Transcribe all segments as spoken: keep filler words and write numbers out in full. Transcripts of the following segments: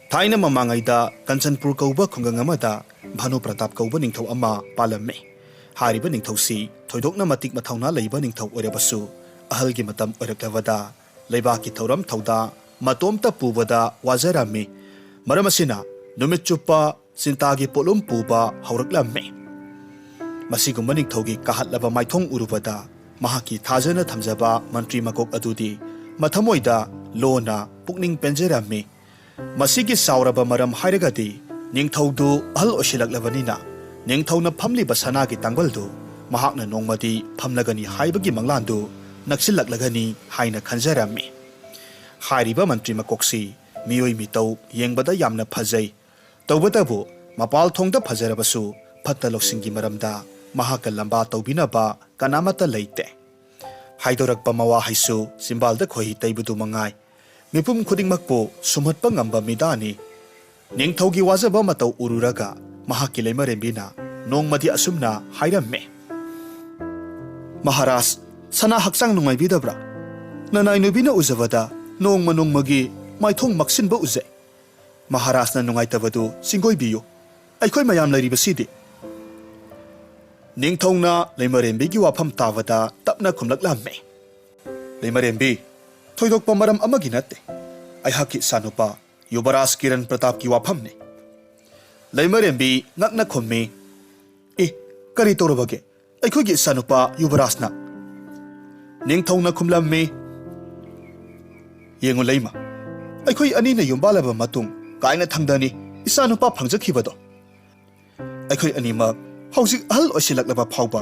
ꯊꯥꯏꯅ ꯃꯃꯥꯡꯉꯩꯗ ꯀꯟꯆꯟꯄꯨꯔ ꯀꯧꯕ ꯈꯨꯡꯒꯪ ꯑꯃꯗ ꯚꯥꯅꯨ ꯄ꯭ꯔꯇꯥꯞ ꯀꯧꯕ ꯅꯤꯡꯊꯧ ꯑꯃ ꯄꯥꯜꯂꯝꯃꯤ꯫ ꯍꯥꯏꯔꯤꯕ ꯅꯤꯡꯊꯧꯁꯤ ꯊꯣꯏꯗꯣꯛꯅ ꯃꯇꯤꯛ ꯃꯊꯧꯅꯥ ꯂꯩꯕ ꯅꯤꯡꯊꯧ ꯑꯣꯏꯔꯕꯁꯨ, ꯑꯍꯜꯒꯤ ꯃꯇꯝ ꯑꯣꯏꯔꯛꯂꯕꯗ ꯂꯩꯕꯥꯛꯀꯤ ꯊꯧꯔꯝ ꯊꯧꯗꯥ ꯃꯇꯣꯝꯇ ꯄꯨꯕꯗ ꯋꯥꯖꯔꯝꯃꯤ꯫ ꯃꯔꯝ ꯑꯁꯤꯅ ꯅꯨꯃꯤꯠ ꯆꯨꯞꯄ ꯆꯤꯟꯇꯥꯒꯤ ꯄꯣꯠꯂꯨꯝ ꯄꯨꯕ ꯍꯧꯔꯛꯂꯝꯃꯤ꯫ ꯃꯁꯤꯒꯨꯝꯕ ꯅꯤꯡꯊꯧꯒꯤ ꯀꯥꯍꯠꯂꯕ ꯃꯥꯏꯊꯣꯡ ꯎꯔꯨꯕꯗ ꯃꯍꯥꯛꯀꯤ ꯊꯥꯖꯅ ꯊꯝꯖꯕ ꯃꯟꯇ꯭ꯔꯤ ꯃꯀꯣꯛ ꯑꯗꯨꯗꯤ ꯃꯊꯃꯣꯏꯗ ꯂꯣꯟꯅ ꯄꯨꯛꯅꯤꯡ ꯄꯦꯟꯖꯔꯝꯃꯤ꯫ ꯃꯁꯤꯒꯤ ꯆꯥꯎꯔꯕ ꯃꯔꯝ ꯍꯥꯏꯔꯒꯗꯤ ꯅꯤꯡꯊꯧꯗꯨ ꯑꯍꯜ ꯑꯣꯏꯁꯤꯜꯂꯛꯂꯕꯅꯤꯅ ꯅꯤꯡꯊꯧꯅ ꯐꯝꯂꯤꯕ ꯁꯅꯥꯒꯤ ꯇꯥꯡꯕꯜꯗꯨ ꯃꯍꯥꯛꯅ ꯅꯣꯡꯃꯗꯤ ꯐꯝꯂꯒꯅꯤ ꯍꯥꯏꯕꯒꯤ ꯃꯪꯂꯥꯟꯗꯨ ꯅꯛꯁꯤꯜꯂꯛꯂꯒꯅꯤ ꯍꯥꯏꯅ ꯈꯟꯖꯔꯝꯃꯤ꯫ ꯍꯥꯏꯔꯤꯕ ꯃꯟꯇ꯭ꯔꯤ ꯃꯀꯣꯛꯁꯤ ꯃꯤꯑꯣꯏ ꯃꯤꯇꯧ ꯌꯦꯡꯕꯗ ꯌꯥꯝꯅ ꯐꯖꯩ꯫ ꯇꯧꯕꯇꯕꯨ ꯃꯄꯥꯜ ꯊꯣꯡꯗ ꯐꯖꯔꯕꯁꯨ ꯐꯠꯇ ꯂꯧꯁꯤꯡꯒꯤ ꯃꯔꯝꯗ ꯃꯍꯥꯛꯀ ꯂꯝꯕꯥ ꯇꯧꯕꯤꯅꯕ ꯀꯅꯥꯃꯠꯇ ꯂꯩꯇꯦ꯫ ꯍꯥꯏꯗꯣꯔꯛꯄ ꯃꯋꯥ ꯍꯩꯁꯨ ꯆꯤꯝꯕꯥꯜꯗ ꯈꯣꯏꯍꯤ ꯇꯩꯕꯗꯨ ꯃꯉꯥꯏ꯫ ꯃꯤꯄꯨꯝ ꯈꯨꯗꯤꯡꯃꯛꯄꯨ ꯁꯨꯝꯍꯠꯄ ꯉꯝꯕ ꯃꯤꯗꯥꯅꯤ꯫ ꯅꯤꯡꯊꯧꯒꯤ ꯋꯥꯖꯕ ꯃꯇꯧ ꯎꯔꯨꯔꯒ ꯃꯍꯥꯛꯀꯤ ꯂꯩꯃꯔꯦꯝꯕꯤꯅ ꯅꯣꯡꯃꯗꯤ ꯑꯁꯨꯝꯅ ꯍꯥꯏꯔꯝꯃꯤ, "ꯃꯍꯥꯔꯥꯖ, ꯁꯅꯥ ꯍꯛꯆꯥꯡ ꯅꯨꯡꯉꯥꯏꯕꯤꯗꯕ꯭ꯔꯥ? ꯅꯅꯥꯏ ꯅꯨꯕꯤꯅ ꯎꯖꯕꯗ ꯅꯣꯡꯃ ꯅꯣꯡꯃꯒꯤ ꯃꯥꯏꯊꯣꯡ ꯃꯛꯁꯤꯟꯕ ꯎꯖꯩ꯫ ꯃꯍꯥꯔꯥꯖꯅ ꯅꯨꯡꯉꯥꯏꯇꯕꯗꯨ ꯆꯤꯡꯒꯣꯏꯕꯤꯌꯨ꯫ ꯑꯩꯈꯣꯏ ꯃꯌꯥꯝ ꯂꯩꯔꯤꯕꯁꯤꯗꯤ?" ꯅꯤꯡꯊꯧꯅ ꯂꯩꯃꯔꯦꯝꯕꯤꯒꯤ ꯋꯥꯐꯝ ꯇꯥꯕꯗ ꯇꯞꯅ ꯈꯨꯝꯂꯛꯂꯝꯃꯤ, "ꯂꯩꯃꯔꯦꯝꯕꯤ, ꯊꯣꯏꯗꯣꯛꯄ ꯃꯔꯝ ꯑꯃꯒꯤ ꯅꯠꯇꯦ꯫ ꯑꯩꯍꯥꯛꯀꯤ ꯏꯆꯥꯅꯨꯄꯥ ꯌꯨꯕꯔꯥꯖ ꯀꯤꯔꯟ ꯄ꯭ꯔꯇꯥꯞꯀꯤ ꯋꯥꯐꯝꯅꯤ꯫" ꯂꯩꯃꯔꯦꯝꯕꯤ ꯉꯛꯅ ꯈꯨꯝꯃꯤ, "ꯑꯦ, ꯀꯔꯤ ꯇꯧꯔꯕꯒꯦ ꯑꯩꯈꯣꯏꯒꯤ ꯏꯆꯥꯅꯨꯄꯥ ꯌꯨꯕꯔꯥꯖꯅ?" ꯅꯤꯡꯊꯧꯅ ꯈꯨꯝꯂꯝꯃꯤ, "ꯌꯦꯡꯉꯨ ꯂꯩꯃ, ꯑꯩꯈꯣꯏ ꯑꯅꯤꯅ ꯌꯨꯝꯕꯥꯜꯂꯕ ꯃꯇꯨꯡ ꯀꯥꯏꯅ ꯊꯪꯗꯅꯤ ꯏꯆꯥꯅꯨꯄꯥ ꯐꯪꯖꯈꯤꯕꯗꯣ꯫ ꯑꯩꯈꯣꯏ ꯑꯅꯤꯃꯛ ꯍꯧꯖꯤꯛ ꯑꯍꯜ ꯑꯣꯏꯁꯤꯜꯂꯛꯂꯕ ꯐꯥꯎꯕ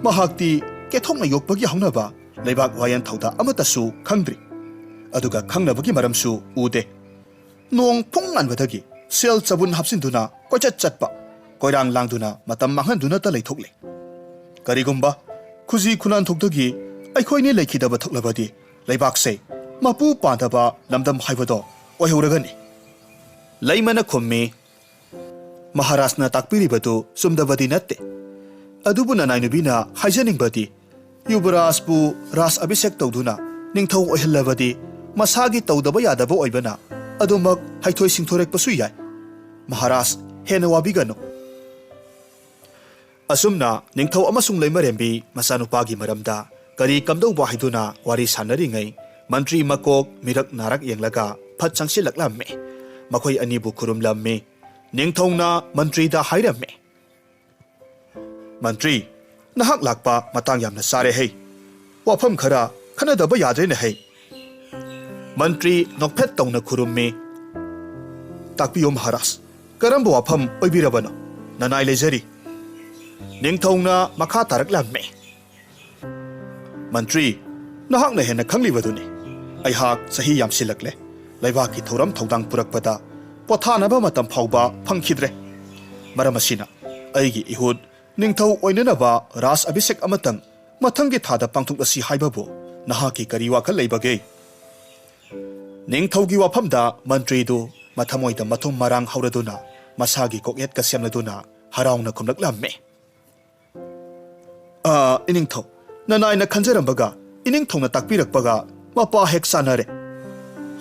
ꯃꯍꯥꯛꯇꯤ ꯀꯦꯊꯣꯛꯅ ꯌꯣꯛꯄꯒꯤ ꯍꯧꯅꯕ ꯂꯩꯕꯥꯛ ꯋꯥꯌꯦꯟ ꯊꯧꯗꯥ ꯑꯃꯠꯇꯁꯨ ꯈꯪꯗ꯭ꯔꯤ꯫ ꯑꯗꯨꯒ ꯈꯪꯅꯕꯒꯤ ꯃꯔꯝꯁꯨ ꯎꯗꯦ꯫ ꯅꯣꯡ ꯐꯨꯡ ꯉꯥꯟꯕꯗꯒꯤ ꯁꯦꯜ ꯆꯕꯨꯟ ꯍꯥꯞꯆꯤꯟꯗꯨꯅ ꯀꯣꯏꯆꯠ ꯆꯠꯄ, ꯀꯣꯏꯔꯥꯡ ꯂꯥꯡꯗꯨꯅ ꯃꯇꯝ ꯃꯥꯡꯍꯟꯗꯨꯅꯇ ꯂꯩꯊꯣꯛꯂꯦ꯫ ꯀꯔꯤꯒꯨꯝꯕ ꯈꯨꯖꯤ ꯈꯨꯅꯥꯟꯊꯣꯛꯇꯒꯤ ꯑꯩꯈꯣꯏꯅꯤ ꯂꯩꯈꯤꯗꯕ ꯊꯣꯛꯂꯕꯗꯤ ꯂꯩꯕꯥꯛꯁꯦ ꯃꯄꯨ ꯄꯥꯟꯗꯕ ꯂꯝꯗꯝ ꯍꯥꯏꯕꯗꯣ ꯑꯣꯏꯍꯧꯔꯒꯅꯤ꯫" ꯂꯩꯃꯅ ꯈꯨꯝꯃꯤ, "ꯃꯍꯥꯔꯥꯖꯅ ꯇꯥꯛꯄꯤꯔꯤꯕꯗꯨ ꯆꯨꯝꯗꯕꯗꯤ ꯅꯠꯇꯦ꯫ ꯑꯗꯨꯕꯨ ꯅꯅꯥꯏ ꯅꯨꯄꯤꯅ ꯍꯥꯏꯖꯅꯤꯡꯕꯗꯤ ꯌꯨꯕꯔꯥꯖꯄꯨ ꯔꯥꯖ ꯑꯚꯤꯁꯦꯛ ꯇꯧꯗꯨꯅ ꯅꯤꯡꯊꯧ ꯑꯣꯏꯍꯜꯂꯕꯗꯤ ꯃꯁꯥꯒꯤ ꯇꯧꯗꯕ ꯌꯥꯗꯕ ꯑꯣꯏꯕꯅ ꯑꯗꯨꯃꯛ ꯍꯩꯊꯣꯏ ꯁꯤꯡꯊꯣꯏꯔꯛꯄꯁꯨ ꯌꯥꯏ꯫ ꯃꯍꯥꯔꯥꯖ, ꯍꯦꯟꯅ ꯋꯥꯕꯤꯒꯅꯨ꯫ ꯑꯁꯨꯝꯅ ꯅꯤꯡꯊꯧ ꯑꯃꯁꯨꯡ ꯂꯩꯃꯔꯦꯝꯕꯤ ꯃꯆꯥꯅꯨꯄꯥꯒꯤ ꯃꯔꯝꯗ ꯀꯔꯤ ꯀꯝꯗꯧꯕ ꯍꯥꯏꯗꯨꯅ ꯋꯥꯔꯤ ꯁꯥꯟꯅꯔꯤꯉꯩ, ꯃꯟꯇ꯭ꯔꯤ ꯃꯀꯣꯛ ꯃꯤꯔꯛ ꯅꯥꯔꯛ ꯌꯦꯡꯂꯒ ꯐꯠ ꯆꯪꯁꯤꯜꯂꯛꯂꯝꯃꯤ꯫ ꯃꯈꯣꯏ ꯑꯅꯤꯕꯨ ꯈꯨꯔꯨꯝꯂꯝꯃꯤ꯫ ꯅꯤꯡꯊꯧꯅ ꯃꯟꯇ꯭ꯔꯤꯗ ꯍꯥꯏꯔꯝꯃꯤ, "ꯃꯟꯇ꯭ꯔꯤ, ꯅꯍꯥꯛ ꯂꯥꯛꯄ ꯃꯇꯥꯡ ꯌꯥꯝꯅ ꯆꯥꯔꯦ ꯍꯩ꯫ ꯋꯥꯐꯝ ꯈꯔ ꯈꯟꯅꯗꯕ ꯌꯥꯗ꯭ꯔꯦꯅꯦ ꯍꯩ꯫" ꯃꯟꯇ꯭ꯔꯤ ꯅꯣꯛꯐꯦꯠ ꯇꯧꯅ ꯈꯨꯔꯨꯝꯃꯤ꯫ "ꯇꯥꯛꯄꯤꯌꯨ ꯃꯍꯥꯔꯥꯖ, ꯀꯔꯝꯕ ꯋꯥꯐꯝ ꯑꯣꯏꯕꯤꯔꯕꯅꯣ? ꯅꯅꯥꯏ ꯂꯩꯖꯔꯤ꯫" ꯅꯤꯡꯊꯧꯅ ꯃꯈꯥ ꯇꯥꯔꯛꯂꯝꯃꯤ꯫ "ꯃꯟꯇ꯭ꯔꯤ, ꯅꯍꯥꯛꯅ ꯍꯦꯟꯅ ꯈꯪꯂꯤꯕꯗꯨꯅꯤ꯫ ꯑꯩꯍꯥꯛ ꯆꯍꯤ ꯌꯥꯝꯁꯤꯜꯂꯛꯂꯦ꯫ ꯂꯩꯕꯥꯛꯀꯤ ꯊꯧꯔꯝ ꯊꯧꯗꯥꯡ ꯄꯨꯔꯛꯄꯗ ꯄꯣꯊꯥꯅꯕ ꯃꯇꯝ ꯐꯥꯎꯕ ꯐꯪꯈꯤꯗ꯭ꯔꯦ꯫ ꯃꯔꯝ ꯑꯁꯤꯅ ꯑꯩꯒꯤ ꯏꯍꯨꯠ ꯅꯤꯡꯊꯧ ꯑꯣꯏꯅꯅꯕ ꯔꯥꯖ ꯑꯚꯤꯁꯦꯛ ꯑꯃꯇꯪ ꯃꯊꯪꯒꯤ ꯊꯥꯗ ꯄꯥꯡꯊꯣꯛꯂꯁꯤ ꯍꯥꯏꯕꯕꯨ ꯅꯍꯥꯛꯀꯤ ꯀꯔꯤ ꯋꯥꯈꯜ ꯂꯩꯕꯒꯦ?" ꯅꯤꯡꯊꯧꯒꯤ ꯋꯥꯐꯝꯗ ꯃꯟꯇ꯭ꯔꯤꯗꯨ ꯃꯊꯃꯣꯏꯗ ꯃꯊꯨꯝ ꯃꯔꯥꯡ ꯍꯧꯔꯗꯨꯅ ꯃꯁꯥꯒꯤ ꯀꯣꯛꯌꯦꯠꯀ ꯁꯦꯝꯂꯗꯨꯅ ꯍꯔꯥꯎꯅ ꯈꯨꯝꯂꯛꯂꯝꯃꯤ꯫ "ꯑꯥ, ꯏꯅꯤꯡꯊꯧ, ꯅꯅꯥꯏꯅ ꯈꯟꯖꯔꯝꯕꯒ ꯏꯅꯤꯡꯊꯧꯅ ꯇꯥꯛꯄꯤꯔꯛꯄꯒ ꯃꯄꯥ ꯍꯦꯛ ꯆꯥꯟꯅꯔꯦ꯫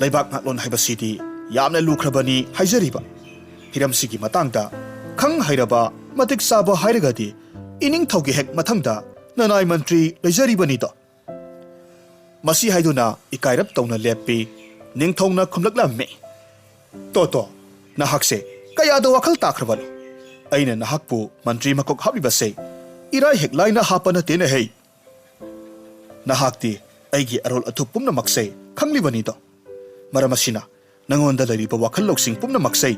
ꯂꯩꯕꯥꯛ ꯉꯥꯛꯂꯣꯟ ꯍꯥꯏꯕꯁꯤꯗꯤ ꯌꯥꯝꯅ ꯂꯨꯈ꯭ꯔꯕꯅꯤ ꯍꯥꯏꯖꯔꯤꯕ꯫ ꯍꯤꯔꯝꯁꯤꯒꯤ ꯃꯇꯥꯡꯗ ꯈꯪ ꯍꯩꯔꯕ, ꯃꯇꯤꯛ ꯆꯥꯕ ꯍꯥꯏꯔꯒꯗꯤ ꯏꯅꯤꯡꯊꯧꯒꯤ ꯍꯦꯛ ꯃꯊꯪꯗ ꯅꯅꯥꯏ ꯃꯟꯇ꯭ꯔꯤ ꯂꯩꯖꯔꯤꯕꯅꯤꯗꯣ꯫" ꯃꯁꯤ ꯍꯥꯏꯗꯨꯅ ꯏꯀꯥꯏꯔꯞ ꯇꯧꯅ ꯂꯦꯞꯄꯤ꯫ ꯅꯤꯡꯊꯧꯅ ꯈꯨꯝꯂꯛꯂꯝꯃꯤ, "ꯇꯣ ꯇꯣ, ꯅꯍꯥꯛꯁꯦ ꯀꯌꯥꯗ ꯋꯥꯈꯜ ꯇꯥꯈ꯭ꯔꯕꯅꯣ? ꯑꯩꯅ ꯅꯍꯥꯛꯄꯨ ꯃꯟꯇ꯭ꯔꯤ ꯃꯀꯣꯛ ꯍꯥꯞꯂꯤꯕꯁꯦ ꯏꯔꯥꯏ ꯍꯦꯛ ꯂꯥꯏꯅ ꯍꯥꯞꯄ ꯅꯠꯇꯦꯅꯦ ꯍꯩ꯫ ꯅꯍꯥꯛꯇꯤ ꯑꯩꯒꯤ ꯑꯔꯣꯜ ꯑꯊꯨꯞ ꯄꯨꯝꯅꯃꯛꯁꯦ ꯈꯪꯂꯤꯕꯅꯤꯗꯣ꯫ ꯃꯔꯝ ꯑꯁꯤꯅ ꯅꯉꯣꯟꯗ ꯂꯩꯔꯤꯕ ꯋꯥꯈꯜ ꯂꯧꯁꯤꯡ ꯄꯨꯝꯅꯃꯛꯁꯦ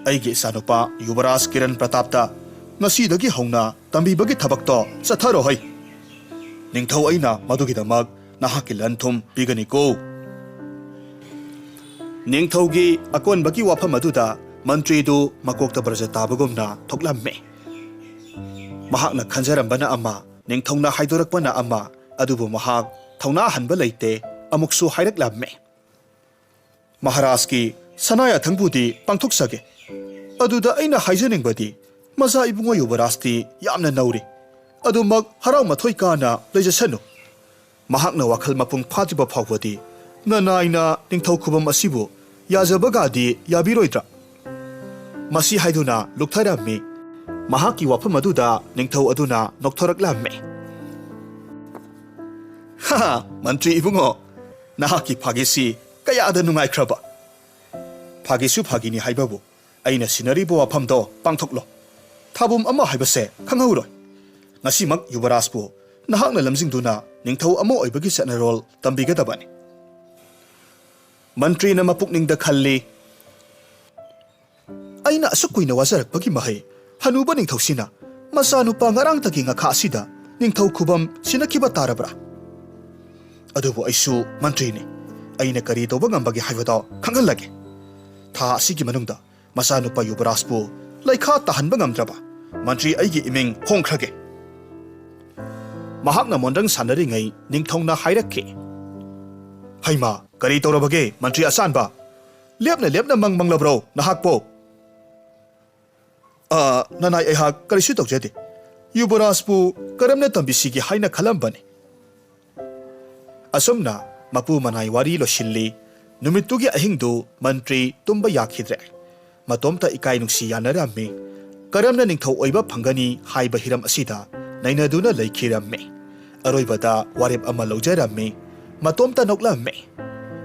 ꯑꯩꯒꯤ ꯏꯆꯥꯅꯨꯄꯥ ꯌꯨꯕꯔꯥꯖ ꯀꯤꯔꯟ ꯄ꯭ꯔꯇꯥꯞꯇ ꯉꯁꯤꯗꯒꯤ ꯍꯧꯅ ꯇꯝꯕꯤꯕꯒꯤ ꯊꯕꯛꯇꯣ ꯆꯠꯊꯔꯣ ꯍꯩ꯫ ꯅꯤꯡꯊꯧ ꯑꯩꯅ ꯃꯗꯨꯒꯤꯗꯃꯛ ꯅꯍꯥꯛꯀꯤ ꯂꯟ ꯊꯨꯝ ꯄꯤꯒꯅꯤꯀꯣ꯫" ꯅꯤꯡꯊꯧꯒꯤ ꯑꯀꯣꯟꯕꯒꯤ ꯋꯥꯐꯝ ꯑꯗꯨꯗ ꯃꯟꯇ꯭ꯔꯤꯗꯨ ꯃꯀꯣꯛꯇ ꯕ꯭ꯔꯖ ꯇꯥꯕꯒꯨꯝꯅ ꯊꯣꯛꯂꯝꯃꯤ꯫ ꯃꯍꯥꯛꯅ ꯈꯟꯖꯔꯝꯕꯅ ꯑꯃ, ꯅꯤꯡꯊꯧꯅ ꯍꯥꯏꯗꯣꯔꯛꯄꯅ ꯑꯃ, ꯑꯗꯨꯕꯨ ꯃꯍꯥꯛ ꯊꯧꯅꯥ ꯍꯟꯕ ꯂꯩꯇꯦ, ꯑꯃꯨꯛꯁꯨ ꯍꯥꯏꯔꯛꯂꯝꯃꯤ꯫ "ꯃꯍꯥꯔꯥꯖꯀꯤ ꯁꯅꯥ ꯌꯥꯊꯪꯕꯨꯗꯤ ꯄꯥꯡꯊꯣꯛꯆꯒꯦ꯫ ꯑꯗꯨꯗ ꯑꯩꯅ ꯍꯥꯏꯖꯅꯤꯡꯕꯗꯤ, ꯃꯆꯥ ꯏꯕꯨꯡꯉꯣ ꯌꯨꯕꯔꯥꯖꯇꯤ ꯌꯥꯝꯅ ꯅꯧꯔꯤ꯫ ꯑꯗꯨꯃꯛ ꯍꯔꯥꯎ ꯃꯊꯣꯏ ꯀꯥꯅ ꯂꯩꯖꯁꯅꯨ꯫ ꯃꯍꯥꯛꯅ ꯋꯥꯈꯜ ꯃꯄꯨꯡ ꯐꯥꯗ꯭ꯔꯤꯕ ꯐꯥꯎꯕꯗꯤ ꯅꯅꯥꯏꯅ ꯅꯤꯡꯊꯧ ꯈꯨꯕꯝ ꯑꯁꯤꯕꯨ ꯌꯥꯖꯕꯒꯗꯤ ꯌꯥꯕꯤꯔꯣꯏꯗ꯭ꯔꯥ?" ꯃꯁꯤ ꯍꯥꯏꯗꯨꯅ ꯂꯨꯞꯊꯔꯝꯃꯤ꯫ ꯃꯍꯥꯛꯀꯤ ꯋꯥꯐꯝ ꯑꯗꯨꯗ ꯅꯤꯡꯊꯧ ꯑꯗꯨꯅ ꯅꯣꯛꯊꯣꯔꯛꯂꯝꯃꯤ꯫ "ꯍꯥ, ꯃꯟꯇ꯭ꯔꯤ ꯏꯕꯨꯡꯉꯣ, ꯅꯍꯥꯛꯀꯤ ꯐꯥꯒꯤꯁꯤ ꯀꯌꯥꯗ ꯅꯨꯡꯉꯥꯏꯈ꯭ꯔꯕ!" "ꯐꯥꯒꯤꯁꯨ ꯐꯥꯒꯤꯅꯤ ꯍꯥꯏꯕꯕꯨ, ꯑꯩꯅ ꯁꯤꯟꯅꯔꯤꯕ ꯋꯥꯐꯝꯗꯣ ꯄꯥꯡꯊꯣꯛꯂꯣ꯫ ꯊꯥꯕꯨꯝ ꯑꯃ ꯍꯥꯏꯕꯁꯦ ꯈꯪꯍꯧꯔꯣꯏ꯫ ꯉꯁꯤꯃꯛ ꯌꯨꯕꯔꯥꯖꯄꯨ ꯅꯍꯥꯛꯅ ꯂꯝꯖꯤꯡꯗꯨꯅ ꯅꯤꯡꯊꯧ ꯑꯃ ꯑꯣꯏꯕꯒꯤ ꯆꯠꯅꯔꯣꯜ ꯇꯝꯕꯤꯒꯗꯕꯅꯤ꯫" ꯃꯟꯇ꯭ꯔꯤꯅ ꯃꯄꯨꯛꯅꯤꯡꯗ ꯈꯜꯂꯤ, "ꯑꯩꯅ ꯑꯁꯨꯛ ꯀꯨꯏꯅ ꯋꯥꯖꯔꯛꯄꯒꯤ ꯃꯍꯩ ꯍꯅꯨꯕ ꯅꯤꯡꯊꯧꯁꯤꯅ ꯃꯆꯥꯅꯨꯄꯥ ꯉꯔꯥꯡꯇꯒꯤ ꯉꯥꯈꯥ ꯑꯁꯤꯗ ꯅꯤꯡꯊꯧ ꯈꯨꯕꯝ ꯁꯤꯟꯅꯈꯤꯕ ꯇꯥꯔꯕ꯭ꯔꯥ? ꯑꯗꯨꯕꯨ ꯑꯩꯁꯨ ꯃꯟꯇ꯭ꯔꯤꯅꯤ꯫ ꯑꯩꯅ ꯀꯔꯤ ꯇꯧꯕ ꯉꯝꯕꯒꯦ ꯍꯥꯏꯕꯗꯣ ꯈꯪꯍꯜꯂꯒꯦ꯫ ꯊꯥ ꯑꯁꯤꯒꯤ ꯃꯅꯨꯡꯗ ꯃꯆꯥꯅꯨꯄꯥ ꯌꯨꯕꯔꯥꯖꯄꯨ ꯂꯩꯈꯥ ꯇꯥꯍꯟꯕ ꯉꯝꯗ꯭ꯔꯕ ꯃꯟꯇ꯭ꯔꯤ ꯑꯩꯒꯤ ꯏꯃꯤꯡ ꯍꯣꯡꯈ꯭ꯔꯒꯦ꯫" ꯃꯍꯥꯛꯅ ꯃꯣꯟꯗ꯭ꯔꯪ ꯁꯥꯟꯅꯔꯤꯉꯩ ꯅꯤꯡꯊꯧꯅ ꯍꯥꯏꯔꯛꯈꯤ, "ꯍꯩꯃꯥ, ꯀꯔꯤ ꯇꯧꯔꯕꯒꯦ, ꯃꯟꯇ꯭ꯔꯤ ꯑꯆꯥꯟꯕ? ꯂꯦꯞꯅ ꯂꯦꯞꯅ ꯃꯪ ꯃꯪꯂꯕ꯭ꯔꯣ ꯅꯍꯥꯛꯄꯣ?" "ꯑ, ꯅꯅꯥꯏ, ꯑꯩꯍꯥꯛ ꯀꯔꯤꯁꯨ ꯇꯧꯖꯗꯦ꯫ ꯌꯨꯕꯔꯥꯖꯄꯨ ꯀꯔꯝꯅ ꯇꯝꯕꯤꯁꯤꯒꯦ ꯍꯥꯏꯅ ꯈꯜꯂꯝꯕꯅꯤ꯫" ꯑꯁꯨꯝꯅ ꯃꯄꯨ ꯃꯅꯥꯏ ꯋꯥꯔꯤ ꯂꯣꯏꯁꯤꯜꯂꯤ꯫ ꯅꯨꯃꯤꯠꯇꯨꯒꯤ ꯑꯍꯤꯡꯗꯨ ꯃꯟꯇ꯭ꯔꯤ ꯇꯨꯝꯕ ꯌꯥꯈꯤꯗ꯭ꯔꯦ꯫ ꯃꯇꯣꯝꯇ ꯏꯀꯥꯏ ꯅꯨꯡꯁꯤ ꯌꯥꯅꯔꯝꯃꯤ꯫ ꯀꯔꯝꯅ ꯅꯤꯡꯊꯧ ꯑꯣꯏꯕ ꯐꯪꯒꯅꯤ ꯍꯥꯏꯕ ꯍꯤꯔꯝ ꯑꯁꯤꯗ ꯅꯩꯅꯗꯨꯅ ꯂꯩꯈꯤꯔꯝꯃꯤ꯫ ꯑꯔꯣꯏꯕꯗ ꯋꯥꯔꯦꯞ ꯑꯃ ꯂꯧꯖꯔꯝꯃꯤ꯫ ꯃꯇꯣꯝꯇ ꯅꯣꯛꯂꯝꯃꯤ꯫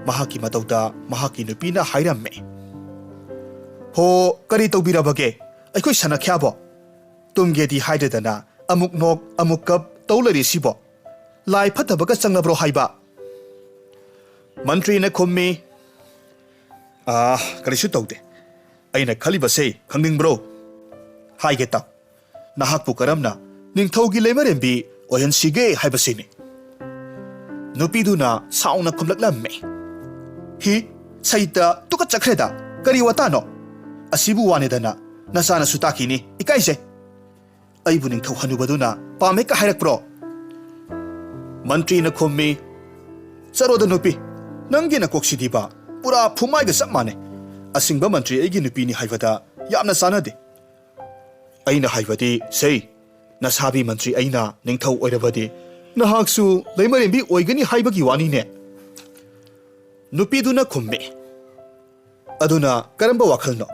ꯃꯍꯥꯛꯀꯤ ꯃꯇꯧꯗ ꯃꯍꯥꯛꯀꯤ ꯅꯨꯄꯤꯅ ꯍꯥꯏꯔꯝꯃꯤ, "ꯍꯣ, ꯀꯔꯤ ꯇꯧꯕꯤꯔꯕꯒꯦ? ꯑꯩꯈꯣꯏ ꯁꯅꯥꯈ꯭ꯌꯥꯕꯣ? ꯇꯨꯝꯒꯦꯗꯤ ꯍꯥꯏꯗꯗꯅ ꯑꯃꯨꯛ ꯅꯣꯛ, ꯑꯃꯨꯛ ꯀꯞ ꯇꯧ ꯂꯩꯔꯤꯁꯤꯕꯣ? ꯂꯥꯏ ꯐꯠꯇꯕꯒ ꯆꯪꯂꯕ꯭ꯔꯣ ꯍꯥꯏꯕ?" ꯃꯟꯇ꯭ꯔꯤꯅ ꯈꯨꯝꯃꯤ, "ꯑꯥ, ꯀꯔꯤꯁꯨ ꯇꯧꯗꯦ꯫ ꯑꯩꯅ ꯈꯜꯂꯤꯕꯁꯦ ꯈꯪꯅꯤꯡꯕ꯭ꯔꯣ? ꯍꯥꯏꯒꯦ ꯇꯥꯎ꯫ ꯅꯍꯥꯛꯄꯨ ꯀꯔꯝꯅ ꯅꯤꯡꯊꯧꯒꯤ ꯂꯩꯃꯔꯦꯝꯕꯤ ꯑꯣꯏꯍꯟꯁꯤꯒꯦ ꯍꯥꯏꯕꯁꯤꯅꯤ꯫" ꯅꯨꯄꯤꯗꯨꯅ ꯁꯥꯎꯅ ꯈꯨꯝꯂꯛꯂꯝꯃꯤ, "ꯍꯤ, ꯁꯩꯇ ꯇꯨꯀꯠꯆꯈ꯭ꯔꯦꯗ, ꯀꯔꯤ ꯋꯥꯇꯥꯅꯣ? ꯑꯁꯤꯕꯨ ꯋꯥꯅꯦꯗꯅ ꯅꯆꯥꯅꯁꯨ ꯇꯥꯈꯤꯅꯤ, ꯏꯀꯥꯏꯖꯩ꯫ ꯑꯩꯕꯨ ꯅꯤꯡꯊꯧ ꯍꯅꯨꯕꯗꯨꯅ ꯄꯥꯝꯃꯦ ꯀ ꯍꯥꯏꯔꯛꯄ꯭ꯔꯣ?" ꯃꯟꯇ꯭ꯔꯤꯅ ꯈꯨꯝꯃꯤ, "ꯆꯠꯂꯣꯗ ꯅꯨꯄꯤ, ꯅꯪꯒꯤ ꯅꯀꯣꯛꯁꯤꯗꯤꯕ ꯄꯨꯔꯥ ꯐꯨꯃꯥꯏꯒ ꯆꯞ ꯃꯥꯟꯅꯩ꯫ ꯑꯁꯤꯡꯕ ꯃꯟꯇ꯭ꯔꯤ ꯑꯩꯒꯤ ꯅꯨꯄꯤꯅꯤ ꯍꯥꯏꯕꯗ ꯌꯥꯝꯅ ꯆꯥꯟꯅꯗꯦ꯫ ꯑꯩꯅ ꯍꯥꯏꯕꯗꯤ, ꯁꯦ, ꯅꯁꯥꯕꯤ ꯃꯟꯇ꯭ꯔꯤ ꯑꯩꯅ ꯅꯤꯡꯊꯧ ꯑꯣꯏꯔꯕꯗꯤ ꯅꯍꯥꯛꯁꯨ ꯂꯩꯃꯔꯦꯝꯕꯤ ꯑꯣꯏꯒꯅꯤ ꯍꯥꯏꯕꯒꯤ ꯋꯥꯅꯤꯅꯦ꯫" ꯅꯨꯄꯤꯗꯨꯅ ꯈꯨꯝꯃꯤ, ꯑꯗꯨꯅ ꯀꯔꯝꯕ ꯋꯥꯈꯜꯅꯣ?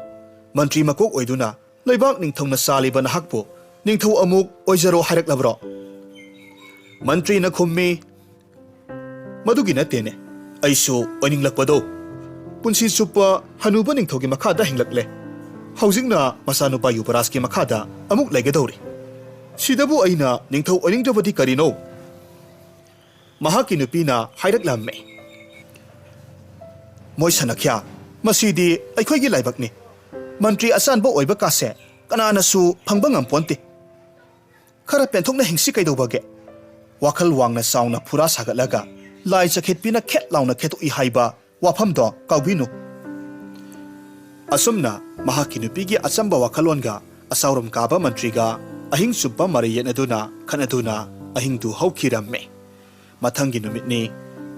ꯃꯟꯇ꯭ꯔꯤ ꯃꯀꯣꯛ ꯑꯣꯏꯗꯨꯅ ꯂꯩꯕꯥꯛ ꯅꯤꯡꯊꯧꯅ ꯆꯥꯜꯂꯤꯕ ꯅꯍꯥꯛꯄꯨ ꯅꯤꯡꯊꯧ ꯑꯃꯨꯛ ꯑꯣꯏꯖꯔꯣ ꯍꯥꯏꯔꯛꯂꯕ꯭ꯔꯣ? ꯃꯟꯇ꯭ꯔꯤꯅ ꯈꯨꯝꯃꯤ, "ꯃꯗꯨꯒꯤ ꯅꯠꯇꯦꯅꯦ, ꯑꯩꯁꯨ ꯑꯣꯏꯅꯤꯡꯂꯛꯄꯗꯣ꯫ ꯄꯨꯟꯁꯤ ꯆꯨꯞꯄ ꯍꯅꯨꯕ ꯅꯤꯡꯊꯧꯒꯤ ꯃꯈꯥꯗ ꯍꯤꯡꯂꯛꯂꯦ꯫ ꯍꯧꯖꯤꯛꯅ ꯃꯆꯥꯅꯨꯄꯥ ꯌꯨꯕꯔꯥꯖꯀꯤ ꯃꯈꯥꯗ ꯑꯃꯨꯛ ꯂꯩꯒꯗꯧꯔꯤ꯫ ꯁꯤꯗꯕꯨ ꯑꯩꯅ ꯅꯤꯡꯊꯧ ꯑꯣꯏꯅꯤꯡꯗ꯭ꯔꯕꯗꯤ ꯀꯔꯤꯅꯣ?" ꯃꯍꯥꯛꯀꯤ ꯅꯨꯄꯤꯅ ꯍꯥꯏꯔꯛꯂꯝꯃꯤ, "ꯃꯣꯏ ꯁꯅꯈ꯭ꯌꯥ, ꯃꯁꯤꯗꯤ ꯑꯩꯈꯣꯏꯒꯤ ꯂꯥꯏꯕꯛꯅꯤ꯫ ꯃꯟꯇ꯭ꯔꯤ ꯑꯆꯥꯟꯕ ꯑꯣꯏꯕ ꯀꯥꯁꯦ ꯀꯅꯥꯅꯁꯨ ꯐꯪꯕ ꯉꯝꯄꯣꯟꯇꯦ꯫ ꯈꯔ ꯄꯦꯟꯊꯣꯛꯅ ꯍꯤꯡꯁꯤ ꯀꯩꯗꯧꯕꯒꯦ?" ꯋꯥꯈꯜ ꯋꯥꯡꯅ ꯆꯥꯎꯅ ꯐꯨꯔꯥ ꯁꯥꯒꯠꯂꯒ ꯂꯥꯏ ꯆꯈꯦꯠꯄꯤꯅ ꯈꯦꯠ ꯂꯥꯎꯅ ꯈꯦꯠꯇꯣꯛꯏ ꯍꯥꯏꯕ ꯋꯥꯐꯝꯗꯣ ꯀꯥꯎꯕꯤꯅꯨ꯫ ꯑꯁꯨꯝꯅ ꯃꯍꯥꯛꯀꯤ ꯅꯨꯄꯤꯒꯤ ꯑꯆꯝꯕ ꯋꯥꯈꯜꯂꯣꯟꯒ ꯑꯆꯥꯎꯔꯝ ꯀꯥꯕ ꯃꯟꯇ꯭ꯔꯤꯒ ꯑꯍꯤꯡ ꯆꯨꯞꯄ ꯃꯔꯩ ꯌꯦꯠꯅꯗꯨꯅ ꯈꯠꯅꯗꯨꯅ ꯑꯍꯤꯡꯗꯨ ꯍꯧꯈꯤꯔꯝꯃꯤ꯫ ꯃꯊꯪꯒꯤ ꯅꯨꯃꯤꯠꯅꯤ꯫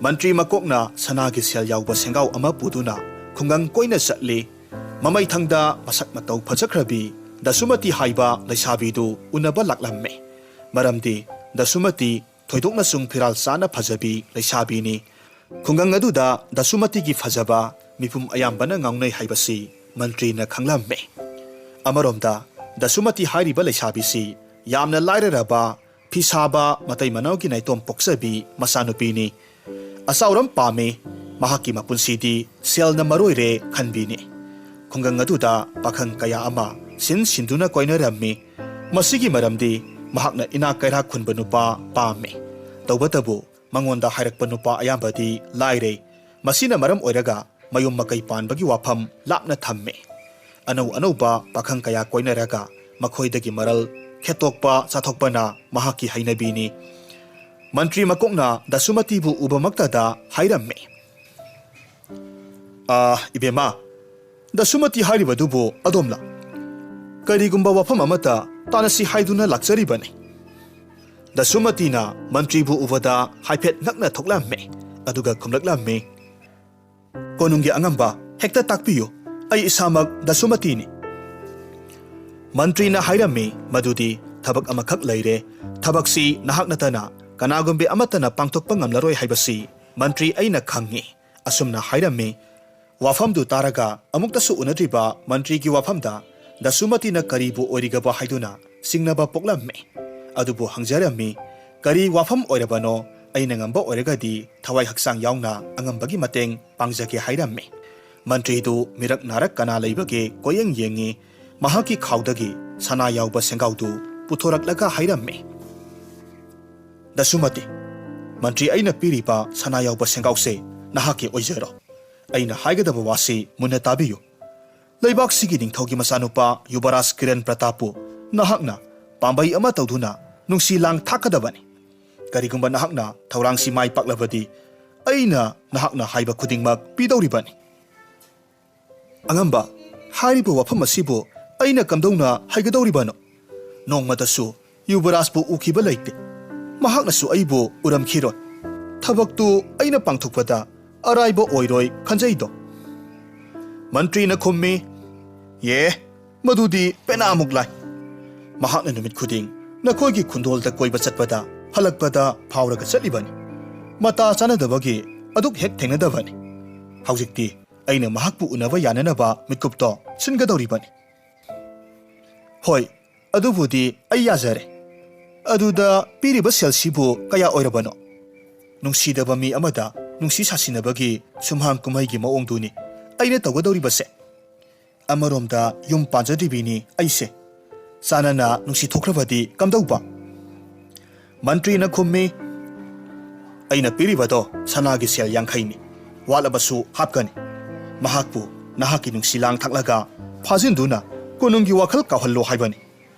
ꯃꯟꯇ꯭ꯔꯤ ꯃꯀꯣꯛꯅ ꯁꯅꯥꯒꯤ ꯁꯦꯜ ꯌꯥꯎꯕ ꯁꯦꯡꯒꯥꯎ ꯑꯃ ꯄꯨꯗꯨꯅ ꯈꯨꯡꯒꯪ ꯀꯣꯏꯅ ꯆꯠꯂꯤ꯫ ꯃꯃꯩꯊꯪꯗ ꯃꯁꯛ ꯃꯇꯧ ꯐꯖꯈ꯭ꯔꯕꯤ ꯗꯁꯨꯃꯇꯤ ꯍꯥꯏꯕ ꯂꯩꯁꯥꯕꯤꯗꯨ ꯎꯅꯕ ꯂꯥꯛꯂꯝꯃꯤ꯫ ꯃꯔꯝꯗꯤ ꯗꯁꯨꯃꯇꯤ ꯊꯣꯏꯗꯣꯛꯅꯁꯨ ꯐꯤꯔꯥꯜ ꯆꯥꯅ ꯐꯖꯕꯤ ꯂꯩꯁꯥꯕꯤꯅꯤ꯫ ꯈꯨꯡꯒꯪ ꯑꯗꯨꯗ ꯗꯁꯨꯃꯇꯤꯒꯤ ꯐꯖꯕ ꯃꯤꯄꯨꯝ ꯑꯌꯥꯝꯕꯅ ꯉꯥꯎꯅꯩ ꯍꯥꯏꯕꯁꯤ ꯃꯟꯇ꯭ꯔꯤꯅ ꯈꯪꯂꯝꯃꯤ꯫ ꯑꯃꯔꯣꯝꯗ ꯗꯁꯨꯃꯇꯤ ꯍꯥꯏꯔꯤꯕ ꯂꯩꯁꯥꯕꯤꯁꯤ ꯌꯥꯝꯅ ꯂꯥꯏꯔꯔꯕ, ꯐꯤ ꯁꯥꯕ ꯃꯇꯩ ꯃꯅꯥꯎꯒꯤ ꯅꯥꯏꯇꯣꯝ ꯄꯣꯛꯆꯕꯤ ꯃꯆꯥꯅꯨꯄꯤꯅꯤ꯫ ꯑꯆꯥꯎꯔꯝ ꯄꯥꯝꯃꯤ, ꯃꯍꯥꯛꯀꯤ ꯃꯄꯨꯟꯁꯤꯗꯤ ꯁꯦꯜꯅ ꯃꯔꯣꯏꯔꯦ ꯈꯟꯕꯤꯅꯤ꯫ ꯈꯨꯡꯒꯪ ꯑꯗꯨꯗ ꯄꯥꯈꯪ ꯀꯌꯥ ꯑꯃ ꯁꯤꯟ ꯁꯤꯟꯗꯨꯅ ꯀꯣꯏꯅꯔꯝꯃꯤ꯫ ꯃꯁꯤꯒꯤ ꯃꯔꯝꯗꯤ ꯃꯍꯥꯛꯅ ꯏꯅꯥꯛ ꯀꯩꯔꯥꯛ ꯈꯨꯟꯕ ꯅꯨꯄꯥ ꯄꯥꯝꯃꯤ꯫ ꯇꯧꯕꯇꯕꯨ ꯃꯉꯣꯟꯗ ꯍꯥꯏꯔꯛꯄ ꯅꯨꯄꯥ ꯑꯌꯥꯝꯕꯗꯤ ꯂꯥꯏꯔꯩ꯫ ꯃꯁꯤꯅ ꯃꯔꯝ ꯑꯣꯏꯔꯒ ꯃꯌꯨꯝ ꯃꯀꯩ ꯄꯥꯟꯕꯒꯤ ꯋꯥꯐꯝ ꯂꯥꯞꯅ ꯊꯝꯃꯤ꯫ ꯑꯅꯧ ꯑꯅꯧꯕ ꯄꯥꯈꯪ ꯀꯌꯥ ꯀꯣꯏꯅꯔꯒ ꯃꯈꯣꯏꯗꯒꯤ ꯃꯔꯜ ꯈꯦꯠꯇꯣꯛꯄ ꯆꯥꯊꯣꯛꯄꯅ ꯃꯍꯥꯛꯀꯤ ꯍꯩꯅꯕꯤꯅꯤ꯫ ꯃꯟꯇ꯭ꯔꯤ ꯃꯀꯣꯛꯅ ꯗꯁꯨꯃꯇꯤꯕꯨ ꯎꯕꯃꯛꯇꯗ ꯍꯥꯏꯔꯝꯃꯤ, "ꯑꯥ, ꯏꯕꯦꯝꯃ, ꯗꯁꯨꯃꯇꯤ ꯍꯥꯏꯔꯤꯕꯗꯨꯕꯨ ꯑꯗꯣꯝꯂ? ꯀꯔꯤꯒꯨꯝꯕ ꯋꯥꯐꯝ ꯑꯃꯠꯇ ꯇꯥꯟꯅꯁꯤ ꯍꯥꯏꯗꯨꯅ ꯂꯥꯛꯆꯔꯤꯕꯅꯤ꯫" ꯗꯁꯨꯃꯇꯤꯅ ꯃꯟꯇ꯭ꯔꯤꯕꯨ ꯎꯕꯗ ꯍꯥꯏꯐꯦꯠ ꯉꯛꯅ ꯊꯣꯛꯂꯝꯃꯤ꯫ ꯑꯗꯨꯒ ꯈꯨꯝꯂꯛꯂꯝꯃꯤ, "ꯀꯣꯅꯨꯡꯒꯤ ꯑꯉꯝꯕ, ꯍꯦꯛꯇ ꯇꯥꯛꯄꯤꯌꯨ, ꯑꯩ ꯏꯁꯥꯃꯛ ꯗꯁꯨꯃꯇꯤꯅꯤ꯫" ꯃꯟꯇ꯭ꯔꯤꯅ ꯍꯥꯏꯔꯝꯃꯤ ꯃꯗꯨꯗꯤ ꯊꯕꯛ ꯑꯃꯈꯛ ꯂꯩꯔꯦ꯫ ꯊꯕꯛꯁꯤ ꯅꯍꯥꯛ ꯅꯠꯇꯅ ꯀꯅꯥꯒꯨꯝꯕꯤ ꯑꯃꯠꯇꯅ ꯄꯥꯡꯊꯣꯛꯄ ꯉꯝꯂꯔꯣꯏ ꯍꯥꯏꯕꯁꯤ ꯃꯟꯇ꯭ꯔꯤ ꯑꯩꯅ ꯈꯪꯏ꯫ ꯑꯁꯨꯝꯅ ꯍꯥꯏꯔꯝꯃꯤ꯫ ꯋꯥꯐꯝꯗꯨ ꯇꯥꯔꯒ ꯑꯃꯨꯛꯇꯁꯨ ꯎꯅꯗ꯭ꯔꯤꯕ ꯃꯟꯇ꯭ꯔꯤꯒꯤ ꯋꯥꯐꯝꯗ ꯗꯁꯨꯃꯇꯤꯅ ꯀꯔꯤꯕꯨ ꯑꯣꯏꯔꯤꯒꯕ ꯍꯥꯏꯗꯨꯅ ꯆꯤꯡꯅꯕ ꯄꯣꯛꯂꯝꯃꯤ꯫ ꯑꯗꯨꯕꯨ ꯍꯪꯖꯔꯝꯃꯤ, "ꯀꯔꯤ ꯋꯥꯐꯝ ꯑꯣꯏꯔꯕꯅꯣ? ꯑꯩꯅ ꯉꯝꯕ ꯑꯣꯏꯔꯒꯗꯤ ꯊꯋꯥꯏ ꯍꯛꯆꯥꯡ ꯌꯥꯎꯅ ꯑꯉꯝꯕꯒꯤ ꯃꯇꯦꯡ ꯄꯥꯡꯖꯒꯦ" ꯍꯥꯏꯔꯝꯃꯤ꯫ ꯃꯟꯇ꯭ꯔꯤꯗꯨ ꯃꯤꯔꯛ ꯅꯥꯔꯛ ꯀꯅꯥ ꯂꯩꯕꯒꯦ ꯀꯣꯏꯌꯦꯡ ꯌꯦꯡꯉꯤ꯫ ꯃꯍꯥꯛꯀꯤ ꯈꯥꯎꯗꯒꯤ ꯁꯅꯥ ꯌꯥꯎꯕ ꯁꯦꯡꯒꯥꯎꯗꯨ ꯄꯨꯊꯣꯔꯛꯂꯒ ꯍꯥꯏꯔꯝꯃꯤ, "ꯗꯁꯨꯃꯇꯤ, ꯃꯟꯇ꯭ꯔꯤ ꯑꯩꯅ ꯄꯤꯔꯤꯕ ꯁꯅꯥ ꯌꯥꯎꯕ ꯁꯦꯡꯒꯥꯎꯁꯦ ꯅꯍꯥꯛꯀꯤ ꯑꯣꯏꯖꯔꯣ꯫ ꯑꯩꯅ ꯍꯥꯏꯒꯗꯕ ꯋꯥꯁꯤ ꯃꯨꯟꯅ ꯇꯥꯕꯤꯌꯨ꯫ ꯂꯩꯕꯥꯛꯁꯤꯒꯤ ꯅꯤꯡꯊꯧꯒꯤ ꯃꯆꯥꯅꯨꯄꯥ ꯌꯨꯕꯔꯥꯖ ꯀꯤꯔꯟ ꯄ꯭ꯔꯇꯥꯞꯄꯨ ꯅꯍꯥꯛꯅ ꯄꯥꯝꯕꯩ ꯑꯃ ꯇꯧꯗꯨꯅ ꯅꯨꯡꯁꯤ ꯂꯥꯡ ꯊꯥꯛꯀꯗꯕꯅꯤ꯫ ꯀꯔꯤꯒꯨꯝꯕ ꯅꯍꯥꯛꯅ ꯊꯧꯔꯥꯡꯁꯤ ꯃꯥꯏ ꯄꯥꯛꯂꯕꯗꯤ ꯑꯩꯅ ꯅꯍꯥꯛꯅ ꯍꯥꯏꯕ ꯈꯨꯗꯤꯡꯃꯛ ꯄꯤꯗꯧꯔꯤꯕꯅꯤ"꯫ "ꯑꯉꯝꯕ, ꯍꯥꯏꯔꯤꯕ ꯋꯥꯐꯝ ꯑꯁꯤꯕꯨ ꯑꯩꯅ ꯀꯝꯗꯧꯅ ꯍꯩꯒꯗꯧꯔꯤꯕꯅꯣ? ꯅꯣꯡꯃꯇꯁꯨ ꯌꯨꯕꯔꯥꯖꯄꯨ ꯎꯈꯤꯕ ꯂꯩꯇꯦ꯫ ꯃꯍꯥꯛꯅꯁꯨ ꯑꯩꯕꯨ ꯎꯔꯝꯈꯤꯔꯣꯏ꯫ ꯊꯕꯛꯇꯨ ꯑꯩꯅ ꯄꯥꯡꯊꯣꯛꯄꯗ ꯑꯔꯥꯏꯕ ꯑꯣꯏꯔꯣꯏ ꯈꯟꯖꯩꯗꯣ"꯫ ꯃꯟꯇ꯭ꯔꯤꯅ ꯈꯨꯝꯃꯤ, "ꯌꯦ, ꯃꯗꯨꯗꯤ ꯄꯦꯅꯥꯃꯨꯛ ꯂꯥꯏ꯫ ꯃꯍꯥꯛꯅ ꯅꯨꯃꯤꯠ ꯈꯨꯗꯤꯡ ꯅꯈꯣꯏꯒꯤ ꯈꯨꯟꯗꯣꯜꯗ ꯀꯣꯏꯕ ꯆꯠꯄꯗ, ꯍꯜꯂꯛꯄꯗ ꯐꯥꯎꯔꯒ ꯆꯠꯂꯤꯕꯅꯤ꯫ ꯃꯇꯥ ꯆꯥꯅꯗꯕꯒꯤ ꯑꯗꯨꯛ ꯍꯦꯛ ꯊꯦꯡꯅꯗꯕꯅꯤ꯫ ꯍꯧꯖꯤꯛꯇꯤ ꯑꯩꯅ ꯃꯍꯥꯛꯄꯨ ꯎꯅꯕ ꯌꯥꯅꯅꯕ ꯃꯤꯠꯀꯨꯞꯇꯣ ꯁꯤꯟꯒꯗꯧꯔꯤꯕꯅꯤ"꯫ "ꯍꯣꯏ, ꯑꯗꯨꯕꯨꯗꯤ ꯑꯩ ꯌꯥꯖꯔꯦ꯫ ꯑꯗꯨꯗ ꯄꯤꯔꯤꯕ ꯁꯦꯜꯁꯤꯕꯨ ꯀꯌꯥ ꯑꯣꯏꯔꯕꯅꯣ?" "ꯅꯨꯡꯁꯤꯗꯕ ꯃꯤ ꯑꯃꯗ ꯅꯨꯡꯁꯤ ꯁꯥꯁꯤꯟꯅꯕꯒꯤ ꯁꯨꯝꯍꯥꯡ ꯀꯨꯝꯍꯩꯒꯤ ꯃꯑꯣꯡꯗꯨꯅꯤ ꯑꯩꯅ ꯇꯧꯒꯗꯧꯔꯤꯕꯁꯦ꯫ ꯑꯃꯔꯣꯝꯗ ꯌꯨꯝ ꯄꯥꯟꯖꯗ꯭ꯔꯤꯕꯤꯅꯤ ꯑꯩꯁꯦ꯫ ꯆꯥꯟꯅꯅ ꯅꯨꯡꯁꯤ ꯊꯣꯛꯈ꯭ꯔꯕꯗꯤ ꯀꯝꯗꯧꯕ?" ꯃꯟꯇ꯭ꯔꯤꯅ ꯈꯨꯝꯃꯤ, "ꯑꯩꯅ ꯄꯤꯔꯤꯕꯗꯣ ꯁꯅꯥꯒꯤ ꯁꯦꯜ ꯌꯥꯡꯈꯩꯅꯤ꯫ ꯋꯥꯠꯂꯕꯁꯨ ꯍꯥꯞꯀꯅꯤ꯫ ꯃꯍꯥꯛꯄꯨ ꯅꯍꯥꯛꯀꯤ ꯅꯨꯡꯁꯤ ꯂꯥꯡ ꯊꯥꯛꯂꯒ ꯐꯥꯖꯤꯟꯗꯨꯅ ꯀꯣꯅꯨꯡꯒꯤ ꯋꯥꯈꯜ ꯀꯥꯎꯍꯜꯂꯣ ꯍꯥꯏꯕꯅꯤ꯫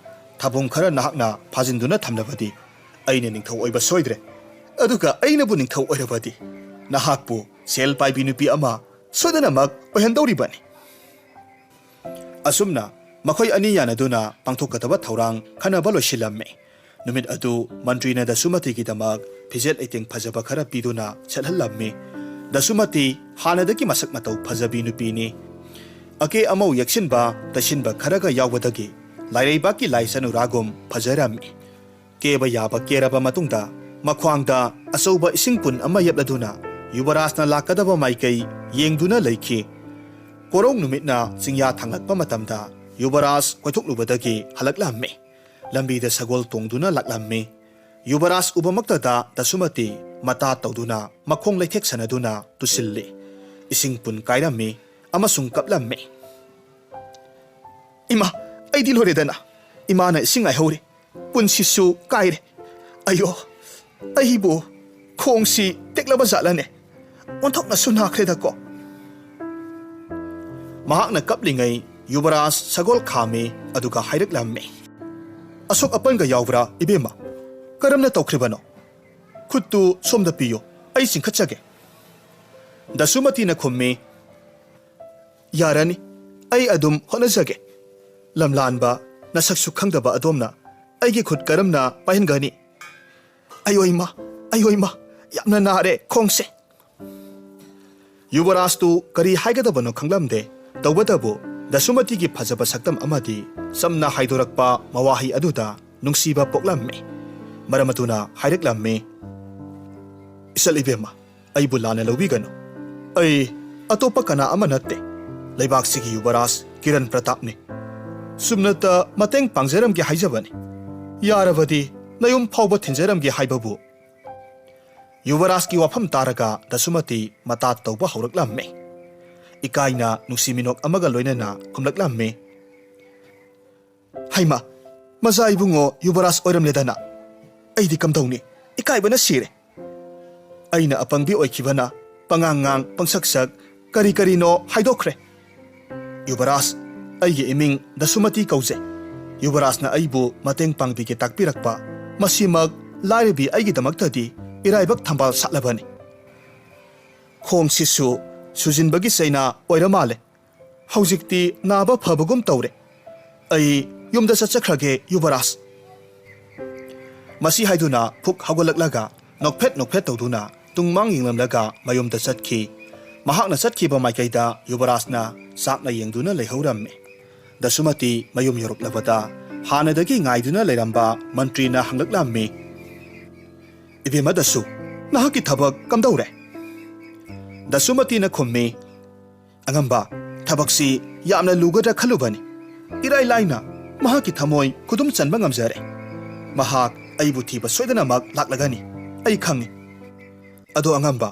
ꯊꯥꯕꯨꯡ ꯈꯔ ꯅꯍꯥꯛꯅ ꯐꯥꯖꯤꯟꯗꯨꯅ ꯊꯝꯂꯕꯗꯤ ꯑꯩꯅ ꯅꯤꯡꯊꯧ ꯑꯣꯏꯕ ꯁꯣꯏꯗ꯭ꯔꯦ꯫ ꯑꯗꯨꯒ ꯑꯩꯅꯕꯨ ꯅꯤꯡꯊꯧ ꯑꯣꯏꯔꯕꯗꯤ ꯅꯍꯥꯛꯄꯨ ꯁꯦꯜ ꯄꯥꯏꯕꯤ ꯅꯨꯄꯤ ꯑꯃ ꯁꯣꯏꯗꯅꯃꯛ ꯑꯣꯏꯍꯟꯗꯧꯔꯤꯕꯅꯤ"꯫ ꯑꯁꯨꯝꯅ ꯃꯈꯣꯏ ꯑꯅꯤ ꯌꯥꯅꯗꯨꯅ ꯄꯥꯡꯊꯣꯛꯀꯗꯕ ꯊꯧꯔꯥꯡ ꯈꯟꯅꯕ ꯂꯣꯏꯁꯤꯜꯂꯝꯃꯤ꯫ ꯅꯨꯃꯤꯠ ꯑꯗꯨ ꯃꯟꯇ꯭ꯔꯤꯅ ꯗꯁꯨꯃꯇꯤꯒꯤꯗꯃꯛ ꯐꯤꯖꯦꯠ ꯂꯩꯇꯦꯡ ꯐꯖꯕ ꯈꯔ ꯄꯤꯗꯨꯅ ꯁꯦꯠꯍꯜꯂꯝꯃꯤ꯫ ꯗꯁꯨꯃꯇꯤ ꯍꯥꯟꯅꯗꯒꯤ ꯃꯁꯛ ꯃꯇꯧ ꯐꯖꯕꯤ ꯅꯨꯄꯤꯅꯤ꯫ ꯑꯀꯦ ꯑꯃꯧ ꯌꯦꯛꯁꯤꯟꯕ ꯇꯩꯁꯤꯟꯕ ꯈꯔꯒ ꯌꯥꯎꯕꯗꯒꯤ ꯂꯥꯏꯔꯩꯕꯥꯛꯀꯤ ꯂꯥꯏ ꯆꯅꯨꯔꯥꯒꯨꯝ ꯐꯖꯔꯝꯃꯤ꯫ ꯀꯦꯕ ꯌꯥꯕ ꯀꯦꯔꯕ ꯃꯇꯨꯡꯗ ꯃꯈ꯭ꯋꯥꯡꯗ ꯑꯆꯧꯕ ꯏꯁꯤꯡ ꯄꯨꯟ ꯑꯃ ꯌꯦꯞꯂꯗꯨꯅ ꯌꯨꯕꯔꯥꯖꯅ ꯂꯥꯛꯀꯗꯕ ꯃꯥꯏꯀꯩ ꯌꯦꯡꯗꯨꯅ ꯂꯩꯈꯤ꯫ ꯀꯣꯔꯧ ꯅꯨꯃꯤꯠꯅ ꯆꯤꯡꯌꯥ ꯊꯥꯡꯂꯛꯄ ꯃꯇꯝꯗ ꯌꯨꯕꯔꯥꯖ ꯀꯣꯏꯊꯣꯛꯂꯨꯕꯗꯒꯤ ꯍꯜꯂꯛꯂꯝꯃꯤ꯫ ꯂꯝꯕꯤꯗ ꯁꯒꯣꯜ ꯇꯣꯡꯗꯨꯅ ꯂꯥꯛꯂꯝꯃꯤ꯫ ꯌꯨꯕꯔꯥꯖ ꯎꯕꯃꯛꯇꯗ ꯗꯁꯨꯃꯇꯤ ꯃꯇꯥ ꯇꯧꯗꯨꯅ ꯃꯈꯣꯡ ꯂꯩꯊꯦꯛ ꯁꯅꯗꯨꯅ ꯇꯨꯁꯤꯜꯂꯤ꯫ ꯏꯁꯤꯡ ꯄꯨꯟ ꯀꯥꯏꯔꯝꯃꯤ ꯑꯃꯁꯨꯡ ꯀꯞꯂꯝꯃꯤ꯫ "ꯏꯃꯥ, ꯑꯩꯗꯤ ꯂꯣꯏꯔꯦꯗꯅ꯫ ꯏꯃꯥꯅ ꯏꯁꯤꯡ ꯉꯥꯏꯍꯧꯔꯤ꯫ ꯄꯨꯟꯁꯤꯁꯨ ꯀꯥꯏꯔꯦ꯫ ꯑꯌꯣ, ꯑꯩꯕꯨ ꯈꯣꯡꯁꯤ ꯇꯦꯛꯂꯕ ꯖꯥꯠꯂꯅꯦ? ꯑꯣꯟꯊꯣꯛꯅꯁꯨ ꯅꯥꯈ꯭ꯔꯦꯗꯀꯣ!" ꯃꯍꯥꯛꯅ ꯀꯞꯂꯤꯉꯩ ꯌꯨꯕꯔꯥꯖ ꯁꯒꯣꯜ ꯈꯥꯝꯃꯤ, ꯑꯗꯨꯒ ꯍꯥꯏꯔꯛꯂꯝꯃꯤ꯫ "ꯑꯁꯣꯛ ꯑꯄꯟꯒ ꯌꯥꯎꯕ꯭ꯔꯥ, ꯏꯕꯦꯝꯃ? ꯀꯔꯝꯅ ꯇꯧꯈ꯭ꯔꯤꯕꯅꯣ? ꯈꯨꯠꯇꯨ ꯁꯣꯝꯗ ꯄꯤꯌꯨ, ꯑꯩ ꯆꯤꯡꯈꯠꯆꯒꯦ꯫" ꯗꯁꯨꯃꯇꯤꯅ ꯈꯨꯝꯃꯤ, "ꯌꯥꯔꯅꯤ, ꯑꯩ ꯑꯗꯨꯝ ꯍꯣꯠꯅꯖꯒꯦ꯫ ꯂꯝꯂꯥꯟꯕ, ꯅꯁꯛꯁꯨ ꯈꯪꯗꯕ ꯑꯗꯣꯝꯅ ꯑꯩꯒꯤ ꯈꯨꯠ ꯀꯔꯝꯅ ꯄꯥꯏꯍꯟꯒꯅꯤ? ꯑꯌꯣ ꯏꯃꯥ, ꯑꯌꯣ ꯏꯃꯥ, ꯌꯥꯝꯅ ꯅꯥꯔꯦ ꯈꯣꯡꯁꯦ!" ꯌꯨꯕꯔꯥꯖꯇꯨ ꯀꯔꯤ ꯍꯥꯏꯒꯗꯕꯅꯣ ꯈꯪꯂꯝꯗꯦ꯫ ꯇꯧꯕꯇꯕꯨ ꯗꯁꯨꯃꯇꯤꯒꯤ ꯐꯖꯕ ꯁꯛꯇꯝ ꯑꯃꯗꯤ ꯆꯝꯅ ꯍꯥꯏꯗꯣꯔꯛꯄ ꯃꯋꯥꯍꯩ ꯑꯗꯨꯗ ꯅꯨꯡꯁꯤꯕ ꯄꯣꯛꯂꯝꯃꯤ꯫ ꯃꯔꯝ ꯑꯗꯨꯅ ꯍꯥꯏꯔꯛꯂꯝꯃꯤ, "ꯏꯆꯜ ꯏꯕꯦꯝꯃ, ꯑꯩꯕꯨ ꯂꯥꯟꯅ ꯂꯧꯕꯤꯒꯅꯨ꯫ ꯑꯩ ꯑꯇꯣꯞꯄ ꯀꯅꯥ ꯑꯃ ꯅꯠꯇꯦ꯫ ꯂꯩꯕꯥꯛꯁꯤꯒꯤ ꯌꯨꯕꯔꯥꯖ ꯀꯤꯔꯟ ꯄ꯭ꯔꯇꯥꯞꯅꯤ꯫ ꯁꯨꯝꯅꯇ ꯃꯇꯦꯡ ꯄꯥꯡꯖꯔꯝꯒꯦ ꯍꯥꯏꯖꯕꯅꯤ꯫ ꯌꯥꯔꯕꯗꯤ ꯅꯌꯨꯝ ꯐꯥꯎꯕ ꯊꯤꯟꯖꯔꯝꯒꯦ ꯍꯥꯏꯕꯕꯨ꯫" ꯌꯨꯕꯔꯥꯖꯀꯤ ꯋꯥꯐꯝ ꯇꯥꯔꯒ ꯗꯁꯨꯃꯇꯤ ꯃꯇꯥ ꯇꯧꯕ ꯍꯧꯔꯛꯂꯝꯃꯤ꯫ ꯏꯀꯥꯏꯅ ꯅꯨꯡꯁꯤ ꯃꯤꯅꯣꯛ ꯑꯃꯒ ꯂꯣꯏꯅꯅ ꯈꯨꯝꯂꯛꯂꯝꯃꯤ, "ꯍꯩꯃꯥ, ꯃꯖꯥ ꯏꯕꯨꯡꯉꯣ ꯌꯨꯕꯔꯥꯖ ꯑꯣꯏꯔꯝꯂꯦꯗꯅ꯫ ꯑꯩꯗꯤ ꯀꯝꯗꯧꯅꯤ? ꯏꯀꯥꯏꯕꯅ ꯁꯤꯔꯦ꯫ ꯑꯩꯅ ꯑꯄꯪꯕꯤ ꯑꯣꯏꯈꯤꯕꯅ ꯄꯉꯥꯡ ꯉꯥꯡ, ꯄꯪꯁꯛ ꯁꯛ, ꯀꯔꯤ ꯀꯔꯤꯅꯣ ꯍꯥꯏꯗꯣꯛꯈ꯭ꯔꯦ꯫ ꯌꯨꯕꯔꯥꯖ, ꯑꯩꯒꯤ ꯏꯃꯤꯡ ꯗꯁꯨꯃꯇꯤ ꯀꯧꯖꯩ꯫ ꯌꯨꯕꯔꯥꯖꯅ ꯑꯩꯕꯨ ꯃꯇꯦꯡ ꯄꯥꯡꯕꯤꯒꯦ ꯇꯥꯛꯄꯤꯔꯛꯄ, ꯃꯁꯤꯃꯛ ꯂꯥꯏꯔꯕꯤ ꯑꯩꯒꯤꯗꯃꯛꯇꯗꯤ ꯏꯔꯥꯏꯕꯛ ꯊꯝꯕꯥꯜ ꯁꯥꯠꯂꯕꯅꯤ꯫ ꯈꯣꯡꯁꯤꯁꯨ ꯁꯨꯖꯤꯟꯕꯒꯤ ꯆꯩꯅꯥ ꯑꯣꯏꯔ ꯃꯥꯜꯂꯦ꯫ ꯍꯧꯖꯤꯛꯇꯤ ꯅꯥꯕ ꯐꯕꯒꯨꯝ ꯇꯧꯔꯦ꯫ ꯑꯩ ꯌꯨꯝꯗ ꯆꯠꯆꯈ꯭ꯔꯒꯦ, ꯌꯨꯕꯔꯥꯖ꯫" ꯃꯁꯤ ꯍꯥꯏꯗꯨꯅ ꯐꯨꯛ ꯍꯧꯒꯠꯂꯛꯂꯒ ꯅꯣꯛꯐꯦꯠ ꯅꯣꯛꯐꯦꯠ ꯇꯧꯗꯨꯅ ꯇꯨꯡꯃꯥꯡ ꯌꯦꯡꯂꯝꯂꯒ ꯃꯌꯨꯝꯗ ꯆꯠꯈꯤ꯫ ꯃꯍꯥꯛꯅ ꯆꯠꯈꯤꯕ ꯃꯥꯏꯀꯩꯗ ꯌꯨꯕꯔꯥꯖꯅ ꯆꯥꯛꯅ ꯌꯦꯡꯗꯨꯅ ꯂꯩꯍꯧꯔꯝꯃꯤ꯫ ꯗꯁꯨꯃꯇꯤ ꯃꯌꯨꯝ ꯌꯧꯔꯛꯂꯕꯗ ꯍꯥꯟꯅꯗꯒꯤ ꯉꯥꯏꯗꯨꯅ ꯂꯩꯔꯝꯕ ꯃꯟꯇ꯭ꯔꯤꯅ ꯍꯪꯂꯛꯂꯝꯃꯤ, "ꯏꯕꯦꯝꯃ ꯗꯁꯨ, ꯅꯍꯥꯛꯀꯤ ꯊꯕꯛ ꯀꯝꯗꯧꯔꯦ?" ꯗꯁꯨꯃꯇꯤꯅ ꯈꯨꯝꯃꯤ, "ꯑꯉꯝꯕ, ꯊꯕꯛꯁꯤ ꯌꯥꯝꯅ ꯂꯨꯒꯗ꯭ꯔꯥ ꯈꯜꯂꯨꯕꯅꯤ꯫ ꯏꯔꯥꯏ ꯂꯥꯏꯅ ꯃꯍꯥꯛꯀꯤ ꯊꯃꯣꯏ ꯈꯨꯗꯨꯝ ꯆꯟꯕ ꯉꯝꯖꯔꯦ꯫ ꯃꯍꯥꯛ ꯑꯩꯕꯨ ꯊꯤꯕ ꯁꯣꯏꯗꯅꯃꯛ ꯂꯥꯛꯂꯒꯅꯤ, ꯑꯩ ꯈꯪꯏ꯫ ꯑꯗꯣ ꯑꯉꯝꯕ,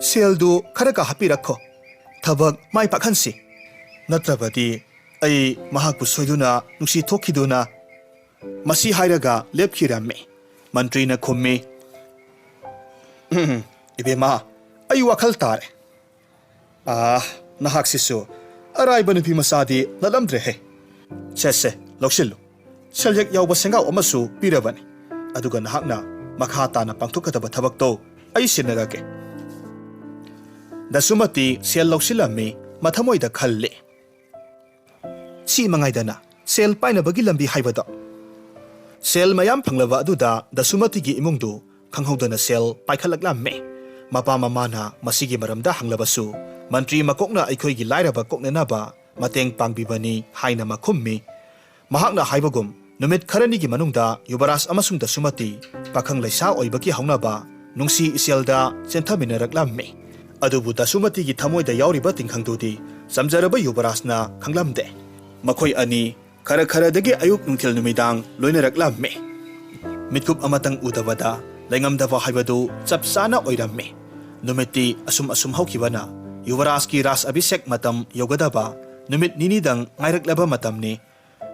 ꯁꯦꯜꯗꯨ ꯈꯔꯒ ꯍꯥꯞꯄꯤꯔꯛꯈꯣ꯫ ꯊꯕꯛ ꯃꯥꯏ ꯄꯥꯛꯍꯟꯁꯤ꯫ ꯅꯠꯇ꯭ꯔꯕꯗꯤ ꯑꯩ ꯃꯍꯥꯛꯄꯨ ꯁꯣꯏꯗꯨꯅ ꯅꯨꯡꯁꯤ ꯊꯣꯛꯈꯤꯗꯨꯅ꯫ ꯃꯁꯤ ꯍꯥꯏꯔꯒ ꯂꯦꯞꯈꯤꯔꯝꯃꯤ꯫ ꯃꯟꯇ꯭ꯔꯤꯅ ꯈꯨꯝꯃꯤ, "ꯎꯝ, ꯏꯕꯦꯝꯃ, ꯑꯩ ꯋꯥꯈꯜ ꯇꯥꯔꯦ꯫ ꯑꯥ, ꯅꯍꯥꯛꯁꯤꯁꯨ ꯑꯔꯥꯏꯕ ꯅꯨꯄꯤ ꯃꯆꯥꯗꯤ ꯅꯠꯂꯝꯗ꯭ꯔꯦꯍꯦ꯫ ꯁꯦ, ꯁꯦ, ꯂꯧꯁꯤꯜꯂꯨ꯫ ꯁꯦꯜꯌꯦꯛ ꯌꯥꯎꯕ ꯁꯦꯡꯒꯥꯎ ꯑꯃꯁꯨ ꯄꯤꯔꯕꯅꯤ꯫ ꯑꯗꯨꯒ ꯅꯍꯥꯛꯅ ꯃꯈꯥ ꯇꯥꯅ ꯄꯥꯡꯊꯣꯛꯀꯗꯕ ꯊꯕꯛꯇꯣ ꯑꯩ ꯁꯤꯟꯅꯔꯒꯦ꯫" ꯗꯁꯨꯃꯇꯤ ꯁꯦꯜ ꯂꯧꯁꯤꯜꯂꯝꯃꯤ, ꯃꯊꯃꯣꯏꯗ ꯈꯜꯂꯤ, "ꯁꯤ ꯃꯉꯥꯏꯗꯅ ꯁꯦꯜ ꯄꯥꯏꯅꯕꯒꯤ ꯂꯝꯕꯤ ꯍꯥꯏꯕꯗꯣ꯫" ꯁꯦꯜ ꯃꯌꯥꯝ ꯐꯪꯂꯕ ꯑꯗꯨꯗ ꯗꯁꯨꯃꯇꯤꯒꯤ ꯏꯃꯨꯡꯗꯨ ꯈꯪꯍꯧꯗꯅ ꯁꯦꯜ ꯄꯥꯏꯈꯠꯂꯛꯂꯝꯃꯤ꯫ ꯃꯄꯥ ꯃꯃꯥꯅ ꯃꯁꯤꯒꯤ ꯃꯔꯝꯗ ꯍꯪꯂꯕꯁꯨ, ꯃꯟꯇ꯭ꯔꯤ ꯃꯀꯣꯛꯅ ꯑꯩꯈꯣꯏꯒꯤ ꯂꯥꯏꯔꯕ ꯀꯣꯛꯅꯅꯕ ꯃꯇꯦꯡ ꯄꯥꯡꯕꯤꯕꯅꯤ ꯍꯥꯏꯅ ꯃꯈꯨꯝꯃꯤ꯫ ꯃꯍꯥꯛꯅ ꯍꯥꯏꯕꯒꯨꯝ, ꯅꯨꯃꯤꯠ ꯈꯔꯅꯤꯒꯤ ꯃꯅꯨꯡꯗ ꯌꯨꯕꯔꯥꯖ ꯑꯃꯁꯨꯡ ꯗꯁꯨꯃꯇꯤ ꯄꯥꯈꯪ ꯂꯩꯁꯥ ꯑꯣꯏꯕꯒꯤ ꯍꯧꯅꯕ ꯅꯨꯡꯁꯤ ꯏꯆꯦꯜꯗ ꯆꯦꯟꯊꯃꯤꯟꯅꯔꯛꯂꯝꯃꯤ꯫ ꯑꯗꯨꯕꯨ ꯗꯁꯨꯃꯇꯤꯒꯤ ꯊꯃꯣꯏꯗ ꯌꯥꯎꯔꯤꯕ ꯇꯤꯡꯈꯪꯗꯨꯗꯤ ꯆꯝꯖꯔꯕ ꯌꯨꯕꯔꯥꯖꯅ ꯈꯪꯂꯝꯗꯦ꯫ ꯃꯈꯣꯏ ꯑꯅꯤ ꯈꯔ ꯈꯔꯗꯒꯤ ꯑꯌꯨꯛ ꯅꯨꯡꯊꯤꯜ ꯅꯨꯃꯤꯗꯥꯡ ꯂꯣꯏꯅꯔꯛꯂꯝꯃꯤ꯫ ꯃꯤꯠꯀꯨꯞ ꯑꯃꯇꯪ ꯎꯗꯕꯗ ꯂꯩꯉꯝꯗꯕ ꯍꯥꯏꯕꯗꯨ ꯆꯞ ꯆꯥꯅ ꯑꯣꯏꯔꯝꯃꯤ꯫ ꯅꯨꯃꯤꯠꯇꯤ ꯑꯁꯨꯝ ꯑꯁꯨꯝ ꯍꯧꯈꯤꯕꯅ ꯌꯨꯕꯔꯥꯖꯀꯤ ꯔꯥꯖ ꯑꯚꯤꯁꯦꯛ ꯃꯇꯝ ꯌꯧꯒꯗꯕ ꯅꯨꯃꯤꯠ ꯅꯤꯅꯤꯗꯪ ꯉꯥꯏꯔꯛꯂꯕ ꯃꯇꯝꯅꯤ꯫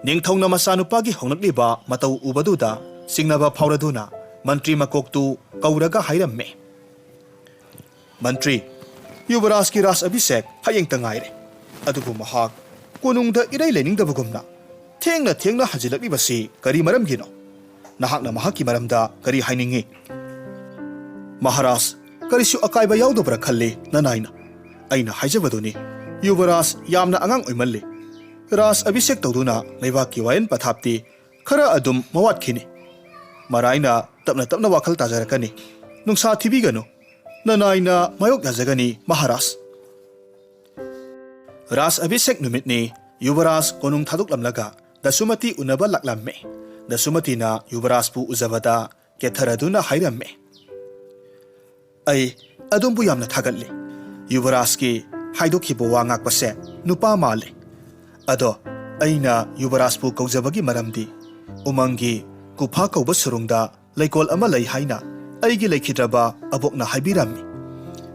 ꯅꯤꯡꯊꯧꯅ ꯃꯆꯥꯅꯨꯄꯥꯒꯤ ꯍꯧꯅꯛꯂꯤꯕ ꯃꯇꯧ ꯎꯕꯗꯨꯗ ꯆꯤꯡꯅꯕ ꯐꯥꯎꯔꯗꯨꯅ ꯃꯟꯇ꯭ꯔꯤ ꯃꯀꯣꯛꯇꯨ ꯀꯧꯔꯒ ꯍꯥꯏꯔꯝꯃꯤ, "ꯃꯟꯇ꯭ꯔꯤ, ꯌꯨꯕꯔꯥꯖꯀꯤ ꯔꯥꯖ ꯑꯚꯤꯁꯦꯛ ꯍꯌꯦꯡꯇ ꯉꯥꯏꯔꯦ꯫ ꯑꯗꯨꯕꯨ ꯃꯍꯥꯛ ꯀꯣꯅꯨꯡꯗ ꯏꯔꯩ ꯂꯩꯅꯤꯡꯗꯕꯒꯨꯝꯅ ꯊꯦꯡꯅ ꯊꯦꯡꯅ ꯍꯟꯖꯤꯜꯂꯛꯂꯤꯕꯁꯤ ꯀꯔꯤ ꯃꯔꯝꯒꯤꯅꯣ? ꯅꯍꯥꯛꯅ ꯃꯍꯥꯛꯀꯤ ꯃꯔꯝꯗ ꯀꯔꯤ ꯍꯥꯏꯅꯤꯡꯏ?" "ꯃꯍꯥꯔꯥꯖ, ꯀꯔꯤꯁꯨ ꯑꯀꯥꯏꯕ ꯌꯥꯎꯗꯕ꯭ꯔꯥ ꯈꯜꯂꯤ ꯅꯅꯥꯏꯅ꯫ ꯑꯩꯅ ꯍꯥꯏꯖꯕꯗꯨꯅꯤ, ꯌꯨꯕꯔꯥꯖ ꯌꯥꯝꯅ ꯑꯉꯥꯡ ꯑꯣꯏꯃꯜꯂꯤ꯫ ꯔꯥꯖ ꯑꯚꯤꯁꯦꯛ ꯇꯧꯗꯨꯅ ꯂꯩꯕꯥꯛꯀꯤ ꯋꯥꯌꯦꯟ ꯄꯊꯥꯞꯇꯤ ꯈꯔ ꯑꯗꯨꯝ ꯃꯋꯥꯠꯈꯤꯅꯤ꯫ ꯃꯔꯥꯏꯅ ꯇꯞꯅ ꯇꯞꯅ ꯋꯥꯈꯜ ꯇꯥꯖꯔꯛꯀꯅꯤ꯫ ꯅꯨꯡꯁꯥ ꯊꯤꯕꯤꯒꯅꯨ꯫ ꯅꯅꯥꯏꯅ ꯃꯥꯌꯣꯛ ꯌꯥꯖꯒꯅꯤ, ꯃꯍꯥꯔꯥꯖ꯫" ꯔꯥꯖ ꯑꯚꯤꯁꯦꯛ ꯅꯨꯃꯤꯠꯅꯤ꯫ ꯌꯨꯕꯔꯥꯖ ꯀꯣꯅꯨꯡ ꯊꯥꯗꯣꯛꯂꯝꯂꯒ ꯗꯁꯨꯃꯇꯤ ꯎꯅꯕ ꯂꯥꯛꯂꯝꯃꯤ꯫ ꯗꯁꯨꯃꯇꯤꯅ ꯌꯨꯕꯔꯥꯖꯄꯨ ꯎꯖꯕꯗ ꯀꯦꯊꯔꯗꯨꯅ ꯍꯥꯏꯔꯝꯃꯤ, "ꯑꯩ ꯑꯗꯣꯝꯕꯨ ꯌꯥꯝꯅ ꯊꯥꯒꯠꯂꯤ꯫ ꯌꯨꯕꯔꯥꯖꯀꯤ ꯍꯥꯏꯗꯣꯛꯈꯤꯕ ꯋꯥ ꯉꯥꯛꯄꯁꯦ ꯅꯨꯄꯥ ꯃꯥꯜꯂꯤ꯫ ꯑꯗꯣ ꯑꯩꯅ ꯌꯨꯕꯔꯥꯖꯄꯨ ꯀꯧꯖꯕꯒꯤ ꯃꯔꯝꯗꯤ ꯎꯃꯪꯒꯤ ꯀꯨꯐꯥ ꯀꯧꯕ ꯁꯨꯔꯨꯡꯗ ꯂꯩꯀꯣꯜ ꯑꯃ ꯂꯩ ꯍꯥꯏꯅ ꯑꯩꯒꯤ ꯂꯩꯈꯤꯗ꯭ꯔꯕ ꯑꯕꯣꯛꯅ ꯍꯥꯏꯕꯤꯔꯝꯃꯤ꯫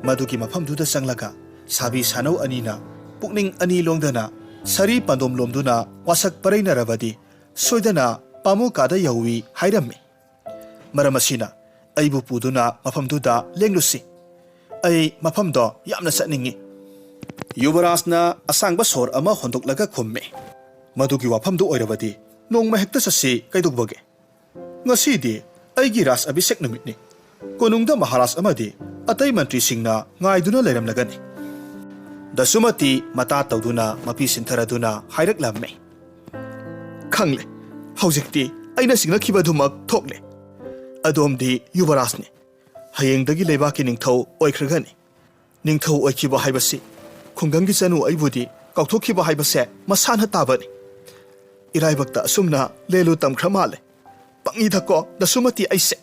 ꯃꯗꯨꯒꯤ ꯃꯐꯝꯗꯨꯗ ꯆꯪꯂꯒ ꯁꯥꯕꯤ ꯁꯥꯅꯧ ꯑꯅꯤꯅ ꯄꯨꯛꯅꯤꯡ ꯑꯅꯤ ꯂꯣꯡꯗꯅ ꯁꯥꯔꯤ ꯄꯥꯟꯗꯣꯝ ꯂꯣꯝꯗꯨꯅ ꯋꯥꯁꯛ ꯄꯔꯩꯅꯔꯕꯗꯤ ꯁꯣꯏꯗꯅ ꯄꯥꯃꯨꯀꯥꯗ ꯌꯧꯏ ꯍꯥꯏꯔꯝꯃꯤ꯫ ꯃꯔꯝ ꯑꯁꯤꯅ ꯑꯩꯕꯨ ꯄꯨꯗꯨꯅ ꯃꯐꯝꯗꯨꯗ ꯂꯦꯡꯂꯨꯁꯤ꯫ ꯑꯩ ꯃꯐꯝꯗꯣ ꯌꯥꯝꯅ ꯆꯠꯅꯤꯡꯏ꯫ ꯌꯨꯕꯔꯥꯖꯅ ꯑꯁꯥꯡꯕ ꯁꯣꯔ ꯑꯃ ꯍꯣꯟꯗꯣꯛꯂꯒ ꯈꯨꯝꯃꯤ, "ꯃꯗꯨꯒꯤ ꯋꯥꯐꯝꯗꯨ ꯑꯣꯏꯔꯕꯗꯤ ꯅꯣꯡꯃ ꯍꯦꯛꯇ ꯆꯠꯁꯤ ꯀꯩꯗꯧꯕꯒꯦ? ꯉꯁꯤꯗꯤ ꯑꯩꯒꯤ ꯔꯥꯖ ꯑꯚꯤꯁꯦꯛ ꯅꯨꯃꯤꯠꯅꯤ꯫ ꯀꯣꯅꯨꯡꯗ ꯃꯍꯥꯔꯥꯖ ꯑꯃꯗꯤ ꯑꯇꯩ ꯃꯟꯇ꯭ꯔꯤꯁꯤꯡꯅ ꯉꯥꯏꯗꯨꯅ ꯂꯩꯔꯝꯂꯒꯅꯤ"꯫ ꯗꯁꯨꯃꯇꯤ ꯃꯇꯥ ꯇꯧꯗꯨꯅ ꯃꯄꯤ ꯁꯤꯟꯊꯔꯗꯨꯅ ꯍꯥꯏꯔꯛꯂꯝꯃꯤ, "ꯈꯪꯂꯦ, ꯍꯧꯖꯤꯛꯇꯤ ꯑꯩꯅ ꯆꯤꯡꯅꯈꯤꯕꯗꯨꯃꯛ ꯊꯣꯛꯂꯦ꯫ ꯑꯗꯣꯝꯗꯤ ꯌꯨꯕꯔꯥꯖꯅꯤ꯫ ꯍꯌꯦꯡꯗꯒꯤ ꯂꯩꯕꯥꯛꯀꯤ ꯅꯤꯡꯊꯧ ꯑꯣꯏꯈ꯭ꯔꯒꯅꯤ꯫ ꯅꯤꯡꯊꯧ ꯑꯣꯏꯈꯤꯕ ꯍꯥꯏꯕꯁꯤ ꯈꯨꯡꯒꯪꯒꯤ ꯆꯅꯨ ꯑꯩꯕꯨꯗꯤ ꯀꯥꯎꯊꯣꯛꯈꯤꯕ ꯍꯥꯏꯕꯁꯦ ꯃꯁꯥꯅ ꯇꯥꯕꯅꯤ꯫ ꯏꯔꯥꯏꯕꯛꯇ ꯑꯁꯨꯝꯅ ꯂꯦꯜꯂꯨ ꯇꯝꯈ꯭ꯔ ꯃꯥꯜꯂꯦ꯫ ꯄꯪꯉꯤꯗꯀꯣ ꯗꯁꯨꯃꯇꯤ ꯑꯩꯁꯦ꯫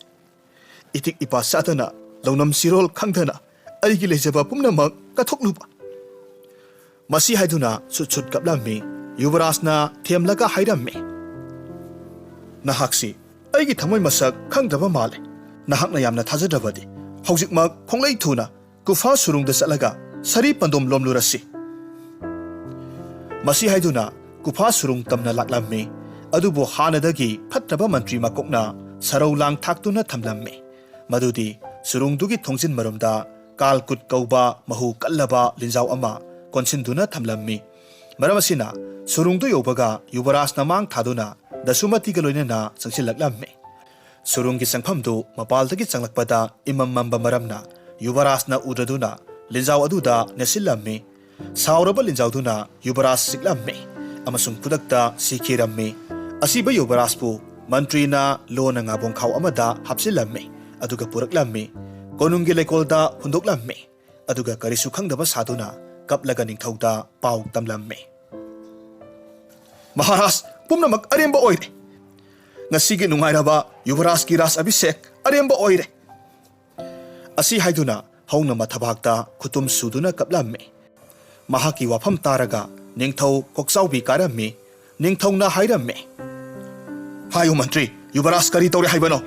ꯏꯇꯤꯛ ꯏꯄꯥ ꯆꯥꯗꯅ ꯂꯧꯅꯝ ꯆꯤꯔꯣꯜ ꯈꯪꯗꯅ ꯑꯩꯒꯤ ꯂꯩꯖꯕ ꯄꯨꯝꯅꯃꯛ ꯀꯠꯊꯣꯛꯂꯨꯕ"꯫ ꯃꯁꯤ ꯍꯥꯏꯗꯨꯅ ꯁꯨꯠ ꯁꯨꯠ ꯀꯞꯂꯝꯃꯤ꯫ ꯌꯨꯕꯔꯥꯖꯅ ꯊꯦꯝꯂꯒ ꯍꯥꯏꯔꯝꯃꯤ, "ꯅꯍꯥꯛꯁꯤ ꯑꯩꯒꯤ ꯊꯃꯣꯏ ꯃꯁꯛ ꯈꯪꯗ꯭ꯔꯕ ꯃꯥꯜꯂꯦ꯫ ꯅꯍꯥꯛꯅ ꯌꯥꯝꯅ ꯊꯥꯖꯗ꯭ꯔꯕꯗꯤ ꯍꯧꯖꯤꯛꯃꯛ ꯈꯣꯡꯂꯩ ꯊꯨꯅ ꯀꯨꯐꯥ ꯁꯨꯔꯨꯡꯗ ꯆꯠꯂꯒ ꯁꯥꯔꯤ ꯄꯥꯟꯗꯣꯝ ꯂꯣꯝꯂꯨꯔꯁꯤ"꯫ ꯃꯁꯤ ꯍꯥꯏꯗꯨꯅ ꯀꯨꯐꯥ ꯁꯨꯔꯨꯡ ꯇꯝꯅ ꯂꯥꯛꯂꯝꯃꯤ꯫ ꯑꯗꯨꯕꯨ ꯍꯥꯟꯅꯗꯒꯤ ꯐꯠꯇ꯭ꯔꯕ ꯃꯟꯇ꯭ꯔꯤ ꯃꯀꯣꯛꯅ ꯁꯔꯧ ꯂꯥꯡ ꯊꯥꯛꯇꯨꯅ ꯊꯝꯂꯝꯃꯤ꯫ ꯃꯗꯨꯗꯤ ꯁꯨꯔꯨꯡꯗꯨꯒꯤ ꯊꯣꯡꯖꯤꯟ ꯃꯔꯨꯝꯗ ꯀꯥꯜ ꯀꯨꯠ ꯀꯧꯕ ꯃꯍꯨ ꯀꯜꯂꯕ ꯂꯤꯟꯖꯥꯎ ꯑꯃ ꯀꯣꯟꯁꯤꯟꯗꯨꯅ ꯊꯝꯂꯝꯃꯤ꯫ ꯃꯔꯝ ꯑꯁꯤꯅ ꯁꯨꯔꯨꯡꯗꯨ ꯌꯧꯕꯒ ꯌꯨꯕꯔꯥꯖꯅ ꯃꯥꯡ ꯊꯥꯗꯨꯅ ꯗꯁꯨꯃꯇꯤꯒ ꯂꯣꯏꯅꯅ ꯆꯪꯁꯤꯜꯂꯛꯂꯝꯃꯤ꯫ ꯁꯨꯔꯨꯡꯒꯤ ꯆꯪꯐꯝꯗꯨ ꯃꯄꯥꯜꯗꯒꯤ ꯆꯪꯂꯛꯄꯗ ꯏꯃꯝ ꯃꯝꯕ ꯃꯔꯝꯅ ꯌꯨꯕꯔꯥꯖꯅ ꯎꯗ꯭ꯔꯗꯨꯅ ꯂꯤꯟꯖꯥꯎ ꯑꯗꯨꯗ ꯅꯦꯠꯁꯤꯜꯂꯝꯃꯤ꯫ ꯁꯥꯎꯔꯕ ꯂꯤꯟꯖꯥꯎꯗꯨꯅ ꯌꯨꯕꯔꯥꯖ ꯆꯤꯛꯂꯝꯃꯤ ꯑꯃꯁꯨꯡ ꯈꯨꯗꯛꯇ ꯁꯤꯈꯤꯔꯝꯃꯤ꯫ ꯑꯁꯤꯕ ꯌꯨꯕꯔꯥꯖꯄꯨ ꯃꯟꯇ꯭ꯔꯤꯅ ꯂꯣꯟꯅ ꯉꯥꯕꯣꯡꯈꯥꯎ ꯑꯃꯗ ꯍꯥꯞꯆꯤꯜꯂꯝꯃꯤ, ꯑꯗꯨꯒ ꯄꯨꯔꯛꯂꯝꯃꯤ꯫ ꯀꯣꯅꯨꯡꯒꯤ ꯂꯩꯀꯣꯜꯗ ꯍꯨꯟꯗꯣꯛꯂꯝꯃꯤ꯫ ꯑꯗꯨꯒ ꯀꯔꯤꯁꯨ ꯈꯪꯗꯕ ꯁꯥꯗꯨꯅ ꯀꯞꯂꯒ ꯅꯤꯡꯊꯧꯗ ꯄꯥꯎ ꯇꯝꯂꯝꯃꯤ꯫ "ꯃꯍꯥꯔꯥꯖ, ꯄꯨꯝꯅꯃꯛ ꯑꯔꯦꯝꯕ ꯑꯣꯏꯔꯦ꯫ ꯉꯁꯤꯒꯤ ꯅꯨꯡꯉꯥꯏꯔꯕ ꯌꯨꯕꯔꯥꯖꯀꯤ ꯔꯥꯖ ꯑꯚꯤꯁꯦꯛ ꯑꯔꯦꯝꯕ ꯑꯣꯏꯔꯦ"꯫ ꯑꯁꯤ ꯍꯥꯏꯗꯨꯅ ꯍꯧꯅ ꯃꯊꯕꯥꯛꯇ ꯈꯨꯇꯨꯝ ꯁꯨꯗꯨꯅ ꯀꯞꯂꯝꯃꯤ꯫ ꯃꯍꯥꯛꯀꯤ ꯋꯥꯐꯝ ꯇꯥꯔꯒ ꯅꯤꯡꯊꯧ ꯀꯣꯛꯆꯥꯎꯕꯤ ꯀꯥꯔꯝꯃꯤ꯫ ꯅꯤꯡꯊꯧꯅ ꯍꯥꯏꯔꯝꯃꯤ, "ꯍꯥꯏꯌꯨ ꯃꯟꯇ꯭ꯔꯤ, ꯌꯨꯕꯔꯥꯖ ꯀꯔꯤ ꯇꯧꯔꯦ ꯍꯥꯏꯕꯅꯣ?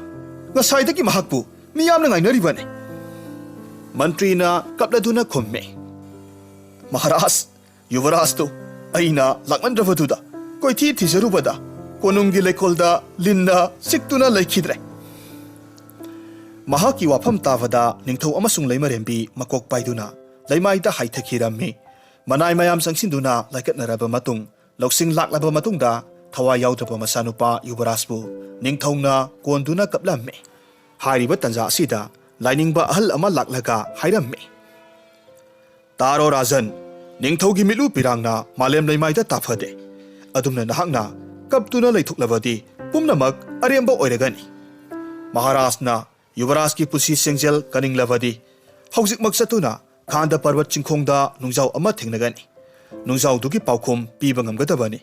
ꯉꯁꯥꯏꯗꯒꯤ ꯃꯍꯥꯛꯄꯨ ꯃꯤꯌꯥꯝꯅ ꯉꯥꯏꯅꯔꯤꯕꯅꯤ꯫" ꯃꯟꯇ꯭ꯔꯤꯅ ꯀꯞꯂꯗꯨꯅ ꯈꯨꯝꯃꯤ, "ꯃꯍꯥꯔꯥꯖ, ꯌꯨꯕꯔꯥꯖꯇꯨ ꯑꯩꯅ ꯂꯥꯛꯃꯟꯗ꯭ꯔꯕꯗꯨꯗ ꯀꯣꯏꯊꯤ ꯊꯤꯖꯔꯨꯕꯗ ꯀꯣꯅꯨꯡꯒꯤ ꯂꯩꯀꯣꯜꯗ ꯂꯤꯟꯅ ꯆꯤꯛꯇꯨꯅ ꯂꯩꯈꯤꯗ꯭ꯔꯦ꯫" ꯃꯍꯥꯛꯀꯤ ꯋꯥꯐꯝ ꯇꯥꯕꯗ ꯅꯤꯡꯊꯧ ꯑꯃꯁꯨꯡ ꯂꯩꯃꯔꯦꯝꯕꯤ ꯃꯀꯣꯛ ꯄꯥꯏꯗꯨꯅ ꯂꯩꯃꯥꯏꯗ ꯍꯥꯏꯊꯈꯤꯔꯝꯃꯤ꯫ ꯃꯅꯥꯏ ꯃꯌꯥꯝ ꯆꯪꯁꯤꯟꯗꯨꯅ ꯂꯥꯏꯀꯠꯅꯔꯕ ꯃꯇꯨꯡ, ꯂꯧꯁꯤꯡ ꯂꯥꯛꯂꯕ ꯃꯇꯨꯡꯗ, ꯊꯋꯥꯏ ꯌꯥꯎꯗ꯭ꯔꯕ ꯃꯆꯥꯅꯨꯄꯥ ꯌꯨꯕꯔꯥꯖꯄꯨ ꯅꯤꯡꯊꯧꯅ ꯀꯣꯟꯗꯨꯅ ꯀꯞꯂꯝꯃꯤ꯫ ꯍꯥꯏꯔꯤꯕ ꯇꯟꯖꯥ ꯑꯁꯤꯗ ꯂꯥꯏꯅꯤꯡꯕ ꯑꯍꯜ ꯑꯃ ꯂꯥꯛꯂꯒ ꯍꯥꯏꯔꯝꯃꯤ, "ꯇꯥꯔꯣ ꯔꯥꯖꯟ, ꯅꯤꯡꯊꯧꯒꯤ ꯃꯤꯠꯂꯨ ꯄꯤꯔꯥꯡꯅ ꯃꯥꯂꯦꯝ ꯂꯩꯃꯥꯏꯗ ꯇꯥꯐꯗꯦ꯫ ꯑꯗꯨꯝꯅ ꯅꯍꯥꯛꯅ ꯀꯞꯇꯨꯅ ꯂꯩꯊꯣꯛꯂꯕꯗꯤ ꯄꯨꯝꯅꯃꯛ ꯑꯔꯦꯝꯕ ꯑꯣꯏꯔꯒꯅꯤ꯫ ꯃꯍꯥꯔꯥꯖꯅ ꯌꯨꯕꯔꯥꯖꯀꯤ ꯄꯨꯟꯁꯤ ꯆꯦꯡꯖꯦꯜ ꯀꯟꯅꯤꯡꯂꯕꯗꯤ ꯍꯧꯖꯤꯛꯃꯛ ꯆꯠꯇꯨꯅ ꯈꯥꯟꯗ ꯄꯔꯕꯠ ꯆꯤꯡꯈꯣꯡꯗ ꯅꯨꯡꯖꯥꯎ ꯑꯃ ꯊꯦꯡꯅꯒꯅꯤ꯫ ꯅꯨꯡꯖꯥꯎꯗꯨꯒꯤ ꯄꯥꯎꯈꯨꯝ ꯄꯤꯕ ꯉꯝꯒꯗꯕꯅꯤ꯫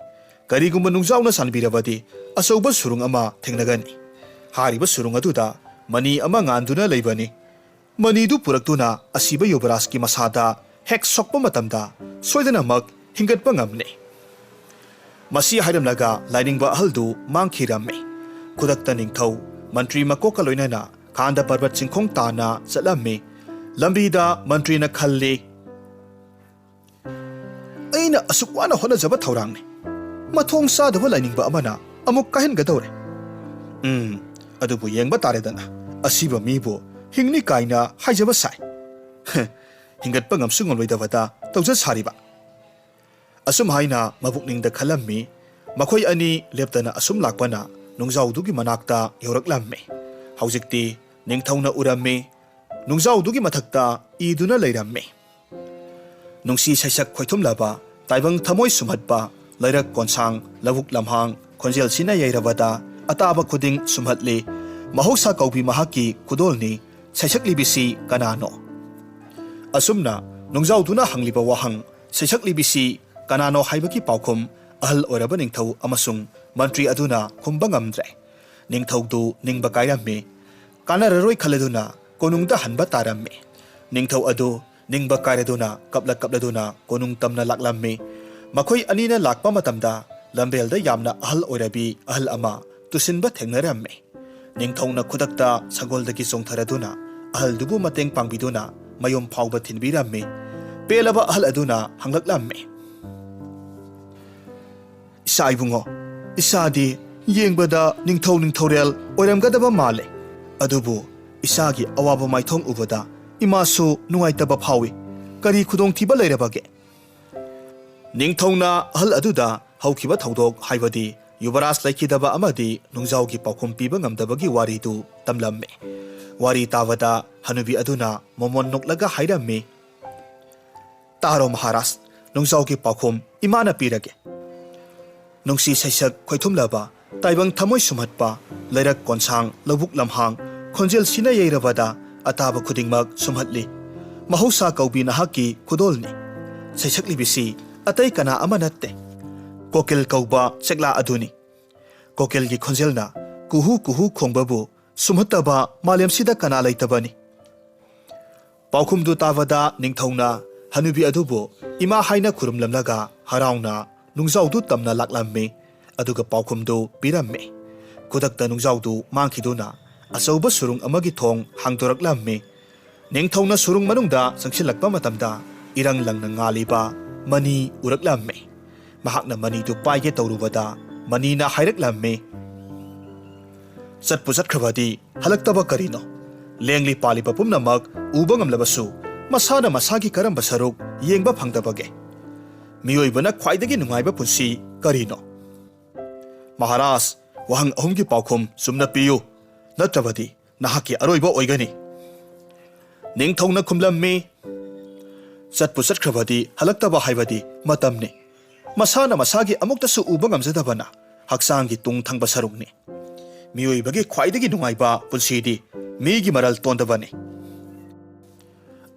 ꯀꯔꯤꯒꯨꯝꯕ ꯅꯨꯡꯖꯥꯎꯅ ꯁꯥꯟꯕꯤꯔꯕꯗꯤ ꯑꯆꯧꯕ ꯁꯨꯔꯨꯡ ꯑꯃ ꯊꯦꯡꯅꯒꯅꯤ꯫ ꯍꯥꯏꯔꯤꯕ ꯁꯨꯔꯨꯡ ꯑꯗꯨꯗ ꯃꯅꯤ ꯑꯃ ꯉꯥꯟꯗꯨꯅ ꯂꯩꯕꯅꯤ꯫ ꯃꯅꯤꯗꯨ ꯄꯨꯔꯛꯇꯨꯅ ꯑꯁꯤꯕ ꯌꯨꯕꯔꯥꯖꯀꯤ ꯃꯁꯥꯗ ꯍꯦꯛ ꯁꯣꯛꯄ ꯃꯇꯝꯗ ꯁꯣꯏꯗꯅꯃꯛ ꯍꯤꯡꯒꯠꯄ ꯉꯝꯂꯦ꯫" ꯃꯁꯤ ꯍꯥꯏꯔꯝꯂꯒ ꯂꯥꯏꯅꯤꯡꯕ ꯑꯍꯜꯗꯨ ꯃꯥꯡꯈꯤꯔꯝꯃꯤ꯫ ꯈꯨꯗꯛꯇ ꯅꯤꯡꯊꯧ ꯃꯟꯇ꯭ꯔꯤ ꯃꯀꯣꯛꯀ ꯂꯣꯏꯅꯅ ꯈꯥꯟꯗ ꯄꯔꯕꯠ ꯆꯤꯡꯈꯣꯡ ꯇꯥꯟꯅ ꯆꯠꯂꯝꯃꯤ꯫ ꯂꯝꯕꯤꯗ ꯃꯟꯇ꯭ꯔꯤꯅ ꯈꯜꯂꯤ, "ꯑꯩꯅ ꯑꯁꯨꯛ ꯋꯥꯅ ꯍꯣꯠꯅꯖꯕ ꯊꯧꯔꯥꯡꯅꯤ, ꯃꯊꯣꯡ ꯆꯥꯗꯕ ꯂꯥꯏꯅꯤꯡꯕ ꯑꯃꯅ ꯑꯃꯨꯛ ꯀꯥꯏꯍꯟꯒꯗꯧꯔꯦ꯫ ꯎꯝ, ꯑꯗꯨꯕꯨ ꯌꯦꯡꯕ ꯇꯥꯔꯦꯗꯅ, ꯑꯁꯤꯕ ꯃꯤꯕꯨ ꯍꯤꯡꯅꯤ ꯀꯥꯏꯅ ꯍꯥꯏꯖꯕ ꯁꯥꯏ꯫ ꯍ, ꯍꯤꯡꯒꯠꯄ ꯉꯝꯁꯨ ꯉꯝꯂꯣꯏꯗꯕꯗ ꯇꯧꯖ ꯁꯥꯔꯤꯕ꯫" ꯑꯁꯨꯝ ꯍꯥꯏꯅ ꯃꯕꯨꯛꯅꯤꯡꯗ ꯈꯜꯂꯝꯃꯤ꯫ ꯃꯈꯣꯏ ꯑꯅꯤ ꯂꯦꯞꯇꯅ ꯑꯁꯨꯝ ꯂꯥꯛꯄꯅ ꯅꯨꯡꯖꯥꯎꯗꯨꯒꯤ ꯃꯅꯥꯛꯇ ꯌꯧꯔꯛꯂꯝꯃꯤ꯫ ꯍꯧꯖꯤꯛꯇꯤ ꯅꯤꯡꯊꯧꯅ ꯎꯔꯝꯃꯤ꯫ ꯅꯨꯡꯖꯥꯎꯗꯨꯒꯤ ꯃꯊꯛꯇ ꯏꯗꯨꯅ ꯂꯩꯔꯝꯃꯤ, "ꯅꯨꯡꯁꯤ ꯁꯩꯁꯛ ꯈꯣꯏꯊꯨꯝꯂꯕ, ꯇꯥꯏꯕꯪ ꯊꯃꯣꯏ ꯁꯨꯝꯍꯠꯄ, ꯂꯩꯔꯛ ꯀꯣꯟꯁꯥꯡ, ꯂꯧꯕꯨꯛ ꯂꯝꯍꯥꯡ, ꯈꯣꯟꯖꯦꯜꯁꯤꯅ ꯌꯩꯔꯕꯗ ꯑꯇꯥꯕ ꯈꯨꯗꯤꯡ ꯁꯨꯝꯍꯠꯂꯤ꯫ ꯃꯍꯧꯁꯥ ꯀꯧꯕꯤ ꯃꯍꯥꯛꯀꯤ ꯈꯨꯗꯣꯜꯅꯤ, ꯁꯩꯁꯛꯂꯤꯕꯤꯁꯤ ꯀꯅꯥꯅꯣ?" ꯑꯁꯨꯝꯅ ꯅꯨꯡꯖꯥꯎꯗꯨꯅ ꯍꯪꯂꯤꯕ ꯋꯥꯍꯪ, "ꯁꯩꯁꯛꯂꯤꯕꯤꯁꯤ ꯀꯅꯥꯅꯣ?" ꯍꯥꯏꯕꯒꯤ ꯄꯥꯎꯈꯨꯝ ꯑꯍꯜ ꯑꯣꯏꯔꯕ ꯅꯤꯡꯊꯧ ꯑꯃꯁꯨꯡ ꯃꯟꯇ꯭ꯔꯤ ꯑꯗꯨꯅ ꯈꯨꯝꯕ ꯉꯝꯗ꯭ꯔꯦ꯫ ꯅꯤꯡꯊꯧꯗꯨ ꯅꯤꯡꯕ ꯀꯥꯏꯔꯝꯃꯤ꯫ ꯀꯥꯟꯅꯔꯔꯣꯏ ꯈꯜꯂꯗꯨꯅ ꯀꯣꯅꯨꯡꯗ ꯍꯟꯕ ꯇꯥꯔꯝꯃꯤ꯫ ꯅꯤꯡꯊꯧ ꯑꯗꯨ ꯅꯤꯡꯕ ꯀꯥꯏꯔꯗꯨꯅ ꯀꯞꯂ ꯀꯞꯂꯗꯨꯅ ꯀꯣꯅꯨꯡ ꯇꯝꯅ ꯂꯥꯛꯂꯝꯃꯤ꯫ ꯃꯈꯣꯏ ꯑꯅꯤꯅ ꯂꯥꯛꯄ ꯃꯇꯝꯗ ꯂꯝꯕꯦꯜꯗ ꯌꯥꯝꯅ ꯑꯍꯜ ꯑꯣꯏꯔꯕꯤ ꯑꯍꯜ ꯑꯃ ꯇꯨꯁꯤꯟꯕ ꯊꯦꯡꯅꯔꯝꯃꯤ꯫ ꯅꯤꯡꯊꯧꯅ ꯈꯨꯗꯛꯇ ꯁꯪꯒꯣꯜꯗꯒꯤ ꯆꯣꯡꯊꯔꯗꯨꯅ ꯑꯍꯜꯗꯨꯕꯨ ꯃꯇꯦꯡ ꯄꯥꯡꯕꯤꯗꯨꯅ ꯃꯌꯨꯝ ꯐꯥꯎꯕ ꯊꯤꯟꯕꯤꯔꯝꯃꯤ꯫ ꯄꯦꯜꯂꯕ ꯑꯍꯜ ꯑꯗꯨꯅ ꯍꯪꯂꯛꯂꯝꯃꯤ, "ꯏꯆꯥ ꯏꯕꯨꯡꯉꯣ, ꯏꯆꯥꯗꯤ ꯌꯦꯡꯕꯗ ꯅꯤꯡꯊꯧ ꯅꯤꯡꯊꯧꯔꯦꯜ ꯑꯣꯏꯔꯝꯒꯗꯕ ꯃꯥꯜꯂꯦ꯫ ꯑꯗꯨꯕꯨ ꯏꯆꯥꯒꯤ ꯑꯋꯥꯕ ꯃꯥꯏꯊꯣꯡ ꯎꯕꯗ ꯏꯃꯥꯁꯨ ꯅꯨꯡꯉꯥꯏꯇꯕ ꯐꯥꯎꯏ꯫ ꯀꯔꯤ ꯈꯨꯗꯣꯡꯊꯤꯕ ꯂꯩꯔꯕꯒꯦ?" ꯅꯤꯡꯊꯧꯅ ꯑꯍꯜ ꯑꯗꯨꯗ ꯍꯧꯈꯤꯕ ꯊꯧꯗꯣꯛ, ꯍꯥꯏꯕꯗꯤ ꯌꯨꯕꯔꯥꯖ ꯂꯩꯈꯤꯗꯕ ꯑꯃꯗꯤ ꯅꯨꯡꯖꯥꯎꯒꯤ ꯄꯥꯎꯈꯨꯝ ꯄꯤꯕ ꯉꯝꯗꯕꯒꯤ ꯋꯥꯔꯤꯗꯨ ꯇꯝꯂꯝꯃꯤ꯫ ꯋꯥꯔꯤ ꯇꯥꯕꯗ ꯍꯅꯨꯕꯤ ꯑꯗꯨꯅ ꯃꯣꯃꯣꯟ ꯅꯣꯛꯂꯒ ꯍꯥꯏꯔꯝꯃꯤ, "ꯇꯥꯔꯣ ꯃꯍꯥꯔꯥꯖ, ꯅꯨꯡꯖꯥꯎꯒꯤ ꯄꯥꯎꯈꯨꯝ ꯏꯃꯥꯅ ꯄꯤꯔꯒꯦ꯫ ꯅꯨꯡꯁꯤ ꯁꯩꯁꯛ ꯈꯣꯏꯊꯨꯝꯂꯕ, ꯇꯥꯏꯕꯪ ꯊꯃꯣꯏ ꯁꯨꯝꯍꯠꯄ, ꯂꯩꯔꯛ ꯀꯣꯟꯁꯥꯡ, ꯂꯧꯕꯨꯛ ꯂꯝꯍꯥꯡ, ꯈꯣꯟꯖꯦꯜ ꯁꯤꯅ ꯌꯩꯔꯕꯗ ꯑꯇꯥꯕ ꯈꯨꯗꯤꯡꯃꯛ ꯁꯨꯝꯍꯠꯂꯤ꯫ ꯃꯍꯧꯁꯥ ꯀꯧꯕꯤ ꯅꯍꯥꯛꯀꯤ ꯈꯨꯗꯣꯜꯅꯤ꯫ ꯁꯩꯁꯛꯂꯤꯕꯤꯁꯤ ꯑꯇꯩ ꯀꯅꯥ ꯑꯃ ꯅꯠꯇꯦ, ꯀꯣꯀꯤꯜ ꯀꯧꯕ ꯆꯦꯛꯂꯥ ꯑꯗꯨꯅꯤ꯫ ꯀꯣꯀꯤꯜꯒꯤ ꯈꯣꯟꯖꯦꯜꯅ ꯀꯨꯍꯨ ꯀꯨꯍꯨ ꯈꯣꯡꯕꯕꯨ ꯁꯨꯝꯍꯠꯇꯕ ꯃꯥꯂꯦꯝꯁꯤꯗ ꯀꯅꯥ ꯂꯩꯇꯕꯅꯤ?" ꯄꯥꯎꯈꯨꯝꯗꯨ ꯇꯥꯕꯗ ꯅꯤꯡꯊꯧꯅ ꯍꯅꯨꯕꯤ ꯑꯗꯨꯕꯨ ꯏꯃꯥ ꯍꯥꯏꯅ ꯈꯨꯔꯨꯝꯂꯝꯂꯒ ꯍꯔꯥꯎꯅ ꯅꯨꯡꯖꯥꯎꯗꯨ ꯇꯝꯅ ꯂꯥꯛꯂꯝꯃꯤ꯫ ꯑꯗꯨꯒ ꯄꯥꯎꯈꯨꯝꯗꯨ ꯄꯤꯔꯝꯃꯤ꯫ ꯈꯨꯗꯛꯇ ꯅꯨꯡꯖꯥꯎꯗꯨ ꯃꯥꯡꯈꯤꯗꯨꯅ ꯑꯆꯧꯕ ꯁꯨꯔꯨꯡ ꯑꯃꯒꯤ ꯊꯣꯡ ꯍꯥꯡꯗꯣꯔꯛꯂꯝꯃꯤ꯫ ꯅꯤꯡꯊꯧꯅ ꯁꯨꯔꯨꯡ ꯃꯅꯨꯡꯗ ꯆꯪꯁꯤꯜꯂꯛꯄ ꯃꯇꯝꯗ ꯏꯔꯪ ꯂꯪꯅ ꯉꯥꯜꯂꯤꯕ ꯃꯅꯤ ꯎꯔꯛꯂꯝꯃꯤ꯫ ꯃꯍꯥꯛꯅ ꯃꯅꯤꯗꯨ ꯄꯥꯏꯒꯦ ꯇꯧꯔꯨꯕꯗ ꯃꯅꯤꯅ ꯍꯥꯏꯔꯛꯂꯝꯃꯤ, "ꯆꯠꯄꯨ ꯆꯠꯈ꯭ꯔꯕꯗꯤ ꯍꯜꯂꯛꯇꯕ ꯀꯔꯤꯅꯣ? ꯂꯦꯡꯂꯤ ꯄꯥꯜꯂꯤꯕ ꯄꯨꯝꯅꯃꯛ ꯎꯕ ꯉꯝꯂꯕꯁꯨ ꯃꯁꯥꯅ ꯃꯁꯥꯒꯤ ꯀꯔꯝꯕ ꯁꯔꯨꯛ ꯌꯦꯡꯕ ꯐꯪꯗꯕꯒꯦ? ꯃꯤꯑꯣꯏꯕꯅ ꯈ꯭ꯋꯥꯏꯗꯒꯤ ꯅꯨꯡꯉꯥꯏꯕ ꯄꯨꯟꯁꯤ ꯀꯔꯤꯅꯣ?" "ꯃꯍꯥꯔꯥꯖ, ꯋꯥꯍꯪ ꯑꯍꯨꯝꯒꯤ ꯄꯥꯎꯈꯨꯝ ꯆꯨꯝꯅ ꯄꯤꯌꯨ, ꯅꯠꯇ꯭ꯔꯕꯗꯤ ꯅꯍꯥꯛꯀꯤ ꯑꯔꯣꯏꯕ ꯑꯣꯏꯒꯅꯤ꯫" ꯅꯤꯡꯊꯧꯅ ꯈꯨꯝꯂꯝꯃꯤ, "ꯆꯠꯄꯨ ꯆꯠꯈ꯭ꯔꯕꯗꯤ ꯍꯜꯂꯛꯇꯕ ꯍꯥꯏꯕꯗꯤ ꯃꯇꯝꯅꯤ꯫ ꯃꯁꯥꯅ ꯃꯁꯥꯒꯤ ꯑꯃꯨꯛꯇꯁꯨ ꯎꯕ ꯉꯝꯖꯗꯕꯅ ꯍꯛꯆꯥꯡꯒꯤ ꯇꯨꯡ ꯊꯪꯕ ꯁꯔꯨꯛꯅꯤ꯫ ꯃꯤꯑꯣꯏꯕꯒꯤ ꯈ꯭ꯋꯥꯏꯗꯒꯤ ꯅꯨꯡꯉꯥꯏꯕ ꯄꯨꯟꯁꯤꯗꯤ ꯃꯤꯒꯤ ꯃꯔꯜ ꯇꯣꯟꯗꯕꯅꯤ꯫"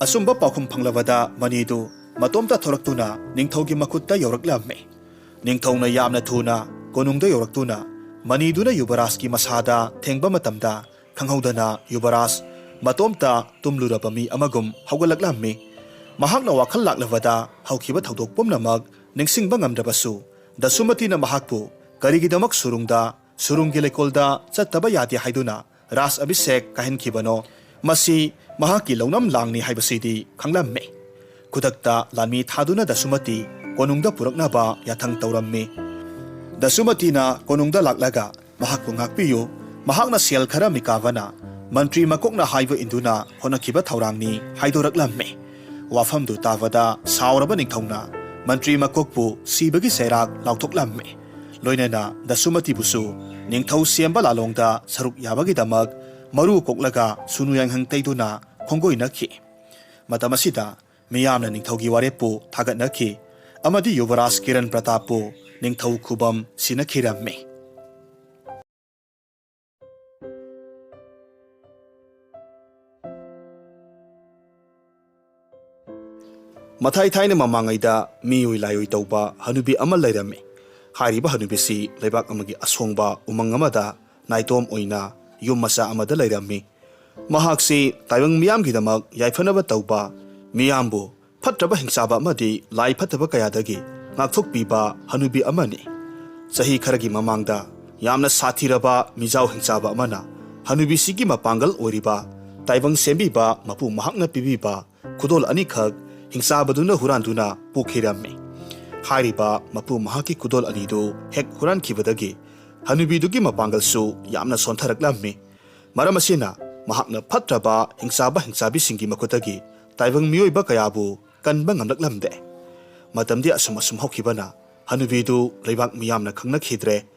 ꯑꯆꯨꯝꯕ ꯄꯥꯎꯈꯨꯝ ꯐꯪꯂꯕꯗ ꯃꯅꯤꯗꯨ ꯃꯇꯣꯝꯇ ꯊꯣꯔꯛꯇꯨꯅ ꯅꯤꯡꯊꯧꯒꯤ ꯃꯈꯨꯠꯇ ꯌꯧꯔꯛꯂꯝꯃꯤ꯫ ꯅꯤꯡꯊꯧꯅ ꯌꯥꯝꯅ ꯊꯨꯅ ꯀꯣꯅꯨꯡꯗ ꯌꯧꯔꯛꯇꯨꯅ ꯃꯅꯤꯗꯨꯅ ꯌꯨꯕꯔꯥꯖꯀꯤ ꯃꯁꯥꯗ ꯊꯦꯡꯕ ꯃꯇꯝꯗ ꯈꯪꯍꯧꯗꯅ ꯌꯨꯕꯔꯥꯖ ꯃꯇꯣꯝꯇ ꯇꯨꯝꯂꯨꯔꯕ ꯃꯤ ꯑꯃꯒꯨꯝ ꯍꯧꯒꯠꯂꯛꯂꯝꯃꯤ꯫ ꯃꯍꯥꯛꯅ ꯋꯥꯈꯜ ꯂꯥꯛꯂꯕꯗ ꯍꯧꯈꯤꯕ ꯊꯧꯗꯣꯛ ꯄꯨꯝꯅꯃꯛ ꯅꯤꯡꯁꯤꯡꯕ ꯉꯝꯗ꯭ꯔꯕꯁꯨ, ꯗꯁꯨꯃꯇꯤꯅ ꯃꯍꯥꯛꯄꯨ ꯀꯔꯤꯒꯤꯗꯃꯛ ꯁꯨꯔꯨꯡꯗ, ꯁꯨꯔꯨꯡꯒꯤ ꯂꯩꯀꯣꯜꯗ ꯆꯠꯇꯕ ꯌꯥꯗꯦ ꯍꯥꯏꯗꯨꯅ ꯔꯥꯖ ꯑꯚꯤꯁꯦꯛ ꯀꯥꯏꯍꯟꯈꯤꯕꯅꯣ, ꯃꯁꯤ ꯃꯍꯥꯛꯀꯤ ꯂꯧꯅꯝ ꯂꯥꯡꯅꯤ ꯍꯥꯏꯕꯁꯤꯗꯤ ꯈꯪꯂꯝꯃꯤ꯫ ꯈꯨꯗꯛꯇ ꯂꯥꯟꯃꯤ ꯊꯥꯗꯨꯅ ꯗꯁꯨꯃꯇꯤ ꯀꯣꯅꯨꯡꯗ ꯄꯨꯔꯛꯅꯕ ꯌꯥꯊꯪ ꯇꯧꯔꯝꯃꯤ꯫ ꯗꯁꯨꯃꯇꯤꯅ ꯀꯣꯅꯨꯡꯗ ꯂꯥꯛꯂꯒ ꯃꯍꯥꯛꯄꯨ ꯉꯥꯛꯄꯤꯌꯨ, ꯃꯍꯥꯛꯅ ꯁꯦꯜ ꯈꯔ ꯃꯤꯀꯥꯚꯅ ꯃꯟꯇ꯭ꯔꯤ ꯃꯀꯣꯛꯅ ꯍꯥꯏꯕ ꯏꯟꯗꯨꯅ ꯍꯣꯠꯅꯈꯤꯕ ꯊꯧꯔꯥꯡꯅꯤ ꯍꯥꯏꯗꯣꯔꯛꯂꯝꯃꯤ꯫ ꯋꯥꯐꯝꯗꯨ ꯇꯥꯕꯗ ꯁꯥꯎꯔꯕ ꯅꯤꯡꯊꯧꯅ ꯃꯟꯇ꯭ꯔꯤ ꯃꯀꯣꯛꯄꯨ ꯁꯤꯕꯒꯤ ꯆꯩꯔꯥꯛ ꯂꯥꯎꯊꯣꯛꯂꯝꯃꯤ꯫ ꯂꯣꯏꯅꯅ ꯗꯁꯨꯃꯇꯤꯕꯨꯁꯨ ꯅꯤꯡꯊꯧ ꯁꯦꯝꯕ ꯂꯥꯂꯣꯡꯗ ꯁꯔꯨꯛ ꯌꯥꯕꯒꯤꯗꯃꯛ ꯃꯔꯨ ꯀꯣꯛꯂꯒ ꯁꯨꯅꯨ ꯌꯥꯏꯉꯪ ꯇꯩꯗꯨꯅ ꯈꯣꯡꯒꯣꯏꯅꯈꯤ꯫ ꯃꯇꯝ ꯑꯁꯤꯗ ꯃꯤꯌꯥꯝꯅ ꯅꯤꯡꯊꯧꯒꯤ ꯋꯥꯔꯦꯞꯄꯨ ꯊꯥꯒꯠꯅꯈꯤ ꯑꯃꯗꯤ ꯌꯨꯕꯔꯥꯖ ꯀꯤꯔꯟ ꯄ꯭ꯔꯇꯥꯞꯄꯨ ꯅꯤꯡꯊꯧ ꯈꯨꯕꯝ ꯁꯤꯟꯅꯈꯤꯔꯝꯃꯤ꯫ ꯃꯊꯥꯏ ꯊꯥꯏꯅ ꯃꯃꯥꯡꯉꯩꯗ ꯃꯤꯑꯣꯏ ꯂꯥꯏꯑꯣꯏ ꯇꯧꯕ ꯍꯅꯨꯕꯤ ꯑꯃ ꯂꯩꯔꯝꯃꯤ꯫ ꯍꯥꯏꯔꯤꯕ ꯍꯅꯨꯕꯤꯁꯤ ꯂꯩꯕꯥꯛ ꯑꯃꯒꯤ ꯑꯁꯣꯡꯕ ꯎꯃꯪ ꯑꯃꯗ ꯅꯥꯏꯇꯣꯝ ꯑꯣꯏꯅ ꯌꯨꯝ ꯃꯆꯥ ꯑꯃꯗ ꯂꯩꯔꯝꯃꯤ꯫ ꯃꯍꯥꯛꯁꯤ ꯇꯥꯏꯕꯪ ꯃꯤꯌꯥꯝꯒꯤꯗꯃꯛ ꯌꯥꯏꯐꯅꯕ ꯇꯧꯕ, ꯃꯤꯌꯥꯝꯕꯨ ꯐꯠꯇ꯭ꯔꯕ ꯍꯤꯡꯆꯥꯕ ꯑꯃꯗꯤ ꯂꯥꯏ ꯐꯠꯇꯕ ꯀꯌꯥꯗꯒꯤ ꯉꯥꯛꯊꯣꯛꯄꯤꯕ ꯍꯅꯨꯕꯤ ꯑꯃꯅꯤ꯫ ꯆꯍꯤ ꯈꯔꯒꯤ ꯃꯃꯥꯡꯗ ꯌꯥꯝꯅ ꯁꯥꯊꯤꯔꯕ ꯃꯤꯖꯥꯎ ꯍꯤꯡꯆꯥꯕ ꯑꯃꯅ ꯍꯅꯨꯕꯤꯁꯤꯒꯤ ꯃꯄꯥꯡꯒꯜ ꯑꯣꯏꯔꯤꯕ ꯇꯥꯏꯕꯪ ꯁꯦꯝꯕꯤꯕ ꯃꯄꯨ ꯃꯍꯥꯛꯅ ꯄꯤꯕꯤꯕ ꯈꯨꯗꯣꯜ ꯑꯅꯤꯈꯛ ꯍꯤꯡꯆꯥꯕꯗꯨꯅ ꯍꯨꯔꯥꯟꯗꯨꯅ ꯄꯨꯈꯤꯔꯝꯃꯤ꯫ ꯍꯥꯏꯔꯤꯕ ꯃꯄꯨ ꯃꯍꯥꯛꯀꯤ ꯈꯨꯗꯣꯜ ꯑꯅꯤꯗꯨ ꯍꯦꯛ ꯍꯨꯔꯥꯟꯈꯤꯕꯗꯒꯤ ꯍꯅꯨꯕꯤꯗꯨꯒꯤ ꯃꯄꯥꯡꯒꯜꯁꯨ ꯌꯥꯝꯅ ꯁꯣꯟꯊꯔꯛꯂꯝꯃꯤ꯫ ꯃꯔꯝ ꯑꯁꯤꯅ ꯃꯍꯥꯛꯅ ꯐꯠꯇ꯭ꯔꯕ ꯍꯤꯡꯆꯥꯕ ꯍꯤꯡꯆꯥꯕꯤꯁꯤꯡꯒꯤ ꯃꯈꯨꯠꯇꯒꯤ ꯇꯥꯏꯕꯪ ꯃꯤꯑꯣꯏꯕ ꯀꯌꯥꯕꯨ ꯀꯟꯕ ꯉꯝꯂꯛꯂꯝꯗꯦ꯫ ꯃꯇꯝꯗꯤ ꯑꯁꯨꯝ ꯑꯁꯨꯝ ꯍꯧꯈꯤꯕꯅ ꯍꯅꯨꯕꯤꯗꯨ ꯂꯩꯕꯥꯛ ꯃꯤꯌꯥꯝꯅ ꯈꯪꯅꯈꯤꯗ꯭ꯔꯦ꯫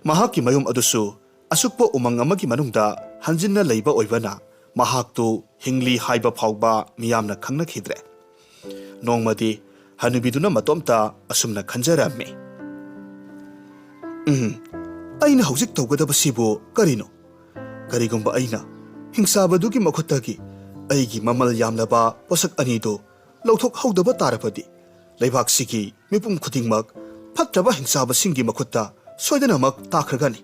ꯃꯍꯥꯛꯀꯤ ꯃꯌꯨꯝ ꯑꯗꯨꯁꯨ ꯑꯁꯨꯛꯄ ꯎꯃꯪ ꯑꯃꯒꯤ ꯃꯅꯨꯡꯗ ꯍꯟꯖꯤꯟꯅ ꯂꯩꯕ ꯑꯣꯏꯕꯅ ꯃꯍꯥꯛꯇꯨ ꯍꯤꯡꯂꯤ ꯍꯥꯏꯕ ꯐꯥꯎꯕ ꯃꯤꯌꯥꯝꯅ ꯈꯪꯅꯈꯤꯗ꯭ꯔꯦ꯫ ꯅꯣꯡꯃꯗꯤ ꯍꯅꯨꯕꯤꯗꯨꯅ ꯃꯇꯣꯝꯇ ꯑꯁꯨꯝꯅ ꯈꯟꯖꯔꯝꯃꯤ, "ꯎꯝ, ꯑꯩꯅ ꯍꯧꯖꯤꯛ ꯇꯧꯒꯗꯕꯁꯤꯕꯨ ꯀꯔꯤꯅꯣ? ꯀꯔꯤꯒꯨꯝꯕ ꯑꯩꯅ ꯍꯤꯡꯆꯥꯕꯗꯨꯒꯤ ꯃꯈꯨꯠꯇꯒꯤ ꯑꯩꯒꯤ ꯃꯃꯜ ꯌꯥꯝꯂꯕ ꯄꯣꯠꯁꯛ ꯑꯅꯤꯗꯨ ꯂꯧꯊꯣꯛꯍꯧꯗꯕ ꯇꯥꯔꯕꯗꯤ, ꯂꯩꯕꯥꯛꯁꯤꯒꯤ ꯃꯤꯄꯨꯝ ꯈꯨꯗꯤꯡꯃꯛ ꯐꯠꯇ꯭ꯔꯕ ꯍꯤꯡꯆꯥꯕꯁꯤꯡꯒꯤ ꯃꯈꯨꯠꯇ ꯁꯣꯏꯗꯅꯃꯛ ꯇꯥꯈ꯭ꯔꯒꯅꯤ꯫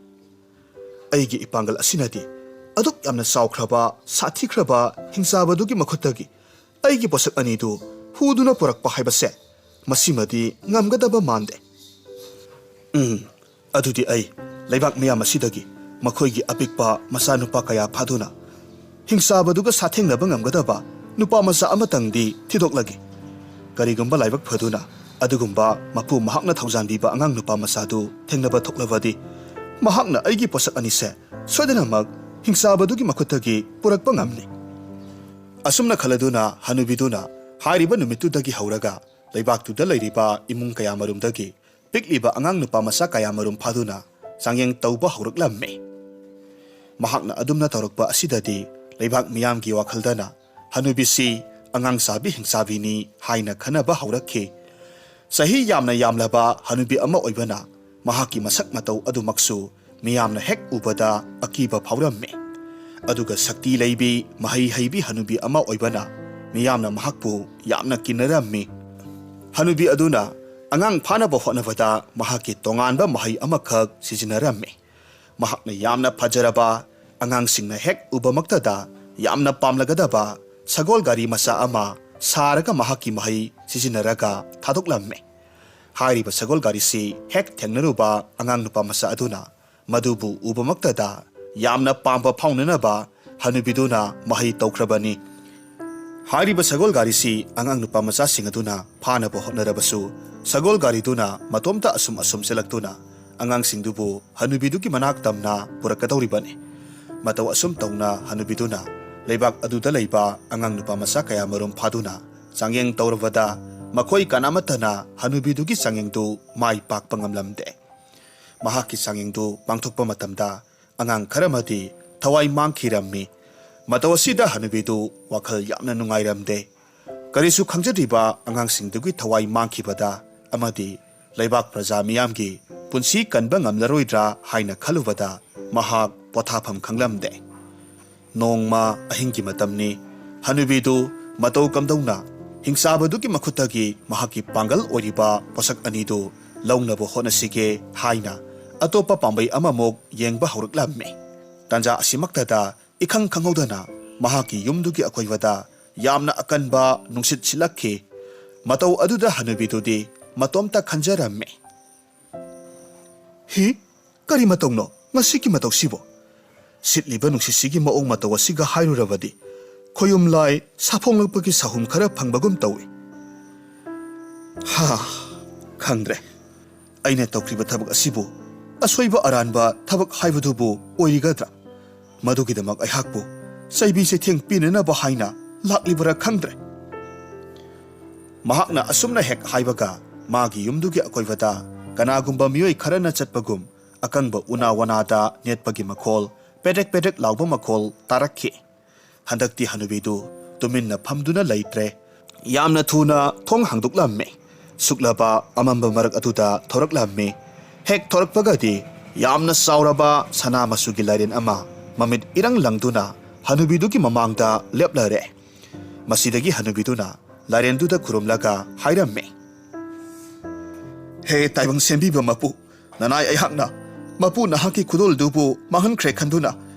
ꯑꯩꯒꯤ ꯏꯄꯥꯡꯒꯜ ꯑꯁꯤꯅꯗꯤ ꯑꯗꯨꯛ ꯌꯥꯝꯅ ꯆꯥꯎꯈ꯭ꯔꯕ, ꯁꯥꯊꯤꯈ꯭ꯔꯕ ꯍꯤꯡꯆꯥꯕꯗꯨꯒꯤ ꯃꯈꯨꯠꯇꯒꯤ ꯑꯩꯒꯤ ꯄꯣꯠꯁꯛ ꯑꯅꯤꯗꯨ ꯍꯨꯗꯨꯅ ꯄꯨꯔꯛꯄ ꯍꯥꯏꯕꯁꯦ ꯃꯁꯤꯃꯗꯤ ꯉꯝꯒꯗꯕ ꯃꯥꯟꯗꯦ꯫ ꯎꯝ, ꯑꯗꯨꯗꯤ ꯑꯩ ꯂꯩꯕꯥꯛ ꯃꯤꯌꯥꯝ ꯑꯁꯤꯗꯒꯤ ꯃꯈꯣꯏꯒꯤ ꯑꯄꯤꯛꯄ ꯃꯆꯥꯅꯨꯄꯥ ꯀꯌꯥ ꯐꯥꯗꯨꯅ ꯍꯤꯡꯆꯥꯕꯗꯨꯒ ꯁꯥꯊꯦꯡꯅꯕ ꯉꯝꯒꯗꯕ ꯅꯨꯄꯥ ꯃꯆꯥ ꯑꯃꯇꯪꯗꯤ ꯊꯤꯗꯣꯛꯂꯒꯦ꯫ ꯀꯔꯤꯒꯨꯝꯕ ꯂꯥꯏꯕꯛ ꯐꯗꯨꯅ ꯑꯗꯨꯒꯨꯝꯕ ꯃꯄꯨ ꯃꯍꯥꯛꯅ ꯊꯧꯖꯥꯟꯕꯤꯕ ꯑꯉꯥꯡ ꯅꯨꯄꯥ ꯃꯆꯥꯗꯨ ꯊꯦꯡꯅꯕ ꯊꯣꯛꯂꯕꯗꯤ, ꯃꯍꯥꯛꯅ ꯑꯩꯒꯤ ꯄꯣꯠꯁꯛ ꯑꯅꯤꯁꯦ ꯁꯣꯏꯗꯅꯃꯛ ꯍꯤꯡꯆꯥꯕꯗꯨꯒꯤ ꯃꯈꯨꯠꯇꯒꯤ ꯄꯨꯔꯛꯄ ꯉꯝꯅꯤ꯫ ꯑꯁꯨꯝꯅ ꯈꯜꯂꯗꯨꯅ ꯍꯅꯨꯕꯤꯗꯨꯅ ꯍꯥꯏꯔꯤꯕ ꯅꯨꯃꯤꯠꯇꯨꯗꯒꯤ ꯍꯧꯔꯒ ꯂꯩꯕꯥꯛꯇꯨꯗ ꯂꯩꯔꯤꯕ ꯏꯃꯨꯡ ꯀꯌꯥꯃꯔꯨꯝꯗꯒꯤ ꯄꯤꯛꯂꯤꯕ ꯑꯉꯥꯡ ꯅꯨꯄꯥ ꯃꯆꯥ ꯀꯌꯥꯃꯔꯨꯝ ꯐꯥꯗꯨꯅ ꯆꯥꯡꯌꯦꯡ ꯇꯧꯕ ꯍꯧꯔꯛꯂꯝꯃꯤ꯫ ꯃꯍꯥꯛꯅ ꯑꯗꯨꯝꯅ ꯇꯧꯔꯛꯄ ꯑꯁꯤꯗꯗꯤ ꯂꯩꯕꯥꯛ ꯃꯤꯌꯥꯝꯒꯤ ꯋꯥꯈꯜꯗꯅ ꯍꯅꯨꯕꯤꯁꯤ ꯑꯉꯥꯡ ꯆꯥꯕꯤ ꯍꯤꯡꯆꯥꯕꯤꯅꯤ ꯍꯥꯏꯅ ꯈꯟꯅꯕ ꯍꯧꯔꯛꯈꯤ꯫ ꯆꯍꯤ ꯌꯥꯝꯅ ꯌꯥꯝꯂꯕ ꯍꯅꯨꯕꯤ ꯑꯃ ꯑꯣꯏꯕꯅ ꯃꯍꯥꯛꯀꯤ ꯃꯁꯛ ꯃꯇꯧ ꯑꯗꯨꯃꯛꯁꯨ ꯃꯤꯌꯥꯝꯅ ꯍꯦꯛ ꯎꯕꯗ ꯑꯀꯤꯕ ꯐꯥꯎꯔꯝꯃꯤ꯫ ꯑꯗꯨꯒ ꯁꯛꯇꯤ ꯂꯩꯕꯤ, ꯃꯍꯩ ꯍꯩꯕꯤ ꯍꯅꯨꯕꯤ ꯑꯃ ꯑꯣꯏꯕꯅ ꯃꯤꯌꯥꯝꯅ ꯃꯍꯥꯛꯄꯨ ꯌꯥꯝꯅ ꯀꯤꯅꯔꯝꯃꯤ꯫ ꯍꯅꯨꯕꯤ ꯑꯗꯨꯅ ꯑꯉꯥꯡ ꯐꯥꯅꯕ ꯍꯣꯠꯅꯕꯗ ꯃꯍꯥꯛꯀꯤ ꯇꯣꯉꯥꯟꯕ ꯃꯍꯩ ꯑꯃꯈꯛ ꯁꯤꯖꯤꯟꯅꯔꯝꯃꯤ꯫ ꯃꯍꯥꯛꯅ ꯌꯥꯝꯅ ꯐꯖꯔꯕ, ꯑꯉꯥꯡꯁꯤꯡꯅ ꯍꯦꯛ ꯎꯕꯃꯛꯇꯗ ꯌꯥꯝꯅ ꯄꯥꯝꯂꯒꯗꯕ ꯁꯒꯣꯜ ꯒꯥꯔꯤ ꯃꯆꯥ ꯑꯃ ꯁꯥꯔꯒ ꯃꯍꯥꯛꯀꯤ ꯃꯍꯩ ꯁꯤꯖꯤꯟꯅꯔꯒ ꯊꯥꯗꯣꯛꯂꯝꯃꯤ꯫ ꯍꯥꯏꯔꯤꯕ ꯁꯒꯣꯜ ꯒꯥꯔꯤꯁꯤ ꯍꯦꯛ ꯊꯦꯡꯅꯔꯨꯕ ꯑꯉꯥꯡ ꯅꯨꯄꯥ ꯃꯆꯥ ꯑꯗꯨꯅ ꯃꯗꯨꯕꯨ ꯎꯕꯃꯛꯇꯗ ꯌꯥꯝꯅ ꯄꯥꯝꯕ ꯐꯥꯎꯅꯅꯕ ꯍꯅꯨꯕꯤꯗꯨꯅ ꯃꯍꯩ ꯇꯧꯈ꯭ꯔꯕꯅꯤ꯫ ꯍꯥꯏꯔꯤꯕ ꯁꯒꯣꯜ ꯒꯥꯔꯤꯁꯤ ꯑꯉꯥꯡ ꯅꯨꯄꯥ ꯃꯆꯥꯁꯤꯡ ꯑꯗꯨꯅ ꯐꯥꯅꯕ ꯍꯣꯠꯅꯔꯕꯁꯨ, ꯁꯒꯣꯜ ꯒꯥꯔꯤꯗꯨꯅ ꯃꯇꯣꯝꯇ ꯑꯁꯨꯝ ꯑꯁꯨꯝ ꯆꯦꯜꯂꯛꯇꯨꯅ ꯑꯉꯥꯡꯁꯤꯡꯗꯨꯕꯨ ꯍꯅꯨꯕꯤꯗꯨꯒꯤ ꯃꯅꯥꯛ ꯇꯝꯅ ꯄꯨꯔꯛꯀꯗꯧꯔꯤꯕꯅꯤ꯫ ꯃꯇꯧ ꯑꯁꯨꯝ ꯇꯧꯅ ꯍꯅꯨꯕꯤꯗꯨꯅ ꯂꯩꯕꯥꯛ ꯑꯗꯨꯗ ꯂꯩꯕ ꯑꯉꯥꯡ ꯅꯨꯄꯥ ꯃꯆꯥ ꯀꯌꯥꯃꯔꯨꯝ ꯐꯥꯗꯨꯅ ꯆꯥꯡꯌꯦꯡ ꯇꯧꯔꯕꯗ, ꯃꯈꯣꯏ ꯀꯅꯥꯃꯠꯇꯅ ꯍꯅꯨꯕꯤꯗꯨꯒꯤ ꯆꯥꯡꯌꯦꯡꯗꯨ ꯃꯥꯏ ꯄꯥꯛꯄ ꯉꯝꯂꯝꯗꯦ꯫ ꯃꯍꯥꯛꯀꯤ ꯆꯥꯡꯌꯦꯡꯗꯨ ꯄꯥꯡꯊꯣꯛꯄ ꯃꯇꯝꯗ ꯑꯉꯥꯡ ꯈꯔꯃꯗꯤ ꯊꯋꯥꯏ ꯃꯥꯡꯈꯤꯔꯝꯃꯤ꯫ ꯃꯇꯧ ꯑꯁꯤꯗ ꯍꯅꯨꯕꯤꯗꯨ ꯋꯥꯈꯜ ꯌꯥꯝꯅ ꯅꯨꯡꯉꯥꯏꯔꯝꯗꯦ꯫ ꯀꯔꯤꯁꯨ ꯈꯪꯖꯗ꯭ꯔꯤꯕ ꯑꯉꯥꯡꯁꯤꯡꯗꯨꯒꯤ ꯊꯋꯥꯏ ꯃꯥꯡꯈꯤꯕꯗ ꯑꯃꯗꯤ ꯂꯩꯕꯥꯛ ꯄ꯭ꯔꯖꯥ ꯃꯤꯌꯥꯝꯒꯤ ꯄꯨꯟꯁꯤ ꯀꯟꯕ ꯉꯝꯂꯔꯣꯏꯗ꯭ꯔꯥ ꯍꯥꯏꯅ ꯈꯜꯂꯨꯕꯗ ꯃꯍꯥꯛ ꯄꯣꯊꯥꯐꯝ ꯈꯪꯂꯝꯗꯦ꯫ ꯅꯣꯡꯃ ꯑꯍꯤꯡꯒꯤ ꯃꯇꯝꯅꯤ꯫ ꯍꯅꯨꯕꯤꯗꯨ ꯃꯇꯧ ꯀꯝꯗꯧꯅ ꯍꯤꯡꯆꯥꯕꯗꯨꯒꯤ ꯃꯈꯨꯠꯇꯒꯤ ꯃꯍꯥꯛꯀꯤ ꯄꯥꯡꯒꯜ ꯑꯣꯏꯔꯤꯕ ꯄꯣꯠꯁꯛ ꯑꯅꯤꯗꯨ ꯂꯧꯅꯕ ꯍꯣꯠꯅꯁꯤꯒꯦ ꯍꯥꯏꯅ ꯑꯇꯣꯞꯄ ꯄꯥꯝꯕꯩ ꯑꯃꯃꯨꯛ ꯌꯦꯡꯕ ꯍꯧꯔꯛꯂꯝꯃꯤ꯫ ꯇꯥꯟꯖꯥ ꯑꯁꯤꯃꯛꯇꯗ ꯏꯈꯪ ꯈꯪꯍꯧꯗꯅ ꯃꯍꯥꯛꯀꯤ ꯌꯨꯝꯗꯨꯒꯤ ꯑꯀꯣꯏꯕꯗ ꯌꯥꯝꯅ ꯑꯀꯟꯕ ꯅꯨꯡꯁꯤꯠ ꯁꯤꯠꯂꯛꯈꯤ꯫ ꯃꯇꯧ ꯑꯗꯨꯗ ꯍꯅꯨꯕꯤꯗꯨꯗꯤ ꯃꯇꯣꯝꯇ ꯈꯟꯖꯔꯝꯃꯤ꯫ "ꯍꯤ, ꯀꯔꯤ ꯃꯇꯧꯅꯣ ꯉꯁꯤꯒꯤ ꯃꯇꯧꯁꯤꯕꯨ? ꯁꯤꯠꯂꯤꯕ ꯅꯨꯡꯁꯤꯠꯁꯤꯒꯤ ꯃꯑꯣꯡ ꯃꯇꯧ ꯑꯁꯤꯒ ꯍꯥꯏꯔꯨꯔꯕꯗꯤ ꯈꯣꯌꯨꯝ ꯂꯥꯏ ꯁꯥꯐꯣꯡꯂꯛꯄꯒꯤ ꯁꯥꯍꯨꯝ ꯈꯔ ꯐꯪꯕꯒꯨꯝ ꯇꯧꯏ꯫ ꯍꯥ, ꯈꯪꯗ꯭ꯔꯦ꯫ ꯑꯩꯅ ꯇꯧꯈ꯭ꯔꯤꯕ ꯊꯕꯛ ꯑꯁꯤꯕꯨ ꯑꯁꯣꯏꯕ ꯑꯔꯥꯟꯕ ꯊꯕꯛ ꯍꯥꯏꯕꯗꯨꯕꯨ ꯑꯣꯏꯔꯤꯒꯗ꯭ꯔꯥ? ꯃꯗꯨꯒꯤꯗꯃꯛ ꯑꯩꯍꯥꯛꯄꯨ ꯆꯩꯕꯤ ꯆꯩꯊꯦꯡ ꯄꯤꯅꯅꯕ ꯍꯥꯏꯅ ꯂꯥꯛꯂꯤꯕꯔꯥ ꯈꯪꯗ꯭ꯔꯦ꯫" ꯃꯍꯥꯛꯅ ꯑꯁꯨꯝꯅ ꯍꯦꯛ ꯍꯥꯏꯕꯒ, ꯃꯥꯒꯤ ꯌꯨꯝꯗꯨꯒꯤ ꯑꯀꯣꯏꯕꯗ ꯀꯅꯥꯒꯨꯝꯕ ꯃꯤꯑꯣꯏ ꯈꯔꯅ ꯆꯠꯄꯒꯨꯝ ꯑꯀꯪꯕ ꯎꯅꯥ ꯋꯥꯅꯥꯗ ꯅꯦꯠꯄꯒꯤ ꯃꯈꯣꯜ, ꯄꯦꯗ꯭ꯔꯦꯛ ꯄꯦꯗ꯭ꯔꯦꯛ ꯂꯥꯎꯕ ꯃꯈꯣꯜ ꯇꯥꯔꯛꯈꯤ꯫ ꯍꯟꯗꯛꯇꯤ ꯍꯅꯨꯕꯤꯗꯨ ꯇꯨꯃꯤꯟꯅ ꯐꯝꯗꯨꯅ ꯂꯩꯇ꯭ꯔꯦ꯫ ꯌꯥꯝꯅ ꯊꯨꯅ ꯊꯣꯡ ꯍꯥꯡꯗꯣꯛꯂꯝꯃꯤ꯫ ꯁꯨꯛꯂꯕ ꯑꯃꯝꯕ ꯃꯔꯛ ꯑꯗꯨꯗ ꯊꯣꯔꯛꯂꯝꯃꯤ꯫ ꯍꯦꯛ ꯊꯣꯔꯛꯄꯒꯗꯤ ꯌꯥꯝꯅ ꯆꯥꯎꯔꯕ ꯁꯅꯥ ꯃꯆꯨꯒꯤ ꯂꯥꯏꯔꯦꯟ ꯑꯃ ꯃꯃꯤꯠ ꯏꯔꯪ ꯂꯪꯗꯨꯅ ꯍꯅꯨꯕꯤꯗꯨꯒꯤ ꯃꯃꯥꯡꯗ ꯂꯦꯞꯂꯔꯦ꯫ ꯃꯁꯤꯗꯒꯤ ꯍꯅꯨꯕꯤꯗꯨꯅ ꯂꯥꯏꯔꯦꯟꯗꯨꯗ ꯈꯨꯔꯨꯝꯂꯒ ꯍꯥꯏꯔꯝꯃꯤ, "ꯍꯦ ꯇꯥꯏꯕꯪ ꯁꯦꯝꯕꯤꯕ ꯃꯄꯨ, ꯅꯅꯥꯏ ꯑꯩꯍꯥꯛꯅ ꯃꯄꯨ ꯅꯍꯥꯛꯀꯤ ꯈꯨꯗꯣꯜꯗꯨꯕꯨ ꯃꯥꯡꯍꯟꯈ꯭ꯔꯦ ꯈꯟꯗꯨꯅ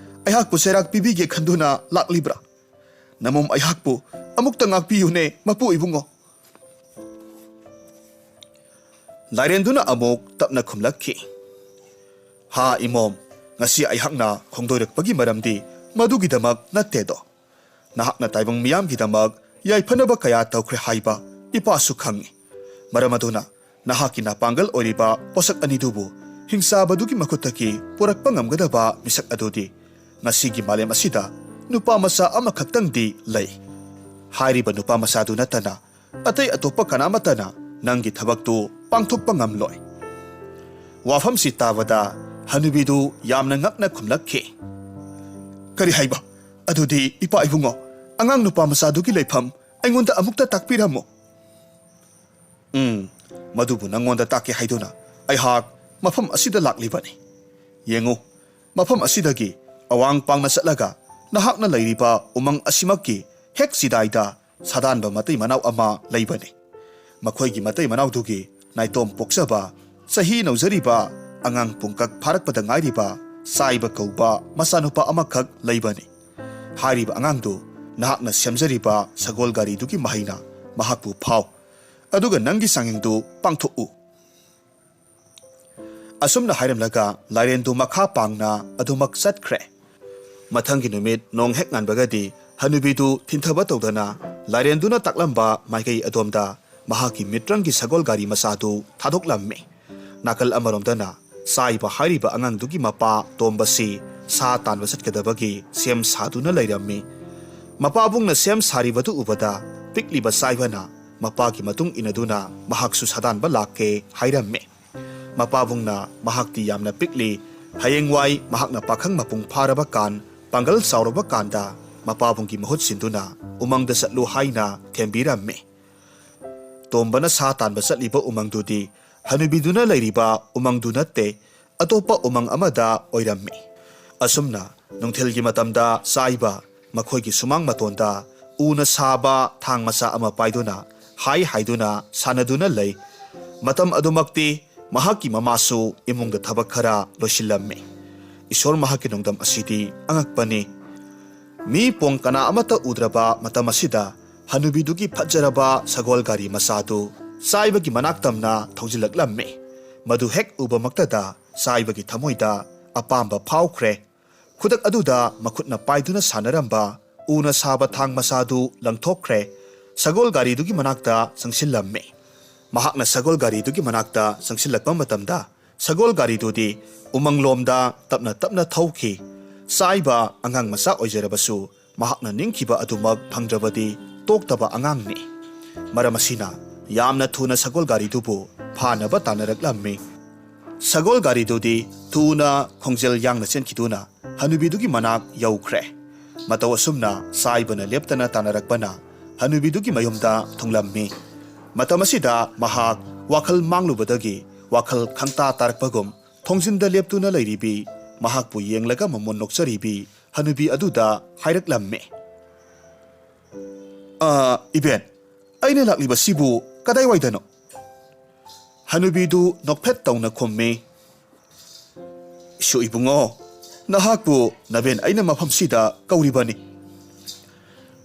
ꯑꯩꯍꯥꯛꯄꯨ ꯆꯩꯔꯥꯛ ꯄꯤꯕꯤꯒꯦ ꯈꯟꯗꯨꯅ ꯂꯥꯛꯂꯤꯕ꯭ꯔꯥ? ꯅꯃꯣꯝ ꯑꯩꯍꯥꯛꯄꯨ ꯑꯃꯨꯛꯇ ꯉꯥꯛꯄꯤꯌꯨꯅꯦ ꯃꯄꯨ ꯏꯕꯨꯡꯉꯣ꯫" ꯂꯥꯏꯔꯦꯟꯗꯨꯅ ꯑꯃꯨꯛ ꯇꯞꯅ ꯈꯨꯝꯂꯛꯈꯤ, "ꯍꯥ ꯏꯃꯣꯝ, ꯉꯁꯤ ꯑꯩꯍꯥꯛꯅ ꯈꯣꯡꯗꯣꯏꯔꯛꯄꯒꯤ ꯃꯔꯝꯗꯤ ꯃꯗꯨꯒꯤꯗꯃꯛ ꯅꯠꯇꯦꯗꯣ꯫ ꯅꯍꯥꯛꯅ ꯇꯥꯏꯕꯪ ꯃꯤꯌꯥꯝꯒꯤꯗꯃꯛ ꯌꯥꯏꯐꯅꯕ ꯀꯌꯥ ꯇꯧꯈ꯭ꯔꯦ ꯍꯥꯏꯕ ꯏꯄꯥꯁꯨ ꯈꯪꯏ꯫ ꯃꯔꯝ ꯑꯗꯨꯅ ꯅꯍꯥꯛꯀꯤ ꯅꯄꯥꯡꯒꯜ ꯑꯣꯏꯔꯤꯕ ꯄꯣꯠꯁꯛ ꯑꯅꯤꯗꯨꯕꯨ ꯍꯤꯡꯆꯥꯕꯗꯨꯒꯤ ꯃꯈꯨꯠꯇꯒꯤ ꯄꯨꯔꯛꯄ ꯉꯝꯒꯗꯕ ꯃꯤꯁꯛ ꯑꯗꯨꯗꯤ ꯉꯁꯤꯒꯤ ꯃꯥꯂꯦꯝ ꯑꯁꯤꯗ ꯅꯨꯄꯥ ꯃꯆꯥ ꯑꯃꯈꯛꯇꯪꯗꯤ ꯂꯩ꯫ ꯍꯥꯏꯔꯤꯕ ꯅꯨꯄꯥ ꯃꯆꯥꯗꯨ ꯅꯠꯇꯅ ꯑꯇꯩ ꯑꯇꯣꯞꯄ ꯀꯅꯥꯃꯠꯇꯅ ꯅꯪꯒꯤ ꯊꯕꯛꯇꯨ ꯄꯥꯡꯊꯣꯛꯄ ꯉꯝꯂꯣꯏ꯫" ꯋꯥꯐꯝꯁꯤ ꯇꯥꯕꯗ ꯍꯅꯨꯕꯤꯗꯨ ꯌꯥꯝꯅ ꯉꯛꯅ ꯈꯨꯝꯂꯛꯈꯤ, "ꯀꯔꯤ ꯍꯥꯏꯕ? ꯑꯗꯨꯗꯤ ꯏꯄꯥ ꯏꯕꯨꯡꯉꯣ, ꯑꯉꯥꯡ ꯅꯨꯄꯥ ꯃꯆꯥꯗꯨꯒꯤ ꯂꯩꯐꯝ ꯑꯩꯉꯣꯟꯗ ꯑꯃꯨꯛꯇ ꯇꯥꯛꯄꯤꯔꯝꯃꯨ꯫" "ꯎꯝ, ꯃꯗꯨꯕꯨ ꯅꯪꯉꯣꯟꯗ ꯇꯥꯛꯀꯦ ꯍꯥꯏꯗꯨꯅ ꯑꯩꯍꯥꯛ ꯃꯐꯝ ꯑꯁꯤꯗ ꯂꯥꯛꯂꯤꯕꯅꯤ꯫ ꯌꯦꯡꯉꯨ, ꯃꯐꯝ ꯑꯁꯤꯗꯒꯤ ꯑꯋꯥꯡ ꯄꯥꯡꯅ ꯆꯠꯂꯒ ꯅꯍꯥꯛꯅ ꯂꯩꯔꯤꯕ ꯎꯃꯪ ꯑꯁꯤꯃꯛꯀꯤ ꯍꯦꯛ ꯆꯤꯗꯥꯏꯗ ꯁꯥꯗꯥꯟꯕ ꯃꯇꯩ ꯃꯅꯥꯎ ꯑꯃ ꯂꯩꯕꯅꯤ꯫ ꯃꯈꯣꯏꯒꯤ ꯃꯇꯩ ꯃꯅꯥꯎꯗꯨꯒꯤ ꯅꯥꯏꯇꯣꯝ ꯄꯣꯛꯆꯕ, ꯆꯍꯤ ꯅꯧꯖꯔꯤꯕ, ꯑꯉꯥꯡ ꯄꯨꯡꯀꯛ ꯐꯥꯔꯛꯄꯗ ꯉꯥꯏꯔꯤꯕ ꯆꯥꯏꯕ ꯀꯧꯕ ꯃꯆꯥꯅꯨꯄꯥ ꯑꯃꯈꯛ ꯂꯩꯕꯅꯤ꯫ ꯍꯥꯏꯔꯤꯕ ꯑꯉꯥꯡꯗꯨ ꯅꯍꯥꯛꯅ ꯁꯦꯝꯖꯔꯤꯕ ꯁꯒꯣꯜ ꯒꯥꯔꯤꯗꯨꯒꯤ ꯃꯍꯩꯅ ꯃꯍꯥꯛꯄꯨ ꯐꯥꯎ, ꯑꯗꯨꯒ ꯅꯪꯒꯤ ꯆꯥꯡꯌꯦꯡꯗꯨ ꯄꯥꯡꯊꯣꯛꯎ꯫ ꯑꯁꯨꯝꯅ ꯍꯥꯏꯔꯝꯂꯒ ꯂꯥꯏꯔꯦꯟꯗꯨ ꯃꯈꯥ ꯄꯥꯡꯅ ꯑꯗꯨꯃꯛ ꯆꯠꯈ꯭ꯔꯦ꯫ ꯃꯊꯪꯒꯤ ꯅꯨꯃꯤꯠ ꯅꯣꯡ ꯍꯦꯛ ꯉꯥꯟꯕꯒꯗꯤ ꯍꯅꯨꯕꯤꯗꯨ ꯊꯤꯟꯊꯕ ꯇꯧꯗꯅ ꯂꯥꯏꯔꯦꯟꯗꯨꯅ ꯇꯥꯛꯂꯝꯕ ꯃꯥꯏꯀꯩ ꯑꯗꯣꯝꯗ ꯃꯍꯥꯛꯀꯤ ꯃꯤꯇ꯭ꯔꯪꯒꯤ ꯁꯒꯣꯜ ꯒꯥꯔꯤ ꯃꯆꯥꯗꯨ ꯊꯥꯗꯣꯛꯂꯝꯃꯤ꯫ ꯅꯥꯀꯜ ꯑꯃꯔꯣꯝꯗꯅ ꯆꯥꯏꯕ ꯍꯥꯏꯔꯤꯕ ꯑꯉꯥꯡꯗꯨꯒꯤ ꯃꯄꯥ ꯇꯣꯝꯕꯁꯤ ꯁꯥ ꯇꯥꯟꯕ ꯆꯠꯀꯗꯕꯒꯤ ꯁꯦꯝ ꯁꯥꯗꯨꯅ ꯂꯩꯔꯝꯃꯤ꯫ ꯃꯄꯥꯕꯨꯡꯅ ꯁꯦꯝ ꯁꯥꯔꯤꯕꯗꯨ ꯎꯕꯗ ꯄꯤꯛꯂꯤꯕ ꯆꯥꯏꯕꯅ ꯃꯄꯥꯒꯤ ꯃꯇꯨꯡ ꯏꯟꯅꯗꯨꯅ ꯃꯍꯥꯛꯁꯨ ꯁꯥꯗꯥꯟꯕ ꯂꯥꯛꯀꯦ ꯍꯥꯏꯔꯝꯃꯤ꯫ ꯃꯄꯥꯕꯨꯡꯅ ꯃꯍꯥꯛꯇꯤ ꯌꯥꯝꯅ ꯄꯤꯛꯂꯤ, ꯍꯌꯦꯡꯋꯥꯏ ꯃꯍꯥꯛꯅ ꯄꯥꯈꯪ ꯃꯄꯨꯡ ꯐꯥꯔꯕ ꯀꯥꯟ, ꯄꯥꯡꯒꯜ ꯆꯥꯎꯔꯕ ꯀꯥꯟꯗ ꯃꯄꯥꯕꯨꯡꯒꯤ ꯃꯍꯨꯠ ꯁꯤꯟꯗꯨꯅ ꯎꯃꯪꯗ ꯆꯠꯂꯨ ꯍꯥꯏꯅ ꯊꯦꯝꯕꯤꯔꯝꯃꯤ꯫ ꯇꯣꯝꯕꯅ ꯁꯥ ꯇꯥꯟꯕ ꯆꯠꯂꯤꯕ ꯎꯃꯪꯗꯨꯗꯤ ꯍꯅꯨꯕꯤꯗꯨꯅ ꯂꯩꯔꯤꯕ ꯎꯃꯪꯗꯨ ꯅꯠꯇꯦ, ꯑꯇꯣꯞꯄ ꯎꯃꯪ ꯑꯃꯗ ꯑꯣꯏꯔꯝꯃꯤ꯫ ꯑꯁꯨꯝꯅ ꯅꯨꯡꯊꯤꯜꯒꯤ ꯃꯇꯝꯗ ꯆꯥꯏꯕ ꯃꯈꯣꯏꯒꯤ ꯁꯨꯃꯥꯡ ꯃꯇꯣꯟꯗ ꯎꯅ ꯁꯥꯕ ꯊꯥꯡ ꯃꯆꯥ ꯑꯃ ꯄꯥꯏꯗꯨꯅ ꯍꯥꯏ ꯍꯥꯏꯗꯨꯅ ꯁꯥꯟꯅꯗꯨꯅ ꯂꯩ꯫ ꯃꯇꯝ ꯑꯗꯨꯃꯛꯇꯤ ꯃꯍꯥꯛꯀꯤ ꯃꯃꯥꯁꯨ ꯏꯃꯨꯡꯗ ꯊꯕꯛ ꯈꯔ ꯂꯣꯏꯁꯤꯜꯂꯝꯃꯤ꯫ ꯏꯁꯣꯔ ꯃꯍꯥꯛꯀꯤ ꯅꯣꯡꯗꯝ ꯑꯁꯤꯗꯤ ꯑꯉꯛꯄꯅꯤ꯫ ꯃꯤ ꯄꯣꯡ ꯀꯅꯥ ꯑꯃꯠꯇ ꯎꯗ꯭ꯔꯕ ꯃꯇꯝ ꯑꯁꯤꯗ ꯍꯅꯨꯕꯤꯗꯨꯒꯤ ꯐꯖꯔꯕ ꯁꯒꯣꯜ ꯒꯥꯔꯤ ꯃꯆꯥꯗꯨ ꯆꯥꯏꯕꯒꯤ ꯃꯅꯥꯛ ꯇꯝꯅ ꯊꯧꯖꯤꯜꯂꯛꯂꯝꯃꯤ꯫ ꯃꯗꯨ ꯍꯦꯛ ꯎꯕꯃꯛꯇꯗ ꯆꯥꯏꯕꯒꯤ ꯊꯃꯣꯏꯗ ꯑꯄꯥꯝꯕ ꯐꯥꯎꯈ꯭ꯔꯦ꯫ ꯈꯨꯗꯛ ꯑꯗꯨꯗ ꯃꯈꯨꯠꯅ ꯄꯥꯏꯗꯨꯅ ꯁꯥꯟꯅꯔꯝꯕ ꯎꯅ ꯁꯥꯕ ꯊꯥꯡ ꯃꯆꯥꯗꯨ ꯂꯪꯊꯣꯛꯈ꯭ꯔꯦ꯫ ꯁꯒꯣꯜ ꯒꯥꯔꯤꯗꯨꯒꯤ ꯃꯅꯥꯛꯇ ꯆꯪꯁꯤꯜꯂꯝꯃꯤ꯫ ꯃꯍꯥꯛꯅ ꯁꯒꯣꯜ ꯒꯥꯔꯤꯗꯨꯒꯤ ꯃꯅꯥꯛꯇ ꯆꯪꯁꯤꯜꯂꯛꯄ ꯃꯇꯝꯗ ꯁꯒꯣꯜ ꯒꯥꯔꯤꯗꯨꯗꯤ ꯎꯃꯪꯂꯣꯝꯗ ꯇꯞꯅ ꯇꯞꯅ ꯊꯧꯈꯤ꯫ ꯆꯥꯏꯕ ꯑꯉꯥꯡ ꯃꯆꯥ ꯑꯣꯏꯖꯔꯕꯁꯨ ꯃꯍꯥꯛꯅ ꯅꯤꯡꯈꯤꯕ ꯑꯗꯨꯃꯛ ꯐꯪꯗ꯭ꯔꯕꯗꯤ ꯇꯣꯛꯇꯕ ꯑꯉꯥꯡꯅꯤ꯫ ꯃꯔꯝ ꯑꯁꯤꯅ ꯌꯥꯝꯅ ꯊꯨꯅ ꯁꯒꯣꯜ ꯒꯥꯔꯤꯗꯨꯕꯨ ꯐꯥꯅꯕ ꯇꯥꯟꯅꯔꯛꯂꯝꯃꯤ꯫ ꯁꯒꯣꯜ ꯒꯥꯔꯤꯗꯨꯗꯤ ꯊꯨꯅ ꯈꯣꯡꯖꯦꯜ ꯌꯥꯡꯅ ꯆꯦꯟꯈꯤꯗꯨꯅ ꯍꯅꯨꯕꯤꯗꯨꯒꯤ ꯃꯅꯥꯛ ꯌꯧꯈ꯭ꯔꯦ꯫ ꯃꯇꯧ ꯑꯁꯨꯝꯅ ꯆꯥꯏꯕꯅ ꯂꯦꯞꯇꯅ ꯇꯥꯟꯅꯔꯛꯄꯅ ꯍꯅꯨꯕꯤꯗꯨꯒꯤ ꯃꯌꯨꯝꯗ ꯊꯨꯡꯂꯝꯃꯤ꯫ ꯃꯇꯝ ꯑꯁꯤꯗ ꯃꯍꯥꯛ ꯋꯥꯈꯜ ꯃꯥꯡꯂꯨꯕꯗꯒꯤ ꯋꯥꯈꯜ ꯈꯪꯇꯥ ꯇꯥꯔꯛꯄꯒꯨꯝ ꯊꯣꯡꯖꯤꯟꯗ ꯂꯦꯞꯇꯨꯅ ꯂꯩꯔꯤꯕꯤ, ꯃꯍꯥꯛꯄꯨ ꯌꯦꯡꯂꯒ ꯃꯃꯣꯟ ꯅꯣꯛꯆꯔꯤꯕꯤ ꯍꯅꯨꯕꯤ ꯑꯗꯨꯗ ꯍꯥꯏꯔꯛꯂꯝꯃꯤ꯫ "ꯑ, ꯏꯕꯦꯟ, ꯑꯩꯅ ꯂꯥꯛꯂꯤꯕꯁꯤꯕꯨ ꯀꯗꯥꯏꯋꯥꯏꯗꯅꯣ?" ꯍꯅꯨꯕꯤꯗꯨ ꯅꯣꯛꯐꯦꯠ ꯇꯧꯅ ꯈꯨꯝꯃꯤ, "ꯏꯁꯨ ꯏꯕꯨꯡꯉꯣ, ꯅꯍꯥꯛꯄꯨ ꯅꯕꯦꯟ ꯑꯩꯅ ꯃꯐꯝꯁꯤꯗ ꯀꯧꯔꯤꯕꯅꯤ꯫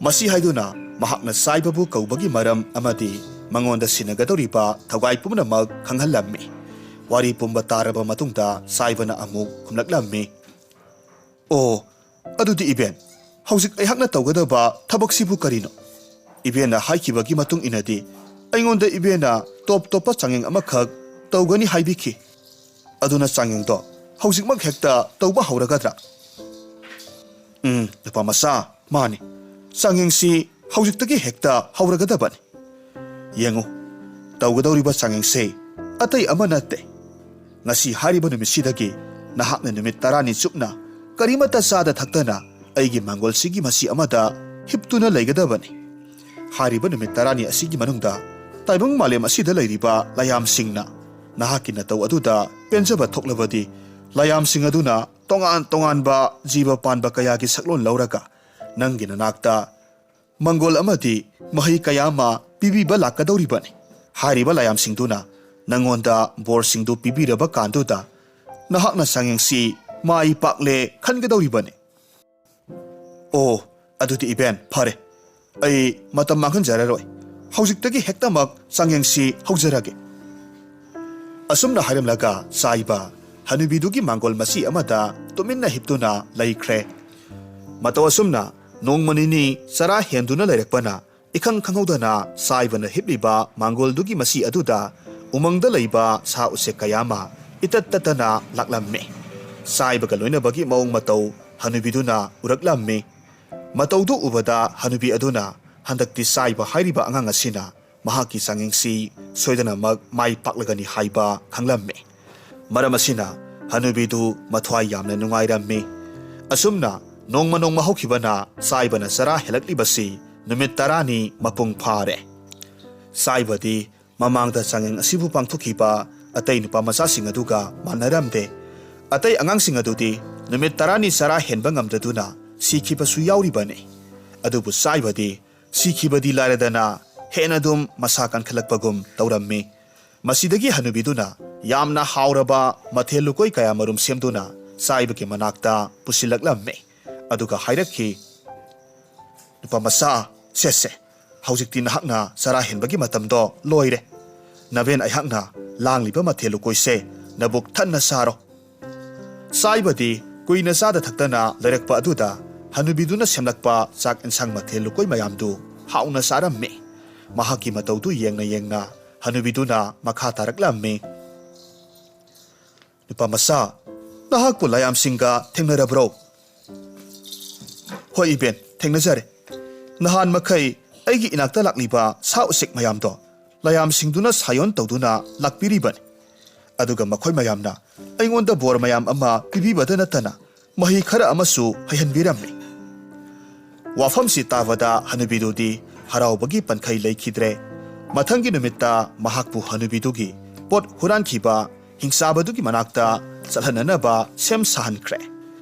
ꯃꯁꯤ ꯍꯥꯏꯗꯨꯅ ꯃꯍꯥꯛꯅ ꯆꯥꯏꯕꯕꯨ ꯀꯧꯕꯒꯤ ꯃꯔꯝ ꯑꯃꯗꯤ ꯃꯉꯣꯟꯗ ꯁꯤꯟꯅꯒꯗꯧꯔꯤꯕ ꯊꯧꯒꯥꯏ ꯄꯨꯝꯅꯃꯛ ꯈꯪꯍꯜꯂꯝꯃꯤ꯫ ꯋꯥꯔꯤ ꯄꯨꯝꯕ ꯇꯥꯔꯕ ꯃꯇꯨꯡꯗ ꯆꯥꯏꯕꯅ ꯑꯃꯨꯛ ꯈꯨꯝꯂꯛꯂꯝꯃꯤ, "ꯑꯣ, ꯑꯗꯨꯗꯤ ꯏꯕꯦꯟ, ꯍꯧꯖꯤꯛ ꯑꯩꯍꯥꯛꯅ ꯇꯧꯒꯗꯕ ꯊꯕꯛꯁꯤꯕꯨ ꯀꯔꯤꯅꯣ? ꯏꯕꯦꯟꯅ ꯍꯥꯏꯈꯤꯕꯒꯤ ꯃꯇꯨꯡ ꯏꯟꯅꯗꯤ ꯑꯩꯉꯣꯟꯗ ꯏꯕꯦꯟꯅ ꯇꯣꯞ ꯇꯣꯞꯄ ꯆꯥꯡꯌꯦꯡ ꯑꯃꯈꯛ ꯇꯧꯒꯅꯤ ꯍꯥꯏꯕꯤꯈꯤ꯫ ꯑꯗꯨꯅ ꯆꯥꯡꯌꯦꯡꯗꯣ ꯍꯧꯖꯤꯛꯃꯛ ꯍꯦꯛꯇ ꯇꯧꯕ ꯍꯧꯔꯒꯗ꯭ꯔꯥ?" "ꯎꯝ, ꯅꯨꯄꯥ ꯃꯆꯥ, ꯃꯥꯅꯤ꯫ ꯆꯥꯡꯌꯦꯡꯁꯤ ꯍꯧꯖꯤꯛꯇꯒꯤ ꯍꯦꯛꯇ ꯍꯧꯔꯒꯗꯕꯅꯤ꯫ ꯌꯦꯡꯉꯨ, ꯇꯧꯒꯗꯧꯔꯤꯕ ꯆꯥꯡꯌꯦꯡꯁꯦ ꯑꯇꯩ ꯑꯃ ꯅꯠꯇꯦ꯫ ꯉꯁꯤ ꯍꯥꯏꯔꯤꯕ ꯅꯨꯃꯤꯠꯁꯤꯗꯒꯤ ꯅꯍꯥꯛꯅ ꯅꯨꯃꯤꯠ ꯇꯔꯥꯅꯤ ꯆꯨꯞꯅ ꯀꯔꯤꯃꯠꯇ ꯆꯥꯗ ꯊꯛꯇꯅ ꯑꯩꯒꯤ ꯃꯥꯡꯒꯣꯜꯁꯤꯒꯤ ꯃꯆꯤ ꯑꯃꯗ ꯍꯤꯞꯇꯨꯅ ꯂꯩꯒꯗꯕꯅꯤ꯫ ꯍꯥꯏꯔꯤꯕ ꯅꯨꯃꯤꯠ ꯇꯔꯥꯅꯤ ꯑꯁꯤꯒꯤ ꯃꯅꯨꯡꯗ ꯇꯥꯏꯕꯪ ꯃꯥꯂꯦꯝ ꯑꯁꯤꯗ ꯂꯩꯔꯤꯕ ꯂꯥꯏꯌꯥꯝꯁꯤꯡꯅ ꯅꯍꯥꯛꯀꯤ ꯅꯇꯧ ꯑꯗꯨꯗ ꯄꯦꯟꯖꯕ ꯊꯣꯛꯂꯕꯗꯤ, ꯂꯥꯏꯌꯥꯝꯁꯤꯡ ꯑꯗꯨꯅ ꯇꯣꯉꯥꯟ ꯇꯣꯉꯥꯟꯕ ꯖꯤꯕ ꯄꯥꯟꯕ ꯀꯌꯥꯒꯤ ꯁꯛꯂꯣꯟ ꯂꯧꯔꯒ ꯅꯪꯒꯤ ꯅꯅꯥꯛꯇ ꯃꯪꯒꯣꯜ ꯑꯃꯗꯤ ꯃꯍꯩ ꯀꯌꯥ ꯑꯃ ꯄꯤꯕꯤꯕ ꯂꯥꯛꯀꯗꯧꯔꯤꯕꯅꯤ꯫ ꯍꯥꯏꯔꯤꯕ ꯂꯥꯏꯌꯥꯝꯁꯤꯡꯗꯨꯅ ꯅꯪꯉꯣꯟꯗ ꯕꯣꯔꯁꯤꯡꯗꯨ ꯄꯤꯕꯤꯔꯕ ꯀꯥꯟꯗꯨꯗ ꯅꯍꯥꯛꯅ ꯆꯥꯡꯌꯦꯡꯁꯤ ꯃꯥꯏ ꯄꯥꯛꯂꯦ ꯈꯟꯒꯗꯧꯔꯤꯕꯅꯤ꯫" "ꯑꯣ, ꯑꯗꯨꯗꯤ ꯏꯕꯦꯟ, ꯐꯔꯦ꯫ ꯑꯩ ꯃꯇꯝ ꯃꯥꯡꯍꯟꯖꯔꯔꯣꯏ꯫ ꯍꯧꯖꯤꯛꯇꯒꯤ ꯍꯦꯛꯇꯃꯛ ꯆꯥꯡꯌꯦꯡꯁꯤ ꯍꯧꯖꯔꯒꯦ꯫" ꯑꯁꯨꯝꯅ ꯍꯥꯏꯔꯝꯂꯒ ꯆꯥꯏꯕ ꯍꯅꯨꯕꯤꯗꯨꯒꯤ ꯃꯥꯡꯒꯣꯜ ꯃꯆꯤ ꯑꯃꯗ ꯇꯨꯃꯤꯟꯅ ꯍꯤꯞꯇꯨꯅ ꯂꯩꯈ꯭ꯔꯦ꯫ ꯃꯇꯧ ꯑꯁꯨꯝꯅ ꯅꯣꯡꯃ ꯅꯤꯅꯤ ꯆꯔꯥ ꯍꯦꯟꯗꯨꯅ ꯂꯩꯔꯛꯄꯅ ꯏꯈꯪ ꯈꯪꯍꯧꯗꯅ ꯆꯥꯏꯕꯅ ꯍꯤꯞꯂꯤꯕ ꯃꯥꯡꯒꯣꯜꯗꯨꯒꯤ ꯃꯆꯤ ꯑꯗꯨꯗ ꯎꯃꯪꯗ ꯂꯩꯕ ꯁꯥ ꯎꯆꯦꯛ ꯀꯌꯥ ꯑꯃ ꯏꯇꯠ ꯇꯠꯇꯅ ꯂꯥꯛꯂꯝꯃꯤ꯫ ꯆꯥꯏꯕꯒ ꯂꯣꯏꯅꯕꯒꯤ ꯃꯑꯣꯡ ꯃꯇꯧ ꯍꯅꯨꯕꯤꯗꯨꯅ ꯎꯔꯛꯂꯝꯃꯤ꯫ ꯃꯇꯧꯗꯨ ꯎꯕꯗ ꯍꯅꯨꯕꯤ ꯑꯗꯨꯅ ꯍꯟꯗꯛꯇꯤ ꯆꯥꯏꯕ ꯍꯥꯏꯔꯤꯕ ꯑꯉꯥꯡ ꯑꯁꯤꯅ ꯃꯍꯥꯛꯀꯤ ꯆꯥꯡꯌꯦꯡꯁꯤ ꯁꯣꯏꯗꯅꯃꯛ ꯃꯥꯏ ꯄꯥꯛꯂꯒꯅꯤ ꯍꯥꯏꯕ ꯈꯪꯂꯝꯃꯤ꯫ ꯃꯔꯝ ꯑꯁꯤꯅ ꯍꯅꯨꯕꯤꯗꯨ ꯃꯊ꯭ꯋꯥꯏ ꯌꯥꯝꯅ ꯅꯨꯡꯉꯥꯏꯔꯝꯃꯤ꯫ ꯑꯁꯨꯝꯅ ꯅꯣꯡꯃ ꯅꯣꯡꯃ ꯍꯧꯈꯤꯕꯅ ꯆꯥꯏꯕꯅ ꯆꯔꯥ ꯍꯦꯜꯂꯛꯂꯤꯕꯁꯤ ꯅꯨꯃꯤꯠ ꯇꯔꯥꯅꯤ ꯃꯄꯨꯡ ꯐꯥꯔꯦ꯫ ꯆꯥꯏꯕꯗꯤ ꯃꯃꯥꯡꯗ ꯆꯥꯡꯌꯦꯡ ꯑꯁꯤꯕꯨ ꯄꯥꯡꯊꯣꯛꯈꯤꯕ ꯑꯇꯩ ꯅꯨꯄꯥ ꯃꯆꯥꯁꯤꯡ ꯑꯗꯨꯒ ꯃꯥꯟꯅꯔꯝꯗꯦ꯫ ꯑꯇꯩ ꯑꯉꯥꯡꯁꯤꯡ ꯑꯗꯨꯗꯤ ꯅꯨꯃꯤꯠ ꯇꯔꯥꯅꯤ ꯆꯔꯥ ꯍꯦꯟꯕ ꯉꯝꯗꯗꯨꯅ ꯁꯤꯈꯤꯕꯁꯨ ꯌꯥꯎꯔꯤꯕꯅꯤ꯫ ꯑꯗꯨꯕꯨ ꯆꯥꯏꯕꯗꯤ ꯁꯤꯈꯤꯕꯗꯤ ꯂꯥꯏꯔꯗꯅ ꯍꯦꯟꯅ ꯑꯗꯨꯝ ꯃꯁꯥ ꯀꯟꯈꯠꯂꯛꯄꯒꯨꯝ ꯇꯧꯔꯝꯃꯤ꯫ ꯃꯁꯤꯗꯒꯤ ꯍꯅꯨꯕꯤꯗꯨꯅ ꯌꯥꯝꯅ ꯍꯥꯎꯔꯕ ꯃꯊꯦꯜ ꯂꯨꯀꯣꯏ ꯀꯌꯥꯃꯔꯨꯝ ꯁꯦꯝꯗꯨꯅ ꯆꯥꯏꯕꯒꯤ ꯃꯅꯥꯛꯇ ꯄꯨꯁꯤꯜꯂꯛꯂꯝꯃꯤ꯫ ꯑꯗꯨꯒ ꯍꯥꯏꯔꯛꯈꯤ, ꯅꯨꯄꯥ ꯃꯆꯥ, ꯁꯦ ꯁꯦ, ꯍꯧꯖꯤꯛꯇꯤ ꯅꯍꯥꯛꯅ ꯆꯔꯥ ꯍꯦꯟꯕꯒꯤ ꯃꯇꯝꯗꯣ ꯂꯣꯏꯔꯦ꯫ ꯅꯕꯦꯟ ꯑꯩꯍꯥꯛꯅ ꯂꯥꯡꯂꯤꯕ ꯃꯊꯦꯜ ꯂꯨꯀꯣꯏꯁꯦ ꯅꯕꯨꯛ ꯊꯟꯅ ꯆꯥꯔꯣ꯫ ꯆꯥꯏꯕꯗꯤ ꯀꯨꯏꯅ ꯆꯥꯗ ꯊꯛꯇꯅ ꯂꯩꯔꯛꯄ ꯑꯗꯨꯗ ꯍꯅꯨꯕꯤꯗꯨꯅ ꯁꯦꯝꯂꯛꯄ ꯆꯥꯛ ꯏꯟꯁꯥꯡ ꯃꯊꯦꯜ ꯂꯨꯀꯣꯏ ꯃꯌꯥꯝꯗꯨ ꯍꯥꯎꯅ ꯆꯥꯔꯝꯃꯤ꯫ ꯃꯍꯥꯛꯀꯤ ꯃꯇꯧꯗꯨ ꯌꯦꯡꯅ ꯌꯦꯡꯅ ꯍꯅꯨꯕꯤꯗꯨꯅ ꯃꯈꯥ ꯇꯥꯔꯛꯂꯝꯃꯤ꯫ ꯅꯨꯄꯥ ꯃꯆꯥ, ꯅꯍꯥꯛꯄꯨ ꯂꯥꯌꯥꯝꯁꯤꯡꯒ ꯊꯦꯡꯅꯔꯕ꯭ꯔꯣ? ꯍꯣꯏ ꯏꯕꯦꯟ, ꯊꯦꯡꯅꯖꯔꯦ꯫ ꯅꯍꯥꯟ ꯃꯈꯩ ꯑꯩꯒꯤ ꯏꯅꯥꯛꯇ ꯂꯥꯛꯂꯤꯕ ꯁꯥ ꯎꯆꯦꯛ ꯃꯌꯥꯝꯗꯣ ꯂꯥꯌꯥꯝꯁꯤꯡꯗꯨꯅ ꯁꯥꯌꯣꯟ ꯇꯧꯗꯨꯅ ꯂꯥꯛꯄꯤꯔꯤꯕꯅꯤ꯫ ꯑꯗꯨꯒ ꯃꯈꯣꯏ ꯃꯌꯥꯝꯅ ꯑꯩꯉꯣꯟꯗ ꯕꯣꯔ ꯃꯌꯥꯝ ꯑꯃ ꯄꯤꯕꯤꯕꯗ ꯅꯠꯇꯅ ꯃꯍꯤ ꯈꯔ ꯑꯃꯁꯨ ꯍꯩꯍꯟꯕꯤꯔꯝꯃꯤ꯫ ꯋꯥꯐꯝꯁꯤ ꯇꯥꯕꯗ ꯍꯅꯨꯕꯤꯗꯨꯗꯤ ꯍꯔꯥꯎꯕꯒꯤ ꯄꯟꯈꯩ ꯂꯩꯈꯤꯗ꯭ꯔꯦ꯫ ꯃꯊꯪꯒꯤ ꯅꯨꯃꯤꯠꯇ ꯃꯍꯥꯛꯄꯨ ꯍꯅꯨꯕꯤꯗꯨꯒꯤ ꯄꯣꯠ ꯍꯨꯔꯥꯟꯈꯤꯕ ꯍꯤꯡꯆꯥꯕꯗꯨꯒꯤ ꯃꯅꯥꯛꯇ ꯆꯠꯍꯟꯅꯅꯕ ꯁꯦꯝ ꯁꯥꯍꯟꯈ꯭ꯔꯦ꯫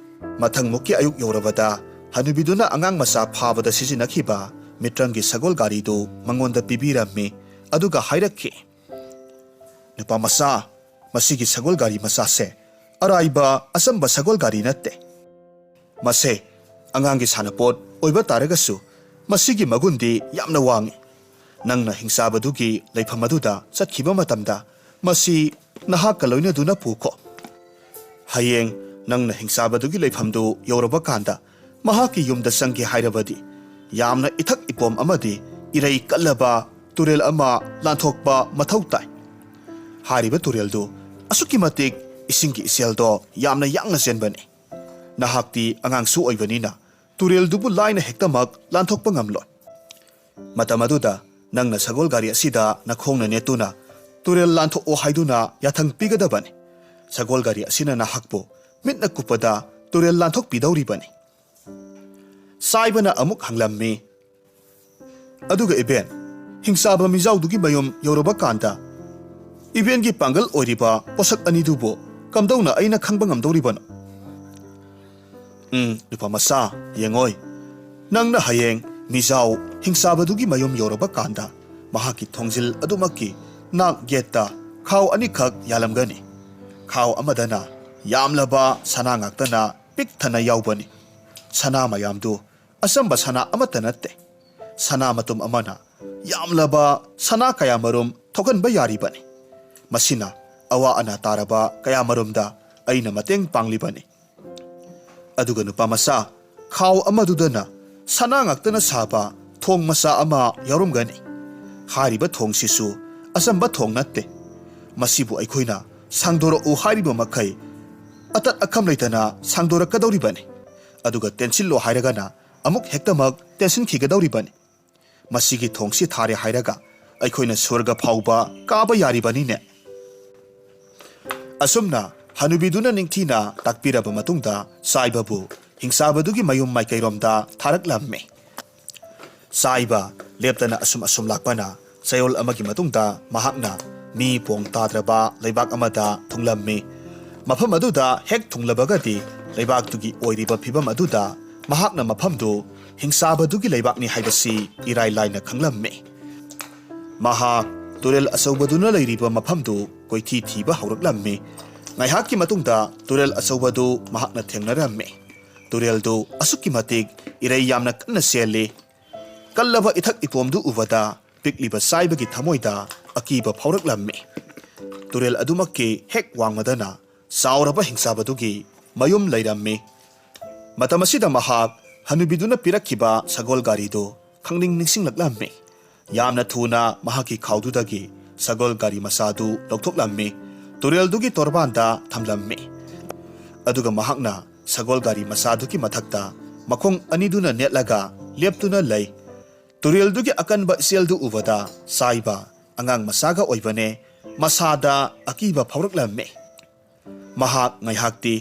ꯃꯊꯪꯃꯨꯛꯀꯤ ꯑꯌꯨꯛ ꯌꯧꯔꯕꯗ ꯍꯅꯨꯕꯤꯗꯨꯅ ꯑꯉꯥꯡ ꯃꯆꯥ ꯐꯥꯕꯗ ꯁꯤꯖꯤꯟꯅꯈꯤꯕ ꯃꯤꯇ꯭ꯔꯪꯒꯤ ꯁꯒꯣꯜ ꯒꯥꯔꯤꯗꯨ ꯃꯉꯣꯟꯗ ꯄꯤꯕꯤꯔꯝꯃꯤ꯫ ꯑꯗꯨꯒ ꯍꯥꯏꯔꯛꯈꯤ, "ꯅꯨꯄꯥ ꯃꯆꯥ, ꯃꯁꯤꯒꯤ ꯁꯒꯣꯜ ꯒꯥꯔꯤ ꯃꯆꯥꯁꯦ ꯑꯔꯥꯏꯕ ꯑꯆꯝꯕ ꯁꯒꯣꯜ ꯒꯥꯔꯤ ꯅꯠꯇꯦ꯫ ꯃꯁꯦ ꯑꯉꯥꯡꯒꯤ ꯁꯥꯟꯅꯄꯣꯠ ꯑꯣꯏꯕ ꯇꯥꯔꯒꯁꯨ ꯃꯁꯤꯒꯤ ꯃꯒꯨꯟꯗꯤ ꯌꯥꯝꯅ ꯋꯥꯡꯏ꯫ ꯅꯪꯅ ꯍꯤꯡꯆꯥꯕꯗꯨꯒꯤ ꯂꯩꯐꯝ ꯑꯗꯨꯗ ꯆꯠꯈꯤꯕ ꯃꯇꯝꯗ ꯃꯁꯤ ꯅꯍꯥꯛꯀ ꯂꯣꯏꯅꯗꯨꯅ ꯄꯨꯈꯣ꯫ ꯍꯌꯦꯡ ꯅꯪꯅ ꯍꯤꯡꯆꯥꯕꯗꯨꯒꯤ ꯂꯩꯐꯝꯗꯨ ꯌꯧꯔꯕ ꯀꯥꯟꯗ ꯃꯍꯥꯛꯀꯤ ꯌꯨꯝꯗ ꯆꯪꯒꯦ ꯍꯥꯏꯔꯕꯗꯤ ꯌꯥꯝꯅ ꯏꯊꯛ ꯏꯄꯣꯝ ꯑꯃꯗꯤ ꯏꯔꯩ ꯀꯠꯂꯕ ꯇꯨꯔꯦꯜ ꯑꯃ ꯂꯥꯟꯊꯣꯛꯄ ꯃꯊꯧ ꯇꯥꯏ꯫ ꯍꯥꯏꯔꯤꯕ ꯇꯨꯔꯦꯜꯗꯨ ꯑꯁꯨꯛꯀꯤ ꯃꯇꯤꯛ ꯏꯁꯤꯡꯒꯤ ꯏꯆꯦꯜꯗꯣ ꯌꯥꯝꯅ ꯌꯥꯡꯅ ꯆꯦꯟꯕꯅꯤ꯫ ꯅꯍꯥꯛꯇꯤ ꯑꯉꯥꯡꯁꯨ ꯑꯣꯏꯕꯅꯤꯅ ꯇꯨꯔꯦꯜꯗꯨꯕꯨ ꯂꯥꯏꯅ ꯍꯦꯛꯇꯃꯛ ꯂꯥꯟꯊꯣꯛꯄ ꯉꯝꯂꯣꯏ꯫ ꯃꯇꯝ ꯑꯗꯨꯗ ꯅꯪꯅ ꯁꯒꯣꯜ ꯒꯥꯔꯤ ꯑꯁꯤꯗ ꯅꯈꯣꯡꯅ ꯅꯦꯠꯇꯨꯅ ꯇꯨꯔꯦꯜ ꯂꯥꯟꯊꯣꯛꯑꯣ ꯍꯥꯏꯗꯨꯅ ꯌꯥꯊꯪ ꯄꯤꯒꯗꯕꯅꯤ꯫ ꯁꯒꯣꯜ ꯒꯥꯔꯤ ꯑꯁꯤꯅ ꯅꯍꯥꯛꯄꯨ ꯃꯤꯠꯅ ꯀꯨꯞꯄꯗ ꯇꯨꯔꯦꯜ ꯂꯥꯟꯊꯣꯛꯄꯤꯗꯧꯔꯤꯕꯅꯤ꯫" ꯆꯥꯏꯕꯅ ꯑꯃꯨꯛ ꯍꯪꯂꯝꯃꯤ, "ꯑꯗꯨꯒ ꯏꯕꯦꯟ, ꯍꯤꯡꯆꯥꯕ ꯃꯤꯖꯥꯎꯗꯨꯒꯤ ꯃꯌꯨꯝ ꯌꯧꯔꯕ ꯀꯥꯟꯗ ꯏꯕꯦꯟꯒꯤ ꯄꯥꯡꯒꯜ ꯑꯣꯏꯔꯤꯕ ꯄꯣꯠꯁꯛ ꯑꯅꯤꯗꯨꯕꯨ ꯀꯝꯗꯧꯅ ꯑꯩꯅ ꯈꯪꯕ ꯉꯝꯗꯧꯔꯤꯕꯅꯣ?" "ꯎꯝ, ꯅꯨꯄꯥ ꯃꯆꯥ, ꯌꯦꯡꯉꯣꯏ꯫ ꯅꯪꯅ ꯍꯌꯦꯡ ꯃꯤꯖꯥꯎ ꯍꯤꯡꯆꯥꯕꯗꯨꯒꯤ ꯃꯌꯨꯝ ꯌꯧꯔꯕ ꯀꯥꯟꯗ ꯃꯍꯥꯛꯀꯤ ꯊꯣꯡꯖꯤꯜ ꯑꯗꯨꯃꯛꯀꯤ ꯅꯥꯛ ꯒꯦꯠꯇ ꯈꯥꯎ ꯑꯅꯤꯈꯛ ꯌꯥꯜꯂꯝꯒꯅꯤ꯫ ꯈꯥꯎ ꯑꯃꯗꯅ ꯌꯥꯝꯂꯕ ꯁꯅꯥ ꯉꯥꯛꯇꯅ ꯄꯤꯛ ꯊꯟꯅ ꯌꯥꯎꯕꯅꯤ꯫ ꯁꯅꯥ ꯃꯌꯥꯝꯗꯨ ꯑꯆꯝꯕ ꯁꯅꯥ ꯑꯃꯠꯇ ꯅꯠꯇꯦ꯫ ꯁꯅꯥ ꯃꯇꯨꯝ ꯑꯃꯅ ꯌꯥꯝꯂꯕ ꯁꯅꯥ ꯀꯌꯥꯃꯔꯨꯝ ꯊꯣꯛꯍꯟꯕ ꯌꯥꯔꯤꯕꯅꯤ꯫ ꯃꯁꯤꯅ ꯑꯋꯥ ꯑꯅꯥ ꯇꯥꯔꯕ ꯀꯌꯥꯃꯔꯨꯝꯗ ꯑꯩꯅ ꯃꯇꯦꯡ ꯄꯥꯡꯂꯤꯕꯅꯤ꯫ ꯑꯗꯨꯒ ꯅꯨꯄꯥ ꯃꯆꯥ, ꯈꯥꯎ ꯑꯃꯗꯨꯗꯅ ꯁꯅꯥ ꯉꯥꯛꯇꯅ ꯁꯥꯕ ꯊꯣꯡ ꯃꯆꯥ ꯑꯃ ꯌꯥꯎꯔꯝꯒꯅꯤ꯫ ꯍꯥꯏꯔꯤꯕ ꯊꯣꯡꯁꯤꯁꯨ ꯑꯆꯝꯕ ꯊꯣꯡ ꯅꯠꯇꯦ꯫ ꯃꯁꯤꯕꯨ ꯑꯩꯈꯣꯏꯅ ꯁꯥꯡꯗꯣꯔꯛꯎ ꯍꯥꯏꯔꯤꯕ ꯃꯈꯩ ꯑꯇꯠ ꯑꯈꯝ ꯂꯩꯇꯅ ꯁꯥꯡꯗꯣꯔꯛꯀꯗꯧꯔꯤꯕꯅꯤ꯫ ꯑꯗꯨꯒ ꯇꯦꯟꯁꯤꯜꯂꯣ ꯍꯥꯏꯔꯒꯅ ꯑꯃꯨꯛ ꯍꯦꯛꯇꯃꯛ ꯇꯦꯟꯁꯤꯟꯈꯤꯒꯗꯧꯔꯤꯕꯅꯤ꯫ ꯃꯁꯤꯒꯤ ꯊꯣꯡꯁꯤ ꯊꯥꯔꯦ ꯍꯥꯏꯔꯒ ꯑꯩꯈꯣꯏꯅ ꯁ꯭ꯋꯔꯒ ꯐꯥꯎꯕ ꯀꯥꯕ ꯌꯥꯔꯤꯕꯅꯤꯅꯦ꯫ ꯑꯁꯨꯝꯅ ꯍꯅꯨꯕꯤꯗꯨꯅ ꯅꯤꯡꯊꯤꯅ ꯇꯥꯛꯄꯤꯔꯕ ꯃꯇꯨꯡꯗ ꯆꯥꯏꯕꯕꯨ ꯍꯤꯡꯆꯥꯕꯗꯨꯒꯤ ꯃꯌꯨꯝ ꯃꯥꯏꯀꯩꯔꯣꯝꯗ ꯊꯥꯔꯛꯂꯝꯃꯤ꯫ ꯆꯥꯏꯕ ꯂꯦꯞꯇꯅ ꯑꯁꯨꯝ ꯑꯁꯨꯝ ꯂꯥꯛꯄꯅ ꯆꯌꯣꯜ ꯑꯃꯒꯤ ꯃꯇꯨꯡꯗ ꯃꯍꯥꯛꯅ ꯃꯤ ꯄꯣꯡ ꯇꯥꯗ꯭ꯔꯕ ꯂꯩꯕꯥꯛ ꯑꯃꯗ ꯊꯨꯡꯂꯝꯃꯤ꯫ ꯃꯐꯝ ꯑꯗꯨꯗ ꯍꯦꯛ ꯊꯨꯡꯂꯕꯒꯗꯤ ꯂꯩꯕꯥꯛꯇꯨꯒꯤ ꯑꯣꯏꯔꯤꯕ ꯐꯤꯕꯝ ꯑꯗꯨꯗ ꯃꯍꯥꯛꯅ ꯃꯐꯝꯗꯨ ꯍꯤꯡꯆꯥꯕꯗꯨꯒꯤ ꯂꯩꯕꯥꯛꯅꯤ ꯍꯥꯏꯕꯁꯤ ꯏꯔꯥꯏ ꯂꯥꯏꯅ ꯈꯪꯂꯝꯃꯤ꯫ ꯃꯍꯥꯛ ꯇꯨꯔꯦꯜ ꯑꯆꯧꯕꯗꯨꯅ ꯂꯩꯔꯤꯕ ꯃꯐꯝꯗꯨ ꯀꯣꯏꯊꯤ ꯊꯤꯕ ꯍꯧꯔꯛꯂꯝꯃꯤ꯫ ꯉꯥꯏꯍꯥꯛꯀꯤ ꯃꯇꯨꯡꯗ ꯇꯨꯔꯦꯜ ꯑꯆꯧꯕꯗꯨ ꯃꯍꯥꯛꯅ ꯊꯦꯡꯅꯔꯝꯃꯤ꯫ ꯇꯨꯔꯦꯜꯗꯨ ꯑꯁꯨꯛꯀꯤ ꯃꯇꯤꯛ ꯏꯔꯩ ꯌꯥꯝꯅ ꯀꯟꯅ ꯆꯦꯜꯂꯤ꯫ ꯀꯜꯂꯕ ꯏꯊꯛ ꯏꯄꯣꯝꯗꯨ ꯎꯕꯗ ꯄꯤꯛꯂꯤꯕ ꯆꯥꯏꯕꯒꯤ ꯊꯃꯣꯏꯗ ꯑꯀꯤꯕ ꯐꯥꯎꯔꯛꯂꯝꯃꯤ꯫ ꯇꯨꯔꯦꯜ ꯑꯗꯨꯃꯛꯀꯤ ꯍꯦꯛ ꯋꯥꯡꯃꯗꯅ ꯆꯥꯎꯔꯕ ꯍꯤꯡꯆꯥꯕꯗꯨꯒꯤ ꯃꯌꯨꯝ ꯂꯩꯔꯝꯃꯤ꯫ ꯃꯇꯝ ꯑꯁꯤꯗ ꯃꯍꯥꯛ ꯍꯅꯨꯕꯤꯗꯨꯅ ꯄꯤꯔꯛꯈꯤꯕ ꯁꯒꯣꯜ ꯒꯥꯔꯤꯗꯨ ꯈꯪꯅꯤꯡ ꯅꯤꯡꯁꯤꯡꯂꯛꯂꯝꯃꯤ꯫ ꯌꯥꯝꯅ ꯊꯨꯅ ꯃꯍꯥꯛꯀꯤ ꯈꯥꯎꯗꯨꯗꯒꯤ ꯁꯒꯣꯜ ꯒꯥꯔꯤ ꯃꯆꯥꯗꯨ ꯂꯧꯊꯣꯛꯂꯝꯃꯤ꯫ ꯇꯨꯔꯦꯜꯗꯨꯒꯤ ꯇꯣꯔꯕꯥꯟꯗ ꯊꯝꯂꯝꯃꯤ꯫ ꯑꯗꯨꯒ ꯃꯍꯥꯛꯅ ꯁꯒꯣꯜ ꯒꯥꯔꯤ ꯃꯆꯥꯗꯨꯒꯤ ꯃꯊꯛꯇ ꯃꯈꯣꯡ ꯑꯅꯤꯗꯨꯅ ꯅꯦꯠꯂꯒ ꯂꯦꯞꯇꯨꯅ ꯂꯩ꯫ ꯇꯨꯔꯦꯜꯗꯨꯒꯤ ꯑꯀꯟꯕ ꯏꯆꯦꯜꯗꯨ ꯎꯕꯗ ꯆꯥꯏꯕ ꯑꯉꯥꯡ ꯃꯆꯥꯒ ꯑꯣꯏꯕꯅꯦ꯫ ꯃꯁꯥꯗ ꯑꯀꯤꯕ ꯐꯥꯎꯔꯛꯂꯝꯃꯤ꯫ ꯃꯍꯥꯛ ꯉꯥꯏꯍꯥꯛꯇꯤ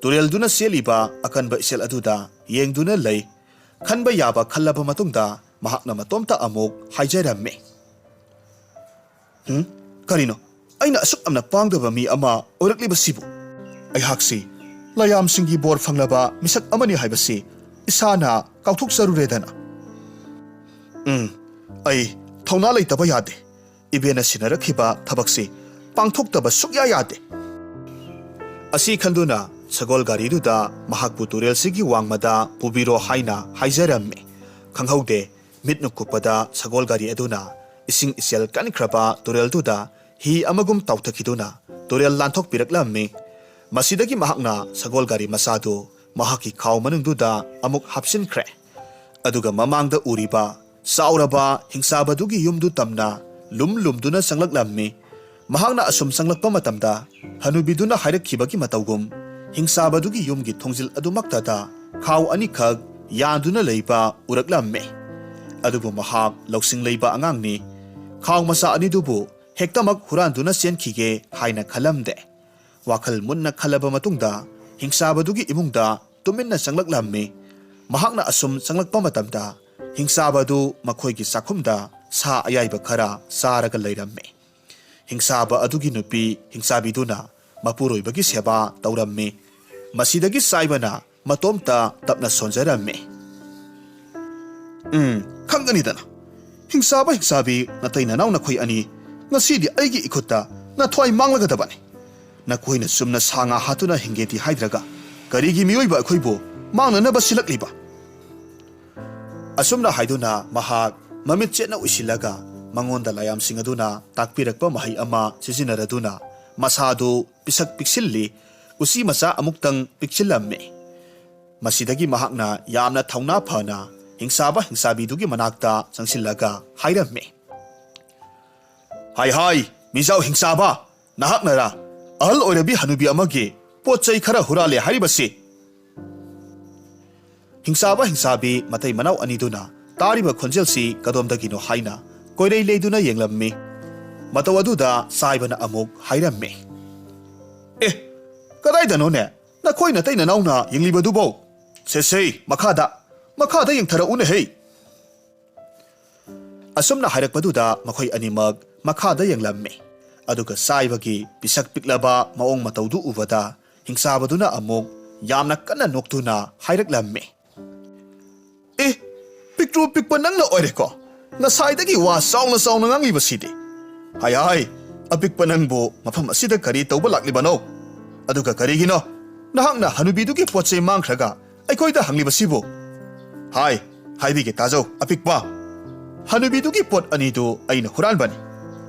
ꯇꯨꯔꯦꯜꯗꯨꯅ ꯆꯦꯜꯂꯤꯕ ꯑꯀꯟꯕ ꯏꯆꯦꯜ ꯑꯗꯨꯗ ꯌꯦꯡꯗꯨꯅ ꯂꯩ꯫ ꯈꯟꯕ ꯌꯥꯕ ꯈꯜꯂꯕ ꯃꯇꯨꯡꯗ ꯃꯍꯥꯛꯅ ꯃꯇꯣꯝꯇ ꯑꯃꯨꯛ ꯍꯥꯏꯖꯔꯝꯃꯤ, "ꯍꯨꯝ? ꯀꯔꯤꯅꯣ? ꯑꯩꯅ ꯑꯁꯨꯛ ꯌꯥꯝꯅ ꯄꯥꯡꯗꯕ ꯃꯤ ꯑꯃ ꯑꯣꯏꯔꯛꯂꯤꯕꯁꯤꯕꯨ? ꯑꯩꯍꯥꯛꯁꯤ ꯂꯥꯏꯌꯥꯝꯁꯤꯡꯒꯤ ꯕꯣꯔ ꯐꯪꯂꯕ ꯃꯤꯁꯛ ꯑꯃꯅꯤ ꯍꯥꯏꯕꯁꯤ ꯏꯁꯥꯅ ꯀꯥꯎꯊꯣꯛꯆꯔꯨꯔꯦꯗꯅ꯫ ꯎꯝ, ꯑꯩ ꯊꯧꯅꯥ ꯂꯩꯇꯕ ꯌꯥꯗꯦ꯫ ꯏꯕꯦꯟꯅ ꯁꯤꯟꯅꯔꯛꯈꯤꯕ ꯊꯕꯛꯁꯤ ꯄꯥꯡꯊꯣꯛꯇꯕ ꯁꯨꯛꯌꯥ ꯌꯥꯗꯦ"꯫ ꯑꯁꯤ ꯈꯟꯗꯨꯅ ꯁꯒꯣꯜ ꯒꯥꯔꯤꯗꯨꯗ ꯃꯍꯥꯛꯄꯨ ꯇꯨꯔꯦꯜꯁꯤꯒꯤ ꯋꯥꯡꯃꯗ ꯄꯨꯕꯤꯔꯣ ꯍꯥꯏꯅ ꯍꯥꯏꯖꯔꯝꯃꯤ꯫ ꯈꯪꯍꯧꯗꯦ, ꯃꯤꯠꯅ ꯀꯨꯞꯄꯗ ꯁꯒꯣꯜ ꯒꯥꯔꯤ ꯑꯗꯨꯅ ꯏꯁꯤꯡ ꯏꯆꯦꯜ ꯀꯟꯈ꯭ꯔꯕ ꯇꯨꯔꯦꯜꯗꯨꯗ ꯍꯤ ꯑꯃꯒꯨꯝ ꯇꯥꯎꯊꯈꯤꯗꯨꯅ ꯇꯨꯔꯦꯜ ꯂꯥꯟꯊꯣꯛꯄꯤꯔꯛꯂꯝꯃꯤ꯫ ꯃꯁꯤꯗꯒꯤ ꯃꯍꯥꯛꯅ ꯁꯒꯣꯜ ꯒꯥꯔꯤ ꯃꯆꯥꯗꯨ ꯃꯍꯥꯛꯀꯤ ꯈꯥꯎ ꯃꯅꯨꯡꯗꯨꯗ ꯑꯃꯨꯛ ꯍꯥꯞꯆꯤꯟꯈ꯭ꯔꯦ꯫ ꯑꯗꯨꯒ ꯃꯃꯥꯡꯗ ꯎꯔꯤꯕ ꯆꯥꯎꯔꯕ ꯍꯤꯡꯆꯥꯕꯗꯨꯒꯤ ꯌꯨꯝꯗꯨ ꯇꯝꯅ ꯂꯨꯝ ꯂꯨꯝꯗꯨꯅ ꯆꯪꯂꯛꯂꯝꯃꯤ꯫ ꯃꯍꯥꯛꯅ ꯑꯁꯨꯝ ꯆꯪꯂꯛꯄ ꯃꯇꯝꯗ, ꯍꯅꯨꯕꯤꯗꯨꯅ ꯍꯥꯏꯔꯛꯈꯤꯕꯒꯤ ꯃꯇꯧꯒꯨꯝ, ꯍꯤꯡꯆꯥꯕꯗꯨꯒꯤ ꯌꯨꯝꯒꯤ ꯊꯣꯡꯖꯤꯜ ꯑꯗꯨꯃꯛꯇꯗ ꯈꯥꯎ ꯑꯅꯤꯈꯛ ꯌꯥꯟꯗꯨꯅ ꯂꯩꯕ ꯎꯔꯛꯂꯝꯃꯤ꯫ ꯑꯗꯨꯕꯨ ꯃꯍꯥꯛ ꯂꯧꯁꯤꯡ ꯂꯩꯕ ꯑꯉꯥꯡꯅꯤ꯫ ꯈꯥꯎ ꯃꯆꯥ ꯑꯅꯤꯗꯨꯕꯨ ꯍꯦꯛꯇꯃꯛ ꯍꯨꯔꯥꯟꯗꯨꯅ ꯆꯦꯟꯈꯤꯒꯦ ꯍꯥꯏꯅ ꯈꯜꯂꯝꯗꯦ꯫ ꯋꯥꯈꯜ ꯃꯨꯟꯅ ꯈꯜꯂꯕ ꯃꯇꯨꯡꯗ, ꯍꯤꯡꯆꯥꯕꯗꯨꯒꯤ ꯏꯃꯨꯡꯗ ꯇꯨꯃꯤꯟꯅ ꯆꯪꯂꯛꯂꯝꯃꯤ꯫ ꯃꯍꯥꯛꯅ ꯑꯁꯨꯝ ꯆꯪꯂꯛꯄ ꯃꯇꯝꯗ, ꯍꯤꯡꯆꯥꯕꯗꯨ ꯃꯈꯣꯏꯒꯤ ꯆꯥꯛꯈꯨꯝꯗ ꯁꯥ ꯑꯌꯥꯏꯕ ꯈꯔ ꯆꯥꯔꯒ ꯂꯩꯔꯝꯃꯤ꯫ ꯍꯤꯡꯆꯥꯕ ꯑꯗꯨꯒꯤ ꯅꯨꯄꯤ ꯍꯤꯡꯆꯥꯕꯤꯗꯨꯅ ꯃꯄꯨꯔꯣꯏꯕꯒꯤ ꯁꯦꯕꯥ ꯇꯧꯔꯝꯃꯤ꯫ ꯃꯁꯤꯗꯒꯤ ꯆꯥꯏꯕꯅ ꯃꯇꯣꯝꯇ ꯇꯞꯅ ꯁꯣꯟꯖꯔꯝꯃꯤ꯫ "ꯎꯝ, ꯈꯪꯒꯅꯤꯗꯅ꯫ ꯍꯤꯡꯆꯥꯕ, ꯍꯤꯡꯆꯥꯕꯤ, ꯅꯇꯩ ꯅꯅꯥꯎ ꯅꯈꯣꯏ ꯑꯅꯤ, ꯉꯁꯤꯗꯤ ꯑꯩꯒꯤ ꯏꯈꯨꯠꯇ ꯅꯊ꯭ꯋꯥꯏ ꯃꯥꯡꯂꯒꯗꯕꯅꯤ꯫ ꯅꯈꯣꯏꯅ ꯆꯨꯝꯅ ꯁꯥ ꯉꯥ ꯍꯥꯠꯇꯨꯅ ꯍꯤꯡꯒꯦꯗꯤ ꯍꯥꯏꯗ꯭ꯔꯒ, ꯀꯔꯤꯒꯤ ꯃꯤꯑꯣꯏꯕ ꯑꯩꯈꯣꯏꯕꯨ ꯃꯥꯡꯅꯅꯕ ꯁꯤꯜꯂꯛꯂꯤꯕ?" ꯑꯁꯨꯝꯅ ꯍꯥꯏꯗꯨꯅ ꯃꯍꯥꯛ ꯃꯃꯤꯠ ꯆꯦꯠꯅ ꯎꯏꯁꯤꯜꯂꯒ ꯃꯉꯣꯟꯗ ꯂꯥꯌꯥꯝꯁꯤꯡ ꯑꯗꯨꯅ ꯇꯥꯛꯄꯤꯔꯛꯄ ꯃꯍꯩ ꯑꯃ ꯁꯤꯖꯤꯟꯅꯔꯗꯨꯅ ꯃꯁꯥꯗꯨ ꯄꯤꯁꯛ ꯄꯤꯛꯁꯤꯜꯂꯤ, ꯎꯆꯤ ꯃꯆꯥ ꯑꯃꯨꯛꯇꯪ ꯄꯤꯛꯁꯤꯜꯂꯝꯃꯤ꯫ ꯃꯁꯤꯗꯒꯤ ꯃꯍꯥꯛꯅ ꯌꯥꯝꯅ ꯊꯧꯅꯥ ꯐꯅ ꯍꯤꯡꯆꯥꯕ ꯍꯤꯡꯆꯥꯕꯤꯗꯨꯒꯤ ꯃꯅꯥꯛꯇ ꯆꯪꯁꯤꯜꯂꯒ ꯍꯥꯏꯔꯝꯃꯤ, "ꯍꯥꯏ ꯍꯥꯏ, ꯃꯤꯖꯥꯎ ꯍꯤꯡꯆꯥꯕ, ꯅꯍꯥꯛꯅꯔ ꯑꯍꯜ ꯑꯣꯏꯔꯕꯤ ꯍꯅꯨꯕꯤ ꯑꯃꯒꯤ ꯄꯣꯠ ꯆꯩ ꯈꯔ ꯍꯨꯔꯥꯜꯂꯦ ꯍꯥꯏꯔꯤꯕꯁꯤ?" ꯍꯤꯡꯆꯥꯕ ꯍꯤꯡꯆꯥꯕꯤ ꯃꯇꯩ ꯃꯅꯥꯎ ꯑꯅꯤꯗꯨꯅ ꯇꯥꯔꯤꯕ ꯈꯣꯟꯖꯦꯜꯁꯤ ꯀꯗꯣꯝꯗꯒꯤꯅꯣ ꯍꯥꯏꯅ ꯀꯣꯏꯔꯩ ꯂꯩꯗꯨꯅ ꯌꯦꯡꯂꯝꯃꯤ꯫ ꯃꯇꯧ ꯑꯗꯨꯗ ꯆꯥꯏꯕꯅ ꯑꯃꯨꯛ ꯍꯥꯏꯔꯝꯃꯤ, "ꯑꯦ, ꯀꯗꯥꯏꯗꯅꯣꯅꯦ ꯅꯈꯣꯏ ꯅꯇꯩ ꯅꯅꯥꯎꯅ ꯌꯦꯡꯂꯤꯕꯗꯨꯕꯣ? ꯁꯦ ꯁꯦ, ꯃꯈꯥꯗ, ꯃꯈꯥꯗ ꯌꯦꯡꯊꯔꯛꯎꯅꯦꯍꯦ!" ꯑꯁꯨꯝꯅ ꯍꯥꯏꯔꯛꯄꯗꯨꯗ ꯃꯈꯣꯏ ꯑꯅꯤꯃꯛ ꯃꯈꯥꯗ ꯌꯦꯡꯂꯝꯃꯤ꯫ ꯑꯗꯨꯒ ꯆꯥꯏꯕꯒꯤ ꯄꯤꯁꯛ ꯄꯤꯛꯂꯕ ꯃꯑꯣꯡ ꯃꯇꯧꯗꯨ ꯎꯕꯗ ꯍꯤꯡꯆꯥꯕꯗꯨꯅ ꯑꯃꯨꯛ ꯌꯥꯝꯅ ꯀꯟꯅ ꯅꯣꯛꯇꯨꯅ ꯍꯥꯏꯔꯛꯂꯝꯃꯤ, "ꯑꯦ, ꯄꯤꯛꯇ꯭ꯔꯨ ꯄꯤꯛꯄ ꯅꯪꯅ ꯑꯣꯏꯔꯦꯀꯣ? ꯉꯁꯥꯏꯗꯒꯤ ꯋꯥ ꯆꯥꯎꯅ ꯆꯥꯎꯅ ꯉꯥꯡꯂꯤꯕꯁꯤꯗꯤ꯫ ꯍꯥꯏ ꯍꯥꯏ, ꯑꯄꯤꯛꯄ ꯅꯪꯕꯨ ꯃꯐꯝ ꯑꯁꯤꯗ ꯀꯔꯤ ꯇꯧꯕ ꯂꯥꯛꯂꯤꯕꯅꯣ? ꯑꯗꯨꯒ ꯀꯔꯤꯒꯤꯅꯣ ꯅꯍꯥꯛꯅ ꯍꯅꯨꯕꯤꯗꯨꯒꯤ ꯄꯣꯠ ꯆꯩ ꯃꯥꯡꯈ꯭ꯔꯒ ꯑꯩꯈꯣꯏꯗ ꯍꯪꯂꯤꯕꯁꯤꯕꯨ? ꯍꯥꯏ, ꯍꯥꯏꯕꯤꯒꯦ ꯇꯥꯖꯧ, ꯑꯄꯤꯛꯄ꯫ ꯍꯅꯨꯕꯤꯗꯨꯒꯤ ꯄꯣꯠ ꯑꯅꯤꯗꯨ ꯑꯩꯅ ꯍꯨꯔꯥꯟꯕꯅꯤ꯫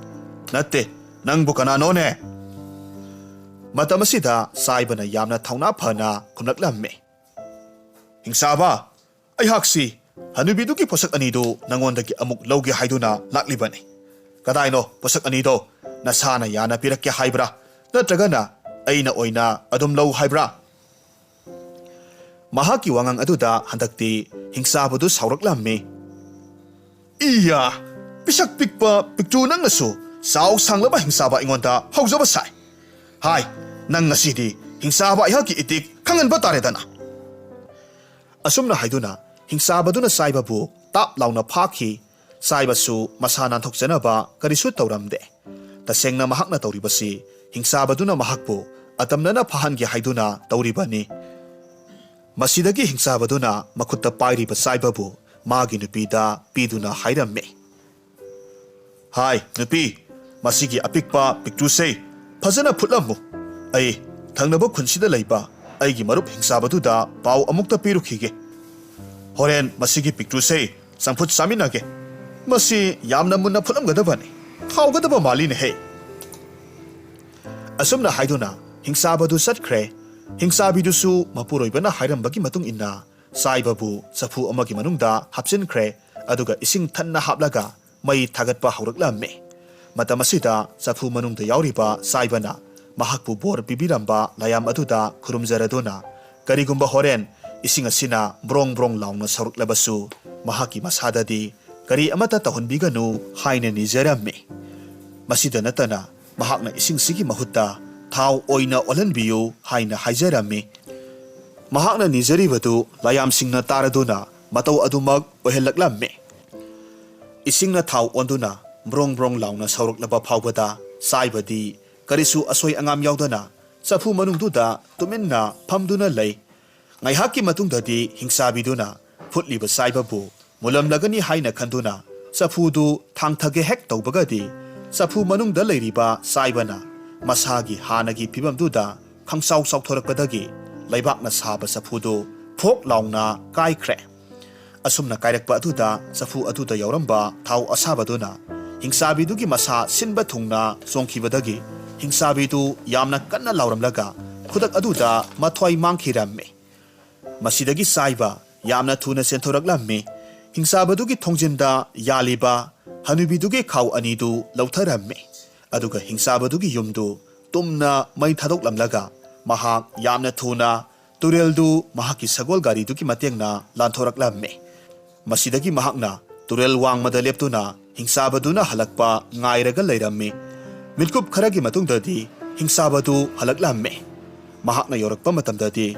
ꯅꯠꯇꯦ, ꯅꯪꯕꯨ ꯀꯅꯥꯅꯣꯅꯦ? ꯃꯇꯝ ꯑꯁꯤꯗ ꯆꯥꯏꯕꯅ ꯌꯥꯝꯅ ꯊꯧꯅꯥ ꯐꯅ ꯈꯨꯝꯂꯛꯂꯝꯃꯤ꯫ ꯍꯤꯡꯆꯥꯕ, ꯑꯩꯍꯥꯛꯁꯤ ꯍꯅꯨꯕꯤꯗꯨꯒꯤ ꯄꯣꯠꯁꯛ ꯑꯅꯤꯗꯨ ꯅꯉꯣꯟꯗꯒꯤ ꯑꯃꯨꯛ ꯂꯧꯒꯦ ꯍꯥꯏꯗꯨꯅ ꯂꯥꯛꯂꯤꯕꯅꯤ꯫ ꯀꯗꯥꯏꯅꯣ ꯄꯣꯠꯁꯛ ꯑꯅꯤꯗꯣ? ꯅꯁꯥꯅ ꯌꯥꯅ ꯄꯤꯔꯛꯀꯦ ꯍꯥꯏꯕ꯭ꯔꯥ? ꯅꯠꯇ꯭ꯔꯒꯅ ꯑꯩꯅ ꯑꯣꯏꯅ ꯑꯗꯨꯝ ꯂꯧ ꯍꯥꯏꯕ꯭ꯔꯥ? ꯃꯍꯥꯛꯀꯤ ꯋꯥꯉꯥꯡ ꯑꯗꯨꯗ ꯍꯟꯗꯛꯇꯤ ꯍꯤꯡꯆꯥꯕꯗꯨ ꯁꯥꯎꯔꯛꯂꯝꯃꯤ꯫ ꯏꯌꯥ! ꯄꯤꯁꯛ ꯄꯤꯛꯄ ꯄꯤꯛꯇ꯭ꯔꯨ ꯅꯪꯅꯁꯨ ꯆꯥꯎ ꯁꯥꯡꯂꯕ ꯍꯤꯡꯆꯥꯕ ꯑꯩꯉꯣꯟꯗ ꯍꯧꯖꯕ ꯁꯥꯏ꯫ ꯍꯥꯏ, ꯅꯪ ꯉꯁꯤꯗꯤ ꯍꯤꯡꯆꯥꯕ ꯑꯩꯍꯥꯛꯀꯤ ꯏꯇꯤꯛ ꯈꯪꯍꯟꯕ ꯇꯥꯔꯦꯗꯅ꯫ ꯑꯁꯨꯝꯅ ꯍꯥꯏꯗꯨꯅ ꯍꯤꯡꯆꯥꯕꯗꯨꯅ ꯆꯥꯏꯕꯕꯨ ꯇꯥꯞ ꯂꯥꯎꯅ ꯐꯥꯈꯤ꯫ ꯆꯥꯏꯕꯁꯨ ꯃꯁꯥ ꯅꯥꯟꯊꯣꯛꯆꯅꯕ ꯀꯔꯤꯁꯨ ꯇꯧꯔꯝꯗꯦ꯫ ꯇꯁꯦꯡꯅ ꯃꯍꯥꯛꯅ ꯇꯧꯔꯤꯕꯁꯤ ꯍꯤꯡꯆꯥꯕꯗꯨꯅ ꯃꯍꯥꯛꯄꯨ ꯑꯇꯝꯅꯅ ꯐꯥꯍꯟꯒꯦ ꯍꯥꯏꯗꯨꯅ ꯇꯧꯔꯤꯕꯅꯤ꯫ ꯃꯁꯤꯗꯒꯤ ꯍꯤꯡꯆꯥꯕꯗꯨꯅ ꯃꯈꯨꯠꯇ ꯄꯥꯏꯔꯤꯕ ꯆꯥꯏꯕꯕꯨ ꯃꯥꯒꯤ ꯅꯨꯄꯤꯗ ꯄꯤꯗꯨꯅ ꯍꯥꯏꯔꯝꯃꯤ꯫ ꯍꯥꯏ, ꯅꯨꯄꯤ, ꯃꯁꯤꯒꯤ ꯑꯄꯤꯛꯄ ꯄꯤꯛꯇ꯭ꯔꯨꯁꯦ ꯐꯖꯅ ꯐꯨꯠꯂꯝꯃꯨ꯫ ꯑꯩ ꯊꯪꯅꯕ ꯈꯨꯟꯁꯤꯗ ꯂꯩꯕ ꯑꯩꯒꯤ ꯃꯔꯨꯞ ꯍꯤꯡꯆꯥꯕꯗꯨꯗ ꯄꯥꯎ ꯑꯃꯨꯛꯇ ꯄꯤꯔꯨꯈꯤꯒꯦ꯫ ꯍꯣꯔꯦꯟ ꯃꯁꯤꯒꯤ ꯄꯤꯛꯇ꯭ꯔꯨꯁꯦ ꯆꯝꯐꯨꯠ ꯆꯥꯃꯤꯟꯅꯒꯦ꯫ ꯃꯁꯤ ꯌꯥꯝꯅ ꯃꯨꯟꯅ ꯐꯨꯠꯂꯝꯒꯗꯕꯅꯤ꯫ ꯍꯥꯎꯒꯗꯕ ꯃꯥꯜꯂꯤꯅꯦꯍꯦ꯫ ꯑꯁꯨꯝꯅ ꯍꯥꯏꯗꯨꯅ ꯍꯤꯡꯆꯥꯕꯗꯨ ꯆꯠꯈ꯭ꯔꯦ꯫ ꯍꯤꯡꯆꯥꯕꯤꯗꯨꯁꯨ ꯃꯄꯨꯔꯣꯏꯕꯅ ꯍꯥꯏꯔꯝꯕꯒꯤ ꯃꯇꯨꯡ ꯏꯟꯅ ꯆꯥꯏꯕꯕꯨ ꯆꯐꯨ ꯑꯃꯒꯤ ꯃꯅꯨꯡꯗ ꯍꯥꯞꯆꯤꯟꯈ꯭ꯔꯦ꯫ ꯑꯗꯨꯒ ꯏꯁꯤꯡ ꯊꯟꯅ ꯍꯥꯞꯂꯒ ꯃꯩ ꯊꯥꯒꯠꯄ ꯍꯧꯔꯛꯂꯝꯃꯤ꯫ ꯃꯇꯝ ꯑꯁꯤꯗ ꯆꯐꯨ ꯃꯅꯨꯡꯗ ꯌꯥꯎꯔꯤꯕ ꯆꯥꯏꯕꯅ ꯃꯍꯥꯛꯄꯨ ꯕꯣꯔ ꯄꯤꯕꯤꯔꯝꯕ ꯂꯥꯏꯌꯥꯝ ꯑꯗꯨꯗ ꯈꯨꯔꯨꯝꯖꯔꯗꯨꯅ, ꯀꯔꯤꯒꯨꯝꯕ ꯍꯣꯔꯦꯟ ꯏꯁꯤꯡ ꯑꯁꯤꯅ ꯕ꯭ꯔꯣꯡ ꯕ꯭ꯔꯣꯡ ꯂꯥꯎꯅ ꯁꯧꯔꯛꯂꯕꯁꯨ, ꯃꯍꯥꯛꯀꯤ ꯃꯁꯥꯗꯗꯤ ꯀꯔꯤ ꯑꯃꯠꯇ ꯇꯧꯍꯟꯕꯤꯒꯅꯨ ꯍꯥꯏꯅ ꯅꯤꯖꯔꯝꯃꯤ꯫ ꯃꯁꯤꯗ ꯅꯠꯇꯅ ꯃꯍꯥꯛꯅ ꯏꯁꯤꯡꯁꯤꯒꯤ ꯃꯍꯨꯠꯇ ꯊꯥꯎ ꯑꯣꯏꯅ ꯑꯣꯜꯍꯟꯕꯤꯌꯨ ꯍꯥꯏꯅ ꯍꯥꯏꯖꯔꯝꯃꯤ꯫ ꯃꯍꯥꯛꯅ ꯅꯤꯖꯔꯤꯕꯗꯨ ꯂꯥꯏꯌꯥꯝꯁꯤꯡꯅ ꯇꯥꯔꯗꯨꯅ ꯃꯇꯧ ꯑꯗꯨꯃꯛ ꯑꯣꯏꯍꯜꯂꯛꯂꯝꯃꯤ꯫ ꯏꯁꯤꯡꯅ ꯊꯥꯎ ꯑꯣꯟꯗꯨꯅ ꯕ꯭ꯔꯣꯡ ꯕ꯭ꯔꯣꯡ ꯂꯥꯎꯅ ꯁꯧꯔꯛꯂꯕ ꯐꯥꯎꯕꯗ ꯆꯥꯏꯕꯗꯤ ꯀꯔꯤꯁꯨ ꯑꯁꯣꯏ ꯑꯉꯥꯝ ꯌꯥꯎꯗꯅ ꯆꯐꯨ ꯃꯅꯨꯡꯗꯨꯗ ꯇꯨꯃꯤꯟꯅ ꯐꯝꯗꯨꯅ ꯂꯩ꯫ ꯉꯥꯏꯍꯥꯛꯀꯤ ꯃꯇꯨꯡꯗꯗꯤ ꯍꯤꯡꯆꯥꯕꯤꯗꯨꯅ ꯐꯨꯠꯂꯤꯕ ꯆꯥꯏꯕꯕꯨ ꯃꯨꯜꯂꯝꯂꯒꯅꯤ ꯍꯥꯏꯅ ꯈꯟꯗꯨꯅ ꯆꯐꯨꯗꯨ ꯊꯥꯡꯊꯒꯦ ꯍꯦꯛ ꯇꯧꯕꯒꯗꯤ, ꯆꯐꯨ ꯃꯅꯨꯡꯗ ꯂꯩꯔꯤꯕ ꯆꯥꯏꯕꯅ ꯃꯁꯥꯒꯤ ꯍꯥꯟꯅꯒꯤ ꯐꯤꯕꯝꯗꯨꯗ ꯈꯪꯆꯥꯎ ꯆꯥꯎꯊꯣꯔꯛꯄꯗꯒꯤ ꯂꯩꯕꯥꯛꯅ ꯁꯥꯕ ꯆꯐꯨꯗꯨ ꯐꯣꯛ ꯂꯥꯎꯅ ꯀꯥꯏꯈ꯭ꯔꯦ꯫ ꯑꯁꯨꯝꯅ ꯀꯥꯏꯔꯛꯄ ꯑꯗꯨꯗ ꯆꯐꯨ ꯑꯗꯨꯗ ꯌꯥꯎꯔꯝꯕ ꯊꯥꯎ ꯑꯁꯥꯕꯗꯨꯅ ꯍꯤꯡꯆꯥꯕꯤꯗꯨꯒꯤ ꯃꯁꯥ ꯁꯤꯟꯕ ꯊꯨꯡꯅ ꯆꯣꯡꯈꯤꯕꯗꯒꯤ ꯍꯤꯡꯆꯥꯕꯤꯗꯨ ꯌꯥꯝꯅ ꯀꯟꯅ ꯂꯥꯎꯔꯝꯂꯒ ꯈꯨꯗꯛ ꯑꯗꯨꯗ ꯃꯊ꯭ꯋꯥꯏ ꯃꯥꯡꯈꯤꯔꯝꯃꯤ꯫ ꯃꯁꯤꯗꯒꯤ ꯆꯥꯏꯕ ꯌꯥꯝꯅ ꯊꯨꯅ ꯆꯦꯟꯊꯣꯔꯛꯂꯝꯃꯤ꯫ ꯍꯤꯡꯆꯥꯕꯗꯨꯒꯤ ꯊꯣꯡꯖꯤꯟꯗ ꯌꯥꯜꯂꯤꯕ ꯍꯅꯨꯕꯤꯗꯨꯒꯤ ꯈꯥꯎ ꯑꯅꯤꯗꯨ ꯂꯧꯊꯔꯝꯃꯤ꯫ ꯑꯗꯨꯒ ꯍꯤꯡꯆꯥꯕꯗꯨꯒꯤ ꯌꯨꯝꯗꯨ ꯇꯨꯝꯅ ꯃꯩ ꯊꯥꯗꯣꯛꯂꯝꯂꯒ ꯃꯍꯥꯛ ꯌꯥꯝꯅ ꯊꯨꯅ ꯇꯨꯔꯦꯜꯗꯨ ꯃꯍꯥꯛꯀꯤ ꯁꯒꯣꯜ ꯒꯥꯔꯤꯗꯨꯒꯤ ꯃꯇꯦꯡꯅ ꯂꯥꯟꯊꯣꯔꯛꯂꯝꯃꯤ꯫ ꯃꯁꯤꯗꯒꯤ ꯃꯍꯥꯛꯅ ꯇꯨꯔꯦꯜ ꯋꯥꯡꯃꯗ ꯂꯦꯞꯇꯨꯅ ꯍꯤꯡꯆꯥꯕꯗꯨꯅ ꯍꯜꯂꯛꯄ ꯉꯥꯏꯔꯒ ꯂꯩꯔꯝꯃꯤ꯫ ꯃꯤꯠꯀꯨꯞ ꯈꯔꯒꯤ ꯃꯇꯨꯡꯗꯗꯤ ꯍꯤꯡꯆꯥꯕꯗꯨ ꯍꯜꯂꯛꯂꯝꯃꯤ꯫ ꯃꯍꯥꯛꯅ ꯌꯧꯔꯛꯄ ꯃꯇꯝꯗꯗꯤ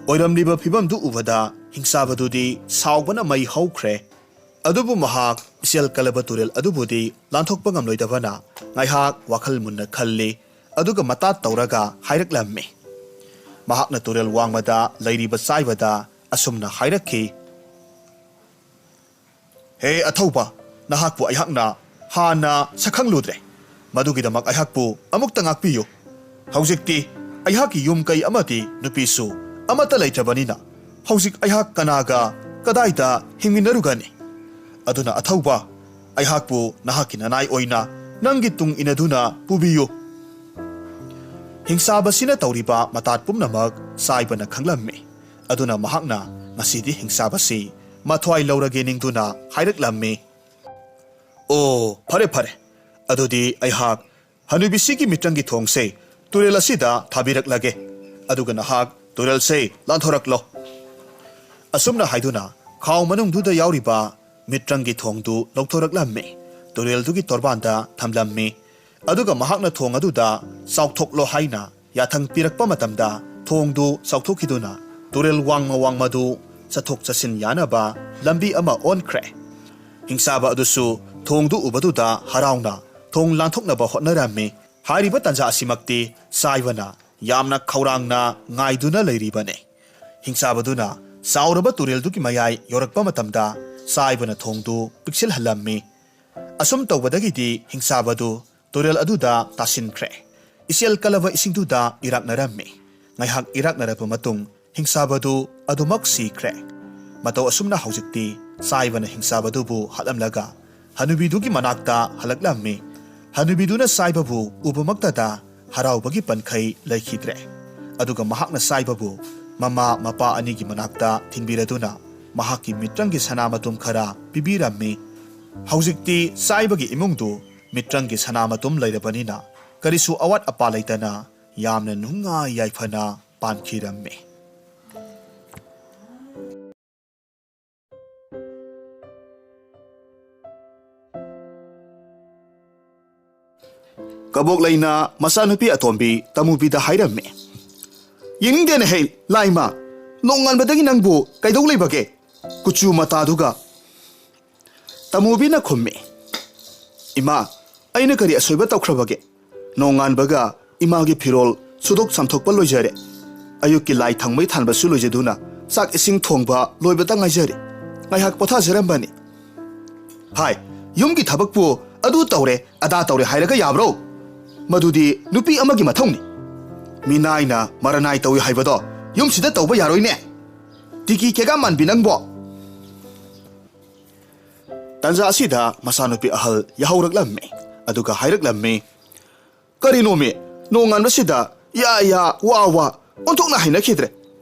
ꯑꯣꯏꯔꯝꯂꯤꯕ ꯐꯤꯕꯝꯗꯨ ꯎꯕꯗ ꯍꯤꯡꯆꯥꯕꯗꯨꯗꯤ ꯁꯥꯎꯕꯅ ꯃꯩ ꯍꯧꯈ꯭ꯔꯦ꯫ ꯑꯗꯨꯕꯨ ꯃꯍꯥꯛ ꯏꯆꯦꯜ ꯀꯜꯂꯕ ꯇꯨꯔꯦꯜ ꯑꯗꯨꯕꯨꯗꯤ ꯂꯥꯟꯊꯣꯛꯄ ꯉꯝꯂꯣꯏꯗꯕꯅ ꯉꯥꯏꯍꯥꯛ ꯋꯥꯈꯜ ꯃꯨꯟꯅ ꯈꯜꯂꯤ꯫ ꯑꯗꯨꯒ ꯃꯇꯥꯠ ꯇꯧꯔꯒ ꯍꯥꯏꯔꯛꯂꯝꯃꯤ꯫ ꯃꯍꯥꯛꯅ ꯇꯨꯔꯦꯜ ꯋꯥꯡꯃꯗ ꯂꯩꯔꯤꯕ ꯆꯥꯏꯕꯗ ꯑꯁꯨꯝꯅ ꯍꯥꯏꯔꯛꯈꯤ, "ꯍꯦ ꯑꯊꯧꯕ, ꯅꯍꯥꯛꯄꯨ ꯑꯩꯍꯥꯛꯅ ꯍꯥꯟꯅ ꯁꯛꯈꯪꯂꯨꯗ꯭ꯔꯦ꯫ ꯃꯗꯨꯒꯤꯗꯃꯛ ꯑꯩꯍꯥꯛꯄꯨ ꯑꯃꯨꯛꯇ ꯉꯥꯛꯄꯤꯌꯨ꯫ ꯍꯧꯖꯤꯛꯇꯤ ꯑꯩꯍꯥꯛꯀꯤ ꯌꯨꯝ ꯀꯩ ꯑꯃꯗꯤ ꯅꯨꯄꯤꯁꯨ ꯑꯃꯠꯇ ꯂꯩꯇ꯭ꯔꯕꯅꯤꯅ ꯍꯧꯖꯤꯛ ꯑꯩꯍꯥꯛ ꯀꯅꯥꯒ ꯀꯗꯥꯏꯗ ꯍꯤꯡꯃꯤꯟꯅꯔꯨꯒꯅꯤ? ꯑꯗꯨꯅ ꯑꯊꯧꯕ, ꯑꯩꯍꯥꯛꯄꯨ ꯅꯍꯥꯛꯀꯤ ꯅꯅꯥꯏ ꯑꯣꯏꯅ ꯅꯪꯒꯤ ꯇꯨꯡ ꯏꯟꯅꯗꯨꯅ ꯄꯨꯕꯤꯌꯨ꯫" ꯍꯤꯡꯆꯥꯕꯁꯤꯅ ꯇꯧꯔꯤꯕ ꯃꯇꯥꯠ ꯄꯨꯝꯅꯃꯛ ꯆꯥꯏꯕꯅ ꯈꯪꯂꯝꯃꯤ꯫ ꯑꯗꯨꯅ ꯃꯍꯥꯛꯅ ꯉꯁꯤꯗꯤ ꯍꯤꯡꯆꯥꯕꯁꯤ ꯃꯊ꯭ꯋꯥꯏ ꯂꯧꯔꯒꯦ ꯅꯤꯡꯗꯨꯅ ꯍꯥꯏꯔꯛꯂꯝꯃꯤ꯫ "ꯑꯣ, ꯐꯔꯦ, ꯐꯔꯦ꯫ ꯑꯗꯨꯗꯤ ꯑꯩꯍꯥꯛ ꯍꯅꯨꯕꯤꯁꯤꯒꯤ ꯃꯤꯇ꯭ꯔꯪꯒꯤ ꯊꯣꯡꯁꯦ ꯇꯨꯔꯦꯜ ꯑꯁꯤꯗ ꯊꯥꯕꯤꯔꯛꯂꯒꯦ꯫ ꯑꯗꯨꯒ ꯅꯍꯥꯛ ꯇꯨꯔꯦꯜꯁꯦ ꯂꯥꯟꯊꯣꯔꯛꯂꯣ꯫" ꯑꯁꯨꯝꯅ ꯍꯥꯏꯗꯨꯅ ꯈꯥꯎ ꯃꯅꯨꯡꯗꯨꯗ ꯌꯥꯎꯔꯤꯕ ꯃꯤꯇ꯭ꯔꯪꯒꯤ ꯊꯣꯡꯗꯨ ꯂꯧꯊꯣꯔꯛꯂꯝꯃꯤ꯫ ꯇꯨꯔꯦꯜꯗꯨꯒꯤ ꯇꯣꯔꯕꯥꯟꯗ ꯊꯝꯂꯝꯃꯤ꯫ ꯑꯗꯨꯒ ꯃꯍꯥꯛꯅ ꯊꯣꯡ ꯑꯗꯨꯗ "ꯆꯥꯎꯊꯣꯛꯂꯣ" ꯍꯥꯏꯅ ꯌꯥꯊꯪ ꯄꯤꯔꯛꯄ ꯃꯇꯝꯗ ꯊꯣꯡꯗꯨ ꯆꯥꯎꯊꯣꯛꯈꯤꯗꯨꯅ ꯇꯨꯔꯦꯜ ꯋꯥꯡꯃ ꯋꯥꯡꯃꯗꯨ ꯆꯠꯊꯣꯛ ꯆꯠꯁꯤꯟ ꯌꯥꯅꯕ ꯂꯝꯕꯤ ꯑꯃ ꯑꯣꯟꯈ꯭ꯔꯦ꯫ ꯍꯤꯡꯆꯥꯕ ꯑꯗꯨꯁꯨ ꯊꯣꯡꯗꯨ ꯎꯕꯗꯨꯗ ꯍꯔꯥꯎꯅ ꯊꯣꯡ ꯂꯥꯟꯊꯣꯛꯅꯕ ꯍꯣꯠꯅꯔꯝꯃꯤ꯫ ꯍꯥꯏꯔꯤꯕ ꯇꯥꯟꯖꯥ ꯑꯁꯤꯃꯛꯇꯤ ꯆꯥꯏꯕꯅ ꯌꯥꯝꯅ ꯈꯧꯔꯥꯡꯅ ꯉꯥꯏꯗꯨꯅ ꯂꯩꯔꯤꯕꯅꯤ꯫ ꯍꯤꯡꯆꯥꯕꯗꯨꯅ ꯆꯥꯎꯔꯕ ꯇꯨꯔꯦꯜꯗꯨꯒꯤ ꯃꯌꯥꯏ ꯌꯧꯔꯛꯄ ꯃꯇꯝꯗ ꯆꯥꯏꯕꯅ ꯊꯣꯡꯗꯨ ꯄꯤꯛꯁꯤꯜꯍꯜꯂꯝꯃꯤ꯫ ꯑꯁꯨꯝ ꯇꯧꯕꯗꯒꯤꯗꯤ ꯍꯤꯡꯆꯥꯕꯗꯨ ꯇꯨꯔꯦꯜ ꯑꯗꯨꯗ ꯇꯥꯁꯤꯟꯈ꯭ꯔꯦ꯫ ꯏꯆꯦꯜ ꯀꯜꯂꯕ ꯏꯁꯤꯡꯗꯨꯗ ꯏꯔꯥꯛꯅꯔꯝꯃꯤ꯫ ꯉꯥꯏꯍꯥꯛ ꯏꯔꯥꯛꯅꯔꯕ ꯃꯇꯨꯡ ꯍꯤꯡꯆꯥꯕꯗꯨ ꯑꯗꯨꯃꯛ ꯁꯤꯈ꯭ꯔꯦ꯫ ꯃꯇꯧ ꯑꯁꯨꯝꯅ ꯍꯧꯖꯤꯛꯇꯤ ꯆꯥꯏꯕꯅ ꯍꯤꯡꯆꯥꯕꯗꯨꯕꯨ ꯍꯥꯠꯂꯝꯂꯒ ꯍꯅꯨꯕꯤꯗꯨꯒꯤ ꯃꯅꯥꯛꯇ ꯍꯜꯂꯛꯂꯝꯃꯤ꯫ ꯍꯅꯨꯕꯤꯗꯨꯅ ꯆꯥꯏꯕꯕꯨ ꯎꯕꯃꯛꯇꯗ ꯍꯔꯥꯎꯕꯒꯤ ꯄꯟꯈꯩ ꯂꯩꯈꯤꯗ꯭ꯔꯦ꯫ ꯑꯗꯨꯒ ꯃꯍꯥꯛꯅ ꯆꯥꯏꯕꯕꯨ ꯃꯃꯥ ꯃꯄꯥ ꯑꯅꯤꯒꯤ ꯃꯅꯥꯛꯇ ꯊꯤꯟꯕꯤꯔꯗꯨꯅ ꯃꯍꯥꯛꯀꯤ ꯃꯤꯇ꯭ꯔꯪꯒꯤ ꯁꯅꯥ ꯃꯇꯨꯝ ꯈꯔ ꯄꯤꯕꯤꯔꯝꯃꯤ꯫ ꯍꯧꯖꯤꯛꯇꯤ ꯆꯥꯏꯕꯒꯤ ꯏꯃꯨꯡꯗꯨ ꯃꯤꯇ꯭ꯔꯪꯒꯤ ꯁꯅꯥ ꯃꯇꯨꯝ ꯂꯩꯔꯕꯅꯤꯅ ꯀꯔꯤꯁꯨ ꯑꯋꯥꯠ ꯑꯄꯥ ꯂꯩꯇꯅ ꯌꯥꯝꯅ ꯅꯨꯡꯉꯥꯏ ꯌꯥꯏꯐꯅ ꯄꯥꯟꯈꯤꯔꯝꯃꯤ꯫ ꯀꯕꯣꯛꯂꯩꯅ ꯃꯆꯥꯅꯨꯄꯤ ꯑꯇꯣꯝꯕꯤ ꯇꯃꯨꯕꯤꯗ ꯍꯥꯏꯔꯝꯃꯤ, "ꯌꯦꯡꯅꯤꯡꯗꯦꯅꯦ ꯍꯦ, ꯂꯥꯏꯃ, ꯅꯣꯡꯉꯥꯟꯕꯗꯒꯤ ꯅꯪꯕꯨ ꯀꯩꯗꯧ ꯂꯩꯕꯒꯦ? ꯀꯨꯆꯨ ꯃꯇꯥꯗꯨꯒ!" ꯇꯃꯨꯕꯤꯅ ꯈꯨꯝꯃꯤ, "ꯏꯃꯥ, ꯑꯩꯅ ꯀꯔꯤ ꯑꯁꯣꯏꯕ ꯇꯧꯈ꯭ꯔꯕꯒꯦ? ꯅꯣꯡꯉꯥꯟꯕꯒ ꯏꯃꯥꯒꯤ ꯐꯤꯔꯣꯜ ꯁꯨꯗꯣꯛ ꯆꯥꯝꯊꯣꯛꯄ ꯂꯣꯏꯖꯔꯦ꯫ ꯑꯌꯨꯛꯀꯤ ꯂꯥꯏ ꯊꯥꯎꯃꯩ ꯊꯥꯟꯕꯁꯨ ꯂꯣꯏꯖꯗꯨꯅ ꯆꯥꯛ ꯏꯁꯤꯡ ꯊꯣꯡꯕ ꯂꯣꯏꯕꯇ ꯉꯥꯏꯖꯔꯦ꯫ ꯉꯥꯏꯍꯥꯛ ꯄꯣꯊꯥꯖꯔꯝꯕꯅꯤ꯫ ꯍꯥꯏ, ꯌꯨꯝꯒꯤ ꯊꯕꯛꯄꯨ ꯑꯗꯨ ꯇꯧꯔꯦ, ꯑꯗꯥ ꯇꯧꯔꯦ ꯍꯥꯏꯔꯒ ꯌꯥꯕ꯭ꯔꯣ? ꯃꯗꯨꯗꯤ ꯅꯨꯄꯤ ꯑꯃꯒꯤ ꯃꯊꯧꯅꯤ꯫ ꯃꯤꯅꯥꯏꯅ ꯃꯔꯅꯥꯏ ꯇꯧꯏ ꯍꯥꯏꯕꯗꯣ ꯌꯨꯝꯁꯤꯗ ꯇꯧꯕ ꯌꯥꯔꯣꯏꯅꯦ꯫ ꯇꯤꯀꯤ ꯀꯦꯒꯥ ꯃꯥꯟꯕꯤ ꯅꯪꯕꯣ!" ꯇꯟꯖꯥ ꯑꯁꯤꯗ ꯃꯆꯥꯅꯨꯄꯤ ꯑꯍꯜ ꯌꯥꯍꯧꯔꯛꯂꯝꯃꯤ꯫ ꯑꯗꯨꯒ ꯍꯥꯏꯔꯛꯂꯝꯃꯤ, "ꯀꯔꯤꯅꯣꯃꯤ, ꯅꯣꯡꯉꯥꯟꯕꯁꯤꯗ ꯌꯥ ꯌꯥ, ꯋꯥ ꯋꯥ, ꯑꯣꯟꯊꯣꯛꯅ ꯍꯩꯅꯈꯤꯗ꯭ꯔꯦ꯫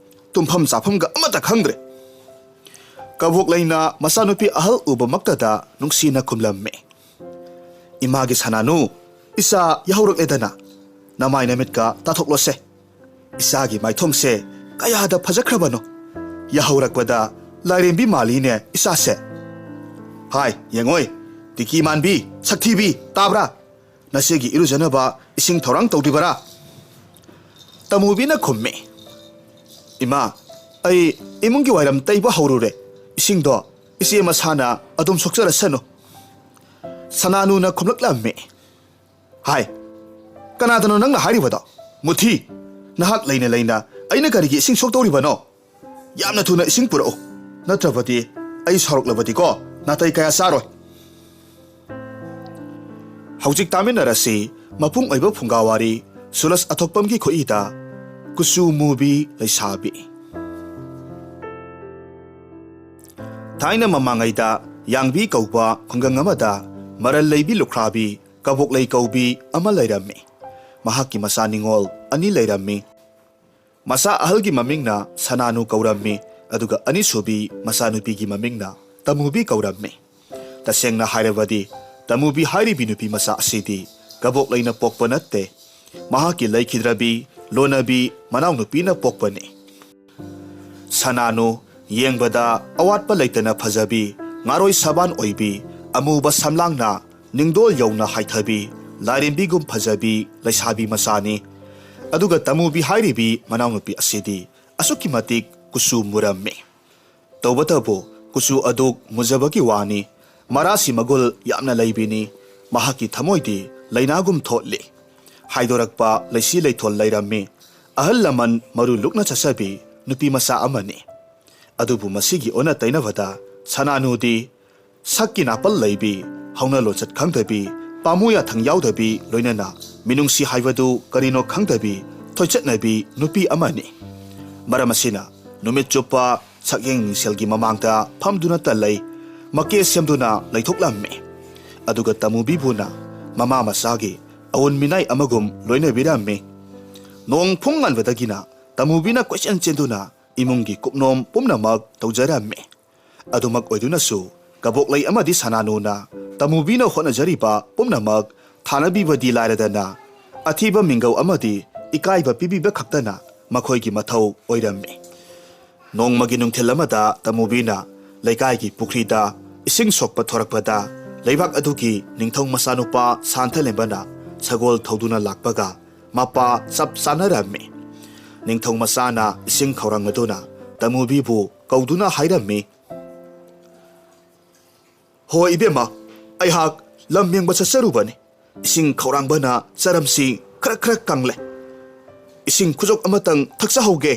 ꯇꯨꯝꯐꯝ ꯆꯥꯐꯝꯒ ꯑꯃꯠꯇ ꯈꯪꯗ꯭ꯔꯦ꯫" ꯀꯕꯣꯛꯂꯩꯅ ꯃꯆꯥꯅꯨꯄꯤ ꯑꯍꯜ ꯎꯕꯃꯛꯇꯗ ꯅꯨꯡꯁꯤꯅ ꯈꯨꯝꯂꯝꯃꯤ, "ꯏꯃꯥꯒꯤ ꯁꯅꯥꯅꯨ, ꯏꯆꯥ ꯌꯥꯍꯧꯔꯛꯂꯦꯗꯅ, ꯅꯃꯥꯏ ꯅꯃꯤꯠꯀ ꯇꯥꯊꯣꯛꯂꯣꯁꯦ꯫ ꯏꯆꯥꯒꯤ ꯃꯥꯏꯊꯣꯡꯁꯦ ꯀꯌꯥꯗ ꯐꯖꯈ꯭ꯔꯕꯅꯣ! ꯌꯥꯍꯧꯔꯛꯄꯗ ꯂꯥꯏꯔꯦꯝꯕꯤ ꯃꯥꯜꯂꯤꯅꯦ ꯏꯆꯥꯁꯦ꯫ ꯍꯥꯏ, ꯌꯦꯡꯉꯣꯏ, ꯇꯤꯀꯤ ꯃꯥꯟꯕꯤ, ꯁꯛꯊꯤꯕꯤ, ꯇꯥꯕ꯭ꯔꯥ? ꯅꯆꯦꯒꯤ ꯏꯔꯨꯖꯅꯕ ꯏꯁꯤꯡ ꯊꯧꯔꯥꯡ ꯇꯧꯗ꯭ꯔꯤꯕꯔꯥ?" ꯇꯃꯨꯕꯤꯅ ꯈꯨꯝꯃꯤ, "ꯏꯃꯥ, ꯑꯩ ꯏꯃꯨꯡꯒꯤ ꯋꯥꯏꯔꯝ ꯇꯩꯕ ꯍꯧꯔꯨꯔꯦ꯫ ꯏꯁꯤꯡꯗꯣ ꯏꯆꯦ ꯃꯁꯥꯅ ꯑꯗꯨꯝ ꯁꯣꯛꯆꯔꯁꯅꯨ꯫" ꯁꯅꯥꯅꯨꯅ ꯈꯨꯝꯂꯛꯂꯝꯃꯤ, "ꯍꯥꯏ, ꯀꯅꯥꯗꯅꯣ ꯅꯪꯅ ꯍꯥꯏꯔꯤꯕꯗꯣ? ꯃꯨꯊꯤ, ꯅꯍꯥꯛ ꯂꯩꯅ ꯂꯩꯅ ꯑꯩꯅ ꯀꯔꯤꯒꯤ ꯏꯁꯤꯡ ꯁꯣꯛꯇꯧꯔꯤꯕꯅꯣ? ꯌꯥꯝꯅ ꯊꯨꯅ ꯏꯁꯤꯡ ꯄꯨꯔꯛꯎ, ꯅꯠꯇ꯭ꯔꯕꯗꯤ ꯑꯩ ꯁꯥꯎꯔꯛꯂꯕꯗꯤꯀꯣ, ꯅꯥꯇꯩ ꯀꯌꯥ ꯆꯥꯔꯣꯏ꯫" ꯍꯧꯖꯤꯛ ꯇꯥꯃꯤꯟꯅꯔꯁꯤ ꯃꯄꯨꯡ ꯑꯣꯏꯕ ꯐꯨꯡꯒꯥ ꯋꯥꯔꯤ ꯁꯨꯔꯖ ꯑꯊꯣꯛꯄꯝꯒꯤ ꯈꯨꯠꯏꯗ ꯀꯨꯆꯨ ꯃꯨꯕꯤ ꯂꯩꯁꯥꯕꯤ꯫ ꯊꯥꯏꯅ ꯃꯃꯥꯡꯉꯩꯗ ꯌꯥꯡꯕꯤ ꯀꯧꯕ ꯈꯨꯡꯒꯪ ꯑꯃꯗ ꯃꯔꯜ ꯂꯩꯕꯤ ꯂꯨꯈ꯭ꯔꯥꯕꯤ ꯀꯕꯣꯛꯂꯩ ꯀꯧꯕꯤ ꯑꯃ ꯂꯩꯔꯝꯃꯤ꯫ ꯃꯍꯥꯛꯀꯤ ꯃꯆꯥ ꯅꯤꯉꯣꯜ ꯑꯅꯤ ꯂꯩꯔꯝꯃꯤ꯫ ꯃꯆꯥ ꯑꯍꯜꯒꯤ ꯃꯃꯤꯡꯅ ꯁꯅꯥꯅꯨ ꯀꯧꯔꯝꯃꯤ, ꯑꯗꯨꯒ ꯑꯅꯤꯁꯨꯕꯤ ꯃꯆꯥꯅꯨꯄꯤꯒꯤ ꯃꯃꯤꯡꯅ ꯇꯃꯨꯕꯤ ꯀꯧꯔꯝꯃꯤ꯫ ꯇꯁꯦꯡꯅ ꯍꯥꯏꯔꯕꯗꯤ, ꯇꯃꯨꯕꯤ ꯍꯥꯏꯔꯤꯕꯤ ꯅꯨꯄꯤ ꯃꯆꯥ ꯑꯁꯤꯗꯤ ꯀꯕꯣꯛꯂꯩꯅ ꯄꯣꯛꯄ ꯅꯠꯇꯦ꯫ ꯃꯍꯥꯛꯀꯤ ꯂꯩꯈꯤꯗ꯭ꯔꯕꯤ ꯂꯣꯟꯅꯕꯤ ꯃꯅꯥꯎꯅꯨꯄꯤꯅ ꯄꯣꯛꯄꯅꯤ꯫ ꯁꯅꯥꯅꯨ, ꯌꯦꯡꯕꯗ ꯑꯋꯥꯠꯄ ꯂꯩꯇꯅ ꯐꯖꯕꯤ, ꯉꯥꯔꯣꯏ ꯁꯕꯥꯟ ꯑꯣꯏꯕꯤ, ꯑꯃꯨꯕ ꯁꯝꯂꯥꯡꯅ ꯅꯤꯡꯗꯣꯜ ꯌꯧꯅ ꯍꯥꯏꯊꯕꯤ, ꯂꯥꯏꯔꯦꯝꯕꯤꯒꯨꯝ ꯐꯖꯕꯤ ꯂꯩꯁꯥꯕꯤ ꯃꯆꯥꯅꯤ꯫ ꯑꯗꯨꯒ ꯇꯃꯨꯕꯤ ꯍꯥꯏꯔꯤꯕꯤ ꯃꯅꯥꯎꯅꯨꯄꯤ ꯑꯁꯤꯗꯤ ꯑꯁꯨꯛꯀꯤ ꯃꯇꯤꯛ ꯀꯨꯆꯨ ꯃꯨꯔꯝꯃꯤ꯫ ꯇꯧꯕꯇꯕꯨ ꯀꯨꯆꯨ ꯑꯗꯨ ꯃꯨꯖꯕꯒꯤ ꯋꯥꯅꯤ, ꯃꯔꯥꯁꯤ ꯃꯒꯨꯜ ꯌꯥꯝꯅ ꯂꯩꯕꯤꯅꯤ꯫ ꯃꯍꯥꯛꯀꯤ ꯊꯃꯣꯏꯗꯤ ꯂꯩꯅꯥꯒꯨꯝ ꯊꯣꯠꯂꯤ꯫ ꯍꯥꯏꯗꯣꯔꯛꯄ ꯂꯩꯁꯤ ꯂꯩꯊꯣꯜ ꯂꯩꯔꯝꯃꯤ꯫ ꯑꯍꯜ ꯂꯃꯟ ꯃꯔꯨ ꯂꯨꯛꯅ ꯆꯠꯆꯕꯤ ꯅꯨꯄꯤ ꯃꯆꯥ ꯑꯃꯅꯤ꯫ ꯑꯗꯨꯕꯨ ꯃꯁꯤꯒꯤ ꯑꯣꯟꯅ ꯇꯩꯅꯕꯗ ꯁꯅꯥꯅꯨꯗꯤ ꯁꯛꯀꯤ ꯅꯥꯄꯜ ꯂꯩꯕꯤ, ꯍꯧꯅ ꯂꯣꯟꯆꯠ ꯈꯪꯗꯕꯤ, ꯄꯥꯝꯃꯨ ꯌꯥꯊꯪ ꯌꯥꯎꯗꯕꯤ, ꯂꯣꯏꯅꯅ ꯃꯤꯅꯨꯡꯁꯤ ꯍꯥꯏꯕꯗꯨ ꯀꯔꯤꯅꯣ ꯈꯪꯗꯕꯤ, ꯊꯣꯏꯆꯠꯅꯕꯤ ꯅꯨꯄꯤ ꯑꯃꯅꯤ꯫ ꯃꯔꯝ ꯑꯁꯤꯅ ꯅꯨꯃꯤꯠ ꯆꯨꯞꯄ ꯁꯛꯌꯦꯡ ꯃꯤꯡꯁꯦꯜꯒꯤ ꯃꯃꯥꯡꯗ ꯐꯝꯗꯨꯅꯇ ꯂꯩ, ꯃꯀꯦ ꯁꯦꯝꯗꯨꯅ ꯂꯩꯊꯣꯛꯂꯝꯃꯤ꯫ ꯑꯗꯨꯒ ꯇꯃꯨꯕꯤꯕꯨꯅ ꯃꯃꯥ ꯃꯆꯥꯒꯤ ꯑꯎꯟ ꯃꯤꯅꯥꯏ ꯑꯃꯒꯨꯝ ꯂꯣꯏꯅꯕꯤꯔꯝꯃꯤ꯫ ꯅꯣꯡ ꯐꯨꯡ ꯉꯟꯕꯗꯒꯤꯅ ꯇꯃꯨꯕꯤꯅ ꯀꯣꯏꯆꯦꯟ ꯆꯦꯟꯗꯨꯅ ꯏꯃꯨꯡꯒꯤ ꯀꯨꯞꯅꯣꯝ ꯄꯨꯝꯅꯃꯛ ꯇꯧꯖꯔꯝꯃꯤ꯫ ꯑꯗꯨꯃꯛ ꯑꯣꯏꯗꯨꯅꯁꯨ ꯀꯕꯣꯛꯂꯩ ꯑꯃꯗꯤ ꯁꯅꯥꯅꯨꯅ ꯇꯃꯨꯕꯤꯅ ꯍꯣꯠꯅꯖꯔꯤꯕ ꯄꯨꯝꯅꯃꯛ ꯊꯥꯅꯕꯤꯕꯗꯤ ꯂꯥꯏꯔꯗꯅ, ꯑꯊꯤꯕ ꯃꯤꯡꯒꯧ ꯑꯃꯗꯤ ꯏꯀꯥꯏꯕ ꯄꯤꯕꯤꯕ ꯈꯛꯇꯅ ꯃꯈꯣꯏꯒꯤ ꯃꯊꯧ ꯑꯣꯏꯔꯝꯃꯤ꯫ ꯅꯣꯡꯃꯒꯤ ꯅꯨꯡꯊꯤꯜ ꯑꯃꯗ ꯇꯃꯨꯕꯤꯅ ꯂꯩꯀꯥꯏꯒꯤ ꯄꯨꯈ꯭ꯔꯤꯗ ꯏꯁꯤꯡ ꯁꯣꯛꯄ ꯊꯣꯔꯛꯄꯗ, ꯂꯩꯕꯥꯛ ꯑꯗꯨꯒꯤ ꯅꯤꯡꯊꯧ ꯃꯆꯥꯅꯨꯄꯥ ꯁꯥꯟꯊꯂꯦꯝꯕꯅ ꯁꯒꯣꯜ ꯊꯧꯗꯨꯅ ꯂꯥꯛꯄꯒ ꯃꯄꯥ ꯆꯞ ꯆꯥꯅꯔꯝꯃꯤ꯫ ꯅꯤꯡꯊꯧ ꯃꯆꯥꯅ ꯏꯁꯤꯡ ꯈꯧꯔꯥꯡꯂꯗꯨꯅ ꯇꯃꯨꯕꯤꯕꯨ ꯀꯧꯗꯨꯅ ꯍꯥꯏꯔꯝꯃꯤ, "ꯍꯣ ꯏꯕꯦꯝꯃ, ꯑꯩꯍꯥꯛ ꯂꯝ ꯌꯦꯡꯕ ꯆꯠꯆꯔꯨꯕꯅꯤ꯫ ꯏꯁꯤꯡ ꯈꯧꯔꯥꯡꯕꯅ ꯆꯔꯝꯁꯤ ꯈꯔ ꯈꯔ ꯀꯪꯂꯦ꯫ ꯏꯁꯤꯡ ꯈꯨꯖꯣꯞ ꯑꯃꯇꯪ ꯊꯛꯆꯍꯧꯒꯦ꯫"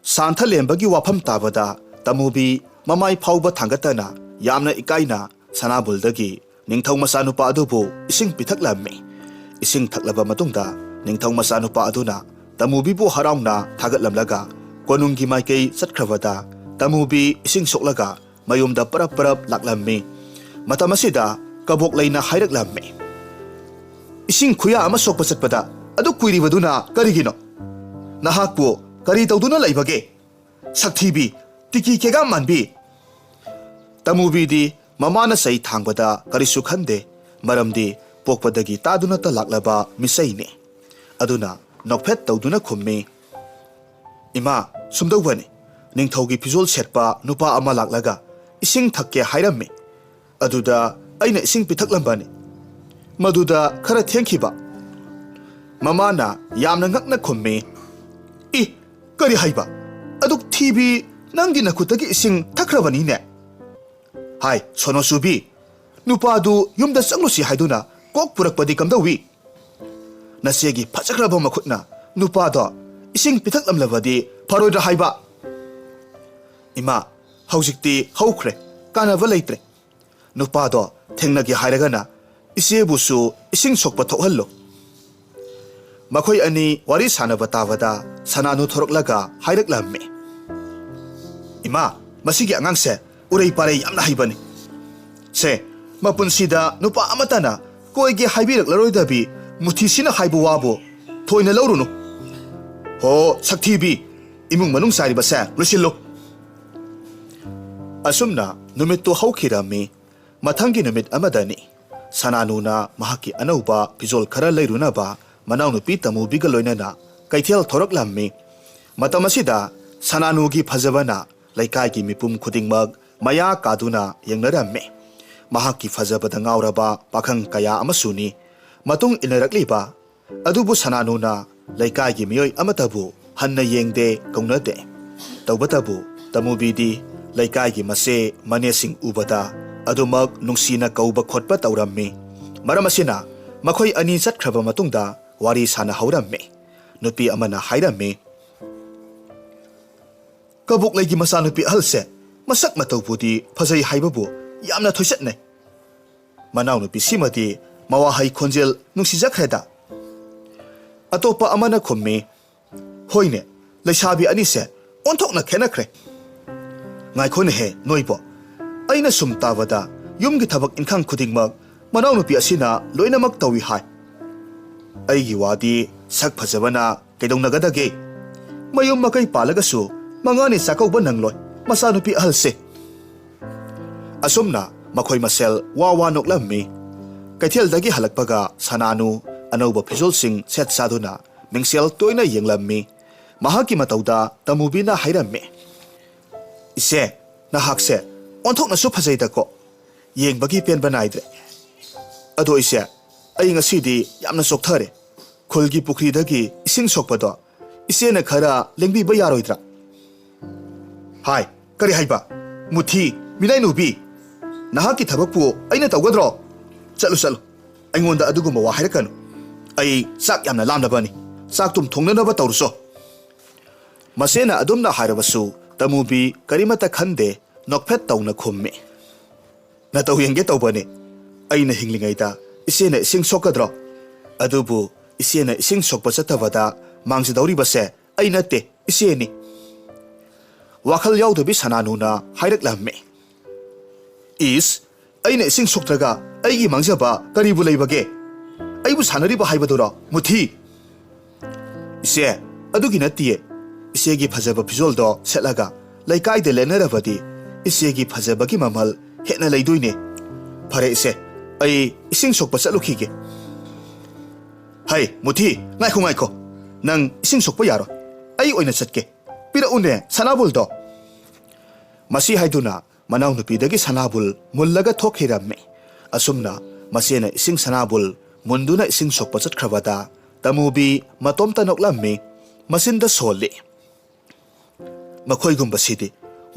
ꯁꯥꯟꯊꯂꯦꯝꯕꯒꯤ ꯋꯥꯐꯝ ꯇꯥꯕꯗ ꯇꯃꯨꯕꯤ ꯃꯃꯥꯏ ꯐꯥꯎꯕ ꯊꯥꯡꯒꯠꯇꯅ ꯌꯥꯝꯅ ꯏꯀꯥꯏꯅ ꯁꯅꯥꯕꯨꯜꯗꯒꯤ ꯅꯤꯡꯊꯧ ꯃꯆꯥꯅꯨꯄꯥ ꯑꯗꯨꯕꯨ ꯏꯁꯤꯡ ꯄꯤꯊꯛꯂꯝꯃꯤ꯫ ꯏꯁꯤꯡ ꯊꯛꯂꯕ ꯃꯇꯨꯡꯗ ꯅꯤꯡꯊꯧ ꯃꯆꯥꯅꯨꯄꯥ ꯑꯗꯨꯅ ꯇꯃꯨꯕꯤꯕꯨ ꯍꯔꯥꯎꯅ ꯊꯥꯒꯠꯂꯝꯂꯒ ꯀꯣꯅꯨꯡꯒꯤ ꯃꯥꯏꯀꯩ ꯆꯠꯈ꯭ꯔꯕꯗ ꯇꯃꯨꯕꯤ ꯏꯁꯤꯡ ꯁꯣꯛꯂꯒ ꯃꯌꯨꯝꯗ ꯄꯔꯞ ꯄꯔꯞ ꯂꯥꯛꯂꯝꯃꯤ꯫ ꯃꯇꯝ ꯑꯁꯤꯗ ꯀꯕꯣꯛꯂꯩꯅ ꯍꯥꯏꯔꯛꯂꯝꯃꯤ, "ꯏꯁꯤꯡ ꯈꯨꯌꯥ ꯑꯃ ꯁꯣꯛꯄ ꯆꯠꯄꯗ ꯑꯗꯨꯛ ꯀꯨꯏꯔꯤꯕꯗꯨꯅ ꯀꯔꯤꯒꯤꯅꯣ? ꯅꯍꯥꯛꯄꯨ ꯀꯔꯤ ꯇꯧꯗꯨꯅ ꯂꯩꯕꯒꯦ? ꯁꯛꯊꯤꯕꯤ, ꯇꯤꯀꯤ ꯀꯦꯒꯥ ꯃꯥꯟꯕꯤ!" ꯇꯃꯨꯕꯤꯗꯤ ꯃꯃꯥꯅ ꯆꯩ ꯊꯥꯡꯕꯗ ꯀꯔꯤꯁꯨ ꯈꯟꯗꯦ, ꯃꯔꯝꯗꯤ ꯄꯣꯛꯄꯗꯒꯤ ꯇꯥꯗꯨꯅꯇ ꯂꯥꯛꯂꯕ ꯃꯤꯁꯛꯅꯤ꯫ ꯑꯗꯨꯅ ꯅꯣꯛꯐꯦꯠ ꯇꯧꯗꯨꯅ ꯈꯨꯝꯃꯤ, "ꯏꯃꯥ, ꯁꯨꯝꯗꯧꯕꯅꯤ, ꯅꯤꯡꯊꯧꯒꯤ ꯐꯤꯖꯣꯜ ꯁꯦꯠꯄ ꯅꯨꯄꯥ ꯑꯃ ꯂꯥꯛꯂꯒ ꯏꯁꯤꯡ ꯊꯛꯀꯦ ꯍꯥꯏꯔꯝꯃꯤ꯫ ꯑꯗꯨꯗ ꯑꯩꯅ ꯏꯁꯤꯡ ꯄꯤꯊꯛꯂꯝꯕꯅꯤ꯫ ꯃꯗꯨꯗ ꯈꯔ ꯊꯦꯡꯈꯤꯕ꯫" ꯃꯃꯥꯅ ꯌꯥꯝꯅ ꯉꯛꯅ ꯈꯨꯝꯃꯤ, "ꯏ, ꯀꯔꯤ ꯍꯥꯏꯕ? ꯑꯗꯨꯛ ꯊꯤꯕꯤ ꯅꯪꯒꯤ ꯅꯈꯨꯠꯇꯒꯤ ꯏꯁꯤꯡ ꯊꯛꯈ꯭ꯔꯕꯅꯤꯅꯦ? ꯍꯥꯏ, ꯁꯣꯅꯣꯆꯨꯕꯤ, ꯅꯨꯄꯥꯗꯨ ꯌꯨꯝꯗ ꯆꯪꯂꯨꯁꯤ ꯍꯥꯏꯗꯨꯅ ꯀꯣꯛ ꯄꯨꯔꯛꯄꯗꯤ ꯀꯝꯗꯧꯏ? ꯅꯆꯦꯒꯤ ꯐꯖꯈ꯭ꯔꯕ ꯃꯈꯨꯠꯅ ꯅꯨꯄꯥꯗꯣ ꯏꯁꯤꯡ ꯄꯤꯊꯛꯂꯝꯂꯕꯗꯤ ꯐꯔꯣꯏꯗ꯭ꯔꯥ ꯍꯥꯏꯕ?" "ꯏꯃꯥ, ꯍꯧꯖꯤꯛꯇꯤ ꯍꯧꯈ꯭ꯔꯦ, ꯀꯥꯟꯅꯕ ꯂꯩꯇ꯭ꯔꯦ꯫ ꯅꯨꯄꯥꯗꯣ ꯊꯦꯡꯅꯒꯦ ꯍꯥꯏꯔꯒꯅ ꯏꯆꯦꯕꯨꯁꯨ ꯏꯁꯤꯡ ꯁꯣꯛꯄ ꯊꯣꯛꯍꯜꯂꯨ꯫" ꯃꯈꯣꯏ ꯑꯅꯤ ꯋꯥꯔꯤ ꯁꯥꯟꯅꯕ ꯇꯥꯕꯗ ꯁꯅꯥꯅꯨ ꯊꯣꯔꯛꯂꯒ ꯍꯥꯏꯔꯛꯂꯝꯃꯤ, "ꯏꯃꯥ, ꯃꯁꯤꯒꯤ ꯑꯉꯥꯡꯁꯦ ꯎꯔꯩ ꯄꯥꯔꯩ ꯌꯥꯝꯅ ꯍꯩꯕꯅꯤ꯫ ꯁꯦ, ꯃꯄꯨꯟꯁꯤꯗ ꯅꯨꯄꯥ ꯑꯃꯠꯇꯅ ꯀꯣꯏꯒꯦ ꯍꯥꯏꯕꯤꯔꯛꯂꯔꯣꯏꯗꯕꯤ ꯃꯨꯊꯤꯁꯤꯅ ꯍꯥꯏꯕ ꯋꯥꯕꯨ ꯊꯣꯏꯅ ꯂꯧꯔꯨꯅꯨ꯫ ꯍꯣ, ꯁꯛꯊꯤꯕꯤ, ꯏꯃꯨꯡ ꯃꯅꯨꯡ ꯆꯥꯏꯔꯤꯕꯁꯦ ꯂꯣꯏꯁꯤꯜꯂꯨ꯫" ꯑꯁꯨꯝꯅ ꯅꯨꯃꯤꯠꯇꯨ ꯍꯧꯈꯤꯔꯝꯃꯤ꯫ ꯃꯊꯪꯒꯤ ꯅꯨꯃꯤꯠ ꯑꯃꯗꯅꯤ, ꯁꯅꯥꯅꯨꯅ ꯃꯍꯥꯛꯀꯤ ꯑꯅꯧꯕ ꯐꯤꯖꯣꯜ ꯈꯔ ꯂꯩꯔꯨꯅꯕ ꯃꯅꯥꯎꯅꯨꯄꯤ ꯇꯃꯨꯕꯤꯒ ꯂꯣꯏꯅꯅ ꯀꯩꯊꯦꯜ ꯊꯣꯔꯛꯂꯝꯃꯤ꯫ ꯃꯇꯝ ꯑꯁꯤꯗ ꯁꯅꯥꯅꯨꯒꯤ ꯐꯖꯕꯅ ꯂꯩꯀꯥꯏꯒꯤ ꯃꯤꯄꯨꯝ ꯈꯨꯗꯤꯡꯃꯛ ꯃꯌꯥ ꯀꯥꯗꯨꯅ ꯌꯦꯡꯅꯔꯝꯃꯤ꯫ ꯃꯍꯥꯛꯀꯤ ꯐꯖꯕꯗ ꯉꯥꯎꯔꯕ ꯄꯥꯈꯪ ꯀꯌꯥ ꯑꯃꯁꯨꯅꯤ ꯃꯇꯨꯡ ꯏꯟꯅꯔꯛꯂꯤꯕ꯫ ꯑꯗꯨꯕꯨ ꯁꯅꯥꯅꯨꯅ ꯂꯩꯀꯥꯏꯒꯤ ꯃꯤꯑꯣꯏ ꯑꯃꯠꯇꯕꯨ ꯍꯟꯅ ꯌꯦꯡꯗꯦ, ꯀꯧꯅꯗꯦ꯫ ꯇꯧꯕꯇꯕꯨ ꯇꯃꯨꯕꯤꯗꯤ ꯂꯩꯀꯥꯏꯒꯤ ꯃꯆꯦ ꯃꯅꯦꯁꯤꯡ ꯎꯕꯗ ꯑꯗꯨꯃꯛ ꯅꯨꯡꯁꯤꯅ ꯀꯧꯕ ꯈꯣꯠꯄ ꯇꯧꯔꯝꯃꯤ꯫ ꯃꯔꯝ ꯑꯁꯤꯅ ꯃꯈꯣꯏ ꯑꯅꯤ ꯆꯠꯈ꯭ꯔꯕ ꯃꯇꯨꯡꯗ ꯋꯥꯔꯤ ꯁꯥꯟꯅꯍꯧꯔꯝꯃꯤ꯫ ꯅꯨꯄꯤ ꯑꯃꯅ ꯍꯥꯏꯔꯝꯃꯤ, "ꯀꯕꯣꯛꯂꯩꯒꯤ ꯃꯆꯥꯅꯨꯄꯤ ꯑꯍꯜꯁꯦ ꯃꯁꯛ ꯃꯇꯧꯕꯨꯗꯤ ꯐꯖꯩ ꯍꯥꯏꯕꯕꯨ ꯌꯥꯝꯅ ꯊꯣꯏꯁꯠꯅꯩ꯫ ꯃꯅꯥꯎꯅꯨꯄꯤꯁꯤꯃꯗꯤ ꯃꯋꯥꯍꯩ ꯈꯣꯟꯖꯦꯜ ꯅꯨꯡꯁꯤꯖꯈ꯭ꯔꯦꯗ꯫ ꯑꯇꯣꯞꯄ ꯑꯃꯅ ꯈꯨꯝꯃꯤ, "ꯍꯣꯏꯅꯦ, ꯂꯩꯁꯥꯕꯤ ꯑꯅꯤꯁꯦ ꯑꯣꯟꯊꯣꯛꯅ ꯈꯦꯠꯅꯈ꯭ꯔꯦ꯫ ꯉꯥꯏꯈꯣꯅꯦꯍꯦ ꯅꯣꯏꯕꯣ, ꯑꯩꯅ ꯁꯨꯝ ꯇꯥꯕꯗ ꯌꯨꯝꯒꯤ ꯊꯕꯛ ꯏꯟꯈꯥꯡ ꯈꯨꯗꯤꯡꯃꯛ ꯃꯅꯥꯎꯅꯨꯄꯤ ꯑꯁꯤꯅ ꯂꯣꯏꯅꯃꯛ ꯇꯧꯏ ꯍꯥꯏ꯫ ꯑꯩꯒꯤ ꯋꯥꯗꯤ ꯁꯛ ꯐꯖꯕꯅ ꯀꯩꯗꯧꯅꯒꯗꯒꯦ? ꯃꯌꯨꯝ ꯃꯀꯩ ꯄꯥꯜꯂꯒꯁꯨ ꯃꯉꯥꯅꯤ ꯆꯥꯛꯀꯧꯕ ꯅꯪꯂꯣꯏ ꯃꯆꯥꯅꯨꯄꯤ ꯑꯍꯜꯁꯦ꯫" ꯑꯁꯨꯝꯅ ꯃꯈꯣꯏ ꯃꯁꯦꯜ ꯋꯥ ꯋꯥ ꯅꯣꯛꯂꯝꯃꯤ꯫ ꯀꯩꯊꯦꯜꯗꯒꯤ ꯍꯜꯂꯛꯄꯒ ꯁꯅꯥꯅꯨ ꯑꯅꯧꯕ ꯐꯤꯖꯣꯜꯁꯤꯡ ꯁꯦꯠ ꯆꯥꯗꯨꯅ ꯃꯤꯡꯁꯦꯜ ꯇꯣꯏꯅ ꯌꯦꯡꯂꯝꯃꯤ꯫ ꯃꯍꯥꯛꯀꯤ ꯃꯇꯧꯗ ꯇꯃꯨꯕꯤꯅ ꯍꯥꯏꯔꯝꯃꯤ, "ꯏꯆꯦ, ꯅꯍꯥꯛꯁꯦ ꯑꯣꯟꯊꯣꯛꯅꯁꯨ ꯐꯖꯩꯗꯀꯣ꯫ ꯌꯦꯡꯕꯒꯤ ꯄꯦꯟꯕ ꯅꯥꯏꯗ꯭ꯔꯦ꯫ ꯑꯗꯣ ꯏꯆꯦ, ꯑꯩ ꯉꯁꯤꯗꯤ ꯌꯥꯝꯅ ꯆꯣꯛꯊꯔꯦ꯫ ꯈꯨꯜꯒꯤ ꯄꯨꯈ꯭ꯔꯤꯗꯒꯤ ꯏꯁꯤꯡ ꯁꯣꯛꯄꯗꯣ ꯏꯆꯦꯅ ꯈꯔ ꯂꯦꯡꯕꯤꯕ ꯌꯥꯔꯣꯏꯗ꯭ꯔꯥ?" "ꯍꯥꯏ, ꯀꯔꯤ ꯍꯥꯏꯕ? ꯃꯨꯊꯤ, ꯃꯤꯅꯥꯏꯅꯨꯕꯤ, ꯅꯍꯥꯛꯀꯤ ꯊꯕꯛꯄꯨ ꯑꯩꯅ ꯇꯧꯒꯗ꯭ꯔꯣ? ꯆꯠꯂꯨ, ꯆꯠꯂꯨ꯫ ꯑꯩꯉꯣꯟꯗ ꯑꯗꯨꯒꯨꯝꯕ ꯋꯥ ꯍꯥꯏꯔꯛꯀꯅꯨ꯫ ꯑꯩ ꯆꯥꯛ ꯌꯥꯝꯅ ꯂꯥꯝꯂꯕꯅꯤ꯫ ꯆꯥꯛꯇꯨꯝ ꯊꯣꯡꯅꯅꯕ ꯇꯧꯔꯨꯆꯣ꯫" ꯃꯆꯦꯅ ꯑꯗꯨꯝꯅ ꯍꯥꯏꯔꯕꯁꯨ ꯇꯃꯨꯕꯤ ꯀꯔꯤꯃꯠꯇ ꯈꯟꯗꯦ, ꯅꯣꯛꯐꯦꯠ ꯇꯧꯅ ꯈꯨꯝꯃꯤ꯫ "ꯅꯇꯧ ꯌꯦꯡꯒꯦ ꯇꯧꯕꯅꯤ꯫ ꯑꯩꯅ ꯍꯤꯡꯂꯤꯉꯩꯗ ꯏꯆꯦꯅ ꯏꯁꯤꯡ ꯁꯣꯛꯀꯗ꯭ꯔꯣ? ꯑꯗꯨꯕꯨ ꯏꯆꯦꯅ ꯏꯁꯤꯡ ꯁꯣꯛꯄ ꯆꯠꯇꯕꯗ ꯃꯥꯡꯖꯗꯧꯔꯤꯕꯁꯦ ꯑꯩ ꯅꯠꯇꯦ, ꯏꯆꯦꯅꯤ꯫" ꯋꯥꯈꯜ ꯌꯥꯎꯗꯕꯤ ꯁꯅꯥꯅꯨꯅ ꯍꯥꯏꯔꯛꯂꯝꯃꯤ, "ꯏꯁ, ꯑꯩꯅ ꯏꯁꯤꯡ ꯁꯣꯛꯇ꯭ꯔꯒ ꯑꯩꯒꯤ ꯃꯥꯡꯖꯕ ꯀꯔꯤꯕꯨ ꯂꯩꯕꯒꯦ? ꯑꯩꯕꯨ ꯁꯥꯟꯅꯔꯤꯕ ꯍꯥꯏꯕꯗꯨꯔꯣ, ꯃꯨꯊꯤ?" "ꯏꯆꯦ, ꯑꯗꯨꯒꯤ ꯅꯠꯇꯤꯌꯦ꯫ ꯏꯆꯦꯒꯤ ꯐꯖꯕ ꯐꯤꯖꯣꯜꯗꯣ ꯁꯦꯠꯂꯒ ꯂꯩꯀꯥꯏꯗ ꯂꯦꯟꯅꯔꯕꯗꯤ ꯏꯆꯦꯒꯤ ꯐꯖꯕꯒꯤ ꯃꯃꯜ ꯍꯦꯟꯅ ꯂꯩꯗꯣꯏꯅꯦ꯫ ꯐꯔꯦ ꯏꯆꯦ, ꯑꯩ ꯏꯁꯤꯡ ꯁꯣꯛꯄ ꯆꯠꯂꯨꯈꯤꯒꯦ꯫" "ꯍꯩ, ꯃꯨꯊꯤ, ꯉꯥꯏꯈꯣ, ꯉꯥꯏꯈꯣ꯫ ꯅꯪ ꯏꯁꯤꯡ ꯁꯣꯛꯄ ꯌꯥꯔꯣꯏ꯫ ꯑꯩ ꯑꯣꯏꯅ ꯆꯠꯀꯦ꯫ ꯄꯤꯔꯛꯎꯅꯦ ꯁꯅꯥꯕꯨꯜꯗꯣ꯫" ꯃꯁꯤ ꯍꯥꯏꯗꯨꯅ ꯃꯅꯥꯎꯅꯨꯄꯤꯗꯒꯤ ꯁꯅꯥꯕꯨꯜ ꯃꯨꯜꯂꯒ ꯊꯣꯛꯈꯤꯔꯝꯃꯤ꯫ ꯑꯁꯨꯝꯅ ꯃꯆꯦꯅ ꯏꯁꯤꯡ ꯁꯅꯥꯕꯨꯜ ꯃꯨꯟꯗꯨꯅ ꯏꯁꯤꯡ ꯁꯣꯛꯄ ꯆꯠꯈ꯭ꯔꯕꯗ ꯇꯃꯨꯕꯤ ꯃꯇꯣꯝꯇ ꯅꯣꯛꯂꯝꯃꯤ, ꯃꯆꯤꯟꯗ ꯁꯣꯜꯂꯤ꯫ "ꯃꯈꯣꯏꯒꯨꯝꯕꯁꯤꯗꯤ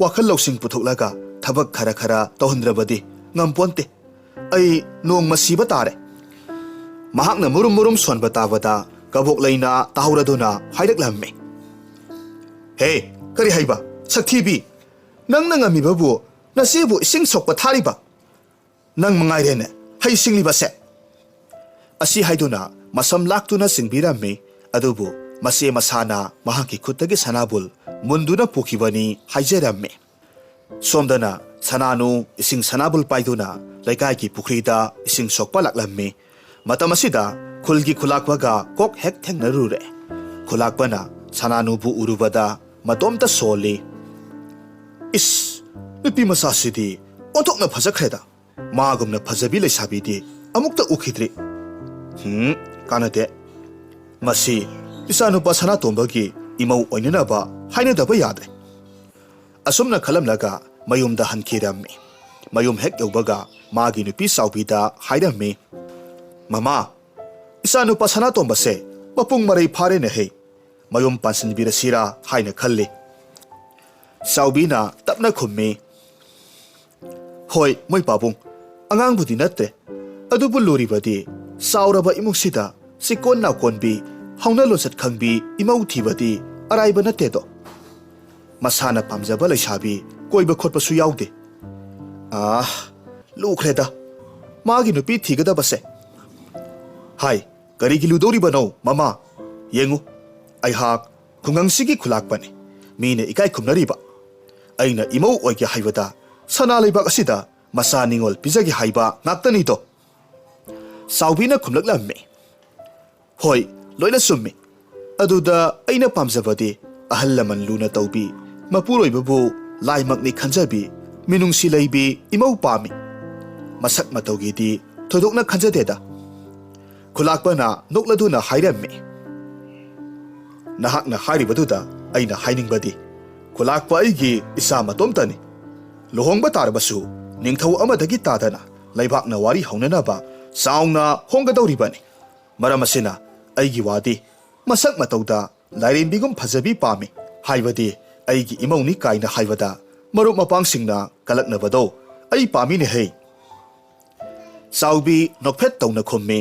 ꯋꯥꯈꯜ ꯂꯧꯁꯤꯡ ꯄꯨꯊꯣꯛꯂꯒ ꯊꯕꯛ ꯈꯔ ꯈꯔ ꯇꯧꯍꯟꯗ꯭ꯔꯕꯗꯤ ꯉꯝꯄꯣꯟꯇꯦ꯫ ꯑꯩ ꯅꯣꯡꯃ ꯁꯤꯕ ꯇꯥꯔꯦ꯫" ꯃꯍꯥꯛꯅ ꯃꯨꯔꯨꯝ ꯃꯨꯔꯨꯝ ꯁꯣꯟꯕ ꯇꯥꯕꯗ ꯀꯕꯣꯛꯂꯩꯅ ꯇꯥꯍꯧꯔꯗꯨꯅ ꯍꯥꯏꯔꯛꯂꯝꯃꯤ, "ꯍꯦ, ꯀꯔꯤ ꯍꯥꯏꯕ? ꯁꯛꯊꯤꯕꯤ, ꯅꯪꯅ ꯉꯝꯃꯤꯕꯕꯨ ꯅꯆꯦꯕꯨ ꯏꯁꯤꯡ ꯁꯣꯛꯄ ꯊꯥꯔꯤꯕ? ꯅꯪ ꯃꯉꯥꯏꯔꯦꯅꯦ ꯍꯩ ꯁꯤꯡꯂꯤꯕꯁꯦ꯫" ꯑꯁꯤ ꯍꯥꯏꯗꯨꯅ ꯃꯁꯝ ꯂꯥꯛꯇꯨꯅ ꯆꯤꯡꯕꯤꯔꯝꯃꯤ꯫ ꯑꯗꯨꯕꯨ ꯃꯆꯦ ꯃꯁꯥꯅ ꯃꯍꯥꯛꯀꯤ ꯈꯨꯠꯇꯒꯤ ꯁꯅꯥꯕꯨꯜ ꯃꯨꯟꯗꯨꯅ ꯄꯨꯈꯤꯕꯅꯤ ꯍꯥꯏꯖꯔꯝꯃꯤ꯫ ꯁꯣꯝꯗꯅ ꯁꯅꯥꯅꯨ ꯏꯁꯤꯡ ꯁꯅꯥꯕꯨꯜ ꯄꯥꯏꯗꯨꯅ ꯂꯩꯀꯥꯏꯒꯤ ꯄꯨꯈ꯭ꯔꯤꯗ ꯏꯁꯤꯡ ꯁꯣꯛꯄ ꯂꯥꯛꯂꯝꯃꯤ꯫ ꯃꯇꯝ ꯑꯁꯤꯗ ꯈꯨꯜꯒꯤ ꯈꯨꯂꯥꯛꯄꯒ ꯀꯣꯛ ꯍꯦꯛ ꯊꯦꯡꯅꯔꯨꯔꯦ꯫ ꯈꯨꯂꯥꯛꯄꯅ ꯁꯅꯥꯅꯨꯕꯨ ꯎꯔꯨꯕꯗ ꯃꯇꯣꯝꯇ ꯁꯣꯜꯂꯤ꯫ "ꯏꯁ, ꯅꯨꯄꯤ ꯃꯆꯥꯁꯤꯗꯤ ꯑꯣꯟꯊꯣꯛꯅ ꯐꯖꯈ꯭ꯔꯦꯗ꯫ ꯃꯥꯒꯨꯝꯅ ꯐꯖꯕꯤ ꯂꯩꯁꯥꯕꯤꯗꯤ ꯑꯃꯨꯛꯇ ꯎꯈꯤꯗ꯭ꯔꯤ꯫ ꯍꯨꯝ, ꯀꯥꯟꯅꯗꯦ꯫ ꯃꯁꯤ ꯏꯆꯥꯅꯨꯄꯥ ꯁꯅꯥꯇꯣꯝꯕꯒꯤ ꯏꯃꯧ ꯑꯣꯏꯅꯅꯕ ꯍꯥꯏꯅꯗꯕ ꯌꯥꯗ꯭ꯔꯦ꯫" ꯑꯁꯨꯝꯅ ꯈꯜꯂꯝꯂꯒ ꯃꯌꯨꯝꯗ ꯍꯟꯈꯤꯔꯝꯃꯤ꯫ ꯃꯌꯨꯝ ꯍꯦꯛ ꯌꯧꯕꯒ ꯃꯥꯒꯤ ꯅꯨꯄꯤ ꯆꯥꯎꯕꯤꯗ ꯍꯥꯏꯔꯝꯃꯤ, "ꯃꯃꯥ, ꯏꯆꯥꯅꯨꯄꯥ ꯁꯅꯥꯇꯣꯝꯕꯁꯦ ꯃꯄꯨꯡ ꯃꯔꯩ ꯐꯥꯔꯦꯅꯦꯍꯦ꯫ ꯃꯌꯨꯝ ꯄꯥꯟꯁꯤꯟꯕꯤꯔꯁꯤꯔꯥ ꯍꯥꯏꯅ ꯈꯜꯂꯤ꯫" ꯆꯥꯎꯕꯤꯅ ꯇꯞꯅ ꯈꯨꯝꯃꯤ, "ꯍꯣꯏ, ꯃꯣꯏ ꯄꯥꯕꯨꯡ, ꯑꯉꯥꯡꯕꯨꯗꯤ ꯅꯠꯇꯦ꯫ ꯑꯗꯨꯕꯨ ꯂꯨꯔꯤꯕꯗꯤ ꯆꯥꯎꯔꯕ ꯏꯃꯨꯡꯁꯤꯗ ꯆꯤꯀꯣꯟ ꯅꯥꯀꯣꯟꯕꯤ, ꯍꯧꯅ ꯂꯣꯟꯆꯠ ꯈꯪꯕꯤ ꯏꯃꯧ ꯊꯤꯕꯗꯤ ꯑꯔꯥꯏꯕ ꯅꯠꯇꯦꯗꯣ꯫ ꯃꯁꯥꯅ ꯄꯥꯝꯖꯕ ꯂꯩꯁꯥꯕꯤ ꯀꯣꯏꯕ ꯈꯣꯠꯄꯁꯨ ꯌꯥꯎꯗꯦ꯫ ꯑꯥ, ꯂꯨꯈ꯭ꯔꯦꯗ ꯃꯥꯒꯤ ꯅꯨꯄꯤ ꯊꯤꯒꯗꯕꯁꯦ꯫" "ꯍꯥꯏ, ꯀꯔꯤꯒꯤ ꯂꯨꯗꯧꯔꯤꯕꯅꯣ, ꯃꯃꯥ? ꯌꯦꯡꯉꯨ, ꯑꯩꯍꯥꯛ ꯈꯨꯡꯒꯪꯁꯤꯒꯤ ꯈꯨꯂꯥꯛꯄꯅꯤ꯫ ꯃꯤꯅ ꯏꯀꯥꯏ ꯈꯨꯝꯅꯔꯤꯕ꯫ ꯑꯩꯅ ꯏꯃꯧ ꯑꯣꯏꯒꯦ ꯍꯥꯏꯕꯗ ꯁꯅꯥ ꯂꯩꯕꯥꯛ ꯑꯁꯤꯗ ꯃꯆꯥ ꯅꯤꯉꯣꯜ ꯄꯤꯖꯒꯦ ꯍꯥꯏꯕ ꯉꯥꯛꯇꯅꯤꯗꯣ꯫" ꯆꯥꯎꯕꯤꯅ ꯈꯨꯝꯂꯛꯂꯝꯃꯤ, "ꯍꯣꯏ, ꯂꯣꯏꯅ ꯆꯨꯝꯃꯤ꯫ ꯑꯗꯨꯗ ꯑꯩꯅ ꯄꯥꯝꯖꯕꯗꯤ ꯑꯍꯜ ꯂꯃꯟ ꯂꯨꯅ ꯇꯧꯕꯤ, ꯃꯄꯨꯔꯣꯏꯕꯕꯨ ꯂꯥꯏꯃꯛꯅꯤ ꯈꯟꯖꯕꯤ, ꯃꯤꯅꯨꯡꯁꯤ ꯂꯩꯕꯤ ꯏꯃꯧ ꯄꯥꯝꯃꯤ꯫ ꯃꯁꯛ ꯃꯇꯧꯒꯤꯗꯤ ꯊꯣꯏꯗꯣꯛꯅ ꯈꯟꯖꯗꯦꯗ꯫" ꯈꯨꯂꯥꯛꯄꯅ ꯅꯣꯛꯂꯗꯨꯅ ꯍꯥꯏꯔꯝꯃꯤ, "ꯅꯍꯥꯛꯅ ꯍꯥꯏꯔꯤꯕꯗꯨꯗ ꯑꯩꯅ ꯍꯥꯏꯅꯤꯡꯕꯗꯤ, ꯈꯨꯂꯥꯛꯄ ꯑꯩꯒꯤ ꯏꯆꯥ ꯃꯇꯣꯝꯇꯅꯤ꯫ ꯂꯨꯍꯣꯡꯕ ꯇꯥꯔꯕꯁꯨ ꯅꯤꯡꯊꯧ ꯑꯃꯗꯒꯤ ꯇꯥꯗꯅ ꯂꯩꯕꯥꯛꯅ ꯋꯥꯔꯤ ꯍꯧꯅꯅꯕ ꯆꯥꯎꯅ ꯍꯣꯡꯒꯗꯧꯔꯤꯕꯅꯤ꯫ ꯃꯔꯝ ꯑꯁꯤꯅ ꯑꯩꯒꯤ ꯋꯥꯗꯤ ꯃꯁꯛ ꯃꯇꯧꯗ ꯂꯥꯏꯔꯦꯝꯕꯤꯒꯨꯝ ꯐꯖꯕꯤ ꯄꯥꯝꯃꯤ꯫ ꯍꯥꯏꯕꯗꯤ ꯑꯩꯒꯤ ꯏꯃꯧꯅꯤ ꯀꯥꯏꯅ ꯍꯥꯏꯕꯗ ꯃꯔꯨꯞ ꯃꯄꯥꯡꯁꯤꯡꯅ ꯀꯂꯛꯅꯕꯗꯣ ꯑꯩ ꯄꯥꯝꯃꯤꯅꯦ ꯍꯦ꯫" ꯆꯥꯎꯕꯤ ꯅꯣꯛꯐꯦꯠ ꯇꯧꯅ ꯈꯨꯝꯃꯤ,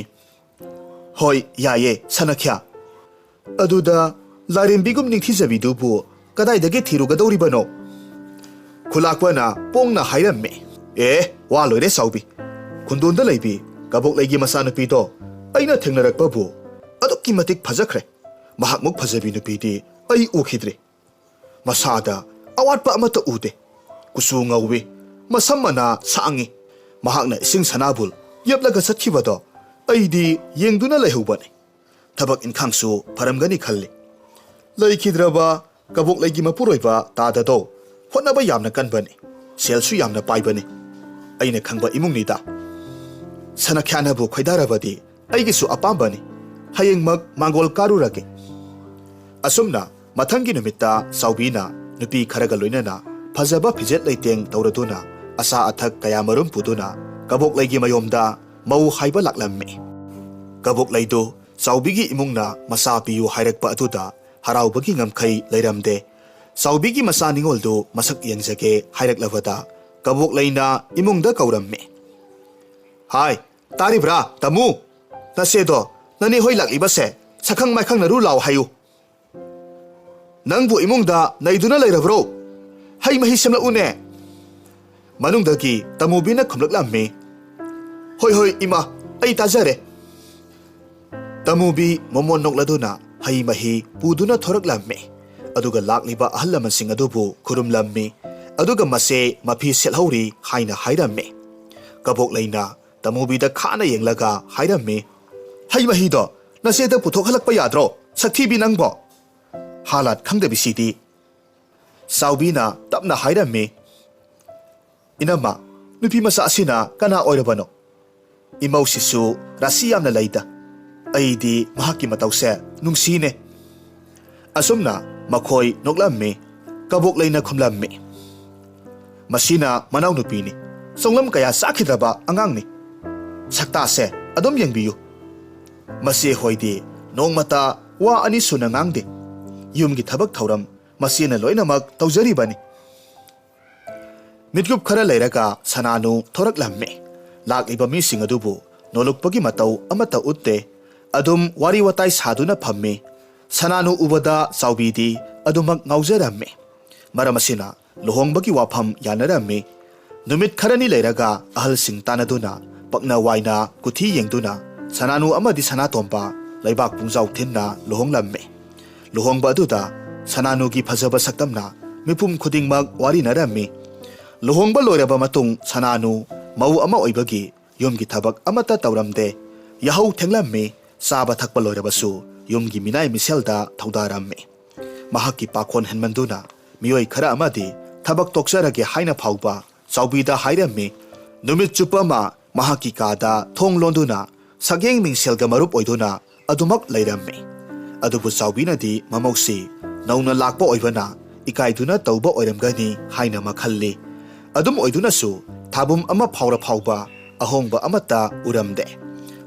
"ꯍꯣꯏ, ꯌꯥꯏꯌꯦ, ꯁꯅꯈ꯭ꯌꯥ꯫ ꯑꯗꯨꯗ ꯂꯥꯏꯔꯦꯝꯕꯤꯒꯨꯝ ꯅꯤꯡꯊꯤꯖꯕꯤꯗꯨꯕꯨ ꯀꯗꯥꯏꯗꯒꯤ ꯊꯤꯔꯨꯒꯗꯧꯔꯤꯕꯅꯣ?" ꯈꯨꯂꯥꯛꯄꯅ ꯄꯣꯡꯅ ꯍꯥꯏꯔꯝꯃꯤ, "ꯑꯦ, ꯋꯥ ꯂꯣꯏꯔꯦ ꯆꯥꯎꯕꯤ꯫ ꯈꯨꯟꯗꯣꯟꯗ ꯂꯩꯕꯤ ꯀꯕꯣꯛꯂꯩꯒꯤ ꯃꯆꯥꯅꯨꯄꯤꯗꯣ ꯑꯩꯅ ꯊꯦꯡꯅꯔꯛꯄꯕꯨ ꯑꯗꯨꯛꯀꯤ ꯃꯇꯤꯛ ꯐꯖꯈ꯭ꯔꯦ꯫ ꯃꯍꯥꯛꯃꯨꯛ ꯐꯖꯕꯤ ꯅꯨꯄꯤꯗꯤ ꯑꯩ ꯎꯈꯤꯗ꯭ꯔꯤ꯫ ꯃꯁꯥꯗ ꯑꯋꯥꯠꯄ ꯑꯃꯠꯇ ꯎꯗꯦ꯫ ꯀꯨꯆꯨ ꯉꯧꯏ, ꯃꯁꯝ ꯃꯅꯥ ꯁꯥꯡꯉꯤ꯫ ꯃꯍꯥꯛꯅ ꯏꯁꯤꯡ ꯁꯅꯥꯕꯨꯜ ꯌꯦꯞꯂꯒ ꯆꯠꯈꯤꯕꯗꯣ ꯑꯩꯗꯤ ꯌꯦꯡꯗꯨꯅ ꯂꯩꯍꯧꯕꯅꯤ꯫ ꯊꯕꯛ ꯏꯟꯈꯥꯡꯁꯨ ꯐꯔꯝꯒꯅꯤ ꯈꯜꯂꯤ꯫ ꯂꯩꯈꯤꯗ꯭ꯔꯕ ꯀꯕꯣꯛꯂꯩꯒꯤ ꯃꯄꯨꯔꯣꯏꯕ ꯇꯥꯗꯗꯣ ꯍꯣꯠꯅꯕ ꯌꯥꯝꯅ ꯀꯟꯕꯅꯤ, ꯁꯦꯜꯁꯨ ꯌꯥꯝꯅ ꯄꯥꯏꯕꯅꯤ꯫ ꯑꯩꯅ ꯈꯪꯕ ꯏꯃꯨꯡꯅꯤꯗ꯫ ꯁꯅꯥꯈ꯭ꯌꯥꯅꯕꯨ ꯈꯣꯏꯗꯥꯔꯕꯗꯤ ꯑꯩꯒꯤꯁꯨ ꯑꯄꯥꯝꯕꯅꯤ꯫ ꯍꯌꯦꯡꯃꯛ ꯃꯥꯡꯒꯣꯜ ꯀꯥꯔꯨꯔꯒꯦ꯫ ꯑꯁꯨꯝꯅ ꯃꯊꯪꯒꯤ ꯅꯨꯃꯤꯠꯇ ꯆꯥꯎꯕꯤꯅ ꯅꯨꯄꯤ ꯈꯔꯒ ꯂꯣꯏꯅꯅ ꯐꯖꯕ ꯐꯤꯖꯦꯠ ꯂꯩꯇꯦꯡ ꯇꯧꯔꯗꯨꯅ ꯑꯆꯥ ꯑꯊꯛ ꯀꯌꯥꯃꯔꯨꯝ ꯄꯨꯗꯨꯅ ꯀꯕꯣꯛꯂꯩꯒꯤ ꯃꯌꯣꯝꯗ ꯃꯧ ꯍꯥꯏꯕ ꯂꯥꯛꯂꯝꯃꯤ꯫ ꯀꯕꯣꯛꯂꯩꯗꯨ ꯆꯥꯎꯕꯤꯒꯤ ꯏꯃꯨꯡꯅ ꯃꯆꯥ ꯄꯤꯌꯨ ꯍꯥꯏꯔꯛꯄ ꯑꯗꯨꯗ ꯍꯔꯥꯎꯕꯒꯤ ꯉꯝꯈꯩ ꯂꯩꯔꯝꯗꯦ꯫ ꯆꯥꯎꯕꯤꯒꯤ ꯃꯆꯥ ꯅꯤꯉꯣꯜꯗꯨ ꯃꯁꯛ ꯌꯦꯡꯖꯒꯦ ꯍꯥꯏꯔꯛꯂꯕꯗ ꯀꯕꯣꯛꯂꯩꯅ ꯏꯃꯨꯡꯗ ꯀꯧꯔꯝꯃꯤ꯫ "ꯍꯥꯏ, ꯇꯥꯔꯤꯕ꯭ꯔꯥ, ꯇꯥꯃꯨ? ꯅꯆꯦꯗꯣ ꯅꯅꯦ ꯍꯣꯏ ꯂꯥꯛꯂꯤꯕꯁꯦ ꯁꯛꯈꯪ ꯃꯥꯏꯈꯪꯅꯔꯨ ꯂꯥꯎ ꯍꯥꯏꯌꯨ꯫ ꯅꯪꯕꯨ ꯏꯃꯨꯡꯗ ꯅꯩꯗꯨꯅ ꯂꯩꯔꯕ꯭ꯔꯣ? ꯍꯩ ꯃꯍꯤ ꯁꯦꯝꯂꯛꯎꯅꯦ꯫" ꯃꯅꯨꯡꯗꯒꯤ ꯇꯃꯨꯕꯤꯅ ꯈꯨꯝꯂꯛꯂꯝꯃꯤ꯫ "ꯍꯣꯏ, ꯍꯣꯏ, ꯏꯃꯥ, ꯑꯩ ꯇꯥꯖꯔꯦ꯫" ꯇꯃꯨꯕꯤ ꯃꯣꯃꯣꯟ ꯅꯣꯛꯂꯗꯨꯅ ꯍꯩ ꯃꯍꯤ ꯄꯨꯗꯨꯅ ꯊꯣꯔꯛꯂꯝꯃꯤ꯫ ꯑꯗꯨꯒ ꯂꯥꯛꯂꯤꯕ ꯑꯍꯜ ꯂꯃꯟꯁꯤꯡ ꯑꯗꯨꯕꯨ ꯈꯨꯔꯨꯝꯂꯝꯃꯤ꯫ ꯑꯗꯨꯒ ꯃꯁꯦ ꯃꯐꯤ ꯁꯦꯠꯍꯧꯔꯤ ꯍꯥꯏꯅ ꯍꯥꯏꯔꯝꯃꯤ꯫ ꯀꯕꯣꯛꯂꯩꯅ ꯇꯃꯨꯕꯤꯗ ꯈꯥꯅ ꯌꯦꯡꯂꯒ ꯍꯥꯏꯔꯝꯃꯤ꯫ "ꯍꯩ ꯃꯍꯤꯗꯣ ꯅꯆꯦꯗ ꯄꯨꯊꯣꯛꯍꯜꯂꯛꯄ ꯌꯥꯗ꯭ꯔꯣ, ꯁꯛꯊꯤꯕꯤ ꯅꯪꯕꯣ?" ꯍꯥꯂꯥꯠ ꯈꯪꯗꯕꯤꯁꯤꯗꯤ꯫ ꯆꯥꯎꯕꯤꯅ ꯇꯞꯅ ꯍꯥꯏꯔꯝꯃꯤ꯫ "ꯏꯅꯝꯃ, ꯅꯨꯄꯤ ꯃꯆꯥ ꯑꯁꯤꯅ ꯀꯅꯥ ꯑꯣꯏꯔꯕꯅꯣ? ꯏꯃꯧꯁꯤꯁꯨ ꯔꯥꯁꯤ ꯌꯥꯝꯅ ꯂꯩꯗ꯫ ꯑꯩꯗꯤ ꯃꯍꯥꯛꯀꯤ ꯃꯇꯧꯁꯦ ꯅꯨꯡꯁꯤꯅꯦ꯫" ꯑꯁꯨꯝꯅ ꯃꯈꯣꯏ ꯅꯣꯛꯂꯝꯃꯤ꯫ ꯀꯕꯣꯛꯂꯩꯅ ꯈꯨꯝꯂꯝꯃꯤ꯫ "ꯃꯁꯤꯅ ꯃꯅꯥꯎꯅꯨꯄꯤꯅꯤ꯫ ꯆꯣꯡꯂꯝ ꯀꯌꯥ ꯆꯥꯈꯤꯗ꯭ꯔꯕ ꯑꯉꯥꯡꯅꯤ꯫ ꯁꯛꯇꯥꯁꯦ ꯑꯗꯨꯝ ꯌꯦꯡꯕꯤꯌꯨ꯫ ꯃꯆꯦ ꯍꯣꯏꯗꯤ ꯅꯣꯡꯃꯇ ꯋꯥ ꯑꯅꯤ ꯁꯨꯅ ꯉꯥꯡꯗꯦ꯫ ꯌꯨꯝꯒꯤ ꯊꯕꯛ ꯊꯧꯔꯝ ꯃꯆꯦꯅ ꯂꯣꯏꯅꯃꯛ ꯇꯧꯖꯔꯤꯕꯅꯤ꯫" ꯃꯤꯠꯀꯨꯞ ꯈꯔ ꯂꯩꯔꯒ ꯁꯅꯥꯅꯨ ꯊꯣꯔꯛꯂꯝꯃꯤ꯫ ꯂꯥꯛꯂꯤꯕ ꯃꯤꯁꯤꯡ ꯑꯗꯨꯕꯨ ꯅꯣꯂꯨꯛꯄꯒꯤ ꯃꯇꯧ ꯑꯃꯠꯇ ꯎꯠꯇꯦ꯫ ꯑꯗꯨꯝ ꯋꯥꯔꯤ ꯋꯥꯇꯥꯏ ꯁꯥꯗꯨꯅ ꯐꯝꯃꯤ꯫ ꯁꯅꯥꯅꯨ ꯎꯕꯗ ꯆꯥꯎꯕꯤꯗꯤ ꯑꯗꯨꯃꯛ ꯉꯥꯎꯖꯔꯝꯃꯤ꯫ ꯃꯔꯝ ꯑꯁꯤꯅ ꯂꯨꯍꯣꯡꯕꯒꯤ ꯋꯥꯐꯝ ꯌꯥꯅꯔꯝꯃꯤ꯫ ꯅꯨꯃꯤꯠ ꯈꯔꯅꯤ ꯂꯩꯔꯒ ꯑꯍꯜꯁꯤꯡ ꯇꯥꯟꯅꯗꯨꯅ ꯄꯛꯅ ꯋꯥꯏꯅ ꯀꯨꯊꯤ ꯌꯦꯡꯗꯨꯅ ꯁꯅꯥꯅꯨ ꯑꯃꯗꯤ ꯁꯅꯥꯇꯣꯝꯕ ꯂꯩꯕꯥꯛ ꯄꯨꯡꯖꯥꯎ ꯊꯤꯟꯅ ꯂꯨꯍꯣꯡꯂꯝꯃꯤ꯫ ꯂꯨꯍꯣꯡꯕ ꯑꯗꯨꯗ ꯁꯅꯥꯅꯨꯒꯤ ꯐꯖꯕ ꯁꯛꯇꯝꯅ ꯃꯤꯄꯨꯝ ꯈꯨꯗꯤꯡꯃꯛ ꯋꯥꯔꯤꯅꯔꯝꯃꯤ꯫ ꯂꯨꯍꯣꯡꯕ ꯂꯣꯏꯔꯕ ꯃꯇꯨꯡ ꯁꯅꯥꯅꯨ ꯃꯧ ꯑꯃ ꯑꯣꯏꯕꯒꯤ ꯌꯨꯝꯒꯤ ꯊꯕꯛ ꯑꯃꯠꯇ ꯇꯧꯔꯝꯗꯦ꯫ ꯌꯥꯍꯧ ꯊꯦꯡꯂꯝꯃꯤ, ꯆꯥꯕ ꯊꯛꯄ ꯂꯣꯏꯔꯕꯁꯨ ꯌꯨꯝꯒꯤ ꯃꯤꯅꯥꯏ ꯃꯤꯁꯦꯜꯗ ꯊꯧꯗꯥꯔꯝꯃꯤ꯫ ꯃꯍꯥꯛꯀꯤ ꯄꯥꯈꯣꯟ ꯍꯦꯟꯃꯟꯗꯨꯅ ꯃꯤꯑꯣꯏ ꯈꯔ ꯑꯃꯗꯤ ꯊꯕꯛ ꯇꯣꯛꯆꯔꯒꯦ ꯍꯥꯏꯅ ꯐꯥꯎꯕ ꯆꯥꯎꯕꯤꯗ ꯍꯥꯏꯔꯝꯃꯤ꯫ ꯅꯨꯃꯤꯠ ꯆꯨꯞꯄ ꯑꯃ ꯃꯍꯥꯛꯀꯤ ꯀꯥꯗ ꯊꯣꯡ ꯂꯣꯟꯗꯨꯅ ꯁꯛꯌꯦꯡ ꯃꯤꯡꯁꯦꯜꯒ ꯃꯔꯨꯞ ꯑꯣꯏꯗꯨꯅ ꯑꯗꯨꯃꯛ ꯂꯩꯔꯝꯃꯤ꯫ ꯑꯗꯨꯕꯨ ꯆꯥꯎꯕꯤꯅꯗꯤ ꯃꯃꯧꯁꯤ ꯅꯧꯅ ꯂꯥꯛꯄ ꯑꯣꯏꯕꯅ ꯏꯀꯥꯏꯗꯨꯅ ꯇꯧꯕ ꯑꯣꯏꯔꯝꯒꯅꯤ ꯍꯥꯏꯅ ꯃꯈꯜꯂꯤ꯫ ꯑꯗꯨꯝ ꯑꯣꯏꯗꯨꯅꯁꯨ ꯊꯥꯕꯨꯝ ꯑꯃ ꯐꯥꯎꯔ ꯐꯥꯎꯕ ꯑꯍꯣꯡꯕ ꯑꯃꯠꯇ ꯎꯔꯝꯗꯦ꯫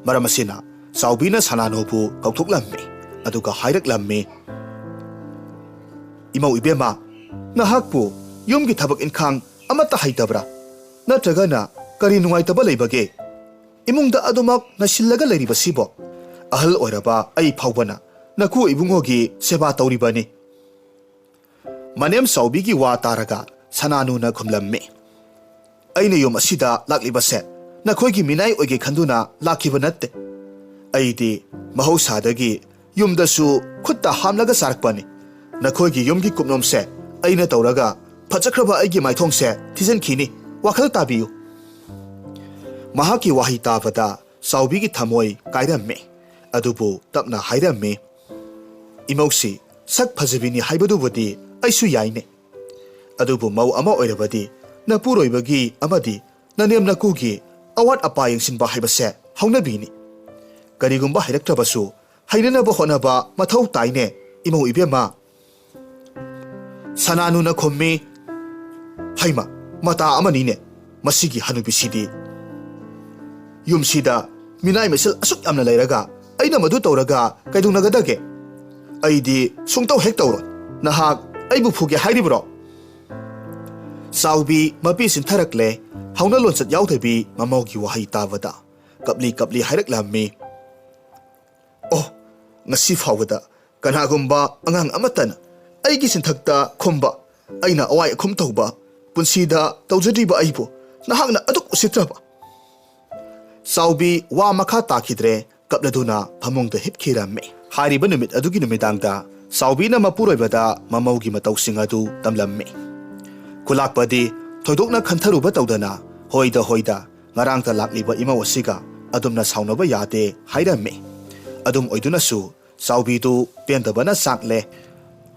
ꯃꯔꯝ ꯑꯁꯤꯅ ꯆꯥꯎꯕꯤꯅ ꯁꯅꯥꯅꯨꯕꯨ ꯀꯧꯊꯣꯛꯂꯝꯃꯤ꯫ ꯑꯗꯨꯒ ꯍꯥꯏꯔꯛꯂꯝꯃꯤ, "ꯏꯃꯧ ꯏꯕꯦꯝꯃ, ꯅꯍꯥꯛꯄꯨ ꯌꯨꯝꯒꯤ ꯊꯕꯛ ꯏꯟꯈꯥꯡ ꯑꯃꯠꯇ ꯍꯩꯇꯕ꯭ꯔꯥ? ꯅꯠꯇ꯭ꯔꯒꯅ ꯀꯔꯤ ꯅꯨꯡꯉꯥꯏꯇꯕ ꯂꯩꯕꯒꯦ? ꯏꯃꯨꯡꯗ ꯑꯗꯨꯃꯛ ꯅꯩꯁꯤꯜꯂꯒ ꯂꯩꯔꯤꯕꯁꯤꯕꯣ? ꯑꯍꯜ ꯑꯣꯏꯔꯕ ꯑꯩ ꯐꯥꯎꯕꯅ ꯅꯀꯨ ꯏꯕꯨꯡꯉꯣꯒꯤ ꯁꯦꯕꯥ ꯇꯧꯔꯤꯕꯅꯤ꯫" ꯃꯅꯦꯝ ꯆꯥꯎꯕꯤꯒꯤ ꯋꯥ ꯇꯥꯔꯒ ꯁꯅꯥꯅꯨꯅ ꯈꯨꯝꯂꯝꯃꯤ, "ꯑꯩꯅ ꯌꯨꯝ ꯑꯁꯤꯗ ꯂꯥꯛꯂꯤꯕꯁꯦ ꯅꯈꯣꯏꯒꯤ ꯃꯤꯅꯥꯏ ꯑꯣꯏꯒꯦ ꯈꯟꯗꯨꯅ ꯂꯥꯛꯈꯤꯕ ꯅꯠꯇꯦ꯫ ꯑꯩꯗꯤ ꯃꯍꯧꯁꯥꯗꯒꯤ ꯌꯨꯝꯗꯁꯨ ꯈꯨꯠꯇ ꯍꯥꯝꯂꯒ ꯆꯥꯔꯛꯄꯅꯤ꯫ ꯅꯈꯣꯏꯒꯤ ꯌꯨꯝꯒꯤ ꯀꯨꯞꯅꯣꯝꯁꯦ ꯑꯩꯅ ꯇꯧꯔꯒ ꯐꯖꯈ꯭ꯔꯕ ꯑꯩꯒꯤ ꯃꯥꯏꯊꯣꯡꯁꯦ ꯊꯤꯖꯤꯟꯈꯤꯅꯤ꯫ ꯋꯥꯈꯜ ꯇꯥꯕꯤꯌꯨ꯫" ꯃꯍꯥꯛꯀꯤ ꯋꯥꯍꯩ ꯇꯥꯕꯗ ꯆꯥꯎꯕꯤꯒꯤ ꯊꯃꯣꯏ ꯀꯥꯏꯔꯝꯃꯤ꯫ ꯑꯗꯨꯕꯨ ꯇꯞꯅ ꯍꯥꯏꯔꯝꯃꯤ, "ꯏꯃꯧꯁꯤ ꯁꯛ ꯐꯖꯕꯤꯅꯤ ꯍꯥꯏꯕꯗꯨꯕꯨꯗꯤ ꯑꯩꯁꯨ ꯌꯥꯏꯅꯦ꯫ ꯑꯗꯨꯕꯨ ꯃꯧ ꯑꯃ ꯑꯣꯏꯔꯕꯗꯤ ꯅꯄꯨꯔꯣꯏꯕꯒꯤ ꯑꯃꯗꯤ ꯅꯅꯦꯝ ꯅꯀꯨꯒꯤ ꯑꯋꯥꯠ ꯑꯄꯥ ꯌꯦꯡꯁꯤꯟꯕ ꯍꯥꯏꯕꯁꯦ ꯍꯧꯅꯕꯤꯅꯤ꯫ ꯀꯔꯤꯒꯨꯝꯕ ꯍꯩꯔꯛꯇ꯭ꯔꯕꯁꯨ ꯍꯩꯅꯅꯕ ꯍꯣꯠꯅꯕ ꯃꯊꯧ ꯇꯥꯏꯅꯦ, ꯏꯃꯧ ꯏꯕꯦꯝꯃ꯫" ꯁꯅꯥꯅꯨꯅ ꯈꯨꯝꯃꯤ, "ꯍꯩꯃ, ꯃꯇꯥ ꯑꯃꯅꯤꯅꯦ ꯃꯁꯤꯒꯤ ꯍꯅꯨꯕꯤꯁꯤꯗꯤ꯫ ꯌꯨꯝꯁꯤꯗ ꯃꯤꯅꯥꯏ ꯃꯁꯦꯜ ꯑꯁꯨꯛ ꯌꯥꯝꯅ ꯂꯩꯔꯒ ꯑꯩꯅ ꯃꯗꯨ ꯇꯧꯔꯒ ꯀꯩꯗꯧꯅꯒꯗꯒꯦ? ꯑꯩꯗꯤ ꯁꯨꯡꯇꯧ ꯍꯦꯛ ꯇꯧꯔꯣꯏ꯫ ꯅꯍꯥꯛ ꯑꯩꯕꯨ ꯐꯨꯒꯦ ꯍꯥꯏꯔꯤꯕ꯭ꯔꯣ?" ꯆꯥꯎꯕꯤ ꯃꯄꯤ ꯁꯤꯟꯊꯔꯛꯂꯦ꯫ ꯍꯧꯅ ꯂꯣꯟꯆꯠ ꯌꯥꯎꯗꯕꯤ ꯃꯃꯧꯒꯤ ꯋꯥꯍꯩ ꯇꯥꯕꯗ ꯀꯞꯂꯤ ꯀꯞꯂꯤ ꯍꯥꯏꯔꯛꯂꯝꯃꯤ, "ꯑꯣ, ꯉꯁꯤ ꯐꯥꯎꯕꯗ ꯀꯅꯥꯒꯨꯝꯕ ꯑꯉꯥꯡ ꯑꯃꯠꯇꯅ ꯑꯩꯒꯤ ꯁꯤꯟꯊꯛꯇ ꯈꯨꯝꯕ, ꯑꯩꯅ ꯑꯋꯥꯏ ꯑꯈꯨꯝ ꯇꯧꯕ, ꯄꯨꯟꯁꯤꯗ ꯇꯧꯖꯗ꯭ꯔꯤꯕ ꯑꯩꯕꯨ ꯅꯍꯥꯛꯅ ꯑꯗꯨꯛ ꯎꯁꯤꯠꯇ꯭ꯔꯕ?" ꯆꯥꯎꯕꯤ ꯋꯥ ꯃꯈꯥ ꯇꯥꯈꯤꯗ꯭ꯔꯦ, ꯀꯞꯂꯗꯨꯅ ꯐꯃꯨꯡꯗ ꯍꯤꯞꯈꯤꯔꯝꯃꯤ꯫ ꯍꯥꯏꯔꯤꯕ ꯅꯨꯃꯤꯠ ꯑꯗꯨꯒꯤ ꯅꯨꯃꯤꯗꯥꯡꯗ ꯆꯥꯎꯕꯤꯅ ꯃꯄꯨꯔꯣꯏꯕꯗ ꯃꯃꯧꯒꯤ ꯃꯇꯧꯁꯤꯡ ꯑꯗꯨ ꯇꯝꯂꯝꯃꯤ꯫ ꯈꯨꯂꯥꯛꯄꯗꯤ ꯊꯣꯏꯗꯣꯛꯅ ꯈꯟꯊꯔꯨꯕ ꯇꯧꯗꯅ, "ꯍꯣꯏꯗ, ꯍꯣꯏꯗ, ꯉꯔꯥꯡꯇ ꯂꯥꯛꯂꯤꯕ ꯏꯃꯧ ꯑꯁꯤꯒ ꯑꯗꯨꯝꯅ ꯁꯥꯎꯅꯕ ꯌꯥꯗꯦ" ꯍꯥꯏꯔꯝꯃꯤ꯫ ꯑꯗꯨꯝ ꯑꯣꯏꯗꯨꯅꯁꯨ ꯆꯥꯎꯕꯤꯗꯨ ꯄꯦꯟꯗꯕꯅ ꯆꯥꯛꯂꯦ꯫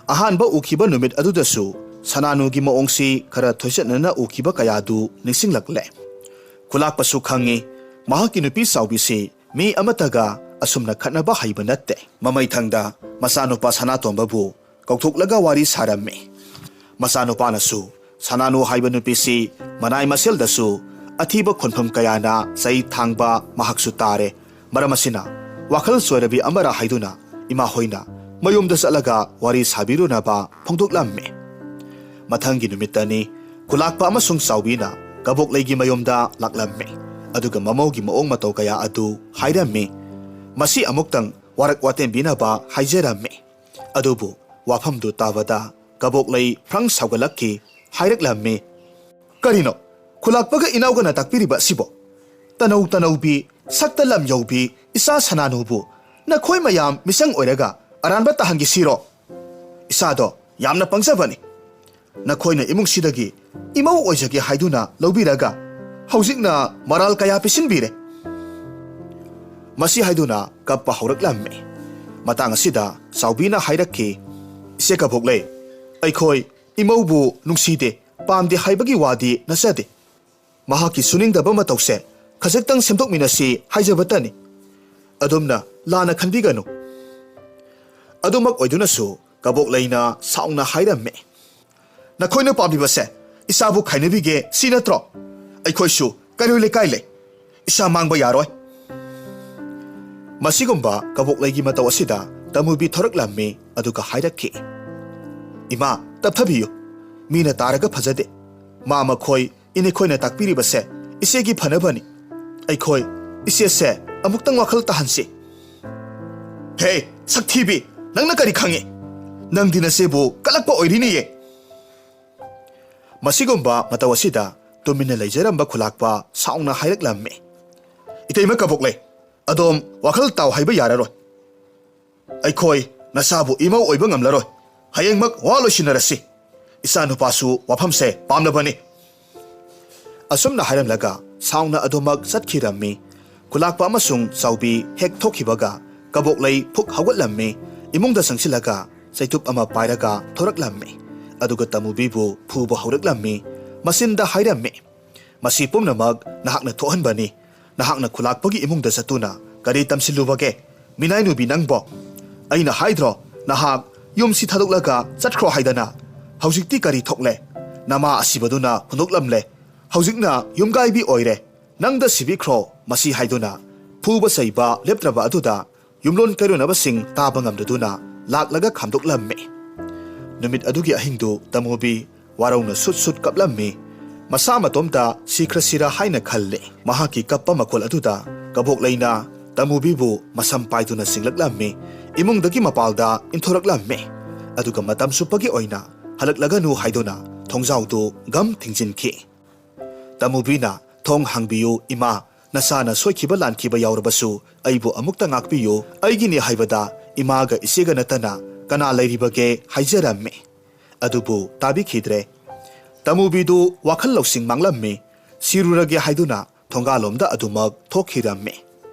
ꯑꯍꯥꯟꯕ ꯎꯈꯤꯕ ꯅꯨꯃꯤꯠ ꯑꯗꯨꯗꯁꯨ ꯁꯅꯥꯅꯨꯒꯤ ꯃꯑꯣꯡꯁꯤ ꯈꯔ ꯊꯣꯏꯆꯠꯅꯅ ꯎꯈꯤꯕ ꯀꯌꯥꯗꯨ ꯅꯤꯡꯁꯤꯡꯂꯛꯂꯦ꯫ ꯈꯨꯂꯥꯛꯄꯁꯨ ꯈꯪꯉꯤ, ꯃꯍꯥꯛꯀꯤ ꯅꯨꯄꯤ ꯆꯥꯎꯕꯤꯁꯤ ꯃꯤ ꯑꯃꯠꯇꯒ ꯑꯁꯨꯝꯅ ꯈꯠꯅꯕ ꯍꯩꯕ ꯅꯠꯇꯦ꯫ ꯃꯃꯩꯊꯪꯗ ꯃꯆꯥꯅꯨꯄꯥ ꯁꯅꯥꯇꯣꯝꯕꯕꯨ ꯀꯧꯊꯣꯛꯂꯒ ꯋꯥꯔꯤ ꯁꯥꯔꯝꯃꯤ꯫ ꯃꯆꯥꯅꯨꯄꯥꯅꯁꯨ ꯁꯅꯥꯅꯨ ꯍꯥꯏꯕ ꯅꯨꯄꯤꯁꯤ ꯃꯅꯥꯏ ꯃꯁꯦꯜꯗꯁꯨ ꯑꯊꯤꯕ ꯈꯣꯟꯐꯝ ꯀꯌꯥꯅ ꯆꯩ ꯊꯥꯡꯕ ꯃꯍꯥꯛꯁꯨ ꯇꯥꯔꯦ꯫ ꯃꯔꯝ ꯑꯁꯤꯅ ꯋꯥꯈꯜ ꯆꯣꯏꯔꯕꯤ ꯑꯃꯔ ꯍꯥꯏꯗꯨꯅ ꯏꯃꯥꯍꯣꯏꯅ ꯃꯌꯨꯝꯗ ꯆꯠꯂꯒ ꯋꯥꯔꯤ ꯁꯥꯕꯤꯔꯨꯅꯕ ꯐꯣꯡꯗꯣꯛꯂꯝꯃꯤ꯫ ꯃꯊꯪꯒꯤ ꯅꯨꯃꯤꯠꯇꯅꯤ ꯈꯨꯂꯥꯛꯄ ꯑꯃꯁꯨꯡ ꯆꯥꯎꯕꯤꯅ ꯀꯕꯣꯛꯂꯩꯒꯤ ꯃꯌꯨꯝꯗ ꯂꯥꯛꯂꯝꯃꯤ꯫ ꯑꯗꯨꯒ ꯃꯃꯧꯒꯤ ꯃꯑꯣꯡ ꯃꯇꯧ ꯀꯌꯥ ꯑꯗꯨ ꯍꯥꯏꯔꯝꯃꯤ꯫ ꯃꯁꯤ ꯑꯃꯨꯛꯇꯪ ꯋꯥꯔꯛ ꯋꯥꯇꯦꯝꯕꯤꯅꯕ ꯍꯥꯏꯖꯔꯝꯃꯤ꯫ ꯑꯗꯨꯕꯨ ꯋꯥꯐꯝꯗꯨ ꯇꯥꯕꯗ ꯀꯕꯣꯛꯂꯩ ꯐ꯭ꯔꯪ ꯁꯥꯎꯒꯠꯂꯛꯈꯤ꯫ ꯍꯥꯏꯔꯛꯂꯝꯃꯤ, "ꯀꯔꯤꯅꯣ ꯈꯨꯂꯥꯛꯄꯒ ꯏꯅꯥꯎꯒꯅ ꯇꯥꯛꯄꯤꯔꯤꯕ ꯑꯁꯤꯕꯣ? ꯇꯅꯧ ꯇꯅꯧꯕꯤ, ꯁꯛꯇ ꯂꯝ ꯌꯧꯕꯤ ꯏꯆꯥ ꯁꯅꯥꯅꯨꯕꯨ ꯅꯈꯣꯏ ꯃꯌꯥꯝ ꯃꯤꯆꯪ ꯑꯣꯏꯔꯒ ꯑꯔꯥꯟꯕ ꯇꯥꯍꯟꯈꯤꯁꯤꯔꯣ? ꯏꯆꯥꯗꯣ ꯌꯥꯝꯅ ꯄꯪꯖꯕꯅꯤ꯫ ꯅꯈꯣꯏꯅ ꯏꯃꯨꯡꯁꯤꯗꯒꯤ ꯏꯃꯧ ꯑꯣꯏꯖꯒꯦ ꯍꯥꯏꯗꯨꯅ ꯂꯧꯕꯤꯔꯒ ꯍꯧꯖꯤꯛꯅ ꯃꯔꯥꯜ ꯀꯌꯥ ꯄꯤꯁꯤꯟꯕꯤꯔꯦ"꯫ ꯃꯁꯤ ꯍꯥꯏꯗꯨꯅ ꯀꯞꯄ ꯍꯧꯔꯛꯂꯝꯃꯤ꯫ ꯃꯇꯥꯡ ꯑꯁꯤꯗ ꯆꯥꯎꯕꯤꯅ ꯍꯥꯏꯔꯛꯈꯤ, "ꯏꯆꯦ ꯀꯕꯣꯛꯂꯩ, ꯑꯩꯈꯣꯏ ꯏꯃꯧꯕꯨ ꯅꯨꯡꯁꯤꯗꯦ, ꯄꯥꯝꯗꯦ ꯍꯥꯏꯕꯒꯤ ꯋꯥꯗꯤ ꯅꯠꯆꯗꯦ꯫ ꯃꯍꯥꯛꯀꯤ ꯁꯨꯅꯤꯡꯗꯕ ꯃꯇꯧꯁꯦ ꯈꯖꯤꯛꯇꯪ ꯁꯦꯝꯗꯣꯛꯃꯤꯟꯅꯁꯤ ꯍꯥꯏꯖꯕꯇꯅꯤ꯫ ꯑꯗꯣꯝꯅ ꯂꯥꯟꯅ ꯈꯟꯕꯤꯒꯅꯨ"꯫ ꯑꯗꯨꯃꯛ ꯑꯣꯏꯗꯨꯅꯁꯨ ꯀꯕꯣꯛꯂꯩꯅ ꯁꯥꯎꯅ ꯍꯥꯏꯔꯝꯃꯤ, "ꯅꯈꯣꯏꯅ ꯄꯥꯝꯂꯤꯕꯁꯦ ꯏꯆꯥꯕꯨ ꯈꯥꯏꯅꯕꯤꯒꯦ ꯁꯤ ꯅꯠꯇ꯭ꯔꯣ? ꯑꯩꯈꯣꯏꯁꯨ ꯀꯩꯔꯣꯏ ꯂꯩꯀꯥꯏ ꯂꯩ꯫ ꯏꯆꯥ ꯃꯥꯡꯕ ꯌꯥꯔꯣꯏ"꯫ ꯃꯁꯤꯒꯨꯝꯕ ꯀꯕꯣꯛꯂꯩꯒꯤ ꯃꯇꯧ ꯑꯁꯤꯗ ꯇꯃꯨꯕꯤ ꯊꯣꯔꯛꯂꯝꯃꯤ, ꯑꯗꯨꯒ ꯍꯥꯏꯔꯛꯈꯤ, "ꯏꯃꯥ, ꯇꯞꯊꯕꯤꯌꯨ꯫ ꯃꯤꯅ ꯇꯥꯔꯒ ꯐꯖꯗꯦ꯫ ꯃꯥ ꯃꯈꯣꯏ ꯏꯅꯦꯈꯣꯏꯅ ꯇꯥꯛꯄꯤꯔꯤꯕꯁꯦ ꯏꯆꯦꯒꯤ ꯐꯅꯕꯅꯤ꯫ ꯑꯩꯈꯣꯏ ꯏꯆꯦꯁꯦ ꯑꯃꯨꯛꯇꯪ ꯋꯥꯈꯜ ꯇꯥꯍꯟꯁꯤ"꯫ "ꯍꯦ, ꯁꯛꯊꯤꯕꯤ, ꯅꯪꯅ ꯀꯔꯤ ꯈꯪꯉꯤ? ꯅꯪꯗꯤ ꯅꯆꯦꯕꯨ ꯀꯂꯛꯄ ꯑꯣꯏꯔꯤꯅꯤꯌꯦ"꯫ ꯃꯁꯤꯒꯨꯝꯕ ꯃꯇꯧ ꯑꯁꯤꯗ ꯇꯨꯃꯤꯟꯅ ꯂꯩꯖꯔꯝꯕ ꯈꯨꯂꯥꯛꯄ ꯁꯥꯎꯅ ꯍꯥꯏꯔꯛꯂꯝꯃꯤ, ꯏꯇꯩꯃ ꯀꯕꯣꯛꯂꯩ, ꯑꯗꯣꯝ ꯋꯥꯈꯜ ꯇꯥꯎ ꯍꯥꯏꯕ ꯌꯥꯔꯔꯣꯏ꯫ ꯑꯩꯈꯣꯏ ꯅꯆꯥꯕꯨ ꯏꯃꯧ ꯑꯣꯏꯕ ꯉꯝꯂꯔꯣꯏ꯫ ꯍꯌꯦꯡꯃꯛ ꯋꯥ ꯂꯣꯏꯁꯤꯟꯅꯔꯁꯤ꯫ ꯏꯆꯥꯅꯨꯄꯥꯁꯨ ꯋꯥꯐꯝꯁꯦ ꯄꯥꯝꯂꯕꯅꯤ꯫ ꯑꯁꯨꯝꯅ ꯍꯥꯏꯔꯝꯂꯒ ꯁꯥꯎꯅ ꯑꯗꯨꯃꯛ ꯆꯠꯈꯤꯔꯝꯃꯤ꯫ ꯈꯨꯂꯥꯛꯄ ꯑꯃꯁꯨꯡ ꯆꯥꯎꯕꯤ ꯍꯦꯛ ꯊꯣꯛꯈꯤꯕꯒ ꯀꯕꯣꯛꯂꯩ ꯐꯨꯛ ꯍꯧꯒꯠꯂꯝꯃꯤ꯫ ꯏꯃꯨꯡꯗ ꯆꯪꯁꯤꯜꯂꯒ ꯆꯩꯇꯨꯞ ꯑꯃ ꯄꯥꯏꯔꯒ ꯊꯣꯔꯛꯂꯝꯃꯤ꯫ ꯑꯗꯨꯒ ꯇꯃꯨꯕꯤꯕꯨ ꯐꯨꯕ ꯍꯧꯔꯛꯂꯝꯃꯤ꯫ ꯃꯆꯤꯟꯗ ꯍꯥꯏꯔꯝꯃꯤ, "ꯃꯁꯤ ꯄꯨꯝꯅꯃꯛ ꯅꯍꯥꯛꯅ ꯊꯣꯛꯍꯟꯕꯅꯤ꯫ ꯅꯍꯥꯛꯅ ꯈꯨꯂꯥꯛꯄꯒꯤ ꯏꯃꯨꯡꯗ ꯆꯠꯇꯨꯅ ꯀꯔꯤ ꯇꯝꯁꯤꯜꯂꯨꯕꯒꯦ? ꯃꯤꯅꯥꯏ ꯅꯨꯄꯤ ꯅꯪꯕꯣ! ꯑꯩꯅ ꯍꯥꯏꯗ꯭ꯔꯣ ꯅꯍꯥꯛ ꯌꯨꯝꯁꯤ ꯊꯥꯗꯣꯛꯂꯒ ꯆꯠꯈ꯭ꯔꯣ ꯍꯥꯏꯗꯅ? ꯍꯧꯖꯤꯛꯇꯤ ꯀꯔꯤ ꯊꯣꯛꯂꯦ? ꯅꯃꯥ ꯑꯁꯤꯕꯗꯨꯅ ꯍꯨꯟꯗꯣꯛꯂꯝꯂꯦ꯫ ꯍꯧꯖꯤꯛꯅ ꯌꯨꯝꯒꯥꯏꯕꯤ ꯑꯣꯏꯔꯦ꯫ ꯅꯪꯗ ꯁꯤꯕꯤꯈ꯭ꯔꯣ ꯃꯁꯤ" ꯍꯥꯏꯗꯨꯅ ꯐꯨꯕ ꯆꯩꯕ ꯂꯦꯞꯇ꯭ꯔꯕ ꯑꯗꯨꯗ ꯌꯨꯝꯂꯣꯟ ꯀꯩꯔꯣꯟꯅꯕꯁꯤꯡ ꯇꯥꯕ ꯉꯝꯗꯗꯨꯅ ꯂꯥꯛꯂꯒ ꯈꯥꯝꯗꯣꯛꯂꯝꯃꯤ꯫ ꯅꯨꯃꯤꯠ ꯑꯗꯨꯒꯤ ꯑꯍꯤꯡꯗꯨ ꯇꯃꯨꯕꯤ ꯋꯥꯔꯧꯅ ꯁꯨꯠ ꯁꯨꯠ ꯀꯞꯂꯝꯃꯤ꯫ ꯃꯁꯥ ꯃꯇꯣꯝꯇ ꯁꯤꯈ꯭ꯔꯁꯤꯔꯥ ꯍꯥꯏꯅ ꯈꯜꯂꯤ꯫ ꯃꯍꯥꯛꯀꯤ ꯀꯞꯄ ꯃꯈꯣꯜ ꯑꯗꯨꯗ ꯀꯕꯣꯛꯂꯩꯅ ꯇꯃꯨꯕꯤꯕꯨ ꯃꯁꯝ ꯄꯥꯏꯗꯨꯅ ꯆꯤꯡꯂꯛꯂꯝꯃꯤ꯫ ꯏꯃꯨꯡꯗꯒꯤ ꯃꯄꯥꯜꯗ ꯏꯟꯊꯣꯔꯛꯂꯝꯃꯤ꯫ ꯑꯗꯨꯒ ꯃꯇꯝ ꯆꯨꯞꯄꯒꯤ ꯑꯣꯏꯅ ꯍꯜꯂꯛꯂꯒꯅꯨ ꯍꯥꯏꯗꯨꯅ ꯊꯣꯡꯖꯥꯎꯗꯨ ꯒꯝ ꯊꯤꯡꯖꯤꯟꯈꯤ꯫ ꯇꯃꯨꯕꯤꯅ, "ꯊꯣꯡ ꯍꯥꯡꯕꯤꯌꯨ ꯏꯃꯥ, ꯅꯆꯥꯅ ꯁꯣꯏꯈꯤꯕ ꯂꯥꯟꯈꯤꯕ ꯌꯥꯎꯔꯕꯁꯨ ꯑꯩꯕꯨ ꯑꯃꯨꯛꯇ ꯉꯥꯛꯄꯤꯌꯨ꯫ ꯑꯩꯒꯤꯅꯤ ꯍꯥꯏꯕꯗ ꯏꯃꯥꯒ ꯏꯆꯦꯒ ꯅꯠꯇꯅ ꯀꯅꯥ ꯂꯩꯔꯤꯕꯒꯦ?" ꯍꯥꯏꯖꯔꯝꯃꯤ꯫ ꯑꯗꯨꯕꯨ ꯇꯥꯕꯤꯈꯤꯗ꯭ꯔꯦ꯫ ꯇꯃꯨꯕꯤꯗꯨ ꯋꯥꯈꯜ ꯂꯧꯁꯤꯡ ꯃꯥꯡꯂꯝꯃꯤ꯫ ꯁꯤꯔꯨꯔꯒꯦ ꯍꯥꯏꯗꯨꯅ ꯊꯣꯡꯒꯥꯂꯣꯝꯗ ꯑꯗꯨꯃꯛ ꯊꯣꯛꯈꯤꯔꯝꯃꯤ꯫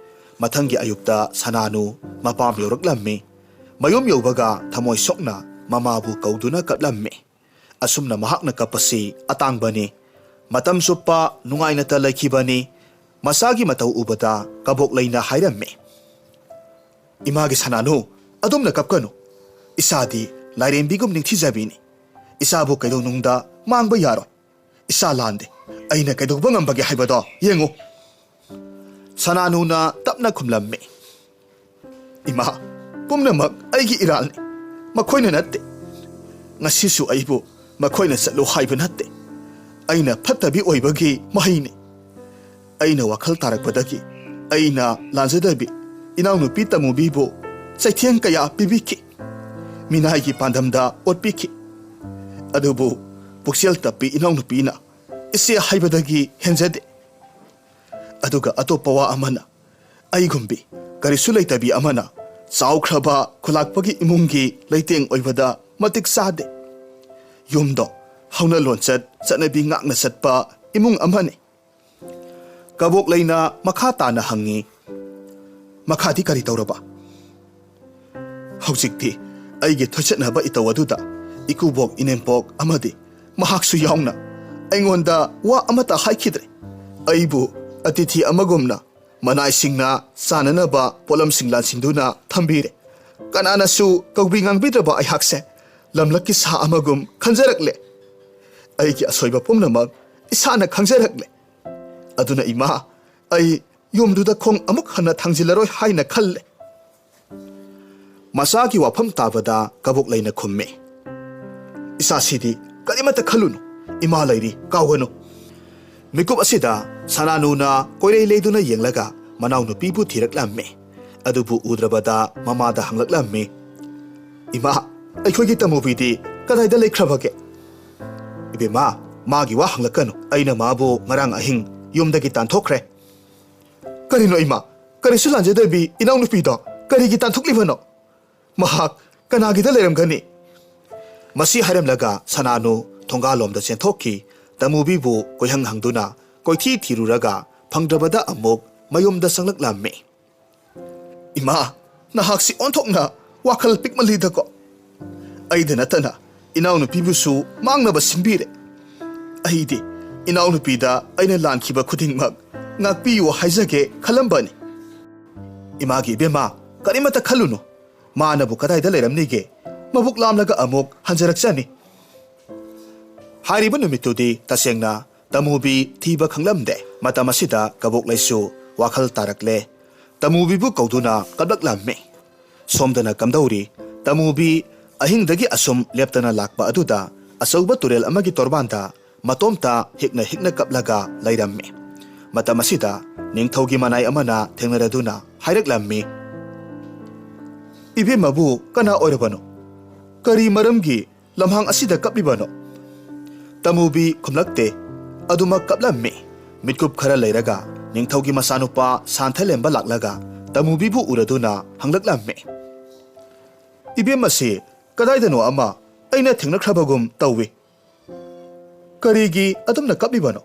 ꯃꯊꯪꯒꯤ ꯑꯌꯨꯛꯇ ꯁꯅꯥꯅꯨ ꯃꯄꯥꯝ ꯌꯧꯔꯛꯂꯝꯃꯤ꯫ ꯃꯌꯨꯝ ꯌꯧꯕꯒ ꯊꯃꯣꯏ ꯁꯣꯛꯅ ꯃꯃꯥꯕꯨ ꯀꯧꯗꯨꯅ ꯀꯞꯂꯝꯃꯤ꯫ ꯑꯁꯨꯝꯅ ꯃꯍꯥꯛꯅ ꯀꯞꯄꯁꯤ ꯑꯇꯥꯡꯕꯅꯤ꯫ ꯃꯇꯝ ꯆꯨꯞꯄ ꯅꯨꯡꯉꯥꯏꯅꯇ ꯂꯩꯈꯤꯕꯅꯤ꯫ ꯃꯆꯥꯒꯤ ꯃꯇꯧ ꯎꯕꯗ ꯀꯕꯣꯛꯂꯩꯅ ꯍꯥꯏꯔꯝꯃꯤ, "ꯏꯃꯥꯒꯤ ꯁꯅꯥꯅꯨ, ꯑꯗꯨꯝꯅ ꯀꯞꯀꯅꯨ꯫ ꯏꯆꯥꯗꯤ ꯂꯥꯏꯔꯦꯝꯕꯤꯒꯨꯝ ꯅꯤꯡꯊꯤꯖꯕꯤꯅꯤ꯫ ꯏꯆꯥꯕꯨ ꯀꯩꯗꯧꯅꯨꯡꯗ ꯃꯥꯡꯕ ꯌꯥꯔꯣꯏ꯫ ꯏꯆꯥ ꯂꯥꯟꯗꯦ꯫ ꯑꯩꯅ ꯀꯩꯗꯧꯕ ꯉꯝꯕꯒꯦ ꯍꯥꯏꯕꯗꯣ ꯌꯦꯡꯉꯨ꯫" ꯁꯅꯥꯅꯨꯅ ꯇꯞꯅ ꯈꯨꯝꯂꯝꯃꯤ, "ꯏꯃꯥ, ꯄꯨꯝꯅꯃꯛ ꯑꯩꯒꯤ ꯏꯔꯥꯜꯅꯤ꯫ ꯃꯈꯣꯏꯅ ꯅꯠꯇꯦ꯫ ꯉꯁꯤꯁꯨ ꯑꯩꯕꯨ ꯃꯈꯣꯏꯅ ꯆꯠꯂꯨ ꯍꯥꯏꯕ ꯅꯠꯇꯦ꯫ ꯑꯩꯅ ꯐꯠꯇꯕꯤ ꯑꯣꯏꯕꯒꯤ ꯃꯍꯩꯅꯤ꯫ ꯑꯩꯅ ꯋꯥꯈꯜ ꯇꯥꯔꯛꯄꯗꯒꯤ ꯑꯩꯅ ꯂꯥꯟꯖꯗꯕꯤ ꯏꯅꯥꯎꯅꯨꯄꯤ ꯇꯃꯨꯕꯤꯕꯨ ꯆꯩꯊꯦꯡ ꯀꯌꯥ ꯄꯤꯕꯤꯈꯤ꯫ ꯃꯤꯅꯥꯏꯒꯤ ꯄꯥꯟꯗꯝꯗ ꯑꯣꯠꯄꯤꯈꯤ꯫ ꯑꯗꯨꯕꯨ ꯄꯨꯛꯆꯦꯜ ꯇꯞꯄꯤ ꯏꯅꯥꯎꯅꯨꯄꯤꯅ ꯏꯆꯦ ꯍꯥꯏꯕꯗꯒꯤ ꯍꯦꯟꯖꯗꯦ꯫ ꯑꯗꯨꯒ ꯑꯇꯣꯞꯄ ꯋꯥ ꯑꯃꯅ, ꯑꯩꯒꯨꯝꯕꯤ ꯀꯔꯤꯁꯨ ꯂꯩꯇꯕꯤ ꯑꯃꯅ ꯆꯥꯎꯈ꯭ꯔꯕ ꯈꯨꯂꯥꯛꯄꯒꯤ ꯏꯃꯨꯡꯒꯤ ꯂꯩꯇꯦꯡ ꯑꯣꯏꯕꯗ ꯃꯇꯤꯛ ꯆꯥꯗꯦ꯫ ꯌꯨꯝꯗꯣ ꯍꯧꯅ ꯂꯣꯟꯆꯠ ꯆꯠꯅꯕꯤ ꯉꯥꯛꯅ ꯆꯠꯄ ꯏꯃꯨꯡ ꯑꯃꯅꯤ꯫ ꯀꯕꯣꯛꯂꯩꯅ ꯃꯈꯥ ꯇꯥꯅ ꯍꯪꯉꯤ, "ꯃꯈꯥꯗꯤ ꯀꯔꯤ ꯇꯧꯔꯕ?" ꯍꯧꯖꯤꯛꯇꯤ ꯑꯩꯒꯤ ꯊꯣꯏꯆꯠꯅꯕ ꯏꯇꯧ ꯑꯗꯨꯗ ꯏꯀꯨꯕꯣꯛ ꯏꯅꯦꯝꯄꯣꯛ ꯑꯃꯗꯤ ꯃꯍꯥꯛꯁꯨ ꯌꯥꯎꯅ ꯑꯩꯉꯣꯟꯗ ꯋꯥ ꯑꯃꯠꯇ ꯍꯥꯏꯈꯤꯗ꯭ꯔꯦ꯫ ꯑꯩꯕꯨ ꯑꯇꯤꯊꯤ ꯑꯃꯒꯨꯝꯅ ꯃꯅꯥꯏꯁꯤꯡꯅ ꯆꯥꯅꯅꯕ ꯄꯣꯠꯂꯝꯁꯤꯡ ꯂꯥꯟꯁꯤꯟꯗꯨꯅ ꯊꯝꯕꯤꯔꯦ꯫ ꯀꯅꯥꯅꯁꯨ ꯀꯧꯕꯤ ꯉꯥꯡꯕꯤꯗ꯭ꯔꯕ ꯑꯩꯍꯥꯛꯁꯦ ꯂꯝꯂꯛꯀꯤ ꯁꯥ ꯑꯃꯒꯨꯝ ꯈꯟꯖꯔꯛꯂꯦ꯫ ꯑꯩꯒꯤ ꯑꯁꯣꯏꯕ ꯄꯨꯝꯅꯃꯛ ꯏꯁꯥꯅ ꯈꯪꯖꯔꯛꯂꯦ꯫ ꯑꯗꯨꯅ ꯏꯃꯥ, ꯑꯩ ꯌꯨꯝꯗꯨꯗ ꯈꯣꯡ ꯑꯃꯨꯛ ꯍꯟꯅ ꯊꯥꯡꯖꯤꯜꯂꯔꯣꯏ ꯍꯥꯏꯅ ꯈꯜꯂꯦ꯫ ꯃꯆꯥꯒꯤ ꯋꯥꯐꯝ ꯇꯥꯕꯗ ꯀꯕꯣꯛꯂꯩꯅ ꯈꯨꯝꯃꯤ, "ꯏꯆꯥꯁꯤꯗꯤ ꯀꯔꯤꯃꯠꯇ ꯈꯜꯂꯨꯅꯨ, ꯏꯃꯥ ꯂꯩꯔꯤ, ꯀꯥꯎꯒꯅꯨ꯫" ꯃꯤꯀꯨꯞ ꯑꯁꯤꯗ ꯁꯅꯥꯅꯨꯅ ꯀꯣꯏꯔꯩ ꯂꯩꯗꯨꯅ ꯌꯦꯡꯂꯒ ꯃꯅꯥꯎꯅꯨꯄꯤꯕꯨ ꯊꯤꯔꯛꯂꯝꯃꯤ꯫ ꯑꯗꯨꯕꯨ ꯎꯗ꯭ꯔꯕꯗ ꯃꯃꯥꯗ ꯍꯪꯂꯛꯂꯝꯃꯤ, "ꯏꯃꯥ, ꯑꯩꯈꯣꯏꯒꯤ ꯇꯃꯨꯕꯤꯗꯤ ꯀꯗꯥꯏꯗ ꯂꯩꯈ꯭ꯔꯕꯒꯦ?" "ꯏꯕꯦꯝꯃ, ꯃꯥꯒꯤ ꯋꯥ ꯍꯪꯂꯛꯀꯅꯨ꯫ ꯑꯩꯅ ꯃꯥꯕꯨ ꯉꯔꯥꯡ ꯑꯍꯤꯡ ꯌꯨꯝꯗꯒꯤ ꯇꯥꯟꯊꯣꯛꯈ꯭ꯔꯦ꯫" "ꯀꯔꯤꯅꯣ ꯏꯃꯥ? ꯀꯔꯤꯁꯨ ꯂꯥꯟꯖꯗꯕꯤ ꯏꯅꯥꯎꯅꯨꯄꯤꯗꯣ ꯀꯔꯤꯒꯤ ꯇꯥꯟꯊꯣꯛꯂꯤꯕꯅꯣ? ꯃꯍꯥꯛ ꯀꯅꯥꯒꯤꯗ ꯂꯩꯔꯝꯒꯅꯤ?" ꯃꯁꯤ ꯍꯥꯏꯔꯝꯂꯒ ꯁꯅꯥꯅꯨ ꯊꯣꯡꯒꯥꯜꯂꯣꯝꯗ ꯆꯦꯟꯊꯣꯛꯈꯤ꯫ ꯇꯃꯨꯕꯤꯕꯨ ꯀꯣꯏꯍꯪ ꯍꯪꯗꯨꯅ ꯀꯣꯏꯊꯤ ꯊꯤꯔꯨꯔꯒ ꯐꯪꯗ꯭ꯔꯕꯗ ꯑꯃꯨꯛ ꯃꯌꯨꯝꯗ ꯆꯪꯂꯛꯂꯝꯃꯤ꯫ "ꯏꯃꯥ, ꯅꯍꯥꯛꯁꯤ ꯑꯣꯟꯊꯣꯛꯅ ꯋꯥꯈꯜ ꯄꯤꯛꯃꯜꯂꯤꯗꯀꯣ꯫ ꯑꯩꯗ ꯅꯠꯇꯅ ꯏꯅꯥꯎꯅꯨꯄꯤꯕꯨꯁꯨ ꯃꯥꯡꯅꯕ ꯁꯤꯟꯕꯤꯔꯦ꯫ ꯑꯩꯗꯤ ꯏꯅꯥꯎꯅꯨꯄꯤꯗ ꯑꯩꯅ ꯂꯥꯟꯈꯤꯕ ꯈꯨꯗꯤꯡꯃꯛ ꯉꯥꯛꯄꯤꯌꯨ ꯍꯥꯏꯖꯒꯦ ꯈꯜꯂꯝꯕꯅꯤ꯫" "ꯏꯃꯥꯒꯤ ꯏꯕꯦꯝꯃ, ꯀꯔꯤꯃꯠꯇ ꯈꯜꯂꯨꯅꯨ꯫ ꯃꯥꯅꯕꯨ ꯀꯗꯥꯏꯗ ꯂꯩꯔꯝꯅꯤꯒꯦ? ꯃꯕꯨꯛ ꯂꯥꯝꯂꯒ ꯑꯃꯨꯛ ꯍꯟꯖꯔꯛꯆꯅꯤ꯫" ꯍꯥꯏꯔꯤꯕ ꯅꯨꯃꯤꯠꯇꯨꯗꯤ ꯇꯁꯦꯡꯅ ꯇꯃꯨꯕꯤ ꯊꯤꯕ ꯈꯪꯂꯝꯗꯦ꯫ ꯃꯇꯝ ꯑꯁꯤꯗ ꯀꯕꯣꯛꯂꯩꯁꯨ ꯋꯥꯈꯜ ꯇꯥꯔꯛꯂꯦ꯫ ꯇꯃꯨꯕꯤꯕꯨ ꯀꯧꯗꯨꯅ ꯀꯞꯂꯛꯂꯝꯃꯤ꯫ ꯁꯣꯝꯗꯅ ꯀꯝꯗꯧꯔꯤ? ꯇꯃꯨꯕꯤ ꯑꯍꯤꯡꯗꯒꯤ ꯑꯁꯨꯝ ꯂꯦꯞꯇꯅ ꯂꯥꯛꯄ ꯑꯗꯨꯗ ꯑꯆꯧꯕ ꯇꯨꯔꯦꯜ ꯑꯃꯒꯤ ꯇꯣꯔꯕꯥꯟꯗ ꯃꯇꯣꯝꯇ ꯍꯤꯛꯅ ꯍꯤꯛꯅ ꯀꯞꯂꯒ ꯂꯩꯔꯝꯃꯤ꯫ ꯃꯇꯝ ꯑꯁꯤꯗ ꯅꯤꯡꯊꯧꯒꯤ ꯃꯅꯥꯏ ꯑꯃꯅ ꯊꯦꯡꯅꯔꯗꯨꯅ ꯍꯥꯏꯔꯛꯂꯝꯃꯤ, "ꯏꯕꯦꯝꯃꯕꯨ ꯀꯅꯥ ꯑꯣꯏꯔꯕꯅꯣ? ꯀꯔꯤ ꯃꯔꯝꯒꯤ ꯂꯝꯍꯥꯡ ꯑꯁꯤꯗ ꯀꯞꯂꯤꯕꯅꯣ?" ꯇꯃꯨꯕꯤ ꯈꯨꯝꯂꯛꯇꯦ꯫ ꯑꯗꯨꯃꯛ ꯀꯞꯂꯝꯃꯤ꯫ ꯃꯤꯠꯀꯨꯞ ꯈꯔ ꯂꯩꯔꯒ ꯅꯤꯡꯊꯧꯒꯤ ꯃꯆꯥꯅꯨꯄꯥ ꯁꯥꯟꯊꯂꯦꯝꯕ ꯂꯥꯛꯂꯒ ꯇꯃꯨꯕꯤꯕꯨ ꯎꯔꯗꯨꯅ ꯍꯪꯂꯛꯂꯝꯃꯤ꯫ "ꯏꯕꯦꯝꯃꯁꯤ ꯀꯗꯥꯏꯗꯅꯣ ꯑꯃ ꯑꯩꯅ ꯊꯦꯡꯅꯈ꯭ꯔꯕꯒꯨꯝ ꯇꯧꯏ꯫ ꯀꯔꯤꯒꯤ ꯑꯗꯨꯝꯅ ꯀꯞꯂꯤꯕꯅꯣ?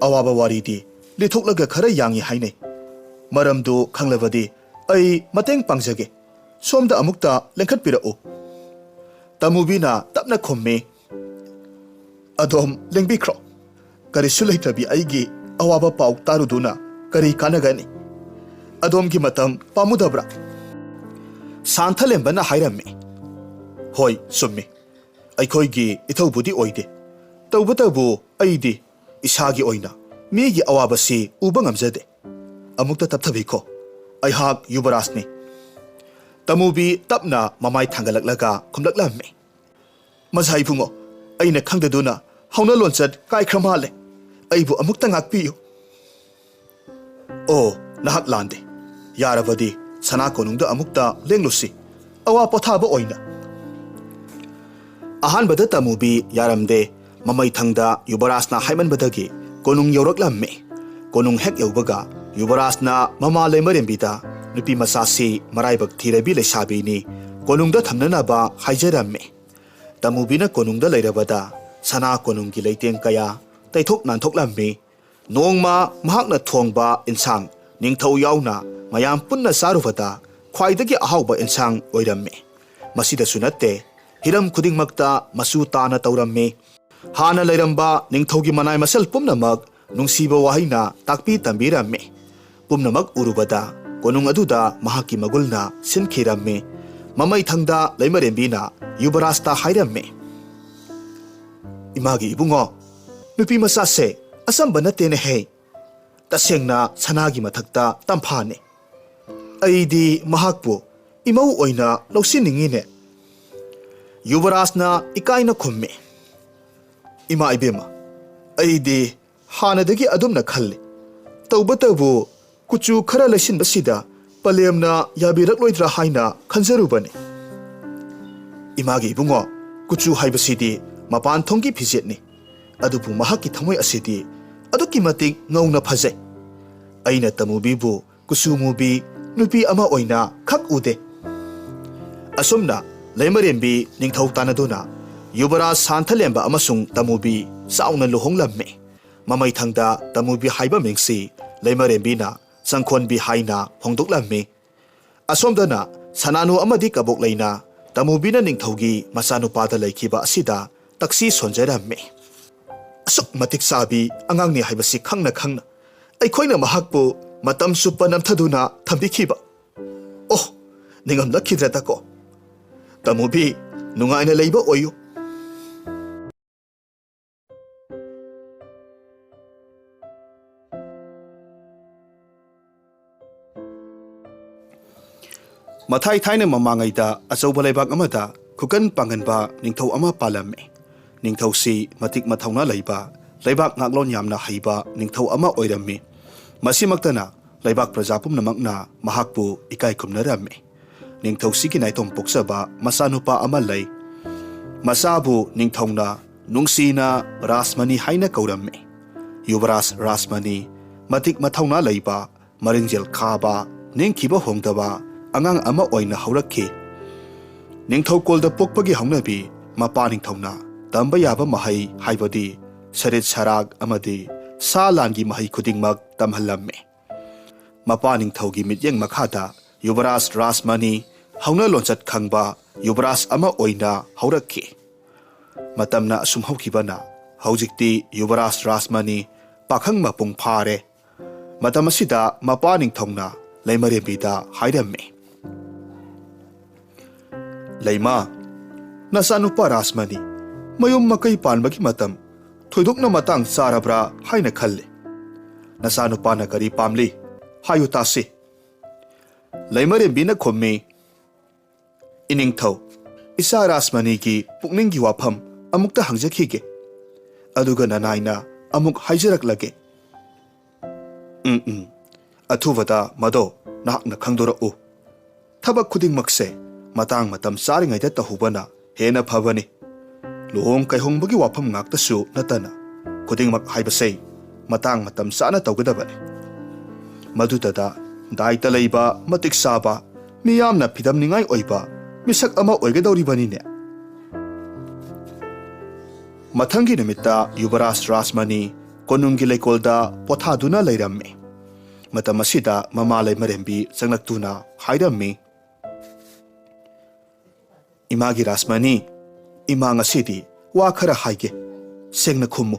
ꯑꯋꯥꯕ ꯋꯥꯔꯤꯗꯤ ꯂꯤꯊꯣꯛꯂꯒ ꯈꯔ ꯌꯥꯡꯏ ꯍꯥꯏꯅꯩ꯫ ꯃꯔꯝꯗꯨ ꯈꯪꯂꯕꯗꯤ ꯑꯩ ꯃꯇꯦꯡ ꯄꯥꯡꯖꯒꯦ꯫ ꯁꯣꯝꯗ ꯑꯃꯨꯛꯇ ꯂꯦꯡꯈꯠꯄꯤꯔꯛꯎ꯫" ꯇꯃꯨꯕꯤꯅ ꯇꯞꯅ ꯈꯨꯝꯃꯤ, "ꯑꯗꯣꯝ ꯂꯦꯡꯕꯤꯈ꯭ꯔꯣ꯫ ꯀꯔꯤꯁꯨ ꯂꯩꯇ꯭ꯔꯕꯤ ꯑꯩꯒꯤ ꯑꯋꯥꯕ ꯄꯥꯎ ꯇꯥꯔꯨꯗꯨꯅ ꯀꯔꯤ ꯀꯥꯟꯅꯒꯅꯤ? ꯑꯗꯣꯝꯒꯤ ꯃꯇꯝ ꯄꯥꯝꯃꯨꯗꯕ꯭ꯔꯥ?" ꯁꯥꯟꯊꯂꯦꯝꯕꯅ ꯍꯥꯏꯔꯝꯃꯤ, "ꯍꯣꯏ, ꯆꯨꯝꯃꯤ꯫ ꯑꯩꯈꯣꯏꯒꯤ ꯏꯊꯧꯕꯨꯗꯤ ꯑꯣꯏꯗꯦ꯫ ꯇꯧꯕꯇꯕꯨ ꯑꯩꯗꯤ ꯏꯁꯥꯒꯤ ꯑꯣꯏꯅ ꯃꯤꯒꯤ ꯑꯋꯥꯕꯁꯤ ꯎꯕ ꯉꯝꯖꯗꯦ꯫ ꯑꯃꯨꯛꯇ ꯇꯞꯊꯕꯤꯈꯣ꯫ ꯑꯩꯍꯥꯛ ꯌꯨꯕꯔꯥꯖꯅꯤ꯫" ꯇꯃꯨꯕꯤ ꯇꯞꯅ ꯃꯃꯥꯏ ꯊꯥꯡꯒꯠꯂꯛꯂꯒ ꯈꯨꯝꯂꯛꯂꯝꯃꯤ, "ꯃꯖꯥ ꯏꯕꯨꯡꯉꯣ, ꯑꯩꯅ ꯈꯪꯗꯗꯨꯅ ꯍꯧꯅ ꯂꯣꯟꯆꯠ ꯀꯥꯏꯈ꯭ꯔ ꯃꯥꯜꯂꯦ꯫ ꯑꯩꯕꯨ ꯑꯃꯨꯛꯇ ꯉꯥꯛꯄꯤꯌꯨ꯫" "ꯑꯣ, ꯅꯍꯥꯛ ꯂꯥꯟꯗꯦ꯫ ꯌꯥꯔꯕꯗꯤ ꯁꯅꯥ ꯀꯣꯅꯨꯡꯗ ꯑꯃꯨꯛꯇ ꯂꯦꯡꯂꯨꯁꯤ, ꯑꯋꯥ ꯄꯣꯊꯥꯕ ꯑꯣꯏꯅ꯫" ꯑꯍꯥꯟꯕꯗ ꯇꯃꯨꯕꯤ ꯌꯥꯔꯝꯗꯦ꯫ ꯃꯃꯩꯊꯪꯗ ꯌꯨꯕꯔꯥꯖꯅ ꯍꯥꯏꯃꯟꯕꯗꯒꯤ ꯀꯣꯅꯨꯡ ꯌꯧꯔꯛꯂꯝꯃꯤ꯫ ꯀꯣꯅꯨꯡ ꯍꯦꯛ ꯌꯧꯕꯒ ꯌꯨꯕꯔꯥꯖꯅ ꯃꯃꯥ ꯂꯩꯃꯔꯦꯝꯕꯤꯗ, "ꯅꯨꯄꯤ ꯃꯆꯥꯁꯤ ꯃꯔꯥꯏꯕꯛ ꯊꯤꯔꯕꯤ ꯂꯩꯁꯥꯕꯤꯅꯤ, ꯀꯣꯅꯨꯡꯗ ꯊꯝꯅꯅꯕ ꯍꯥꯏꯖꯔꯝꯃꯤ꯫" ꯇꯃꯨꯕꯤꯅ ꯀꯣꯅꯨꯡꯗ ꯂꯩꯔꯕꯗ ꯁꯅꯥ ꯀꯣꯅꯨꯡꯒꯤ ꯂꯩꯇꯦꯡ ꯀꯌꯥ ꯇꯩꯊꯣꯛ ꯅꯥꯟꯊꯣꯛꯂꯝꯃꯤ꯫ ꯅꯣꯡꯃ ꯃꯍꯥꯛꯅ ꯊꯣꯡꯕ ꯏꯟꯁꯥꯡ ꯅꯤꯡꯊꯧ ꯌꯥꯎꯅ ꯃꯌꯥꯝ ꯄꯨꯟꯅ ꯆꯥꯔꯨꯕꯗ ꯈ꯭ꯋꯥꯏꯗꯒꯤ ꯑꯍꯥꯎꯕ ꯏꯟꯁꯥꯡ ꯑꯣꯏꯔꯝꯃꯤ꯫ ꯃꯁꯤꯗꯁꯨ ꯅꯠꯇꯦ, ꯍꯤꯔꯝ ꯈꯨꯗꯤꯡꯃꯛꯇ ꯃꯆꯨ ꯇꯥꯅ ꯇꯧꯔꯝꯃꯤ꯫ ꯍꯥꯟꯅ ꯂꯩꯔꯝꯕ ꯅꯤꯡꯊꯧꯒꯤ ꯃꯅꯥꯏ ꯃꯁꯜ ꯄꯨꯝꯅꯃꯛ ꯅꯨꯡꯁꯤꯕ ꯋꯥꯍꯩꯅ ꯇꯥꯛꯄꯤ ꯇꯝꯕꯤꯔꯝꯃꯤ꯫ ꯄꯨꯝꯅꯃꯛ ꯎꯔꯨꯕꯗ ꯀꯣꯅꯨꯡ ꯑꯗꯨꯗ ꯃꯍꯥꯛꯀꯤ ꯃꯒꯨꯜꯅ ꯁꯤꯟꯈꯤꯔꯝꯃꯤ꯫ ꯃꯃꯩꯊꯪꯗ ꯂꯩꯃꯔꯦꯝꯕꯤꯅ ꯌꯨꯕꯔꯥꯖꯇ ꯍꯥꯏꯔꯝꯃꯤ, "ꯏꯃꯥꯒꯤ ꯏꯕꯨꯡꯉꯣ, ꯅꯨꯄꯤ ꯃꯆꯥꯁꯦ ꯑꯆꯝꯕ ꯅꯠꯇꯦꯅꯦꯍꯦ꯫ ꯇꯁꯦꯡꯅ ꯁꯅꯥꯒꯤ ꯃꯊꯛꯇ ꯇꯝꯐꯥꯅꯦ꯫ ꯑꯩꯗꯤ ꯃꯍꯥꯛꯄꯨ ꯏꯃꯧ ꯑꯣꯏꯅ ꯂꯧꯁꯤꯟꯅꯤꯡꯉꯤꯅꯦ꯫" ꯌꯨꯕꯔꯥꯖꯅ ꯏꯀꯥꯏꯅ ꯈꯨꯝꯃꯤ, "ꯏꯃꯥ ꯏꯕꯦꯝꯃ, ꯑꯩꯗꯤ ꯍꯥꯟꯅꯗꯒꯤ ꯑꯗꯨꯝꯅ ꯈꯜꯂꯤ꯫ ꯇꯧꯕꯇꯕꯨ ꯀꯨꯆꯨ ꯈꯔ ꯂꯩꯁꯤꯟꯕꯁꯤꯗ ꯄꯂꯦꯝꯅ ꯌꯥꯕꯤꯔꯛꯂꯣꯏꯗ꯭ꯔꯥ ꯍꯥꯏꯅ ꯈꯟꯖꯔꯨꯕꯅꯤ꯫" "ꯏꯃꯥꯒꯤ ꯏꯕꯨꯡꯉꯣ, ꯀꯨꯆꯨ ꯍꯥꯏꯕꯁꯤꯗꯤ ꯃꯄꯥꯟ ꯊꯣꯡꯒꯤ ꯐꯤꯖꯦꯠꯅꯤ, ꯑꯗꯨꯕꯨ ꯃꯍꯥꯛꯀꯤ ꯊꯃꯣꯏ ꯑꯁꯤꯗꯤ ꯑꯗꯨꯛꯀꯤ ꯃꯇꯤꯛ ꯉꯧꯅ ꯐꯖꯩ꯫ ꯑꯩꯅ ꯇꯃꯨꯕꯤꯕꯨ ꯀꯨꯆꯨ ꯃꯨꯕꯤ ꯅꯨꯄꯤ ꯑꯃ ꯑꯣꯏꯅ ꯈꯛ ꯎꯗꯦ꯫ ꯑꯁꯨꯝꯅ ꯂꯩꯃꯔꯦꯝꯕꯤ ꯅꯤꯡꯊꯧ ꯇꯥꯟꯅꯗꯨꯅ ꯌꯨꯕꯔꯥꯖ ꯁꯥꯟꯊꯂꯦꯝꯕ ꯑꯃꯁꯨꯡ ꯇꯃꯨꯕꯤ ꯆꯥꯎꯅ ꯂꯨꯍꯣꯡꯂꯝꯃꯤ꯫ ꯃꯃꯩꯊꯪꯗ ꯇꯃꯨꯕꯤ ꯍꯥꯏꯕ ꯃꯤꯡꯁꯤ ꯂꯩꯃꯔꯦꯝꯕꯤꯅ ꯆꯪꯈꯣꯟꯕꯤ ꯍꯥꯏꯅ ꯍꯣꯡꯗꯣꯛꯂꯝꯃꯤ꯫ ꯑꯁꯣꯝꯗꯅ ꯁꯅꯥꯅꯨ ꯑꯃꯗꯤ ꯀꯕꯣꯛꯂꯩꯅ ꯇꯃꯨꯕꯤꯅ ꯅꯤꯡꯊꯧꯒꯤ ꯃꯆꯥꯅꯨꯄꯥꯗ ꯂꯩꯈꯤꯕ ꯑꯁꯤꯗ ꯇꯛꯁꯤ ꯁꯣꯟꯖꯔꯝꯃꯤ꯫ ꯑꯁꯨꯛ ꯃꯇꯤꯛ ꯆꯥꯕꯤ ꯑꯉꯥꯡꯅꯤ ꯍꯥꯏꯕꯁꯤ ꯈꯪꯅ ꯈꯪꯅ ꯑꯩꯈꯣꯏꯅ ꯃꯍꯥꯛꯄꯨ ꯃꯇꯝ ꯆꯨꯞꯄ ꯅꯝꯊꯗꯨꯅ ꯊꯝꯕꯤꯈꯤꯕ꯫ ꯑꯣ, ꯅꯤꯡꯉꯝꯂꯛꯈꯤꯗ꯭ꯔꯗꯀꯣ꯫ ꯇꯃꯨꯕꯤ, ꯅꯨꯡꯉꯥꯏꯅ ꯂꯩꯕ ꯑꯣꯏꯌꯨ꯫ ꯃꯊꯥꯏ ꯊꯥꯏꯅ ꯃꯃꯥꯡꯉꯩꯗ ꯑꯆꯧꯕ ꯂꯩꯕꯥꯛ ꯑꯃꯗ ꯈꯨꯀꯟ ꯄꯥꯡꯒꯟꯕ ꯅꯤꯡꯊꯧ ꯑꯃ ꯄꯥꯜꯂꯝꯃꯤ꯫ ꯅꯤꯡꯊꯧꯁꯤ ꯃꯇꯤꯛ ꯃꯊꯧꯅꯥ ꯂꯩꯕ, ꯂꯩꯕꯥꯛ ꯉꯥꯛꯂꯣꯟ ꯌꯥꯝꯅ ꯍꯩꯕ ꯅꯤꯡꯊꯧ ꯑꯃ ꯑꯣꯏꯔꯝꯃꯤ꯫ ꯃꯁꯤꯃꯛꯇꯅ ꯂꯩꯕꯥꯛ ꯄ꯭ꯔꯖꯥ ꯄꯨꯝꯅꯃꯛꯅ ꯃꯍꯥꯛꯄꯨ ꯏꯀꯥꯏ ꯈꯨꯝꯅꯔꯝꯃꯤ꯫ ꯅꯤꯡꯊꯧꯁꯤꯒꯤ ꯅꯥꯏꯇꯣꯝ ꯄꯣꯛꯆꯕ ꯃꯆꯥꯅꯨꯄꯥ ꯑꯃ ꯂꯩ꯫ ꯃꯆꯥꯕꯨ ꯅꯤꯡꯊꯧꯅ ꯅꯨꯡꯁꯤꯅ ꯔꯥꯖꯃꯅꯤ ꯍꯥꯏꯅ ꯀꯧꯔꯝꯃꯤ꯫ ꯌꯨꯕꯔꯥꯖ ꯔꯥꯖꯃꯅꯤ ꯃꯇꯤꯛ ꯃꯊꯧꯅꯥ ꯂꯩꯕ, ꯃꯔꯤꯡꯖꯦꯜ ꯈꯥꯕ, ꯅꯤꯡꯈꯤꯕ ꯍꯣꯡꯗꯕ ꯑꯉꯥꯡ ꯑꯃ ꯑꯣꯏꯅ ꯍꯧꯔꯛꯈꯤ꯫ ꯅꯤꯡꯊꯧꯀꯣꯜꯗ ꯄꯣꯛꯄꯒꯤ ꯍꯧꯅꯕꯤ ꯃꯄꯥ ꯅꯤꯡꯊꯧꯅ ꯇꯝꯕ ꯌꯥꯕ ꯃꯍꯩ, ꯍꯥꯏꯕꯗꯤ ꯁꯔꯤꯠ ꯁꯔꯥꯛ ꯑꯃꯗꯤ ꯁꯥ ꯂꯥꯟꯒꯤ ꯃꯍꯩ ꯈꯨꯗꯤꯡꯃꯛ ꯇꯝꯍꯜꯂꯝꯃꯤ꯫ ꯃꯄꯥ ꯅꯤꯡꯊꯧꯒꯤ ꯃꯤꯠꯌꯦꯡ ꯃꯈꯥꯗ ꯌꯨꯕꯔꯥꯖ ꯔꯥꯖꯃꯅꯤ ꯍꯧꯅ ꯂꯣꯟꯆꯠ ꯈꯪꯕ ꯌꯨꯕꯔꯥꯖ ꯑꯃ ꯑꯣꯏꯅ ꯍꯧꯔꯛꯈꯤ꯫ ꯃꯇꯝꯅ ꯑꯁꯨꯝ ꯍꯧꯈꯤꯕꯅ ꯍꯧꯖꯤꯛꯇꯤ ꯌꯨꯕꯔꯥꯖ ꯔꯥꯖꯃꯅꯤ ꯄꯥꯈꯪ ꯃꯄꯨꯡ ꯐꯥꯔꯦ꯫ ꯃꯇꯝ ꯑꯁꯤꯗ ꯃꯄꯥ ꯅꯤꯡꯊꯧꯅ ꯂꯩꯃꯔꯦꯝꯕꯤꯗ ꯍꯥꯏꯔꯝꯃꯤ, "ꯂꯩꯃ, ꯅꯆꯥꯅꯨꯄꯥ ꯔꯥꯖꯃꯅꯤ ꯃꯌꯨꯝ ꯃꯀꯩ ꯄꯥꯟꯕꯒꯤ ꯃꯇꯝ ꯊꯣꯏꯗꯣꯛꯅ ꯃꯇꯥꯡ ꯆꯥꯔꯕ꯭ꯔꯥ ꯍꯥꯏꯅ ꯈꯜꯂꯤ꯫ ꯅꯆꯥꯅꯨꯄꯥꯅ ꯀꯔꯤ ꯄꯥꯝꯂꯤ? ꯍꯥꯏꯌꯨ ꯇꯥꯁꯤ꯫" ꯂꯩꯃꯔꯦꯝꯕꯤꯅ ꯈꯨꯝꯃꯤ, "ꯏꯅꯤꯡꯊꯧ, ꯏꯆꯥ ꯔꯥꯖꯃꯅꯤꯒꯤ ꯄꯨꯛꯅꯤꯡꯒꯤ ꯋꯥꯐꯝ ꯑꯃꯨꯛꯇ ꯍꯪꯖꯈꯤꯒꯦ, ꯑꯗꯨꯒ ꯅꯅꯥꯏꯅ ꯑꯃꯨꯛ ꯍꯥꯏꯖꯔꯛꯂꯒꯦ꯫" "ꯎꯝ, ꯎꯝ, ꯑꯊꯨꯕꯗ ꯃꯗꯣ ꯅꯍꯥꯛꯅ ꯈꯪꯗꯣꯔꯛꯎ꯫ ꯊꯕꯛ ꯈꯨꯗꯤꯡꯃꯛꯁꯦ ꯃꯇꯥꯡ ꯃꯇꯝ ꯆꯥꯔꯤꯉꯩꯗ ꯇꯧꯍꯧꯕꯅ ꯍꯦꯟꯅ ꯐꯕꯅꯤ꯫ ꯂꯨꯍꯣꯡ ꯀꯩꯍꯣꯡꯕꯒꯤ ꯋꯥꯐꯝ ꯉꯥꯛꯇꯁꯨ ꯅꯠꯇꯅ ꯈꯨꯗꯤꯡꯃꯛ ꯍꯥꯏꯕꯁꯦ ꯃꯇꯥꯡ ꯃꯇꯝ ꯆꯥꯅ ꯇꯧꯒꯗꯕꯅꯤ꯫" ꯃꯗꯨꯗꯇ ꯗꯥꯏꯇ ꯂꯩꯕ, ꯃꯇꯤꯛ ꯆꯥꯕ, ꯃꯤꯌꯥꯝꯅ ꯐꯤꯗꯝꯅꯤꯡꯉꯥꯏ ꯑꯣꯏꯕ ꯃꯤꯁꯛ ꯑꯃ ꯑꯣꯏꯒꯗꯧꯔꯤꯕꯅꯤꯅꯦ꯫ ꯃꯊꯪꯒꯤ ꯅꯨꯃꯤꯠꯇ ꯌꯨꯕꯔꯥꯖ ꯔꯥꯖꯃꯅꯤ ꯀꯣꯅꯨꯡꯒꯤ ꯂꯩꯀꯣꯜꯗ ꯄꯣꯊꯥꯗꯨꯅ ꯂꯩꯔꯝꯃꯤ꯫ ꯃꯇꯝ ꯑꯁꯤꯗ ꯃꯃꯥ ꯂꯩꯃꯔꯦꯝꯕꯤ ꯆꯪꯂꯛꯇꯨꯅ ꯍꯥꯏꯔꯝꯃꯤ, "ꯏꯃꯥꯒꯤ ꯔꯥꯖꯃꯅꯤ, ꯏꯃꯥ ꯉꯁꯤꯗꯤ ꯋꯥ ꯈꯔ ꯍꯥꯏꯒꯦ, ꯁꯦꯡꯅ ꯈꯨꯝꯃꯨ꯫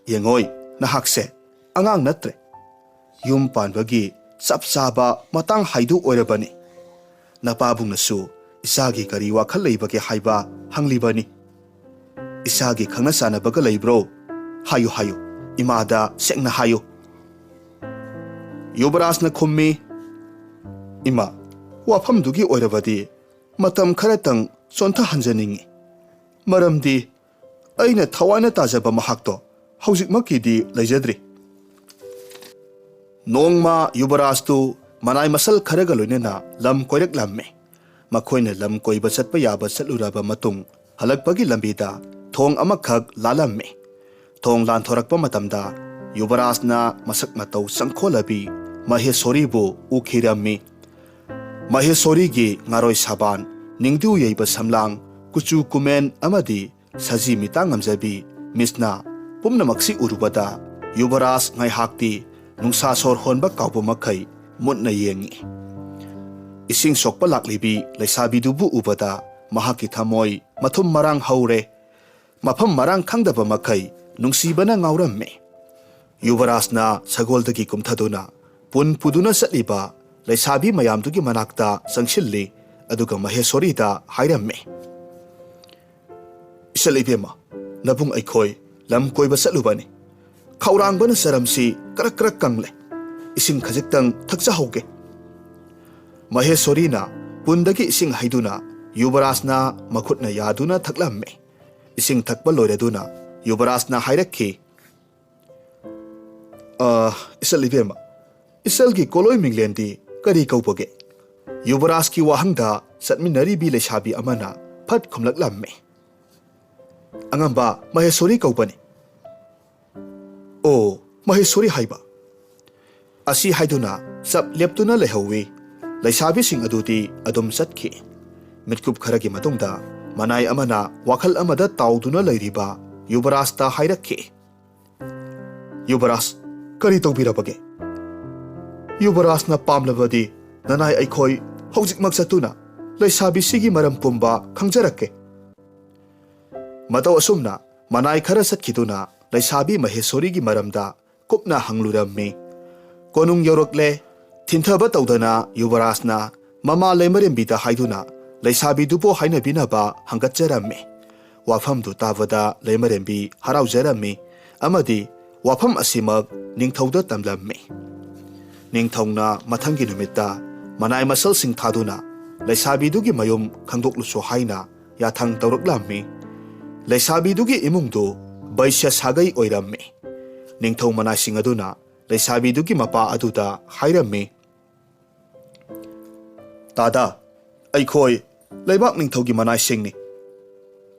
ꯌꯦꯡꯉꯣꯏ, ꯅꯍꯥꯛꯁꯦ ꯑꯉꯥꯡ ꯅꯠꯇ꯭ꯔꯦ꯫ ꯌꯨꯝ ꯄꯥꯟꯕꯒꯤ ꯆꯞ ꯆꯥꯕ ꯃꯇꯥꯡ ꯍꯥꯏꯗꯨ ꯑꯣꯏꯔꯕꯅꯤ꯫ ꯅꯄꯥꯕꯨꯡꯅꯁꯨ ꯏꯆꯥꯒꯤ ꯀꯔꯤ ꯋꯥꯈꯜ ꯂꯩꯕꯒꯦ ꯍꯥꯏꯕ ꯍꯪꯂꯤꯕꯅꯤ꯫ ꯏꯆꯥꯒꯤ ꯈꯪꯅ ꯆꯥꯟꯅꯕꯒ ꯂꯩꯕ꯭ꯔꯣ? ꯍꯥꯏꯌꯨ, ꯍꯥꯏꯌꯨ, ꯏꯃꯥꯗ ꯁꯦꯡꯅ ꯍꯥꯏꯌꯨ꯫" ꯌꯨꯕꯔꯥꯖꯅ ꯈꯨꯝꯃꯤ, "ꯏꯃꯥ, ꯋꯥꯐꯝꯗꯨꯒꯤ ꯑꯣꯏꯔꯕꯗꯤ ꯃꯇꯝ ꯈꯔꯇꯪ ꯆꯣꯟꯊꯍꯟꯖꯅꯤꯡꯏ꯫ ꯃꯔꯝꯗꯤ ꯑꯩꯅ ꯊꯋꯥꯏꯅ ꯇꯥꯖꯕ ꯃꯍꯥꯛꯇꯣ ꯍꯧꯖꯤꯛꯃꯛꯀꯤꯗꯤ ꯂꯩꯖꯗ꯭ꯔꯤ꯫" ꯅꯣꯡꯃ ꯌꯨꯕꯔꯥꯖꯇꯨ ꯃꯅꯥꯏ ꯃꯁꯜ ꯈꯔꯒ ꯂꯣꯏꯅꯅ ꯂꯝ ꯀꯣꯏꯔꯛꯂꯝꯃꯤ꯫ ꯃꯈꯣꯏꯅ ꯂꯝ ꯀꯣꯏꯕ ꯆꯠꯄ ꯌꯥꯕ ꯆꯠꯂꯨꯔꯕ ꯃꯇꯨꯡ, ꯍꯜꯂꯛꯄꯒꯤ ꯂꯝꯕꯤꯗ ꯊꯣꯡ ꯑꯃꯈꯛ ꯂꯥꯜꯂꯝꯃꯤ꯫ ꯊꯣꯡ ꯂꯥꯟꯊꯣꯔꯛꯄ ꯃꯇꯝꯗ ꯌꯨꯕꯔꯥꯖꯅ ꯃꯁꯛ ꯃꯇꯧ ꯆꯪꯈꯣꯜꯂꯕꯤ ꯃꯍꯦꯁꯣꯔꯤꯕꯨ ꯎꯈꯤꯔꯝꯃꯤ꯫ ꯃꯍꯦꯁꯣꯔꯤꯒꯤ ꯉꯥꯔꯣꯏ ꯁꯥꯕꯥꯟ, ꯅꯤꯡꯗꯨ ꯌꯩꯕ ꯁꯝꯂꯥꯡ, ꯀꯨꯆꯨ ꯀꯨꯃꯦꯟ ꯑꯃꯗꯤ ꯁꯖꯤ ꯃꯤꯇꯥ ꯉꯝꯖꯕꯤ ꯃꯤꯁꯅꯥ ꯄꯨꯝꯅꯃꯛꯁꯤ ꯎꯔꯨꯕꯗ ꯌꯨꯕꯔꯥꯖ ꯉꯥꯏꯍꯥꯛꯇꯤ ꯅꯨꯡꯁꯥ ꯁꯣꯔ ꯍꯣꯟꯕ ꯀꯥꯎꯕ ꯃꯈꯩ ꯃꯨꯠꯅ ꯌꯦꯡꯉꯤ꯫ ꯏꯁꯤꯡ ꯁꯣꯛꯄ ꯂꯥꯛꯂꯤꯕꯤ ꯂꯩꯁꯥꯕꯤꯗꯨꯕꯨ ꯎꯕꯗ ꯃꯍꯥꯛꯀꯤ ꯊꯃꯣꯏ ꯃꯊꯨꯝ ꯃꯔꯥꯡ ꯍꯧꯔꯦ꯫ ꯃꯐꯝ ꯃꯔꯥꯡ ꯈꯪꯗꯕ ꯃꯈꯩ ꯅꯨꯡꯁꯤꯕꯅ ꯉꯥꯎꯔꯝꯃꯤ꯫ ꯌꯨꯕꯔꯥꯖꯅ ꯁꯒꯣꯜꯗꯒꯤ ꯀꯨꯝꯊꯗꯨꯅ ꯄꯨꯟ ꯄꯨꯗꯨꯅ ꯆꯠꯂꯤꯕ ꯂꯩꯁꯥꯕꯤ ꯃꯌꯥꯝꯗꯨꯒꯤ ꯃꯅꯥꯛꯇ ꯆꯪꯁꯤꯜꯂꯤ, ꯑꯗꯨꯒ ꯃꯍꯦꯁꯣꯔꯤꯗ ꯍꯥꯏꯔꯝꯃꯤ, "ꯏꯆꯜ ꯏꯕꯦꯝꯃ, ꯅꯕꯨꯡ ꯑꯩꯈꯣꯏ ꯂꯝ ꯀꯣꯏꯕ ꯆꯠꯂꯨꯕꯅꯤ꯫ ꯈꯧꯔꯥꯡꯕꯅ ꯆꯔꯝꯁꯤ ꯀꯔꯛ ꯀꯔꯛ ꯀꯪꯂꯦ꯫ ꯏꯁꯤꯡ ꯈꯖꯤꯛꯇꯪ ꯊꯛꯆꯍꯧꯒꯦ꯫" ꯃꯍꯦꯁꯣꯔꯤꯅ ꯄꯨꯟꯗꯒꯤ ꯏꯁꯤꯡ ꯍꯩꯗꯨꯅ ꯌꯨꯕꯔꯥꯖꯅ ꯃꯈꯨꯠꯅ ꯌꯥꯗꯨꯅ ꯊꯛꯂꯝꯃꯤ꯫ ꯏꯁꯤꯡ ꯊꯛꯄ ꯂꯣꯏꯔꯗꯨꯅ ꯌꯨꯕꯔꯥꯖꯅ ꯍꯥꯏꯔꯛꯈꯤ, "ꯑ, ꯏꯆꯜ ꯏꯕꯦꯝꯃ, ꯏꯆꯜꯒꯤ ꯀꯣꯂꯣꯏ ꯃꯤꯡꯂꯦꯟꯗꯤ ꯀꯔꯤ ꯀꯧꯕꯒꯦ?" ꯌꯨꯕꯔꯥꯖꯀꯤ ꯋꯥꯍꯪꯗ ꯆꯠꯃꯤꯟꯅꯔꯤꯕꯤ ꯂꯩꯁꯥꯕꯤ ꯑꯃꯅ ꯐꯠ ꯈꯨꯝꯂꯛꯂꯝꯃꯤ, "ꯑꯉꯝꯕ ꯃꯍꯦꯁꯣꯔꯤ ꯀꯧꯕꯅꯤ꯫" "ꯑꯣ, ꯃꯍꯦꯁꯣꯔꯤ ꯍꯥꯏꯕ?" ꯑꯁꯤ ꯍꯥꯏꯗꯨꯅ ꯆꯞ ꯂꯦꯞꯇꯨꯅ ꯂꯩꯍꯧꯏ꯫ ꯂꯩꯁꯥꯕꯤꯁꯤꯡ ꯑꯗꯨꯗꯤ ꯑꯗꯨꯝ ꯆꯠꯈꯤ꯫ ꯃꯤꯠꯀꯨꯞ ꯈꯔꯒꯤ ꯃꯇꯨꯡꯗ ꯃꯅꯥꯏ ꯑꯃꯅ ꯋꯥꯈꯜ ꯑꯃꯗ ꯇꯥꯎꯗꯨꯅ ꯂꯩꯔꯤꯕ ꯌꯨꯕꯔꯥꯖꯇ ꯍꯥꯏꯔꯛꯈꯤ, "ꯌꯨꯕꯔꯥꯖ, ꯀꯔꯤ ꯇꯧꯕꯤꯔꯕꯒꯦ? ꯌꯨꯕꯔꯥꯖꯅ ꯄꯥꯝꯂꯕꯗꯤ ꯅꯅꯥꯏ ꯑꯩꯈꯣꯏ ꯍꯧꯖꯤꯛꯃꯛ ꯆꯠꯇꯨꯅ ꯂꯩꯁꯥꯕꯤꯁꯤꯒꯤ ꯃꯔꯝ ꯄꯨꯝꯕ ꯈꯪꯖꯔꯛꯀꯦ꯫" ꯃꯇꯧ ꯑꯁꯨꯝꯅ ꯃꯅꯥꯏ ꯈꯔ ꯆꯠꯈꯤꯗꯨꯅ ꯂꯩꯁꯥꯕꯤ ꯃꯍꯦꯁꯣꯔꯤꯒꯤ ꯃꯔꯝꯗ ꯀꯨꯞꯅ ꯍꯪꯂꯨꯔꯝꯃꯤ꯫ ꯀꯣꯅꯨꯡ ꯌꯧꯔꯛꯂꯦ꯫ ꯊꯤꯟꯊꯕ ꯇꯧꯗꯅ ꯌꯨꯕꯔꯥꯖꯅ ꯃꯃꯥ ꯂꯩꯃꯔꯦꯝꯕꯤꯗ ꯍꯥꯏꯗꯨꯅ ꯂꯩꯁꯥꯕꯤꯗꯨꯕꯨ ꯍꯥꯏꯅꯕꯤꯅꯕ ꯍꯪꯒꯠꯆꯔꯝꯃꯤ꯫ ꯋꯥꯐꯝꯗꯨ ꯇꯥꯕꯗ ꯂꯩꯃꯔꯦꯝꯕꯤ ꯍꯔꯥꯎꯖꯔꯝꯃꯤ ꯑꯃꯗꯤ ꯋꯥꯐꯝ ꯑꯁꯤꯃꯛ ꯅꯤꯡꯊꯧꯗ ꯇꯝꯂꯝꯃꯤ꯫ ꯅꯤꯡꯊꯧꯅ ꯃꯊꯪꯒꯤ ꯅꯨꯃꯤꯠꯇ ꯃꯅꯥꯏ ꯃꯁꯜꯁꯤꯡ ꯊꯥꯗꯨꯅ ꯂꯩꯁꯥꯕꯤꯗꯨꯒꯤ ꯃꯌꯨꯝ ꯈꯪꯗꯣꯛꯂꯨꯁꯨ ꯍꯥꯏꯅ ꯌꯥꯊꯪ ꯇꯧꯔꯛꯂꯝꯃꯤ꯫ ꯂꯩꯁꯥꯕꯤꯗꯨꯒꯤ ꯏꯃꯨꯡꯗꯨ ꯕꯩꯁ꯭ꯌ ꯁꯥꯒꯩ ꯑꯣꯏꯔꯝꯃꯤ꯫ ꯅꯤꯡꯊꯧ ꯃꯅꯥꯏꯁꯤꯡ ꯑꯗꯨꯅ ꯂꯩꯁꯥꯕꯤꯗꯨꯒꯤ ꯃꯄꯥ ꯑꯗꯨꯗ ꯍꯥꯏꯔꯝꯃꯤ, "ꯇꯥꯗꯥ, ꯑꯩꯈꯣꯏ ꯂꯩꯕꯥꯛ ꯅꯤꯡꯊꯧꯒꯤ ꯃꯅꯥꯏꯁꯤꯡꯅꯤ꯫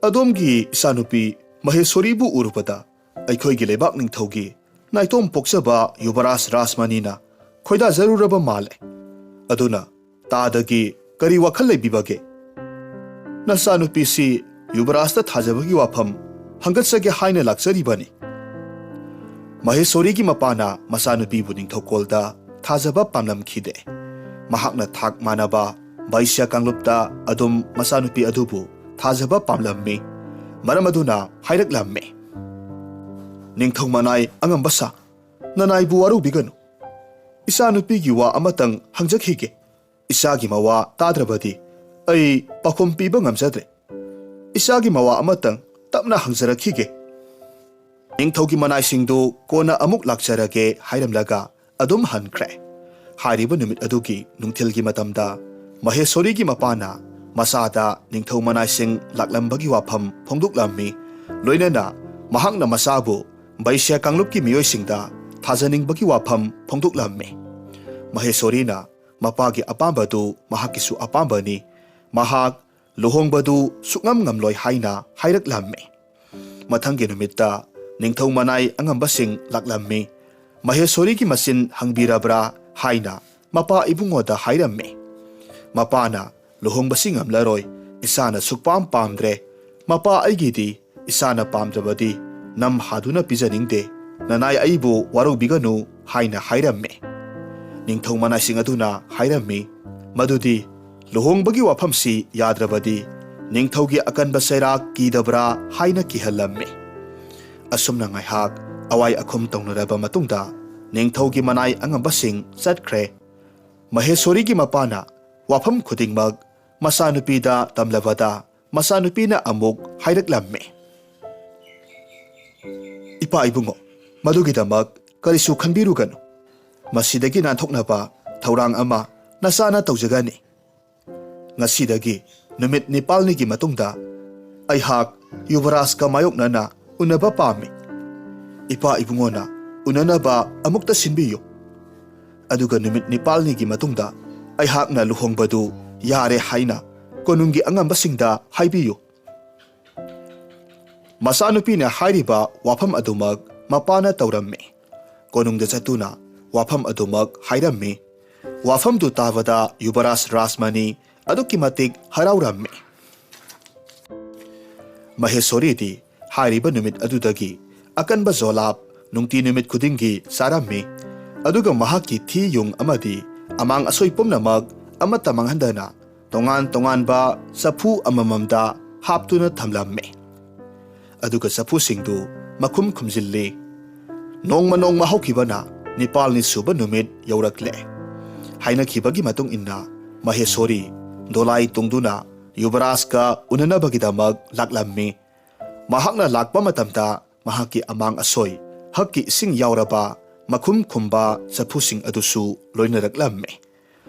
ꯑꯗꯣꯝꯒꯤ ꯏꯆꯥꯅꯨꯄꯤ ꯃꯍꯦꯁꯣꯔꯤꯕꯨ ꯎꯔꯨꯕꯗ ꯑꯩꯈꯣꯏꯒꯤ ꯂꯩꯕꯥꯛ ꯅꯤꯡꯊꯧꯒꯤ ꯅꯥꯏꯇꯣꯝ ꯄꯣꯛꯆꯕ ꯌꯨꯕꯔꯥꯖ ꯔꯥꯖꯃꯅꯤꯅ ꯈꯣꯏꯗꯥꯖꯔꯨꯔꯕ ꯃꯥꯜꯂꯦ꯫ ꯑꯗꯨꯅ ꯇꯥꯗꯒꯤ ꯀꯔꯤ ꯋꯥꯈꯜ ꯂꯩꯕꯤꯕꯒꯦ? ꯅꯆꯥꯅꯨꯄꯤꯁꯤ ꯌꯨꯕꯔꯥꯖꯇ ꯊꯥꯖꯕꯒꯤ ꯋꯥꯐꯝ ꯍꯪꯒꯠꯆꯒꯦ ꯍꯥꯏꯅ ꯂꯥꯛꯆꯔꯤꯕꯅꯤ꯫" ꯃꯍꯦꯁꯣꯔꯤꯒꯤ ꯃꯄꯥꯅ ꯃꯆꯥꯅꯨꯄꯤꯕꯨ ꯅꯤꯡꯊꯧꯀꯣꯜꯗ ꯊꯥꯖꯕ ꯄꯥꯝꯂꯝꯈꯤꯗꯦ꯫ ꯃꯍꯥꯛꯅ ꯊꯥꯛ ꯃꯥꯟꯅꯕ ꯕꯩꯁ꯭ꯌ ꯀꯥꯡꯂꯨꯞꯇ ꯑꯗꯨꯝ ꯃꯆꯥꯅꯨꯄꯤ ꯑꯗꯨꯕꯨ ꯊꯥꯖꯕ ꯄꯥꯝꯂꯝꯃꯤ꯫ ꯃꯔꯝ ꯑꯗꯨꯅ ꯍꯥꯏꯔꯛꯂꯝꯃꯤ, "ꯅꯤꯡꯊꯧ ꯃꯅꯥꯏ ꯑꯉꯝꯕ ꯁꯥ, ꯅꯅꯥꯏꯕꯨ ꯋꯥꯔꯧꯕꯤꯒꯅꯨ꯫ ꯏꯆꯥꯅꯨꯄꯤꯒꯤ ꯋꯥ ꯑꯃꯇꯪ ꯍꯪꯖꯈꯤꯒꯦ꯫ ꯏꯆꯥꯒꯤ ꯃꯋꯥ ꯇꯥꯗ꯭ꯔꯕꯗꯤ ꯑꯩ ꯄꯥꯎꯈꯨꯝ ꯄꯤꯕ ꯉꯝꯖꯗ꯭ꯔꯦ꯫ ꯏꯆꯥꯒꯤ ꯃꯋꯥ ꯑꯃꯇꯪ ꯇꯞꯅ ꯍꯪꯖꯔꯛꯈꯤꯒꯦ꯫" ꯅꯤꯡꯊꯧꯒꯤ ꯃꯅꯥꯏꯁꯤꯡꯗꯨ ꯀꯣꯟꯅ ꯑꯃꯨꯛ ꯂꯥꯛꯆꯔꯒꯦ ꯍꯥꯏꯔꯝꯂꯒ ꯑꯗꯨꯝ ꯍꯟꯈ꯭ꯔꯦ꯫ ꯍꯥꯏꯔꯤꯕ ꯅꯨꯃꯤꯠ ꯑꯗꯨꯒꯤ ꯅꯨꯡꯊꯤꯜꯒꯤ ꯃꯇꯝꯗ ꯃꯍꯦꯁꯣꯔꯤꯒꯤ ꯃꯄꯥꯅ ꯃꯆꯥꯗ ꯅꯤꯡꯊꯧ ꯃꯅꯥꯏꯁꯤꯡ ꯂꯥꯛꯂꯝꯕꯒꯤ ꯋꯥꯐꯝ ꯐꯣꯡꯗꯣꯛꯂꯝꯃꯤ꯫ ꯂꯣꯏꯅꯅ ꯃꯍꯥꯛꯅ ꯃꯆꯥꯕꯨ ꯕꯩꯁ꯭ꯌ ꯀꯥꯡꯂꯨꯞꯀꯤ ꯃꯤꯑꯣꯏꯁꯤꯡꯗ ꯊꯥꯖꯅꯤꯡꯕꯒꯤ ꯋꯥꯐꯝ ꯐꯣꯡꯗꯣꯛꯂꯝꯃꯤ꯫ ꯃꯍꯦꯁꯣꯔꯤꯅ ꯃꯄꯥꯒꯤ ꯑꯄꯥꯝꯕꯗꯨ ꯃꯍꯥꯛꯀꯤꯁꯨ ꯑꯄꯥꯝꯕꯅꯤ꯫ ꯃꯍꯥꯛ ꯂꯨꯍꯣꯡꯕꯗꯨ ꯁꯨꯛꯉꯝ ꯉꯝꯂꯣꯏ ꯍꯥꯏꯅ ꯍꯥꯏꯔꯛꯂꯝꯃꯤ꯫ ꯃꯊꯪꯒꯤ ꯅꯨꯃꯤꯠꯇ ꯅꯤꯡꯊꯧ ꯃꯅꯥꯏ ꯑꯉꯝꯕꯁꯤꯡ ꯂꯥꯛꯂꯝꯃꯤ꯫ ꯃꯍꯦꯁꯣꯔꯤꯒꯤ ꯃꯆꯤꯟ ꯍꯪꯕꯤꯔꯕ꯭ꯔꯥ ꯍꯥꯏꯅ ꯃꯄꯥ ꯏꯕꯨꯡꯉꯣꯗ ꯍꯥꯏꯔꯝꯃꯤ꯫ ꯃꯄꯥꯅ, "ꯂꯨꯍꯣꯡꯕꯁꯤ ꯉꯝꯂꯔꯣꯏ, ꯏꯆꯥꯅ ꯁꯨꯛꯄꯥꯝ ꯄꯥꯝꯗ꯭ꯔꯦ꯫ ꯃꯄꯥ, ꯑꯩꯒꯤꯗꯤ ꯏꯆꯥꯅ ꯄꯥꯝꯗ꯭ꯔꯕꯗꯤ ꯅꯝ ꯍꯥꯗꯨꯅ ꯄꯤꯖꯅꯤꯡꯗꯦ꯫ ꯅꯅꯥꯏ ꯑꯩꯕꯨ ꯋꯥꯔꯧꯕꯤꯒꯅꯨ" ꯍꯥꯏꯅ ꯍꯥꯏꯔꯝꯃꯤ꯫ ꯅꯤꯡꯊꯧ ꯃꯅꯥꯏꯁꯤꯡ ꯑꯗꯨꯅ ꯍꯥꯏꯔꯝꯃꯤ ꯃꯗꯨꯗꯤ ꯂꯨꯍꯣꯡꯕꯒꯤ ꯋꯥꯐꯝꯁꯤ ꯌꯥꯗ꯭ꯔꯕꯗꯤ ꯅꯤꯡꯊꯧꯒꯤ ꯑꯀꯟꯕ ꯆꯩꯔꯥꯛ ꯀꯤꯗꯕ꯭ꯔꯥ ꯍꯥꯏꯅ ꯀꯤꯍꯜꯂꯝꯃꯤ꯫ ꯑꯁꯨꯝꯅ ꯉꯥꯏꯍꯥꯛ ꯑꯋꯥꯏ ꯑꯈꯨꯝ ꯇꯧꯅꯔꯕ ꯃꯇꯨꯡꯗ ꯅꯤꯡꯊꯧꯒꯤ ꯃꯅꯥꯏ ꯑꯉꯝꯕꯁꯤꯡ ꯆꯠꯈ꯭ꯔꯦ꯫ ꯃꯍꯦꯁꯣꯔꯤꯒꯤ ꯃꯄꯥꯅ ꯋꯥꯐꯝ ꯈꯨꯗꯤꯡꯃꯛ ꯃꯆꯥꯅꯨꯄꯤꯗ ꯇꯝꯂꯕꯗ ꯃꯆꯥꯅꯨꯄꯤꯅ ꯑꯃꯨꯛ ꯍꯥꯏꯔꯛꯂꯝꯃꯤ, "ꯏꯄꯥ ꯏꯕꯨꯡꯉꯣ, ꯃꯗꯨꯒꯤꯗꯃꯛ ꯀꯔꯤꯁꯨ ꯈꯟꯕꯤꯔꯨꯒꯅꯨ꯫ ꯃꯁꯤꯗꯒꯤ ꯅꯥꯟꯊꯣꯛꯅꯕ ꯊꯧꯔꯥꯡ ꯑꯃ ꯅꯆꯥꯅ ꯇꯧꯖꯒꯅꯤ꯫ ꯉꯁꯤꯗꯒꯤ ꯅꯨꯃꯤꯠ ꯅꯤꯄꯥꯜꯅꯤꯒꯤ ꯃꯇꯨꯡꯗ ꯑꯩꯍꯥꯛ ꯌꯨꯕꯔꯥꯖꯀ ꯃꯥꯌꯣꯛꯅꯅ ꯎꯅꯕ ꯄꯥꯝꯃꯤ꯫ ꯏꯄꯥ ꯏꯕꯨꯡꯉꯣꯅ ꯎꯅꯅꯕ ꯑꯃꯨꯛꯇ ꯁꯤꯟꯕꯤꯌꯨ꯫ ꯑꯗꯨꯒ ꯅꯨꯃꯤꯠ ꯅꯤꯄꯥꯜꯅꯤꯒꯤ ꯃꯇꯨꯡꯗ ꯑꯩꯍꯥꯛꯅ ꯂꯨꯍꯣꯡꯕꯗꯨ ꯌꯥꯔꯦ ꯍꯥꯏꯅ ꯀꯣꯅꯨꯡꯒꯤ ꯑꯉꯝꯕꯁꯤꯡꯗ ꯍꯥꯏꯕꯤꯌꯨ꯫" ꯃꯆꯥꯅꯨꯄꯤꯅ ꯍꯥꯏꯔꯤꯕ ꯋꯥꯐꯝ ꯑꯗꯨꯃꯛ ꯃꯄꯥꯅ ꯇꯧꯔꯝꯃꯤ꯫ ꯀꯣꯅꯨꯡꯗ ꯆꯠꯇꯨꯅ ꯋꯥꯐꯝ ꯑꯗꯨꯃꯛ ꯍꯥꯏꯔꯝꯃꯤ꯫ ꯋꯥꯐꯝꯗꯨ ꯇꯥꯕꯗ ꯌꯨꯕꯔꯥꯖ ꯔꯥꯖꯃꯅꯤ ꯑꯗꯨꯛꯀꯤ ꯃꯇꯤꯛ ꯍꯔꯥꯎꯔꯝꯃꯤ꯫ ꯃꯍꯦꯁꯣꯔꯤꯗꯤ ꯍꯥꯏꯔꯤꯕ ꯅꯨꯃꯤꯠ ꯑꯗꯨꯗꯒꯤ ꯑꯀꯟꯕ ꯖꯣꯂꯥꯞ ꯅꯨꯡꯇꯤ ꯅꯨꯃꯤꯠ ꯈꯨꯗꯤꯡꯒꯤ ꯆꯥꯔꯝꯃꯤ꯫ ꯑꯗꯨꯒ ꯃꯍꯥꯛꯀꯤ ꯊꯤ ꯌꯨꯡ ꯑꯃꯗꯤ ꯑꯃꯥꯡ ꯑꯁꯣꯏ ꯄꯨꯝꯅꯃꯛ ꯑꯃꯠꯇ ꯃꯥꯡꯍꯟꯗꯅ ꯇꯣꯉꯥꯟ ꯇꯣꯉꯥꯟꯕ ꯆꯐꯨ ꯑꯃꯃꯝꯗ ꯍꯥꯞꯇꯨꯅ ꯊꯝꯂꯝꯃꯤ꯫ ꯑꯗꯨꯒ ꯆꯐꯨꯁꯤꯡꯗꯨ ꯃꯈꯨꯝ ꯈꯨꯝꯖꯤꯜꯂꯤ꯫ ꯅꯣꯡꯃ ꯅꯣꯡꯃ ꯍꯧꯈꯤꯕꯅ ꯅꯤꯄꯥꯜꯅꯤ ꯁꯨꯕ ꯅꯨꯃꯤꯠ ꯌꯧꯔꯛꯂꯦ꯫ ꯍꯥꯏꯅꯈꯤꯕꯒꯤ ꯃꯇꯨꯡ ꯏꯟꯅ ꯃꯍꯦꯁꯣꯔꯤ ꯗꯣꯂꯥꯏ ꯇꯣꯡꯗꯨꯅ ꯌꯨꯕꯔꯥꯖꯀ ꯎꯅꯅꯕꯒꯤꯗꯃꯛ ꯂꯥꯛꯂꯝꯃꯤ꯫ ꯃꯍꯥꯛꯅ ꯂꯥꯛꯄ ꯃꯇꯝꯗ ꯃꯍꯥꯛꯀꯤ ꯑꯃꯥꯡ ꯑꯁꯣꯏ, ꯍꯛꯀꯤ ꯏꯁꯤꯡ ꯌꯥꯎꯔꯕ ꯃꯈꯨꯝ ꯈꯨꯝꯕ ꯆꯐꯨꯁꯤꯡ ꯑꯗꯨꯁꯨ ꯂꯣꯏꯅꯔꯛꯂꯝꯃꯤ꯫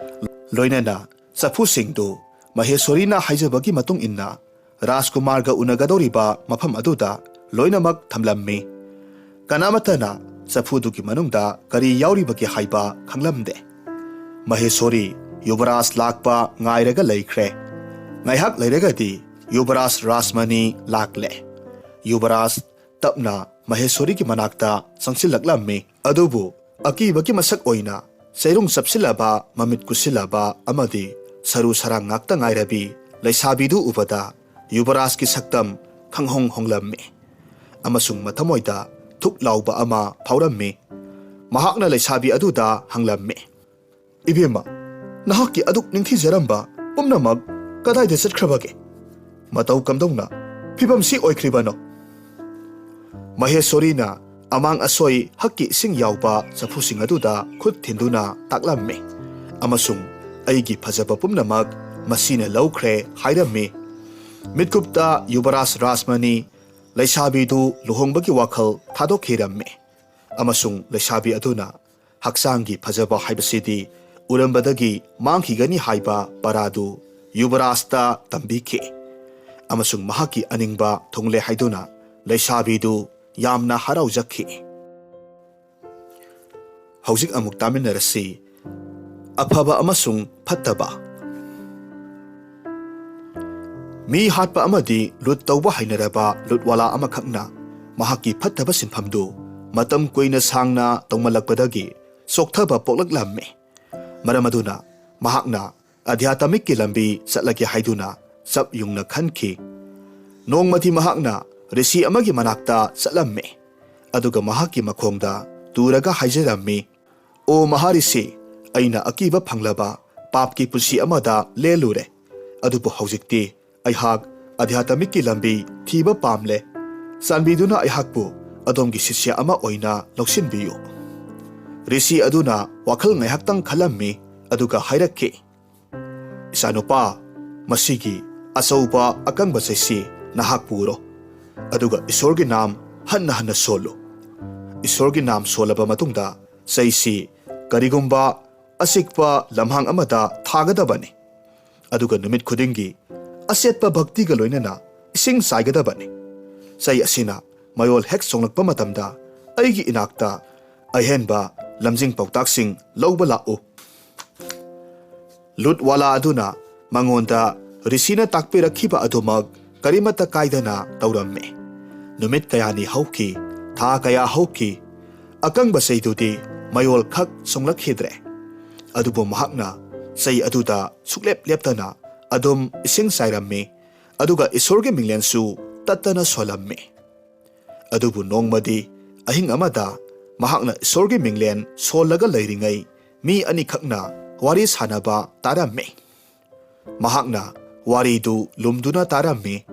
ꯂꯣꯏꯅꯅ ꯆꯐꯨꯁꯤꯡꯗꯨ ꯃꯍꯦꯁꯣꯔꯤꯅ ꯍꯥꯏꯖꯕꯒꯤ ꯃꯇꯨꯡ ꯏꯟꯅ ꯔꯥꯖꯀꯨꯃꯥꯔꯒ ꯎꯅꯒꯗꯧꯔꯤꯕ ꯃꯐꯝ ꯑꯗꯨꯗ ꯂꯣꯏꯅꯃꯛ ꯊꯝꯂꯝꯃꯤ꯫ ꯀꯅꯥꯃꯠꯇꯅ ꯆꯐꯨꯗꯨꯒꯤ ꯃꯅꯨꯡꯗ ꯀꯔꯤ ꯌꯥꯎꯔꯤꯕꯒꯦ ꯍꯥꯏꯕ ꯈꯪꯂꯝꯗꯦ꯫ ꯃꯍꯦꯁꯣꯔꯤ ꯌꯨꯕꯔꯥꯖ ꯂꯥꯛꯄ ꯉꯥꯏꯔꯒ ꯂꯩꯈ꯭ꯔꯦ꯫ ꯉꯥꯏꯍꯥꯛ ꯂꯩꯔꯒꯗꯤ ꯌꯨꯕꯔꯥꯖ ꯔꯥꯖꯃꯅꯤ ꯂꯥꯛꯂꯦ꯫ ꯌꯨꯕꯔꯥꯖ ꯇꯞꯅ ꯃꯍꯦꯁꯣꯔꯤꯒꯤ ꯃꯅꯥꯛꯇ ꯆꯪꯁꯤꯜꯂꯛꯂꯝꯃꯤ꯫ ꯑꯗꯨꯕꯨ ꯑꯀꯤꯕꯒꯤ ꯃꯁꯛ ꯑꯣꯏꯅ ꯆꯩꯔꯨꯡ ꯆꯞꯁꯤꯜꯂꯕ, ꯃꯃꯤꯠ ꯀꯨꯠꯁꯤꯜꯂꯕ ꯑꯃꯗꯤ ꯁꯔꯨ ꯁꯔꯥꯡ ꯉꯥꯛꯇ ꯉꯥꯏꯔꯕꯤ ꯂꯩꯁꯥꯕꯤꯗꯨ ꯎꯕꯗ ꯌꯨꯕꯔꯥꯖꯀꯤ ꯁꯛꯇꯝ ꯈꯪꯍꯣꯡ ꯍꯣꯡꯂꯝꯃꯤ ꯑꯃꯁꯨꯡ ꯃꯊꯃꯣꯏꯗ ꯊꯨꯛ ꯂꯥꯎꯕ ꯑꯃ ꯐꯥꯎꯔꯝꯃꯤ꯫ ꯃꯍꯥꯛꯅ ꯂꯩꯁꯥꯕꯤ ꯑꯗꯨꯗ ꯍꯪꯂꯝꯃꯤ, "ꯏꯕꯦꯝꯃ, ꯅꯍꯥꯛꯀꯤ ꯑꯗꯨꯛ ꯅꯤꯡꯊꯤꯖꯔꯝꯕ ꯄꯨꯝꯅꯃꯛ ꯀꯗꯥꯏꯗ ꯆꯠꯈ꯭ꯔꯕꯒꯦ? ꯃꯇꯧ ꯀꯝꯗꯧꯅ ꯐꯤꯕꯝꯁꯤ ꯑꯣꯏꯈ꯭ꯔꯤꯕꯅꯣ?" ꯃꯍꯦꯁꯣꯔꯤꯅ ꯑꯃꯥꯡ ꯑꯁꯣꯏ ꯍꯛꯀꯤ ꯏꯁꯤꯡ ꯌꯥꯎꯕ ꯆꯐꯨꯁꯤꯡ ꯑꯗꯨꯗ ꯈꯨꯠ ꯊꯤꯟꯗꯨꯅ ꯇꯥꯛꯂꯝꯃꯤ ꯑꯃꯁꯨꯡ "ꯑꯩꯒꯤ ꯐꯖꯕ ꯄꯨꯝꯅꯃꯛ ꯃꯁꯤꯅ ꯂꯧꯈ꯭ꯔꯦ" ꯍꯥꯏꯔꯝꯃꯤ꯫ ꯃꯤꯠꯀꯨꯞꯇ ꯌꯨꯕꯔꯥꯖ ꯔꯥꯖꯃꯅꯤ ꯂꯩꯁꯥꯕꯤꯗꯨ ꯂꯨꯍꯣꯡꯕꯒꯤ ꯋꯥꯈꯜ ꯊꯥꯗꯣꯛꯈꯤꯔꯝꯃꯤ ꯑꯃꯁꯨꯡ ꯂꯩꯁꯥꯕꯤ ꯑꯗꯨꯅ ꯍꯛꯆꯥꯡꯒꯤ ꯐꯖꯕ ꯍꯥꯏꯕꯁꯤꯗꯤ ꯎꯔꯝꯕꯗꯒꯤ ꯃꯥꯡꯈꯤꯒꯅꯤ ꯍꯥꯏꯕ ꯄꯔꯥꯗꯨ ꯌꯨꯕꯔꯥꯖꯇ ꯇꯝꯕꯤꯈꯤ ꯑꯃꯁꯨꯡ ꯃꯍꯥꯛꯀꯤ ꯑꯅꯤꯡꯕ ꯊꯨꯡꯂꯦ ꯍꯥꯏꯗꯨꯅ ꯂꯩꯁꯥꯕꯤꯗꯨ ꯌꯥꯝꯅ ꯍꯔꯥꯎꯖꯈꯤ꯫ ꯍꯧꯖꯤꯛ ꯑꯃꯨꯛ ꯇꯥꯃꯤꯟꯅꯔꯁꯤ꯫ ꯑꯐꯕ ꯑꯃꯁꯨꯡ ꯐꯠꯇꯕ꯫ ꯃꯤ ꯍꯥꯠꯄ ꯑꯃꯗꯤ ꯂꯨꯠ ꯇꯧꯕ ꯍꯩꯅꯔꯕ ꯂꯨꯠꯋꯥꯂꯥ ꯑꯃꯈꯛꯅ ꯃꯍꯥꯛꯀꯤ ꯐꯠꯇꯕ ꯁꯤꯟꯐꯝꯗꯨ ꯃꯇꯝ ꯀꯨꯏꯅ ꯁꯥꯡꯅ ꯇꯧꯃꯜꯂꯛꯄꯗꯒꯤ ꯆꯣꯛꯊꯕ ꯄꯣꯛꯂꯛꯂꯝꯃꯤ꯫ ꯃꯔꯝ ꯑꯗꯨꯅ ꯃꯍꯥꯛꯅ ꯑꯙ꯭ꯌꯥꯇꯃꯤꯛꯀꯤ ꯂꯝꯕꯤ ꯆꯠꯂꯒꯦ ꯍꯥꯏꯗꯨꯅ ꯆꯞ ꯌꯨꯡꯅ ꯈꯟꯈꯤ꯫ ꯅꯣꯡꯃꯗꯤ ꯃꯍꯥꯛꯅ ꯔꯤꯁꯤ ꯑꯃꯒꯤ ꯃꯅꯥꯛꯇ ꯆꯠꯂꯝꯃꯤ, ꯑꯗꯨꯒ ꯃꯍꯥꯛꯀꯤ ꯃꯈꯣꯡꯗ ꯇꯨꯔꯒ ꯍꯥꯏꯖꯔꯝꯃꯤ, "ꯑꯣ ꯃꯍꯥꯔꯤꯁꯤ, ꯑꯩꯅ ꯑꯀꯤꯕ ꯐꯪꯂꯕ ꯄꯥꯞꯀꯤ ꯄꯨꯟꯁꯤ ꯑꯃꯗ ꯂꯦꯜꯂꯨꯔꯦ, ꯑꯗꯨꯕꯨ ꯍꯧꯖꯤꯛꯇꯤ ꯑꯩꯍꯥꯛ ꯑꯙ꯭ꯌꯥꯇꯃꯤꯛꯀꯤ ꯂꯝꯕꯤ ꯊꯤꯕ ꯄꯥꯝꯂꯦ꯫ ꯆꯥꯟꯕꯤꯗꯨꯅ ꯑꯩꯍꯥꯛꯄꯨ ꯑꯗꯣꯝꯒꯤ ꯁꯤꯁ꯭ꯌ ꯑꯃ ꯑꯣꯏꯅ ꯂꯧꯁꯤꯟꯕꯤꯌꯨ꯫" ꯔꯤꯁꯤ ꯑꯗꯨꯅ ꯋꯥꯈꯜ ꯉꯥꯏꯍꯥꯛꯇꯪ ꯈꯜꯂꯝꯃꯤ, ꯑꯗꯨꯒ ꯍꯥꯏꯔꯛꯈꯤ, "ꯏꯆꯥꯅꯨꯄꯥ, ꯃꯁꯤꯒꯤ ꯑꯆꯧꯕ ꯑꯀꯪꯕ ꯆꯩꯁꯤ ꯅꯍꯥꯛ ꯄꯨꯔꯣ, ꯑꯗꯨꯒ ꯏꯁꯣꯔꯒꯤ ꯅꯥꯝ ꯍꯟꯅ ꯍꯟꯅ ꯁꯣꯜꯂꯨ꯫ ꯏꯁꯣꯔꯒꯤ ꯅꯥꯝ ꯁꯣꯜꯂꯕ ꯃꯇꯨꯡꯗ ꯆꯩꯁꯤ ꯀꯔꯤꯒꯨꯝꯕ ꯑꯆꯤꯛꯄ ꯂꯝꯍꯥꯡ ꯑꯃꯗ ꯊꯥꯒꯗꯕꯅꯤ꯫ ꯑꯗꯨꯒ ꯅꯨꯃꯤꯠ ꯈꯨꯗꯤꯡꯒꯤ ꯑꯆꯦꯠꯄ ꯚꯛꯇꯤꯒ ꯂꯣꯏꯅꯅ ꯏꯁꯤꯡ ꯆꯥꯏꯒꯗꯕꯅꯤ꯫ ꯆꯩ ꯑꯁꯤꯅ ꯃꯌꯣꯜ ꯍꯦꯛ ꯆꯣꯡꯂꯛꯄ ꯃꯇꯝꯗ ꯑꯩꯒꯤ ꯏꯅꯥꯛꯇ ꯑꯍꯦꯟꯕ ꯂꯝꯖꯤꯡ ꯄꯥꯎꯇꯥꯛꯁꯤꯡ ꯂꯧꯕ ꯂꯥꯛꯎ꯫" ꯂꯨꯠꯋꯥꯂꯥ ꯑꯗꯨꯅ ꯃꯉꯣꯟꯗ ꯔꯤꯁꯤꯅ ꯇꯥꯛꯄꯤꯔꯛꯈꯤꯕ ꯑꯗꯨꯃꯛ ꯀꯔꯤꯃꯠꯇ ꯀꯥꯏꯗꯅ ꯇꯧꯔꯝꯃꯤ꯫ ꯅꯨꯃꯤꯠ ꯀꯌꯥꯅꯤ ꯍꯧꯈꯤ, ꯊꯥ ꯀꯌꯥ ꯍꯧꯈꯤ꯫ ꯑꯀꯪꯕ ꯆꯩꯗꯨꯗꯤ ꯃꯌꯣꯜ ꯈꯛ ꯆꯣꯡꯂꯛꯈꯤꯗ꯭ꯔꯦ꯫ ꯑꯗꯨꯕꯨ ꯃꯍꯥꯛꯅ ꯆꯩ ꯑꯗꯨꯗ ꯁꯨꯛꯂꯦꯞ ꯂꯦꯞꯇꯅ ꯑꯗꯨꯝ ꯏꯁꯤꯡ ꯆꯥꯏꯔꯝꯃꯤ, ꯑꯗꯨꯒ ꯏꯁꯣꯔꯒꯤ ꯃꯤꯡꯂꯦꯟꯁꯨ ꯇꯠꯇꯅ ꯁꯣꯜꯂꯝꯃꯤ꯫ ꯑꯗꯨꯕꯨ ꯅꯣꯡꯃꯗꯤ ꯑꯍꯤꯡ ꯑꯃꯗ ꯃꯍꯥꯛꯅ ꯏꯁꯣꯔꯒꯤ ꯃꯤꯡꯂꯦꯟ ꯁꯣꯜꯂꯒ ꯂꯩꯔꯤꯉꯩ ꯃꯤ ꯑꯅꯤꯈꯛꯅ ꯋꯥꯔꯤ ꯁꯥꯟꯅꯕ ꯇꯥꯔꯝꯃꯤ꯫ ꯃꯍꯥꯛꯅ ꯋꯥꯔꯤꯗꯨ ꯂꯨꯝꯗꯨꯅ ꯇꯥꯔꯝꯃꯤ꯫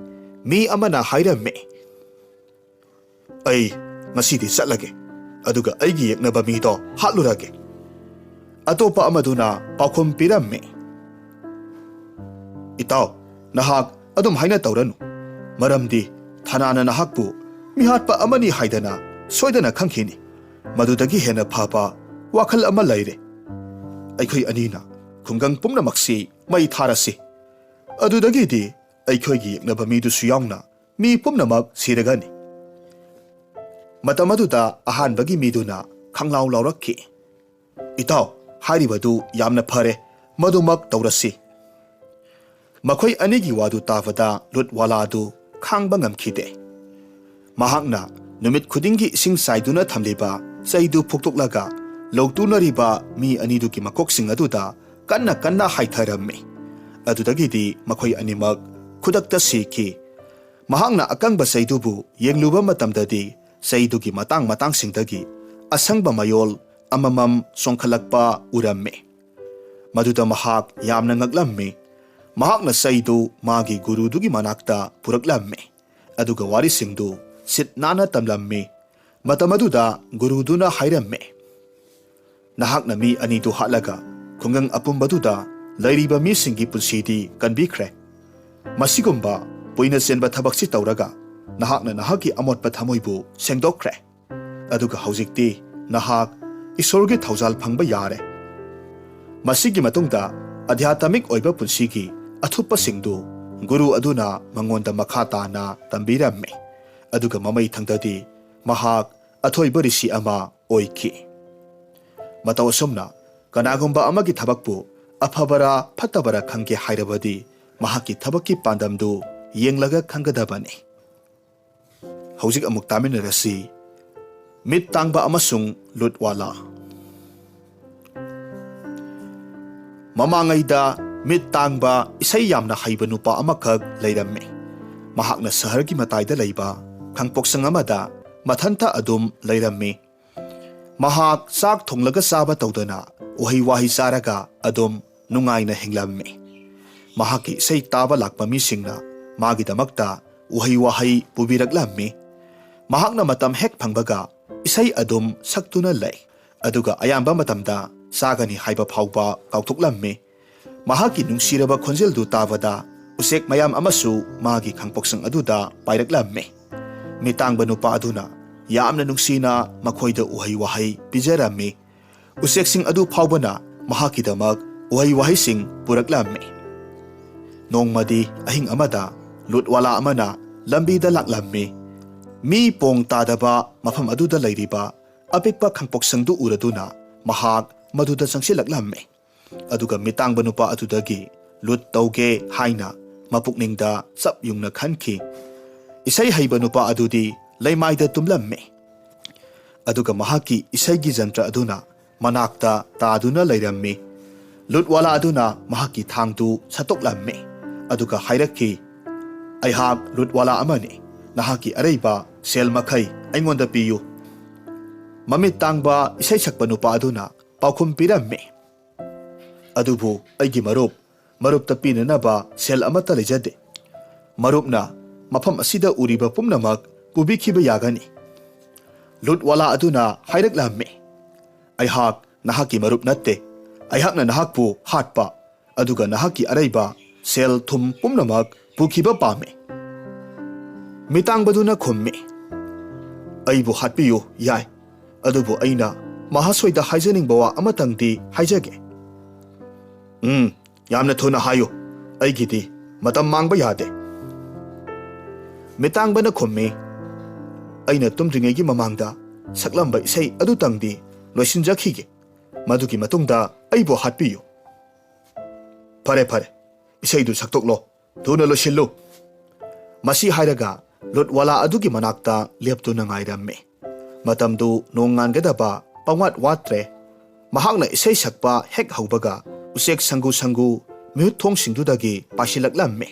ꯃꯤ ꯑꯃꯅ ꯍꯥꯏꯔꯝꯃꯤ, "ꯑꯩ ꯉꯁꯤꯗꯤ ꯆꯠꯂꯒꯦ, ꯑꯗꯨꯒ ꯑꯩꯒꯤ ꯌꯦꯛꯅꯕ ꯃꯤꯗꯣ ꯍꯥꯠꯂꯨꯔꯒꯦ"꯫ ꯑꯇꯣꯞꯄ ꯑꯃꯗꯨꯅ ꯄꯥꯎꯈꯨꯝ ꯄꯤꯔꯝꯃꯤ, "ꯏꯇꯥꯎ, ꯅꯍꯥꯛ ꯑꯗꯨꯝ ꯍꯥꯏꯅ ꯇꯧꯔꯅꯨ, ꯃꯔꯝꯗꯤ ꯊꯅꯥꯅ ꯅꯍꯥꯛꯄꯨ ꯃꯤꯍꯥꯠꯄ ꯑꯃꯅꯤ ꯍꯥꯏꯗꯅ ꯁꯣꯏꯗꯅ ꯈꯪꯈꯤꯅꯤ꯫ ꯃꯗꯨꯗꯒꯤ ꯍꯦꯟꯅ ꯐꯕ ꯋꯥꯈꯜ ꯑꯃ ꯂꯩꯔꯦ꯫ ꯑꯩꯈꯣꯏ ꯑꯅꯤꯅ ꯈꯨꯡꯒꯪ ꯄꯨꯝꯅꯃꯛꯁꯤ ꯃꯩ ꯊꯥꯔꯁꯤ꯫ ꯑꯗꯨꯗꯒꯤꯗꯤ ꯑꯩꯈꯣꯏꯒꯤ ꯌꯦꯛꯅꯕ ꯃꯤꯗꯨꯁꯨ ꯌꯥꯎꯅ ꯃꯤ ꯄꯨꯝꯅꯃꯛ ꯁꯤꯔꯒꯅꯤ"꯫ ꯃꯇꯝ ꯑꯗꯨꯗ ꯑꯍꯥꯟꯕꯒꯤ ꯃꯤꯗꯨꯅ ꯈꯪꯂꯥꯎ ꯂꯥꯎꯔꯛꯈꯤ, "ꯏꯇꯥꯎ, ꯍꯥꯏꯔꯤꯕꯗꯨ ꯌꯥꯝꯅ ꯐꯔꯦ, ꯃꯗꯨꯃꯛ ꯇꯧꯔꯁꯤ"꯫ ꯃꯈꯣꯏ ꯑꯅꯤꯒꯤ ꯋꯥꯗꯨ ꯇꯥꯕꯗ ꯂꯨꯠꯋꯥꯂꯥ ꯑꯗꯨ ꯈꯥꯡꯕ ꯉꯝꯈꯤꯗꯦ꯫ ꯃꯍꯥꯛꯅ ꯅꯨꯃꯤꯠ ꯈꯨꯗꯤꯡꯒꯤ ꯏꯁꯤꯡ ꯆꯥꯏꯗꯨꯅ ꯊꯝꯂꯤꯕ ꯆꯩꯗꯨ ꯐꯨꯛꯇꯣꯛꯂꯒ ꯂꯧꯇꯨꯅꯔꯤꯕ ꯃꯤ ꯑꯅꯤꯗꯨꯒꯤ ꯃꯀꯣꯛꯁꯤꯡ ꯑꯗꯨꯗ ꯀꯟꯅ ꯀꯟꯅ ꯍꯥꯏꯊꯔꯝꯃꯤ꯫ ꯑꯗꯨꯗꯒꯤꯗꯤ ꯃꯈꯣꯏ ꯑꯅꯤꯃꯛ ꯈꯨꯗꯛꯇ ꯁꯤꯈꯤ꯫ ꯃꯍꯥꯛꯅ ꯑꯀꯪꯕ ꯆꯩꯗꯨꯕꯨ ꯌꯦꯡꯂꯨꯕ ꯃꯇꯝꯗꯗꯤ ꯆꯩꯗꯨꯒꯤ ꯃꯇꯥꯡ ꯃꯇꯥꯡꯁꯤꯡꯗꯒꯤ ꯑꯁꯪꯕ ꯃꯌꯣꯜ ꯑꯃꯃꯝ ꯆꯣꯡꯈꯠꯂꯛꯄ ꯎꯔꯝꯃꯤ꯫ ꯃꯗꯨꯗ ꯃꯍꯥꯛ ꯌꯥꯝꯅ ꯉꯛꯂꯝꯃꯤ꯫ ꯃꯍꯥꯛꯅ ꯆꯩꯗꯨ ꯃꯥꯒꯤ ꯒꯨꯔꯨꯗꯨꯒꯤ ꯃꯅꯥꯛꯇ ꯄꯨꯔꯛꯂꯝꯃꯤ, ꯑꯗꯨꯒ ꯋꯥꯔꯤꯁꯤꯡꯗꯨ ꯁꯤꯠ ꯅꯥꯟꯅ ꯇꯝꯂꯝꯃꯤ꯫ ꯃꯇꯝ ꯑꯗꯨꯗ ꯒꯨꯔꯨꯗꯨꯅ ꯍꯥꯏꯔꯝꯃꯤ, "ꯅꯍꯥꯛꯅ ꯃꯤ ꯑꯅꯤꯗꯨ ꯍꯥꯠꯂꯒ ꯈꯨꯡꯒꯪ ꯑꯄꯨꯝꯕꯗꯨꯗ ꯂꯩꯔꯤꯕ ꯃꯤꯁꯤꯡꯒꯤ ꯄꯨꯟꯁꯤꯗꯤ ꯀꯟꯕꯤꯈ꯭ꯔꯦ꯫ ꯃꯁꯤꯒꯨꯝꯕ ꯄꯨꯏꯅ ꯆꯦꯟꯕ ꯊꯕꯛꯁꯤ ꯇꯧꯔꯒ ꯅꯍꯥꯛꯅ ꯅꯍꯥꯛꯀꯤ ꯑꯃꯣꯠꯄ ꯊꯃꯣꯏꯕꯨ ꯁꯦꯡꯗꯣꯛꯈ꯭ꯔꯦ꯫ ꯑꯗꯨꯒ ꯍꯧꯖꯤꯛꯇꯤ ꯅꯍꯥꯛ ꯏꯁꯣꯔꯒꯤ ꯊꯧꯖꯥꯜ ꯐꯪꯕ ꯌꯥꯔꯦ"꯫ ꯃꯁꯤꯒꯤ ꯃꯇꯨꯡꯗ ꯑꯙ꯭ꯌꯥꯇꯃꯤꯛ ꯑꯣꯏꯕ ꯄꯨꯟꯁꯤꯒꯤ ꯑꯊꯨꯞꯄꯁꯤꯡꯗꯨ ꯒꯨꯔꯨ ꯑꯗꯨꯅ ꯃꯉꯣꯟꯗ ꯃꯈꯥ ꯇꯥꯅ ꯇꯝꯕꯤꯔꯝꯃꯤ꯫ ꯑꯗꯨꯒ ꯃꯃꯩ ꯊꯪꯗꯗꯤ ꯃꯍꯥꯛ ꯑꯊꯣꯏꯕ ꯔꯤꯁꯤ ꯑꯃ ꯑꯣꯏꯈꯤ꯫ ꯃꯇꯧ ꯑꯁꯨꯝꯅ ꯀꯅꯥꯒꯨꯝꯕ ꯑꯃꯒꯤ ꯊꯕꯛꯄꯨ ꯑꯐꯕꯔꯥ ꯐꯠꯇꯕꯔꯥ ꯈꯪꯒꯦ ꯍꯥꯏꯔꯕꯗꯤ ꯃꯍꯥꯛꯀꯤ ꯊꯕꯛꯀꯤ ꯄꯥꯟꯗꯝꯗꯨ ꯌꯦꯡꯂꯒ ꯈꯪꯒꯗꯕꯅꯤ꯫ ꯍꯧꯖꯤꯛ ꯑꯃꯨꯛ ꯇꯥꯃꯤꯟꯅꯔꯁꯤ꯫ ꯃꯤꯠ ꯇꯥꯡꯕ ꯑꯃꯁꯨꯡ ꯂꯨꯠꯋꯥꯂꯥ꯫ ꯃꯃꯥꯡꯉꯩꯗ ꯃꯤꯠ ꯇꯥꯡꯕ ꯏꯁꯩ ꯌꯥꯝꯅ ꯍꯩꯕ ꯅꯨꯄꯥ ꯑꯃꯈꯛ ꯂꯩꯔꯝꯃꯤ꯫ ꯃꯍꯥꯛꯅ ꯁꯍꯔꯒꯤ ꯃꯇꯥꯏꯗ ꯂꯩꯕ ꯈꯥꯡꯄꯣꯛꯁꯪ ꯑꯃꯗ ꯃꯊꯟꯇ ꯑꯗꯨꯝ ꯂꯩꯔꯝꯃꯤ꯫ ꯃꯍꯥꯛ ꯆꯥꯛ ꯊꯣꯡꯂꯒ ꯆꯥꯕ ꯇꯧꯗꯅ ꯎꯍꯩ ꯋꯥꯍꯩ ꯆꯥꯔꯒ ꯑꯗꯨꯝ ꯅꯨꯡꯉꯥꯏꯅ ꯍꯤꯡꯂꯝꯃꯤ꯫ ꯃꯍꯥꯛꯀꯤ ꯏꯁꯩ ꯇꯥꯕ ꯂꯥꯛꯄ ꯃꯤꯁꯤꯡꯅ ꯃꯥꯒꯤꯗꯃꯛꯇ ꯎꯍꯩ ꯋꯥꯍꯩ ꯄꯨꯕꯤꯔꯛꯂꯝꯃꯤ꯫ ꯃꯍꯥꯛꯅ ꯃꯇꯝ ꯍꯦꯛ ꯐꯪꯕꯒ ꯏꯁꯩ ꯑꯗꯨꯝ ꯁꯛꯇꯨꯅ ꯂꯩ, ꯑꯗꯨꯒ ꯑꯌꯥꯝꯕ ꯃꯇꯝꯗ ꯆꯥꯒꯅꯤ ꯍꯥꯏꯕ ꯐꯥꯎꯕ ꯀꯥꯎꯊꯣꯛꯂꯝꯃꯤ꯫ ꯃꯍꯥꯛꯀꯤ ꯅꯨꯡꯁꯤꯔꯕ ꯈꯣꯟꯖꯦꯜꯗꯨ ꯇꯥꯕꯗ ꯎꯆꯦꯛ ꯃꯌꯥꯝ ꯑꯃꯁꯨ ꯃꯥꯒꯤ ꯈꯥꯡꯄꯣꯛꯁꯪ ꯑꯗꯨꯗ ꯄꯥꯏꯔꯛꯂꯝꯃꯤ꯫ ꯃꯤꯇꯥꯡꯕ ꯅꯨꯄꯥ ꯑꯗꯨꯅ ꯌꯥꯝꯅ ꯅꯨꯡꯁꯤꯅ ꯃꯈꯣꯏꯗ ꯎꯍꯩ ꯋꯥꯍꯩ ꯄꯤꯖꯔꯝꯃꯤ꯫ ꯎꯆꯦꯛꯁꯤꯡ ꯑꯗꯨ ꯐꯥꯎꯕꯅ ꯃꯍꯥꯛꯀꯤꯗꯃꯛ ꯎꯍꯩ ꯋꯥꯍꯩꯁꯤꯡ ꯄꯨꯔꯛꯂꯝꯃꯤ꯫ ꯅꯣꯡꯃꯗꯤ ꯑꯍꯤꯡ ꯑꯃꯗ ꯂꯨꯠꯋꯥꯂꯥ ꯑꯃꯅ ꯂꯝꯕꯤꯗ ꯂꯥꯛꯂꯝꯃꯤ꯫ ꯃꯤ ꯄꯣꯡ ꯇꯥꯗꯕ ꯃꯐꯝ ꯑꯗꯨꯗ ꯂꯩꯔꯤꯕ ꯑꯄꯤꯛꯄ ꯈꯥꯡꯄꯣꯛꯁꯪꯗꯨ ꯎꯔꯗꯨꯅ ꯃꯍꯥꯛ ꯃꯗꯨꯗ ꯆꯪꯁꯤꯜꯂꯛꯂꯝꯃꯤ꯫ ꯑꯗꯨꯒ ꯃꯤꯇꯥꯡꯕ ꯅꯨꯄꯥ ꯑꯗꯨꯗꯒꯤ ꯂꯨꯠ ꯇꯧꯒꯦ ꯍꯥꯏꯅ ꯃꯄꯨꯛꯅꯤꯡꯗ ꯆꯞ ꯌꯨꯡꯅ ꯈꯟꯈꯤ꯫ ꯏꯁꯩ ꯍꯩꯕ ꯅꯨꯄꯥ ꯑꯗꯨꯗꯤ ꯂꯩꯃꯥꯏꯗ ꯇꯨꯝꯂꯝꯃꯤ꯫ ꯑꯗꯨꯒ ꯃꯍꯥꯛꯀꯤ ꯏꯁꯩꯒꯤ ꯖꯟꯇ꯭ꯔ ꯑꯗꯨꯅ ꯃꯅꯥꯛꯇ ꯇꯥꯗꯨꯅ ꯂꯩꯔꯝꯃꯤ꯫ ꯂꯨꯠꯋꯥꯂꯥ ꯑꯗꯨꯅ ꯃꯍꯥꯛꯀꯤ ꯊꯥꯡꯗꯨ ꯁꯠꯇꯣꯛꯂꯝꯃꯤ, ꯑꯗꯨꯒ ꯍꯥꯏꯔꯛꯈꯤ, "ꯑꯩꯍꯥꯛ ꯂꯨꯠꯋꯥꯂꯥ ꯑꯃꯅꯤ꯫ ꯅꯍꯥꯛꯀꯤ ꯑꯔꯩꯕ ꯁꯦꯜ ꯃꯈꯩ ꯑꯩꯉꯣꯟꯗ ꯄꯤꯌꯨ꯫" ꯃꯃꯤꯠ ꯇꯥꯡꯕ ꯏꯁꯩ ꯁꯛꯄ ꯅꯨꯄꯥ ꯑꯗꯨꯅ ꯄꯥꯎꯈꯨꯝ ꯄꯤꯔꯝꯃꯤ, "ꯑꯗꯨꯕꯨ ꯑꯩꯒꯤ ꯃꯔꯨꯞ, ꯃꯔꯨꯞꯇ ꯄꯤꯅꯅꯕ ꯁꯦꯜ ꯑꯃꯠꯇ ꯂꯩꯖꯗꯦ꯫ ꯃꯔꯨꯞꯅ ꯃꯐꯝ ꯑꯁꯤꯗ ꯎꯔꯤꯕ ꯄꯨꯝꯅꯃꯛ ꯄꯨꯕꯤꯈꯤꯕ ꯌꯥꯒꯅꯤ꯫" ꯂꯨꯠꯋꯥꯂꯥ ꯑꯗꯨꯅ ꯍꯥꯏꯔꯛꯂꯝꯃꯤ, "ꯑꯩꯍꯥꯛ ꯅꯍꯥꯛꯀꯤ ꯃꯔꯨꯞ ꯅꯠꯇꯦ꯫ ꯑꯩꯍꯥꯛꯅ ꯅꯍꯥꯛꯄꯨ ꯍꯥꯠꯄ, ꯑꯗꯨꯒ ꯅꯍꯥꯛꯀꯤ ꯑꯔꯩꯕ ꯁꯦꯜ ꯊꯨꯝ ꯄꯨꯝꯅꯃꯛ ꯄꯨꯈꯤꯕ ꯄꯥꯝꯃꯤ꯫" ꯃꯤꯇꯥꯡꯕꯗꯨꯅ ꯈꯨꯝꯃꯤ, "ꯑꯩꯕꯨ ꯍꯥꯠꯄꯤꯌꯨ ꯌꯥꯏ, ꯑꯗꯨꯕꯨ ꯑꯩꯅ ꯃꯍꯥꯁꯣꯏꯗ ꯍꯥꯏꯖꯅꯤꯡꯕ ꯋꯥ ꯑꯃꯇꯪꯗꯤ ꯍꯥꯏꯖꯒꯦ꯫" "ꯎꯝ, ꯌꯥꯝꯅ ꯊꯨꯅ ꯍꯥꯏꯌꯨ, ꯑꯩꯒꯤꯗꯤ ꯃꯇꯝ ꯃꯥꯡꯕ ꯌꯥꯗꯦ꯫" ꯃꯤꯇꯥꯡꯕꯅ ꯈꯨꯝꯃꯤ, "ꯑꯩꯅ ꯇꯨꯝꯗ꯭ꯔꯤꯉꯩꯒꯤ ꯃꯃꯥꯡꯗ ꯁꯛꯂꯝꯕ ꯏꯁꯩ ꯑꯗꯨꯇꯪꯗꯤ ꯂꯣꯏꯁꯤꯟꯖꯈꯤꯒꯦ꯫ ꯃꯗꯨꯒꯤ ꯃꯇꯨꯡꯗ ꯑꯩꯕꯨ ꯍꯥꯠꯄꯤꯌꯨ꯫" "ꯐꯔꯦ, ꯐꯔꯦ, ꯏꯁꯩꯗꯨ ꯁꯛꯇꯣꯛꯂꯣ, ꯊꯨꯅ ꯂꯣꯏꯁꯤꯜꯂꯨ꯫" ꯃꯁꯤ ꯍꯥꯏꯔꯒ ꯂꯨꯠꯋꯥꯂꯥ ꯑꯗꯨꯒꯤ ꯃꯅꯥꯛꯇ ꯂꯦꯞꯇꯨꯅ ꯉꯥꯏꯔꯝꯃꯤ꯫ ꯃꯇꯝꯗꯨ ꯅꯣꯡꯉꯥꯟꯒꯗꯕ ꯄꯪꯋꯥꯠ ꯋꯥꯠꯇ꯭ꯔꯦ꯫ ꯃꯍꯥꯛꯅ ꯏꯁꯩ ꯁꯛꯄ ꯍꯦꯛ ꯍꯧꯕꯒ ꯎꯆꯦꯛ ꯁꯪꯒꯨ ꯁꯪꯒꯨ ꯃꯤꯍꯨꯠ ꯊꯣꯡꯁꯤꯡꯗꯨꯗꯒꯤ ꯄꯥꯏꯁꯤꯜꯂꯛꯂꯝꯃꯤ꯫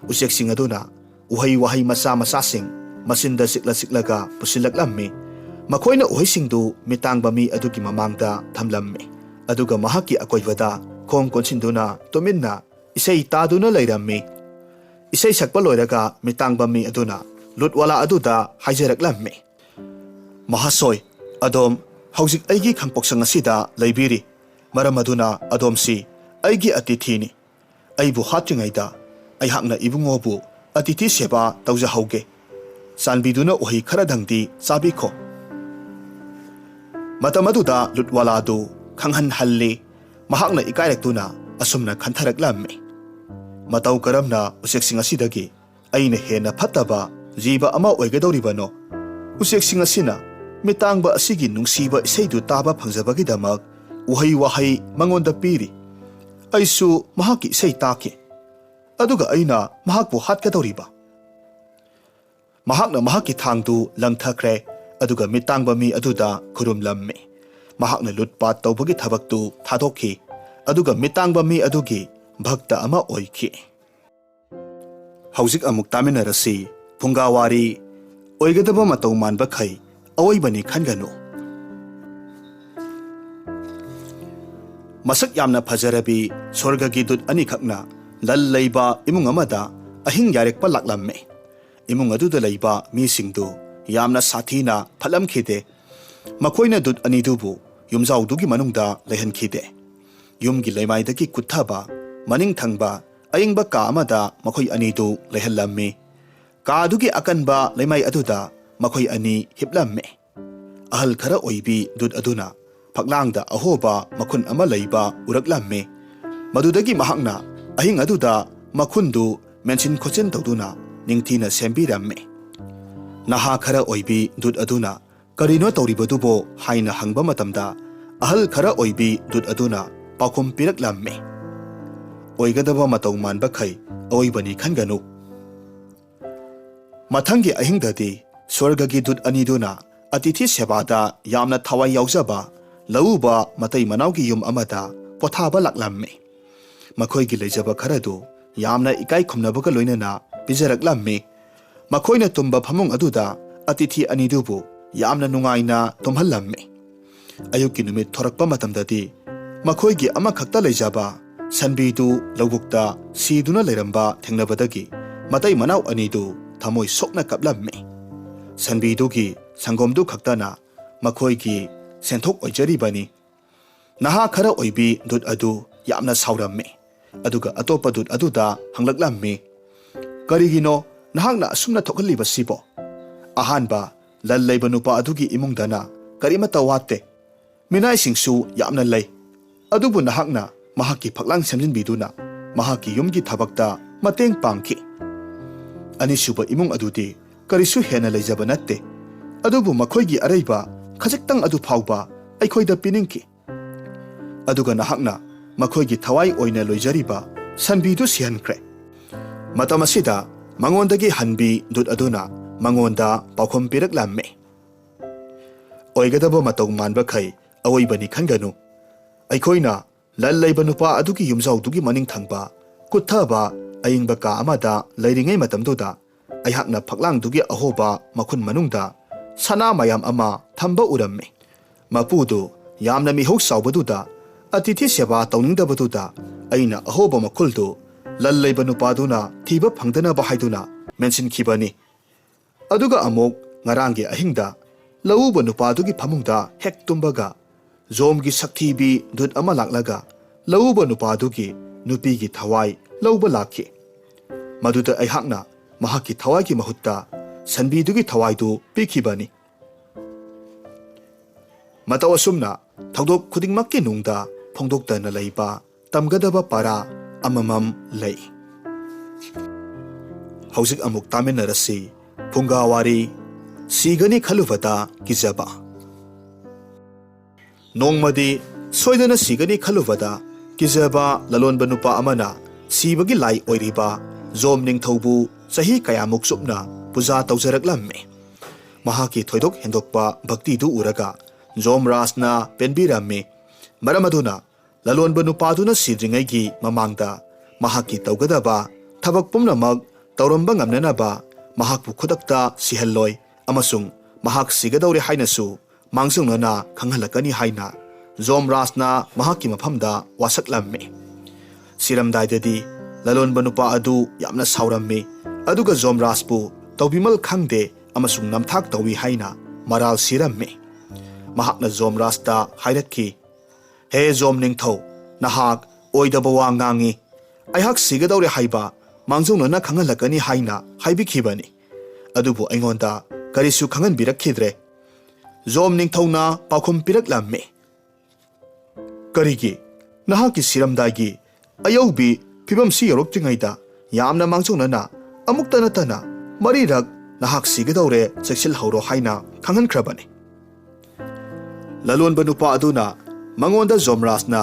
ꯎꯆꯦꯛꯁꯤꯡ ꯑꯗꯨꯅ ꯎꯍꯩ ꯋꯥꯍꯩ ꯃꯆꯥ ꯃꯆꯥꯁꯤꯡ ꯃꯆꯤꯟꯗ ꯆꯤꯛꯂ ꯆꯤꯛꯂꯒ ꯄꯨꯁꯤꯜꯂꯛꯂꯝꯃꯤ꯫ ꯃꯈꯣꯏꯅ ꯎꯍꯩꯁꯤꯡꯗꯨ ꯃꯤꯇꯥꯡꯕ ꯃꯤ ꯑꯗꯨꯒꯤ ꯃꯃꯥꯡꯗ ꯊꯝꯂꯝꯃꯤ꯫ ꯑꯗꯨꯒ ꯃꯍꯥꯛꯀꯤ ꯑꯀꯣꯏꯕꯗ ꯈꯣꯡ ꯀꯣꯟꯁꯤꯟꯗꯨꯅ ꯇꯨꯃꯤꯟꯅ ꯏꯁꯩ ꯇꯥꯗꯨꯅ ꯂꯩꯔꯝꯃꯤ꯫ ꯏꯁꯩ ꯁꯛꯄ ꯂꯣꯏꯔꯒ ꯃꯤꯇꯥꯡꯕ ꯃꯤ ꯑꯗꯨꯅ ꯂꯨꯠꯋꯥꯂꯥ ꯑꯗꯨꯗ ꯍꯥꯏꯖꯔꯛꯂꯝꯃꯤ, "ꯃꯍꯥꯁꯣꯏ, ꯑꯗꯣꯝ ꯍꯧꯖꯤꯛ ꯑꯩꯒꯤ ꯈꯪꯄꯣꯛꯁꯪ ꯑꯁꯤꯗ ꯂꯩꯕꯤꯔꯤ꯫ ꯃꯔꯝ ꯑꯗꯨꯅ ꯑꯗꯣꯝꯁꯤ ꯑꯩꯒꯤ ꯑꯇꯤꯊꯤꯅꯤ꯫ ꯑꯩꯕꯨ ꯍꯥꯠꯇ꯭ꯔꯤꯉꯩꯗ ꯑꯩꯍꯥꯛꯅ ꯏꯕꯨꯡꯉꯣꯕꯨ ꯑꯇꯤꯊꯤ ꯁꯦꯕꯥ ꯇꯧꯖꯍꯧꯒꯦ꯫ ꯆꯥꯟꯕꯤꯗꯨꯅ ꯎꯍꯩ ꯈꯔꯗꯪꯗꯤ ꯆꯥꯕꯤꯈꯣ"꯫ ꯃꯇꯝ ꯑꯗꯨꯗ ꯂꯨꯠꯋꯥꯂꯥꯗꯨ ꯈꯪꯍꯟꯍꯜꯂꯤ꯫ ꯃꯍꯥꯛꯅ ꯏꯀꯥꯏꯔꯛꯇꯨꯅ ꯑꯁꯨꯝꯅ ꯈꯟꯊꯔꯛꯂꯝꯃꯤ, "ꯃꯇꯧ ꯀꯔꯝꯅ ꯎꯆꯦꯛꯁꯤꯡ ꯑꯁꯤꯗꯒꯤ ꯑꯩꯅ ꯍꯦꯟꯅ ꯐꯠꯇꯕ ꯖꯤꯕ ꯑꯃ ꯑꯣꯏꯒꯗꯧꯔꯤꯕꯅꯣ? ꯎꯆꯦꯛꯁꯤꯡ ꯑꯁꯤꯅ ꯃꯤꯇꯥꯡꯕ ꯑꯁꯤꯒꯤ ꯅꯨꯡꯁꯤꯕ ꯏꯁꯩꯗꯨ ꯇꯥꯕ ꯐꯪꯖꯕꯒꯤꯗꯃꯛ ꯎꯍꯩ ꯋꯥꯍꯩ ꯃꯉꯣꯟꯗ ꯄꯤꯔꯤ꯫ ꯑꯩꯁꯨ ꯃꯍꯥꯛꯀꯤ ꯏꯁꯩ ꯇꯥꯈꯤ꯫ ꯑꯗꯨꯒ ꯑꯩꯅ ꯃꯍꯥꯛꯄꯨ ꯍꯥꯠꯀꯗꯧꯔꯤꯕ"꯫ ꯃꯍꯥꯛꯅ ꯃꯍꯥꯛꯀꯤ ꯊꯥꯡꯗꯨ ꯂꯪꯊꯈ꯭ꯔꯦ, ꯑꯗꯨꯒ ꯃꯤꯇꯥꯡꯕ ꯃꯤ ꯑꯗꯨꯗ ꯈꯨꯔꯨꯝꯂꯝꯃꯤ꯫ ꯃꯍꯥꯛꯅ ꯂꯨꯠꯄꯥꯠ ꯇꯧꯕꯒꯤ ꯊꯕꯛꯇꯨ ꯊꯥꯗꯣꯛꯈꯤ, ꯑꯗꯨꯒ ꯃꯤꯇꯥꯡꯕ ꯃꯤ ꯑꯗꯨꯒꯤ ꯚꯛꯇ ꯑꯃ ꯑꯣꯏꯈꯤ꯫ ꯍꯧꯖꯤꯛ ꯑꯃꯨꯛ ꯇꯥꯃꯤꯟꯅꯔꯁꯤ꯫ ꯐꯨꯡꯒꯥꯋꯥꯔꯤ, ꯑꯣꯏꯒꯗꯕ ꯃꯇꯧ ꯃꯥꯟꯕꯈꯩ ꯑꯑꯣꯏꯕꯅꯤ ꯈꯟꯒꯅꯨ꯫ ꯃꯁꯛ ꯌꯥꯝꯅ ꯐꯖꯔꯕꯤ ꯁ꯭ꯋꯔꯒꯒꯤ ꯗꯨꯠ ꯑꯅꯤꯈꯛꯅ ꯂꯜ ꯂꯩꯕ ꯏꯃꯨꯡ ꯑꯃꯗ ꯑꯍꯤꯡ ꯌꯥꯔꯦꯛꯄ ꯂꯥꯛꯂꯝꯃꯤ꯫ ꯏꯃꯨꯡ ꯑꯗꯨꯗ ꯂꯩꯕ ꯃꯤꯁꯤꯡꯗꯨ ꯌꯥꯝꯅ ꯁꯥꯊꯤꯅ ꯐꯠꯂꯝꯈꯤꯗꯦ꯫ ꯃꯈꯣꯏꯅ ꯗꯨꯠ ꯑꯅꯤꯗꯨꯕꯨ ꯌꯨꯝꯖꯥꯎꯗꯨꯒꯤ ꯃꯅꯨꯡꯗ ꯂꯩꯍꯟꯈꯤꯗꯦ꯫ ꯌꯨꯝꯒꯤ ꯂꯩꯃꯥꯏꯗꯒꯤ ꯀꯨꯠꯊꯕ ꯃꯅꯤꯡ ꯊꯪꯕ ꯑꯏꯪꯕ ꯀꯥ ꯑꯃꯗ ꯃꯈꯣꯏ ꯑꯅꯤꯗꯨ ꯂꯩꯍꯜꯂꯝꯃꯤ꯫ ꯀꯥꯗꯨꯒꯤ ꯑꯀꯟꯕ ꯂꯩꯃꯥꯏ ꯑꯗꯨꯗ ꯃꯈꯣꯏ ꯑꯅꯤ ꯍꯤꯞꯂꯝꯃꯤ꯫ ꯑꯍꯜ ꯈꯔ ꯑꯣꯏꯕꯤ ꯗꯨꯠ ꯑꯗꯨꯅ ꯐꯛꯂꯥꯡꯗ ꯑꯍꯣꯕ ꯃꯈꯨꯟ ꯑꯃ ꯂꯩꯕ ꯎꯔꯛꯂꯝꯃꯤ꯫ ꯃꯗꯨꯗꯒꯤ ꯃꯍꯥꯛꯅ ꯑꯍꯤꯡ ꯑꯗꯨꯗ ꯃꯈꯨꯟꯗꯨ ꯃꯦꯟꯁꯤꯟ ꯈꯣꯠꯆꯤꯟ ꯇꯧꯗꯨꯅ ꯅꯤꯡꯊꯤꯅ ꯁꯦꯝꯕꯤꯔꯝꯃꯤ꯫ ꯅꯍꯥ ꯈꯔ ꯑꯣꯏꯕꯤ ꯗꯨꯠ ꯑꯗꯨꯅ "ꯀꯔꯤꯅꯣ ꯇꯧꯔꯤꯕꯗꯨꯕꯣ?" ꯍꯥꯏꯅ ꯍꯪꯕ ꯃꯇꯝꯗ, ꯑꯍꯜ ꯈꯔ ꯑꯣꯏꯕꯤ ꯗꯨꯠ ꯑꯗꯨꯅ ꯄꯥꯎꯈꯨꯝ ꯄꯤꯔꯛꯂꯝꯃꯤ, "ꯑꯣꯏꯒꯗꯕ ꯃꯇꯧ ꯃꯥꯟꯕꯈꯩ ꯑꯑꯣꯏꯕꯅꯤ ꯈꯟꯒꯅꯨ"꯫ ꯃꯊꯪꯒꯤ ꯑꯍꯤꯡꯗꯗꯤ ꯁ꯭ꯋꯔꯒꯒꯤ ꯗꯨꯠ ꯑꯅꯤꯗꯨꯅ ꯑꯇꯤꯊꯤ ꯁꯦꯕꯥꯗ ꯌꯥꯝꯅ ꯊꯋꯥꯏ ꯌꯥꯎꯖꯕ ꯂꯧꯎꯕ ꯃꯇꯩ ꯃꯅꯥꯎꯒꯤ ꯌꯨꯝ ꯑꯃꯗ ꯄꯣꯊꯥꯕ ꯂꯥꯛꯂꯝꯃꯤ꯫ ꯃꯈꯣꯏꯒꯤ ꯂꯩꯖꯕ ꯈꯔꯗꯨ ꯌꯥꯝꯅ ꯏꯀꯥꯏ ꯈꯨꯝꯅꯕꯒ ꯂꯣꯏꯅꯅ ꯄꯤꯖꯔꯛꯂꯝꯃꯤ꯫ ꯃꯈꯣꯏꯅ ꯇꯨꯝꯕ ꯐꯃꯨꯡ ꯑꯗꯨꯗ ꯑꯇꯤꯊꯤ ꯑꯅꯤꯗꯨꯕꯨ ꯌꯥꯝꯅ ꯅꯨꯡꯉꯥꯏꯅ ꯇꯨꯝꯍꯜꯂꯝꯃꯤ꯫ ꯑꯌꯨꯛꯀꯤ ꯅꯨꯃꯤꯠ ꯊꯣꯔꯛꯄ ꯃꯇꯝꯗꯗꯤ ꯃꯈꯣꯏꯒꯤ ꯑꯃꯈꯛꯇ ꯂꯩꯖꯕ ꯁꯟꯕꯤꯗꯨ ꯂꯧꯕꯨꯛꯇ ꯁꯤꯗꯨꯅ ꯂꯩꯔꯝꯕ ꯊꯦꯡꯅꯕꯗꯒꯤ ꯃꯇꯩ ꯃꯅꯥꯎ ꯑꯅꯤꯗꯨ ꯊꯃꯣꯏ ꯁꯣꯛꯅ ꯀꯞꯂꯝꯃꯤ꯫ ꯁꯟꯕꯤꯗꯨꯒꯤ ꯁꯪꯒꯣꯝꯗꯨ ꯈꯛꯇꯅ ꯃꯈꯣꯏꯒꯤ ꯁꯦꯟꯊꯣꯛ ꯑꯣꯏꯖꯔꯤꯕꯅꯤ꯫ ꯅꯍꯥ ꯈꯔ ꯑꯣꯏꯕꯤ ꯗꯨꯠ ꯑꯗꯨ ꯌꯥꯝꯅ ꯁꯥꯎꯔꯝꯃꯤ꯫ ꯑꯗꯨꯒ ꯑꯇꯣꯞꯄ ꯗꯨꯠ ꯑꯗꯨꯗ ꯍꯪꯂꯛꯂꯝꯃꯤ, "ꯀꯔꯤꯒꯤꯅꯣ ꯅꯍꯥꯛꯅ ꯑꯁꯨꯝꯅ ꯊꯣꯛꯍꯜꯂꯤꯕꯁꯤꯕꯣ? ꯑꯍꯥꯟꯕ, ꯂꯟ ꯂꯩꯕ ꯅꯨꯄꯥ ꯑꯗꯨꯒꯤ ꯏꯃꯨꯡꯗꯅ ꯀꯔꯤꯃꯠꯇ ꯋꯥꯠꯇꯦ꯫ ꯃꯤꯅꯥꯏꯁꯤꯡꯁꯨ ꯌꯥꯝꯅ ꯂꯩ꯫ ꯑꯗꯨꯕꯨ ꯅꯍꯥꯛꯅ ꯃꯍꯥꯛꯀꯤ ꯐꯛꯂꯥꯡ ꯁꯦꯝꯖꯤꯟꯕꯤꯗꯨꯅ ꯃꯍꯥꯛꯀꯤ ꯌꯨꯝꯒꯤ ꯊꯕꯛꯇ ꯃꯇꯦꯡ ꯄꯥꯡꯈꯤ꯫ ꯑꯅꯤꯁꯨꯕ ꯏꯃꯨꯡ ꯑꯗꯨꯗꯤ ꯀꯔꯤꯁꯨ ꯍꯦꯟꯅ ꯂꯩꯖꯕ ꯅꯠꯇꯦ꯫ ꯑꯗꯨꯕꯨ ꯃꯈꯣꯏꯒꯤ ꯑꯔꯩꯕ ꯈꯖꯤꯛꯇꯪ ꯑꯗꯨ ꯐꯥꯎꯕ ꯑꯩꯈꯣꯏꯗ ꯄꯤꯅꯤꯡꯈꯤ꯫ ꯑꯗꯨꯒ ꯅꯍꯥꯛꯅ ꯃꯈꯣꯏꯒꯤ ꯊꯋꯥꯏ ꯑꯣꯏꯅ ꯂꯣꯏꯖꯔꯤꯕ ꯁꯟꯕꯤꯗꯨ ꯁꯤꯍꯟꯈ꯭ꯔꯦ꯫" ꯃꯇꯝ ꯑꯁꯤꯗ ꯃꯉꯣꯟꯗꯒꯤ ꯍꯟꯕꯤ ꯗꯨꯠ ꯑꯗꯨꯅ ꯃꯉꯣꯟꯗ ꯄꯥꯎꯈꯨꯝ ꯄꯤꯔꯛꯂꯝꯃꯤ, "ꯑꯣꯏꯒꯗꯕ ꯃꯇꯧ ꯃꯥꯟꯕꯈꯩ ꯑꯑꯣꯏꯕꯅꯤ ꯈꯟꯒꯅꯨ꯫ ꯑꯩꯈꯣꯏꯅ ꯂꯟ ꯂꯩꯕ ꯅꯨꯄꯥ ꯑꯗꯨꯒꯤ ꯌꯨꯝꯖꯥꯎꯗꯨꯒꯤ ꯃꯅꯤꯡ ꯊꯪꯕ ꯀꯨꯠꯊꯕ ꯑꯏꯪꯕ ꯀꯥ ꯑꯃꯗ ꯂꯩꯔꯤꯉꯩ ꯃꯇꯝꯗꯨꯗ ꯑꯩꯍꯥꯛꯅ ꯐꯛꯂꯥꯡꯗꯨꯒꯤ ꯑꯍꯣꯕ ꯃꯈꯨꯟ ꯃꯅꯨꯡꯗ ꯁꯅꯥ ꯃꯌꯥꯝ ꯑꯃ ꯊꯝꯕ ꯎꯔꯝꯃꯤ꯫ ꯃꯄꯨꯗꯨ ꯌꯥꯝꯅ ꯃꯤꯍꯧ ꯆꯥꯎꯕꯗꯨꯗ ꯑꯇꯤꯊꯤ ꯁꯦꯕꯥ ꯇꯧꯅꯤꯡꯗꯕꯗꯨꯗ ꯑꯩꯅ ꯑꯍꯣꯕ ꯃꯈꯨꯜꯗꯨ ꯂꯟ ꯂꯩꯕ ꯅꯨꯄꯥꯗꯨꯅ ꯊꯤꯕ ꯐꯪꯗꯅꯕ ꯍꯥꯏꯗꯨꯅ ꯃꯦꯟꯁꯤꯟꯈꯤꯕꯅꯤ꯫ ꯑꯗꯨꯒ ꯑꯃꯨꯛ ꯉꯔꯥꯡꯒꯤ ꯑꯍꯤꯡꯗ ꯂꯧꯎꯕ ꯅꯨꯄꯥꯗꯨꯒꯤ ꯐꯃꯨꯡꯗ ꯍꯦꯛ ꯇꯨꯝꯕꯒ ꯖꯣꯝꯒꯤ ꯁꯛꯊꯤꯕꯤ ꯗꯨꯠ ꯑꯃ ꯂꯥꯛꯂꯒ ꯂꯧꯎꯕ ꯅꯨꯄꯥꯗꯨꯒꯤ ꯅꯨꯄꯤꯒꯤ ꯊꯋꯥꯏ ꯂꯧꯕ ꯂꯥꯛꯈꯤ꯫ ꯃꯗꯨꯗ ꯑꯩꯍꯥꯛꯅ ꯃꯍꯥꯛꯀꯤ ꯊꯋꯥꯏꯒꯤ ꯃꯍꯨꯠꯇ ꯁꯟꯕꯤꯗꯨꯒꯤ ꯊꯋꯥꯏꯗꯨ ꯄꯤꯈꯤꯕꯅꯤ꯫" ꯃꯇꯧ ꯑꯁꯨꯝꯅ ꯊꯧꯗꯣꯛ ꯈꯨꯗꯤꯡꯃꯛꯀꯤ ꯅꯨꯡꯗ ꯐꯣꯡꯗꯣꯛꯇꯅ ꯂꯩꯕ ꯇꯝꯒꯗꯕ ꯄꯔꯥ ꯑꯃꯃꯝ ꯂꯩ꯫ ꯍꯧꯖꯤꯛ ꯑꯃꯨꯛ ꯇꯥꯃꯤꯟꯅꯔꯁꯤ ꯐꯨꯡꯒꯥ ꯋꯥꯔꯤ, ꯁꯤꯒꯅꯤ ꯈꯜꯂꯨꯕꯗ ꯀꯤꯖꯕ꯫ ꯅꯣꯡꯃꯗꯤ ꯁꯣꯏꯗꯅ ꯁꯤꯒꯅꯤ ꯈꯜꯂꯨꯕꯗ ꯀꯤꯖꯕ ꯂꯂꯣꯟꯕ ꯅꯨꯄꯥ ꯑꯃꯅ ꯁꯤꯕꯒꯤ ꯂꯥꯏ ꯑꯣꯏꯔꯤꯕ ꯖꯣꯝ ꯅꯤꯡꯊꯧꯕꯨ ꯆꯍꯤ ꯀꯌꯥꯃꯨꯛ ꯆꯨꯞꯅ ꯄꯨꯖꯥ ꯇꯧꯖꯔꯛꯂꯝꯃꯤ꯫ ꯃꯍꯥꯛꯀꯤ ꯊꯣꯏꯗꯣꯛ ꯍꯦꯟꯗꯣꯛꯄ ꯚꯛꯇꯤꯗꯨ ꯎꯔꯒ ꯖꯣꯝꯔꯥꯖꯅ ꯄꯦꯟꯕꯤꯔꯝꯃꯤ꯫ ꯃꯔꯝ ꯑꯗꯨꯅ ꯂꯂꯣꯟꯕ ꯅꯨꯄꯥꯗꯨꯅ ꯁꯤꯗ꯭ꯔꯤꯉꯩꯒꯤ ꯃꯃꯥꯡꯗ ꯃꯍꯥꯛꯀꯤ ꯇꯧꯒꯗꯕ ꯊꯕꯛ ꯄꯨꯝꯅꯃꯛ ꯇꯧꯔꯝꯕ ꯉꯝꯅꯅꯕ ꯃꯍꯥꯛꯄꯨ ꯈꯨꯗꯛꯇ ꯁꯤꯍꯜꯂꯣꯏ ꯑꯃꯁꯨꯡ ꯃꯍꯥꯛ ꯁꯤꯒꯗꯧꯔꯦ ꯍꯥꯏꯅꯁꯨ ꯃꯥꯡꯖꯧꯅꯅ ꯈꯪꯍꯜꯂꯛꯀꯅꯤ ꯍꯥꯏꯅ ꯖꯣꯝꯔꯥꯖꯅ ꯃꯍꯥꯛꯀꯤ ꯃꯐꯝꯗ ꯋꯥꯁꯛꯂꯝꯃꯤ꯫ ꯁꯤꯔꯝꯗꯥꯏꯗꯗꯤ ꯂꯂꯣꯟꯕ ꯅꯨꯄꯥ ꯑꯗꯨ ꯌꯥꯝꯅ ꯁꯥꯎꯔꯝꯃꯤ, ꯑꯗꯨꯒ ꯖꯣꯝꯔꯥꯖꯄꯨ ꯇꯧꯕꯤꯃꯜ ꯈꯪꯗꯦ ꯑꯃꯁꯨꯡ ꯅꯝꯊꯥꯛ ꯇꯧꯏ ꯍꯥꯏꯅ ꯃꯔꯥꯜ ꯁꯤꯔꯝꯃꯤ꯫ ꯃꯍꯥꯛꯅ ꯖꯣꯝꯔꯥꯖꯇ ꯍꯥꯏꯔꯛꯈꯤ, "ꯍꯦ ꯖꯣꯝ ꯅꯤꯡꯊꯧ, ꯅꯍꯥꯛ ꯑꯣꯏꯗꯕ ꯋꯥ ꯉꯥꯡꯉꯤ꯫ ꯑꯩꯍꯥꯛ ꯁꯤꯒꯗꯧꯔꯦ ꯍꯥꯏꯕ ꯃꯥꯡꯖꯧꯅꯅ ꯈꯪꯍꯜꯂꯛꯀꯅꯤ ꯍꯥꯏꯅ ꯍꯥꯏꯕꯤꯈꯤꯕꯅꯤ, ꯑꯗꯨꯕꯨ ꯑꯩꯉꯣꯟꯗ ꯀꯔꯤꯁꯨ ꯈꯪꯍꯟꯕꯤꯔꯛꯈꯤꯗ꯭ꯔꯦ꯫" ꯖꯣꯝ ꯅꯤꯡꯊꯧꯅ ꯄꯥꯎꯈꯨꯝ ꯄꯤꯔꯛꯂꯝꯃꯤ, "ꯀꯔꯤꯒꯤ? ꯅꯍꯥꯛꯀꯤ ꯁꯤꯔꯝꯗꯥꯏꯒꯤ ꯑꯌꯧꯕꯤ ꯐꯤꯕꯝꯁꯤ ꯌꯧꯔꯛꯇ꯭ꯔꯤꯉꯩꯗ ꯌꯥꯝꯅ ꯃꯥꯡꯖꯧꯅꯅ ꯑꯃꯨꯛꯇ ꯅꯠꯇꯅ ꯃꯔꯤꯔꯛ ꯅꯍꯥꯛ ꯁꯤꯒꯗꯧꯔꯦ, ꯆꯦꯛꯁꯤꯜꯍꯧꯔꯣ ꯍꯥꯏꯅ ꯈꯪꯍꯟꯈ꯭ꯔꯕꯅꯤ꯫" ꯂꯂꯣꯟꯕ ꯅꯨꯄꯥ ꯑꯗꯨꯅ ꯃꯉꯣꯟꯗ ꯖꯣꯝꯔꯥꯖꯅ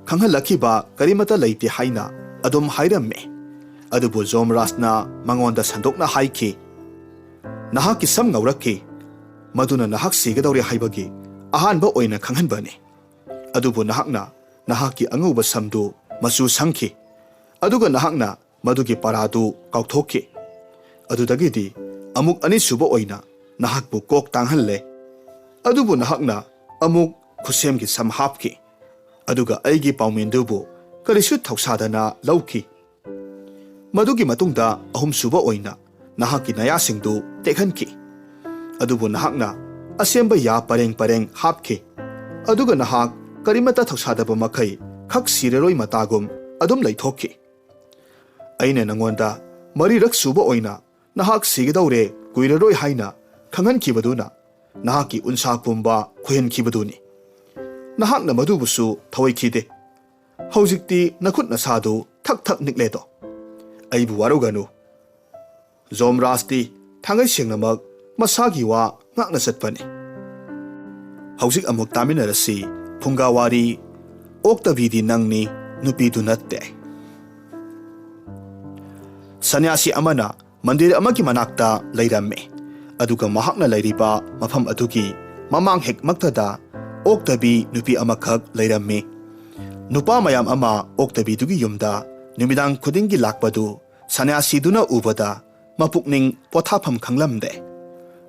ꯈꯪꯍꯜꯂꯛꯈꯤꯕ ꯀꯔꯤꯃꯠꯇ ꯂꯩꯇꯦ ꯍꯥꯏꯅ ꯑꯗꯨꯝ ꯍꯥꯏꯔꯝꯃꯤ꯫ ꯑꯗꯨꯕꯨ ꯖꯣꯝꯔꯥꯖꯅ ꯃꯉꯣꯟꯗ ꯁꯟꯗꯣꯛꯅ ꯍꯥꯏꯈꯤ, "ꯅꯍꯥꯛꯀꯤ ꯁꯝ ꯉꯧꯔꯛꯈꯤ, ꯃꯗꯨꯅ ꯅꯍꯥꯛ ꯁꯤꯒꯗꯧꯔꯦ ꯍꯥꯏꯕꯒꯤ ꯑꯍꯥꯟꯕ ꯑꯣꯏꯅ ꯈꯪꯍꯟꯕꯅꯤ꯫ ꯑꯗꯨꯕꯨ ꯅꯍꯥꯛꯅ ꯅꯍꯥꯛꯀꯤ ꯑꯉꯧꯕ ꯁꯝꯗꯨ ꯃꯆꯨ ꯁꯪꯈꯤ, ꯑꯗꯨꯒ ꯅꯍꯥꯛꯅ ꯃꯗꯨꯒꯤ ꯄꯔꯥꯗꯨ ꯀꯥꯎꯊꯣꯛꯈꯤ꯫ ꯑꯗꯨꯗꯒꯤꯗꯤ ꯑꯃꯨꯛ ꯑꯅꯤꯁꯨꯕ ꯑꯣꯏꯅ ꯅꯍꯥꯛꯄꯨ ꯀꯣꯛ ꯇꯥꯡꯍꯜꯂꯦ, ꯑꯗꯨꯕꯨ ꯅꯍꯥꯛꯅ ꯑꯃꯨꯛ ꯈꯨꯠꯁꯦꯝꯒꯤ ꯁꯝ ꯍꯥꯞꯈꯤ, ꯑꯗꯨꯒ ꯑꯩꯒꯤ ꯄꯥꯎꯃꯤꯟꯗꯨꯕꯨ ꯀꯔꯤꯁꯨ ꯊꯧꯁꯥꯗꯅ ꯂꯧꯈꯤ꯫ ꯃꯗꯨꯒꯤ ꯃꯇꯨꯡꯗ ꯑꯍꯨꯝꯁꯨꯕ ꯑꯣꯏꯅ ꯅꯍꯥꯛꯀꯤ ꯅꯌꯥꯁꯤꯡꯗꯨ ꯇꯦꯛꯍꯟꯈꯤ, ꯑꯗꯨꯕꯨ ꯅꯍꯥꯛꯅ ꯑꯁꯦꯝꯕ ꯌꯥ ꯄꯔꯦꯡ ꯄꯔꯦꯡ ꯍꯥꯞꯈꯤ, ꯑꯗꯨꯒ ꯅꯍꯥꯛ ꯀꯔꯤꯃꯠꯇ ꯊꯧꯁꯥꯗꯕ ꯃꯈꯩ ꯈꯛ ꯁꯤꯔꯔꯣꯏ ꯃꯇꯥꯒꯨꯝ ꯑꯗꯨꯝ ꯂꯩꯊꯣꯛꯈꯤ꯫ ꯑꯩꯅ ꯅꯉꯣꯟꯗ ꯃꯔꯤꯔꯛ ꯁꯨꯕ ꯑꯣꯏꯅ ꯅꯍꯥꯛ ꯁꯤꯒꯗꯧꯔꯦ, ꯀꯨꯏꯔꯔꯣꯏ ꯍꯥꯏꯅ ꯈꯪꯍꯟꯈꯤꯕꯗꯨꯅ ꯅꯍꯥꯛꯀꯤ ꯎꯟꯁꯥ ꯄꯨꯝꯕ ꯈꯣꯏꯍꯟꯈꯤꯕꯗꯨꯅꯤ꯫ ꯅꯍꯥꯛꯅ ꯃꯗꯨꯕꯨꯁꯨ ꯊꯧꯑꯣꯏꯈꯤꯗꯦ꯫ ꯍꯧꯖꯤꯛꯇꯤ ꯅꯈꯨꯠ ꯅꯁꯥꯗꯨ ꯊꯛ ꯊꯛ ꯅꯤꯛꯂꯦꯗꯣ꯫ ꯑꯩꯕꯨ ꯋꯥꯔꯧꯒꯅꯨ꯫" ꯖꯣꯝꯔꯥꯖꯇꯤ ꯊꯥꯡꯒꯩ ꯁꯦꯡꯅꯃꯛ ꯃꯁꯥꯒꯤ ꯋꯥ ꯉꯥꯛꯅ ꯆꯠꯄꯅꯤ꯫ ꯍꯧꯖꯤꯛ ꯑꯃꯨꯛ ꯇꯥꯃꯤꯟꯅꯔꯁꯤ꯫ ꯐꯨꯡꯒꯥ ꯋꯥꯔꯤ, ꯑꯣꯛꯇꯕꯤꯗꯤ ꯅꯪꯅꯤ, ꯅꯨꯄꯤꯗꯨ ꯅꯠꯇꯦ꯫ ꯁꯟꯌꯥꯁꯤ ꯑꯃꯅ ꯃꯟꯗꯤꯔ ꯑꯃꯒꯤ ꯃꯅꯥꯛꯇ ꯂꯩꯔꯝꯃꯤ꯫ ꯑꯗꯨꯒ ꯃꯍꯥꯛꯅ ꯂꯩꯔꯤꯕ ꯃꯐꯝ ꯑꯗꯨꯒꯤ ꯃꯃꯥꯡ ꯍꯦꯛꯃꯛꯇꯗ ꯑꯣꯛꯇꯕꯤ ꯅꯨꯄꯤ ꯑꯃꯈꯛ ꯂꯩꯔꯝꯃꯤ꯫ ꯅꯨꯄꯥ ꯃꯌꯥꯝ ꯑꯃ ꯑꯣꯛꯇꯕꯤꯗꯨꯒꯤ ꯌꯨꯝꯗ ꯅꯨꯃꯤꯗꯥꯡ ꯈꯨꯗꯤꯡꯒꯤ ꯂꯥꯛꯄꯗꯨ ꯁꯟꯌꯥꯁꯤꯗꯨꯅ ꯎꯕꯗ ꯃꯄꯨꯛꯅꯤꯡ ꯄꯣꯊꯥꯐꯝ ꯈꯪꯂꯝꯗꯦ꯫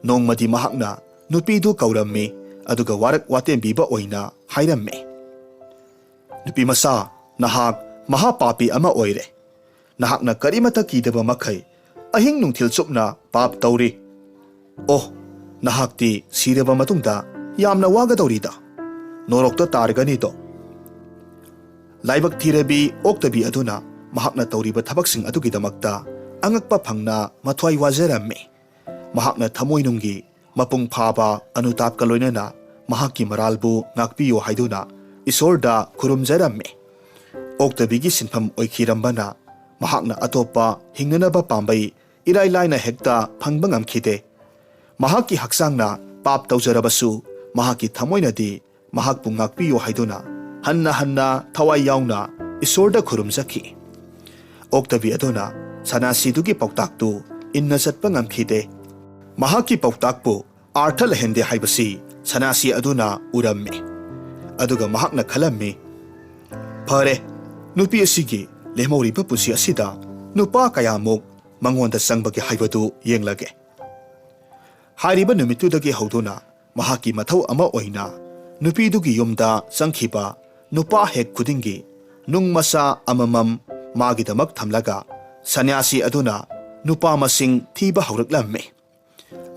ꯅꯣꯡꯃꯗꯤ ꯃꯍꯥꯛꯅ ꯅꯨꯄꯤꯗꯨ ꯀꯧꯔꯝꯃꯤ, ꯑꯗꯨꯒ ꯋꯥꯔꯛ ꯋꯥꯇꯦꯝꯕꯤꯕ ꯑꯣꯏꯅ ꯍꯥꯏꯔꯝꯃꯤ, "ꯅꯨꯄꯤ ꯃꯆꯥ, ꯅꯍꯥꯛ ꯃꯍꯥꯄꯥꯄꯤ ꯑꯃ ꯑꯣꯏꯔꯦ꯫ ꯅꯍꯥꯛꯅ ꯀꯔꯤꯃꯠꯇ ꯀꯤꯗꯕ ꯃꯈꯩ ꯑꯍꯤꯡ ꯅꯨꯡꯊꯤꯜ ꯆꯨꯞꯅ ꯄꯥꯞ ꯇꯧꯔꯤ꯫ ꯑꯣ, ꯅꯍꯥꯛꯇꯤ ꯁꯤꯔꯕ ꯃꯇꯨꯡꯗ ꯌꯥꯝꯅ ꯋꯥꯒꯗꯧꯔꯤꯗ꯫ ꯅꯣꯔꯣꯛꯇ ꯇꯥꯔꯒꯅꯤꯗꯣ꯫" ꯂꯥꯏꯕꯛ ꯊꯤꯔꯕꯤ ꯑꯣꯛꯇꯕꯤ ꯑꯗꯨꯅ ꯃꯍꯥꯛꯅ ꯇꯧꯔꯤꯕ ꯊꯕꯛꯁꯤꯡ ꯑꯗꯨꯒꯤꯗꯃꯛꯇ ꯑꯉꯛꯄ ꯐꯪꯅ ꯃꯊ꯭ꯋꯥꯏ ꯋꯥꯖꯔꯝꯃꯤ꯫ ꯃꯍꯥꯛꯅ ꯊꯃꯣꯏꯅꯨꯡꯒꯤ ꯃꯄꯨꯡ ꯐꯥꯕ ꯑꯅꯨꯇꯥꯞꯀ ꯂꯣꯏꯅꯅ ꯃꯍꯥꯛꯀꯤ ꯃꯔꯥꯜꯕꯨ ꯉꯥꯛꯄꯤꯌꯨ ꯍꯥꯏꯗꯨꯅ ꯏꯁꯣꯔꯗ ꯈꯨꯔꯨꯝꯖꯔꯝꯃꯤ꯫ ꯑꯣꯛꯇꯕꯤꯒꯤ ꯁꯤꯟꯐꯝ ꯑꯣꯏꯈꯤꯔꯝꯕꯅ ꯃꯍꯥꯛꯅ ꯑꯇꯣꯞꯄ ꯍꯤꯡꯅꯅꯕ ꯄꯥꯝꯕꯩ ꯏꯔꯥꯏ ꯂꯥꯏꯅ ꯍꯦꯛꯇ ꯐꯪꯕ ꯉꯝꯈꯤꯗꯦ꯫ ꯃꯍꯥꯛꯀꯤ ꯍꯛꯆꯥꯡꯅ ꯄꯥꯞ ꯇꯧꯖꯔꯕꯁꯨ, ꯃꯍꯥꯛꯀꯤ ꯊꯃꯣꯏꯅꯗꯤ ꯃꯍꯥꯛꯄꯨ ꯉꯥꯛꯄꯤꯌꯨ ꯍꯥꯏꯗꯨꯅ ꯍꯟꯅ ꯍꯟꯅ ꯊꯋꯥꯏ ꯌꯥꯎꯅ ꯏꯁꯣꯔꯗ ꯈꯨꯔꯨꯝꯖꯈꯤ꯫ ꯑꯣꯛꯇꯕꯤ ꯑꯗꯨꯅ ꯁꯅꯥꯁꯤꯗꯨꯒꯤ ꯄꯥꯎꯇꯥꯛꯇꯨ ꯏꯟꯅ ꯆꯠꯄ ꯉꯝꯈꯤꯗꯦ꯫ ꯃꯍꯥꯛꯀꯤ ꯄꯥꯎꯇꯥꯛꯄꯨ ꯑꯥꯔꯊ ꯂꯩꯍꯟꯗꯦ ꯍꯥꯏꯕꯁꯤ ꯁꯅꯥꯁꯤ ꯑꯗꯨꯅ ꯎꯔꯝꯃꯤ꯫ ꯑꯗꯨꯒ ꯃꯍꯥꯛꯅ ꯈꯜꯂꯝꯃꯤ, "ꯐꯔꯦ, ꯅꯨꯄꯤ ꯑꯁꯤꯒꯤ ꯂꯦꯝꯍꯧꯔꯤꯕ ꯄꯨꯟꯁꯤ ꯑꯁꯤꯗ ꯅꯨꯄꯥ ꯀꯌꯥꯃꯨꯛ ꯃꯉꯣꯟꯗ ꯆꯪꯕꯒꯦ ꯍꯥꯏꯕꯗꯨ ꯌꯦꯡꯂꯒꯦ꯫" ꯍꯥꯏꯔꯤꯕ ꯅꯨꯃꯤꯠꯇꯨꯗꯒꯤ ꯍꯧꯗꯨꯅ ꯃꯍꯥꯛꯀꯤ ꯃꯊꯧ ꯑꯃ ꯑꯣꯏꯅ ꯅꯨꯄꯤꯗꯨꯒꯤ ꯌꯨꯝꯗ ꯆꯪꯈꯤꯕ ꯅꯨꯄꯥ ꯍꯦꯛ ꯈꯨꯗꯤꯡꯒꯤ ꯅꯨꯡ ꯃꯆꯥ ꯑꯃꯃꯝ ꯃꯥꯒꯤꯗꯃꯛ ꯊꯝꯂꯒ ꯁꯟꯌꯥꯁꯤ ꯑꯗꯨꯅ ꯅꯨꯄꯥ ꯃꯁꯤꯡ ꯊꯤꯕ ꯍꯧꯔꯛꯂꯝꯃꯤ꯫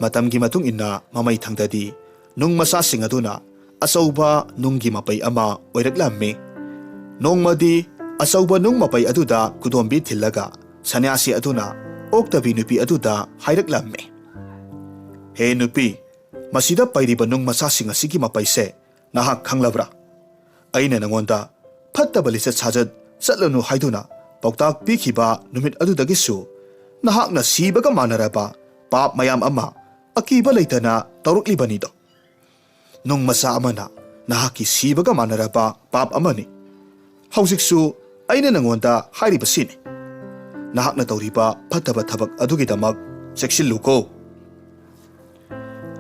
ꯃꯇꯝꯒꯤ ꯃꯇꯨꯡ ꯏꯟꯅ ꯃꯃꯩ ꯊꯪꯗꯗꯤ ꯅꯨꯡ ꯃꯆꯥꯁꯤꯡ ꯑꯗꯨꯅ ꯑꯆꯧꯕ ꯅꯨꯡꯒꯤ ꯃꯄꯩ ꯑꯃ ꯑꯣꯏꯔꯛꯂꯝꯃꯤ꯫ ꯅꯣꯡꯃꯗꯤ ꯑꯆꯧꯕ ꯅꯨꯡ ꯃꯄꯩ ꯑꯗꯨꯗ ꯈꯨꯗꯣꯝꯕꯤ ꯊꯤꯜꯂꯒ ꯁꯟꯌꯥꯁꯤ ꯑꯗꯨꯅ ꯑꯣꯛꯇꯕꯤ ꯅꯨꯄꯤ ꯑꯗꯨꯗ ꯍꯥꯏꯔꯛꯂꯝꯃꯤ, "ꯍꯦ ꯅꯨꯄꯤ, ꯃꯁꯤꯗ ꯄꯩꯔꯤꯕ ꯅꯨꯡ ꯃꯆꯥꯁꯤꯡ ꯑꯁꯤꯒꯤ ꯃꯄꯩꯁꯦ ꯅꯍꯥꯛ ꯈꯪꯂꯕ꯭ꯔꯥ? ꯑꯩꯅ ꯅꯉꯣꯟꯗ ꯐꯠꯇꯕ ꯂꯤꯆꯠ ꯁꯥꯖꯠ ꯆꯠꯂꯅꯨ ꯍꯥꯏꯗꯨꯅ ꯄꯥꯎꯇꯥꯛ ꯄꯤꯈꯤꯕ ꯅꯨꯃꯤꯠ ꯑꯗꯨꯗꯒꯤꯁꯨ ꯅꯍꯥꯛꯅ ꯁꯤꯕꯒ ꯃꯥꯟꯅꯔꯕ ꯄꯥꯞ ꯃꯌꯥꯝ ꯑꯃ ꯑꯀꯤꯕ ꯂꯩꯇꯅ ꯇꯧꯔꯛꯂꯤꯕꯅꯤꯗꯣ꯫ ꯅꯨꯡ ꯃꯆꯥ ꯑꯃꯅ ꯅꯍꯥꯛꯀꯤ ꯁꯤꯕꯒ ꯃꯥꯟꯅꯔꯕ ꯄꯥꯞ ꯑꯃꯅꯤ꯫ ꯍꯧꯖꯤꯛꯁꯨ ꯑꯩꯅ ꯅꯉꯣꯟꯗ ꯍꯥꯏꯔꯤꯕꯁꯤꯅꯤ꯫ ꯅꯍꯥꯛꯅ ꯇꯧꯔꯤꯕ ꯐꯠꯇꯕ ꯊꯕꯛ ꯑꯗꯨꯒꯤꯗꯃꯛ ꯆꯦꯛꯁꯤꯜꯂꯨꯀꯣ꯫"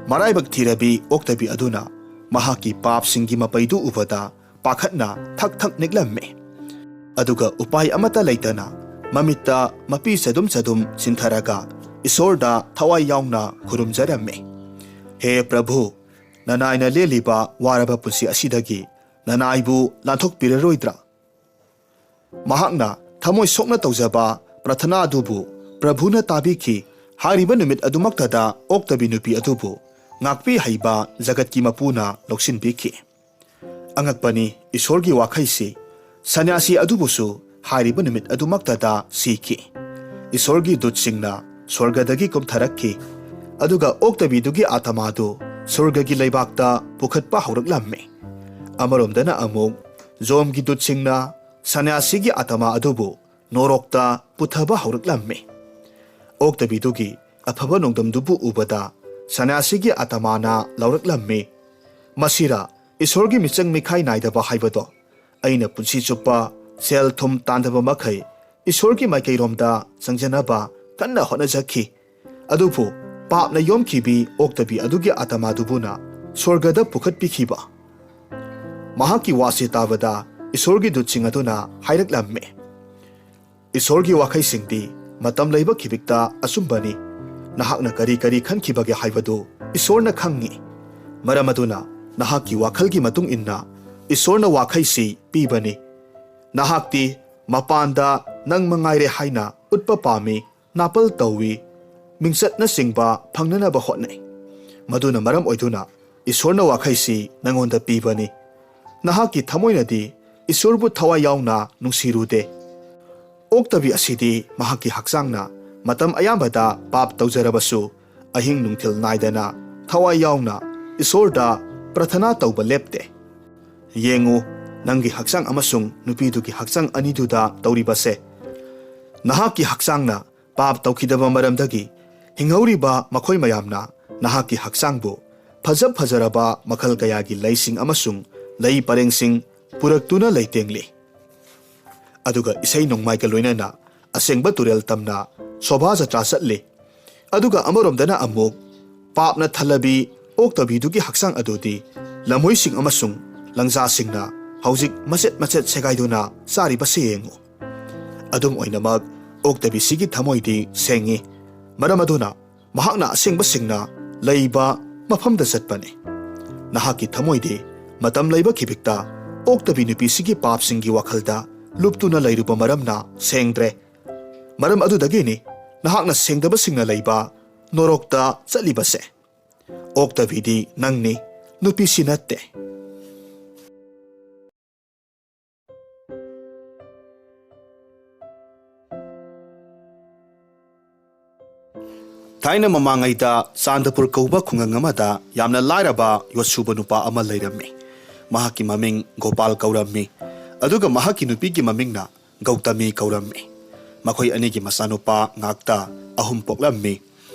ꯃꯔꯥꯏꯕꯛ ꯊꯤꯔꯕꯤ ꯑꯣꯛꯇꯕꯤ ꯑꯗꯨꯅ ꯃꯍꯥꯛꯀꯤ ꯄꯥꯞꯁꯤꯡꯒꯤ ꯃꯄꯩꯗꯨ ꯎꯕꯗ ꯄꯥꯈꯠꯅ ꯊꯛ ꯊꯛ ꯅꯤꯛꯂꯝꯃꯤ꯫ ꯑꯗꯨꯒ ꯎꯄꯥꯏ ꯑꯃꯠꯇ ꯂꯩꯇꯅ ꯃꯃꯤꯠꯇ ꯃꯄꯤ ꯆꯗꯨꯝ ꯆꯗꯨꯝ ꯆꯤꯟꯊꯔꯒ ꯏꯁꯣꯔꯗ ꯊꯋꯥꯏ ꯌꯥꯎꯅ ꯈꯨꯔꯨꯝꯖꯔꯝꯃꯤ꯫ "ꯍꯦ ꯄ꯭ꯔꯚꯨ, ꯅꯅꯥꯏꯅ ꯂꯦꯜꯂꯤꯕ ꯋꯥꯔꯕ ꯄꯨꯟꯁꯤ ꯑꯁꯤꯗꯒꯤ ꯅꯅꯥꯏꯕꯨ ꯂꯥꯟꯊꯣꯛꯄꯤꯔꯔꯣꯏꯗ꯭ꯔꯥ?" ꯃꯍꯥꯛꯅ ꯊꯃꯣꯏ ꯁꯣꯛꯅ ꯇꯧꯖꯕ ꯄ꯭ꯔꯊꯅꯥ ꯑꯗꯨꯕꯨ ꯄ꯭ꯔꯚꯨꯅ ꯇꯥꯕꯤꯈꯤ꯫ ꯍꯥꯏꯔꯤꯕ ꯅꯨꯃꯤꯠ ꯑꯗꯨꯃꯛꯇꯗ ꯑꯣꯛꯇꯕꯤ ꯅꯨꯄꯤ ꯑꯗꯨꯕꯨ ꯉꯥꯛꯄꯤ ꯍꯩꯕ ꯖꯒꯠꯀꯤ ꯃꯄꯨꯅ ꯂꯧꯁꯤꯟꯕꯤꯈꯤ꯫ ꯑꯉꯛꯄꯅꯤ, ꯏꯁꯣꯔꯒꯤ ꯋꯥꯈꯩꯁꯤ꯫ ꯁꯟꯌꯥꯁꯤ ꯑꯗꯨꯕꯨꯁꯨ ꯍꯥꯏꯔꯤꯕ ꯅꯨꯃꯤꯠ ꯑꯗꯨꯃꯛꯇꯗ ꯁꯤꯈꯤ꯫ ꯏꯁꯣꯔꯒꯤ ꯗꯨꯠꯁꯤꯡꯅ ꯁ꯭ꯋꯔꯒꯗꯒꯤ ꯀꯨꯝꯊꯔꯛꯈꯤ, ꯑꯗꯨꯒ ꯑꯣꯛꯇꯕꯤꯗꯨꯒꯤ ꯑꯥꯇꯃꯥꯗꯨ ꯁ꯭ꯋꯔꯒꯒꯤ ꯂꯩꯕꯥꯛꯇ ꯄꯨꯈꯠꯄ ꯍꯧꯔꯛꯂꯝꯃꯤ꯫ ꯑꯃꯔꯣꯝꯗꯅ ꯑꯃꯨꯛ ꯖꯣꯝꯒꯤ ꯗꯨꯠꯁꯤꯡꯅ ꯁꯟꯌꯥꯁꯤꯒꯤ ꯑꯥꯇꯃꯥ ꯑꯗꯨꯕꯨ ꯅꯣꯔꯣꯛꯇ ꯄꯨꯊꯕ ꯍꯧꯔꯛꯂꯝꯃꯤ꯫ ꯑꯣꯛꯇꯕꯤꯗꯨꯒꯤ ꯑꯐꯕ ꯅꯣꯡꯗꯝꯗꯨꯕꯨ ꯎꯕꯗ ꯁꯟꯌꯥꯁꯤꯒꯤ ꯑꯥꯇꯃꯥꯅ ꯂꯥꯎꯔꯛꯂꯝꯃꯤ, "ꯃꯁꯤꯔꯥ ꯏꯁꯣꯔꯒꯤ ꯃꯤꯆꯪ ꯃꯤꯈꯥꯏ ꯅꯥꯏꯗꯕ ꯍꯥꯏꯕꯗꯣ? ꯑꯩꯅ ꯄꯨꯟꯁꯤ ꯆꯨꯞꯄ ꯁꯦꯜ ꯊꯨꯝ ꯇꯥꯟꯗꯕ ꯃꯈꯩ ꯏꯁꯣꯔꯒꯤ ꯃꯥꯏꯀꯩꯔꯣꯝꯗ ꯆꯪꯖꯅꯕ ꯀꯟꯅ ꯍꯣꯠꯅꯖꯈꯤ꯫ ꯑꯗꯨꯕꯨ ꯄꯥꯞꯅ ꯌꯣꯝꯈꯤꯕꯤ ꯑꯣꯛꯇꯕꯤ ꯑꯗꯨꯒꯤ ꯑꯥꯇꯃꯥꯗꯨꯕꯨꯅ ꯁ꯭ꯋꯔꯒꯗ ꯄꯨꯈꯠꯄꯤꯈꯤꯕ?" ꯃꯍꯥꯛꯀꯤ ꯋꯥꯁꯤ ꯇꯥꯕꯗ ꯏꯁꯣꯔꯒꯤ ꯗꯨꯠꯁꯤꯡ ꯑꯗꯨꯅ ꯍꯥꯏꯔꯛꯂꯝꯃꯤ, "ꯏꯁꯣꯔꯒꯤ ꯋꯥꯈꯩꯁꯤꯡꯗꯤ ꯃꯇꯝ ꯂꯩꯕ ꯈꯤꯕꯤꯛꯇ ꯑꯆꯨꯝꯕꯅꯤ꯫ ꯅꯍꯥꯛꯅ ꯀꯔꯤ ꯀꯔꯤ ꯈꯟꯈꯤꯕꯒꯦ ꯍꯥꯏꯕꯗꯨ ꯏꯁꯣꯔꯅ ꯈꯪꯏ꯫ ꯃꯔꯝ ꯑꯗꯨꯅ ꯅꯍꯥꯛꯀꯤ ꯋꯥꯈꯜꯒꯤ ꯃꯇꯨꯡ ꯏꯟꯅ ꯏꯁꯣꯔꯅ ꯋꯥꯈꯩꯁꯤ ꯄꯤꯕꯅꯤ꯫ ꯅꯍꯥꯛꯇꯤ ꯃꯄꯥꯟꯗ ꯅꯪ ꯃꯉꯥꯏꯔꯦ ꯍꯥꯏꯅ ꯎꯠꯄ ꯄꯥꯝꯃꯤ, ꯅꯥꯄꯜ ꯇꯧꯏ, ꯃꯤꯡꯆꯠꯅꯆꯤꯡꯕ ꯐꯪꯅꯅꯕ ꯍꯣꯠꯅꯩ꯫ ꯃꯗꯨꯅ ꯃꯔꯝ ꯑꯣꯏꯗꯨꯅ ꯏꯁꯣꯔꯅ ꯋꯥꯈꯩꯁꯤ ꯅꯪꯉꯣꯟꯗ ꯄꯤꯕꯅꯤ꯫ ꯅꯍꯥꯛꯀꯤ ꯊꯃꯣꯏꯅꯗꯤ ꯏꯁꯣꯔꯕꯨ ꯊꯋꯥꯏ ꯌꯥꯎꯅ ꯅꯨꯡꯁꯤꯔꯨꯗꯦ꯫ ꯑꯣꯛꯇꯕꯤ ꯑꯁꯤꯗꯤ ꯃꯍꯥꯛꯀꯤ ꯍꯛꯆꯥꯡꯅ ꯃꯇꯝ ꯑꯌꯥꯝꯕꯗ ꯄꯥꯞ ꯇꯧꯖꯔꯕꯁꯨ, ꯑꯍꯤꯡ ꯅꯨꯡꯊꯤꯜ ꯅꯥꯏꯗꯅ ꯊꯋꯥꯏ ꯌꯥꯎꯅ ꯏꯁꯣꯔꯗ ꯄ꯭ꯔꯊꯅꯥ ꯇꯧꯕ ꯂꯦꯞꯇꯦ꯫ ꯌꯦꯡꯉꯨ, ꯅꯪꯒꯤ ꯍꯛꯆꯥꯡ ꯑꯃꯁꯨꯡ ꯅꯨꯄꯤꯗꯨꯒꯤ ꯍꯛꯆꯥꯡ ꯑꯅꯤꯗꯨꯗ ꯇꯧꯔꯤꯕꯁꯦ꯫ ꯅꯍꯥꯛꯀꯤ ꯍꯛꯆꯥꯡꯅ ꯄꯥꯞ ꯇꯧꯈꯤꯗꯕ ꯃꯔꯝꯗꯒꯤ ꯍꯤꯡꯍꯧꯔꯤꯕ ꯃꯈꯣꯏ ꯃꯌꯥꯝꯅ ꯅꯍꯥꯛꯀꯤ ꯍꯛꯆꯥꯡꯕꯨ ꯐꯖ ꯐꯖꯔꯕ ꯃꯈꯜ ꯀꯌꯥꯒꯤ ꯂꯩꯁꯤꯡ ꯑꯃꯁꯨꯡ ꯂꯩ ꯄꯔꯦꯡꯁꯤꯡ ꯄꯨꯔꯛꯇꯨꯅ ꯂꯩꯇꯦꯡꯂꯤ꯫ ꯑꯗꯨꯒ ꯏꯁꯩ ꯅꯣꯡꯃꯥꯏꯒ ꯂꯣꯏꯅꯅ ꯑꯁꯦꯡꯕ ꯇꯨꯔꯦꯜ ꯇꯝꯅ ꯁꯣꯚꯥ ꯖꯇ꯭ꯔꯥ ꯆꯠꯂꯤ꯫ ꯑꯗꯨꯒ ꯑꯃꯔꯣꯝꯗꯅ ꯑꯃꯨꯛ ꯄꯥꯞꯅ ꯊꯜꯂꯕꯤ ꯑꯣꯛꯇꯕꯤꯗꯨꯒꯤ ꯍꯛꯆꯥꯡ ꯑꯗꯨꯗꯤ ꯂꯝꯍꯨꯏꯁꯤꯡ ꯑꯃꯁꯨꯡ ꯂꯪꯖꯥꯁꯤꯡꯅ ꯍꯧꯖꯤꯛ ꯃꯆꯦꯠ ꯃꯆꯦꯠ ꯁꯦꯒꯥꯏꯗꯨꯅ ꯆꯥꯔꯤꯕꯁꯦ ꯌꯦꯡꯉꯨ꯫ ꯑꯗꯨꯝ ꯑꯣꯏꯅꯃꯛ, ꯑꯣꯛꯇꯕꯤꯁꯤꯒꯤ ꯊꯃꯣꯏꯗꯤ ꯁꯦꯡꯉꯤ, ꯃꯔꯝ ꯑꯗꯨꯅ ꯃꯍꯥꯛꯅ ꯑꯁꯦꯡꯕꯁꯤꯡꯅ ꯂꯩꯕ ꯃꯐꯝꯗ ꯆꯠꯄꯅꯤ꯫ ꯅꯍꯥꯛꯀꯤ ꯊꯃꯣꯏꯗꯤ ꯃꯇꯝ ꯂꯩꯕ ꯈꯤꯕꯤꯛꯇ ꯑꯣꯛꯇꯕꯤ ꯅꯨꯄꯤꯁꯤꯒꯤ ꯄꯥꯞꯁꯤꯡꯒꯤ ꯋꯥꯈꯜꯗ ꯂꯨꯞꯇꯨꯅ ꯂꯩꯔꯨꯕ ꯃꯔꯝꯅ ꯁꯦꯡꯗ꯭ꯔꯦ꯫ ꯃꯔꯝ ꯑꯗꯨꯗꯒꯤꯅꯤ ꯅꯍꯥꯛꯅ ꯁꯦꯡꯗꯕꯁꯤꯡꯅ ꯂꯩꯕ ꯅꯣꯔꯣꯛꯇ ꯆꯠꯂꯤꯕꯁꯦ꯫ ꯑꯣꯛꯇꯕꯤꯗꯤ ꯅꯪꯅꯤ, ꯅꯨꯄꯤꯁꯤ ꯅꯠꯇꯦ꯫ ꯊꯥꯏꯅ ꯃꯃꯥꯡꯉꯩꯗ ꯆꯥꯟꯗꯄꯨꯔ ꯀꯧꯕ ꯈꯨꯡꯒꯪ ꯑꯃꯗ ꯌꯥꯝꯅ ꯂꯥꯏꯔꯕ ꯌꯣꯠꯁꯨꯕ ꯅꯨꯄꯥ ꯑꯃ ꯂꯩꯔꯝꯃꯤ꯫ ꯃꯍꯥꯛꯀꯤ ꯃꯃꯤꯡ ꯒꯣꯄꯥꯜ ꯀꯧꯔꯝꯃꯤ, ꯑꯗꯨꯒ ꯃꯍꯥꯛꯀꯤ ꯅꯨꯄꯤꯒꯤ ꯃꯃꯤꯡꯅ ꯒꯧꯇꯃꯤ ꯀꯧꯔꯝꯃꯤ꯫ ꯃꯈꯣꯏ ꯑꯅꯤꯒꯤ ꯃꯆꯥꯅꯨꯄꯥ ꯉꯥꯛꯇ ꯑꯍꯨꯝ ꯄꯣꯛꯂꯝꯃꯤ꯫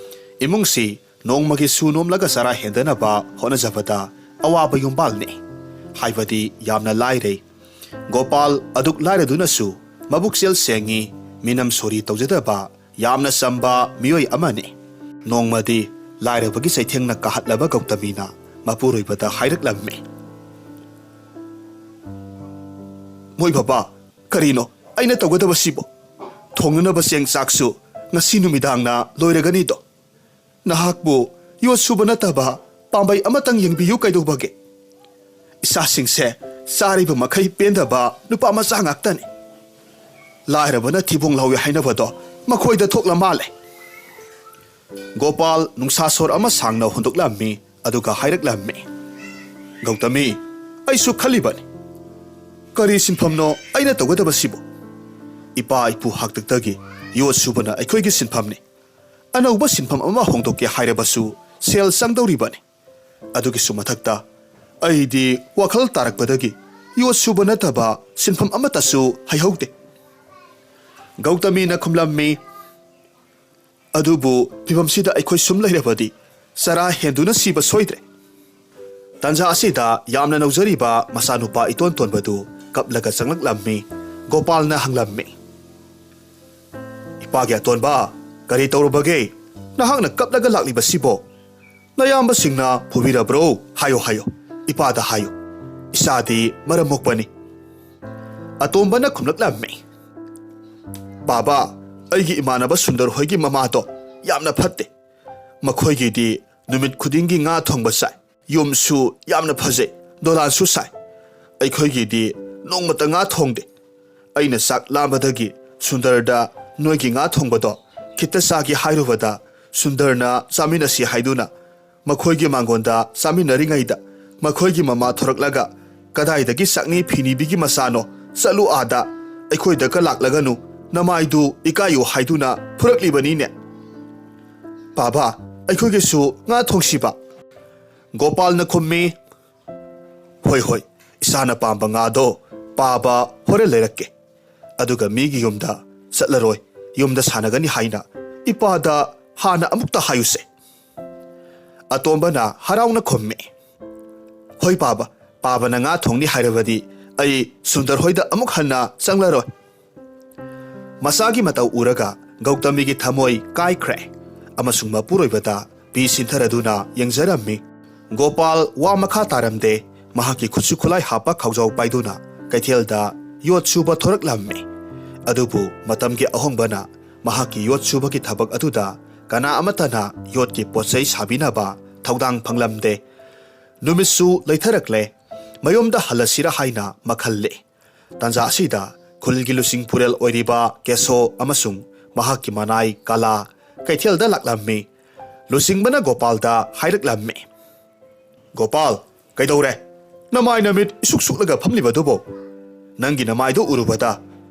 ꯏꯃꯨꯡꯁꯤ ꯅꯣꯡꯃꯒꯤ ꯁꯨ ꯅꯣꯝꯂꯒ ꯆꯔꯥ ꯍꯦꯟꯗꯅꯕ ꯍꯣꯠꯅꯖꯕꯗ ꯑꯋꯥꯕ ꯌꯨꯝꯕꯥꯜꯅꯤ꯫ ꯍꯥꯏꯕꯗꯤ ꯌꯥꯝꯅ ꯂꯥꯏꯔꯩ꯫ ꯒꯣꯄꯥꯜ ꯑꯗꯨꯛ ꯂꯥꯏꯔꯗꯨꯅꯁꯨ ꯃꯕꯨꯛꯆꯦꯜ ꯁꯦꯡꯉꯤ, ꯃꯤꯅꯝ ꯁꯣꯔꯤ ꯇꯧꯖꯗꯕ ꯌꯥꯝꯅ ꯆꯝꯕ ꯃꯤꯑꯣꯏ ꯑꯃꯅꯤ꯫ ꯅꯣꯡꯃꯗꯤ ꯂꯥꯏꯔꯕꯒꯤ ꯆꯩꯊꯦꯡꯅ ꯀꯥꯍꯠꯂꯕ ꯒꯧꯇꯃꯤꯅ ꯃꯄꯨꯔꯣꯏꯕꯗ ꯍꯥꯏꯔꯛꯂꯝꯃꯤ꯫ "ꯃꯣꯏ ꯕꯕꯥ, ꯀꯔꯤꯅꯣ ꯑꯩꯅ ꯇꯧꯒꯗꯕꯁꯤꯕꯣ? ꯊꯣꯡꯅꯅꯕ ꯆꯦꯡ ꯆꯥꯛꯁꯨ ꯉꯁꯤ ꯅꯨꯃꯤꯗꯥꯡꯅ ꯂꯣꯏꯔꯒꯅꯤꯗꯣ꯫ ꯅꯍꯥꯛꯄꯨ ꯌꯣꯠ ꯁꯨꯕ ꯅꯠꯇꯕ ꯄꯥꯝꯕꯩ ꯑꯃꯇꯪ ꯌꯦꯡꯕꯤꯌꯨ ꯀꯩꯗꯧꯕꯒꯦ? ꯏꯆꯥꯁꯤꯡꯁꯦ ꯆꯥꯔꯤꯕ ꯃꯈꯩ ꯄꯦꯟꯗꯕ ꯅꯨꯄꯥ ꯃꯆꯥ ꯉꯥꯛꯇꯅꯤ꯫ ꯂꯥꯏꯔꯕꯅ ꯊꯤꯕꯣꯡ ꯂꯥꯎꯏ ꯍꯥꯏꯅꯕꯗꯣ ꯃꯈꯣꯏꯗ ꯊꯣꯛꯂ ꯃꯥꯜꯂꯦ"꯫ ꯒꯣꯄꯥꯜ ꯅꯨꯡꯁꯥ ꯁꯣꯔ ꯑꯃ ꯁꯥꯡꯅ ꯍꯣꯟꯗꯣꯛꯂꯝꯃꯤ, ꯑꯗꯨꯒ ꯍꯥꯏꯔꯛꯂꯝꯃꯤ, "ꯒꯧꯇꯃꯤ, ꯑꯩꯁꯨ ꯈꯜꯂꯤꯕꯅꯤ꯫ ꯀꯔꯤ ꯁꯤꯟꯐꯝꯅꯣ ꯑꯩꯅ ꯇꯧꯒꯗꯕꯁꯤꯕꯨ? ꯏꯄꯥ ꯏꯄꯨ ꯍꯥꯛꯇꯛꯇꯒꯤ ꯌꯣꯠ ꯁꯨꯕꯅ ꯑꯩꯈꯣꯏꯒꯤ ꯁꯤꯟꯐꯝꯅꯤ꯫ ꯑꯅꯧꯕ ꯁꯤꯟꯐꯝ ꯑꯃ ꯍꯣꯡꯗꯣꯛꯀꯦ ꯍꯥꯏꯔꯕꯁꯨ ꯁꯦꯜ ꯆꯪꯗꯧꯔꯤꯕꯅꯤ꯫ ꯑꯗꯨꯒꯤꯁꯨ ꯃꯊꯛꯇ ꯑꯩꯗꯤ ꯋꯥꯈꯜ ꯇꯥꯔꯛꯄꯗꯒꯤ ꯌꯣꯠ ꯁꯨꯕ ꯅꯠꯇꯕ ꯁꯤꯟꯐꯝ ꯑꯃꯠꯇꯁꯨ ꯍꯩꯍꯧꯗꯦ"꯫ ꯒꯧꯇꯃꯤꯅ ꯈꯨꯝꯂꯝꯃꯤ, "ꯑꯗꯨꯕꯨ ꯐꯤꯚꯝꯁꯤꯗ ꯑꯩꯈꯣꯏ ꯁꯨꯝ ꯂꯩꯔꯕꯗꯤ ꯆꯔꯥ ꯍꯦꯟꯗꯨꯅ ꯁꯤꯕ ꯁꯣꯏꯗ꯭ꯔꯦ"꯫ ꯇꯟꯖꯥ ꯑꯁꯤꯗ ꯌꯥꯝꯅ ꯅꯧꯖꯔꯤꯕ ꯃꯆꯥꯅꯨꯄꯥ ꯏꯇꯣꯟ ꯇꯣꯟꯕꯗꯨ ꯀꯞꯂꯒ ꯆꯪꯂꯛꯂꯝꯃꯤ꯫ ꯒꯣꯄꯥꯜꯅ ꯍꯪꯂꯝꯃꯤ, "ꯏꯄꯥꯒꯤ ꯑꯇꯣꯟꯕ, ꯀꯔꯤ ꯇꯧꯔꯕꯒꯦ? ꯅꯍꯥꯛꯅ ꯀꯞꯂꯒ ꯂꯥꯛꯂꯤꯕꯁꯤꯕꯣ?" "ꯅꯌꯥꯝꯕꯁꯤꯡꯅ ꯐꯨꯕꯤꯔꯕ꯭ꯔꯣ? ꯍꯥꯏꯌꯣ, ꯍꯥꯏꯌꯣ, ꯏꯄꯥꯗ ꯍꯥꯏꯌꯣ꯫ ꯏꯆꯥꯗꯤ ꯃꯔꯝ ꯃꯣꯛꯄꯅꯤ꯫" ꯑꯇꯣꯝꯕꯅ ꯈꯨꯝꯂꯛꯂꯝꯃꯤ, "ꯕꯥꯕꯥ, ꯑꯩꯒꯤ ꯏꯃꯥꯟꯅꯕ ꯁꯨꯟꯗꯔ ꯍꯣꯏꯒꯤ ꯃꯃꯥꯗꯣ ꯌꯥꯝꯅ ꯐꯠꯇꯦ꯫ ꯃꯈꯣꯏꯒꯤꯗꯤ ꯅꯨꯃꯤꯠ ꯈꯨꯗꯤꯡꯒꯤ ꯉꯥ ꯊꯣꯡꯕ ꯆꯥꯏ꯫ ꯌꯨꯝꯁꯨ ꯌꯥꯝꯅ ꯐꯖꯩ, ꯗꯣꯂꯥꯟꯁꯨ ꯁꯥꯏ꯫ ꯑꯩꯈꯣꯏꯒꯤꯗꯤ ꯅꯣꯡꯃꯇ ꯉꯥ ꯊꯣꯡꯗꯦ꯫ ꯑꯩꯅ ꯆꯥꯛ ꯂꯥꯝꯕꯗꯒꯤ ꯁꯨꯟꯗꯔꯗ ꯅꯣꯏꯒꯤ ꯉꯥ ꯊꯣꯡꯕꯗꯣ ꯈꯤꯠꯇ ꯆꯥꯒꯦ ꯍꯥꯏꯔꯨꯕꯗ, ꯁꯨꯟꯗꯔꯅ ꯆꯥꯃꯤꯟꯅꯁꯤ ꯍꯥꯏꯗꯨꯅ ꯃꯈꯣꯏꯒꯤ ꯃꯥꯡꯒꯣꯟꯗ ꯆꯥꯃꯤꯟꯅꯔꯤꯉꯩꯗ, ꯃꯈꯣꯏꯒꯤ ꯃꯃꯥ ꯊꯣꯔꯛꯂꯒ, 'ꯀꯗꯥꯏꯗꯒꯤ ꯆꯥꯛꯅꯤ ꯐꯤꯅꯤꯕꯤꯒꯤ ꯃꯆꯥꯅꯣ? ꯆꯠꯂꯨ ꯑꯥꯗ, ꯑꯩꯈꯣꯏꯗꯒ ꯂꯥꯛꯂꯒꯅꯨ, ꯅꯃꯥꯏꯗꯨ ꯏꯀꯥꯏꯌꯨ' ꯍꯥꯏꯗꯨꯅ ꯐꯨꯔꯛꯂꯤꯕꯅꯤꯅꯦ꯫ ꯕꯥꯕꯥ, ꯑꯩꯈꯣꯏꯒꯤꯁꯨ ꯉꯥ ꯊꯣꯡꯁꯤꯕ?" ꯒꯣꯄꯥꯜꯅ ꯈꯨꯝꯃꯤ, "ꯍꯣꯏ, ꯍꯣꯏ, ꯏꯁꯥꯅ ꯄꯥꯝꯕ ꯉꯥꯗꯣ ꯄꯥꯕ ꯍꯣꯔꯦꯟ ꯂꯩꯔꯛꯀꯦ꯫ ꯑꯗꯨꯒ ꯃꯤꯒꯤ ꯌꯨꯝꯗ ꯆꯠꯂꯔꯣꯏ, ꯌꯨꯝꯗ ꯁꯥꯟꯅꯒꯅꯤ ꯍꯥꯏꯅ ꯏꯄꯥꯗ ꯍꯥꯟꯅ ꯑꯃꯨꯛꯇ ꯍꯥꯏꯌꯨꯁꯦ꯫" ꯑꯇꯣꯝꯕꯅ ꯍꯔꯥꯎꯅ ꯈꯨꯝꯃꯤ, "ꯍꯣꯏ ꯄꯥꯕ, ꯄꯥꯕꯅ ꯉꯥ ꯊꯣꯡꯅꯤ ꯍꯥꯏꯔꯕꯗꯤ ꯑꯩ ꯁꯨꯟꯗꯔ ꯍꯣꯏꯗ ꯑꯃꯨꯛ ꯍꯟꯅ ꯆꯪꯂꯔꯣꯏ꯫" ꯃꯆꯥꯒꯤ ꯃꯇꯧ ꯎꯔꯒ ꯒꯧꯇꯃꯤꯒꯤ ꯊꯃꯣꯏ ꯀꯥꯏꯈ꯭ꯔꯦ ꯑꯃꯁꯨꯡ ꯃꯄꯨꯔꯣꯏꯕꯗ ꯄꯤ ꯁꯤꯟꯊꯔꯗꯨꯅ ꯌꯦꯡꯖꯔꯝꯃꯤ꯫ ꯒꯣꯄꯥꯜ ꯋꯥ ꯃꯈꯥ ꯇꯥꯔꯝꯗꯦ꯫ ꯃꯍꯥꯛꯀꯤ ꯈꯨꯠꯁꯨ ꯈꯨꯠꯂꯥꯏ ꯍꯥꯞꯄ ꯈꯥꯎꯖꯥꯎ ꯄꯥꯏꯗꯨꯅ ꯀꯩꯊꯦꯜꯗ ꯌꯣꯠ ꯁꯨꯕ ꯊꯣꯔꯛꯂꯝꯃꯤ꯫ ꯑꯗꯨꯕꯨ ꯃꯇꯝꯒꯤ ꯑꯍꯣꯡꯕꯅ ꯃꯍꯥꯛꯀꯤ ꯌꯣꯠ ꯁꯨꯕꯒꯤ ꯊꯕꯛ ꯑꯗꯨꯗ ꯀꯅꯥ ꯑꯃꯠꯇꯅ ꯌꯣꯠꯀꯤ ꯄꯣꯠꯆꯩ ꯁꯥꯕꯤꯅꯕ ꯊꯧꯗꯥꯡ ꯐꯪꯂꯝꯗꯦ꯫ ꯅꯨꯃꯤꯠꯁꯨ ꯂꯩꯊꯔꯛꯂꯦ꯫ ꯃꯌꯨꯝꯗ ꯍꯜꯂꯁꯤꯔꯥ ꯍꯥꯏꯅ ꯃꯈꯜꯂꯤ꯫ ꯇꯥꯟꯖꯥ ꯑꯁꯤꯗ ꯈꯨꯜꯒꯤ ꯂꯨꯆꯤꯡ ꯄꯨꯔꯦꯜ ꯑꯣꯏꯔꯤꯕ ꯀꯦꯁꯣ ꯑꯃꯁꯨꯡ ꯃꯍꯥꯛꯀꯤ ꯃꯅꯥꯏ ꯀꯥꯂꯥ ꯀꯩꯊꯦꯜꯗ ꯂꯥꯛꯂꯝꯃꯤ꯫ ꯂꯨꯆꯤꯡꯕꯅ ꯒꯣꯄꯥꯜꯗ ꯍꯥꯏꯔꯛꯂꯝꯃꯤ, "ꯒꯣꯄꯥꯜ, ꯀꯩꯗꯧꯔꯦ? ꯅꯃꯥꯏ ꯅꯃꯤꯠ ꯏꯁꯨꯛ ꯁꯨꯛꯂꯒ ꯐꯝꯂꯤꯕꯗꯨꯕꯨ? ꯅꯪꯒꯤ ꯅꯃꯥꯏꯗꯨ ꯎꯔꯨꯕꯗ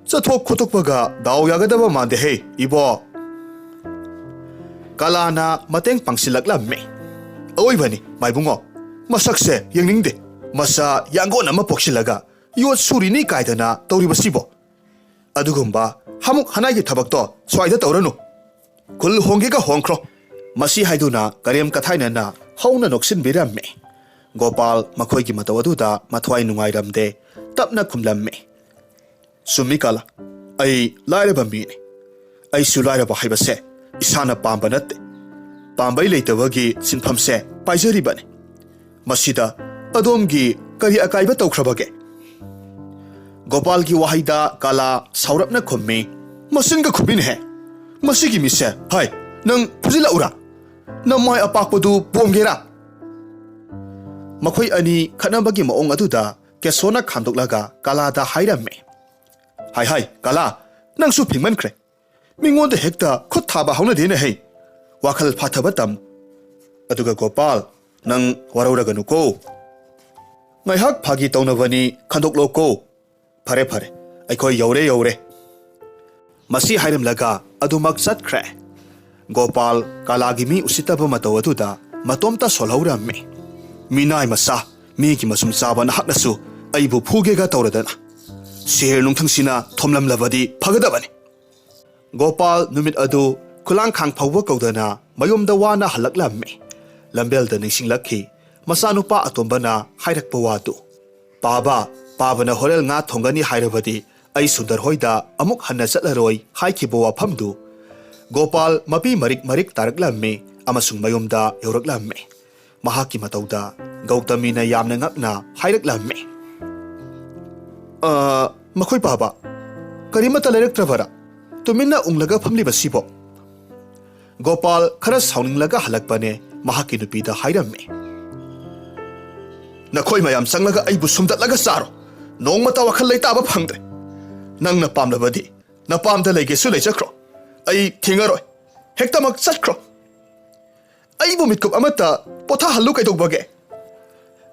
ꯆꯠꯊꯣꯛ ꯈꯣꯠꯇꯣꯛꯄꯒ ꯗꯥꯎ ꯌꯥꯒꯗꯕ ꯃꯥꯟꯗꯦꯍꯦ, ꯏꯕꯣ!" ꯀꯥꯂꯥꯅ ꯃꯇꯦꯡ ꯄꯥꯡꯁꯤꯜꯂꯛꯂꯝꯃꯤ꯫ "ꯑꯑꯣꯏꯕꯅꯤ, ꯃꯥꯏꯕꯨꯡꯉꯣ꯫ ꯃꯁꯛꯁꯦ ꯌꯦꯡꯅꯤꯡꯗꯦ꯫ ꯃꯆꯥ ꯌꯥꯡꯒꯣꯟ ꯑꯃ ꯄꯣꯛꯁꯤꯜꯂꯒ ꯌꯣꯠ ꯁꯨꯔꯤꯅꯤ ꯀꯥꯏꯗꯅ ꯇꯧꯔꯤꯕꯁꯤꯕꯣ? ꯑꯗꯨꯒꯨꯝꯕ ꯍꯥꯃꯨꯛ ꯍꯅꯥꯏꯒꯤ ꯊꯕꯛꯇꯣ ꯁ꯭ꯋꯥꯏꯗ ꯇꯧꯔꯅꯨ꯫ ꯈꯨꯜ ꯍꯣꯡꯒꯦꯒ ꯍꯣꯡꯈ꯭ꯔꯣ꯫" ꯃꯁꯤ ꯍꯥꯏꯗꯨꯅ ꯀꯔꯦꯝ ꯀꯊꯥꯏꯅꯅ ꯍꯧꯅ ꯅꯣꯛꯁꯤꯟꯕꯤꯔꯝꯃꯤ꯫ ꯒꯣꯄꯥꯜ ꯃꯈꯣꯏꯒꯤ ꯃꯇꯧ ꯑꯗꯨꯗ ꯃꯊ꯭ꯋꯥꯏ ꯅꯨꯡꯉꯥꯏꯔꯝꯗꯦ꯫ ꯇꯞꯅ ꯈꯨꯝꯂꯝꯃꯤ, "ꯆꯨꯝꯃꯤ ꯀꯥꯂꯥ, ꯑꯩ ꯂꯥꯏꯔꯕ ꯃꯤꯅꯤ꯫ ꯑꯩꯁꯨ ꯂꯥꯏꯔꯕ ꯍꯥꯏꯕꯁꯦ ꯏꯁꯥꯅ ꯄꯥꯝꯕ ꯅꯠꯇꯦ꯫ ꯄꯥꯝꯕꯩ ꯂꯩꯇꯕꯒꯤ ꯁꯤꯟꯐꯝꯁꯦ ꯄꯥꯏꯖꯔꯤꯕꯅꯤ꯫ ꯃꯁꯤꯗ ꯑꯗꯣꯝꯒꯤ ꯀꯔꯤ ꯑꯀꯥꯏꯕ ꯇꯧꯈ꯭ꯔꯕꯒꯦ?" ꯒꯣꯄꯥꯜꯒꯤ ꯋꯥꯍꯩꯗ ꯀꯥꯂꯥ ꯁꯥꯎꯔꯞꯅ ꯈꯨꯝꯃꯤ, "ꯃꯆꯤꯟꯒ ꯈꯨꯝꯃꯤꯅꯦꯍꯦ꯫ ꯃꯁꯤꯒꯤ ꯃꯤꯁꯦ, ꯍꯥꯏ, ꯅꯪ ꯐꯨꯖꯤꯜꯂꯛꯎꯔꯥ? ꯅꯃꯥꯏ ꯑꯄꯥꯛꯄꯗꯨ ꯄꯣꯝꯒꯦꯔꯥ?" ꯃꯈꯣꯏ ꯑꯅꯤ ꯈꯠꯅꯕꯒꯤ ꯃꯑꯣꯡ ꯑꯗꯨꯗ ꯀꯦꯁꯣꯅ ꯈꯥꯝꯗꯣꯛꯂꯒ ꯀꯥꯂꯥꯗ ꯍꯥꯏꯔꯝꯃꯤ, "ꯍꯥꯏ ꯍꯥꯏ, ꯀꯥꯂꯥ, ꯅꯪꯁꯨ ꯐꯤꯡꯃꯟꯈ꯭ꯔꯦ꯫ ꯃꯤꯉꯣꯟꯗ ꯍꯦꯛꯇ ꯈꯨꯠ ꯊꯥꯕ ꯍꯧꯅꯗꯦꯅꯦ ꯍꯩ꯫ ꯋꯥꯈꯜ ꯐꯥꯊꯕ ꯇꯝ꯫ ꯑꯗꯨꯒ ꯒꯣꯄꯥꯜ, ꯅꯪ ꯋꯥꯔꯧꯔꯒꯅꯨꯀꯣ꯫ ꯉꯥꯏꯍꯥꯛ ꯐꯥꯒꯤ ꯇꯧꯅꯕꯅꯤ, ꯈꯟꯗꯣꯛꯂꯣꯀꯣ꯫ ꯐꯔꯦ, ꯐꯔꯦ, ꯑꯩꯈꯣꯏ ꯌꯧꯔꯦ, ꯌꯧꯔꯦ꯫" ꯃꯁꯤ ꯍꯥꯏꯔꯝꯂꯒ ꯑꯗꯨꯃꯛ ꯆꯠꯈ꯭ꯔꯦ꯫ ꯒꯣꯄꯥꯜ ꯀꯥꯂꯥꯒꯤ ꯃꯤ ꯎꯁꯤꯠꯇꯕ ꯃꯇꯧ ꯑꯗꯨꯗ ꯃꯇꯣꯝꯇ ꯁꯣꯜꯍꯧꯔꯝꯃꯤ꯫ "ꯃꯤꯅꯥꯏ ꯃꯆꯥ, ꯃꯤꯒꯤ ꯃꯁꯨꯝ ꯆꯥꯕ ꯅꯍꯥꯛꯅꯁꯨ ꯑꯩꯕꯨ ꯐꯨꯒꯦꯒ ꯇꯧꯔꯗꯅ꯫ ꯁꯦꯔ ꯅꯨꯡꯊꯪꯁꯤꯅ ꯊꯣꯝꯂꯝꯂꯕꯗꯤ ꯐꯒꯗꯕꯅꯤ꯫" ꯒꯣꯄꯥꯜ ꯅꯨꯃꯤꯠ ꯑꯗꯨ ꯈꯨꯂꯥꯡꯈꯥꯡ ꯐꯥꯎꯕ ꯀꯧꯗꯅ ꯃꯌꯨꯝꯗ ꯋꯥꯅ ꯍꯜꯂꯛꯂꯝꯃꯤ꯫ ꯂꯝꯕꯦꯜꯗ ꯅꯤꯡꯁꯤꯡꯂꯛꯈꯤ ꯃꯆꯥꯅꯨꯄꯥ ꯑꯇꯣꯝꯕꯅ ꯍꯥꯏꯔꯛꯄ ꯋꯥꯗꯨ꯫ "ꯄꯥꯕ, ꯄꯥꯕꯅ ꯍꯣꯔꯦꯟ ꯉꯥ ꯊꯣꯡꯒꯅꯤ ꯍꯥꯏꯔꯕꯗꯤ ꯑꯩ ꯁꯨꯟꯗꯔ ꯍꯣꯏꯗ ꯑꯃꯨꯛ ꯍꯟꯅ ꯆꯠꯂꯔꯣꯏ" ꯍꯥꯏꯈꯤꯕ ꯋꯥꯐꯝꯗꯨ꯫ ꯒꯣꯄꯥꯜ ꯃꯄꯤ ꯃꯔꯤꯛ ꯃꯔꯤꯛ ꯇꯥꯔꯛꯂꯝꯃꯤ ꯑꯃꯁꯨꯡ ꯃꯌꯨꯝꯗ ꯌꯧꯔꯛꯂꯝꯃꯤ꯫ ꯃꯍꯥꯛꯀꯤ ꯃꯇꯧꯗ ꯒꯧꯇꯃꯤꯅ ꯌꯥꯝꯅ ꯉꯛꯅ ꯍꯥꯏꯔꯛꯂꯝꯃꯤ, "ꯑ, ꯃꯈꯣꯏ ꯄꯥꯕ, ꯀꯔꯤꯃꯠꯇ ꯂꯩꯔꯛꯇ꯭ꯔꯕꯔꯥ? ꯇꯨꯃꯤꯟꯅ ꯎꯪꯂꯒ ꯐꯝꯂꯤꯕꯁꯤꯕꯣ?" ꯒꯣꯄꯥꯜ ꯈꯔ ꯁꯥꯎꯅꯤꯡꯂꯒ ꯍꯜꯂꯛꯄꯅꯦ, ꯃꯍꯥꯛꯀꯤ ꯅꯨꯄꯤꯗ ꯍꯥꯏꯔꯝꯃꯤ, "ꯅꯈꯣꯏ ꯃꯌꯥꯝ ꯆꯪꯂꯒ ꯑꯩꯕꯨ ꯁꯨꯝꯗꯠꯂꯒ ꯆꯥꯔꯣ꯫ ꯅꯣꯡꯃꯇ ꯋꯥꯈꯜ ꯂꯩꯇꯥꯕ ꯐꯪꯗ꯭ꯔꯦ꯫ ꯅꯪꯅ ꯄꯥꯝꯂꯕꯗꯤ ꯅꯄꯥꯝꯗ ꯂꯩꯒꯦꯁꯨ ꯂꯩꯖꯈ꯭ꯔꯣ꯫ ꯑꯩ ꯊꯤꯡꯉꯔꯣꯏ꯫ ꯍꯦꯛꯇꯃꯛ ꯆꯠꯈ꯭ꯔꯣ꯫ ꯑꯩꯕꯨ ꯃꯤꯠꯀꯨꯞ ꯑꯃꯠꯇ ꯄꯣꯊꯥꯍꯜꯂꯨ ꯀꯩꯗꯧꯕꯒꯦ?"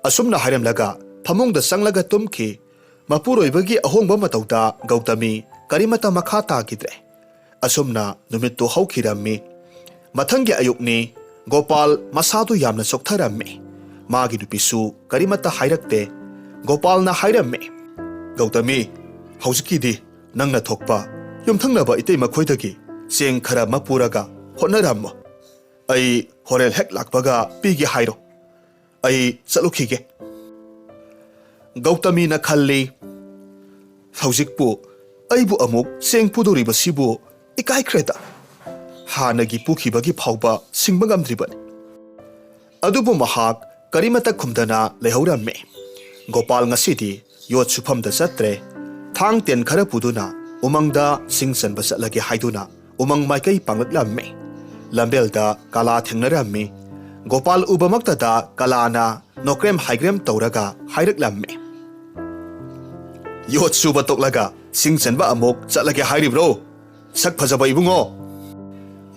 ꯑꯁꯨꯝꯅ ꯍꯥꯏꯔꯝꯂꯒ ꯐꯃꯨꯡꯗ ꯆꯪꯂꯒ ꯇꯨꯝꯈꯤ꯫ ꯃꯄꯨꯔꯣꯏꯕꯒꯤ ꯑꯍꯣꯡꯕ ꯃꯇꯧꯗ ꯒꯧꯇꯃꯤ ꯀꯔꯤꯃꯠꯇ ꯃꯈꯥ ꯇꯥꯈꯤꯗ꯭ꯔꯦ꯫ ꯑꯁꯨꯝꯅ ꯅꯨꯃꯤꯠꯇꯨ ꯍꯧꯈꯤꯔꯝꯃꯤ꯫ ꯃꯊꯪꯒꯤ ꯑꯌꯨꯛꯅꯤ꯫ ꯒꯣꯄꯥꯜ ꯃꯁꯥꯗꯨ ꯌꯥꯝꯅ ꯆꯣꯛꯊꯔꯝꯃꯤ꯫ ꯃꯥꯒꯤ ꯅꯨꯄꯤꯁꯨ ꯀꯔꯤꯃꯠꯇ ꯍꯥꯏꯔꯛꯇꯦ꯫ ꯒꯣꯄꯥꯜꯅ ꯍꯥꯏꯔꯝꯃꯤ, "ꯒꯧꯇꯃꯤ, ꯍꯧꯖꯤꯛꯀꯤꯗꯤ ꯅꯪꯅ ꯊꯣꯛꯄ ꯌꯨꯝꯊꯪꯅꯕ ꯏꯇꯩ ꯃꯈꯣꯏꯗꯒꯤ ꯆꯦꯡ ꯈꯔ ꯑꯃ ꯄꯨꯔꯒ ꯍꯣꯠꯅꯔꯝꯃꯣ꯫ ꯑꯩ ꯍꯣꯔꯦꯟ ꯍꯦꯛ ꯂꯥꯛꯄꯒ ꯄꯤꯒꯦ ꯍꯥꯏꯔꯣ꯫ ꯑꯩ ꯆꯠꯂꯨꯈꯤꯒꯦ꯫" ꯒꯧꯇꯃꯤꯅ ꯈꯜꯂꯤ, "ꯍꯧꯖꯤꯛꯄꯨ ꯑꯩꯕꯨ ꯑꯃꯨꯛ ꯆꯦꯡ ꯄꯨꯗꯧꯔꯤꯕꯁꯤꯕꯨ ꯏꯀꯥꯏꯈ꯭ꯔꯦꯗ" ꯍꯥꯟꯅꯒꯤ ꯄꯨꯈꯤꯕꯒꯤ ꯐꯥꯎꯕ ꯁꯤꯡꯕ ꯉꯝꯗ꯭ꯔꯤꯕꯅꯤ꯫ ꯑꯗꯨꯕꯨ ꯃꯍꯥꯛ ꯀꯔꯤꯃꯠꯇ ꯈꯨꯝꯗꯅ ꯂꯩꯍꯧꯔꯝꯃꯤ꯫ ꯒꯣꯄꯥꯜ ꯉꯁꯤꯗꯤ ꯌꯣꯠ ꯁꯨꯐꯝꯗ ꯆꯠꯇ꯭ꯔꯦ꯫ ꯊꯥꯡ ꯇꯦꯟ ꯈꯔ ꯄꯨꯗꯨꯅ ꯎꯃꯪꯗ ꯁꯤꯡ ꯆꯟꯕ ꯆꯠꯂꯒꯦ ꯍꯥꯏꯗꯨꯅ ꯎꯃꯪ ꯃꯥꯏꯀꯩ ꯄꯥꯡꯂꯛꯂꯝꯃꯤ꯫ ꯂꯝꯕꯦꯜꯗ ꯀꯂꯥ ꯊꯦꯡꯅꯔꯝꯃꯤ꯫ ꯒꯣꯄꯥꯜ ꯎꯕꯃꯛꯇꯗ ꯀꯂꯥꯅ ꯅꯣꯀ꯭ꯔꯦꯝ ꯍꯥꯏꯒ꯭ꯔꯦꯝ ꯇꯧꯔꯒ ꯍꯥꯏꯔꯛꯂꯝꯃꯤ꯫ "ꯌꯣꯠ ꯁꯨꯕ ꯇꯣꯛꯂꯒ ꯁꯤꯡ ꯆꯟꯕ ꯑꯃꯨꯛ ꯆꯠꯂꯒꯦ ꯍꯥꯏꯔꯤꯕ꯭ꯔꯣ, ꯁꯛ ꯐꯖꯕ ꯏꯕꯨꯡꯉꯣ?"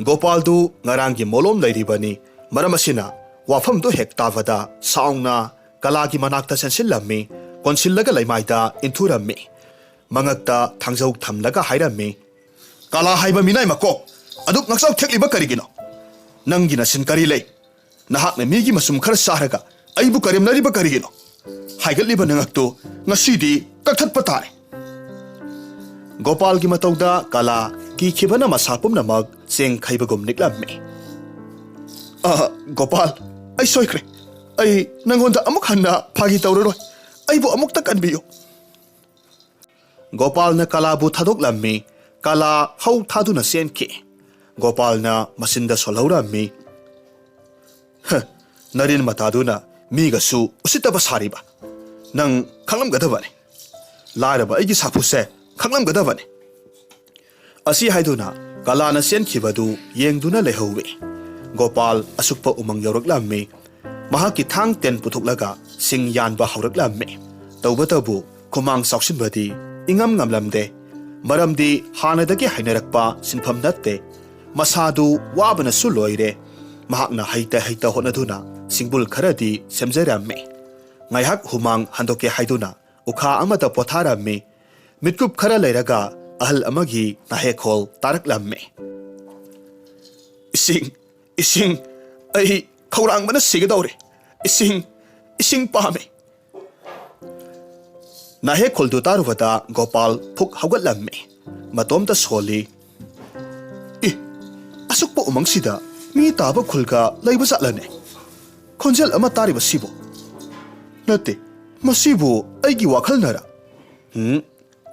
ꯒꯣꯄꯥꯜꯗꯨ ꯉꯔꯥꯡꯒꯤ ꯃꯣꯂꯣꯝ ꯂꯩꯔꯤꯕꯅꯤ꯫ ꯃꯔꯝ ꯑꯁꯤꯅ ꯋꯥꯐꯝꯗꯨ ꯍꯦꯛ ꯇꯥꯕꯗ ꯁꯥꯎꯅ ꯀꯂꯥꯒꯤ ꯃꯅꯥꯛꯇ ꯆꯦꯟꯁꯤꯜꯂꯝꯃꯤ꯫ ꯀꯣꯟꯁꯤꯜꯂꯒ ꯂꯩꯃꯥꯏꯗ ꯏꯟꯊꯨꯔꯝꯃꯤ꯫ ꯃꯉꯛꯇ ꯊꯥꯡꯖꯧ ꯊꯝꯂꯒ ꯍꯥꯏꯔꯝꯃꯤ, "ꯀꯂꯥ ꯍꯥꯏꯕ ꯃꯤꯅꯥꯏ ꯃꯀꯣꯛ ꯑꯗꯨꯛ ꯉꯛꯆꯥꯎ ꯊꯦꯛꯂꯤꯕ ꯀꯔꯤꯒꯤꯅꯣ? ꯅꯪꯒꯤ ꯅꯁꯤꯟ ꯀꯔꯤ ꯂꯩ? ꯅꯍꯥꯛꯅ ꯃꯤꯒꯤ ꯃꯁꯨꯝ ꯈꯔ ꯆꯥꯔꯒ ꯑꯩꯕꯨ ꯀꯔꯦꯝꯅꯔꯤꯕ ꯀꯔꯤꯒꯤꯅꯣ? ꯍꯥꯏꯒꯠꯂꯤꯕ ꯅꯉꯛꯇꯨ ꯉꯁꯤꯗꯤ ꯀꯛꯊꯠꯄ ꯇꯥꯔꯦ!" ꯒꯣꯄꯥꯜꯒꯤ ꯃꯇꯧꯗ ꯀꯂꯥ ꯀꯤꯈꯤꯕꯅ ꯃꯁꯥ ꯄꯨꯝꯅꯃꯛ ꯆꯦꯡ ꯈꯩꯕꯒꯨꯝ ꯅꯤꯛꯂꯝꯃꯤ꯫ "ꯑ, ꯒꯣꯄꯥꯜ, ꯑꯩ ꯁꯣꯏꯈ꯭ꯔꯦ꯫ ꯑꯩ ꯅꯪꯉꯣꯟꯗ ꯑꯃꯨꯛ ꯍꯟꯅ ꯐꯥꯒꯤ ꯇꯧꯔꯔꯣꯏ꯫ ꯑꯩꯕꯨ ꯑꯃꯨꯛꯇ ꯀꯟꯕꯤꯌꯨ꯫" ꯒꯣꯄꯥꯜꯅ ꯀꯂꯥꯕꯨ ꯊꯥꯗꯣꯛꯂꯝꯃꯤ꯫ ꯀꯂꯥ ꯍꯧ ꯊꯥꯗꯨꯅ ꯆꯦꯟꯈꯤ꯫ ꯒꯣꯄꯥꯜꯅ ꯃꯆꯤꯟꯗ ꯁꯣꯜꯍꯧꯔꯝꯃꯤ, "ꯍ, ꯅꯔꯤꯟ ꯃꯇꯥꯗꯨꯅ ꯃꯤꯒꯁꯨ ꯎꯁꯤꯠꯇꯕ ꯁꯥꯔꯤꯕ꯫ ꯅꯪ ꯈꯪꯂꯝꯒꯗꯕꯅꯤ꯫ ꯂꯥꯏꯔꯕ ꯑꯩꯒꯤ ꯁꯥꯐꯨꯁꯦ ꯈꯪꯂꯝꯒꯗꯕꯅꯤ꯫" ꯑꯁꯤ ꯍꯥꯏꯗꯨꯅ ꯀꯂꯥꯅ ꯆꯦꯟꯈꯤꯕꯗꯨ ꯌꯦꯡꯗꯨꯅ ꯂꯩꯍꯧꯏ꯫ ꯒꯣꯄꯥꯜ ꯑꯁꯨꯛꯄ ꯎꯃꯪ ꯌꯧꯔꯛꯂꯝꯃꯤ꯫ ꯃꯍꯥꯛꯀꯤ ꯊꯥꯡ ꯇꯦꯟ ꯄꯨꯊꯣꯛꯂꯒ ꯁꯤꯡ ꯌꯥꯟꯕ ꯍꯧꯔꯛꯂꯝꯃꯤ꯫ ꯇꯧꯕꯇꯕꯨ ꯈꯨꯃꯥꯡ ꯆꯥꯎꯁꯤꯟꯕꯗꯤ ꯏꯉꯝ ꯉꯝꯂꯝꯗꯦ꯫ ꯃꯔꯝꯗꯤ ꯍꯥꯟꯅꯗꯒꯤ ꯍꯩꯅꯔꯛꯄ ꯁꯤꯟꯐꯝ ꯅꯠꯇꯦ꯫ ꯃꯁꯥꯗꯨ ꯋꯥꯕꯅꯁꯨ ꯂꯣꯏꯔꯦ꯫ ꯃꯍꯥꯛꯅ ꯍꯩꯇ ꯍꯩꯇ ꯍꯣꯠꯅꯗꯨꯅ ꯁꯤꯡꯕꯨꯜ ꯈꯔꯗꯤ ꯁꯦꯝꯖꯔꯝꯃꯤ꯫ ꯉꯥꯏꯍꯥꯛ ꯍꯨꯃꯥꯡ ꯍꯟꯗꯣꯛꯀꯦ ꯍꯥꯏꯗꯨꯅ ꯎꯈꯥ ꯑꯃꯗ ꯄꯣꯊꯥꯔꯝꯃꯤ꯫ ꯃꯤꯠꯀꯨꯞ ꯈꯔ ꯂꯩꯔꯒ ꯑꯍꯜ ꯑꯃꯒꯤ ꯅꯥꯍꯦꯛꯈꯣꯜ ꯇꯥꯔꯛꯂꯝꯃꯤ꯫ "ꯏꯁꯤꯡ, ꯏꯁꯤꯡ, ꯑꯩ ꯈꯧꯔꯥꯡꯕꯅ ꯁꯤꯒꯗꯧꯔꯦ꯫ ꯏꯁꯤꯡ, ꯏꯁꯤꯡ ꯄꯥꯝꯃꯦ꯫" ꯅꯥꯍꯦꯛꯈꯣꯜꯗꯨ ꯇꯥꯔꯨꯕꯗ ꯒꯣꯄꯥꯜ ꯐꯨꯛ ꯍꯧꯒꯠꯂꯝꯃꯤ꯫ ꯃꯇꯣꯝꯇ ꯁꯣꯜꯂꯤ꯫ "ꯏ, ꯑꯁꯨꯛꯄ ꯎꯃꯪꯁꯤꯗ ꯃꯤ ꯇꯥꯕ ꯈꯨꯜꯒ ꯂꯩꯕ ꯖꯥꯠꯂꯅꯦ? ꯈꯣꯟꯖꯦꯜ ꯑꯃ ꯇꯥꯔꯤꯕꯁꯤꯕꯨ? ꯅꯠꯇꯦ, ꯃꯁꯤꯕꯨ ꯑꯩꯒꯤ ꯋꯥꯈꯜꯅꯔ? ꯎꯝ,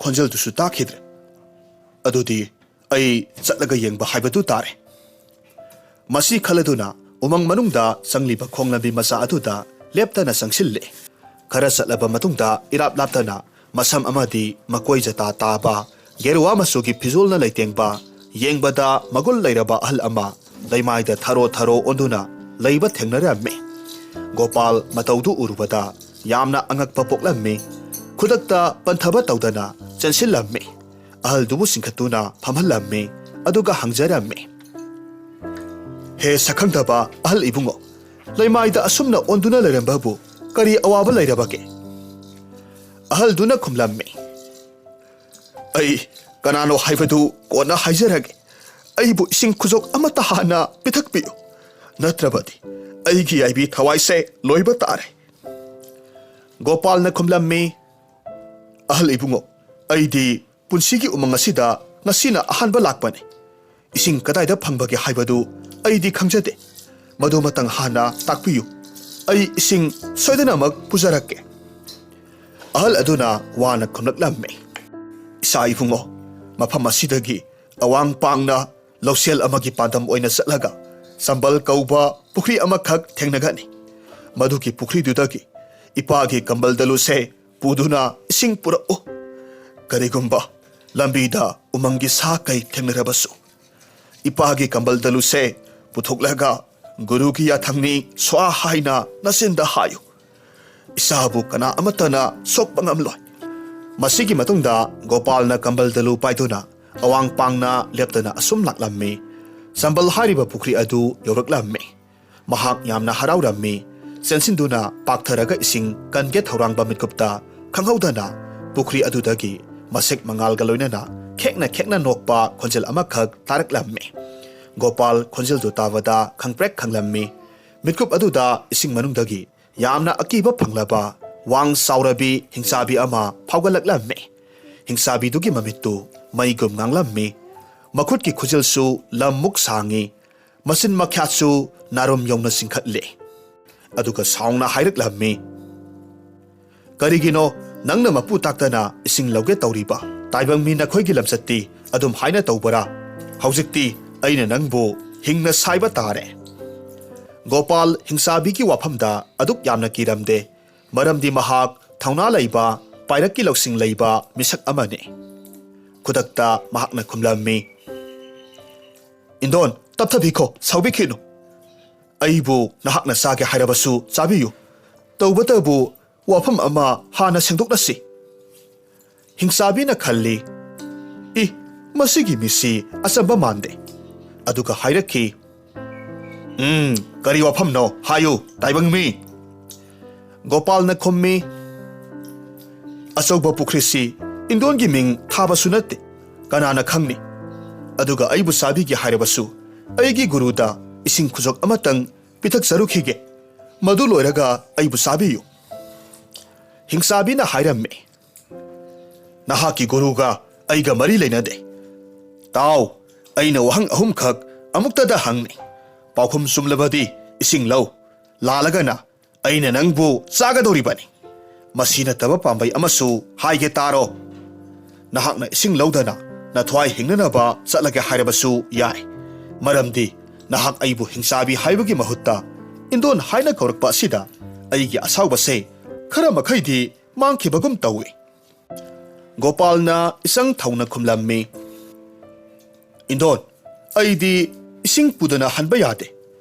ꯈꯣꯟꯖꯦꯜꯗꯨꯁꯨ ꯇꯥꯈꯤꯗ꯭ꯔꯦ꯫ ꯑꯗꯨꯗꯤ ꯑꯩ ꯆꯠꯂꯒ ꯌꯦꯡꯕ ꯍꯥꯏꯕꯗꯨ ꯇꯥꯔꯦ꯫" ꯃꯁꯤ ꯈꯜꯂꯗꯨꯅ ꯎꯃꯪ ꯃꯅꯨꯡꯗ ꯆꯪꯂꯤꯕ ꯈꯣꯡꯂꯝꯕꯤ ꯃꯆꯥ ꯑꯗꯨꯗ ꯂꯦꯞꯇꯅ ꯆꯪꯁꯤꯜꯂꯦ꯫ ꯈꯔ ꯆꯠꯂꯕ ꯃꯇꯨꯡꯗ ꯏꯔꯥꯞ ꯂꯥꯞꯇꯅ ꯃꯁꯝ ꯑꯃꯗꯤ ꯃꯀꯣꯏ ꯖꯇꯥ ꯇꯥꯕ, ꯒꯦꯔꯨꯋꯥ ꯃꯆꯨꯒꯤ ꯐꯤꯖꯣꯜꯅ ꯂꯩꯇꯦꯡꯕ, ꯌꯦꯡꯕꯗ ꯃꯒꯨꯟ ꯂꯩꯔꯕ ꯑꯍꯜ ꯑꯃ ꯂꯩꯃꯥꯏꯗ ꯊꯔꯣ ꯊꯔꯣ ꯑꯣꯟꯗꯨꯅ ꯂꯩꯕ ꯊꯦꯡꯅꯔꯝꯃꯤ꯫ ꯒꯣꯄꯥꯜ ꯃꯇꯧꯗꯨ ꯎꯔꯨꯕꯗ ꯌꯥꯝꯅ ꯑꯉꯛꯄ ꯄꯣꯛꯂꯝꯃꯤ꯫ ꯈꯨꯗꯛꯇ ꯄꯟꯊꯕ ꯇꯧꯗꯅ ꯆꯦꯟꯁꯤꯜꯂꯝꯃꯤ꯫ ꯑꯍꯜꯗꯨꯕꯨ ꯆꯤꯡꯈꯠꯇꯨꯅ ꯐꯝꯍꯜꯂꯝꯃꯤ꯫ ꯑꯗꯨꯒ ꯍꯪꯖꯔꯝꯃꯤ, "ꯍꯦ ꯁꯛꯈꯪꯗꯕ ꯑꯍꯜ ꯏꯕꯨꯡꯉꯣ, ꯂꯩꯃꯥꯏꯗ ꯑꯁꯨꯝꯅ ꯑꯣꯟꯗꯨꯅ ꯂꯩꯔꯝꯕꯕꯨ ꯀꯔꯤ ꯑꯋꯥꯕ ꯂꯩꯔꯕꯒꯦ?" ꯑꯍꯜꯗꯨꯅ ꯈꯨꯝꯂꯝꯃꯤ, "ꯑꯩ ꯀꯅꯥꯅꯣ ꯍꯥꯏꯕꯗꯨ ꯀꯣꯟꯅ ꯍꯥꯏꯖꯔꯒꯦ꯫ ꯑꯩꯕꯨ ꯏꯁꯤꯡ ꯈꯨꯖꯣꯛ ꯑꯃꯠꯇ ꯍꯥꯟꯅ ꯄꯤꯊꯛꯄꯤꯌꯨ, ꯅꯠꯇ꯭ꯔꯕꯗꯤ ꯑꯩꯒꯤ ꯌꯥꯏꯕꯤ ꯊꯋꯥꯏꯁꯦ ꯂꯣꯏꯕ ꯇꯥꯔꯦ꯫" ꯒꯣꯄꯥꯜꯅ ꯈꯨꯝꯂꯝꯃꯤ, "ꯑꯍꯜ ꯏꯕꯨꯡꯉꯣ, ꯑꯩꯗꯤ ꯄꯨꯟꯁꯤꯒꯤ ꯎꯃꯪ ꯑꯁꯤꯗ ꯉꯁꯤꯅ ꯑꯍꯥꯟꯕ ꯂꯥꯛꯄꯅꯤ꯫ ꯏꯁꯤꯡ ꯀꯗꯥꯏꯗ ꯐꯪꯕꯒꯦ ꯍꯥꯏꯕꯗꯨ ꯑꯩꯗꯤ ꯈꯪꯖꯗꯦ꯫ ꯃꯗꯨꯃꯇꯪ ꯍꯥꯟꯅ ꯇꯥꯛꯄꯤꯌꯨ꯫ ꯑꯩ ꯏꯁꯤꯡ ꯁꯣꯏꯗꯅꯃꯛ ꯄꯨꯖꯔꯛꯀꯦ꯫" ꯑꯍꯜ ꯑꯗꯨꯅ ꯋꯥꯅ ꯈꯨꯝꯂꯛꯂꯝꯃꯤ, "ꯏꯆꯥ ꯏꯕꯨꯡꯉꯣ, ꯃꯐꯝ ꯑꯁꯤꯗꯒꯤ ꯑꯋꯥꯡ ꯄꯥꯡꯅ ꯂꯧꯁꯦꯜ ꯑꯃꯒꯤ ꯄꯥꯟꯗꯝ ꯑꯣꯏꯅ ꯆꯠꯂꯒ ꯆꯝꯕꯜ ꯀꯧꯕ ꯄꯨꯈ꯭ꯔꯤ ꯑꯃꯈꯛ ꯊꯦꯡꯅꯒꯅꯤ꯫ ꯃꯗꯨꯒꯤ ꯄꯨꯈ꯭ꯔꯤꯗꯨꯗꯒꯤ ꯏꯄꯥꯒꯤ ꯀꯝꯕꯜ ꯗꯂꯨꯁꯦ ꯄꯨꯗꯨꯅ ꯏꯁꯤꯡ ꯄꯨꯔꯛꯎ꯫ ꯀꯔꯤꯒꯨꯝꯕ ꯂꯝꯕꯤꯗ ꯎꯃꯪꯒꯤ ꯁꯥ ꯀꯩ ꯊꯦꯡꯅꯔꯕꯁꯨ, ꯏꯄꯥꯒꯤ ꯀꯝꯕꯜ ꯗꯂꯨꯁꯦ ꯄꯨꯊꯣꯛꯂꯒ ꯒꯨꯔꯨꯒꯤ ꯌꯥꯊꯪꯅꯤ ꯁ꯭ꯋꯥ ꯍꯥꯏꯅ ꯅꯆꯤꯟꯗ ꯍꯥꯏꯌꯨ꯫ ꯏꯁꯥꯕꯨ ꯀꯅꯥ ꯑꯃꯠꯇꯅ ꯁꯣꯛꯄ ꯉꯝꯂꯣꯏ꯫" ꯃꯁꯤꯒꯤ ꯃꯇꯨꯡꯗ ꯒꯣꯄꯥꯜꯅ ꯀꯝꯕꯜ ꯗꯂꯨ ꯄꯥꯏꯗꯨꯅ ꯑꯋꯥꯡ ꯄꯥꯡꯅ ꯂꯦꯞꯇꯅ ꯑꯁꯨꯝ ꯂꯥꯛꯂꯝꯃꯤ꯫ ꯆꯝꯕꯜ ꯍꯥꯏꯔꯤꯕ ꯄꯨꯈ꯭ꯔꯤ ꯑꯗꯨ ꯌꯧꯔꯛꯂꯝꯃꯤ꯫ ꯃꯍꯥꯛ ꯌꯥꯝꯅ ꯍꯔꯥꯎꯔꯝꯃꯤ꯫ ꯆꯦꯟꯁꯤꯟꯗꯨꯅ ꯄꯥꯛꯊꯔꯒ ꯏꯁꯤꯡ ꯀꯟꯒꯦ ꯊꯧꯔꯥꯡꯕ ꯃꯤꯠꯀꯨꯞꯇ ꯈꯪꯍꯧꯗꯅ ꯄꯨꯈ꯭ꯔꯤ ꯑꯗꯨꯗꯒꯤ ꯃꯁꯦꯛ ꯃꯉꯥꯜꯒ ꯂꯣꯏꯅꯅ ꯈꯦꯛꯅ ꯈꯦꯛꯅ ꯅꯣꯛꯄ ꯈꯣꯟꯖꯦꯜ ꯑꯃꯈꯛ ꯇꯥꯔꯛꯂꯝꯃꯤ꯫ ꯒꯣꯄꯥꯜ ꯈꯣꯟꯖꯦꯜꯗꯨ ꯇꯥꯕꯗ ꯈꯪꯄ꯭ꯔꯦꯛ ꯈꯪꯂꯝꯃꯤ꯫ ꯃꯤꯠꯀꯨꯞ ꯑꯗꯨꯗ ꯏꯁꯤꯡ ꯃꯅꯨꯡꯗꯒꯤ ꯌꯥꯝꯅ ꯑꯀꯤꯕ ꯐꯪꯂꯕ ꯋꯥꯡ ꯆꯥꯎꯔꯕꯤ ꯍꯤꯡꯆꯥꯕꯤ ꯑꯃ ꯐꯥꯎꯒꯠꯂꯛꯂꯝꯃꯤ꯫ ꯍꯤꯡꯆꯥꯕꯤꯗꯨꯒꯤ ꯃꯃꯤꯠꯇꯨ ꯃꯩꯒꯨꯝ ꯉꯥꯡꯂꯝꯃꯤ꯫ ꯃꯈꯨꯠꯀꯤ ꯈꯨꯖꯤꯜꯁꯨ ꯂꯝꯃꯨꯛ ꯁꯥꯡꯉꯤ꯫ ꯃꯆꯤꯟ ꯃꯈ꯭ꯌꯥꯠꯁꯨ ꯅꯥꯔꯨꯝ ꯌꯧꯅ ꯆꯤꯡꯈꯠꯂꯦ꯫ ꯑꯗꯨꯒ ꯁꯥꯎꯅ ꯍꯥꯏꯔꯛꯂꯝꯃꯤ, "ꯀꯔꯤꯒꯤꯅꯣ ꯅꯪꯅ ꯃꯄꯨ ꯇꯥꯛꯇꯅ ꯏꯁꯤꯡ ꯂꯧꯒꯦ ꯇꯧꯔꯤꯕ? ꯇꯥꯏꯕꯪ ꯃꯤ ꯅꯈꯣꯏꯒꯤ ꯂꯝꯆꯠꯇꯤ ꯑꯗꯨꯝ ꯍꯥꯏꯅ ꯇꯧꯕꯔꯥ? ꯍꯧꯖꯤꯛꯇꯤ ꯑꯩꯅ ꯅꯪꯕꯨ ꯍꯤꯡꯅ ꯁꯥꯏꯕ ꯇꯥꯔꯦ꯫ ꯒꯣꯄꯥꯜ ꯍꯤꯡꯆꯥꯕꯤꯒꯤ ꯋꯥꯐꯝꯗ ꯑꯗꯨꯛ ꯌꯥꯝꯅ ꯀꯤꯔꯝꯗꯦ, ꯃꯔꯝꯗꯤ ꯃꯍꯥꯛ ꯊꯧꯅꯥ ꯂꯩꯕ, ꯄꯥꯏꯔꯛꯀꯤ ꯂꯧꯁꯤꯡ ꯂꯩꯕ ꯃꯤꯁꯛ ꯑꯃꯅꯤ꯫ ꯈꯨꯗꯛꯇ ꯃꯍꯥꯛꯅ ꯈꯨꯝꯂꯝꯃꯤ, "ꯏꯟꯗꯣꯟ, ꯇꯞꯊꯕꯤꯈꯣ, ꯁꯥꯎꯕꯤꯈꯤꯅꯨ꯫ ꯑꯩꯕꯨ ꯅꯍꯥꯛꯅ ꯆꯥꯒꯦ ꯍꯥꯏꯔꯕꯁꯨ ꯆꯥꯕꯤꯌꯨ꯫ ꯇꯧꯕꯇꯕꯨ ꯋꯥꯐꯝ ꯑꯃ ꯍꯥꯟꯅ ꯁꯦꯡꯗꯣꯛꯂꯁꯤ꯫" ꯍꯤꯡꯆꯥꯕꯤꯅ ꯈꯜꯂꯤ, "ꯏ, ꯃꯁꯤꯒꯤ ꯃꯤꯁꯤ ꯑꯆꯝꯕ ꯃꯥꯟꯗꯦ"꯫ ꯑꯗꯨꯒ ꯍꯥꯏꯔꯛꯈꯤ, "ꯎꯝ, ꯀꯔꯤ ꯋꯥꯐꯝꯅꯣ? ꯍꯥꯏꯌꯨ, ꯇꯥꯏꯕꯪ ꯃꯤ!" ꯒꯣꯄꯥꯜꯅ ꯈꯨꯝꯃꯤ, "ꯑꯆꯧꯕ ꯄꯨꯈ꯭ꯔꯤꯁꯤ ꯏꯟꯗꯣꯟꯒꯤ ꯃꯤꯡ ꯊꯥꯕꯁꯨ ꯅꯠꯇꯦ, ꯀꯅꯥꯅ ꯈꯪꯅꯤ? ꯑꯗꯨꯒ ꯑꯩꯕꯨ ꯆꯥꯕꯤꯒꯦ ꯍꯥꯏꯔꯕꯁꯨ ꯑꯩꯒꯤ ꯒꯨꯔꯨꯗ ꯏꯁꯤꯡ ꯈꯨꯖꯣꯛ ꯑꯃꯇꯪ ꯄꯤꯊꯛꯆꯔꯨꯈꯤꯒꯦ꯫ ꯃꯗꯨ ꯂꯣꯏꯔꯒ ꯑꯩꯕꯨ ꯆꯥꯕꯤꯌꯨ꯫" ꯍꯤꯡꯆꯥꯕꯤꯅ ꯍꯥꯏꯔꯝꯃꯤ, "ꯅꯍꯥꯛꯀꯤ ꯒꯨꯔꯨꯒ ꯑꯩꯒ ꯃꯔꯤ ꯂꯩꯅꯗꯦ꯫ ꯇꯥꯎ, ꯑꯩꯅ ꯋꯥꯍꯪ ꯑꯍꯨꯝꯈꯛ ꯑꯃꯨꯛꯇꯗ ꯍꯪꯅꯤ꯫ ꯄꯥꯎꯈꯨꯝ ꯆꯨꯝꯂꯕꯗꯤ ꯏꯁꯤꯡ ꯂꯧ, ꯂꯥꯜꯂꯒꯅ ꯑꯩꯅ ꯅꯪꯕꯨ ꯆꯥꯒꯗꯧꯔꯤꯕꯅꯤ꯫ ꯃꯁꯤ ꯅꯠꯇꯕ ꯄꯥꯝꯕꯩ ꯑꯃꯁꯨ ꯍꯥꯏꯒꯦ ꯇꯥꯔꯣ꯫ ꯅꯍꯥꯛꯅ ꯏꯁꯤꯡ ꯂꯧꯗꯅ ꯅꯊ꯭ꯋꯥꯏ ꯍꯤꯡꯅꯅꯕ ꯆꯠꯂꯒꯦ ꯍꯥꯏꯔꯕꯁꯨ ꯌꯥꯏ, ꯃꯔꯝꯗꯤ ꯅꯍꯥꯛ ꯑꯩꯕꯨ ꯍꯤꯡꯆꯥꯕꯤ ꯍꯥꯏꯕꯒꯤ ꯃꯍꯨꯠꯇ ꯏꯟꯗꯣꯟ ꯍꯥꯏꯅ ꯀꯧꯔꯛꯄ ꯑꯁꯤꯗ ꯑꯩꯒꯤ ꯑꯁꯥꯎꯕꯁꯦ ꯈꯔ ꯃꯈꯩꯗꯤ ꯃꯥꯡꯈꯤꯕꯒꯨꯝ ꯇꯧꯏ꯫" ꯒꯣꯄꯥꯜꯅ ꯏꯆꯪ ꯊꯧꯅ ꯈꯨꯝꯂꯝꯃꯤ, "ꯏꯟꯗꯣꯟ, ꯑꯩꯗꯤ ꯏꯁꯤꯡ ꯄꯨꯗꯅ ꯍꯟꯕ ꯌꯥꯗꯦ꯫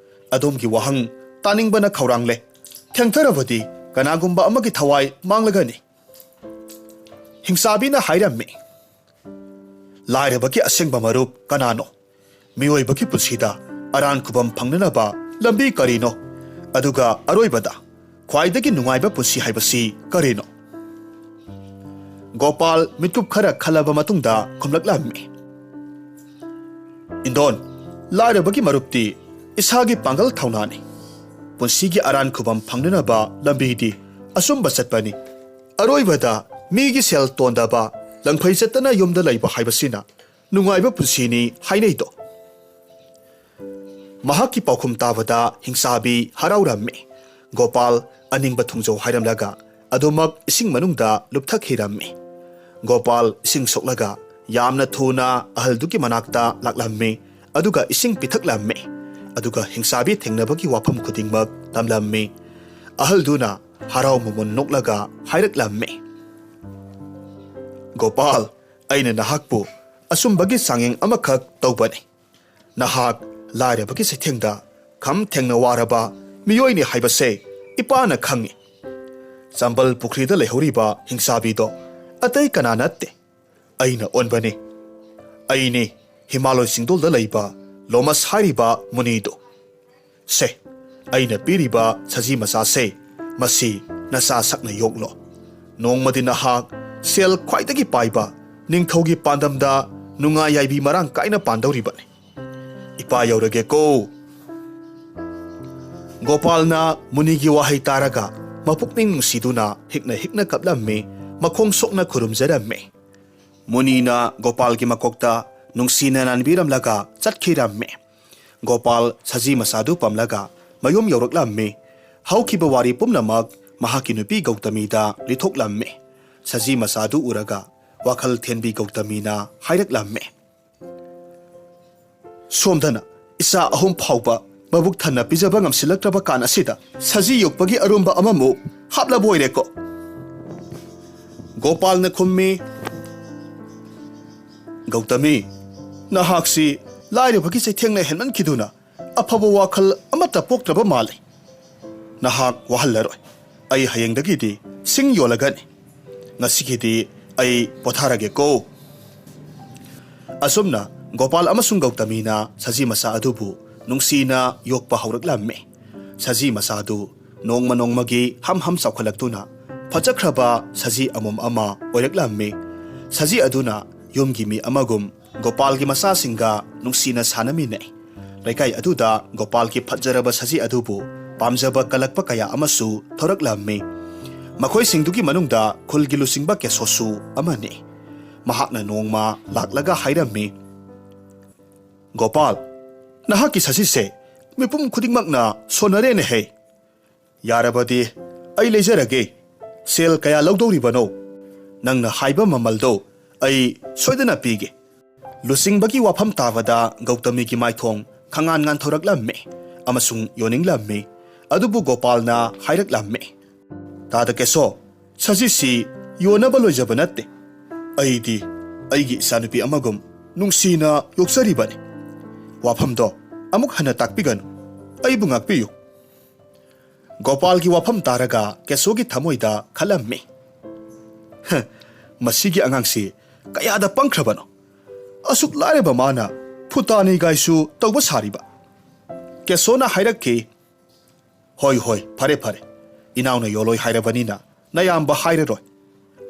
ꯑꯗꯣꯝꯒꯤ ꯋꯥꯍꯪ ꯇꯥꯅꯤꯡꯕꯅ ꯈꯧꯔꯥꯡꯂꯦ꯫ ꯊꯦꯡꯊꯔꯕꯗꯤ ꯀꯅꯥꯒꯨꯝꯕ ꯑꯃꯒꯤ ꯊꯋꯥꯏ ꯃꯥꯡꯂꯒꯅꯤ꯫" ꯍꯤꯡꯆꯥꯕꯤꯅ ꯍꯥꯏꯔꯝꯃꯤ, "ꯂꯥꯏꯔꯕꯒꯤ ꯑꯁꯦꯡꯕ ꯃꯔꯨꯞ ꯀꯅꯥꯅꯣ? ꯃꯤꯑꯣꯏꯕꯒꯤ ꯄꯨꯟꯁꯤꯗ ꯑꯔꯥꯟ ꯈꯨꯕꯝ ꯐꯪꯅꯅꯕ ꯂꯝꯕꯤ ꯀꯔꯤꯅꯣ? ꯑꯗꯨꯒ ꯑꯔꯣꯏꯕꯗ ꯈ꯭ꯋꯥꯏꯗꯒꯤ ꯅꯨꯡꯉꯥꯏꯕ ꯄꯨꯟꯁꯤ ꯍꯥꯏꯕꯁꯤ ꯀꯔꯤꯅꯣ?" ꯒꯣꯄꯥꯜ ꯃꯤꯠꯀꯨꯞ ꯈꯔ ꯈꯜꯂꯕ ꯃꯇꯨꯡꯗ ꯈꯨꯝꯂꯛꯂꯝꯃꯤ, "ꯏꯟꯗꯣꯟ, ꯂꯥꯏꯔꯕꯒꯤ ꯃꯔꯨꯞꯇꯤ ꯏꯁꯥꯒꯤ ꯄꯥꯡꯒꯜ ꯊꯧꯅꯥꯅꯤ꯫ ꯄꯨꯟꯁꯤꯒꯤ ꯑꯔꯥꯟ ꯈꯨꯕꯝ ꯐꯪꯅꯅꯕ ꯂꯝꯕꯤꯗꯤ ꯑꯆꯨꯝꯕ ꯆꯠꯄꯅꯤ꯫ ꯑꯔꯣꯏꯕꯗ ꯃꯤꯒꯤ ꯁꯦꯜ ꯇꯣꯟꯗꯕ ꯂꯪꯐꯩ ꯆꯠꯇꯅ ꯌꯨꯝꯗ ꯂꯩꯕ ꯍꯥꯏꯕꯁꯤꯅ ꯅꯨꯡꯉꯥꯏꯕ ꯄꯨꯟꯁꯤꯅꯤ ꯍꯥꯏꯅꯩꯗꯣ꯫" ꯃꯍꯥꯛꯀꯤ ꯄꯥꯎꯈꯨꯝ ꯇꯥꯕꯗ ꯍꯤꯡꯆꯥꯕꯤ ꯍꯔꯥꯎꯔꯝꯃꯤ꯫ ꯒꯣꯄꯥꯜ ꯑꯅꯤꯡꯕ ꯊꯨꯡꯖꯧ ꯍꯥꯏꯔꯝꯂꯒ ꯑꯗꯨꯃꯛ ꯏꯁꯤꯡ ꯃꯅꯨꯡꯗ ꯂꯨꯞꯊꯈꯤꯔꯝꯃꯤ꯫ ꯒꯣꯄꯥꯜ ꯏꯁꯤꯡ ꯁꯣꯛꯂꯒ ꯌꯥꯝꯅ ꯊꯨꯅ ꯑꯍꯜꯗꯨꯒꯤ ꯃꯅꯥꯛꯇ ꯂꯥꯛꯂꯝꯃꯤ꯫ ꯑꯗꯨꯒ ꯏꯁꯤꯡ ꯄꯤꯊꯛꯂꯝꯃꯤ꯫ ꯑꯗꯨꯒ ꯍꯤꯡꯆꯥꯕꯤ ꯊꯦꯡꯅꯕꯒꯤ ꯋꯥꯐꯝ ꯈꯨꯗꯤꯡꯃꯛ ꯇꯝꯂꯝꯃꯤ꯫ ꯑꯍꯜꯗꯨꯅ ꯍꯔꯥꯎ ꯃꯃꯣꯟ ꯅꯣꯛꯂꯒ ꯍꯥꯏꯔꯛꯂꯝꯃꯤ, "ꯒꯣꯄꯥꯜ, ꯑꯩꯅ ꯅꯍꯥꯛꯄꯨ ꯑꯆꯨꯝꯕꯒꯤ ꯆꯥꯡꯌꯦꯡ ꯑꯃꯈꯛ ꯇꯧꯕꯅꯤ꯫ ꯅꯍꯥꯛ ꯂꯥꯏꯔꯕꯒꯤ ꯆꯩꯊꯦꯡꯗ ꯈꯝ ꯊꯦꯡꯅ ꯋꯥꯔꯕ ꯃꯤꯑꯣꯏꯅꯤ ꯍꯥꯏꯕꯁꯦ ꯏꯄꯥꯅ ꯈꯪꯏ꯫ ꯆꯝꯕꯜ ꯄꯨꯈ꯭ꯔꯤꯗ ꯂꯩꯍꯧꯔꯤꯕ ꯍꯤꯡꯆꯥꯕꯤꯗꯣ ꯑꯇꯩ ꯀꯅꯥ ꯅꯠꯇꯦ, ꯑꯩꯅ ꯑꯣꯟꯕꯅꯤ꯫ ꯑꯩꯅꯤ ꯍꯤꯃꯥꯂꯣꯏ ꯆꯤꯡꯗꯣꯜꯗ ꯂꯩꯕ ꯂꯣꯃꯁ ꯍꯥꯏꯔꯤꯕ ꯃꯨꯅꯤꯗꯨ꯫ ꯁꯦ, ꯑꯩꯅ ꯄꯤꯔꯤꯕ ꯁꯖꯤ ꯃꯆꯥꯁꯦ, ꯃꯁꯤ ꯅꯆꯥ ꯁꯛꯅ ꯌꯣꯛꯂꯣ꯫ ꯅꯣꯡꯃꯗꯤ ꯅꯍꯥꯛ ꯁꯦꯜ ꯈ꯭ꯋꯥꯏꯗꯒꯤ ꯄꯥꯏꯕ ꯅꯤꯡꯊꯧꯒꯤ ꯄꯥꯟꯗꯝꯗ ꯅꯨꯡꯉꯥꯏ ꯌꯥꯏꯕꯤ ꯃꯔꯥꯡ ꯀꯥꯏꯅ ꯄꯥꯟꯗꯧꯔꯤꯕꯅꯤ꯫ ꯏꯄꯥ ꯌꯧꯔꯒꯦꯀꯣ꯫" ꯒꯣꯄꯥꯜꯅ ꯃꯨꯅꯤꯒꯤ ꯋꯥꯍꯩ ꯇꯥꯔꯒ ꯃꯄꯨꯛꯅꯤꯡ ꯅꯨꯡꯁꯤꯗꯨꯅ ꯍꯤꯛꯅ ꯍꯤꯛꯅ ꯀꯞꯂꯝꯃꯤ, ꯃꯈꯣꯡ ꯁꯣꯛꯅ ꯈꯨꯔꯨꯝꯖꯔꯝꯃꯤ꯫ ꯃꯨꯅꯤꯅ ꯒꯣꯄꯥꯜꯒꯤ ꯃꯀꯣꯛꯇ ꯅꯨꯡꯁꯤꯅ ꯅꯥꯟꯕꯤꯔꯝꯂꯒ ꯆꯠꯈꯤꯔꯝꯃꯤ꯫ ꯒꯣꯄꯥꯜ ꯁꯖꯤ ꯃꯆꯥꯗꯨ ꯄꯝꯂꯒ ꯃꯌꯨꯝ ꯌꯧꯔꯛꯂꯝꯃꯤ꯫ ꯍꯧꯈꯤꯕ ꯋꯥꯔꯤ ꯄꯨꯝꯅꯃꯛ ꯃꯍꯥꯛꯀꯤ ꯅꯨꯄꯤ ꯒꯧꯇꯃꯤꯗ ꯂꯤꯊꯣꯛꯂꯝꯃꯤ꯫ ꯁꯖꯤ ꯃꯆꯥꯗꯨ ꯎꯔꯒ ꯋꯥꯈꯜ ꯊꯦꯟꯕꯤ ꯒꯧꯇꯃꯤꯅ ꯍꯥꯏꯔꯛꯂꯝꯃꯤ, "ꯁꯣꯝꯗꯅ ꯏꯆꯥ ꯑꯍꯨꯝ ꯐꯥꯎꯕ ꯃꯕꯨꯛ ꯊꯟꯅ ꯄꯤꯖꯕ ꯉꯝꯁꯤꯜꯂꯛꯇ꯭ꯔꯕ ꯀꯥꯟ ꯑꯁꯤꯗ ꯁꯖꯤ ꯌꯣꯛꯄꯒꯤ ꯑꯔꯨꯝꯕ ꯑꯃꯃꯨꯛ ꯍꯥꯞꯂꯕ ꯑꯣꯏꯔꯦꯀꯣ?" ꯒꯣꯄꯥꯜꯅ ꯈꯨꯝꯃꯤ, "ꯒꯧꯇꯃꯤ, ꯅꯍꯥꯛꯁꯤ ꯂꯥꯏꯔꯕꯒꯤ ꯆꯩꯊꯦꯡꯅ ꯍꯦꯟꯃꯟꯈꯤꯗꯨꯅ ꯑꯐꯕ ꯋꯥꯈꯜ ꯑꯃꯠꯇ ꯄꯣꯛꯇ꯭ꯔꯕ ꯃꯥꯜꯂꯤ꯫ ꯅꯍꯥꯛ ꯋꯥꯍꯜꯂꯔꯣꯏ꯫ ꯑꯩ ꯍꯌꯦꯡꯗꯒꯤꯗꯤ ꯁꯤꯡ ꯌꯣꯜꯂꯒꯅꯤ꯫ ꯉꯁꯤꯒꯤꯗꯤ ꯑꯩ ꯄꯣꯊꯥꯔꯒꯦꯀꯣ꯫" ꯑꯁꯨꯝꯅ ꯒꯣꯄꯥꯜ ꯑꯃꯁꯨꯡ ꯒꯧꯇꯃꯤꯅ ꯁꯖꯤ ꯃꯆꯥ ꯑꯗꯨꯕꯨ ꯅꯨꯡꯁꯤꯅ ꯌꯣꯛꯄ ꯍꯧꯔꯛꯂꯝꯃꯤ꯫ ꯁꯖꯤ ꯃꯆꯥꯗꯨ ꯅꯣꯡꯃ ꯅꯣꯡꯃꯒꯤ ꯍꯝ ꯍꯝ ꯆꯥꯎꯈꯠꯂꯛꯇꯨꯅ ꯐꯖꯈ꯭ꯔꯕ ꯁꯖꯤ ꯑꯃꯣꯝ ꯑꯃ ꯑꯣꯏꯔꯛꯂꯝꯃꯤ꯫ ꯁꯖꯤ ꯑꯗꯨꯅ ꯌꯨꯝꯒꯤ ꯃꯤ ꯑꯃꯒꯨꯝ ꯒꯣꯄꯥꯜꯒꯤ ꯃꯆꯥꯁꯤꯡꯒ ꯅꯨꯡꯁꯤꯅ ꯁꯥꯟꯅꯃꯤꯟꯅꯩ꯫ ꯂꯩꯀꯥꯏ ꯑꯗꯨꯗ ꯒꯣꯄꯥꯜꯒꯤ ꯐꯖꯔꯕ ꯁꯖꯤ ꯑꯗꯨꯕꯨ ꯄꯥꯝꯖꯕ ꯀꯜꯂꯛꯄ ꯀꯌꯥ ꯑꯃꯁꯨ ꯊꯣꯔꯛꯂꯝꯃꯤ꯫ ꯃꯈꯣꯏꯁꯤꯡꯗꯨꯒꯤ ꯃꯅꯨꯡꯗ ꯈꯨꯜꯒꯤ ꯂꯨꯆꯤꯡꯕ ꯀꯦꯁꯣꯁꯨ ꯑꯃꯅꯤ꯫ ꯃꯍꯥꯛꯅ ꯅꯣꯡꯃ ꯂꯥꯛꯂꯒ ꯍꯥꯏꯔꯝꯃꯤ, "ꯒꯣꯄꯥꯜ, ꯅꯍꯥꯛꯀꯤ ꯁꯖꯤꯁꯦ ꯃꯤꯄꯨꯝ ꯈꯨꯗꯤꯡꯃꯛꯅ ꯁꯣꯟꯅꯔꯦꯅꯦꯍꯦ꯫ ꯌꯥꯔꯕꯗꯤ ꯑꯩ ꯂꯩꯖꯔꯒꯦ꯫ ꯁꯦꯜ ꯀꯌꯥ ꯂꯧꯗꯧꯔꯤꯕꯅꯣ? ꯅꯪꯅ ꯍꯥꯏꯕ ꯃꯃꯜꯗꯣ ꯑꯩ ꯁꯣꯏꯗꯅ ꯄꯤꯒꯦ꯫" ꯂꯨꯆꯤꯡꯕꯒꯤ ꯋꯥꯐꯝ ꯇꯥꯕꯗ ꯒꯧꯇꯃꯤꯒꯤ ꯃꯥꯏꯊꯣꯡ ꯈꯉꯥꯟ ꯉꯥꯟꯊꯣꯔꯛꯂꯝꯃꯤ ꯑꯃꯁꯨꯡ ꯌꯣꯟꯅꯤꯡꯂꯝꯃꯤ꯫ ꯑꯗꯨꯕꯨ ꯒꯣꯄꯥꯜꯅ ꯍꯥꯏꯔꯛꯂꯝꯃꯤ, "ꯇꯥꯗ ꯀꯦꯁꯣ, ꯁꯖꯤꯁꯤ ꯌꯣꯟꯅꯕ ꯂꯣꯏꯖꯕ ꯅꯠꯇꯦ꯫ ꯑꯩꯗꯤ ꯑꯩꯒꯤ ꯏꯆꯥꯅꯨꯄꯤ ꯑꯃꯒꯨꯝ ꯅꯨꯡꯁꯤꯅ ꯌꯣꯛꯆꯔꯤꯕꯅꯤ꯫ ꯋꯥꯐꯝꯗꯣ ꯑꯃꯨꯛ ꯍꯟꯅ ꯇꯥꯛꯄꯤꯒꯅꯨ꯫ ꯑꯩꯕꯨ ꯉꯥꯛꯄꯤꯌꯨ꯫" ꯒꯣꯄꯥꯜꯒꯤ ꯋꯥꯐꯝ ꯇꯥꯔꯒ ꯀꯦꯁꯣꯒꯤ ꯊꯃꯣꯏꯗ ꯈꯜꯂꯝꯃꯤ, "ꯍ, ꯃꯁꯤꯒꯤ ꯑꯉꯥꯡꯁꯤ ꯀꯌꯥꯗ ꯄꯪꯈ꯭ꯔꯕꯅꯣ? ꯑꯁꯨꯛ ꯂꯥꯏꯔꯕ ꯃꯥꯅ ꯐꯨꯇꯥꯅꯤꯒꯥꯏꯁꯨ ꯇꯧꯕ ꯁꯥꯔꯤꯕ?" ꯀꯦꯁꯣꯅ ꯍꯥꯏꯔꯛꯈꯤ, "ꯍꯣꯏ, ꯍꯣꯏ, ꯐꯔꯦ, ꯐꯔꯦ꯫ ꯏꯅꯥꯎꯅ ꯌꯣꯜꯂꯣꯏ ꯍꯥꯏꯔꯕꯅꯤꯅ ꯅꯌꯥꯝꯕ ꯍꯥꯏꯔꯔꯣꯏ꯫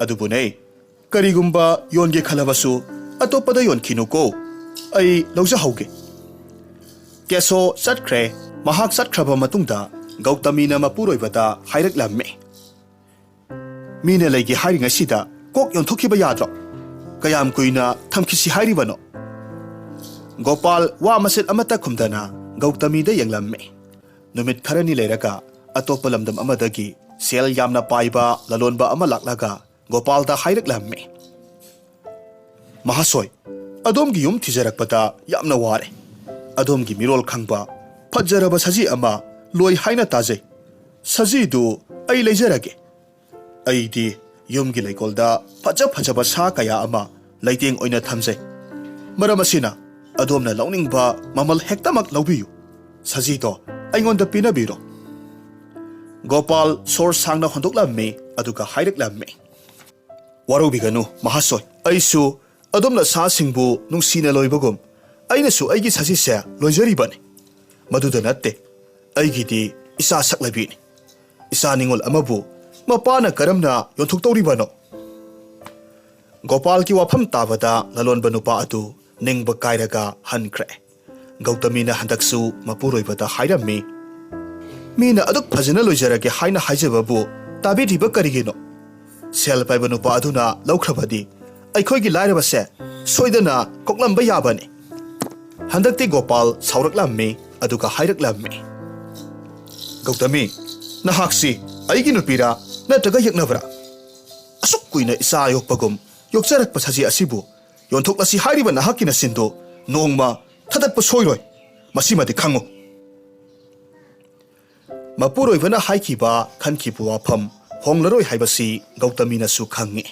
ꯑꯗꯨꯕꯨꯅꯦ, ꯀꯔꯤꯒꯨꯝꯕ ꯌꯣꯟꯒꯦ ꯈꯜꯂꯕꯁꯨ ꯑꯇꯣꯞꯄꯗ ꯌꯣꯟꯈꯤꯅꯨꯀꯣ꯫ ꯑꯩ ꯂꯧꯖꯍꯧꯒꯦ꯫" ꯀꯦꯁꯣ ꯆꯠꯈ꯭ꯔꯦ꯫ ꯃꯍꯥꯛ ꯆꯠꯈ꯭ꯔꯕ ꯃꯇꯨꯡꯗ ꯒꯧꯇꯃꯤꯅ ꯃꯄꯨꯔꯣꯏꯕꯗ ꯍꯥꯏꯔꯛꯂꯝꯃꯤ, "ꯃꯤꯅ ꯂꯩꯒꯦ ꯍꯥꯏꯔꯤꯉꯩꯁꯤꯗ ꯀꯣꯛ ꯌꯣꯟꯊꯣꯛꯈꯤꯕ ꯌꯥꯗ꯭ꯔꯣ? ꯀꯌꯥꯝ ꯀꯨꯏꯅ ꯊꯝꯈꯤꯁꯤ ꯍꯥꯏꯔꯤꯕꯅꯣ?" ꯒꯣꯄꯥꯜ ꯋꯥ ꯃꯆꯦꯠ ꯑꯃꯠꯇ ꯈꯨꯝꯗꯅ ꯒꯧꯇꯃꯤꯗ ꯌꯦꯡꯂꯝꯃꯤ꯫ ꯅꯨꯃꯤꯠ ꯈꯔꯅꯤ ꯂꯩꯔꯒ ꯑꯇꯣꯞꯄ ꯂꯝꯗꯝ ꯑꯃꯗꯒꯤ ꯁꯦꯜ ꯌꯥꯝꯅ ꯄꯥꯏꯕ ꯂꯂꯣꯟꯕ ꯑꯃ ꯂꯥꯛꯂꯒ ꯒꯣꯄꯥꯜꯗ ꯍꯥꯏꯔꯛꯂꯝꯃꯤ, "ꯃꯍꯥꯁꯣꯏ, ꯑꯗꯣꯝꯒꯤ ꯌꯨꯝ ꯊꯤꯖꯔꯛꯄꯗ ꯌꯥꯝꯅ ꯋꯥꯔꯦ꯫ ꯑꯗꯣꯝꯒꯤ ꯃꯤꯔꯣꯜ ꯈꯪꯕ ꯐꯖꯔꯕ ꯁꯖꯤ ꯑꯃ ꯂꯣꯏ ꯍꯥꯏꯅ ꯇꯥꯖꯩ꯫ ꯁꯖꯤꯗꯨ ꯑꯩ ꯂꯩꯖꯔꯒꯦ꯫ ꯑꯩꯗꯤ ꯌꯨꯝꯒꯤ ꯂꯩꯀꯣꯜꯗ ꯐꯖ ꯐꯖꯕ ꯁꯥ ꯀꯌꯥ ꯑꯃ ꯂꯩꯇꯦꯡ ꯑꯣꯏꯅ ꯊꯝꯖꯩ꯫ ꯃꯔꯝ ꯑꯁꯤꯅ, ꯑꯗꯣꯝꯅ ꯂꯧꯅꯤꯡꯕ ꯃꯃꯜ ꯍꯦꯛꯇꯃꯛ ꯂꯧꯕꯤꯌꯨ꯫ ꯁꯖꯤꯗꯣ ꯑꯩꯉꯣꯟꯗ ꯄꯤꯅꯕꯤꯔꯣ꯫" ꯒꯣꯄꯥꯜ ꯁꯣꯔ ꯁꯥꯡꯅ ꯍꯣꯟꯗꯣꯛꯂꯝꯃꯤ, ꯑꯗꯨꯒ ꯍꯥꯏꯔꯛꯂꯝꯃꯤ, "ꯋꯥꯔꯧꯕꯤꯒꯅꯨ ꯃꯍꯥꯁꯣꯏ, ꯑꯩꯁꯨ ꯑꯗꯣꯝꯅ ꯁꯥꯁꯤꯡꯕꯨ ꯅꯨꯡꯁꯤꯅ ꯂꯣꯏꯕꯒꯨꯝ ꯑꯩꯅꯁꯨ ꯑꯩꯒꯤ ꯁꯖꯤꯁꯦ ꯂꯣꯏꯖꯔꯤꯕꯅꯤ꯫ ꯃꯗꯨꯗ ꯅꯠꯇꯦ, ꯑꯩꯒꯤꯗꯤ ꯏꯆꯥ ꯁꯛꯂꯕꯤꯅꯤ꯫ ꯏꯆꯥ ꯅꯤꯉꯣꯜ ꯑꯃꯕꯨ ꯃꯄꯥꯅ ꯀꯔꯝꯅ ꯌꯣꯟꯊꯣꯛꯇꯧꯔꯤꯕꯅꯣ?" ꯒꯣꯄꯥꯜꯒꯤ ꯋꯥꯐꯝ ꯇꯥꯕꯗ ꯂꯂꯣꯟꯕ ꯅꯨꯄꯥ ꯑꯗꯨ ꯅꯤꯡꯕ ꯀꯥꯏꯔꯒ ꯍꯟꯈ꯭ꯔꯦ꯫ ꯒꯧꯇꯃꯤꯅ ꯍꯟꯗꯛꯁꯨ ꯃꯄꯨꯔꯣꯏꯕꯗ ꯍꯥꯏꯔꯝꯃꯤ, "ꯃꯤꯅ ꯑꯗꯨꯛ ꯐꯖꯅ ꯂꯣꯏꯖꯔꯒꯦ ꯍꯥꯏꯅ ꯍꯥꯏꯖꯕꯕꯨ ꯇꯥꯕꯤꯗ꯭ꯔꯤꯕ ꯀꯔꯤꯒꯤꯅꯣ? ꯁꯦꯜ ꯄꯥꯏꯕ ꯅꯨꯄꯥ ꯑꯗꯨꯅ ꯂꯧꯈ꯭ꯔꯕꯗꯤ ꯑꯩꯈꯣꯏꯒꯤ ꯂꯥꯏꯔꯕꯁꯦ ꯁꯣꯏꯗꯅ ꯀꯣꯛꯂꯝꯕ ꯌꯥꯕꯅꯤ꯫" ꯍꯟꯗꯛꯇꯤ ꯒꯣꯄꯥꯜ ꯁꯥꯎꯔꯛꯂꯝꯃꯤ, ꯑꯗꯨꯒ ꯍꯥꯏꯔꯛꯂꯝꯃꯤ, "ꯒꯧꯇꯃꯤ, ꯅꯍꯥꯛꯁꯤ ꯑꯩꯒꯤ ꯅꯨꯄꯤꯔꯥ ꯅꯠꯇ꯭ꯔꯒ ꯌꯦꯛꯅꯕ꯭ꯔꯥ? ꯑꯁꯨꯛ ꯀꯨꯏꯅ ꯏꯆꯥ ꯌꯣꯛꯄꯒꯨꯝ ꯌꯣꯛꯆꯔꯛꯄ ꯁꯖꯤ ꯑꯁꯤꯕꯨ ꯌꯣꯟꯊꯣꯛꯂꯁꯤ ꯍꯥꯏꯔꯤꯕ ꯅꯍꯥꯛꯀꯤ ꯅꯆꯤꯟꯗꯨ ꯅꯣꯡꯃ ꯊꯗꯠꯄ ꯁꯣꯏꯔꯣꯏ꯫ ꯃꯁꯤꯃꯗꯤ ꯈꯪꯉꯨ꯫ ꯃꯄꯨꯔꯣꯏꯕꯅ ꯍꯥꯏꯈꯤꯕ ꯈꯟꯈꯤꯕ ꯋꯥꯐꯝ ꯍꯣꯡꯂꯔꯣꯏ ꯍꯥꯏꯕꯁꯤ ꯒꯧꯇꯃꯤꯅꯁꯨ ꯈꯪꯉꯤ꯫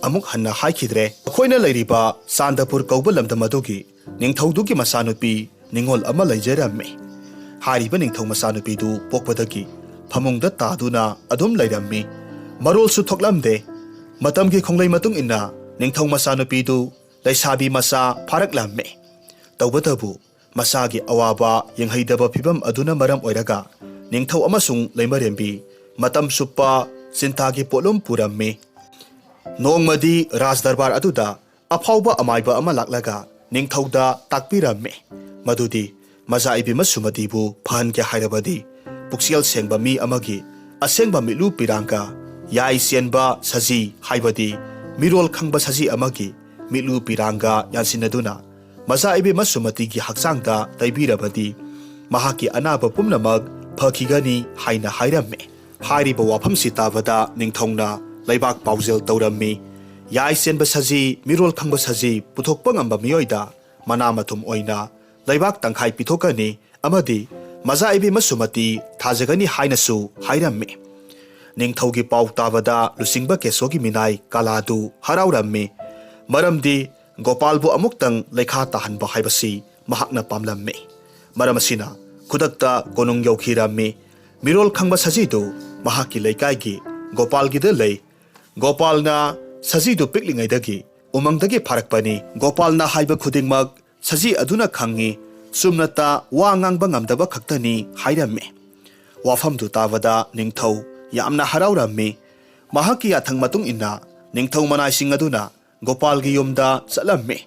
ꯑꯃꯨꯛ ꯍꯟꯅ ꯍꯥꯏꯈꯤꯗ꯭ꯔꯦ꯫ ꯑꯩꯈꯣꯏꯅ ꯂꯩꯔꯤꯕ ꯆꯥꯟꯗꯄꯨꯔ ꯀꯧꯕ ꯂꯝꯗꯝ ꯑꯗꯨꯒꯤ ꯅꯤꯡꯊꯧꯗꯨꯒꯤ ꯃꯆꯥꯅꯨꯄꯤ ꯅꯤꯉꯣꯜ ꯑꯃ ꯂꯩꯖꯔꯝꯃꯤ꯫ ꯍꯥꯏꯔꯤꯕ ꯅꯤꯡꯊꯧ ꯃꯆꯥꯅꯨꯄꯤꯗꯨ ꯄꯣꯛꯄꯗꯒꯤ ꯐꯃꯨꯡꯗ ꯇꯥꯗꯨꯅ ꯑꯗꯨꯝ ꯂꯩꯔꯝꯃꯤ꯫ ꯃꯔꯣꯜꯁꯨ ꯊꯣꯛꯂꯝꯗꯦ꯫ ꯃꯇꯝꯒꯤ ꯈꯣꯡꯂꯩ ꯃꯇꯨꯡ ꯏꯟꯅ ꯅꯤꯡꯊꯧ ꯃꯆꯥꯅꯨꯄꯤꯗꯨ ꯂꯩꯁꯥꯕꯤ ꯃꯆꯥ ꯐꯥꯔꯛꯂꯝꯃꯤ꯫ ꯇꯧꯕꯇꯕꯨ ꯃꯁꯥꯒꯤ ꯑꯋꯥꯕ ꯌꯦꯡꯍꯩꯗꯕ ꯐꯤꯚꯝ ꯑꯗꯨꯅ ꯃꯔꯝ ꯑꯣꯏꯔꯒ ꯅꯤꯡꯊꯧ ꯑꯃꯁꯨꯡ ꯂꯩꯃꯔꯦꯝꯕꯤ ꯃꯇꯝ ꯆꯨꯞꯄ ꯆꯤꯟꯇꯥꯒꯤ ꯄꯣꯠꯂꯨꯝ ꯄꯨꯔꯝꯃꯤ꯫ ꯅꯣꯡꯃꯗꯤ ꯔꯥꯖ ꯗꯔꯕꯥꯔ ꯑꯗꯨꯗ ꯑꯐꯥꯎꯕ ꯑꯃꯥꯏꯕ ꯑꯃ ꯂꯥꯛꯂꯒ ꯅꯤꯡꯊꯧꯗ ꯇꯥꯛꯄꯤꯔꯝꯃꯤ, ꯃꯗꯨꯗꯤ ꯃꯖꯥ ꯏꯕꯦꯝꯃ ꯁꯨꯃꯇꯤꯕꯨ ꯐꯍꯟꯒꯦ ꯍꯥꯏꯔꯕꯗꯤ ꯄꯨꯛꯆꯦꯜ ꯁꯦꯡꯕ ꯃꯤ ꯑꯃꯒꯤ ꯑꯁꯦꯡꯕ ꯃꯤꯠꯂꯨ ꯄꯤꯔꯥꯡꯒ ꯌꯥꯏ ꯆꯦꯟꯕ ꯁꯖꯤ, ꯍꯥꯏꯕꯗꯤ ꯃꯤꯔꯣꯜ ꯈꯪꯕ ꯁꯖꯤ ꯑꯃꯒꯤ ꯃꯤꯠꯂꯨ ꯄꯤꯔꯥꯡꯒ ꯌꯥꯟꯁꯤꯟꯅꯗꯨꯅ ꯃꯖꯥ ꯏꯕꯦꯝꯃ ꯁꯨꯃꯇꯤꯒꯤ ꯍꯛꯆꯥꯡꯗ ꯇꯩꯕꯤꯔꯕꯗꯤ ꯃꯍꯥꯛꯀꯤ ꯑꯅꯥꯕ ꯄꯨꯝꯅꯃꯛ ꯐꯈꯤꯒꯅꯤ ꯍꯥꯏꯅ ꯍꯥꯏꯔꯝꯃꯤ꯫ ꯍꯥꯏꯔꯤꯕ ꯋꯥꯐꯝꯁꯤ ꯇꯥꯕꯗ ꯅꯤꯡꯊꯧꯅ ꯂꯩꯕꯥꯛ ꯄꯥꯎꯖꯦꯜ ꯇꯧꯔꯝꯃꯤ꯫ ꯌꯥꯏ ꯆꯦꯟꯕ ꯁꯖꯤ, ꯃꯤꯔꯣꯜ ꯈꯪꯕ ꯁꯖꯤ ꯄꯨꯊꯣꯛꯄ ꯉꯝꯕ ꯃꯤꯑꯣꯏꯗ ꯃꯅꯥ ꯃꯊꯨꯝ ꯑꯣꯏꯅ ꯂꯩꯕꯥꯛ ꯇꯪꯈꯥꯏ ꯄꯤꯊꯣꯛꯀꯅꯤ ꯑꯃꯗꯤ ꯃꯖꯥ ꯏꯕꯦꯝꯃ ꯁꯨꯃꯇꯤ ꯊꯥꯖꯒꯅꯤ ꯍꯥꯏꯅꯁꯨ ꯍꯥꯏꯔꯝꯃꯤ꯫ ꯅꯤꯡꯊꯧꯒꯤ ꯄꯥꯎ ꯇꯥꯕꯗ ꯂꯨꯆꯤꯡꯕ ꯀꯦꯁꯣꯒꯤ ꯃꯤꯅꯥꯏ ꯀꯥꯂꯥꯗꯨ ꯍꯔꯥꯎꯔꯝꯃꯤ, ꯃꯔꯝꯗꯤ ꯒꯣꯄꯥꯜꯕꯨ ꯑꯃꯨꯛꯇꯪ ꯂꯩꯈꯥ ꯇꯥꯍꯟꯕ ꯍꯥꯏꯕꯁꯤ ꯃꯍꯥꯛꯅ ꯄꯥꯝꯂꯝꯃꯤ꯫ ꯃꯔꯝ ꯑꯁꯤꯅ ꯈꯨꯗꯛꯇ ꯀꯣꯅꯨꯡ ꯌꯧꯈꯤꯔꯝꯃꯤ꯫ ꯃꯤꯔꯣꯜ ꯈꯪꯕ ꯁꯖꯤꯗꯨ ꯃꯍꯥꯛꯀꯤ ꯂꯩꯀꯥꯏꯒꯤ ꯒꯣꯄꯥꯜꯒꯤꯗ ꯂꯩ꯫ ꯒꯣꯄꯥꯜꯅ ꯁꯖꯤꯗꯨ ꯄꯤꯛꯂꯤꯉꯩꯗꯒꯤ ꯎꯃꯪꯗꯒꯤ ꯐꯥꯔꯛꯄꯅꯤ꯫ ꯒꯣꯄꯥꯜꯅ ꯍꯥꯏꯕ ꯈꯨꯗꯤꯡꯃꯛ ꯁꯖꯤ ꯑꯗꯨꯅ ꯈꯪꯏ꯫ ꯆꯨꯝꯅꯇ ꯋꯥ ꯉꯥꯡꯕ ꯉꯝꯗꯕ ꯈꯛꯇꯅꯤ ꯍꯥꯏꯔꯝꯃꯤ꯫ ꯋꯥꯐꯝꯗꯨ ꯇꯥꯕꯗ ꯅꯤꯡꯊꯧ ꯌꯥꯝꯅ ꯍꯔꯥꯎꯔꯝꯃꯤ꯫ ꯃꯍꯥꯛꯀꯤ ꯌꯥꯊꯪ ꯃꯇꯨꯡ ꯏꯟꯅ ꯅꯤꯡꯊꯧ ꯃꯅꯥꯏꯁꯤꯡ ꯑꯗꯨꯅ ꯒꯣꯄꯥꯜꯒꯤ ꯌꯨꯝꯗ ꯆꯠꯂꯝꯃꯤ꯫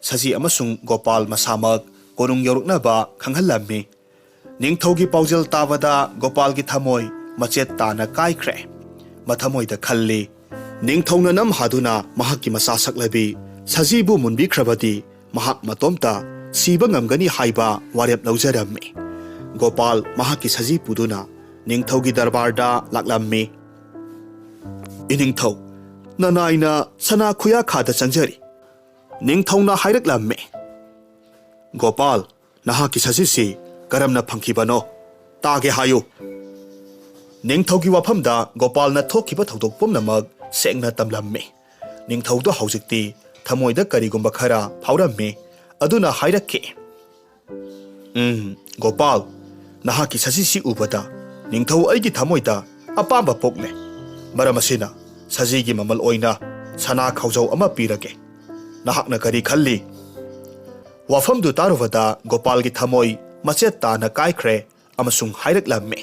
ꯁꯖꯤ ꯑꯃꯁꯨꯡ ꯒꯣꯄꯥꯜ ꯃꯁꯥꯃꯛ ꯀꯣꯅꯨꯡ ꯌꯧꯔꯛꯅꯕ ꯈꯪꯍꯜꯂꯝꯃꯤ꯫ ꯅꯤꯡꯊꯧꯒꯤ ꯄꯥꯎꯖꯦꯜ ꯇꯥꯕꯗ ꯒꯣꯄꯥꯜꯒꯤ ꯊꯃꯣꯏ ꯃꯆꯦꯠ ꯇꯥꯅ ꯀꯥꯏꯈ꯭ꯔꯦ꯫ ꯃꯊꯃꯣꯏꯗ ꯈꯜꯂꯤ, ꯅꯤꯡꯊꯧꯅ ꯅꯝ ꯍꯥꯗꯨꯅ ꯃꯍꯥꯛꯀꯤ ꯃꯆꯥ ꯁꯛꯂꯕꯤ ꯁꯖꯤꯕꯨ ꯃꯨꯟꯕꯤꯈ꯭ꯔꯕꯗꯤ ꯃꯍꯥꯛ ꯃꯇꯣꯝꯇ ꯁꯤꯕ ꯉꯝꯒꯅꯤ ꯍꯥꯏꯕ ꯋꯥꯔꯦꯞ ꯂꯧꯖꯔꯝꯃꯤ꯫ ꯒꯣꯄꯥꯜ ꯃꯍꯥꯛꯀꯤ ꯁꯖꯤ ꯄꯨꯗꯨꯅ ꯅꯤꯡꯊꯧꯒꯤ ꯗꯔꯕꯥꯔꯗ ꯂꯥꯛꯂꯝꯃꯤ꯫ ꯏꯅꯤꯡꯊꯧ, ꯅꯅꯥꯏꯅ ꯁꯅꯥ ꯈꯨꯌꯥꯈꯥꯗ ꯆꯪꯖꯔꯤ꯫ ꯅꯤꯡꯊꯧꯅ ꯍꯥꯏꯔꯛꯂꯝꯃꯤ, "ꯒꯣꯄꯥꯜ, ꯅꯍꯥꯛꯀꯤ ꯁꯖꯤꯁꯤ ꯀꯔꯝꯅ ꯐꯪꯈꯤꯕꯅꯣ? ꯇꯥꯒꯦ ꯍꯥꯏꯌꯨ꯫" ꯅꯤꯡꯊꯧꯒꯤ ꯋꯥꯐꯝꯗ ꯒꯣꯄꯥꯜꯅ ꯊꯣꯛꯈꯤꯕ ꯊꯧꯗꯣꯛ ꯄꯨꯝꯅꯃꯛ ꯁꯦꯡꯅ ꯇꯝꯂꯝꯃꯤ꯫ ꯅꯤꯡꯊꯧꯗꯣ ꯍꯧꯖꯤꯛꯇꯤ ꯊꯃꯣꯏꯗ ꯀꯔꯤꯒꯨꯝꯕ ꯈꯔ ꯐꯥꯎꯔꯝꯃꯤ꯫ ꯑꯗꯨꯅ ꯍꯥꯏꯔꯛꯈꯤ, "ꯎꯝ, ꯒꯣꯄꯥꯜ, ꯅꯍꯥꯛꯀꯤ ꯁꯖꯤꯁꯤ ꯎꯕꯗ ꯅꯤꯡꯊꯧ ꯑꯩꯒꯤ ꯊꯃꯣꯏꯗ ꯑꯄꯥꯝꯕ ꯄꯣꯛꯂꯦ꯫ ꯃꯔꯝ ꯑꯁꯤꯅ ꯁꯖꯤꯒꯤ ꯃꯃꯜ ꯑꯣꯏꯅ ꯁꯅꯥ ꯈꯥꯎꯖꯧ ꯑꯃ ꯄꯤꯔꯒꯦ꯫ ꯅꯍꯥꯛꯅ ꯀꯔꯤ ꯈꯜꯂꯤ?" ꯋꯥꯐꯝꯗꯨ ꯇꯥꯔꯨꯕꯗ ꯒꯣꯄꯥꯜꯒꯤ ꯊꯃꯣꯏ ꯃꯆꯦꯠ ꯇꯥꯅ ꯀꯥꯏꯈ꯭ꯔꯦ ꯑꯃꯁꯨꯡ ꯍꯥꯏꯔꯛꯂꯝꯃꯤ,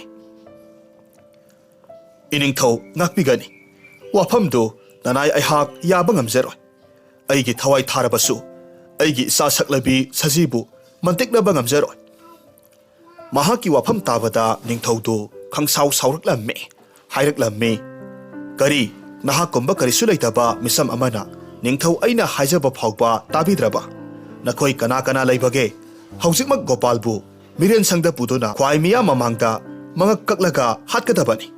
"ꯏꯅꯤꯡꯊꯧ, ꯉꯥꯛꯄꯤꯒꯅꯤ꯫ ꯋꯥꯐꯝꯗꯨ ꯅꯅꯥꯏ ꯑꯩꯍꯥꯛ ꯌꯥꯕ ꯉꯝꯖꯔꯣꯏ꯫ ꯑꯩꯒꯤ ꯊꯋꯥꯏ ꯊꯥꯔꯕꯁꯨ ꯑꯩꯒꯤ ꯏꯆꯥ ꯁꯛꯂꯕꯤ ꯁꯖꯤꯕꯨ ꯃꯟꯇꯤꯛꯅꯕ ꯉꯝꯖꯔꯣꯏ꯫" ꯃꯍꯥꯛꯀꯤ ꯋꯥꯐꯝ ꯇꯥꯕꯗ ꯅꯤꯡꯊꯧꯗꯨ ꯈꯪꯁꯥꯎ ꯁꯥꯎꯔꯛꯂꯝꯃꯤ꯫ ꯍꯥꯏꯔꯛꯂꯝꯃꯤ, "ꯀꯔꯤ? ꯅꯍꯥꯛꯀꯨꯝꯕ ꯀꯔꯤꯁꯨ ꯂꯩꯇꯕ ꯃꯤꯁꯝ ꯑꯃꯅ ꯅꯤꯡꯊꯧ ꯑꯩꯅ ꯍꯥꯏꯖꯕ ꯐꯥꯎꯕ ꯇꯥꯕꯤꯗ꯭ꯔꯕ? ꯅꯈꯣꯏ ꯀꯅꯥ ꯀꯅꯥ ꯂꯩꯕꯒꯦ? ꯍꯧꯖꯤꯛꯃꯛ ꯒꯣꯄꯥꯜꯕꯨ ꯃꯤꯔꯦꯟ ꯁꯪꯗ ꯄꯨꯗꯨꯅ ꯈ꯭ꯋꯥꯏ ꯃꯤꯌꯥꯝ ꯃꯃꯥꯡꯗ ꯃꯉꯛ ꯀꯛꯂꯒ ꯍꯥꯠꯀꯗꯕꯅꯤ꯫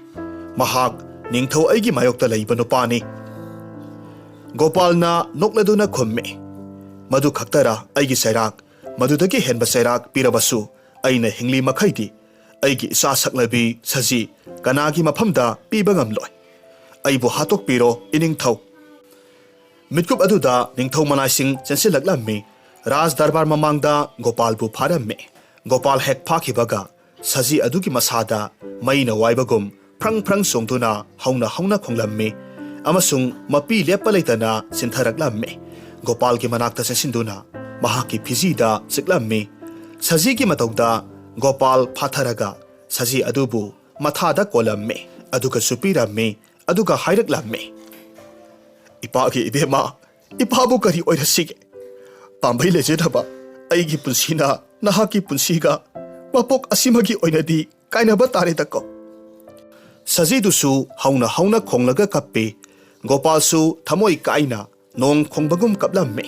ꯃꯍꯥꯛ ꯅꯤꯡꯊꯧ ꯑꯩꯒꯤ ꯃꯥꯌꯣꯛꯇ ꯂꯩꯕ ꯅꯨꯄꯥꯅꯤ꯫" ꯒꯣꯄꯥꯜꯅ ꯅꯣꯛꯂꯗꯨꯅ ꯈꯨꯝꯃꯤ, "ꯃꯗꯨ ꯈꯛꯇꯔ ꯑꯩꯒꯤ ꯆꯩꯔꯥꯛ? ꯃꯗꯨꯗꯒꯤ ꯍꯦꯟꯕ ꯆꯩꯔꯥꯛ ꯄꯤꯔꯕꯁꯨ ꯑꯩꯅ ꯍꯤꯡꯂꯤ ꯃꯈꯩꯗꯤ ꯑꯩꯒꯤ ꯏꯆꯥ ꯁꯛꯂꯕꯤ ꯁꯖꯤ ꯀꯅꯥꯒꯤ ꯃꯐꯝꯗ ꯄꯤꯕ ꯉꯝꯂꯣꯏ꯫ ꯑꯩꯕꯨ ꯍꯥꯠꯇꯣꯛꯄꯤꯔꯣ, ꯏꯅꯤꯡꯊꯧ꯫" ꯃꯤꯠꯀꯨꯞ ꯑꯗꯨꯗ ꯅꯤꯡꯊꯧ ꯃꯅꯥꯏꯁꯤꯡ ꯆꯦꯟꯁꯤꯜꯂꯛꯂꯝꯃꯤ꯫ ꯔꯥꯖ ꯗꯔꯕꯥꯔ ꯃꯃꯥꯡꯗ ꯒꯣꯄꯥꯜꯕꯨ ꯐꯥꯔꯝꯃꯤ꯫ ꯒꯣꯄꯥꯜ ꯍꯦꯛ ꯐꯥꯈꯤꯕꯒ ꯁꯖꯤ ꯑꯗꯨꯒꯤ ꯃꯁꯥꯗ ꯃꯩꯅ ꯋꯥꯏꯕꯒꯨꯝ ꯐ꯭ꯔꯪ ꯐ꯭ꯔꯪ ꯆꯣꯡꯗꯨꯅ ꯍꯧꯅ ꯍꯧꯅ ꯈꯣꯡꯂꯝꯃꯤ ꯑꯃꯁꯨꯡ ꯃꯄꯤ ꯂꯦꯞꯄ ꯂꯩꯇꯅ ꯆꯤꯟꯊꯔꯛꯂꯝꯃꯤ꯫ ꯒꯣꯄꯥꯜꯒꯤ ꯃꯅꯥꯛꯇ ꯆꯦꯟꯁꯤꯟꯗꯨꯅ ꯃꯍꯥꯛꯀꯤ ꯐꯤꯖꯤꯗ ꯆꯤꯛꯂꯝꯃꯤ꯫ ꯁꯖꯤꯒꯤ ꯃꯇꯧꯗ ꯒꯣꯄꯥꯜ ꯐꯥꯊꯔꯒ ꯁꯖꯤ ꯑꯗꯨꯕꯨ ꯃꯊꯥꯗ ꯀꯣꯜꯂꯝꯃꯤ, ꯑꯗꯨꯒ ꯆꯨꯞꯄꯤꯔꯝꯃꯤ, ꯑꯗꯨꯒ ꯍꯥꯏꯔꯛꯂꯝꯃꯤ, "ꯏꯄꯥꯒꯤ ꯏꯕꯦꯝꯃ, ꯏꯄꯥꯕꯨ ꯀꯔꯤ ꯑꯣꯏꯔꯁꯤꯒꯦ? ꯄꯥꯝꯕꯩ ꯂꯩꯖꯗꯕ ꯑꯩꯒꯤ ꯄꯨꯟꯁꯤꯅ ꯅꯍꯥꯛꯀꯤ ꯄꯨꯟꯁꯤꯒ ꯃꯄꯣꯛ ꯑꯁꯤꯃꯒꯤ ꯑꯣꯏꯅꯗꯤ ꯀꯥꯏꯅꯕ ꯇꯥꯔꯦꯗꯀꯣ꯫" ꯁꯖꯤꯗꯨꯁꯨ ꯍꯧꯅ ꯍꯧꯅ ꯈꯣꯡꯂꯒ ꯀꯞꯄꯤ꯫ ꯒꯣꯄꯥꯜꯁꯨ ꯊꯃꯣꯏ ꯀꯥꯏꯅ ꯅꯣꯡ ꯈꯣꯡꯕꯒꯨꯝ ꯀꯞꯂꯝꯃꯤ꯫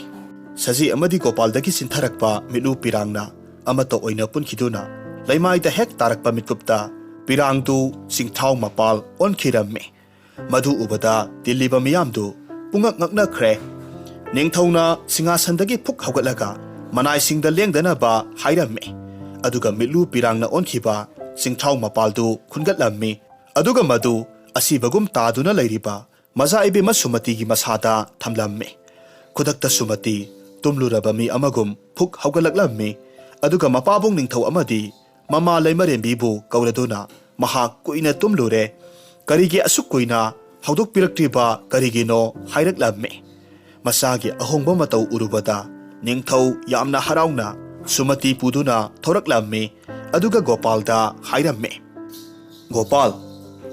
ꯁꯖꯤ ꯑꯃꯗꯤ ꯒꯣꯄꯥꯜꯗꯒꯤ ꯆꯤꯟꯊꯔꯛꯄ ꯃꯤꯠꯂꯨ ꯄꯤꯔꯥꯡꯅ ꯑꯃꯠꯇ ꯑꯣꯏꯅ ꯄꯨꯟꯈꯤꯗꯨꯅ ꯂꯩꯃꯥꯏꯗ ꯍꯦꯛ ꯇꯥꯔꯛꯄ ꯃꯤꯠꯀꯨꯞꯇ ꯄꯤꯔꯥꯡꯗꯨ ꯆꯤꯡꯊꯥꯎ ꯃꯄꯥꯜ ꯑꯣꯟꯈꯤꯔꯝꯃꯤ꯫ ꯃꯗꯨ ꯎꯕꯗ ꯇꯤꯜꯂꯤꯕ ꯃꯤꯌꯥꯝꯗꯨ ꯄꯨꯡꯉꯛ ꯉꯛꯅꯈ꯭ꯔꯦ꯫ ꯅꯤꯡꯊꯧꯅ ꯁꯤꯡꯍꯥꯁꯟꯗꯒꯤ ꯐꯨꯛ ꯍꯧꯒꯠꯂꯒ ꯃꯅꯥꯏꯁꯤꯡꯗ ꯂꯦꯡꯗꯅꯕ ꯍꯥꯏꯔꯝꯃꯤ꯫ ꯑꯗꯨꯒ ꯃꯤꯠꯂꯨ ꯄꯤꯔꯥꯡꯅ ꯑꯣꯟꯈꯤꯕ ꯆꯤꯡꯊ꯭ꯔꯥꯎ ꯃꯄꯥꯜꯗꯨ ꯈꯨꯟꯒꯠꯂꯝꯃꯤ꯫ ꯑꯗꯨꯒ ꯃꯗꯨ ꯑꯁꯤꯕꯒꯨꯝ ꯇꯥꯗꯨꯅ ꯂꯩꯔꯤꯕ ꯃꯖꯥ ꯏꯕꯦꯝꯃ ꯁꯨꯃꯇꯤꯒꯤ ꯃꯁꯥꯗ ꯊꯝꯂꯝꯃꯤ꯫ ꯈꯨꯗꯛꯇ ꯁꯨꯃꯇꯤ ꯇꯨꯝꯂꯨꯔꯕ ꯃꯤ ꯑꯃꯒꯨꯝ ꯐꯨꯛ ꯍꯧꯒꯠꯂꯛꯂꯝꯃꯤ꯫ ꯑꯗꯨꯒ ꯃꯄꯥꯕꯨꯡ ꯅꯤꯡꯊꯧ ꯑꯃꯗꯤ ꯃꯃꯥ ꯂꯩꯃꯔꯦꯝꯕꯤꯕꯨ ꯀꯧꯔꯗꯨꯅ ꯃꯍꯥꯛ ꯀꯨꯏꯅ ꯇꯨꯝꯂꯨꯔꯦ, ꯀꯔꯤꯒꯤ ꯑꯁꯨꯛ ꯀꯨꯏꯅ ꯍꯧꯗꯣꯛꯄꯤꯔꯛꯇ꯭ꯔꯤꯕ ꯀꯔꯤꯒꯤꯅꯣ ꯍꯥꯏꯔꯛꯂꯝꯃꯤ꯫ ꯃꯆꯥꯒꯤ ꯑꯍꯣꯡꯕ ꯃꯇꯧ ꯎꯔꯨꯕꯗ ꯅꯤꯡꯊꯧ ꯌꯥꯝꯅ ꯍꯔꯥꯎꯅ ꯁꯨꯃꯇꯤ ꯄꯨꯗꯨꯅ ꯊꯣꯔꯛꯂꯝꯃꯤ꯫ ꯑꯗꯨꯒ ꯒꯣꯄꯥꯜꯗ ꯍꯥꯏꯔꯝꯃꯤ, "ꯒꯣꯄꯥꯜ,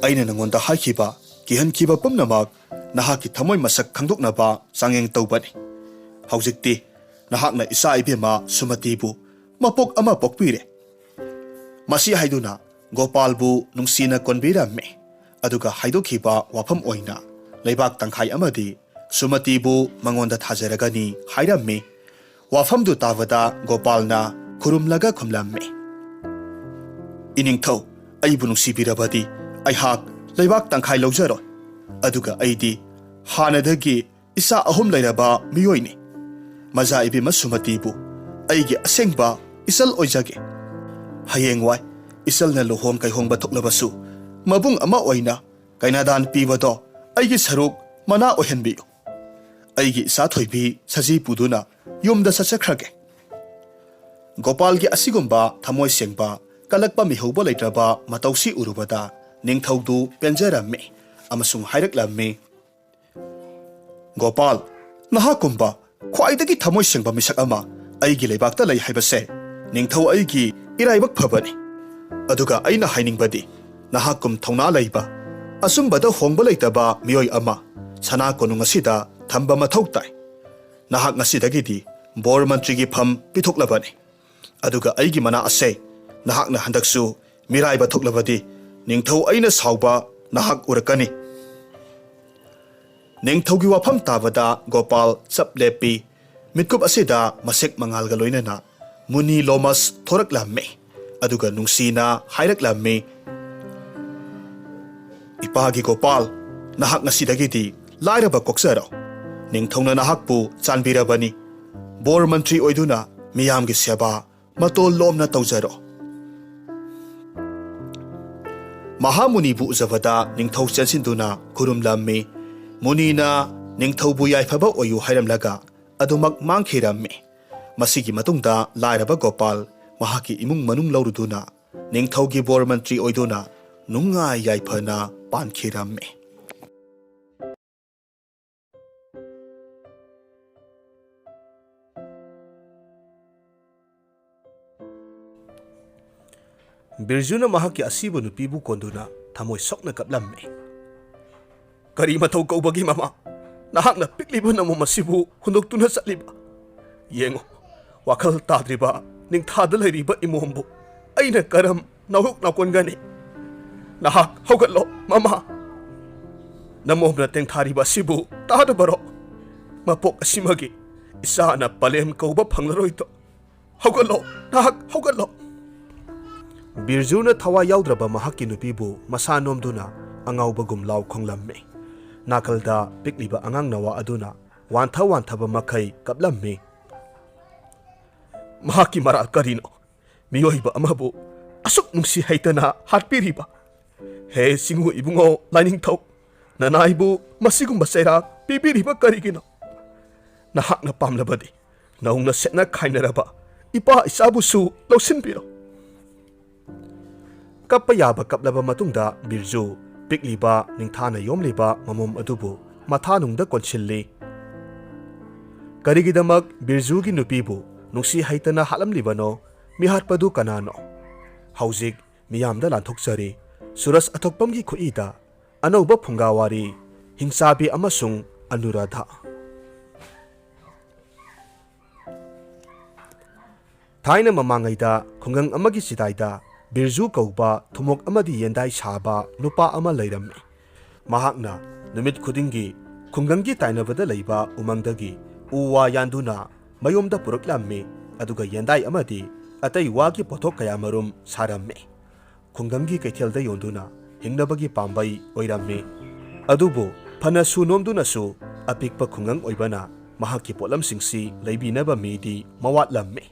ꯑꯩꯅ ꯅꯉꯣꯟꯗ ꯍꯥꯏꯈꯤꯕ, ꯀꯤꯍꯟꯈꯤꯕ ꯄꯨꯝꯅꯃꯛ ꯅꯍꯥꯛꯀꯤ ꯊꯃꯣꯏ ꯃꯁꯛ ꯈꯪꯗꯣꯛꯅꯕ ꯆꯥꯡꯌꯦꯡ ꯇꯧꯕꯅꯤ꯫ ꯍꯧꯖꯤꯛꯇꯤ ꯅꯍꯥꯛꯅ ꯏꯆꯥ ꯏꯕꯦꯝꯃ ꯁꯨꯃꯇꯤꯕꯨ ꯃꯄꯣꯛ ꯑꯃ ꯄꯣꯛꯄꯤꯔꯦ꯫" ꯃꯁꯤ ꯍꯥꯏꯗꯨꯅ ꯒꯣꯄꯥꯜꯕꯨ ꯅꯨꯡꯁꯤꯅ ꯀꯣꯟꯕꯤꯔꯝꯃꯤ꯫ ꯑꯗꯨꯒ ꯍꯥꯏꯗꯣꯛꯈꯤꯕ ꯋꯥꯐꯝ ꯑꯣꯏꯅ ꯂꯩꯕꯥꯛ ꯇꯪꯈꯥꯏ ꯑꯃꯗꯤ ꯁꯨꯃꯇꯤꯕꯨ ꯃꯉꯣꯟꯗ ꯊꯥꯖꯔꯒꯅꯤ ꯍꯥꯏꯔꯝꯃꯤ꯫ ꯋꯥꯐꯝꯗꯨ ꯇꯥꯕꯗ ꯒꯣꯄꯥꯜꯅ ꯈꯨꯔꯨꯝꯂꯒ ꯈꯨꯝꯂꯝꯃꯤ, "ꯏꯅꯤꯡꯊꯧ, ꯑꯩꯕꯨ ꯅꯨꯡꯁꯤꯕꯤꯔꯕꯗꯤ ꯑꯩꯍꯥꯛ ꯂꯩꯕꯥꯛ ꯇꯪꯈꯥꯏ ꯂꯧꯖꯔꯣꯏ꯫ ꯑꯗꯨꯒ ꯑꯩꯗꯤ ꯍꯥꯟꯅꯗꯒꯤ ꯏꯆꯥ ꯑꯍꯨꯝ ꯂꯩꯔꯕ ꯃꯤꯑꯣꯏꯅꯤ꯫ ꯃꯖꯥ ꯏꯕꯦꯝꯃ ꯁꯨꯃꯇꯤꯕꯨ ꯑꯩꯒꯤ ꯑꯁꯦꯡꯕ ꯏꯆꯜ ꯑꯣꯏꯖꯒꯦ꯫ ꯍꯌꯦꯡꯋꯥꯏ ꯏꯆꯜꯅ ꯂꯨꯍꯣꯡ ꯀꯩꯍꯣꯡꯕ ꯊꯣꯛꯂꯕꯁꯨ ꯃꯕꯨꯡ ꯑꯃ ꯑꯣꯏꯅ ꯀꯩꯅꯥꯗꯥꯟ ꯄꯤꯕꯗꯣ ꯑꯩꯒꯤ ꯁꯔꯨꯛ ꯃꯅꯥ ꯑꯣꯏꯍꯟꯕꯤꯌꯨ꯫ ꯑꯩꯒꯤ ꯏꯆꯥ ꯊꯣꯏꯕꯤ ꯁꯖꯤ ꯄꯨꯗꯨꯅ ꯌꯨꯝꯗ ꯆꯠꯆꯈ꯭ꯔꯒꯦ꯫" ꯒꯣꯄꯥꯜꯒꯤ ꯑꯁꯤꯒꯨꯝꯕ ꯊꯃꯣꯏ ꯁꯦꯡꯕ, ꯀꯜꯂꯛꯄ ꯃꯤꯍꯧꯕ ꯂꯩꯇ꯭ꯔꯕ ꯃꯇꯧꯁꯤ ꯎꯔꯨꯕꯗ ꯅꯤꯡꯊꯧꯗꯨ ꯄꯦꯟꯖꯔꯝꯃꯤ ꯑꯃꯁꯨꯡ ꯍꯥꯏꯔꯛꯂꯝꯃꯤ, "ꯒꯣꯄꯥꯜ, ꯅꯍꯥꯛꯀꯨꯝꯕ ꯈ꯭ꯋꯥꯏꯗꯒꯤ ꯊꯃꯣꯏ ꯁꯦꯡꯕ ꯃꯤꯁꯛ ꯑꯃ ꯑꯩꯒꯤ ꯂꯩꯕꯥꯛꯇ ꯂꯩ ꯍꯥꯏꯕꯁꯦ ꯅꯤꯡꯊꯧ ꯑꯩꯒꯤ ꯏꯔꯥꯏꯕꯛ ꯐꯕꯅꯤ꯫ ꯑꯗꯨꯒ ꯑꯩꯅ ꯍꯥꯏꯅꯤꯡꯕꯗꯤ, ꯅꯍꯥꯛꯀꯨꯝ ꯊꯧꯅꯥ ꯂꯩꯕ, ꯑꯆꯨꯝꯕꯗ ꯍꯣꯡꯕ ꯂꯩꯇꯕ ꯃꯤꯑꯣꯏ ꯑꯃ ꯁꯅꯥ ꯀꯣꯅꯨꯡ ꯑꯁꯤꯗ ꯊꯝꯕ ꯃꯊꯧ ꯇꯥꯏ꯫ ꯅꯍꯥꯛ ꯉꯁꯤꯗꯒꯤꯗꯤ ꯕꯣꯔ ꯃꯟꯇ꯭ꯔꯤꯒꯤ ꯐꯝ ꯄꯤꯊꯣꯛꯂꯕꯅꯤ꯫ ꯑꯗꯨꯒ ꯑꯩꯒꯤ ꯃꯅꯥ ꯑꯁꯦ ꯅꯍꯥꯛꯅ ꯍꯟꯗꯛꯁꯨ ꯃꯤꯔꯥꯏꯕ ꯊꯣꯛꯂꯕꯗꯤ ꯅꯤꯡꯊꯧ ꯑꯩꯅ ꯁꯥꯎꯕ ꯅꯍꯥꯛ ꯎꯔꯛꯀꯅꯤ꯫" ꯅꯤꯡꯊꯧꯒꯤ ꯋꯥꯐꯝ ꯇꯥꯕꯗ ꯒꯣꯄꯥꯜ ꯆꯞ ꯂꯦꯞꯄꯤ꯫ ꯃꯤꯠꯀꯨꯞ ꯑꯁꯤꯗ ꯃꯁꯦꯛ ꯃꯉꯥꯜꯒ ꯂꯣꯏꯅꯅ ꯃꯨꯅꯤ ꯂꯣꯃꯁ ꯊꯣꯔꯛꯂꯝꯃꯤ꯫ ꯑꯗꯨꯒ ꯅꯨꯡꯁꯤꯅ ꯍꯥꯏꯔꯛꯂꯝꯃꯤ, "ꯏꯄꯥꯒꯤ ꯒꯣꯄꯥꯜ, ꯅꯍꯥꯛ ꯉꯁꯤꯗꯒꯤꯗꯤ ꯂꯥꯏꯔꯕ ꯀꯣꯛꯆꯔꯣ꯫ ꯅꯤꯡꯊꯧꯅ ꯅꯍꯥꯛꯄꯨ ꯆꯥꯟꯕꯤꯔꯕꯅꯤ꯫ ꯕꯣꯔ ꯃꯟꯇ꯭ꯔꯤ ꯑꯣꯏꯗꯨꯅ ꯃꯤꯌꯥꯝꯒꯤ ꯁꯦꯕꯥ ꯃꯇꯣꯜ ꯂꯣꯝꯅ ꯇꯧꯖꯔꯣ꯫ ꯃꯍꯥꯃꯨꯅꯤꯕꯨ ꯎꯖꯕꯗ ꯅꯤꯡꯊꯧ ꯆꯦꯟꯁꯤꯟꯗꯨꯅ ꯈꯨꯔꯨꯝꯂꯝꯃꯤ꯫ ꯃꯨꯅꯤꯅ ꯅꯤꯡꯊꯧꯕꯨ ꯌꯥꯏꯐꯕ ꯑꯣꯏꯌꯨ ꯍꯥꯏꯔꯝꯂꯒ ꯑꯗꯨꯃꯛ ꯃꯥꯡꯈꯤꯔꯝꯃꯤ꯫ ꯃꯁꯤꯒꯤ ꯃꯇꯨꯡꯗ ꯂꯥꯏꯔꯕ ꯒꯣꯄꯥꯜ ꯃꯍꯥꯛꯀꯤ ꯏꯃꯨꯡ ꯃꯅꯨꯡ ꯂꯧꯔꯨꯗꯨꯅ ꯅꯤꯡꯊꯧꯒꯤ ꯕꯣꯔ ꯃꯟꯇ꯭ꯔꯤ ꯑꯣꯏꯗꯨꯅ ꯅꯨꯡꯉꯥꯏ ꯌꯥꯏꯐꯅ ꯄꯥꯟꯈꯤꯔꯝꯃꯤ꯫ ꯕꯤꯔꯖꯨꯅ ꯃꯍꯥꯛꯀꯤ ꯑꯁꯤꯕ ꯅꯨꯄꯤꯕꯨ ꯀꯣꯟꯗꯨꯅ ꯊꯃꯣꯏ ꯁꯣꯛꯅ ꯀꯞꯂꯝꯃꯤ꯫ "ꯀꯔꯤ ꯃꯇꯧ ꯀꯧꯕꯒꯤ ꯃꯃꯥ? ꯅꯍꯥꯛꯅ ꯄꯤꯛꯂꯤꯕ ꯅꯃꯣꯝ ꯑꯁꯤꯕꯨ ꯍꯨꯟꯗꯣꯛꯇꯨꯅ ꯆꯠꯂꯤꯕ? ꯌꯦꯡꯉꯨ, ꯋꯥꯈꯜ ꯇꯥꯗ꯭ꯔꯤꯕ ꯅꯤꯡꯊꯥꯗ ꯂꯩꯔꯤꯕ ꯏꯃꯣꯝꯕꯨ ꯑꯩꯅ ꯀꯔꯝ ꯅꯥꯎꯌꯣꯛ ꯅꯥꯎꯀꯣꯟꯒꯅꯤ? ꯅꯍꯥꯛ ꯍꯧꯒꯠꯂꯣ, ꯃꯃꯥ! ꯅꯃꯣꯝꯅ ꯇꯦꯡꯊꯥꯔꯤꯕ ꯑꯁꯤꯕꯨ ꯇꯥꯗꯕꯔꯣ? ꯃꯄꯣꯛ ꯑꯁꯤꯃꯒꯤ ꯏꯆꯥꯅ ꯄꯂꯦꯝ ꯀꯧꯕ ꯐꯪꯂꯔꯣꯏꯗꯣ꯫ ꯍꯧꯒꯠꯂꯣ, ꯅꯍꯥꯛ ꯍꯧꯒꯠꯂꯣ!" ꯕꯤꯔꯖꯨꯅ ꯊꯋꯥꯏ ꯌꯥꯎꯗ꯭ꯔꯕ ꯃꯍꯥꯛꯀꯤ ꯅꯨꯄꯤꯕꯨ ꯃꯁꯥ ꯅꯣꯝꯗꯨꯅ ꯑꯉꯥꯎꯕꯒꯨꯝ ꯂꯥꯎ ꯈꯣꯡꯂꯝꯃꯤ꯫ ꯅꯥꯀꯜꯗ ꯄꯤꯛꯂꯤꯕ ꯑꯉꯥꯡ ꯅꯋꯥ ꯑꯗꯨꯅ ꯋꯥꯟꯊ ꯋꯥꯟꯊꯕ ꯃꯈꯩ ꯀꯞꯂꯝꯃꯤ꯫ "ꯃꯍꯥꯛꯀꯤ ꯃꯔꯥꯜ ꯀꯔꯤꯅꯣ? ꯃꯤꯑꯣꯏꯕ ꯑꯃꯕꯨ ꯑꯁꯨꯛ ꯅꯨꯡꯁꯤ ꯍꯩꯇꯅ ꯍꯥꯠꯄꯤꯔꯤꯕ? ꯍꯦ ꯆꯤꯡꯉꯨ ꯏꯕꯨꯡꯉꯣ ꯂꯥꯏꯅꯤꯡꯊꯧ, ꯅꯅꯥꯏꯕꯨ ꯃꯁꯤꯒꯨꯝꯕ ꯆꯩꯔꯥꯛ ꯄꯤꯕꯤꯔꯤꯕ ꯀꯔꯤꯒꯤꯅꯣ? ꯅꯍꯥꯛꯅ ꯄꯥꯝꯂꯕꯗꯤ ꯅꯧꯅ ꯁꯦꯠꯅ ꯈꯥꯏꯅꯔꯕ ꯏꯄꯥ ꯏꯆꯥꯕꯨꯁꯨ ꯂꯧꯁꯤꯟꯕꯤꯔꯣ꯫" ꯀꯞꯄ ꯌꯥꯕ ꯀꯞꯂꯕ ꯃꯇꯨꯡꯗ ꯕꯤꯔꯖꯨ ꯄꯤꯛꯂꯤꯕ ꯅꯤꯡꯊꯥꯅ ꯌꯣꯝꯂꯤꯕ ꯃꯃꯣꯝ ꯑꯗꯨꯕꯨ ꯃꯊꯥꯅꯨꯡꯗ ꯀꯣꯟꯁꯤꯜꯂꯤ꯫ ꯀꯔꯤꯒꯤꯗꯃꯛ ꯕꯤꯔꯖꯨꯒꯤ ꯅꯨꯄꯤꯕꯨ ꯅꯨꯡꯁꯤ ꯍꯩꯇꯅ ꯍꯥꯠꯂꯝꯂꯤꯕꯅꯣ? ꯃꯤꯍꯥꯠꯄꯗꯨ ꯀꯅꯥꯅꯣ? ꯍꯧꯖꯤꯛ ꯃꯤꯌꯥꯝꯗ ꯂꯥꯟꯊꯣꯛꯆꯔꯤ꯫ ꯁꯨꯔꯖ ꯑꯊꯣꯛꯄꯝꯒꯤ ꯈꯨꯠꯏꯗ ꯑꯅꯧꯕ ꯐꯨꯡꯒꯥꯋꯥꯔꯤ, ꯍꯤꯡꯆꯥꯕꯤ ꯑꯃꯁꯨꯡ ꯑꯅꯨꯔꯥꯙꯥ꯫ ꯊꯥꯏꯅ ꯃꯃꯥꯡꯉꯩꯗ ꯈꯨꯡꯒꯪ ꯑꯃꯒꯤ ꯆꯤꯗꯥꯏꯗ ꯕꯤꯔꯖꯨ ꯀꯧꯕ ꯊꯨꯝꯃꯣꯛ ꯑꯃꯗꯤ ꯌꯦꯟꯗꯥꯏ ꯁꯥꯕ ꯅꯨꯄꯥ ꯑꯃ ꯂꯩꯔꯝꯃꯤ꯫ ꯃꯍꯥꯛꯅ ꯅꯨꯃꯤꯠ ꯈꯨꯗꯤꯡꯒꯤ ꯈꯨꯡꯒꯪꯒꯤ ꯇꯥꯏꯅꯕꯗ ꯂꯩꯕ ꯎꯃꯪꯗꯒꯤ ꯎ ꯋꯥ ꯌꯥꯟꯗꯨꯅ ꯃꯌꯨꯝꯗ ꯄꯨꯔꯛꯂꯝꯃꯤ, ꯑꯗꯨꯒ ꯌꯦꯟꯗꯥꯏ ꯑꯃꯗꯤ ꯑꯇꯩ ꯋꯥꯒꯤ ꯄꯣꯠꯊꯣꯛ ꯀꯌꯥꯃꯔꯨꯝ ꯁꯥꯔꯝꯃꯤ꯫ ꯈꯨꯡꯒꯪꯒꯤ ꯀꯩꯊꯦꯜꯗ ꯌꯣꯟꯗꯨꯅ ꯍꯤꯡꯅꯕꯒꯤ ꯄꯥꯝꯕꯩ ꯑꯣꯏꯔꯝꯃꯤ꯫ ꯑꯗꯨꯕꯨ ꯐꯅꯁꯨ ꯅꯣꯝꯗꯨꯅꯁꯨ ꯑꯄꯤꯛꯄ ꯈꯨꯡꯒꯪ ꯑꯣꯏꯕꯅ ꯃꯍꯥꯛꯀꯤ ꯄꯣꯠꯂꯝꯁꯤꯡꯁꯤ ꯂꯩꯕꯤꯅꯕ ꯃꯤꯗꯤ ꯃꯋꯥꯠꯂꯝꯃꯤ꯫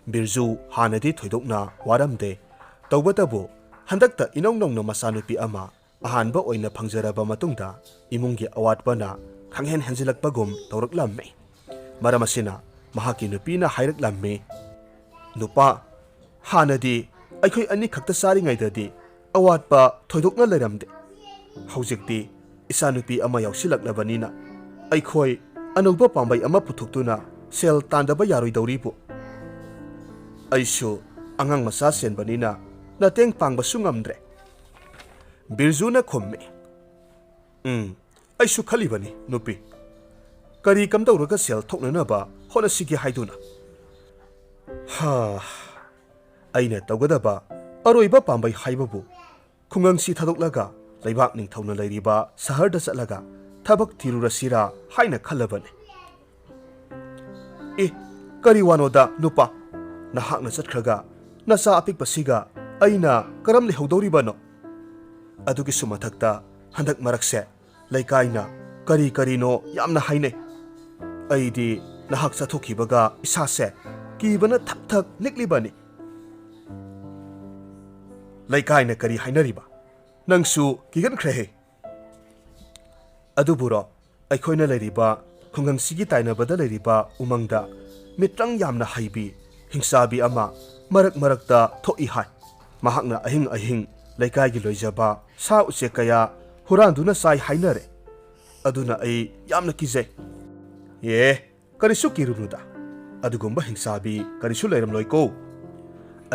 ꯕꯤꯔꯖꯨ ꯍꯥꯟꯅꯗꯤ ꯊꯣꯏꯗꯣꯛꯅ ꯋꯥꯔꯝꯗꯦ꯫ ꯇꯧꯕꯇꯕꯨ ꯍꯟꯗꯛꯇ ꯏꯅꯧ ꯅꯧꯅ ꯃꯆꯥꯅꯨꯄꯤ ꯑꯃ ꯑꯍꯥꯟꯕ ꯑꯣꯏꯅ ꯐꯪꯖꯔꯕ ꯃꯇꯨꯡꯗ ꯏꯃꯨꯡꯒꯤ ꯑꯋꯥꯠꯄꯅ ꯈꯪꯍꯦꯟ ꯍꯦꯟꯖꯤꯜꯂꯛꯄꯒꯨꯝ ꯇꯧꯔꯛꯂꯝꯃꯤ꯫ ꯃꯔꯝ ꯑꯁꯤꯅ ꯃꯍꯥꯛꯀꯤ ꯅꯨꯄꯤꯅ ꯍꯥꯏꯔꯛꯂꯝꯃꯤ, "ꯅꯨꯄꯥ, ꯍꯥꯟꯅꯗꯤ ꯑꯩꯈꯣꯏ ꯑꯅꯤꯈꯛꯇ ꯆꯥꯔꯤꯉꯩꯗꯗꯤ ꯑꯋꯥꯠꯄ ꯊꯣꯏꯗꯣꯛꯅ ꯂꯩꯔꯝꯗꯦ꯫ ꯍꯧꯖꯤꯛꯇꯤ ꯏꯆꯥꯅꯨꯄꯤ ꯑꯃ ꯌꯥꯎꯁꯤꯜꯂꯛꯂꯕꯅꯤꯅ ꯑꯩꯈꯣꯏ ꯑꯅꯧꯕ ꯄꯥꯝꯕꯩ ꯑꯃ ꯄꯨꯊꯣꯛꯇꯨꯅ ꯁꯦꯜ ꯇꯥꯟꯗꯕ ꯌꯥꯔꯣꯏꯗꯧꯔꯤꯕꯨ꯫ ꯑꯩꯁꯨ ꯑꯉꯥꯡ ꯃꯆꯥ ꯁꯦꯟꯕꯅꯤꯅ ꯅꯇꯦꯡ ꯄꯥꯡꯕꯁꯨ ꯉꯝꯗ꯭ꯔꯦ꯫" ꯕꯤꯔꯖꯨꯅ ꯈꯨꯝꯃꯤ, "ꯎꯝ, ꯑꯩꯁꯨ ꯈꯜꯂꯤꯕꯅꯤ, ꯅꯨꯄꯤ꯫ ꯀꯔꯤ ꯀꯝꯗꯧꯔꯒ ꯁꯦꯜ ꯊꯣꯛꯅꯅꯕ ꯍꯣꯠꯅꯁꯤꯒꯦ ꯍꯥꯏꯗꯨꯅ꯫ ꯍꯥ, ꯑꯩꯅ ꯇꯧꯒꯗꯕ ꯑꯔꯣꯏꯕ ꯄꯥꯝꯕꯩ ꯍꯥꯏꯕꯕꯨ ꯈꯨꯡꯒꯪꯁꯤ ꯊꯥꯗꯣꯛꯂꯒ ꯂꯩꯕꯥꯛ ꯅꯤꯡꯊꯧꯅ ꯂꯩꯔꯤꯕ ꯁꯍꯔꯗ ꯆꯠꯂꯒ ꯊꯕꯛ ꯊꯤꯔꯨꯔꯁꯤꯔꯥ ꯍꯥꯏꯅ ꯈꯜꯂꯕꯅꯤ꯫" "ꯑꯦ, ꯀꯔꯤ ꯋꯥꯅꯣꯗ ꯅꯨꯄꯥ? ꯅꯍꯥꯛꯅ ꯆꯠꯈ꯭ꯔꯒ ꯅꯆꯥ ꯑꯄꯤꯛꯄꯁꯤꯒ ꯑꯩꯅ ꯀꯔꯝ ꯂꯩꯍꯧꯗꯧꯔꯤꯕꯅꯣ? ꯑꯗꯨꯒꯤꯁꯨ ꯃꯊꯛꯇ ꯍꯟꯗꯛ ꯃꯔꯛꯁꯦ ꯂꯩꯀꯥꯏꯅ ꯀꯔꯤ ꯀꯔꯤꯅꯣ ꯌꯥꯝꯅ ꯍꯥꯏꯅꯩ꯫ ꯑꯩꯗꯤ ꯅꯍꯥꯛ ꯆꯠꯊꯣꯛꯈꯤꯕꯒ ꯏꯁꯥꯁꯦ ꯀꯤꯕꯅ ꯊꯛ ꯊꯛ ꯅꯤꯛꯂꯤꯕꯅꯤ꯫" "ꯂꯩꯀꯥꯏꯅ ꯀꯔꯤ ꯍꯥꯏꯅꯔꯤꯕ? ꯅꯪꯁꯨ ꯀꯤꯒꯟꯈ꯭ꯔꯦꯍꯦ꯫" "ꯑꯗꯨꯕꯨꯔꯣ, ꯑꯩꯈꯣꯏꯅ ꯂꯩꯔꯤꯕ ꯈꯨꯡꯒꯪꯁꯤꯒꯤ ꯇꯥꯏꯅꯕꯗ ꯂꯩꯔꯤꯕ ꯎꯃꯪꯗ ꯃꯤꯇ꯭ꯔꯪ ꯌꯥꯝꯅ ꯍꯩꯕꯤ ꯍꯤꯡꯆꯥꯕꯤ ꯑꯃ ꯃꯔꯛ ꯃꯔꯛꯇ ꯊꯣꯛꯏ ꯍꯥꯏ꯫ ꯃꯍꯥꯛꯅ ꯑꯍꯤꯡ ꯑꯍꯤꯡ ꯂꯩꯀꯥꯏꯒꯤ ꯂꯣꯏꯖꯕ ꯁꯥ ꯎꯆꯦꯛ ꯀꯌꯥ ꯍꯨꯔꯥꯟꯗꯨꯅ ꯆꯥꯏ ꯍꯥꯏꯅꯔꯦ꯫ ꯑꯗꯨꯅ ꯑꯩ ꯌꯥꯝꯅ ꯀꯤꯖꯩ꯫" "ꯑꯦ, ꯀꯔꯤꯁꯨ ꯀꯤꯔꯨꯅꯨꯗ꯫ ꯑꯗꯨꯒꯨꯝꯕ ꯍꯤꯡꯆꯥꯕꯤ ꯀꯔꯤꯁꯨ ꯂꯩꯔꯝꯂꯣꯏꯀꯣ꯫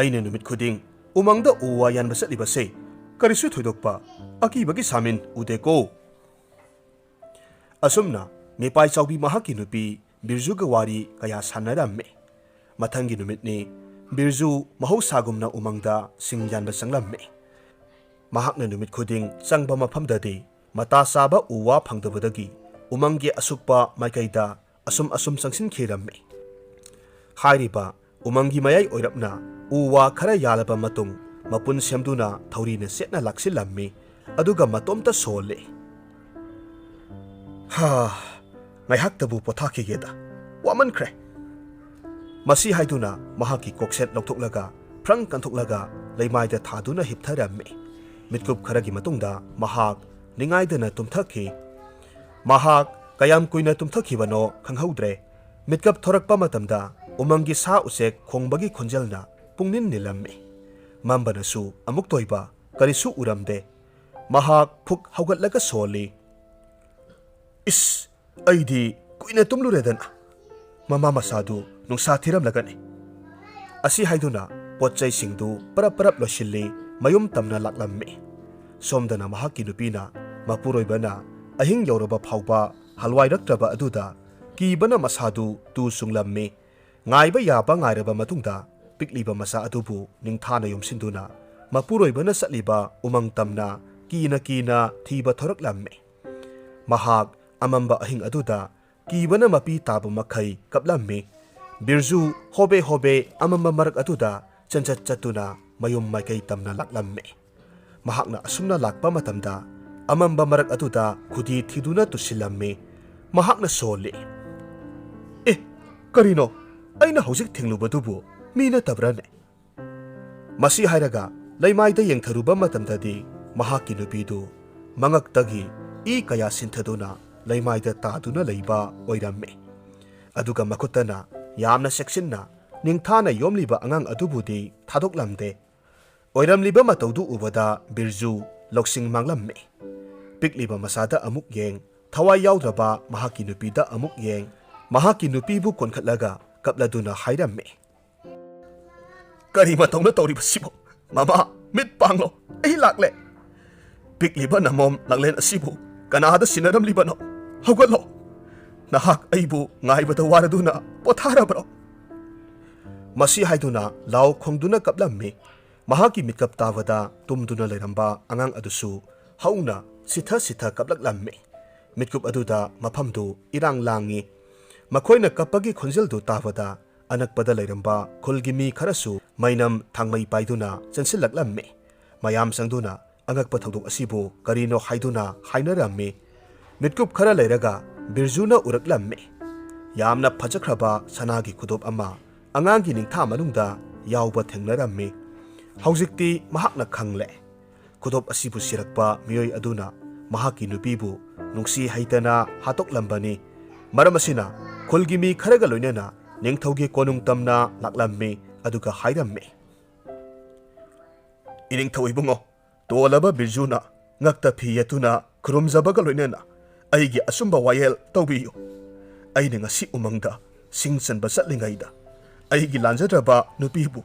ꯑꯩꯅ ꯅꯨꯃꯤꯠ ꯈꯨꯗꯤꯡ ꯎꯃꯪꯗ ꯎ ꯋꯥ ꯌꯥꯟꯕ ꯆꯠꯂꯤꯕꯁꯦ ꯀꯔꯤꯁꯨ ꯊꯣꯏꯗꯣꯛꯄ ꯑꯀꯤꯕꯒꯤ ꯁꯥꯃꯤꯟ ꯎꯗꯦꯀꯣ꯫" ꯑꯁꯨꯝꯅ ꯃꯤꯄꯥꯏ ꯆꯥꯎꯕꯤ ꯃꯍꯥꯛꯀꯤ ꯅꯨꯄꯤ ꯕꯤꯔꯖꯨꯒ ꯋꯥꯔꯤ ꯀꯌꯥ ꯁꯥꯟꯅꯔꯝꯃꯤ꯫ ꯃꯊꯪꯒꯤ ꯅꯨꯃꯤꯠꯅꯤ, ꯕꯤꯔꯖꯨ ꯃꯍꯧꯁꯥꯒꯨꯝꯅ ꯎꯃꯪꯗ ꯁꯤꯡ ꯌꯥꯟꯕ ꯆꯪꯂꯝꯃꯤ꯫ ꯃꯍꯥꯛꯅ ꯅꯨꯃꯤꯠ ꯈꯨꯗꯤꯡ ꯆꯪꯕ ꯃꯐꯝꯗꯗꯤ ꯃꯇꯥ ꯆꯥꯕ ꯎ ꯋꯥ ꯐꯪꯗꯕꯗꯒꯤ ꯎꯃꯪꯒꯤ ꯑꯁꯨꯛꯄ ꯃꯥꯏꯀꯩꯗ ꯑꯁꯨꯝ ꯑꯁꯨꯝ ꯆꯪꯁꯤꯟꯈꯤꯔꯝꯃꯤ꯫ ꯍꯥꯏꯔꯤꯕ ꯎꯃꯪꯒꯤ ꯃꯌꯥꯏ ꯑꯣꯏꯔꯞꯅ ꯎ ꯋꯥ ꯈꯔ ꯌꯥꯜꯂꯕ ꯃꯇꯨꯡ, ꯃꯄꯨꯟ ꯁꯦꯝꯗꯨꯅ ꯊꯧꯔꯤꯅ ꯆꯦꯠꯅ ꯂꯥꯛꯁꯤꯜꯂꯝꯃꯤ, ꯑꯗꯨꯒ ꯃꯇꯣꯝꯇ ꯁꯣꯜꯂꯤ꯫ "ꯍꯥ, ꯉꯥꯏꯍꯥꯛꯇꯕꯨ ꯄꯣꯊꯥꯈꯤꯒꯦꯗ, ꯋꯥꯃꯟꯈ꯭ꯔꯦ꯫" ꯃꯁꯤ ꯍꯥꯏꯗꯨꯅ ꯃꯍꯥꯛꯀꯤ ꯀꯣꯛꯁꯦꯠ ꯂꯧꯊꯣꯛꯂꯒ ꯐ꯭ꯔꯪ ꯀꯟꯊꯣꯛꯂꯒ ꯂꯩꯃꯥꯏꯗ ꯊꯥꯗꯨꯅ ꯍꯤꯞꯊꯔꯝꯃꯤ꯫ ꯃꯤꯠꯀꯨꯞ ꯈꯔꯒꯤ ꯃꯇꯨꯡꯗ ꯃꯍꯥꯛ ꯅꯤꯡꯉꯥꯏꯗꯅ ꯇꯨꯝꯊꯈꯤ꯫ ꯃꯍꯥꯛ ꯀꯌꯥꯝ ꯀꯨꯏꯅ ꯇꯨꯝꯊꯈꯤꯕꯅꯣ ꯈꯪꯍꯧꯗ꯭ꯔꯦ꯫ ꯃꯤꯠꯀꯞ ꯊꯣꯔꯛꯄ ꯃꯇꯝꯗ ꯎꯃꯪꯒꯤ ꯁꯥ ꯎꯆꯦꯛ ꯈꯣꯡꯕꯒꯤ ꯈꯣꯟꯖꯦꯜꯅ ꯄꯨꯡꯅꯤꯟ ꯅꯤꯜꯂꯝꯃꯤ꯫ ꯃꯝꯕꯅꯁꯨ ꯑꯃꯨꯛ ꯇꯣꯏꯕ, ꯀꯔꯤꯁꯨ ꯎꯔꯝꯗꯦ꯫ ꯃꯍꯥꯛ ꯐꯨꯛ ꯍꯧꯒꯠꯂꯒ ꯁꯣꯜꯂꯤ꯫ "ꯏꯁ, ꯑꯩꯗꯤ ꯀꯨꯏꯅ ꯇꯨꯝꯂꯨꯔꯦꯗꯅ꯫ ꯃꯃꯥ ꯃꯆꯥꯗꯨ ꯅꯨꯡꯁꯥ ꯊꯤꯔꯝꯂꯒꯅꯤ꯫" ꯑꯁꯤ ꯍꯥꯏꯗꯨꯅ ꯄꯣꯠ ꯆꯩꯁꯤꯡꯗꯨ ꯄꯔꯞ ꯄꯔꯞ ꯂꯣꯏꯁꯤꯜꯂꯤ, ꯃꯌꯨꯝ ꯇꯝꯅ ꯂꯥꯛꯂꯝꯃꯤ꯫ ꯁꯣꯝꯗꯅ ꯃꯍꯥꯛꯀꯤ ꯅꯨꯄꯤꯅ ꯃꯄꯨꯔꯣꯏꯕꯅ ꯑꯍꯤꯡ ꯌꯧꯔꯕ ꯐꯥꯎꯕ ꯍꯜꯋꯥꯏꯔꯛꯇ꯭ꯔꯕ ꯑꯗꯨꯗ ꯀꯤꯕꯅ ꯃꯁꯥꯗꯨ ꯇꯨ ꯆꯨꯡꯂꯝꯃꯤ꯫ ꯉꯥꯏꯕ ꯌꯥꯕ ꯉꯥꯏꯔꯕ ꯃꯇꯨꯡꯗ ꯄꯤꯛꯂꯤꯕ ꯃꯆꯥ ꯑꯗꯨꯕꯨ ꯅꯤꯡꯊꯥꯅ ꯌꯣꯝꯁꯤꯟꯗꯨꯅ ꯃꯄꯨꯔꯣꯏꯕꯅ ꯆꯠꯂꯤꯕ ꯎꯃꯪ ꯇꯝꯅ ꯀꯤꯅ ꯀꯤꯅ ꯊꯤꯕ ꯊꯣꯔꯛꯂꯝꯃꯤ꯫ ꯃꯍꯥꯛ ꯑꯃꯝꯕ ꯑꯍꯤꯡ ꯑꯗꯨꯗ ꯀꯤꯕꯅ ꯃꯄꯤ ꯇꯥꯕ ꯃꯈꯩ ꯀꯞꯂꯝꯃꯤ꯫ ꯕꯤꯔꯖꯨ ꯍꯣꯕꯦ ꯍꯣꯕꯦ ꯑꯃꯝꯕ ꯃꯔꯛ ꯑꯗꯨꯗ ꯆꯦꯟꯆꯠ ꯆꯠꯇꯨꯅ ꯃꯌꯨꯝ ꯃꯥꯏꯀꯩ ꯇꯝꯅ ꯂꯥꯛꯂꯝꯃꯤ꯫ ꯃꯍꯥꯛꯅ ꯑꯁꯨꯝꯅ ꯂꯥꯛꯄ ꯃꯇꯝꯗ ꯑꯃꯝꯕ ꯃꯔꯛ ꯑꯗꯨꯗ ꯈꯨꯗꯤ ꯊꯤꯗꯨꯅ ꯇꯨꯁꯤꯜꯂꯝꯃꯤ꯫ ꯃꯍꯥꯛꯅ ꯁꯣꯜꯂꯤ, "ꯑꯦ, ꯀꯔꯤꯅꯣ? ꯑꯩꯅ ꯍꯧꯖꯤꯛ ꯊꯦꯡꯂꯨꯕꯗꯨꯕꯨ ꯃꯤ ꯅꯠꯇꯕ꯭ꯔꯥꯅꯦ?" ꯃꯁꯤ ꯍꯥꯏꯔꯒ ꯂꯩꯃꯥꯏꯗ ꯌꯦꯡꯊꯔꯨꯕ ꯃꯇꯝꯗꯗꯤ ꯃꯍꯥꯛꯀꯤ ꯅꯨꯄꯤꯗꯨ ꯃꯉꯛꯇꯒꯤ ꯏ ꯀꯌꯥ ꯁꯤꯟꯊꯗꯨꯅ ꯂꯩꯃꯥꯏꯗ ꯇꯥꯗꯨꯅ ꯂꯩꯕ ꯑꯣꯏꯔꯝꯃꯤ꯫ ꯑꯗꯨꯒ ꯃꯈꯨꯠꯇꯅ ꯌꯥꯝꯅ ꯆꯦꯛꯁꯤꯟꯅ ꯅꯤꯡꯊꯥꯅ ꯌꯣꯝꯂꯤꯕ ꯑꯉꯥꯡ ꯑꯗꯨꯕꯨꯗꯤ ꯊꯥꯗꯣꯛꯂꯝꯗꯦ꯫ ꯑꯣꯏꯔꯝꯂꯤꯕ ꯃꯇꯧꯗꯨ ꯎꯕꯗ ꯕꯤꯔꯖꯨ ꯂꯧꯁꯤꯡ ꯃꯥꯡꯂꯝꯃꯤ꯫ ꯄꯤꯛꯂꯤꯕ ꯃꯆꯥꯗ ꯑꯃꯨꯛ ꯌꯦꯡ, ꯊꯋꯥꯏ ꯌꯥꯎꯗ꯭ꯔꯕ ꯃꯍꯥꯛꯀꯤ ꯅꯨꯄꯤꯗ ꯑꯃꯨꯛ ꯌꯦꯡ, ꯃꯍꯥꯛꯀꯤ ꯅꯨꯄꯤꯕꯨ ꯀꯣꯟꯈꯠꯂꯒ ꯀꯞꯂꯗꯨꯅ ꯍꯥꯏꯔꯝꯃꯤ, "ꯀꯔꯤ ꯃꯇꯧꯅ ꯇꯧꯔꯤꯕꯁꯤꯕꯨ? ꯃꯃꯥ, ꯃꯤꯠ ꯄꯥꯡꯂꯣ, ꯑꯩ ꯂꯥꯛꯂꯦ꯫ ꯄꯤꯛꯂꯤꯕ ꯅꯃꯣꯝ ꯂꯥꯡꯂꯦꯟ ꯑꯁꯤꯕꯨ ꯀꯅꯥꯗ ꯁꯤꯟꯅꯔꯝꯂꯤꯕꯅꯣ? ꯍꯧꯒꯠꯂꯣ꯫ ꯅꯍꯥꯛ ꯑꯩꯕꯨ ꯉꯥꯏꯕꯗ ꯋꯥꯔꯗꯨꯅ ꯄꯣꯊꯥꯔꯕ꯭ꯔꯣ?" ꯃꯁꯤ ꯍꯥꯏꯗꯨꯅ ꯂꯥꯎ ꯈꯣꯡꯗꯨꯅ ꯀꯞꯂꯝꯃꯤ꯫ ꯃꯍꯥꯛꯀꯤ ꯃꯤꯠꯀꯞ ꯇꯥꯕꯗ ꯇꯨꯝꯗꯨꯅ ꯂꯩꯔꯝꯕ ꯑꯉꯥꯡ ꯑꯗꯨꯁꯨ ꯍꯧꯅ ꯁꯤꯊ ꯁꯤꯊ ꯀꯞꯂꯛꯂꯝꯃꯤ꯫ ꯃꯤꯠꯀꯨꯞ ꯑꯗꯨꯗ ꯃꯐꯝꯗꯨ ꯏꯔꯥꯡ ꯂꯥꯡꯉꯤ꯫ ꯃꯈꯣꯏꯅ ꯀꯞꯄꯒꯤ ꯈꯣꯟꯖꯦꯜꯗꯨ ꯇꯥꯕꯗ ꯑꯅꯛꯄꯗ ꯂꯩꯔꯝꯕ ꯈꯨꯜꯒꯤ ꯃꯤ ꯈꯔꯁꯨ ꯃꯩꯅꯝ ꯊꯥꯡꯃꯩ ꯄꯥꯏꯗꯨꯅ ꯆꯦꯟꯁꯤꯜꯂꯛꯂꯝꯃꯤ꯫ ꯃꯌꯥꯝ ꯆꯪꯗꯨꯅ ꯑꯉꯛꯄ ꯊꯧꯗꯣꯛ ꯑꯁꯤꯕꯨ ꯀꯔꯤꯅꯣ ꯍꯥꯏꯗꯨꯅ ꯍꯥꯏꯅꯔꯝꯃꯤ꯫ ꯃꯤꯠꯀꯨꯞ ꯈꯔ ꯂꯩꯔꯒ ꯕꯤꯔꯖꯨꯅ ꯎꯔꯛꯂꯝꯃꯤ꯫ ꯌꯥꯝꯅ ꯐꯖꯈ꯭ꯔꯕ ꯁꯅꯥꯒꯤ ꯈꯨꯗꯣꯞ ꯑꯃ ꯑꯉꯥꯡꯒꯤ ꯅꯤꯡꯊꯥ ꯃꯅꯨꯡꯗ ꯌꯥꯎꯕ ꯊꯦꯡꯅꯔꯝꯃꯤ꯫ ꯍꯧꯖꯤꯛꯇꯤ ꯃꯍꯥꯛꯅ ꯈꯪꯂꯦ꯫ ꯈꯨꯗꯣꯞ ꯑꯁꯤꯕꯨ ꯁꯤꯔꯛꯄ ꯃꯤꯑꯣꯏ ꯑꯗꯨꯅ ꯃꯍꯥꯛꯀꯤ ꯅꯨꯄꯤꯕꯨ ꯅꯨꯡꯁꯤ ꯍꯩꯇꯅ ꯍꯥꯠꯇꯣꯛꯂꯝꯕꯅꯤ꯫ ꯃꯔꯝ ꯑꯁꯤꯅ ꯈꯨꯜꯒꯤ ꯃꯤ ꯈꯔꯒ ꯂꯣꯏꯅꯅ ꯅꯤꯡꯊꯧꯒꯤ ꯀꯣꯅꯨꯡ ꯇꯝꯅ ꯂꯥꯛꯂꯝꯃꯤ, ꯑꯗꯨꯒ ꯍꯥꯏꯔꯝꯃꯤ, "ꯏꯅꯤꯡꯊꯧ ꯏꯕꯨꯡꯉꯣ, ꯇꯣꯜꯂꯕ ꯕꯤꯔꯖꯨꯅ ꯉꯛꯇ ꯐꯤ ꯌꯦꯠꯇꯨꯅ ꯈꯨꯔꯨꯝꯖꯕꯒ ꯂꯣꯏꯅꯅ ꯑꯩꯒꯤ ꯑꯆꯨꯝꯕ ꯋꯥꯌꯦꯜ ꯇꯧꯕꯤꯌꯨ꯫ ꯑꯩꯅ ꯉꯁꯤ ꯎꯃꯪꯗ ꯁꯤꯡ ꯆꯟꯕ ꯆꯠꯂꯤꯉꯩꯗ ꯑꯩꯒꯤ ꯂꯥꯟꯖꯗ꯭ꯔꯕ ꯅꯨꯄꯤꯕꯨ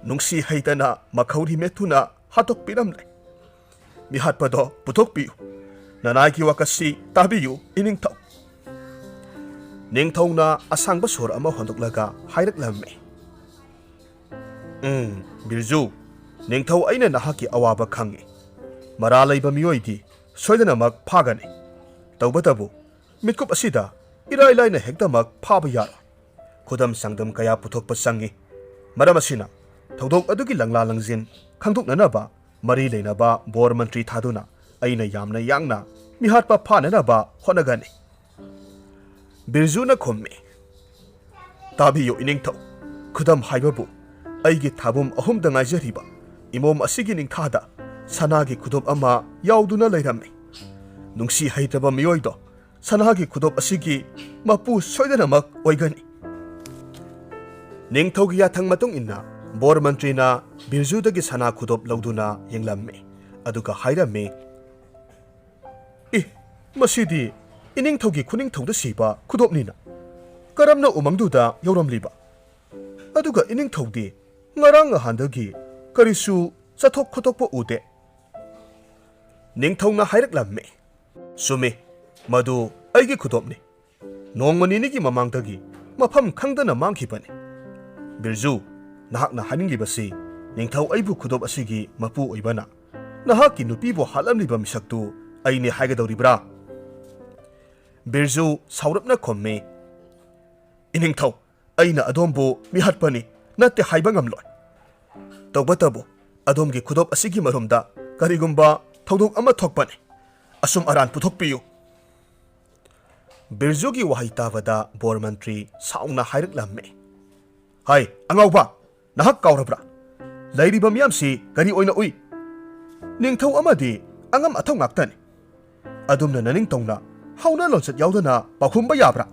ꯅꯨꯡꯁꯤ ꯍꯩꯇꯅ ꯃꯈꯧꯔꯤ ꯃꯦꯠꯇꯨꯅ ꯍꯥꯠꯇꯣꯛꯄꯤꯔꯝꯂꯦ꯫ ꯃꯤꯍꯥꯠꯄꯗꯣ ꯄꯨꯊꯣꯛꯄꯤꯌꯨ꯫ ꯅꯅꯥꯏꯒꯤ ꯋꯥꯀꯠꯁꯤ ꯇꯥꯕꯤꯌꯨ, ꯏꯅꯤꯡꯊꯧ꯫" ꯅꯤꯡꯊꯧꯅ ꯑꯁꯥꯡꯕ ꯁꯣꯔ ꯑꯃ ꯍꯣꯟꯗꯣꯛꯂꯒ ꯍꯥꯏꯔꯛꯂꯝꯃꯤ, "ꯎꯝ, ꯕꯤꯔꯖꯨ, ꯅꯤꯡꯊꯧ, ꯑꯩꯅ ꯅꯍꯥꯛꯀꯤ ꯑꯋꯥꯕ ꯈꯪꯏ꯫ ꯃꯔꯥ ꯂꯩꯕ ꯃꯤꯑꯣꯏꯗꯤ ꯁꯣꯏꯗꯅꯃꯛ ꯐꯥꯒꯅꯤ꯫ ꯇꯧꯕꯇꯕꯨ ꯃꯤꯠꯀꯨꯞ ꯑꯁꯤꯗ ꯏꯔꯥꯏ ꯂꯥꯏꯅ ꯍꯦꯛꯇꯃꯛ ꯐꯥꯕ ꯌꯥꯔꯣꯏ꯫ ꯈꯨꯗꯝ ꯆꯥꯡꯗꯝ ꯀꯌꯥ ꯄꯨꯊꯣꯛꯄ ꯆꯪꯏ꯫ ꯃꯔꯝ ꯑꯁꯤꯅ ꯊꯧꯗꯣꯛ ꯑꯗꯨꯒꯤ ꯂꯪꯂꯥ ꯂꯪꯖꯤꯟ ꯈꯪꯗꯣꯛꯅꯅꯕ ꯃꯔꯤ ꯂꯩꯅꯕ ꯕꯣꯔ ꯃꯟꯇ꯭ꯔꯤ ꯊꯥꯗꯨꯅ ꯑꯩꯅ ꯌꯥꯝꯅ ꯌꯥꯡꯅ ꯃꯤꯍꯥꯠꯄ ꯐꯥꯅꯅꯕ ꯍꯣꯠꯅꯒꯅꯤ꯫" ꯕꯤꯔꯖꯨꯅ ꯈꯨꯝꯃꯤ, "ꯇꯥꯕꯤꯌꯨ, ꯏꯅꯤꯡꯊꯧ꯫ ꯈꯨꯗꯝ ꯍꯥꯏꯕꯕꯨ, ꯑꯩꯒꯤ ꯊꯥꯕꯨꯝ ꯑꯍꯨꯝꯗ ꯉꯥꯏꯖꯔꯤꯕ ꯏꯃꯣꯝ ꯑꯁꯤꯒꯤ ꯅꯤꯡꯊꯥꯗ ꯁꯅꯥꯒꯤ ꯈꯨꯗꯣꯞ ꯑꯃ ꯌꯥꯎꯗꯨꯅ ꯂꯩꯔꯝꯃꯤ꯫ ꯅꯨꯡꯁꯤ ꯍꯩꯇ꯭ꯔꯕ ꯃꯤꯑꯣꯏꯗꯣ ꯁꯅꯥꯒꯤ ꯈꯨꯗꯣꯞ ꯑꯁꯤꯒꯤ ꯃꯄꯨ ꯁꯣꯏꯗꯅꯃꯛ ꯑꯣꯏꯒꯅꯤ꯫" ꯅꯤꯡꯊꯧꯒꯤ ꯌꯥꯊꯪ ꯃꯇꯨꯡ ꯏꯟꯅ ꯕꯣꯔ ꯃꯟꯇ꯭ꯔꯤꯅ ꯕꯤꯔꯖꯨꯗꯒꯤ ꯁꯅꯥ ꯈꯨꯗꯣꯞ ꯂꯧꯗꯨꯅ ꯌꯦꯡꯂꯝꯃꯤ, ꯑꯗꯨꯒ ꯍꯥꯏꯔꯝꯃꯤ, "ꯏ, ꯃꯁꯤꯗꯤ ꯏꯅꯤꯡꯊꯧꯒꯤ ꯈꯨꯅꯤꯡꯊꯧꯗ ꯁꯤꯕ ꯈꯨꯗꯣꯞꯅꯤꯅ꯫ ꯀꯔꯝꯅ ꯎꯃꯪꯗꯨꯗ ꯌꯧꯔꯝꯂꯤꯕ? ꯑꯗꯨꯒ ꯏꯅꯤꯡꯊꯧꯗꯤ ꯉꯔꯥꯡ ꯅꯍꯥꯟꯗꯒꯤ ꯀꯔꯤꯁꯨ ꯆꯠꯊꯣꯛ ꯈꯣꯠꯇꯣꯛꯄ ꯎꯗꯦ꯫" ꯅꯤꯡꯊꯧꯅ ꯍꯥꯏꯔꯛꯂꯝꯃꯤ, "ꯆꯨꯝꯃꯤ, ꯃꯗꯨ ꯑꯩꯒꯤ ꯈꯨꯗꯣꯞꯅꯤ꯫ ꯅꯣꯡꯃ ꯅꯤꯅꯤꯒꯤ ꯃꯃꯥꯡꯗꯒꯤ ꯃꯐꯝ ꯈꯪꯗꯅ ꯃꯥꯡꯈꯤꯕꯅꯤ꯫ ꯕꯤꯔꯖꯨ, ꯅꯍꯥꯛꯅ ꯍꯥꯏꯅꯤꯡꯂꯤꯕꯁꯤ ꯅꯤꯡꯊꯧ ꯑꯩꯕꯨ ꯈꯨꯗꯣꯞ ꯑꯁꯤꯒꯤ ꯃꯄꯨ ꯑꯣꯏꯕꯅ ꯅꯍꯥꯛꯀꯤ ꯅꯨꯄꯤꯕꯨ ꯍꯥꯠꯂꯝꯂꯤꯕ ꯃꯤꯁꯛꯇꯨ ꯑꯩꯅꯤ ꯍꯥꯏꯒꯗꯧꯔꯤꯕ꯭ꯔꯥ?" ꯕꯤꯔꯖꯨ ꯁꯥꯎꯔꯞꯅ ꯈꯨꯝꯃꯤ, "ꯏꯅꯤꯡꯊꯧ, ꯑꯩꯅ ꯑꯗꯣꯝꯕꯨ ꯃꯤꯍꯥꯠꯄꯅꯤ ꯅꯠꯇꯦ ꯍꯥꯏꯕ ꯉꯝꯂꯣꯏ꯫ ꯇꯧꯕꯇꯕꯨ ꯑꯗꯣꯝꯒꯤ ꯈꯨꯗꯣꯞ ꯑꯁꯤꯒꯤ ꯃꯔꯨꯝꯗ ꯀꯔꯤꯒꯨꯝꯕ ꯊꯧꯗꯣꯛ ꯑꯃ ꯊꯣꯛꯄꯅꯤ꯫ ꯑꯆꯨꯝ ꯑꯔꯥꯟ ꯄꯨꯊꯣꯛꯄꯤꯌꯨ꯫" ꯕꯤꯔꯖꯨꯒꯤ ꯋꯥꯍꯩ ꯇꯥꯕꯗ ꯕꯣꯔ ꯃꯟꯇ꯭ꯔꯤ ꯁꯥꯎꯅ ꯍꯥꯏꯔꯛꯂꯝꯃꯤ, "ꯍꯥꯏ, ꯑꯉꯥꯎꯕ, ꯅꯍꯥꯛ ꯀꯥꯎꯔꯕ꯭ꯔꯥ? ꯂꯩꯔꯤꯕ ꯃꯤꯌꯥꯝꯁꯤ ꯀꯔꯤ ꯑꯣꯏꯅ ꯎꯏ? ꯅꯤꯡꯊꯧ ꯑꯃꯗꯤ ꯑꯉꯝ ꯑꯊꯧ ꯉꯥꯛꯇꯅꯤ꯫ ꯑꯗꯨꯝꯅ ꯅꯅꯤꯡꯊꯧꯅ ꯍꯧꯅ ꯂꯣꯟꯆꯠ ꯌꯥꯎꯗꯅ ꯄꯥꯎꯈꯨꯝꯕ ꯌꯥꯕ꯭ꯔꯥ?"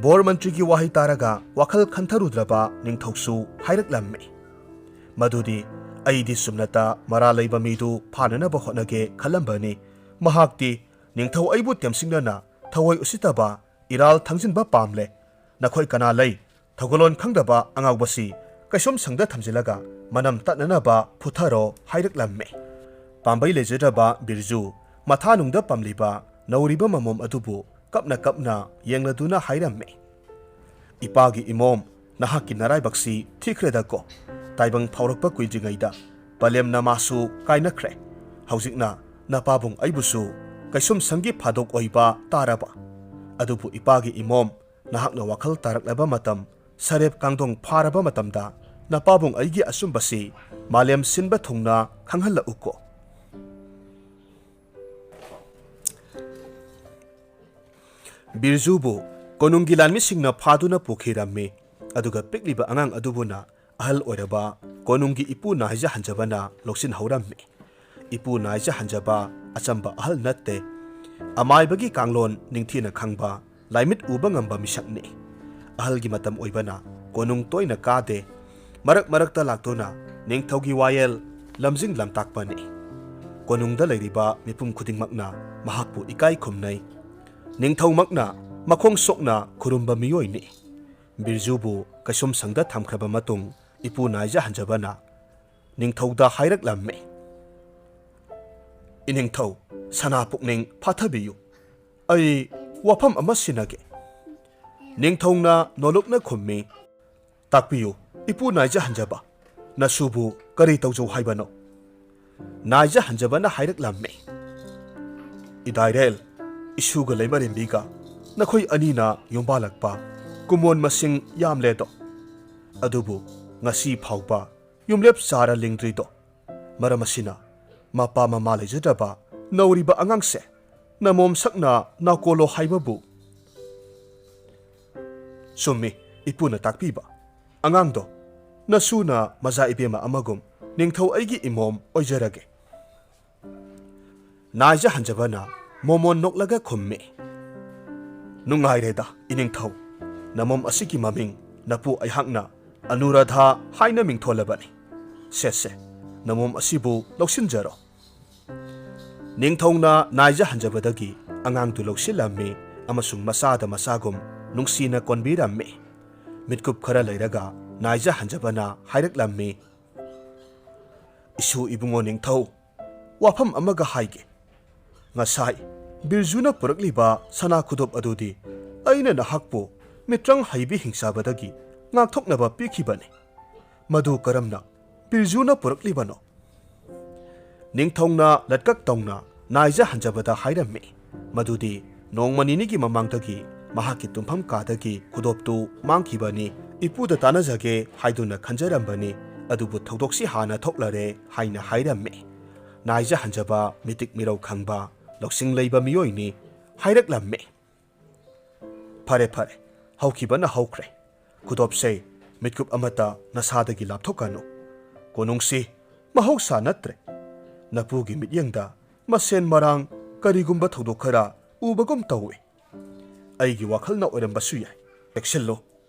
ꯕꯣꯔ ꯃꯟꯇ꯭ꯔꯤꯒꯤ ꯋꯥꯍꯩ ꯇꯥꯔꯒ ꯋꯥꯈꯜ ꯈꯟꯊꯔꯨꯗ꯭ꯔꯕ ꯅꯤꯡꯊꯧꯁꯨ ꯍꯥꯏꯔꯛꯂꯝꯃꯤ, "ꯃꯗꯨꯗꯤ ꯑꯩꯗꯤ ꯁꯨꯝꯅꯇ ꯃꯔꯥꯜ ꯂꯩꯕ ꯃꯤꯗꯨ ꯐꯥꯅꯅꯕ ꯍꯣꯠꯅꯒꯦ ꯈꯜꯂꯝꯕꯅꯤ꯫ ꯃꯍꯥꯛꯇꯤ ꯅꯤꯡꯊꯧ ꯑꯩꯕꯨ ꯇꯦꯝꯁꯤꯡꯅꯅ ꯊꯑꯣꯏ ꯎꯁꯤꯠꯇꯕ ꯏꯔꯥꯜ ꯊꯪꯖꯤꯟꯕ ꯄꯥꯝꯂꯦ꯫ ꯅꯈꯣꯏ ꯀꯅꯥ ꯂꯩ? ꯊꯧꯒꯜꯂꯣꯟ ꯈꯪꯗꯕ ꯑꯉꯥꯎꯕꯁꯤ ꯀꯩꯁꯨꯝ ꯁꯪꯗ ꯊꯝꯖꯤꯜꯂꯒ ꯃꯅꯝ ꯇꯠꯅꯅꯕ ꯐꯨꯊꯔꯣ" ꯍꯥꯏꯔꯛꯂꯝꯃꯤ꯫ ꯄꯥꯝꯕꯩ ꯂꯩꯖꯗ꯭ꯔꯕ ꯕꯤꯔꯖꯨ ꯃꯊꯥꯅꯨꯡꯗ ꯄꯝꯂꯤꯕ ꯅꯧꯔꯤꯕ ꯃꯃꯣꯝ ꯑꯗꯨꯕꯨ ꯀꯞꯅ ꯀꯞꯅ ꯌꯦꯡꯂꯗꯨꯅ ꯍꯥꯏꯔꯝꯃꯤ, "ꯏꯄꯥꯒꯤ ꯏꯃꯣꯝ, ꯅꯍꯥꯛꯀꯤ ꯅꯔꯥꯏꯕꯛꯁꯤ ꯊꯤꯈ꯭ꯔꯦꯗꯀꯣ꯫ ꯇꯥꯏꯕꯪ ꯐꯥꯎꯔꯛꯄ ꯀꯨꯏꯗ꯭ꯔꯤꯉꯩꯗ ꯄꯂꯦꯝꯅ ꯃꯥꯁꯨ ꯀꯥꯏꯅꯈ꯭ꯔꯦ꯫ ꯍꯧꯖꯤꯛꯅ ꯅꯄꯥꯕꯨꯡ ꯑꯩꯕꯨꯁꯨ ꯀꯩꯁꯨꯝꯁꯪꯒꯤ ꯐꯥꯗꯣꯛ ꯑꯣꯏꯕ ꯇꯥꯔꯕ꯫ ꯑꯗꯨꯕꯨ ꯏꯄꯥꯒꯤ ꯏꯃꯣꯝ, ꯅꯍꯥꯛꯅ ꯋꯥꯈꯜ ꯇꯥꯔꯛꯂꯕ ꯃꯇꯝ, ꯁꯔꯦꯞ ꯀꯥꯡꯗꯣꯡ ꯐꯥꯔꯕ ꯃꯇꯝꯗ ꯅꯄꯥꯕꯨꯡ ꯑꯩꯒꯤ ꯑꯆꯨꯝꯕꯁꯤ ꯃꯥꯂꯦꯝ ꯁꯤꯟꯕ ꯊꯨꯡꯅ ꯈꯪꯍꯜꯂꯛꯎꯀꯣ"꯫ ꯕꯤꯔꯖꯨꯕꯨ ꯀꯣꯅꯨꯡꯒꯤ ꯂꯥꯟꯃꯤꯁꯤꯡꯅ ꯐꯥꯗꯨꯅ ꯄꯨꯈꯤꯔꯝꯃꯤ꯫ ꯑꯗꯨꯒ ꯄꯤꯛꯂꯤꯕ ꯑꯉꯥꯡ ꯑꯗꯨꯕꯨꯅ ꯑꯍꯜ ꯑꯣꯏꯔꯕ ꯀꯣꯅꯨꯡꯒꯤ ꯏꯄꯨ ꯅꯥꯏꯖ ꯍꯟꯖꯕꯅ ꯂꯧꯁꯤꯟꯍꯧꯔꯝꯃꯤ꯫ ꯏꯄꯨ ꯅꯥꯏꯖ ꯍꯟꯖꯕ ꯑꯆꯝꯕ ꯑꯍꯜ ꯅꯠꯇꯦ꯫ ꯑꯃꯥꯏꯕꯒꯤ ꯀꯥꯡꯂꯣꯟ ꯅꯤꯡꯊꯤꯅ ꯈꯪꯕ, ꯂꯥꯏꯃꯤꯠ ꯎꯕ ꯉꯝꯕ ꯃꯤꯁꯛꯅꯤ꯫ ꯑꯍꯜꯒꯤ ꯃꯇꯝ ꯑꯣꯏꯕꯅ ꯀꯣꯅꯨꯡ ꯇꯣꯏꯅ ꯀꯥꯗꯦ꯫ ꯃꯔꯛ ꯃꯔꯛꯇ ꯂꯥꯛꯇꯨꯅ ꯅꯤꯡꯊꯧꯒꯤ ꯋꯥꯌꯦꯜ ꯂꯝꯖꯤꯡ ꯂꯝꯇꯥꯛꯄꯅꯤ꯫ ꯀꯣꯅꯨꯡꯗ ꯂꯩꯔꯤꯕ ꯃꯤꯄꯨꯝ ꯈꯨꯗꯤꯡꯃꯛꯅ ꯃꯍꯥꯛꯄꯨ ꯏꯀꯥꯏ ꯈꯨꯝꯅꯩ꯫ ꯅꯤꯡꯊꯧꯃꯛꯅ ꯃꯈꯣꯡ ꯁꯣꯛꯅ ꯈꯨꯔꯨꯝꯕ ꯃꯤꯑꯣꯏꯅꯤ꯫ ꯕꯤꯔꯖꯨꯕꯨ ꯀꯩꯁꯨꯝꯁꯪꯗ ꯊꯝꯈ꯭ꯔꯕ ꯃꯇꯨꯡ, ꯏꯄꯨ ꯅꯥꯏꯖ ꯍꯟꯖꯕꯅ ꯅꯤꯡꯊꯧꯗ ꯍꯥꯏꯔꯛꯂꯝꯃꯤ, "ꯏꯅꯤꯡꯊꯧ, ꯁꯅꯥ ꯄꯨꯛꯅꯤꯡ ꯐꯥꯊꯕꯤꯌꯨ꯫ ꯑꯩ ꯋꯥꯐꯝ ꯑꯃ ꯁꯤꯟꯅꯒꯦ"꯫ ꯅꯤꯡꯊꯧꯅ ꯅꯣꯂꯨꯛꯅ ꯈꯨꯝꯃꯤ, "ꯇꯥꯛꯄꯤꯌꯨ, ꯏꯄꯨ ꯅꯥꯏꯖ ꯍꯟꯖꯕ, ꯅꯁꯨꯕꯨ ꯀꯔꯤ ꯇꯧꯖꯧ ꯍꯥꯏꯕꯅꯣ?" ꯅꯥꯏꯖ ꯍꯟꯖꯕꯅ ꯍꯥꯏꯔꯛꯂꯝꯃꯤ, "ꯏꯗꯥꯏꯔꯦꯜ, ꯏꯁꯨꯒ ꯂꯩꯃꯔꯦꯝꯕꯤꯒ ꯅꯈꯣꯏ ꯑꯅꯤꯅ ꯌꯨꯝꯕꯥꯜꯂꯛꯄ ꯀꯨꯃꯣꯟ ꯃꯁꯤꯡ ꯌꯥꯝꯂꯦꯗꯣ꯫ ꯑꯗꯨꯕꯨ ꯉꯁꯤ ꯐꯥꯎꯕ ꯌꯨꯝꯂꯦꯞ ꯆꯥꯔ ꯂꯤꯡꯗ꯭ꯔꯤꯗꯣ꯫ ꯃꯔꯝ ꯑꯁꯤꯅ ꯃꯄꯥ ꯃꯃꯥ ꯂꯩꯖꯗ꯭ꯔꯕ ꯅꯧꯔꯤꯕ ꯑꯉꯥꯡꯁꯦ ꯅꯃꯣꯝ ꯁꯛꯅ ꯅꯥꯀꯣꯜꯂꯣ ꯍꯥꯏꯕꯕꯨ꯫ ꯆꯨꯝꯃꯤ, ꯏꯄꯨꯅ ꯇꯥꯛꯄꯤꯕ꯫ ꯑꯉꯥꯡꯗꯣ, ꯅꯁꯨꯅ ꯃꯖꯥ ꯏꯕꯦꯝꯃ ꯑꯃꯒꯨꯝ ꯅꯤꯡꯊꯧ ꯑꯩꯒꯤ ꯏꯃꯣꯝ ꯑꯣꯏꯖꯔꯒꯦ꯫ ꯅꯥꯏꯖ ꯍꯟꯖꯕꯅ ꯃꯣꯃꯣꯟ ꯅꯣꯛꯂꯒ ꯈꯨꯝꯃꯤ꯫ ꯅꯨꯡꯉꯥꯏꯔꯦꯗ, ꯏꯅꯤꯡꯊꯧ꯫ ꯅꯃꯣꯝ ꯑꯁꯤꯒꯤ ꯃꯃꯤꯡ ꯅꯄꯨ ꯑꯩꯍꯥꯛꯅ ꯑꯅꯨꯔꯥꯙꯥ ꯍꯥꯏꯅ ꯃꯤꯡꯊꯣꯜꯂꯕꯅꯤ꯫ ꯁꯦ ꯁꯦ, ꯅꯃꯣꯝ ꯑꯁꯤꯕꯨ ꯂꯧꯁꯤꯟꯖꯔꯣ꯫ ꯅꯤꯡꯊꯧꯅ ꯅꯥꯏꯖ ꯍꯟꯖꯕꯗꯒꯤ ꯑꯉꯥꯡꯗꯨ ꯂꯧꯁꯤꯜꯂꯝꯃꯤ ꯑꯃꯁꯨꯡ ꯃꯆꯥꯗ ꯃꯆꯥꯒꯨꯝ ꯅꯨꯡꯁꯤꯅ ꯀꯣꯟꯕꯤꯔꯝꯃꯤ꯫ ꯃꯤꯠꯀꯨꯞ ꯈꯔ ꯂꯩꯔꯒ ꯅꯥꯏꯖ ꯍꯟꯖꯕꯅ ꯍꯥꯏꯔꯛꯂꯝꯃꯤ, "ꯏꯁꯨ ꯏꯕꯨꯡꯉꯣ ꯅꯤꯡꯊꯧ, ꯋꯥꯐꯝ ꯑꯃꯒ ꯍꯥꯏꯒꯦ꯫ ꯉꯁꯥꯏ ꯕꯤꯔꯖꯨꯅ ꯄꯨꯔꯛꯂꯤꯕ ꯁꯅꯥ ꯈꯨꯗꯣꯞ ꯑꯗꯨꯗꯤ ꯑꯩꯅ ꯅꯍꯥꯛꯄꯨ ꯃꯤꯇ꯭ꯔꯪ ꯍꯩꯕꯤ ꯍꯤꯡꯆꯥꯕꯗꯒꯤ ꯉꯥꯛꯊꯣꯛꯅꯕ ꯄꯤꯈꯤꯕꯅꯤ꯫ ꯃꯗꯨ ꯀꯔꯝꯅ ꯕꯤꯔꯖꯨꯅ ꯄꯨꯔꯛꯂꯤꯕꯅꯣ?" ꯅꯤꯡꯊꯧꯅ ꯂꯠꯀꯛ ꯇꯧꯅ ꯅꯥꯏꯖ ꯍꯟꯖꯕꯗ ꯍꯥꯏꯔꯝꯃꯤ ꯃꯗꯨꯗꯤ ꯅꯣꯡꯃ ꯅꯤꯅꯤꯒꯤ ꯃꯃꯥꯡꯗꯒꯤ ꯃꯍꯥꯛꯀꯤ ꯇꯨꯝꯐꯝ ꯀꯥꯗꯒꯤ ꯈꯨꯗꯣꯞꯇꯨ ꯃꯥꯡꯈꯤꯕꯅꯤ꯫ ꯏꯄꯨꯗ ꯇꯥꯟꯅꯖꯒꯦ ꯍꯥꯏꯗꯨꯅ ꯈꯟꯖꯔꯝꯕꯅꯤ, ꯑꯗꯨꯕꯨ ꯊꯧꯗꯣꯛꯁꯤ ꯍꯥꯟꯅ ꯊꯣꯛꯂꯔꯦ ꯍꯥꯏꯅ ꯍꯥꯏꯔꯝꯃꯤ꯫ ꯅꯥꯏꯖ ꯍꯟꯖꯕ ꯃꯤꯇꯤꯛ ꯃꯤꯔꯧ ꯈꯪꯕ ꯂꯧꯁꯤꯡ ꯂꯩꯕ ꯃꯤꯑꯣꯏꯅꯤ꯫ ꯍꯥꯏꯔꯛꯂꯝꯃꯤ, "ꯐꯔꯦ ꯐꯔꯦ, ꯍꯧꯈꯤꯕꯅ ꯍꯧꯈ꯭ꯔꯦ꯫ ꯈꯨꯗꯣꯞꯁꯦ ꯃꯤꯠꯀꯨꯞ ꯑꯃꯠꯇ ꯅꯁꯥꯗꯒꯤ ꯂꯥꯞꯊꯣꯛꯀꯅꯨ꯫ ꯀꯣꯅꯨꯡꯁꯤ ꯃꯍꯧꯁꯥ ꯅꯠꯇ꯭ꯔꯦ꯫ ꯅꯄꯨꯒꯤ ꯃꯤꯠꯌꯦꯡꯗ ꯃꯁꯦꯟ ꯃꯔꯥꯡ ꯀꯔꯤꯒꯨꯝꯕ ꯊꯧꯗꯣꯛ ꯈꯔ ꯎꯕꯒꯨꯝ ꯇꯧꯏ꯫ ꯑꯩꯒꯤ ꯋꯥꯈꯜꯅ ꯑꯣꯏꯔꯝꯕꯁꯨ ꯌꯥꯏ꯫ ꯆꯦꯛꯁꯤꯜꯂꯨ,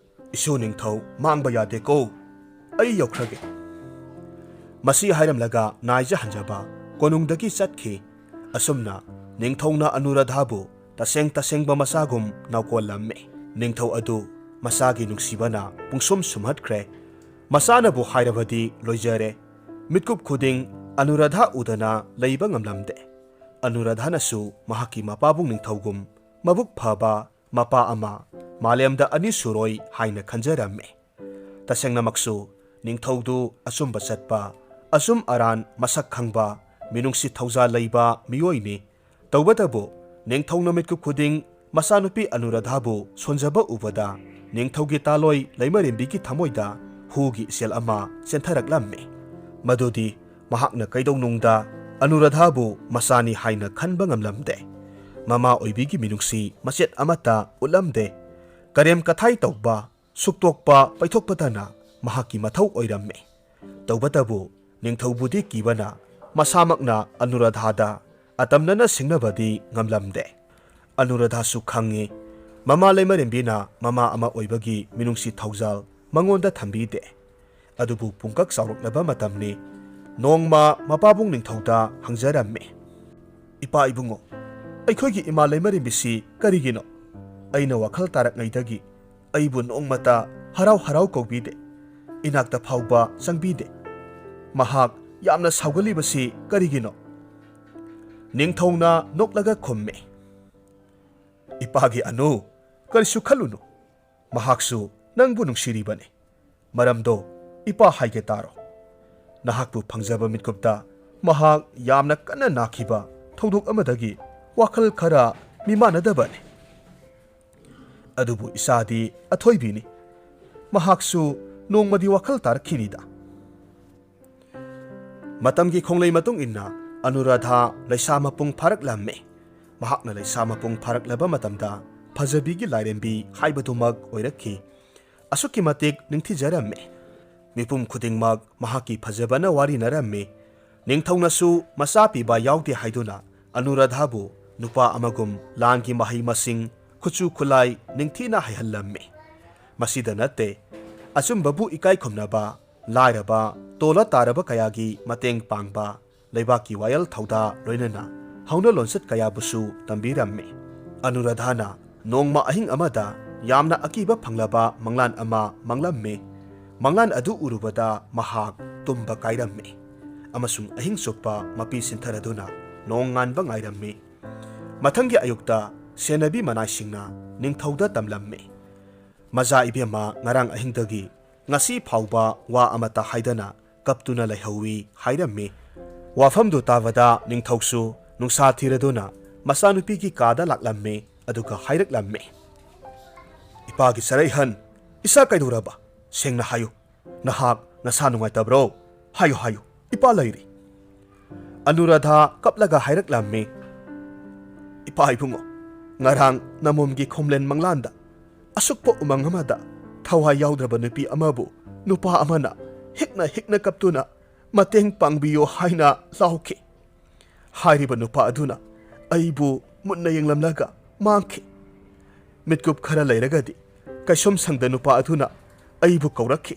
ꯏꯁꯨ ꯅꯤꯡꯊꯧ ꯃꯥꯡꯕ ꯌꯥꯗꯦꯀꯣ꯫ ꯑꯩ ꯌꯧꯈ꯭ꯔꯒꯦ꯫" ꯃꯁꯤ ꯍꯥꯏꯔꯝꯂꯒ ꯅꯥꯏꯖ ꯍꯟꯖꯕ ꯀꯣꯅꯨꯡꯗꯒꯤ ꯆꯠꯈꯤ꯫ ꯑꯁꯨꯝꯅ ꯅꯤꯡꯊꯧꯅ ꯑꯅꯨꯔꯥꯙꯥꯕꯨ ꯇꯁꯦꯡ ꯇꯁꯦꯡꯕ ꯃꯆꯥꯒꯨꯝ ꯅꯥꯎꯀꯣꯜꯂꯝꯃꯤ꯫ ꯅꯤꯡꯊꯧ ꯑꯗꯨ ꯃꯆꯥꯒꯤ ꯅꯨꯡꯁꯤꯕꯅ ꯄꯨꯡꯁꯨꯝ ꯁꯨꯝꯍꯠꯈ꯭ꯔꯦ꯫ ꯃꯆꯥꯅꯕꯨ ꯍꯥꯏꯔꯕꯗꯤ ꯂꯣꯏꯖꯔꯦ꯫ ꯃꯤꯠꯀꯨꯞ ꯈꯨꯗꯤꯡ ꯑꯅꯨꯔꯥꯙꯥ ꯎꯗꯅ ꯂꯩꯕ ꯉꯝꯂꯝꯗꯦ꯫ ꯑꯅꯨꯔꯥꯙꯥꯅꯁꯨ ꯃꯍꯥꯛꯀꯤ ꯃꯄꯥꯕꯨꯡ ꯅꯤꯡꯊꯧꯒꯨꯝ ꯃꯕꯨꯛ ꯐꯕ ꯃꯄꯥ ꯑꯃ ꯃꯥꯂꯦꯝꯗ ꯑꯅꯤ ꯁꯨꯔꯣꯏ ꯍꯥꯏꯅ ꯈꯟꯖꯔꯝꯃꯤ꯫ ꯇꯁꯦꯡꯅꯃꯛꯁꯨ ꯅꯤꯡꯊꯧꯗꯨ ꯑꯆꯨꯝꯕ ꯆꯠꯄ, ꯑꯆꯨꯝ ꯑꯔꯥꯟ ꯃꯁꯛ ꯈꯪꯕ, ꯃꯤꯅꯨꯡꯁꯤ ꯊꯧꯖꯥꯜ ꯂꯩꯕ ꯃꯤꯑꯣꯏꯅꯤ꯫ ꯇꯧꯕꯇꯕꯨ ꯅꯤꯡꯊꯧꯅ ꯃꯤꯠꯀꯨꯞ ꯈꯨꯗꯤꯡ ꯃꯆꯥꯅꯨꯄꯤ ꯑꯅꯨꯔꯥꯙꯥꯕꯨ ꯁꯣꯟꯖꯕ ꯎꯕꯗ ꯅꯤꯡꯊꯧꯒꯤ ꯇꯥꯂꯣꯏ ꯂꯩꯃꯔꯦꯝꯕꯤꯒꯤ ꯊꯃꯣꯏꯗ ꯍꯨꯒꯤ ꯏꯆꯦꯜ ꯑꯃ ꯆꯦꯟꯊꯔꯛꯂꯝꯃꯤ꯫ ꯃꯗꯨꯗꯤ ꯃꯍꯥꯛꯅ ꯀꯩꯗꯧꯅꯨꯡꯗ ꯑꯅꯨꯔꯥꯙꯥꯕꯨ ꯃꯆꯥꯅꯤ ꯍꯥꯏꯅ ꯈꯟꯕ ꯉꯝꯂꯝꯗꯦ꯫ ꯃꯃꯥ ꯑꯣꯏꯕꯤꯒꯤ ꯃꯤꯅꯨꯡꯁꯤ ꯃꯆꯦꯠ ꯑꯃꯠꯇ ꯎꯠꯂꯝꯗꯦ꯫ ꯀꯔꯦꯝ ꯀꯊꯥꯏ ꯇꯧꯕ, ꯁꯨꯛꯇꯣꯛꯄ ꯄꯩꯊꯣꯛꯄꯗꯅ ꯃꯍꯥꯛꯀꯤ ꯃꯊꯧ ꯑꯣꯏꯔꯝꯃꯤ꯫ ꯇꯧꯕꯇꯕꯨ ꯅꯤꯡꯊꯧꯕꯨꯗꯤ ꯀꯤꯕꯅ ꯃꯁꯥꯃꯛꯅ ꯑꯅꯨꯔꯥꯙꯥꯗ ꯑꯇꯝꯅꯅ ꯁꯤꯡꯅꯕꯗꯤ ꯉꯝꯂꯝꯗꯦ꯫ ꯑꯅꯨꯔꯥꯙꯥꯁꯨ ꯈꯪꯉꯤ, ꯃꯃꯥ ꯂꯩꯃꯔꯦꯝꯕꯤꯅ ꯃꯃꯥ ꯑꯃ ꯑꯣꯏꯕꯒꯤ ꯃꯤꯅꯨꯡꯁꯤ ꯊꯧꯖꯥꯜ ꯃꯉꯣꯟꯗ ꯊꯝꯕꯤꯗꯦ꯫ ꯑꯗꯨꯕꯨ ꯄꯨꯡꯀꯛ ꯆꯥꯎꯔꯛꯂꯕ ꯃꯇꯝꯅꯤ꯫ ꯅꯣꯡꯃ ꯃꯄꯥꯕꯨꯡ ꯅꯤꯡꯊꯧꯗ ꯍꯪꯖꯔꯝꯃꯤ, "ꯏꯄꯥ ꯏꯕꯨꯡꯉꯣ, ꯑꯩꯈꯣꯏꯒꯤ ꯏꯃꯥ ꯂꯩꯃꯔꯦꯝꯕꯤꯁꯤ ꯀꯔꯤꯒꯤꯅꯣ ꯑꯩꯅ ꯋꯥꯈꯜ ꯇꯥꯔꯛꯉꯩꯗꯒꯤ ꯑꯩꯕꯨ ꯅꯣꯡꯃꯇ ꯍꯔꯥꯎ ꯍꯔꯥꯎ ꯀꯧꯕꯤꯗꯦ, ꯏꯅꯥꯛꯇ ꯐꯥꯎꯕ ꯆꯪꯕꯤꯗꯦ꯫ ꯃꯍꯥꯛ ꯌꯥꯝꯅ ꯁꯥꯎꯒꯜꯂꯤꯕꯁꯤ ꯀꯔꯤꯒꯤꯅꯣ?" ꯅꯤꯡꯊꯧꯅ ꯅꯣꯛꯂꯒ ꯈꯨꯝꯃꯤ, "ꯏꯄꯥꯒꯤ ꯑꯅꯨ, ꯀꯔꯤꯁꯨ ꯈꯜꯂꯨꯅꯨ꯫ ꯃꯍꯥꯛꯁꯨ ꯅꯪꯕꯨ ꯅꯨꯡꯁꯤꯔꯤꯕꯅꯤ꯫ ꯃꯔꯝꯗꯣ ꯏꯄꯥ ꯍꯥꯏꯒꯦ ꯇꯥꯔꯣ꯫ ꯅꯍꯥꯛꯄꯨ ꯐꯪꯖꯕ ꯃꯤꯠꯀꯨꯞꯇ ꯃꯍꯥꯛ ꯌꯥꯝꯅ ꯀꯟꯅ ꯅꯥꯈꯤꯕ ꯊꯧꯗꯣꯛ ꯑꯃꯗꯒꯤ ꯋꯥꯈꯜ ꯈꯔ ꯃꯤꯃꯥꯟꯅꯗꯕꯅꯤ꯫ ꯑꯗꯨꯕꯨ ꯏꯆꯥꯗꯤ ꯑꯊꯣꯏꯕꯤꯅꯤ꯫ ꯃꯍꯥꯛꯁꯨ ꯅꯣꯡꯃꯗꯤ ꯋꯥꯈꯜ ꯇꯥꯔꯛꯈꯤꯅꯤꯗ꯫" ꯃꯇꯝꯒꯤ ꯈꯣꯡꯂꯩ ꯃꯇꯨꯡ ꯏꯟꯅ ꯑꯅꯨꯔꯥꯙꯥ ꯂꯩꯁꯥ ꯃꯄꯨꯡ ꯐꯥꯔꯛꯂꯝꯃꯤ꯫ ꯃꯍꯥꯛꯅ ꯂꯩꯁꯥ ꯃꯄꯨꯡ ꯐꯥꯔꯛꯂꯕ ꯃꯇꯝꯗ ꯐꯖꯕꯤꯒꯤ ꯂꯥꯏꯔꯦꯝꯕꯤ ꯍꯥꯏꯕꯗꯨꯃꯛ ꯑꯣꯏꯔꯛꯈꯤ꯫ ꯑꯁꯨꯛꯀꯤ ꯃꯇꯤꯛ ꯅꯤꯡꯊꯤꯖꯔꯝꯃꯤ꯫ ꯃꯤꯄꯨꯝ ꯈꯨꯗꯤꯡꯃꯛ ꯃꯍꯥꯛꯀꯤ ꯐꯖꯕꯅ ꯋꯥꯔꯤꯅꯔꯝꯃꯤ꯫ ꯅꯤꯡꯊꯧꯅꯁꯨ ꯃꯆꯥ ꯄꯤꯕ ꯌꯥꯎꯗꯦ ꯍꯥꯏꯗꯨꯅ ꯑꯅꯨꯔꯥꯙꯥꯕꯨ ꯅꯨꯄꯥ ꯑꯃꯒꯨꯝ ꯂꯥꯟꯒꯤ ꯃꯍꯩ ꯃꯁꯤꯡ, ꯈꯨꯠꯁꯨ ꯈꯨꯠꯂꯥꯏ ꯅꯤꯡꯊꯤꯅ ꯍꯩꯍꯜꯂꯝꯃꯤ꯫ ꯃꯁꯤꯗ ꯅꯠꯇꯦ, ꯑꯆꯨꯝꯕꯕꯨ ꯏꯀꯥꯏ ꯈꯨꯝꯅꯕ, ꯂꯥꯏꯔꯕ, ꯇꯣꯜꯂ ꯇꯥꯔꯕ ꯀꯌꯥꯒꯤ ꯃꯇꯦꯡ ꯄꯥꯡꯕ, ꯂꯩꯕꯥꯛꯀꯤ ꯋꯥꯌꯦꯜ ꯊꯧꯗꯥ ꯂꯣꯏꯅꯅ ꯍꯧꯅ ꯂꯣꯟꯆꯠ ꯀꯌꯥꯕꯨꯁꯨ ꯇꯝꯕꯤꯔꯝꯃꯤ꯫ ꯑꯅꯨꯔꯥꯙꯥꯅ ꯅꯣꯡꯃ ꯑꯍꯤꯡ ꯑꯃꯗ ꯌꯥꯝꯅ ꯑꯀꯤꯕ ꯐꯪꯂꯕ ꯃꯪꯂꯥꯟ ꯑꯃ ꯃꯪꯂꯝꯃꯤ꯫ ꯃꯪꯂꯥꯟ ꯑꯗꯨ ꯎꯔꯨꯕꯗ ꯃꯍꯥꯛ ꯇꯨꯝꯕ ꯀꯥꯏꯔꯝꯃꯤ ꯑꯃꯁꯨꯡ ꯑꯍꯤꯡ ꯆꯨꯞꯄ ꯃꯄꯤ ꯁꯤꯟꯊꯔꯗꯨꯅ ꯅꯣꯡ ꯉꯥꯟꯕ ꯉꯥꯏꯔꯝꯃꯤ꯫ ꯃꯊꯪꯒꯤ ꯑꯌꯨꯛꯇ ꯁꯦꯟꯅꯕꯤ ꯃꯅꯥꯏꯁꯤꯡꯅ ꯅꯤꯡꯊꯧꯗ ꯇꯝꯂꯝꯃꯤ, "ꯃꯆꯥ ꯏꯕꯦꯝꯃ ꯉꯔꯥꯡ ꯑꯍꯤꯡꯗꯒꯤ ꯉꯁꯤ ꯐꯥꯎꯕ ꯋꯥ ꯑꯃꯠꯇ ꯍꯥꯏꯗꯅ ꯀꯞꯇꯨꯅ ꯂꯩꯍꯧꯏ" ꯍꯥꯏꯔꯝꯃꯤ꯫ ꯋꯥꯐꯝꯗꯨ ꯇꯥꯕꯗ ꯅꯤꯡꯊꯧꯁꯨ ꯅꯨꯡꯁꯥ ꯊꯤꯔꯗꯨꯅ ꯃꯆꯥꯅꯨꯄꯤꯒꯤ ꯀꯥꯗ ꯂꯥꯛꯂꯝꯃꯤ, ꯑꯗꯨꯒ ꯍꯥꯏꯔꯛꯂꯝꯃꯤ, "ꯏꯄꯥꯒꯤ ꯆꯔꯩꯍꯟ, ꯏꯆꯥ ꯀꯩꯗꯧꯔꯕ? ꯁꯦꯡꯅ ꯍꯥꯏꯌꯨ꯫ ꯅꯍꯥꯛ ꯅꯁꯥ ꯅꯨꯡꯉꯥꯏꯇꯕ꯭ꯔꯣ? ꯍꯥꯏꯌꯨ, ꯍꯥꯏꯌꯨ, ꯏꯄꯥ ꯂꯩꯔꯤ꯫" ꯑꯅꯨꯔꯥꯙꯥ ꯀꯞꯂꯒ ꯍꯥꯏꯔꯛꯂꯝꯃꯤ, "ꯏꯄꯥ ꯏꯕꯨꯡꯉꯣ, ꯉꯔꯥꯡ ꯅꯃꯣꯝꯒꯤ ꯈꯣꯝꯂꯦꯟ ꯃꯪꯂꯥꯟꯗ ꯑꯁꯨꯛꯄ ꯎꯃꯪ ꯑꯃꯗ ꯊꯋꯥꯏ ꯌꯥꯎꯗ꯭ꯔꯕ ꯅꯨꯄꯤ ꯑꯃꯕꯨ ꯅꯨꯄꯥ ꯑꯃꯅ ꯍꯤꯛꯅ ꯍꯤꯛꯅ ꯀꯞꯇꯨꯅ ꯃꯇꯦꯡ ꯄꯥꯡꯕꯤꯌꯨ ꯍꯥꯏꯅ ꯂꯥꯎꯈꯤ꯫ ꯍꯥꯏꯔꯤꯕ ꯅꯨꯄꯥ ꯑꯗꯨꯅ ꯑꯩꯕꯨ ꯃꯨꯟꯅ ꯌꯦꯡꯂꯝꯂꯒ ꯃꯥꯡꯈꯤ꯫ ꯃꯤꯠꯀꯨꯞ ꯈꯔ ꯂꯩꯔꯒꯗꯤ ꯀꯩꯁꯨꯝ ꯁꯪꯗ ꯅꯨꯄꯥ ꯑꯗꯨꯅ ꯑꯩꯕꯨ ꯀꯧꯔꯛꯈꯤ꯫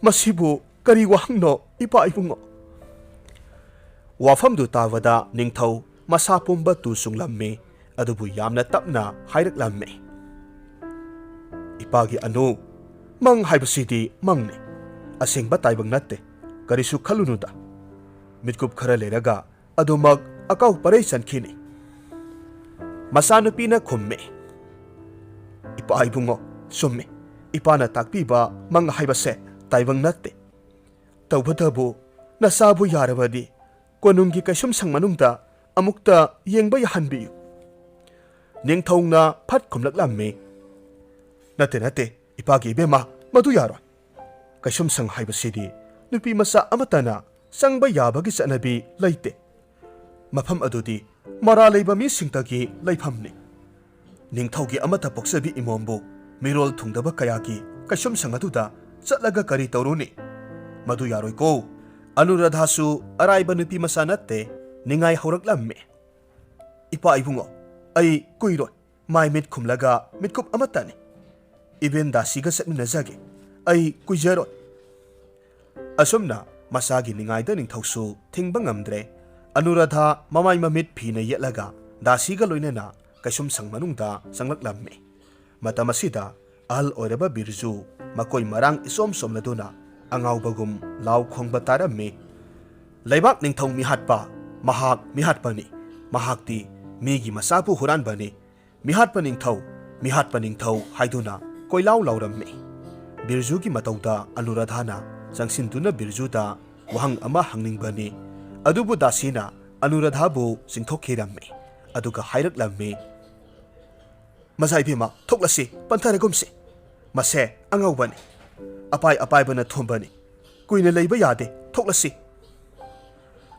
ꯃꯁꯤꯕꯨ ꯀꯔꯤ ꯋꯥꯍꯪꯅꯣ, ꯏꯄꯥ ꯏꯕꯨꯡꯉꯣ?" ꯋꯥꯐꯝꯗꯨ ꯇꯥꯕꯗ ꯅꯤꯡꯊꯧ ꯃꯁꯥ ꯄꯨꯝꯕ ꯇꯨ ꯆꯨꯡꯂꯝꯃꯤ, ꯑꯗꯨꯕꯨ ꯌꯥꯝꯅ ꯇꯞꯅ ꯍꯥꯏꯔꯛꯂꯝꯃꯤ꯫ "ꯏꯄꯥꯒꯤ ꯑꯅꯨ, ꯃꯪ ꯍꯥꯏꯕꯁꯤꯗꯤ ꯃꯪꯅꯤ, ꯑꯁꯦꯡꯕ ꯇꯥꯏꯕꯪ ꯅꯠꯇꯦ, ꯀꯔꯤꯁꯨ ꯈꯜꯂꯨꯅꯨꯗ꯫ ꯃꯤꯠꯀꯨꯞ ꯈꯔ ꯂꯩꯔꯒ ꯑꯗꯨꯃꯛ ꯑꯀꯥꯎ ꯄꯔꯩ ꯆꯟꯈꯤꯅꯤ꯫" ꯃꯆꯥꯅꯨꯄꯤꯅ ꯈꯨꯝꯃꯤ, "ꯏꯄꯥ ꯏꯕꯨꯡꯉꯣ, ꯆꯨꯝꯃꯤ, ꯏꯄꯥꯅ ꯇꯥꯛꯄꯤꯕ ꯃꯪ ꯍꯥꯏꯕꯁꯦ ꯇꯥꯏꯕꯪ ꯅꯠꯇꯦ꯫ ꯇꯧꯕꯇꯕꯨ ꯅꯆꯥꯕꯨ ꯌꯥꯔꯕꯗꯤ ꯀꯣꯅꯨꯡꯒꯤ ꯀꯩꯁꯨꯝꯁꯪ ꯃꯅꯨꯡꯗ ꯑꯃꯨꯛꯇ ꯌꯦꯡꯕ ꯌꯥꯍꯟꯕꯤꯌꯨ꯫" ꯅꯤꯡꯊꯧꯅ ꯐꯠ ꯈꯨꯝꯂꯛꯂꯝꯃꯤ, "ꯅꯠꯇꯦ, ꯅꯠꯇꯦ, ꯏꯄꯥꯒꯤ ꯏꯕꯦꯝꯃ, ꯃꯗꯨ ꯌꯥꯔꯣꯏ꯫ ꯀꯩꯁꯨꯝꯁꯪ ꯍꯥꯏꯕꯁꯤꯗꯤ ꯅꯨꯄꯤ ꯃꯆꯥ ꯑꯃꯠꯇꯅ ꯆꯪꯕ ꯌꯥꯕꯒꯤ ꯆꯠꯅꯕꯤ ꯂꯩꯇꯦ꯫ ꯃꯐꯝ ꯑꯗꯨꯗꯤ ꯃꯔꯥ ꯂꯩꯕ ꯃꯤꯁꯤꯡꯇꯒꯤ ꯂꯩꯐꯝꯅꯤ꯫ ꯅꯤꯡꯊꯧꯒꯤ ꯑꯃꯠꯇ ꯄꯣꯛꯆꯕꯤ ꯏꯃꯣꯝꯕꯨ ꯃꯤꯔꯣꯜ ꯊꯨꯡꯗꯕ ꯀꯌꯥꯒꯤ ꯀꯩꯁꯨꯝꯁꯪ ꯑꯗꯨꯗ ꯆꯠꯂꯒ ꯀꯔꯤ ꯇꯧꯔꯨꯅꯤ? ꯃꯗꯨ ꯌꯥꯔꯣꯏꯀꯣ꯫" ꯑꯅꯨꯔꯥꯙꯥꯁꯨ ꯑꯔꯥꯏꯕ ꯅꯨꯄꯤ ꯃꯆꯥ ꯅꯠꯇꯦ, ꯅꯤꯡꯉꯥꯏ ꯍꯧꯔꯛꯂꯝꯃꯤ꯫ "ꯏꯄꯥ ꯏꯕꯨꯡꯉꯣ, ꯑꯩ ꯀꯨꯏꯔꯣꯏ꯫ ꯃꯥꯏ ꯃꯤꯠ ꯈꯨꯝꯂꯒ ꯃꯤꯠꯀꯨꯞ ꯑꯃꯠꯇꯅꯤ꯫ ꯏꯕꯦꯟ ꯗꯥꯁꯤꯒ ꯆꯠꯃꯤꯟꯅꯖꯒꯦ꯫ ꯑꯩ ꯀꯨꯏꯖꯔꯣꯏ꯫" ꯑꯁꯨꯝꯅ ꯃꯆꯥꯒꯤ ꯅꯤꯡꯉꯥꯏꯗ ꯅꯤꯡꯊꯧꯁꯨ ꯊꯤꯡꯕ ꯉꯝꯗ꯭ꯔꯦ꯫ ꯑꯅꯨꯔꯥꯙꯥ ꯃꯃꯥꯏ ꯃꯃꯤꯠ ꯐꯤꯅ ꯌꯦꯠꯂꯒ ꯗꯥꯁꯤꯒ ꯂꯣꯏꯅꯅ ꯀꯩꯁꯨꯝꯁꯪ ꯃꯅꯨꯡꯗ ꯆꯪꯂꯛꯂꯝꯃꯤ꯫ ꯃꯇꯝ ꯑꯁꯤꯗ ꯑꯍꯜ ꯑꯣꯏꯔꯕ ꯕꯤꯔꯖꯨ ꯃꯀꯣꯏ ꯃꯔꯥꯡ ꯏꯆꯣꯝ ꯆꯣꯝꯂꯗꯨꯅ ꯑꯉꯥꯎꯕꯒꯨꯝ ꯂꯥꯎ ꯈꯣꯡꯕ ꯇꯥꯔꯝꯃꯤ꯫ "ꯂꯩꯕꯥꯛ ꯅꯤꯡꯊꯧ ꯃꯤꯍꯥꯠꯄ, ꯃꯍꯥꯛ ꯃꯤꯍꯥꯠꯄꯅꯤ꯫ ꯃꯍꯥꯛꯇꯤ ꯃꯤꯒꯤ ꯃꯆꯥꯕꯨ ꯍꯨꯔꯥꯟꯕꯅꯤ꯫ ꯃꯤꯍꯥꯠꯄ ꯅꯤꯡꯊꯧ, ꯃꯤꯍꯥꯠꯄ ꯅꯤꯡꯊꯧ" ꯍꯥꯏꯗꯨꯅ ꯀꯣꯏꯂꯥꯎ ꯂꯥꯎꯔꯝꯃꯤ꯫ ꯕꯤꯔꯖꯨꯒꯤ ꯃꯇꯧꯗ ꯑꯅꯨꯔꯥꯙꯥꯅ ꯆꯪꯁꯤꯟꯗꯨꯅ ꯕꯤꯔꯖꯨꯗ ꯋꯥꯍꯪ ꯑꯃ ꯍꯪꯅꯤꯡꯕꯅꯤ꯫ ꯑꯗꯨꯕꯨ ꯗꯥꯁꯤꯅ ꯑꯅꯨꯔꯥꯙꯥꯕꯨ ꯆꯤꯡꯊꯣꯛꯈꯤꯔꯝꯃꯤ꯫ ꯑꯗꯨꯒ ꯍꯥꯏꯔꯛꯂꯝꯃꯤ, "ꯃꯆꯥ ꯏꯕꯦꯝꯃ, ꯊꯣꯛꯂꯁꯤ, ꯄꯟꯊꯔꯒꯨꯝꯁꯤ꯫ ꯃꯁꯦ ꯑꯉꯥꯎꯕꯅꯤ, ꯑꯄꯥꯏ ꯑꯄꯥꯏꯕꯅ ꯊꯣꯝꯕꯅꯤ꯫ ꯀꯨꯏꯅ ꯂꯩꯕ ꯌꯥꯗꯦ, ꯊꯣꯛꯂꯁꯤ꯫"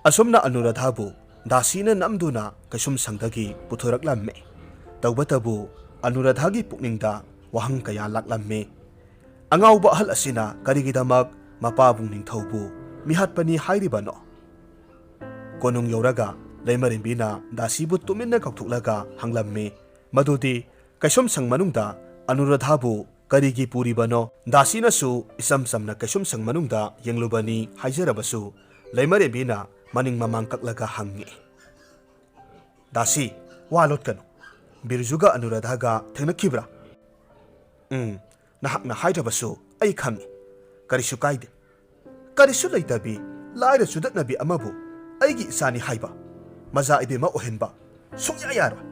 ꯑꯁꯨꯝꯅ ꯑꯅꯨꯔꯥꯙꯥꯕꯨ ꯗꯥꯁꯤꯅ ꯅꯝꯗꯨꯅ ꯀꯩꯁꯨꯝꯁꯪꯗꯒꯤ ꯄꯨꯊꯣꯔꯛꯂꯝꯃꯤ꯫ ꯇꯧꯕꯇꯕꯨ ꯑꯅꯨꯔꯥꯙꯥꯒꯤ ꯄꯨꯛꯅꯤꯡꯗ ꯋꯥꯍꯪ ꯀꯌꯥ ꯂꯥꯛꯂꯝꯃꯤ꯫ ꯑꯉꯥꯎꯕ ꯑꯍꯜ ꯑꯁꯤꯅ ꯀꯔꯤꯒꯤꯗꯃꯛ ꯃꯄꯥꯕꯨꯡ ꯅꯤꯡꯊꯧꯕꯨ ꯃꯤꯍꯥꯠꯄꯅꯤ ꯍꯥꯏꯔꯤꯕꯅꯣ? ꯀꯣꯅꯨꯡ ꯌꯧꯔꯒ ꯂꯩꯃꯔꯦꯝꯕꯤꯅ ꯗꯥꯁꯤꯕꯨ ꯇꯨꯃꯤꯟꯅ ꯀꯧꯊꯣꯛꯂꯒ ꯍꯪꯂꯝꯃꯤ, ꯃꯗꯨꯗꯤ ꯀꯩꯁꯨꯝꯁꯪ ꯃꯅꯨꯡꯗ ꯑꯅꯨꯔꯥꯙꯥꯕꯨ ꯀꯔꯤꯒꯤ ꯄꯨꯔꯤꯕꯅꯣ? ꯗꯥꯁꯤꯅꯁꯨ ꯏꯆꯝ ꯆꯝꯅ ꯀꯩꯁꯨꯝꯁꯪ ꯃꯅꯨꯡꯗ ꯌꯦꯡꯂꯨꯕꯅꯤ ꯍꯥꯏꯖꯔꯕꯁꯨ, ꯂꯩꯃꯔꯦꯝꯕꯤꯅ ꯃꯅꯤꯡ ꯃꯃꯥꯡ ꯀꯛꯂꯒ ꯍꯪꯉꯤ, "ꯗꯥꯁꯤ, ꯋꯥ ꯂꯣꯠꯀꯅꯨ꯫ ꯕꯤꯔꯖꯨꯒ ꯑꯅꯨꯔꯥꯙꯥꯒ ꯊꯦꯡꯅꯈꯤꯕ꯭ꯔꯥ?" "ꯎꯝ, ꯅꯍꯥꯛꯅ ꯍꯥꯏꯗ꯭ꯔꯕꯁꯨ ꯑꯩ ꯈꯪꯏ꯫ ꯀꯔꯤꯁꯨ ꯀꯥꯏꯗꯦ꯫ ꯀꯔꯤꯁꯨ ꯂꯩꯇꯕꯤ, ꯂꯥꯏꯔ ꯆꯨꯗꯠꯅꯕꯤ ꯑꯃꯕꯨ ꯑꯩꯒꯤ ꯏꯆꯥꯅꯤ ꯍꯥꯏꯕ, ꯃꯖꯥ ꯏꯕꯦꯝꯃ ꯑꯣꯏꯍꯟꯕ ꯁꯨꯡꯌꯥ ꯌꯥꯔꯣꯏ꯫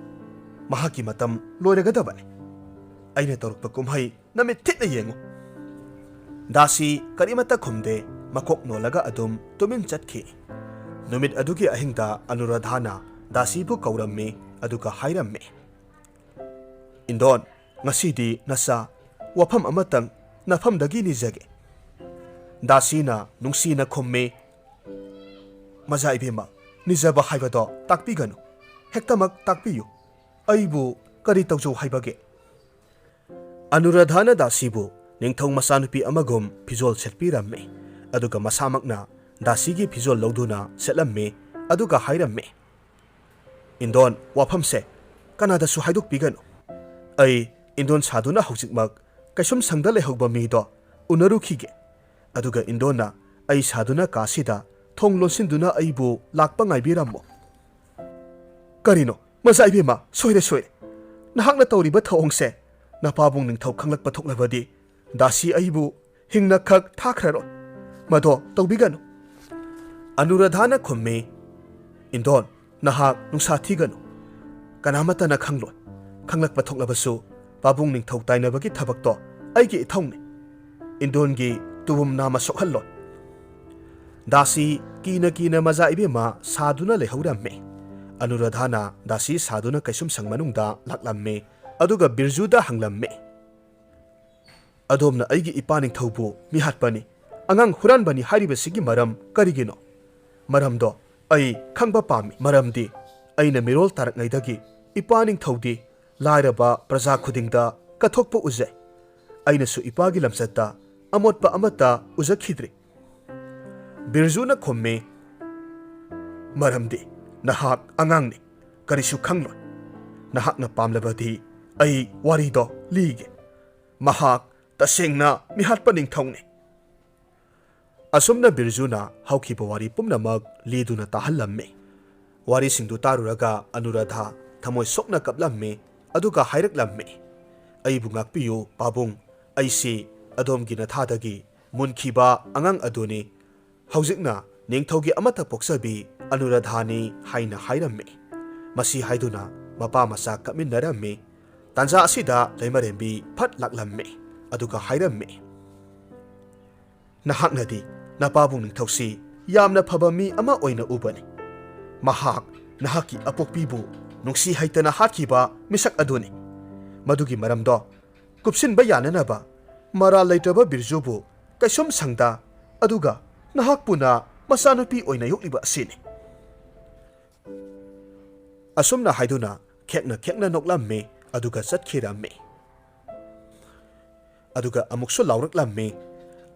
ꯃꯍꯥꯛꯀꯤ ꯃꯇꯝ ꯂꯣꯏꯔꯒꯗꯕꯅꯤ꯫ ꯑꯩꯅ ꯇꯧꯔꯛꯄ ꯀꯨꯝꯍꯩ ꯅꯃꯤꯠ ꯊꯤꯠꯅ ꯌꯦꯡꯉꯨ꯫" ꯗꯥꯁꯤ ꯀꯔꯤꯃꯠꯇ ꯈꯨꯝꯗꯦ, ꯃꯀꯣꯛ ꯅꯣꯜꯂꯒ ꯑꯗꯨꯝ ꯇꯨꯃꯤꯟ ꯆꯠꯈꯤ꯫ ꯅꯨꯃꯤꯠ ꯑꯗꯨꯒꯤ ꯑꯍꯤꯡꯗ ꯑꯅꯨꯔꯥꯙꯥꯅ ꯗꯥꯁꯤꯕꯨ ꯀꯧꯔꯝꯃꯤ, ꯑꯗꯨꯒ ꯍꯥꯏꯔꯝꯃꯤ, "ꯏꯟꯗꯣꯟ, ꯉꯁꯤꯗꯤ ꯅꯆꯥ ꯋꯥꯐꯝ ꯑꯃꯇꯪ ꯅꯐꯝꯗꯒꯤ ꯅꯤꯖꯒꯦ꯫" ꯗꯥꯁꯤꯅ ꯅꯨꯡꯁꯤꯅ ꯈꯨꯝꯃꯤ, "ꯃꯖꯥ ꯏꯕꯦꯝꯃ, ꯅꯤꯖꯕ ꯍꯥꯏꯕꯗꯣ ꯇꯥꯛꯄꯤꯒꯅꯨ꯫ ꯍꯦꯛꯇꯃꯛ ꯇꯥꯛꯄꯤꯌꯨ꯫ ꯑꯩꯕꯨ ꯀꯔꯤ ꯇꯧꯖꯧ ꯍꯥꯏꯕꯒꯦ?" ꯑꯅꯨꯔꯥꯙꯥꯅ ꯗꯥꯁꯤꯕꯨ ꯅꯤꯡꯊꯧ ꯃꯆꯥꯅꯨꯄꯤ ꯑꯃꯒꯨꯝ ꯐꯤꯖꯣꯜ ꯁꯦꯠꯄꯤꯔꯝꯃꯤ, ꯑꯗꯨꯒ ꯃꯁꯥꯃꯛꯅ ꯗꯥꯁꯤꯒꯤ ꯐꯤꯖꯣꯜ ꯂꯧꯗꯨꯅ ꯁꯦꯠꯂꯝꯃꯤ, ꯑꯗꯨꯒ ꯍꯥꯏꯔꯝꯃꯤ, "ꯏꯟꯗꯣꯟ, ꯋꯥꯐꯝꯁꯦ ꯀꯅꯥꯗꯁꯨ ꯍꯥꯏꯗꯣꯛꯄꯤꯒꯅꯨ꯫ ꯑꯩ ꯏꯟꯗꯣꯟ ꯁꯥꯗꯨꯅ ꯍꯧꯖꯤꯛꯃꯛ ꯀꯩꯁꯨꯝꯁꯪꯗ ꯂꯩꯍꯧꯕ ꯃꯤꯗꯣ ꯎꯅꯔꯨꯈꯤꯒꯦ꯫ ꯑꯗꯨꯒ ꯏꯟꯗꯣꯟꯅ ꯑꯩ ꯁꯥꯗꯨꯅ ꯀꯥꯁꯤꯗ ꯊꯣꯡ ꯂꯣꯟꯁꯤꯟꯗꯨꯅ ꯑꯩꯕꯨ ꯂꯥꯛꯄ ꯉꯥꯏꯕꯤꯔꯝꯃꯣ꯫" "ꯀꯔꯤꯅꯣ? ꯃꯖꯥ ꯏꯕꯦꯝꯃ, ꯁꯣꯏꯔꯦ, ꯁꯣꯏꯔꯦ꯫ ꯅꯍꯥꯛꯅ ꯇꯧꯔꯤꯕ ꯊꯧꯑꯣꯡꯁꯦ ꯅꯄꯥꯕꯨꯡ ꯅꯤꯡꯊꯧ ꯈꯪꯂꯛꯄ ꯊꯣꯛꯂꯕꯗꯤ ꯗꯥꯁꯤ ꯑꯩꯕꯨ ꯍꯤꯡꯅ ꯈꯛ ꯊꯥꯈ꯭ꯔꯔꯣꯏ꯫ ꯃꯗꯣ ꯇꯧꯕꯤꯒꯅꯨ꯫" ꯑꯅꯨꯔꯥꯙꯥꯅ ꯈꯨꯝꯃꯤ, "ꯏꯟꯗꯣꯟ, ꯅꯍꯥꯛ ꯅꯨꯡꯁꯥ ꯊꯤꯒꯅꯨ꯫ ꯀꯅꯥꯃꯠꯇꯅ ꯈꯪꯂꯣꯏ꯫ ꯈꯪꯂꯛꯄ ꯊꯣꯛꯂꯕꯁꯨ ꯄꯥꯕꯨꯡ ꯅꯤꯡꯊꯧ ꯇꯥꯏꯅꯕꯒꯤ ꯊꯕꯛꯇꯣ ꯑꯩꯒꯤ ꯏꯊꯧꯅꯤ꯫ ꯏꯟꯗꯣꯟꯒꯤ ꯇꯨꯕꯨꯝ ꯅꯥꯃ ꯁꯣꯛꯍꯜꯂꯣꯏ꯫" ꯗꯥꯁꯤ ꯀꯤꯅ ꯀꯤꯅ ꯃꯖꯥ ꯏꯕꯦꯝꯃ ꯁꯥꯗꯨꯅ ꯂꯩꯍꯧꯔꯝꯃꯤ꯫ ꯑꯅꯨꯔꯥꯙꯥꯅ ꯗꯥꯁꯤ ꯁꯥꯗꯨꯅ ꯀꯩꯁꯨꯝꯁꯪ ꯃꯅꯨꯡꯗ ꯂꯥꯛꯂꯝꯃꯤ, ꯑꯗꯨꯒ ꯕꯤꯔꯖꯨꯗ ꯍꯪꯂꯝꯃꯤ, "ꯑꯗꯣꯝꯅ ꯑꯩꯒꯤ ꯏꯄꯥ ꯅꯤꯡꯊꯧꯕꯨ ꯃꯤꯍꯥꯠꯄꯅꯤ, ꯑꯉꯥꯡ ꯍꯨꯔꯥꯟꯕꯅꯤ ꯍꯥꯏꯔꯤꯕꯁꯤꯒꯤ ꯃꯔꯝ ꯀꯔꯤꯒꯤꯅꯣ? ꯃꯔꯝꯗꯣ ꯑꯩ ꯈꯪꯕ ꯄꯥꯝꯃꯤ, ꯃꯔꯝꯗꯤ ꯑꯩꯅ ꯃꯤꯔꯣꯜ ꯇꯥꯔꯛꯉꯩꯗꯒꯤ ꯏꯄꯥ ꯅꯤꯡꯊꯧꯗꯤ ꯂꯥꯏꯔꯕ ꯄ꯭ꯔꯖꯥ ꯈꯨꯗꯤꯡꯗ ꯀꯠꯊꯣꯛꯄ ꯎꯖꯩ꯫ ꯑꯩꯅꯁꯨ ꯏꯄꯥꯒꯤ ꯂꯝꯆꯠꯇ ꯑꯃꯣꯠꯄ ꯑꯃꯠꯇ ꯎꯖꯈꯤꯗ꯭ꯔꯤ꯫ ꯕꯤꯔꯖꯨꯅ ꯈꯨꯝꯃꯤ, "ꯃꯔꯝꯗꯤ ꯅꯍꯥꯛ ꯑꯉꯥꯡꯅꯤ, ꯀꯔꯤꯁꯨ ꯈꯪꯂꯣꯏ꯫ ꯅꯍꯥꯛꯅ ꯄꯥꯝꯂꯕꯗꯤ ꯑꯩ ꯋꯥꯔꯤꯗꯣ ꯂꯤꯒꯦ꯫ ꯃꯍꯥꯛ ꯇꯁꯦꯡꯅ ꯃꯤꯍꯥꯠꯄ ꯅꯤꯡꯊꯧꯅꯤ꯫" ꯑꯁꯨꯝꯅ ꯕꯤꯔꯖꯨꯅ ꯍꯧꯈꯤꯕ ꯋꯥꯔꯤ ꯄꯨꯝꯅꯃꯛ ꯂꯤꯗꯨꯅ ꯇꯥꯍꯜꯂꯝꯃꯤ꯫ ꯋꯥꯔꯤꯁꯤꯡꯗꯨ ꯇꯥꯔꯨꯔꯒ ꯑꯅꯨꯔꯥꯙꯥ ꯊꯃꯣꯏ ꯁꯣꯛꯅ ꯀꯞꯂꯝꯃꯤ, ꯑꯗꯨꯒ ꯍꯥꯏꯔꯛꯂꯝꯃꯤ, "ꯑꯩꯕꯨ ꯉꯥꯛꯄꯤꯌꯨ ꯄꯥꯕꯨꯡ, ꯑꯩꯁꯤ ꯑꯗꯣꯝꯒꯤ ꯅꯊꯥꯗꯒꯤ ꯃꯨꯟꯈꯤꯕ ꯑꯉꯥꯡ ꯑꯗꯨꯅꯤ꯫ ꯍꯧꯖꯤꯛꯅ ꯅꯤꯡꯊꯧꯒꯤ ꯑꯃꯠꯇ ꯄꯣꯛꯆꯕꯤ ꯑꯅꯨꯔꯥꯙꯥꯅꯤ" ꯍꯥꯏꯅ ꯍꯥꯏꯔꯝꯃꯤ꯫ ꯃꯁꯤ ꯍꯥꯏꯗꯨꯅ ꯃꯄꯥ ꯃꯆꯥ ꯀꯞꯃꯤꯟꯅꯔꯝꯃꯤ꯫ ꯇꯥꯟꯖꯥ ꯑꯁꯤꯗ ꯂꯩꯃꯔꯦꯝꯕꯤ ꯐꯠ ꯂꯥꯛꯂꯝꯃꯤ, ꯑꯗꯨꯒ ꯍꯥꯏꯔꯝꯃꯤ, "ꯅꯍꯥꯛꯅꯗꯤ ꯅꯄꯥꯕꯨꯡ ꯅꯤꯡꯊꯧꯁꯤ ꯌꯥꯝꯅ ꯐꯕ ꯃꯤ ꯑꯃ ꯑꯣꯏꯅ ꯎꯕꯅꯤ꯫ ꯃꯍꯥꯛ ꯅꯍꯥꯛꯀꯤ ꯑꯄꯣꯛꯄꯤꯕꯨ ꯅꯨꯡꯁꯤ ꯍꯩꯇꯅ ꯍꯥꯠꯈꯤꯕ ꯃꯤꯁꯛ ꯑꯗꯨꯅꯤ꯫ ꯃꯗꯨꯒꯤ ꯃꯔꯝꯗꯣ ꯀꯨꯞꯁꯤꯟꯕ ꯌꯥꯅꯅꯕ ꯃꯔꯥꯜ ꯂꯩꯇ꯭ꯔꯕ ꯕꯤꯔꯖꯨꯕꯨ ꯀꯩꯁꯨꯝ ꯁꯪꯗ, ꯑꯗꯨꯒ ꯅꯍꯥꯛꯄꯨꯅ ꯃꯆꯥꯅꯨꯄꯤ ꯑꯣꯏꯅ ꯌꯣꯛꯂꯤꯕ ꯑꯁꯤꯅꯤ꯫" ꯑꯁꯨꯝꯅ ꯍꯥꯏꯗꯨꯅ ꯈꯦꯛꯅ ꯈꯦꯛꯅ ꯅꯣꯛꯂꯝꯃꯤ, ꯑꯗꯨꯒ ꯆꯠꯈꯤꯔꯝꯃꯤ꯫ ꯑꯗꯨꯒ ꯑꯃꯨꯛꯁꯨ ꯂꯥꯎꯔꯛꯂꯝꯃꯤ,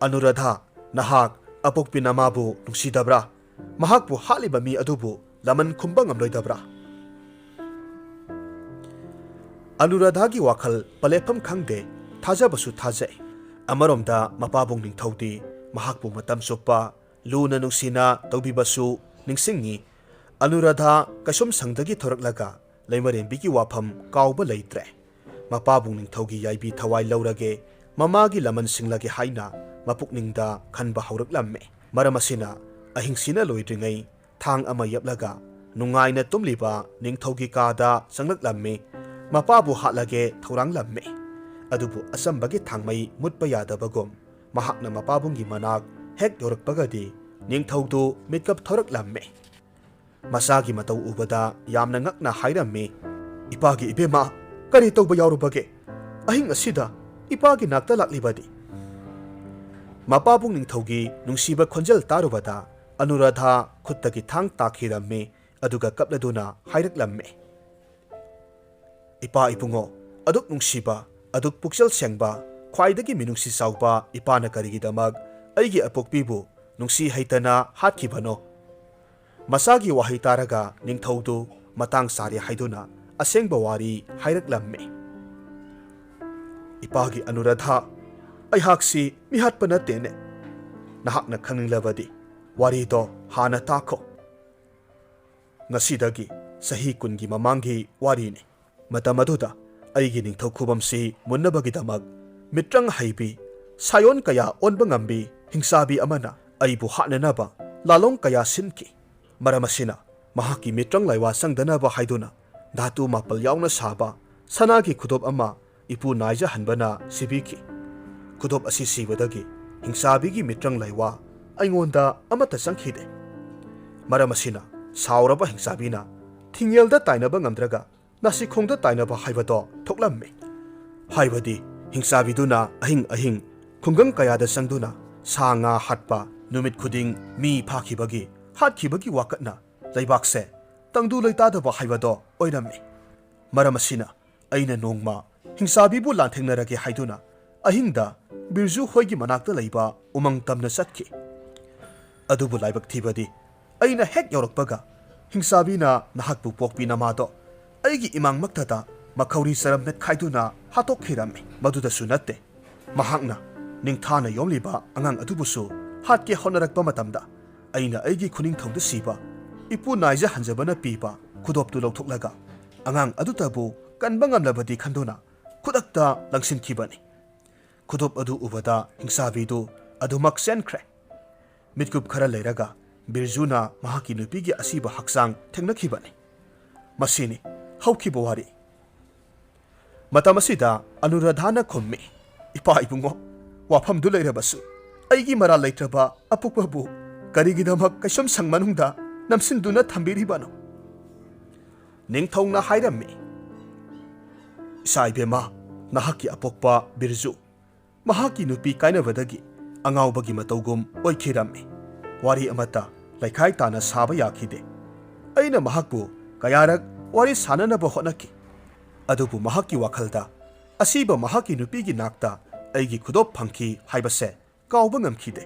"ꯑꯅꯨꯔꯥꯙꯥ, ꯅꯍꯥꯛ ꯑꯄꯣꯛꯄꯤ ꯅꯃꯥꯕꯨ ꯅꯨꯡꯁꯤꯗꯕ꯭ꯔꯥ? ꯃꯍꯥꯛꯄꯨ ꯍꯥꯠꯂꯤꯕ ꯃꯤ ꯑꯗꯨꯕꯨ ꯂꯃꯟ ꯈꯨꯝꯕ ꯉꯝꯂꯣꯏꯗꯕ꯭ꯔꯥ?" ꯑꯅꯨꯔꯥꯙꯥꯒꯤ ꯋꯥꯈꯜ ꯄꯂꯦꯞꯐꯝ ꯈꯪꯗꯦ, ꯊꯥꯖꯕꯁꯨ ꯊꯥꯖꯩ꯫ ꯑꯃꯔꯣꯝꯗ ꯃꯄꯥꯕꯨꯡ ꯅꯤꯡꯊꯧꯗꯤ ꯃꯍꯥꯛꯄꯨ ꯃꯇꯝ ꯆꯨꯞꯄ ꯂꯨꯅ ꯅꯨꯡꯁꯤꯅ ꯇꯧꯕꯤꯕꯁꯨ ꯅꯤꯡꯁꯤꯡꯉꯤ꯫ ꯑꯅꯨꯔꯥꯙꯥ ꯀꯩꯁꯨꯝ ꯁꯪꯗꯒꯤ ꯊꯣꯔꯛꯂꯒ ꯂꯩꯃꯔꯦꯝꯕꯤꯒꯤ ꯋꯥꯐꯝ ꯀꯥꯎꯕ ꯂꯩꯇ꯭ꯔꯦ꯫ ꯃꯄꯥꯕꯨꯡ ꯅꯤꯡꯊꯧꯒꯤ ꯌꯥꯏꯕꯤ ꯊꯋꯥꯏ ꯂꯧꯔꯒꯦ, ꯃꯃꯥꯒꯤ ꯂꯃꯟ ꯁꯤꯡꯂꯒꯦ ꯍꯥꯏꯅ ꯃꯄꯨꯛꯅꯤꯡꯗ ꯈꯟꯕ ꯍꯧꯔꯛꯂꯝꯃꯦ꯫ ꯃꯔꯝ ꯑꯁꯤꯅ ꯑꯍꯤꯡꯁꯤꯅ ꯂꯣꯏꯗ꯭ꯔꯤꯉꯩ ꯊꯥꯡ ꯑꯃ ꯌꯦꯞꯂꯒ ꯅꯨꯡꯉꯥꯏꯅ ꯇꯨꯝꯂꯤꯕ ꯅꯤꯡꯊꯧꯒꯤ ꯀꯥꯗ ꯆꯪꯂꯛꯂꯝꯃꯤ꯫ ꯃꯄꯥꯕꯨ ꯍꯥꯠꯂꯒꯦ ꯊꯧꯔꯥꯡꯂꯝꯃꯤ꯫ ꯑꯗꯨꯕꯨ ꯑꯆꯝꯕꯒꯤ ꯊꯥꯡꯃꯩ ꯃꯨꯠꯄ ꯌꯥꯗꯕꯒꯨꯝ ꯃꯍꯥꯛꯅ ꯃꯄꯥꯕꯨꯡꯒꯤ ꯃꯅꯥꯛ ꯍꯦꯛ ꯌꯧꯔꯛꯄꯒꯗꯤ ꯅꯤꯡꯊꯧꯗꯨ ꯃꯤꯠꯀꯞ ꯊꯣꯔꯛꯂꯝꯃꯤ꯫ ꯃꯆꯥꯒꯤ ꯃꯇꯧ ꯎꯕꯗ ꯌꯥꯝꯅ ꯉꯛꯅ ꯍꯥꯏꯔꯝꯃꯤ, "ꯏꯄꯥꯒꯤ ꯏꯕꯦꯝꯃ, ꯀꯔꯤ ꯇꯧꯕ ꯌꯥꯎꯔꯨꯕꯒꯦ? ꯑꯍꯤꯡ ꯑꯁꯤꯗ ꯏꯄꯥꯒꯤ ꯅꯥꯛꯇ ꯂꯥꯛꯂꯤꯕꯗꯤ?" ꯃꯄꯥꯕꯨꯡ ꯅꯤꯡꯊꯧꯒꯤ ꯅꯨꯡꯁꯤꯕ ꯈꯣꯟꯖꯦꯜ ꯇꯥꯔꯨꯕꯗ ꯑꯅꯨꯔꯥꯙꯥ ꯈꯨꯠꯇꯒꯤ ꯊꯥꯡ ꯇꯥꯈꯤꯔꯝꯃꯤ, ꯑꯗꯨꯒ ꯀꯞꯂꯗꯨꯅ ꯍꯥꯏꯔꯛꯂꯝꯃꯤ, "ꯏꯄꯥ ꯏꯕꯨꯡꯉꯣ, ꯑꯗꯨꯛ ꯅꯨꯡꯁꯤꯕ, ꯑꯗꯨꯛ ꯄꯨꯛꯆꯦꯜ ꯁꯦꯡꯕ, ꯈ꯭ꯋꯥꯏꯗꯒꯤ ꯃꯤꯅꯨꯡꯁꯤ ꯆꯥꯎꯕ ꯏꯄꯥꯅ ꯀꯔꯤꯒꯤꯗꯃꯛ ꯑꯩꯒꯤ ꯑꯄꯣꯛꯄꯤꯕꯨ ꯅꯨꯡꯁꯤ ꯍꯩꯇꯅ ꯍꯥꯠꯈꯤꯕꯅꯣ?" ꯃꯆꯥꯒꯤ ꯋꯥꯍꯩ ꯇꯥꯔꯒ ꯅꯤꯡꯊꯧꯗꯨ ꯃꯇꯥꯡ ꯆꯥꯔꯦ ꯍꯥꯏꯗꯨꯅ ꯑꯁꯦꯡꯕ ꯋꯥꯔꯤ ꯍꯥꯏꯔꯛꯂꯝꯃꯤ꯫ "ꯏꯄꯥꯒꯤ ꯑꯅꯨꯔꯥꯙꯥ, ꯑꯩꯍꯥꯛꯁꯤ ꯃꯤꯍꯥꯠꯄ ꯅꯠꯇꯦꯅꯦ꯫ ꯅꯍꯥꯛꯅ ꯈꯪꯅꯤꯡꯂꯕꯗꯤ ꯋꯥꯔꯤꯗꯣ ꯍꯥꯟꯅ ꯇꯥꯈꯣ꯫ ꯉꯁꯤꯗꯒꯤ ꯆꯍꯤ ꯀꯨꯟꯒꯤ ꯃꯃꯥꯡꯒꯤ ꯋꯥꯔꯤꯅꯤ꯫ ꯃꯇꯝ ꯑꯗꯨꯗ ꯑꯩꯒꯤ ꯅꯤꯡꯊꯧ ꯈꯨꯕꯝꯁꯤ ꯃꯨꯟꯅꯕꯒꯤꯗꯃꯛ ꯃꯤꯇ꯭ꯔꯪ ꯍꯩꯕꯤ, ꯁꯥꯌꯣꯟ ꯀꯌꯥ ꯑꯣꯟꯕ ꯉꯝꯕꯤ ꯍꯤꯡꯆꯥꯕꯤ ꯑꯃꯅ ꯑꯩꯕꯨ ꯍꯥꯠꯅꯅꯕ ꯂꯥꯂꯣꯡ ꯀꯌꯥ ꯁꯤꯟꯈꯤ꯫ ꯃꯔꯝ ꯑꯁꯤꯅ ꯃꯍꯥꯛꯀꯤ ꯃꯤꯇ꯭ꯔꯪ ꯂꯥꯏꯋꯥ ꯆꯪꯗꯅꯕ ꯍꯥꯏꯗꯨꯅ ꯙꯥꯇꯨ ꯃꯥꯄꯜ ꯌꯥꯎꯅ ꯁꯥꯕ ꯁꯅꯥꯒꯤ ꯈꯨꯗꯣꯞ ꯑꯃ ꯏꯄꯨ ꯅꯥꯏꯖꯍꯟꯕꯅ ꯁꯤꯕꯤꯈꯤ꯫ ꯈꯨꯗꯣꯞ ꯑꯁꯤ ꯁꯤꯕꯗꯒꯤ ꯍꯤꯡꯆꯥꯕꯤꯒꯤ ꯃꯤꯇ꯭ꯔꯪ ꯂꯥꯏꯋꯥ ꯑꯩꯉꯣꯟꯗ ꯑꯃꯠꯇ ꯆꯪꯈꯤꯗꯦ꯫ ꯃꯔꯝ ꯑꯁꯤꯅ ꯁꯥꯎꯔꯕ ꯍꯤꯡꯆꯥꯕꯤꯅ ꯊꯤꯡꯉꯦꯜꯗ ꯇꯥꯏꯅꯕ ꯉꯝꯗ꯭ꯔꯒ ꯅꯥꯁꯤꯈꯣꯡꯗ ꯇꯥꯏꯅꯕ ꯍꯥꯏꯕꯗꯣ ꯊꯣꯛꯂꯝꯃꯤ꯫ ꯍꯥꯏꯕꯗꯤ ꯍꯤꯡꯆꯥꯕꯤꯗꯨꯅ ꯑꯍꯤꯡ ꯑꯍꯤꯡ ꯈꯨꯡꯒꯪ ꯀꯌꯥꯗ ꯆꯪꯗꯨꯅ ꯁꯥ ꯉꯥ ꯍꯥꯠꯄ, ꯅꯨꯃꯤꯠ ꯈꯨꯗꯤꯡ ꯃꯤ ꯐꯥꯈꯤꯕꯒꯤ, ꯍꯥꯠꯈꯤꯕꯒꯤ ꯋꯥꯀꯠꯅ ꯂꯩꯕꯥꯛꯁꯦ ꯇꯪꯗꯨ ꯂꯩꯇꯥꯗꯕ ꯍꯥꯏꯕꯗꯣ ꯑꯣꯏꯔꯝꯃꯤ꯫ ꯃꯔꯝ ꯑꯁꯤꯅ ꯑꯩꯅ ꯅꯣꯡꯃ ꯍꯤꯡꯆꯥꯕꯤꯕꯨ ꯂꯥꯟꯊꯦꯡꯅꯔꯒꯦ ꯍꯥꯏꯗꯨꯅ ꯑꯍꯤꯡꯗ ꯕꯤꯔꯖꯨ ꯍꯣꯏꯒꯤ ꯃꯅꯥꯛꯇ ꯂꯩꯕ ꯎꯃꯪ ꯇꯝꯅ ꯆꯠꯈꯤ꯫ ꯑꯗꯨꯕꯨ ꯂꯥꯏꯕꯛ ꯊꯤꯕꯗꯤ, ꯑꯩꯅ ꯍꯦꯛ ꯌꯧꯔꯛꯄꯒ ꯍꯤꯡꯆꯥꯕꯤꯅ ꯅꯍꯥꯛꯄꯨ ꯄꯣꯛꯄꯤ ꯅꯃꯥꯗꯣ ꯑꯩꯒꯤ ꯏꯃꯥꯡꯃꯛꯇꯗ ꯃꯈꯧꯔꯤ ꯆꯔꯝ ꯃꯦꯠꯈꯥꯏꯗꯨꯅ ꯍꯥꯠꯇꯣꯛꯈꯤꯔꯝꯃꯤ꯫ ꯃꯗꯨꯗꯁꯨ ꯅꯠꯇꯦ, ꯃꯍꯥꯛꯅ ꯅꯤꯡꯊꯥꯅ ꯌꯣꯝꯂꯤꯕ ꯑꯉꯥꯡ ꯑꯗꯨꯕꯨꯁꯨ ꯍꯥꯠꯀꯦ ꯍꯣꯠꯅꯔꯛꯄ ꯃꯇꯝꯗ, ꯑꯩꯅ ꯑꯩꯒꯤ ꯈꯨꯅꯤꯡꯊꯧꯗ ꯁꯤꯕ ꯏꯄꯨ ꯅꯥꯏꯖ ꯍꯟꯖꯕꯅ ꯄꯤꯕ ꯈꯨꯗꯣꯞꯇꯨ ꯂꯧꯊꯣꯛꯂꯒ ꯑꯉꯥꯡ ꯑꯗꯨꯇꯕꯨ ꯀꯟꯕ ꯉꯝꯂꯕꯗꯤ ꯈꯟꯗꯨꯅ ꯈꯨꯗꯛꯇ ꯂꯪꯁꯤꯟꯈꯤꯕꯅꯤ꯫ ꯈꯨꯗꯣꯞ ꯑꯗꯨ ꯎꯕꯗ ꯍꯤꯡꯆꯥꯕꯤꯗꯨ ꯑꯗꯨꯃꯛ ꯆꯦꯟꯈ꯭ꯔꯦ꯫ ꯃꯤꯠꯀꯨꯞ ꯈꯔ ꯂꯩꯔꯒ ꯕꯤꯔꯖꯨꯅ ꯃꯍꯥꯛꯀꯤ ꯅꯨꯄꯤꯒꯤ ꯑꯁꯤꯕ ꯍꯛꯆꯥꯡ ꯊꯦꯡꯅꯈꯤꯕꯅꯤ꯫ ꯃꯁꯤꯅꯤ ꯍꯧꯈꯤꯕ ꯋꯥꯔꯤ꯫ ꯃꯇꯝ ꯑꯁꯤꯗ ꯑꯅꯨꯔꯥꯙꯥꯅ ꯈꯨꯝꯃꯤ, "ꯏꯄꯥ ꯏꯕꯨꯡꯉꯣ, ꯋꯥꯐꯝꯗꯨ ꯂꯩꯔꯕꯁꯨ ꯑꯩꯒꯤ ꯃꯔꯥꯜ ꯂꯩꯇ꯭ꯔꯕ ꯑꯄꯣꯛꯄꯕꯨ ꯀꯔꯤꯒꯤꯗꯃꯛ ꯀꯩꯁꯨꯝꯁꯪ ꯃꯅꯨꯡꯗ ꯅꯝꯁꯤꯟꯗꯨꯅ ꯊꯝꯕꯤꯔꯤꯕꯅꯣ?" ꯅꯤꯡꯊꯧꯅ ꯍꯥꯏꯔꯝꯃꯤ, "ꯏꯆꯥ ꯏꯕꯦꯝꯃ, ꯅꯍꯥꯛꯀꯤ ꯑꯄꯣꯛꯄ ꯕꯤꯔꯖꯨ ꯃꯍꯥꯛꯀꯤ ꯅꯨꯄꯤ ꯀꯥꯏꯅꯕꯗꯒꯤ ꯑꯉꯥꯎꯕꯒꯤ ꯃꯇꯧꯒꯨꯝ ꯑꯣꯏꯈꯤꯔꯝꯃꯤ꯫ ꯋꯥꯔꯤ ꯑꯃꯠꯇ ꯂꯩꯈꯥꯏ ꯇꯥꯅ ꯁꯥꯕ ꯌꯥꯈꯤꯗꯦ꯫ ꯑꯩꯅ ꯃꯍꯥꯛꯄꯨ ꯀꯌꯥꯔꯛ ꯋꯥꯔꯤ ꯁꯥꯅꯅꯕ ꯍꯣꯠꯅꯈꯤ, ꯑꯗꯨꯕꯨ ꯃꯍꯥꯛꯀꯤ ꯋꯥꯈꯜꯗ ꯑꯁꯤꯕ ꯃꯍꯥꯛꯀꯤ ꯅꯨꯄꯤꯒꯤ ꯅꯥꯛꯇ ꯑꯩꯒꯤ ꯈꯨꯗꯣꯞ ꯐꯪꯈꯤ ꯍꯥꯏꯕꯁꯦ ꯀꯥꯎꯕ ꯉꯝꯈꯤꯗꯦ꯫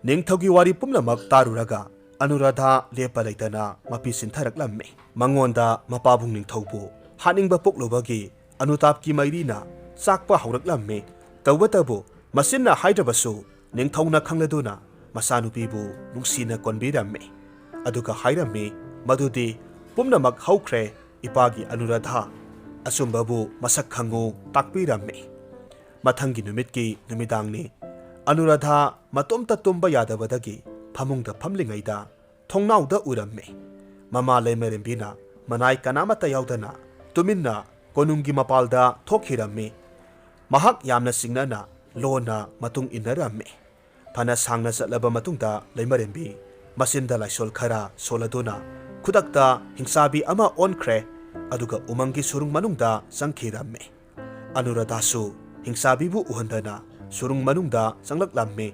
ꯅꯤꯡꯊꯧꯒꯤ ꯋꯥꯔꯤ ꯄꯨꯝꯅꯃꯛ ꯇꯥꯔꯨꯔꯒ ꯑꯅꯨꯔꯥꯙꯥ ꯂꯦꯞꯄ ꯂꯩꯇꯅ ꯃꯄꯤ ꯁꯤꯟꯊꯔꯛꯂꯝꯃꯤ꯫ ꯃꯉꯣꯟꯗ ꯃꯄꯥꯕꯨꯡ ꯅꯤꯡꯊꯧꯕꯨ ꯍꯥꯠꯅꯤꯡꯕ ꯄꯣꯛꯂꯨꯕꯒꯤ ꯑꯅꯨꯇꯥꯞꯀꯤ ꯃꯩꯔꯤꯅ ꯆꯥꯛꯄ ꯍꯧꯔꯛꯂꯝꯃꯤ꯫ ꯇꯧꯕꯇꯕꯨ ꯃꯆꯤꯟꯅ ꯍꯥꯏꯗ꯭ꯔꯕꯁꯨ ꯅꯤꯡꯊꯧꯅ ꯈꯪꯂꯗꯨꯅ ꯃꯆꯥꯅꯨꯄꯤꯕꯨ ꯅꯨꯡꯁꯤꯅ ꯀꯣꯟꯕꯤꯔꯝꯃꯤ꯫ ꯑꯗꯨꯒ ꯍꯥꯏꯔꯝꯃꯤ ꯃꯗꯨꯗꯤ ꯄꯨꯝꯅꯃꯛ ꯍꯧꯈ꯭ꯔꯦ, ꯏꯄꯥꯒꯤ ꯑꯅꯨꯔꯥꯙꯥ꯫ ꯑꯆꯨꯝꯕꯕꯨ ꯃꯁꯛ ꯈꯪꯉꯨ ꯇꯥꯛꯄꯤꯔꯝꯃꯤ꯫ ꯃꯊꯪꯒꯤ ꯅꯨꯃꯤꯠꯀꯤ ꯅꯨꯃꯤꯗꯥꯡꯅꯤ꯫ ꯑꯅꯨꯔꯥꯙꯥ ꯃꯇꯣꯝꯇ ꯇꯨꯝꯕ ꯌꯥꯗꯕꯗꯒꯤ ꯐꯃꯨꯡꯗ ꯐꯝꯂꯤꯉꯩꯗ ꯊꯣꯡꯅꯥꯎꯗ ꯎꯔꯝꯃꯤ꯫ ꯃꯃꯥ ꯂꯩꯃꯔꯦꯝꯕꯤꯅ ꯃꯅꯥꯏ ꯀꯅꯥꯃꯠꯇ ꯌꯥꯎꯗꯅ ꯇꯨꯃꯤꯟꯅ ꯀꯣꯅꯨꯡꯒꯤ ꯃꯄꯥꯜꯗ ꯊꯣꯛꯈꯤꯔꯝꯃꯤ꯫ ꯃꯍꯥꯛ ꯌꯥꯝꯅ ꯆꯤꯡꯅꯅ ꯂꯣꯟꯅ ꯃꯇꯨꯡ ꯏꯟꯅꯔꯝꯃꯤ꯫ ꯐꯅ ꯁꯥꯡꯅ ꯆꯠꯂꯕ ꯃꯇꯨꯡꯗ ꯂꯩꯃꯔꯦꯝꯕꯤ ꯃꯆꯤꯟꯗ ꯂꯥꯏꯁꯣꯜ ꯈꯔ ꯁꯣꯜꯂꯗꯨꯅ ꯈꯨꯗꯛꯇ ꯍꯤꯡꯆꯥꯕꯤ ꯑꯃ ꯑꯣꯟꯈ꯭ꯔꯦ, ꯑꯗꯨꯒ ꯎꯃꯪꯒꯤ ꯁꯨꯔꯨꯡ ꯃꯅꯨꯡꯗ ꯆꯪꯈꯤꯔꯝꯃꯤ꯫ ꯑꯅꯨꯔꯥꯙꯥꯁꯨ ꯍꯤꯡꯆꯥꯕꯤꯕꯨ ꯎꯍꯟꯗꯅ ꯁꯨꯔꯨꯡ ꯃꯅꯨꯡꯗ ꯆꯪꯂꯛꯂꯝꯃꯤ꯫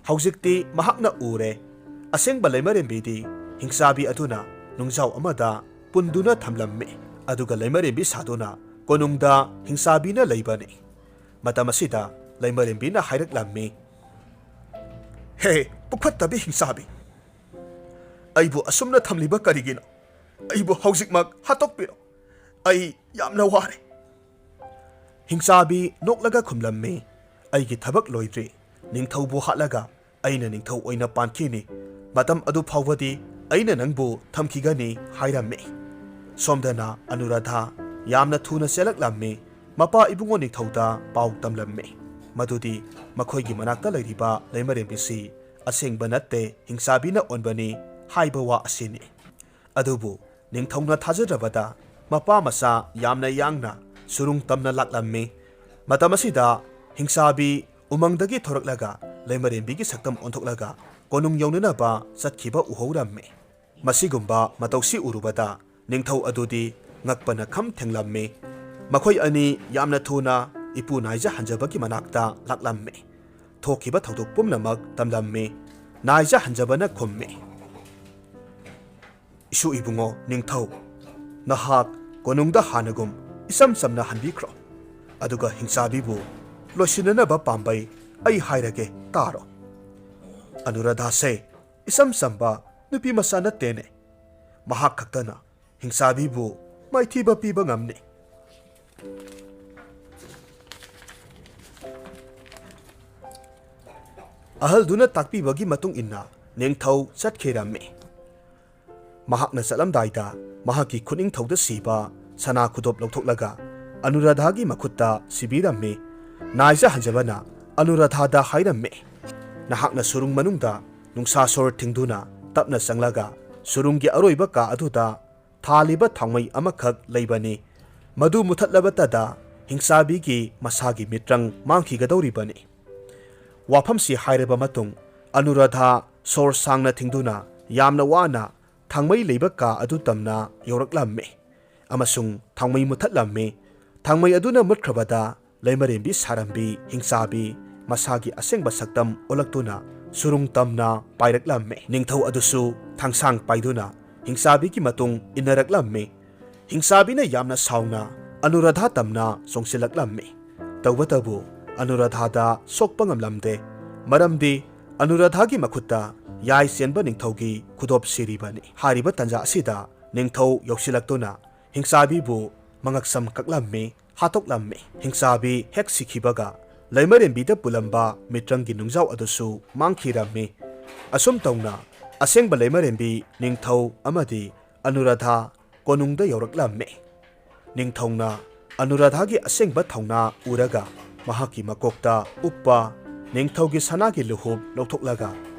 ꯍꯧꯖꯤꯛꯇꯤ ꯃꯍꯥꯛꯅ ꯎꯔꯦ꯫ ꯑꯁꯦꯡꯕ ꯂꯩꯃꯔꯦꯝꯕꯤꯗꯤ ꯍꯤꯡꯆꯥꯕꯤ ꯑꯗꯨꯅ ꯅꯨꯡꯖꯥꯎ ꯑꯃꯗ ꯄꯨꯟꯗꯨꯅ ꯊꯝꯂꯝꯃꯤ꯫ ꯑꯗꯨꯒ ꯂꯩꯃꯔꯦꯝꯕꯤ ꯁꯥꯗꯨꯅ ꯀꯣꯅꯨꯡꯗ ꯍꯤꯡꯆꯥꯕꯤꯅ ꯂꯩꯕꯅꯤ꯫ ꯃꯇꯝ ꯑꯁꯤꯗ ꯂꯩꯃꯔꯦꯝꯕꯤꯅ ꯍꯥꯏꯔꯛꯂꯝꯃꯤ, "ꯍꯦ, ꯄꯨꯛꯐꯠꯇꯕꯤ ꯍꯤꯡꯆꯥꯕꯤ, ꯑꯩꯕꯨ ꯑꯁꯨꯝꯅ ꯊꯝꯂꯤꯕ ꯀꯔꯤꯒꯤꯅꯣ? ꯑꯩꯕꯨ ꯍꯧꯖꯤꯛꯃꯛ ꯍꯥꯠꯇꯣꯛꯄꯤꯔꯣ꯫ ꯑꯩ ꯌꯥꯝꯅ ꯋꯥꯔꯦ꯫" ꯍꯤꯡꯆꯥꯕꯤ ꯅꯣꯛꯂꯒ ꯈꯨꯝꯂꯝꯃꯤ, "ꯑꯩꯒꯤ ꯊꯕꯛ ꯂꯣꯏꯗ꯭ꯔꯤ꯫ ꯅꯤꯡꯊꯧꯕꯨ ꯍꯥꯠꯂꯒ ꯑꯩꯅ ꯅꯤꯡꯊꯧ ꯑꯣꯏꯅ ꯄꯥꯟꯈꯤꯅꯤ꯫ ꯃꯇꯝ ꯑꯗꯨ ꯐꯥꯎꯕꯗꯤ ꯑꯩꯅ ꯅꯪꯕꯨ ꯊꯝꯈꯤꯒꯅꯤ" ꯍꯥꯏꯔꯝꯃꯤ꯫ ꯁꯣꯝꯗꯅ ꯑꯅꯨꯔꯥꯙꯥ ꯌꯥꯝꯅ ꯊꯨꯅ ꯆꯦꯜꯂꯛꯂꯝꯃꯤ꯫ ꯃꯄꯥ ꯏꯕꯨꯡꯉꯣ ꯅꯤꯡꯊꯧꯗ ꯄꯥꯎ ꯇꯝꯂꯝꯃꯤ ꯃꯗꯨꯗꯤ ꯃꯈꯣꯏꯒꯤ ꯃꯅꯥꯛꯇ ꯂꯩꯔꯤꯕ ꯂꯩꯃꯔꯦꯝꯕꯤꯁꯤ ꯑꯁꯦꯡꯕ ꯅꯠꯇꯦ, ꯍꯤꯡꯆꯥꯕꯤꯅ ꯑꯣꯟꯕꯅꯤ ꯍꯥꯏꯕ ꯋꯥ ꯑꯁꯤꯅꯤ꯫ ꯑꯗꯨꯕꯨ ꯅꯤꯡꯊꯧꯅ ꯊꯥꯖꯗ꯭ꯔꯕꯗ ꯃꯄꯥ ꯃꯆꯥ ꯌꯥꯝꯅ ꯌꯥꯡꯅ ꯁꯨꯔꯨꯡ ꯇꯝꯅ ꯂꯥꯛꯂꯝꯃꯤ꯫ ꯃꯇꯝ ꯑꯁꯤꯗ ꯍꯤꯡꯆꯥꯕꯤ ꯎꯃꯪꯗꯒꯤ ꯊꯣꯔꯛꯂꯒ ꯂꯩꯃꯔꯦꯝꯕꯤꯒꯤ ꯁꯛꯇꯝ ꯑꯣꯟꯊꯣꯛꯂꯒ ꯀꯣꯅꯨꯡ ꯌꯧꯅꯅꯕ ꯆꯠꯈꯤꯕ ꯎꯍꯧꯔꯝꯃꯤ꯫ ꯃꯁꯤꯒꯨꯝꯕ ꯃꯇꯧꯁꯤ ꯎꯔꯨꯕꯗ ꯅꯤꯡꯊꯧ ꯑꯗꯨꯗꯤ ꯉꯛꯄꯅ ꯈꯝ ꯊꯦꯡꯂꯝꯃꯤ꯫ ꯃꯈꯣꯏ ꯑꯅꯤ ꯌꯥꯝꯅ ꯊꯨꯅ ꯏꯄꯨ ꯅꯥꯏꯖ ꯍꯟꯖꯕꯒꯤ ꯃꯅꯥꯛꯇ ꯂꯥꯛꯂꯝꯃꯤ꯫ ꯊꯣꯛꯈꯤꯕ ꯊꯧꯗꯣꯛ ꯄꯨꯝꯅꯃꯛ ꯇꯝꯂꯝꯃꯤ꯫ ꯅꯥꯏꯖꯥ ꯍꯟꯖꯕꯅ ꯈꯨꯝꯃꯤ, "ꯏꯁꯨ ꯏꯕꯨꯡꯉꯣ ꯅꯤꯡꯊꯧ, ꯅꯍꯥꯛ ꯀꯣꯅꯨꯡꯗ ꯍꯥꯟꯅꯒꯨꯝ ꯏꯆꯝ ꯆꯝꯅ ꯍꯟꯕꯤꯈ꯭ꯔꯣ꯫ ꯑꯗꯨꯒ ꯍꯤꯡꯆꯥꯕꯤꯕꯨ ꯂꯣꯏꯁꯤꯟꯅꯅꯕ ꯄꯥꯝꯕꯩ ꯑꯩ ꯍꯥꯏꯔꯒꯦ, ꯇꯥꯔꯣ꯫ ꯑꯅꯨꯔꯥꯙꯥꯁꯦ ꯏꯆꯝ ꯆꯝꯕ ꯅꯨꯄꯤ ꯃꯆꯥ ꯅꯠꯇꯦꯅꯦ꯫ ꯃꯍꯥꯛ ꯈꯛꯇꯅ ꯍꯤꯡꯆꯥꯕꯤꯕꯨ ꯃꯥꯏꯊꯤꯕ ꯄꯤꯕ ꯉꯝꯅꯤ꯫" ꯑꯍꯜꯗꯨꯅ ꯇꯥꯛꯄꯤꯕꯒꯤ ꯃꯇꯨꯡ ꯏꯟꯅ ꯅꯤꯡꯊꯧ ꯆꯠꯈꯤꯔꯝꯃꯤ꯫ ꯃꯍꯥꯛꯅ ꯆꯠꯂꯝꯗꯥꯏꯗ ꯃꯍꯥꯛꯀꯤ ꯈꯨꯅꯤꯡꯊꯧꯗ ꯁꯤꯕ ꯁꯅꯥ ꯈꯨꯗꯣꯞ ꯂꯧꯊꯣꯛꯂꯒ ꯑꯅꯨꯔꯥꯙꯥꯒꯤ ꯃꯈꯨꯠꯇ ꯁꯤꯕꯤꯔꯝꯃꯤ꯫ ꯅꯥꯏꯖꯥ ꯍꯟꯖꯕꯅ ꯑꯅꯨꯔꯥꯙꯥꯗ ꯍꯥꯏꯔꯝꯃꯤ, "ꯅꯍꯥꯛꯅ ꯁꯨꯔꯨꯡ ꯃꯅꯨꯡꯗ ꯅꯨꯡꯁꯥ ꯁꯣꯔ ꯊꯤꯡꯗꯨꯅ ꯇꯞꯅ ꯆꯪꯂꯒ ꯁꯨꯔꯨꯡꯒꯤ ꯑꯔꯣꯏꯕ ꯀꯥ ꯑꯗꯨꯗ ꯊꯥꯜꯂꯤꯕ ꯊꯥꯎꯃꯩ ꯑꯃꯈꯛ ꯂꯩꯕꯅꯤ꯫ ꯃꯗꯨ ꯃꯨꯊꯠꯂꯕꯇꯗ ꯍꯤꯡꯆꯥꯕꯤꯒꯤ ꯃꯁꯥꯒꯤ ꯃꯤꯠꯇ꯭ꯔꯪ ꯃꯥꯡꯈꯤꯒꯗꯧꯔꯤꯕꯅꯤ꯫" ꯋꯥꯐꯝꯁꯤ ꯍꯥꯏꯔꯕ ꯃꯇꯨꯡ, ꯑꯅꯨꯔꯥꯙꯥ ꯁꯣꯔ ꯁꯥꯡꯅ ꯊꯤꯡꯗꯨꯅ ꯌꯥꯝꯅ ꯋꯥꯅ ꯊꯥꯡꯃꯩ ꯂꯩꯕ ꯀꯥ ꯑꯗꯨ ꯇꯝꯅ ꯌꯧꯔꯛꯂꯝꯃꯤ ꯑꯃꯁꯨꯡ ꯊꯥꯡꯃꯩ ꯃꯨꯊꯠꯂꯝꯃꯤ꯫ ꯊꯥꯡꯃꯩ ꯑꯗꯨꯅ ꯃꯨꯠꯈ꯭ꯔꯕꯗ ꯂꯩꯃꯔꯦꯝꯕꯤ ꯁꯥꯔꯝꯕꯤ ꯍꯤꯡꯆꯥꯕꯤ ꯃꯁꯥꯒꯤ ꯑꯁꯦꯡꯕ ꯁꯛꯇꯝ ꯑꯣꯜꯂꯛꯇꯨꯅ ꯁꯨꯔꯨꯡ ꯇꯝꯅ ꯄꯥꯏꯔꯛꯂꯝꯃꯤ꯫ ꯅꯤꯡꯊꯧ ꯑꯗꯨꯁꯨ ꯊꯥꯡꯁꯥꯡ ꯄꯥꯏꯗꯨꯅ ꯍꯤꯡꯆꯥꯕꯤꯒꯤ ꯃꯇꯨꯡ ꯏꯟꯅꯔꯛꯂꯝꯃꯤ꯫ ꯍꯤꯡꯆꯥꯕꯤꯅ ꯌꯥꯝꯅ ꯁꯥꯎꯅ ꯑꯅꯨꯔꯥꯙꯥ ꯇꯝꯅ ꯆꯣꯡꯁꯤꯜꯂꯛꯂꯝꯃꯤ꯫ ꯇꯧꯕꯇꯕꯨ ꯑꯅꯨꯔꯥꯙꯥꯗ ꯁꯣꯛꯄ ꯉꯝꯂꯝꯗꯦ꯫ ꯃꯔꯝꯗꯤ ꯑꯅꯨꯔꯥꯙꯥꯒꯤ ꯃꯈꯨꯠꯇ ꯌꯥꯏ ꯆꯦꯟꯕ ꯅꯤꯡꯊꯧꯒꯤ ꯈꯨꯗꯣꯞ ꯁꯤꯔꯤꯕꯅꯤ꯫ ꯍꯥꯏꯔꯤꯕ ꯇꯟꯖꯥ ꯑꯁꯤꯗ ꯅꯤꯡꯊꯧ ꯌꯧꯁꯤꯜꯂꯛꯇꯨꯅ ꯍꯤꯡꯆꯥꯕꯤꯕꯨ ꯃꯉꯛꯁꯝ ꯀꯛꯂꯝꯃꯤ, ꯍꯥꯠꯇꯣꯛꯂꯝꯃꯤ꯫ ꯍꯤꯡꯆꯥꯕꯤ ꯍꯦꯛ ꯁꯤꯈꯤꯕꯒ ꯂꯩꯃꯔꯦꯝꯕꯤꯗ ꯄꯨꯜꯂꯝꯕ ꯃꯤꯇ꯭ꯔꯪꯒꯤ ꯅꯨꯡꯖꯥꯎ ꯑꯗꯨꯁꯨ ꯃꯥꯡꯈꯤꯔꯝꯃꯤ꯫ ꯑꯁꯨꯝ ꯇꯧꯅ ꯑꯁꯦꯡꯕ ꯂꯩꯃꯔꯦꯝꯕꯤ ꯅꯤꯡꯊꯧ ꯑꯃꯗꯤ ꯑꯅꯨꯔꯥꯙꯥ ꯀꯣꯅꯨꯡꯗ ꯌꯧꯔꯛꯂꯝꯃꯤ꯫ ꯅꯤꯡꯊꯧꯅ ꯑꯅꯨꯔꯥꯙꯥꯒꯤ ꯑꯁꯦꯡꯕ ꯊꯧꯅꯥ ꯎꯔꯒ ꯃꯍꯥꯛꯀꯤ ꯃꯀꯣꯛꯇ ꯎꯞꯄ ꯅꯤꯡꯊꯧꯒꯤ ꯁꯅꯥꯒꯤ ꯂꯨꯍꯨꯞ ꯂꯧꯊꯣꯛꯂꯒ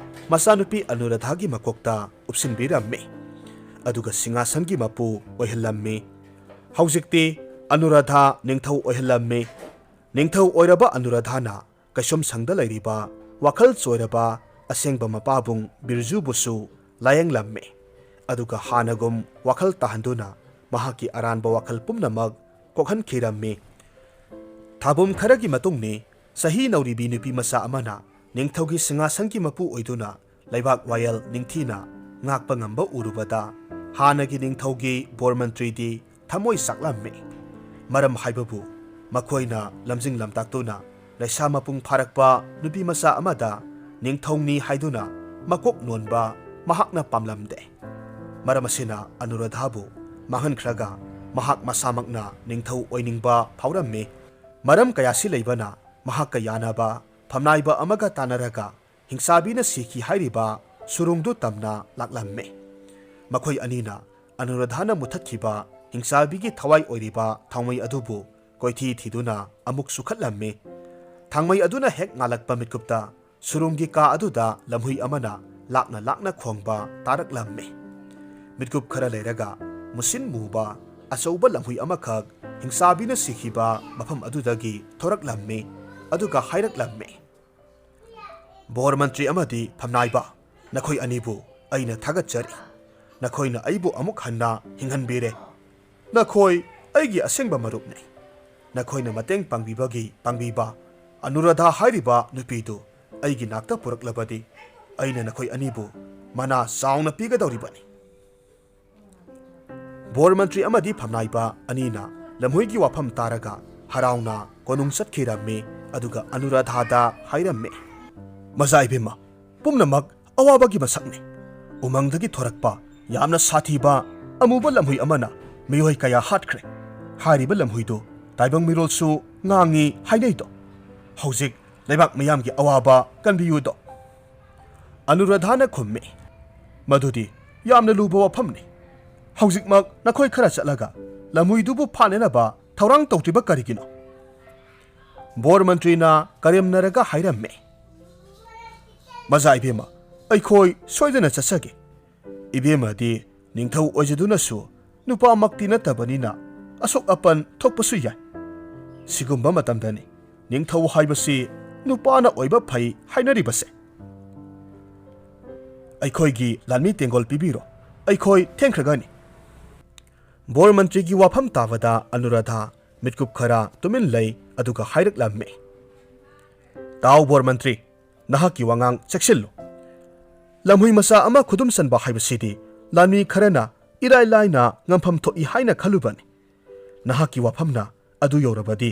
ꯃꯆꯥꯅꯨꯄꯤ ꯑꯅꯨꯔꯥꯙꯥꯒꯤ ꯃꯀꯣꯛꯇ ꯎꯞꯁꯤꯟꯕꯤꯔꯝꯃꯤ꯫ ꯑꯗꯨꯒ ꯁꯤꯡꯍꯥꯁꯟꯒꯤ ꯃꯄꯨ ꯑꯣꯏꯍꯜꯂꯝꯃꯤ꯫ ꯍꯧꯖꯤꯛꯇꯤ ꯑꯅꯨꯔꯥꯙꯥ ꯅꯤꯡꯊꯧ ꯑꯣꯏꯍꯜꯂꯝꯃꯤ꯫ ꯅꯤꯡꯊꯧ ꯑꯣꯏꯔꯕ ꯑꯅꯨꯔꯥꯙꯥꯅ ꯀꯩꯁꯨꯝꯁꯪꯗ ꯂꯩꯔꯤꯕ ꯋꯥꯈꯜ ꯆꯣꯏꯔꯕ ꯑꯁꯦꯡꯕ ꯃꯄꯥꯕꯨꯡ ꯕꯤꯔꯖꯨꯕꯨꯁꯨ ꯂꯥꯌꯦꯡꯂꯝꯃꯤ꯫ ꯑꯗꯨꯒ ꯍꯥꯟꯅꯒꯨꯝ ꯋꯥꯈꯜ ꯇꯥꯍꯟꯗꯨꯅ ꯃꯍꯥꯛꯀꯤ ꯑꯔꯥꯟꯕ ꯋꯥꯈꯜ ꯄꯨꯝꯅꯃꯛ ꯀꯣꯛꯍꯟꯈꯤꯔꯝꯃꯤ꯫ ꯊꯥꯕꯨꯝ ꯈꯔꯒꯤ ꯃꯇꯨꯡꯅꯤ꯫ ꯆꯍꯤ ꯅꯧꯔꯤꯕꯤ ꯅꯨꯄꯤ ꯃꯆꯥ ꯑꯃꯅ ꯅꯤꯡꯊꯧꯒꯤ ꯁꯤꯡꯍꯥꯁꯟꯒꯤ ꯃꯄꯨ ꯑꯣꯏꯗꯨꯅ ꯂꯩꯕꯥꯛ ꯋꯥꯌꯦꯜ ꯅꯤꯡꯊꯤꯅ ꯉꯥꯛꯄ ꯉꯝꯕ ꯎꯔꯨꯕꯗ, ꯍꯥꯟꯅꯒꯤ ꯅꯤꯡꯊꯧꯒꯤ ꯕꯣꯔ ꯃꯟꯇ꯭ꯔꯤꯗꯤ ꯊꯃꯣꯏ ꯆꯥꯛꯂꯝꯃꯤ꯫ ꯃꯔꯝ ꯍꯥꯏꯕꯕꯨ, ꯃꯈꯣꯏꯅ ꯂꯝꯖꯤꯡ ꯂꯝꯇꯥꯛꯇꯨꯅ ꯂꯩꯁꯥ ꯃꯄꯨꯡ ꯐꯥꯔꯛꯄ ꯅꯨꯄꯤ ꯃꯆꯥ ꯑꯃꯗ ꯅꯤꯡꯊꯧꯅꯤ ꯍꯥꯏꯗꯨꯅ ꯃꯀꯣꯛ ꯅꯣꯟꯕ ꯃꯍꯥꯛꯅ ꯄꯥꯝꯂꯝꯗꯦ꯫ ꯃꯔꯝ ꯑꯁꯤꯅ ꯑꯅꯨꯔꯥꯙꯥꯕꯨ ꯃꯥꯡꯍꯟꯈ꯭ꯔꯒ, ꯃꯍꯥꯛ ꯃꯁꯥꯃꯛꯅ ꯅꯤꯡꯊꯧ ꯑꯣꯏꯅꯤꯡꯕ ꯐꯥꯎꯔꯝꯃꯤ꯫ ꯃꯔꯝ ꯀꯌꯥꯁꯤ ꯂꯩꯕꯅ ꯃꯍꯥꯛꯀ ꯌꯥꯅꯕ ꯐꯝꯅꯥꯏꯕ ꯑꯃꯒ ꯇꯥꯟꯅꯔꯒ ꯍꯤꯡꯆꯥꯕꯤꯅ ꯁꯤꯈꯤ ꯍꯥꯏꯔꯤꯕ ꯁꯨꯔꯨꯡꯗꯨ ꯇꯝꯅ ꯂꯥꯛꯂꯝꯃꯤ꯫ ꯃꯈꯣꯏ ꯑꯅꯤꯅ ꯑꯅꯨꯔꯥꯙꯥꯅ ꯃꯨꯊꯠꯈꯤꯕ ꯍꯤꯡꯆꯥꯕꯤꯒꯤ ꯊꯋꯥꯏ ꯑꯣꯏꯔꯤꯕ ꯊꯥꯎꯃꯩ ꯑꯗꯨꯕꯨ ꯀꯣꯏꯊꯤ ꯊꯤꯗꯨꯅ ꯑꯃꯨꯛ ꯁꯨꯈꯠꯂꯝꯃꯤ꯫ ꯊꯥꯡꯃꯩ ꯑꯗꯨꯅ ꯍꯦꯛ ꯉꯥꯜꯂꯛꯄ ꯃꯤꯠꯀꯨꯞꯇ ꯁꯨꯔꯨꯡꯒꯤ ꯀꯥ ꯑꯗꯨꯗ ꯂꯝꯍꯨꯏ ꯑꯃꯅ ꯂꯥꯛꯅ ꯂꯥꯛꯅ ꯈꯣꯡꯕ ꯇꯥꯔꯛꯂꯝꯃꯤ꯫ ꯃꯤꯠꯀꯨꯞ ꯈꯔ ꯂꯩꯔꯒ ꯃꯨꯁꯤꯟ ꯃꯨꯕ ꯑꯆꯧꯕ ꯂꯝꯍꯨꯏ ꯑꯃꯈꯛ ꯍꯤꯡꯆꯥꯕꯤꯅ ꯁꯤꯈꯤꯕ ꯃꯐꯝ ꯑꯗꯨꯗꯒꯤ ꯊꯣꯔꯛꯂꯝꯃꯤ, ꯑꯗꯨꯒ ꯍꯥꯏꯔꯛꯂꯝꯃꯤ, "ꯕꯣꯔ ꯃꯟꯇ꯭ꯔꯤ ꯑꯃꯗꯤ ꯐꯝꯅꯥꯏꯕ, ꯅꯈꯣꯏ ꯑꯅꯤꯕꯨ ꯑꯩꯅ ꯊꯥꯒꯠꯆꯔꯤ꯫ ꯅꯈꯣꯏꯅ ꯑꯩꯕꯨ ꯑꯃꯨꯛ ꯍꯟꯅ ꯍꯤꯡꯍꯟꯕꯤꯔꯦ꯫ ꯅꯈꯣꯏ ꯑꯩꯒꯤ ꯑꯁꯦꯡꯕ ꯃꯔꯨꯞꯅꯤ꯫ ꯅꯈꯣꯏꯅ ꯃꯇꯦꯡ ꯄꯥꯡꯕꯤꯕꯒꯤ ꯄꯥꯡꯕꯤꯕ ꯑꯅꯨꯔꯥꯙꯥ ꯍꯥꯏꯔꯤꯕ ꯅꯨꯄꯤꯗꯨ ꯑꯩꯒꯤ ꯅꯥꯛꯇ ꯄꯨꯔꯛꯂꯕꯗꯤ, ꯑꯩꯅ ꯅꯈꯣꯏ ꯑꯅꯤꯕꯨ ꯃꯅꯥ ꯆꯥꯎꯅ ꯄꯤꯒꯗꯧꯔꯤꯕꯅꯤ"꯫ ꯕꯣꯔ ꯃꯟꯇ꯭ꯔꯤ ꯑꯃꯗꯤ ꯐꯝꯅꯥꯏꯕ ꯑꯅꯤꯅ ꯂꯝꯍꯨꯏꯒꯤ ꯋꯥꯐꯝ ꯇꯥꯔꯒ ꯍꯔꯥꯎꯅ ꯀꯣꯅꯨꯡ ꯆꯠꯈꯤꯔꯝꯃꯤ꯫ ꯑꯗꯨꯒ ꯑꯅꯨꯔꯥꯙꯥꯗ ꯍꯥꯏꯔꯝꯃꯤ, "ꯃꯖꯥ ꯏꯕꯦꯝꯃ, ꯄꯨꯝꯅꯃꯛ ꯑꯋꯥꯕꯒꯤ ꯃꯁꯛꯅꯤ꯫ ꯎꯃꯪꯗꯒꯤ ꯊꯣꯔꯛꯄ ꯌꯥꯝꯅ ꯁꯥꯊꯤꯕ ꯑꯃꯨꯕ ꯂꯝꯍꯨꯏ ꯑꯃꯅ ꯃꯤꯑꯣꯏ ꯀꯌꯥ ꯍꯥꯠꯈ꯭ꯔꯦ꯫ ꯍꯥꯏꯔꯤꯕ ꯂꯝꯍꯨꯏꯗꯨ ꯇꯥꯏꯕꯪ ꯃꯤꯔꯣꯜꯁꯨ ꯉꯥꯡꯉꯤ ꯍꯥꯏꯅꯩꯗꯣ꯫ ꯍꯧꯖꯤꯛ ꯂꯩꯕꯥꯛ ꯃꯤꯌꯥꯝꯒꯤ ꯑꯋꯥꯕ ꯀꯟꯕꯤꯌꯨꯗꯣ"꯫ ꯑꯅꯨꯔꯥꯙꯥꯅ ꯈꯨꯝꯃꯤ, "ꯃꯗꯨꯗꯤ ꯌꯥꯝꯅ ꯂꯨꯕ ꯋꯥꯐꯝꯅꯤ꯫ ꯍꯧꯖꯤꯛꯃꯛ ꯅꯈꯣꯏ ꯈꯔ ꯆꯠꯂꯒ ꯂꯝꯍꯨꯏꯗꯨꯕꯨ ꯐꯥꯅꯅꯕ ꯊꯧꯔꯥꯡ ꯇꯧꯗ꯭ꯔꯤꯕ ꯀꯔꯤꯒꯤꯅꯣ?" ꯕꯣꯔ ꯃꯟꯇ꯭ꯔꯤꯅ ꯀꯔꯦꯝꯅꯔꯒ ꯍꯥꯏꯔꯝꯃꯤ, "ꯃꯖꯥ ꯏꯕꯦꯝꯃ, ꯑꯩꯈꯣꯏ ꯁꯣꯏꯗꯅ ꯆꯠꯆꯒꯦ꯫ ꯏꯕꯦꯝꯃꯗꯤ ꯅꯤꯡꯊꯧ ꯑꯣꯏꯖꯗꯨꯅꯁꯨ ꯅꯨꯄꯥꯃꯛꯇꯤ ꯅꯠꯇꯕꯅꯤꯅ ꯑꯁꯣꯛ ꯑꯄꯟ ꯊꯣꯛꯄꯁꯨ ꯌꯥꯏ꯫ ꯁꯤꯒꯨꯝꯕ ꯃꯇꯝꯗꯅꯤ ꯅꯤꯡꯊꯧ ꯍꯥꯏꯕꯁꯤ ꯅꯨꯄꯥꯅ ꯑꯣꯏꯕ ꯐꯩ ꯍꯥꯏꯅꯔꯤꯕꯁꯦ꯫ ꯑꯩꯈꯣꯏꯒꯤ ꯂꯥꯟꯃꯤ ꯇꯦꯡꯒꯣꯜ ꯄꯤꯕꯤꯔꯣ, ꯑꯩꯈꯣꯏ ꯊꯦꯡꯈ꯭ꯔꯒꯅꯤ"꯫ ꯕꯣꯔ ꯃꯟꯇ꯭ꯔꯤꯒꯤ ꯋꯥꯐꯝ ꯇꯥꯕꯗ ꯑꯅꯨꯔꯥꯙꯥ ꯃꯤꯠꯀꯨꯞ ꯈꯔ ꯇꯨꯃꯤꯟ ꯂꯩ, ꯑꯗꯨꯒ ꯍꯥꯏꯔꯛꯂꯝꯃꯤ, "ꯇꯥꯎ ꯕꯣꯔ ꯃꯟꯇ꯭ꯔꯤ, ꯅꯍꯥꯛꯀꯤ ꯋꯥꯉꯥꯡ ꯆꯦꯛꯁꯤꯜꯂꯨ꯫ ꯂꯝꯍꯨꯏ ꯃꯆꯥ ꯑꯃ ꯈꯨꯗꯨꯝꯁꯟꯕ ꯍꯥꯏꯕꯁꯤꯗꯤ ꯂꯥꯟꯃꯤ ꯈꯔꯅ ꯏꯔꯥꯏ ꯂꯥꯏꯅ ꯉꯝꯐꯝ ꯊꯣꯛꯏ ꯍꯥꯏꯅ ꯈꯜꯂꯨꯕꯅꯤ꯫ ꯅꯍꯥꯛꯀꯤ ꯋꯥꯐꯝꯅ ꯑꯗꯨ ꯌꯧꯔꯕꯗꯤ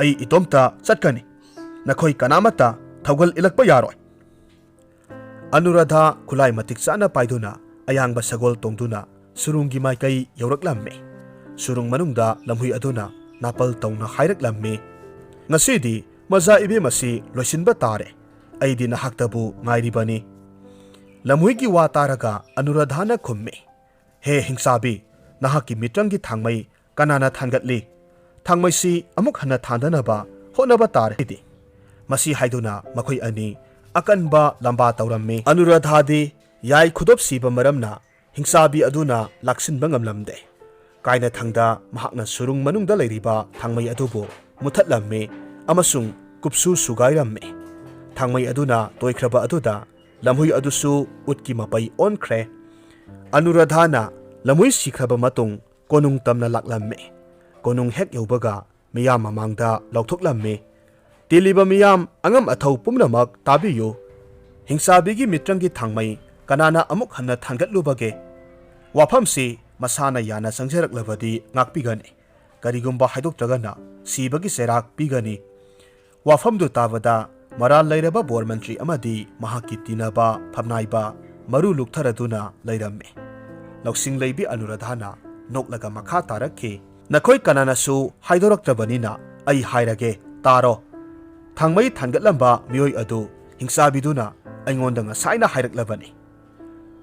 ꯑꯩ ꯏꯇꯣꯝꯇ ꯆꯠꯀꯅꯤ꯫ ꯅꯈꯣꯏ ꯀꯅꯥꯃꯠꯇ ꯊꯧꯒꯜ ꯏꯜꯂꯛꯄ ꯌꯥꯔꯣꯏ"꯫ ꯑꯅꯨꯔꯥꯙꯥ ꯈꯨꯠꯂꯥꯏ ꯃꯇꯤꯛ ꯆꯥꯅ ꯄꯥꯏꯗꯨꯅ ꯑꯌꯥꯡꯕ ꯁꯒꯣꯜ ꯇꯣꯡꯗꯨꯅ ꯁꯨꯔꯨꯡꯒꯤ ꯃꯥꯏꯀꯩ ꯌꯧꯔꯛꯂꯝꯃꯤ꯫ ꯁꯨꯔꯨꯡ ꯃꯅꯨꯡꯗ ꯂꯝꯍꯨꯏ ꯑꯗꯨꯅ ꯅꯥꯄꯜ ꯇꯧꯅ ꯍꯥꯏꯔꯛꯂꯝꯃꯤ, "ꯉꯁꯤꯗꯤ ꯃꯖꯥ ꯏꯕꯦꯝ ꯑꯁꯤ ꯂꯣꯏꯁꯤꯟꯕ ꯇꯥꯔꯦ꯫ ꯑꯩꯗꯤ ꯅꯍꯥꯛꯇꯕꯨ ꯉꯥꯏꯔꯤꯕꯅꯤ"꯫ ꯂꯝꯍꯨꯏꯒꯤ ꯋꯥ ꯇꯥꯔꯒ ꯑꯅꯨꯔꯥꯙꯥꯅ ꯈꯨꯝꯃꯤ, "ꯍꯦ ꯍꯤꯡꯆꯥꯕꯤ, ꯅꯍꯥꯛꯀꯤ ꯃꯤꯇ꯭ꯔꯪꯒꯤ ꯊꯥꯡꯃꯩ ꯀꯅꯥꯅ ꯊꯥꯟꯒꯠꯂꯤ? ꯊꯥꯡꯃꯩꯁꯤ ꯑꯃꯨꯛ ꯍꯟꯅ ꯊꯥꯟꯗꯅꯕ ꯍꯣꯠꯅꯕ ꯇꯥꯔꯦ"꯫ ꯃꯁꯤ ꯍꯥꯏꯗꯨꯅ ꯃꯈꯣꯏ ꯑꯅꯤ ꯑꯀꯟꯕ ꯂꯝꯕꯥ ꯇꯧꯔꯝꯃꯤ꯫ ꯑꯅꯨꯔꯥꯙꯥꯗꯤ ꯌꯥꯏ ꯈꯨꯗꯣꯞ ꯁꯤꯕ ꯃꯔꯝꯅ ꯍꯤꯡꯆꯥꯕꯤ ꯑꯗꯨꯅ ꯂꯥꯛꯁꯤꯟꯕ ꯉꯝꯂꯝꯗꯦ꯫ ꯀꯥꯏꯅꯊꯪꯗ ꯃꯍꯥꯛꯅ ꯁꯨꯔꯨꯡ ꯃꯅꯨꯡꯗ ꯂꯩꯔꯤꯕ ꯊꯥꯡꯃꯩ ꯑꯗꯨꯕꯨ ꯃꯨꯊꯠꯂꯝꯃꯤ ꯑꯃꯁꯨꯡ ꯀꯨꯞꯁꯨ ꯁꯨꯒꯥꯏꯔꯝꯃꯤ꯫ ꯊꯥꯡꯃꯩ ꯑꯗꯨꯅ ꯇꯣꯏꯈ꯭ꯔꯕ ꯑꯗꯨꯗ ꯂꯝꯍꯨꯏ ꯑꯗꯨꯁꯨ ꯎꯠꯀꯤ ꯃꯄꯩ ꯑꯣꯟꯈ꯭ꯔꯦ꯫ ꯑꯅꯨꯔꯥꯙꯥꯅ ꯂꯝꯍꯨꯏ ꯁꯤꯈ꯭ꯔꯕ ꯃꯇꯨꯡ ꯀꯣꯅꯨꯡ ꯇꯝꯅ ꯂꯥꯛꯂꯝꯃꯤ꯫ ꯀꯣꯅꯨꯡ ꯍꯦꯛ ꯌꯧꯕꯒ ꯃꯤꯌꯥꯝ ꯃꯃꯥꯡꯗ ꯂꯥꯎꯊꯣꯛꯂꯝꯃꯤ, "ꯇꯤꯜꯂꯤꯕ ꯃꯤꯌꯥꯝ, ꯑꯉꯝ ꯑꯊꯧ ꯄꯨꯝꯅꯃꯛ ꯇꯥꯕꯤꯌꯨ꯫ ꯍꯤꯡꯆꯥꯕꯤꯒꯤ ꯃꯤꯇ꯭ꯔꯪꯒꯤ ꯊꯥꯡꯃꯩ ꯀꯅꯥꯅ ꯑꯃꯨꯛ ꯍꯟꯅ ꯊꯥꯡꯒꯠꯂꯨꯕꯒꯦ? ꯋꯥꯐꯝꯁꯤ ꯃꯁꯥꯅ ꯌꯥꯅ ꯆꯪꯖꯔꯛꯂꯕꯗꯤ ꯉꯥꯛꯄꯤꯒꯅꯤ, ꯀꯔꯤꯒꯨꯝꯕ ꯍꯥꯏꯗꯣꯛꯇ꯭ꯔꯒꯅ ꯁꯤꯕꯒꯤ ꯆꯩꯔꯥꯛ ꯄꯤꯒꯅꯤ"꯫ ꯋꯥꯐꯝꯗꯨ ꯇꯥꯕꯗ ꯃꯔꯥꯜ ꯂꯩꯔꯕ ꯕꯣꯔ ꯃꯟꯇ꯭ꯔꯤ ꯑꯃꯗꯤ ꯃꯍꯥꯛꯀꯤ ꯇꯤꯟꯅꯕ ꯐꯝꯅꯥꯏꯕ ꯃꯔꯨ ꯂꯨꯛꯊꯔꯗꯨꯅ ꯂꯩꯔꯝꯃꯤ꯫ ꯂꯧꯁꯤꯡ ꯂꯩꯕꯤ ꯑꯅꯨꯔꯥꯙꯥꯅ ꯅꯣꯛꯂꯒ ꯃꯈꯥ ꯇꯥꯔꯛꯈꯤ, "ꯅꯈꯣꯏ ꯀꯅꯥꯅꯁꯨ ꯍꯥꯏꯗꯣꯔꯛꯇ꯭ꯔꯕꯅꯤꯅ ꯑꯩ ꯍꯥꯏꯔꯒꯦ, ꯇꯥꯔꯣ꯫ ꯊꯥꯡꯃꯩ ꯊꯥꯡꯒꯠꯂꯝꯕ ꯃꯤꯑꯣꯏ ꯑꯗꯨ ꯍꯤꯡꯆꯥꯕꯤꯗꯨꯅ ꯑꯩꯉꯣꯟꯗ ꯉꯁꯥꯏꯅ ꯍꯥꯏꯔꯛꯂꯕꯅꯤ"꯫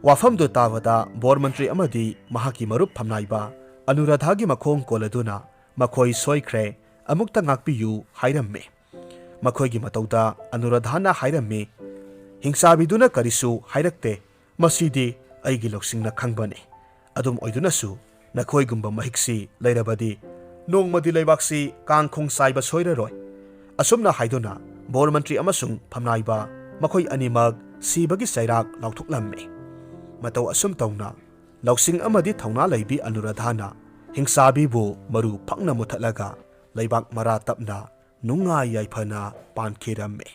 ꯋꯥꯐꯝꯗꯨ ꯇꯥꯕꯗ ꯕꯣꯔ ꯃꯟꯇ꯭ꯔꯤ ꯑꯃꯗꯤ ꯃꯍꯥꯛꯀꯤ ꯃꯔꯨꯞ ꯐꯝꯅꯥꯏꯕ ꯑꯅꯨꯔꯥꯙꯥꯒꯤ ꯃꯈꯣꯡ ꯀꯣꯜꯂꯗꯨꯅ, "ꯃꯈꯣꯏ ꯁꯣꯏꯈ꯭ꯔꯦ, ꯑꯃꯨꯛꯇ ꯉꯥꯛꯄꯤꯌꯨ" ꯍꯥꯏꯔꯝꯃꯤ꯫ ꯃꯈꯣꯏꯒꯤ ꯃꯇꯧꯗ ꯑꯅꯨꯔꯥꯙꯥꯅ ꯍꯥꯏꯔꯝꯃꯤ, "ꯍꯤꯡꯆꯥꯕꯤꯗꯨꯅ ꯀꯔꯤꯁꯨ ꯍꯥꯏꯔꯛꯇꯦ꯫ ꯃꯁꯤꯗꯤ ꯑꯩꯒꯤ ꯂꯧꯁꯤꯡꯅ ꯈꯪꯕꯅꯤ꯫ ꯑꯗꯨꯝ ꯑꯣꯏꯗꯨꯅꯁꯨ ꯅꯈꯣꯏꯒꯨꯝꯕ ꯃꯍꯤꯛꯁꯤ ꯂꯩꯔꯕꯗꯤ ꯅꯣꯡꯃꯗꯤ ꯂꯩꯕꯥꯛꯁꯤ ꯀꯥꯡꯈꯣꯡ ꯆꯥꯏꯕ ꯁꯣꯏꯔꯔꯣꯏ"꯫ ꯑꯁꯨꯝꯅ ꯍꯥꯏꯗꯨꯅ ꯕꯣꯔ ꯃꯟꯇ꯭ꯔꯤ ꯑꯃꯁꯨꯡ ꯐꯝꯅꯥꯏꯕ ꯃꯈꯣꯏ ꯑꯅꯤꯃꯛ ꯁꯤꯕꯒꯤ ꯆꯩꯔꯥꯛ ꯂꯥꯎꯊꯣꯛꯂꯝꯃꯤ꯫ ꯃꯇꯧ ꯑꯁꯨꯝ ꯇꯧꯅ ꯂꯧꯁꯤꯡ ꯑꯃꯗꯤ ꯊꯧꯅꯥ ꯂꯩꯕꯤ ꯑꯅꯨꯔꯥꯙꯥꯅ ꯍꯤꯡꯆꯥꯕꯤꯕꯨ ꯃꯔꯨ ꯐꯪꯅ ꯃꯨꯊꯠꯂꯒ ꯂꯩꯕꯥꯛ ꯃꯔꯥ ꯇꯞꯅ ꯅꯨꯡꯉꯥꯏ ꯌꯥꯏꯐꯅ ꯄꯥꯟꯈꯤꯔꯝꯃꯤ꯫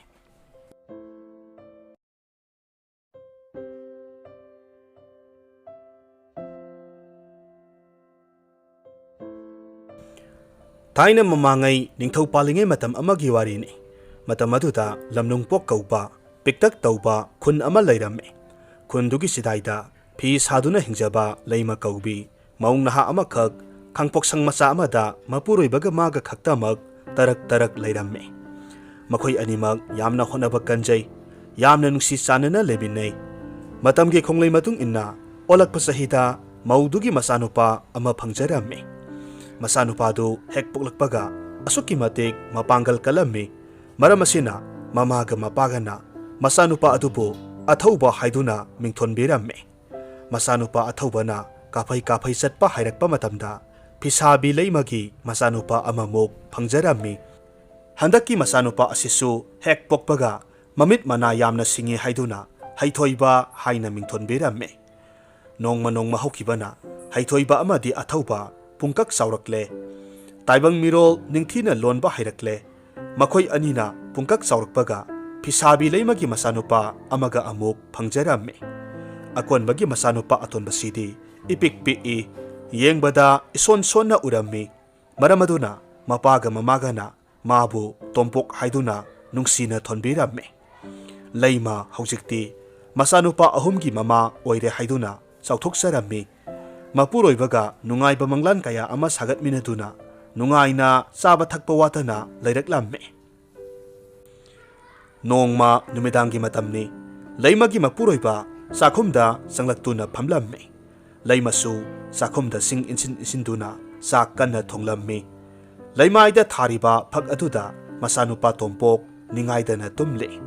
ꯊꯥꯏꯅ ꯃꯃꯥꯡꯉꯩ ꯅꯤꯡꯊꯧ ꯄꯥꯜꯂꯤꯉꯩ ꯃꯇꯝ ꯑꯃꯒꯤ ꯋꯥꯔꯤꯅꯤ꯫ ꯃꯇꯝ ꯑꯗꯨꯗ ꯂꯝꯂꯨꯡꯄꯣꯛ ꯀꯧꯕ ꯄꯤꯛꯇꯛ ꯇꯧꯕ ꯈꯨꯟ ꯑꯃ ꯂꯩꯔꯝꯃꯤ꯫ ꯈꯨꯟꯗꯨꯒꯤ ꯆꯤꯗꯥꯏꯗ ꯐꯤ ꯁꯥꯗꯨꯅ ꯍꯤꯡꯖꯕ ꯂꯩꯃ ꯀꯧꯕꯤ ꯃꯧ ꯅꯍꯥ ꯑꯃꯈꯛ ꯈꯥꯡꯄꯣꯛꯁꯪ ꯃꯆꯥ ꯑꯃꯗ ꯃꯄꯨꯔꯣꯏꯕꯒ ꯃꯥꯒ ꯈꯛꯇꯃꯛ ꯇꯔꯛ ꯇꯔꯛ ꯂꯩꯔꯝꯃꯤ꯫ ꯃꯈꯣꯏ ꯑꯅꯤꯃꯛ ꯌꯥꯝꯅ ꯍꯣꯠꯅꯕ ꯀꯟꯖꯩ, ꯌꯥꯝꯅ ꯅꯨꯡꯁꯤ ꯆꯥꯟꯅꯅ ꯂꯩꯃꯤꯟꯅꯩ꯫ ꯃꯇꯝꯒꯤ ꯈꯣꯡꯂꯩ ꯃꯇꯨꯡ ꯏꯟꯅ ꯑꯣꯜꯂꯛꯄ ꯆꯍꯤꯗ ꯃꯧꯗꯨꯒꯤ ꯃꯆꯥꯅꯨꯄꯥ ꯑꯃ ꯐꯪꯖꯔꯝꯃꯤ꯫ ꯃꯆꯥꯅꯨꯄꯥꯗꯨ ꯍꯦꯛ ꯄꯣꯛꯂꯛꯄꯒ ꯑꯁꯨꯛꯀꯤ ꯃꯇꯤꯛ ꯃꯄꯥꯡꯒꯜ ꯀꯜꯂꯝꯃꯤ꯫ ꯃꯔꯝ ꯑꯁꯤꯅ ꯃꯃꯥꯒ ꯃꯄꯥꯒꯅ ꯃꯆꯥꯅꯨꯄꯥ ꯑꯗꯨꯕꯨ ꯑꯊꯧꯕ ꯍꯥꯏꯗꯨꯅ ꯃꯤꯡꯊꯣꯟꯕꯤꯔꯝꯃꯤ꯫ ꯃꯆꯥꯅꯨꯄꯥ ꯑꯊꯧꯕꯅ ꯀꯥꯐꯩ ꯀꯥꯐꯩ ꯆꯠꯄ ꯍꯩꯔꯛꯄ ꯃꯇꯝꯗ ꯐꯤꯁꯥꯕꯤ ꯂꯩꯃꯒꯤ ꯃꯆꯥꯅꯨꯄꯥ ꯑꯃꯃꯨꯛ ꯐꯪꯖꯔꯝꯃꯤ꯫ ꯍꯟꯗꯛꯀꯤ ꯃꯆꯥꯅꯨꯄꯥ ꯑꯁꯤꯁꯨ ꯍꯦꯛ ꯄꯣꯛꯄꯒ ꯃꯃꯤꯠ ꯃꯅꯥ ꯌꯥꯝꯅ ꯁꯤꯡꯉꯤ ꯍꯥꯏꯗꯨꯅ ꯍꯩꯊꯣꯏꯕ ꯍꯥꯏꯅ ꯃꯤꯡꯊꯣꯟꯕꯤꯔꯝꯃꯤ꯫ ꯅꯣꯡꯃ ꯅꯣꯡꯃ ꯍꯧꯈꯤꯕꯅ ꯍꯩꯊꯣꯏꯕ ꯑꯃꯗꯤ ꯑꯊꯧꯕ ꯄꯨꯡꯀꯛ ꯆꯥꯎꯔꯛꯂꯦ꯫ ꯇꯥꯏꯕꯪ ꯃꯤꯔꯣꯜ ꯅꯤꯡꯊꯤꯅ ꯂꯣꯟꯕ ꯍꯩꯔꯛꯂꯦ꯫ ꯃꯈꯣꯏ ꯑꯅꯤꯅ ꯄꯨꯡꯀꯛ ꯆꯥꯎꯔꯛꯄꯒ ꯐꯤꯁꯥꯕꯤ ꯂꯩꯃꯒꯤ ꯃꯆꯥꯅꯨꯄꯥ ꯑꯃꯒ ꯑꯃꯨꯛ ꯐꯪꯖꯔꯝꯃꯤ꯫ ꯑꯀꯣꯟꯕꯒꯤ ꯃꯆꯥꯅꯨꯄꯥ ꯑꯇꯣꯟꯕꯁꯤꯗꯤ ꯏꯄꯤꯛ ꯄꯤꯛꯏ, ꯌꯦꯡꯕꯗ ꯏꯁꯣꯟ ꯁꯣꯟꯅ ꯎꯔꯝꯃꯤ꯫ ꯃꯔꯝ ꯑꯗꯨꯅ ꯃꯄꯥꯒ ꯃꯃꯥꯒꯅ ꯃꯥꯕꯨ ꯇꯣꯝꯄꯣꯛ ꯍꯥꯏꯗꯨꯅ ꯅꯨꯡꯁꯤꯅ ꯊꯣꯟꯕꯤꯔꯝꯃꯤ꯫ ꯂꯩꯃ ꯍꯧꯖꯤꯛꯇꯤ ꯃꯆꯥꯅꯨꯄꯥ ꯑꯍꯨꯝꯒꯤ ꯃꯃꯥ ꯑꯣꯏꯔꯦ ꯍꯥꯏꯗꯨꯅ ꯆꯥꯎꯊꯣꯛꯆꯔꯝꯃꯤ꯫ ꯃꯄꯨꯔꯣꯏꯕꯒ ꯅꯨꯡꯉꯥꯏꯕ ꯃꯪꯂꯥꯟ ꯀꯌꯥ ꯑꯃ ꯁꯥꯒꯠꯃꯤꯟꯅꯗꯨꯅ ꯅꯨꯡꯉꯥꯏꯅ ꯆꯥꯕ ꯊꯛꯄ ꯋꯥꯠꯇꯅ ꯂꯩꯔꯛꯂꯝꯃꯤ꯫ ꯅꯣꯡꯃ ꯅꯨꯃꯤꯗꯥꯡꯒꯤ ꯃꯇꯝꯅꯤ꯫ ꯂꯩꯃꯒꯤ ꯃꯄꯨꯔꯣꯏꯕ ꯆꯥꯛꯈꯨꯝꯗ ꯆꯪꯂꯛꯇꯨꯅ ꯐꯝꯂꯝꯃꯤ꯫ ꯂꯩꯃꯁꯨ ꯆꯥꯛꯈꯨꯝꯗ ꯁꯤꯡ ꯏꯟꯁꯤꯟ ꯏꯟꯁꯤꯟꯗꯨꯅ ꯆꯥꯛ ꯀꯟꯅ ꯊꯣꯡꯂꯝꯃꯤ꯫ ꯂꯩꯃꯥꯏꯗ ꯊꯥꯔꯤꯕ ꯐꯛ ꯑꯗꯨꯗ ꯃꯆꯥꯅꯨꯄꯥ ꯇꯣꯝꯄꯣꯛ ꯅꯤꯡꯉꯥꯏꯗꯅ ꯇꯨꯝꯂꯤ꯫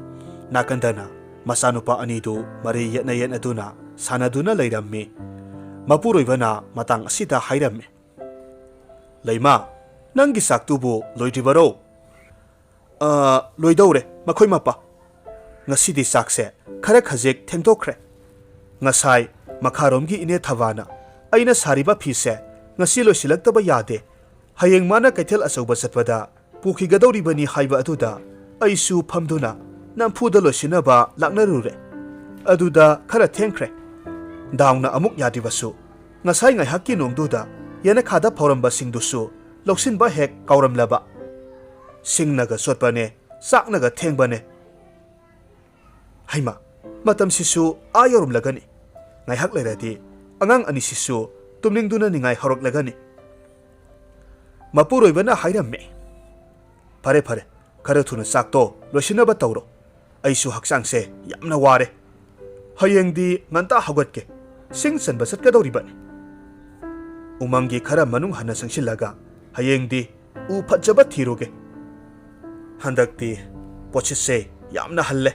ꯅꯥꯀꯟꯗꯅ ꯃꯆꯥꯅꯨꯄꯥ ꯑꯅꯤꯗꯨ ꯃꯔꯩ ꯌꯦꯠꯅ ꯌꯦꯠꯅꯗꯨꯅ ꯁꯥꯟꯅꯗꯨꯅ ꯂꯩꯔꯝꯃꯤ꯫ ꯃꯄꯨꯔꯣꯏꯕꯅ ꯃꯇꯥꯡ ꯑꯁꯤꯗ ꯍꯥꯏꯔꯝꯃꯤ, "ꯂꯩꯃ, ꯅꯪꯒꯤ ꯆꯥꯛꯇꯨꯕꯨ ꯂꯣꯏꯗ꯭ꯔꯤꯕꯔꯣ?" "ꯑ, ꯂꯣꯏꯗꯧꯔꯦ, ꯃꯈꯣꯏ ꯃꯄꯥ꯫ ꯉꯁꯤꯗꯤ ꯆꯥꯛꯁꯦ ꯈꯔ ꯈꯖꯤꯛ ꯊꯦꯡꯗꯣꯛꯈ꯭ꯔꯦ꯫ ꯉꯁꯥꯏ ꯃꯈꯥꯔꯣꯝꯒꯤ ꯏꯅꯦ ꯊꯕꯥꯅ ꯑꯩꯅ ꯁꯥꯔꯤꯕ ꯐꯤꯁꯦ ꯉꯁꯤ ꯂꯣꯏꯁꯤꯜꯂꯛꯇꯕ ꯌꯥꯗꯦ, ꯍꯌꯦꯡ ꯃꯥꯅ ꯀꯩꯊꯦꯜ ꯑꯆꯧꯕ ꯆꯠꯄꯗ ꯄꯨꯈꯤꯒꯗꯧꯔꯤꯕꯅꯤ ꯍꯥꯏꯕ ꯑꯗꯨꯗ ꯑꯩꯁꯨ ꯐꯝꯗꯨꯅ ꯅꯝꯐꯨꯗ ꯂꯣꯏꯁꯤꯟꯅꯕ ꯂꯥꯛꯅꯔꯨꯔꯦ꯫ ꯑꯗꯨꯗ ꯈꯔ ꯊꯦꯡꯈ꯭ꯔꯦ꯫ ꯗꯥꯎꯅ ꯑꯃꯨꯛ ꯌꯥꯗ꯭ꯔꯤꯕꯁꯨ, ꯉꯁꯥꯏ ꯉꯥꯏꯍꯥꯛꯀꯤ ꯅꯣꯡꯗꯨꯗ ꯌꯦꯅꯈꯥꯗ ꯐꯧꯔꯝꯕꯁꯤꯡꯗꯨꯁꯨ ꯂꯧꯁꯤꯟꯕ ꯍꯦꯛ ꯀꯥꯎꯔꯝꯂꯕ꯫ ꯁꯤꯡꯅꯒ ꯆꯣꯠꯄꯅꯦ, ꯆꯥꯛꯅꯒ ꯊꯦꯡꯕꯅꯦ꯫ ꯍꯩꯃꯥ, ꯃꯇꯝꯁꯤꯁꯨ ꯑꯥ ꯌꯧꯔꯝꯂꯒꯅꯤ꯫ ꯉꯥꯏꯍꯥꯛ ꯂꯩꯔꯗꯤ ꯑꯉꯥꯡ ꯑꯅꯤꯁꯤꯁꯨ ꯇꯨꯝꯅꯤꯡꯗꯨꯅ ꯅꯤꯡꯉꯥꯏ ꯍꯧꯔꯛꯂꯒꯅꯤ꯫ ꯃꯄꯨꯔꯣꯏꯕꯅ ꯍꯥꯏꯔꯝꯃꯦ, "ꯐꯔꯦ, ꯐꯔꯦ, ꯈꯔ ꯊꯨꯅ ꯆꯥꯛꯇꯣ ꯂꯣꯏꯁꯤꯟꯅꯕ ꯇꯧꯔꯣ꯫ ꯑꯩꯁꯨ ꯍꯛꯆꯥꯡꯁꯦ ꯌꯥꯝꯅ ꯋꯥꯔꯦ꯫ ꯍꯌꯦꯡꯗꯤ ꯉꯟꯇꯥ ꯍꯧꯒꯠꯀꯦ꯫ ꯁꯤꯡ ꯆꯟꯕ ꯆꯠꯀꯗꯧꯔꯤꯕꯅꯤ꯫ ꯎꯃꯪꯒꯤ ꯈꯔ ꯃꯅꯨꯡ ꯍꯟꯅ ꯆꯪꯁꯤꯜꯂꯒ ꯍꯌꯦꯡꯗꯤ ꯎ ꯐꯖꯕ ꯊꯤꯔꯨꯒꯦ꯫ ꯍꯟꯗꯛꯇꯤ ꯄꯣꯠꯁꯤꯠꯁꯦ ꯌꯥꯝꯅ ꯍꯜꯂꯦ"꯫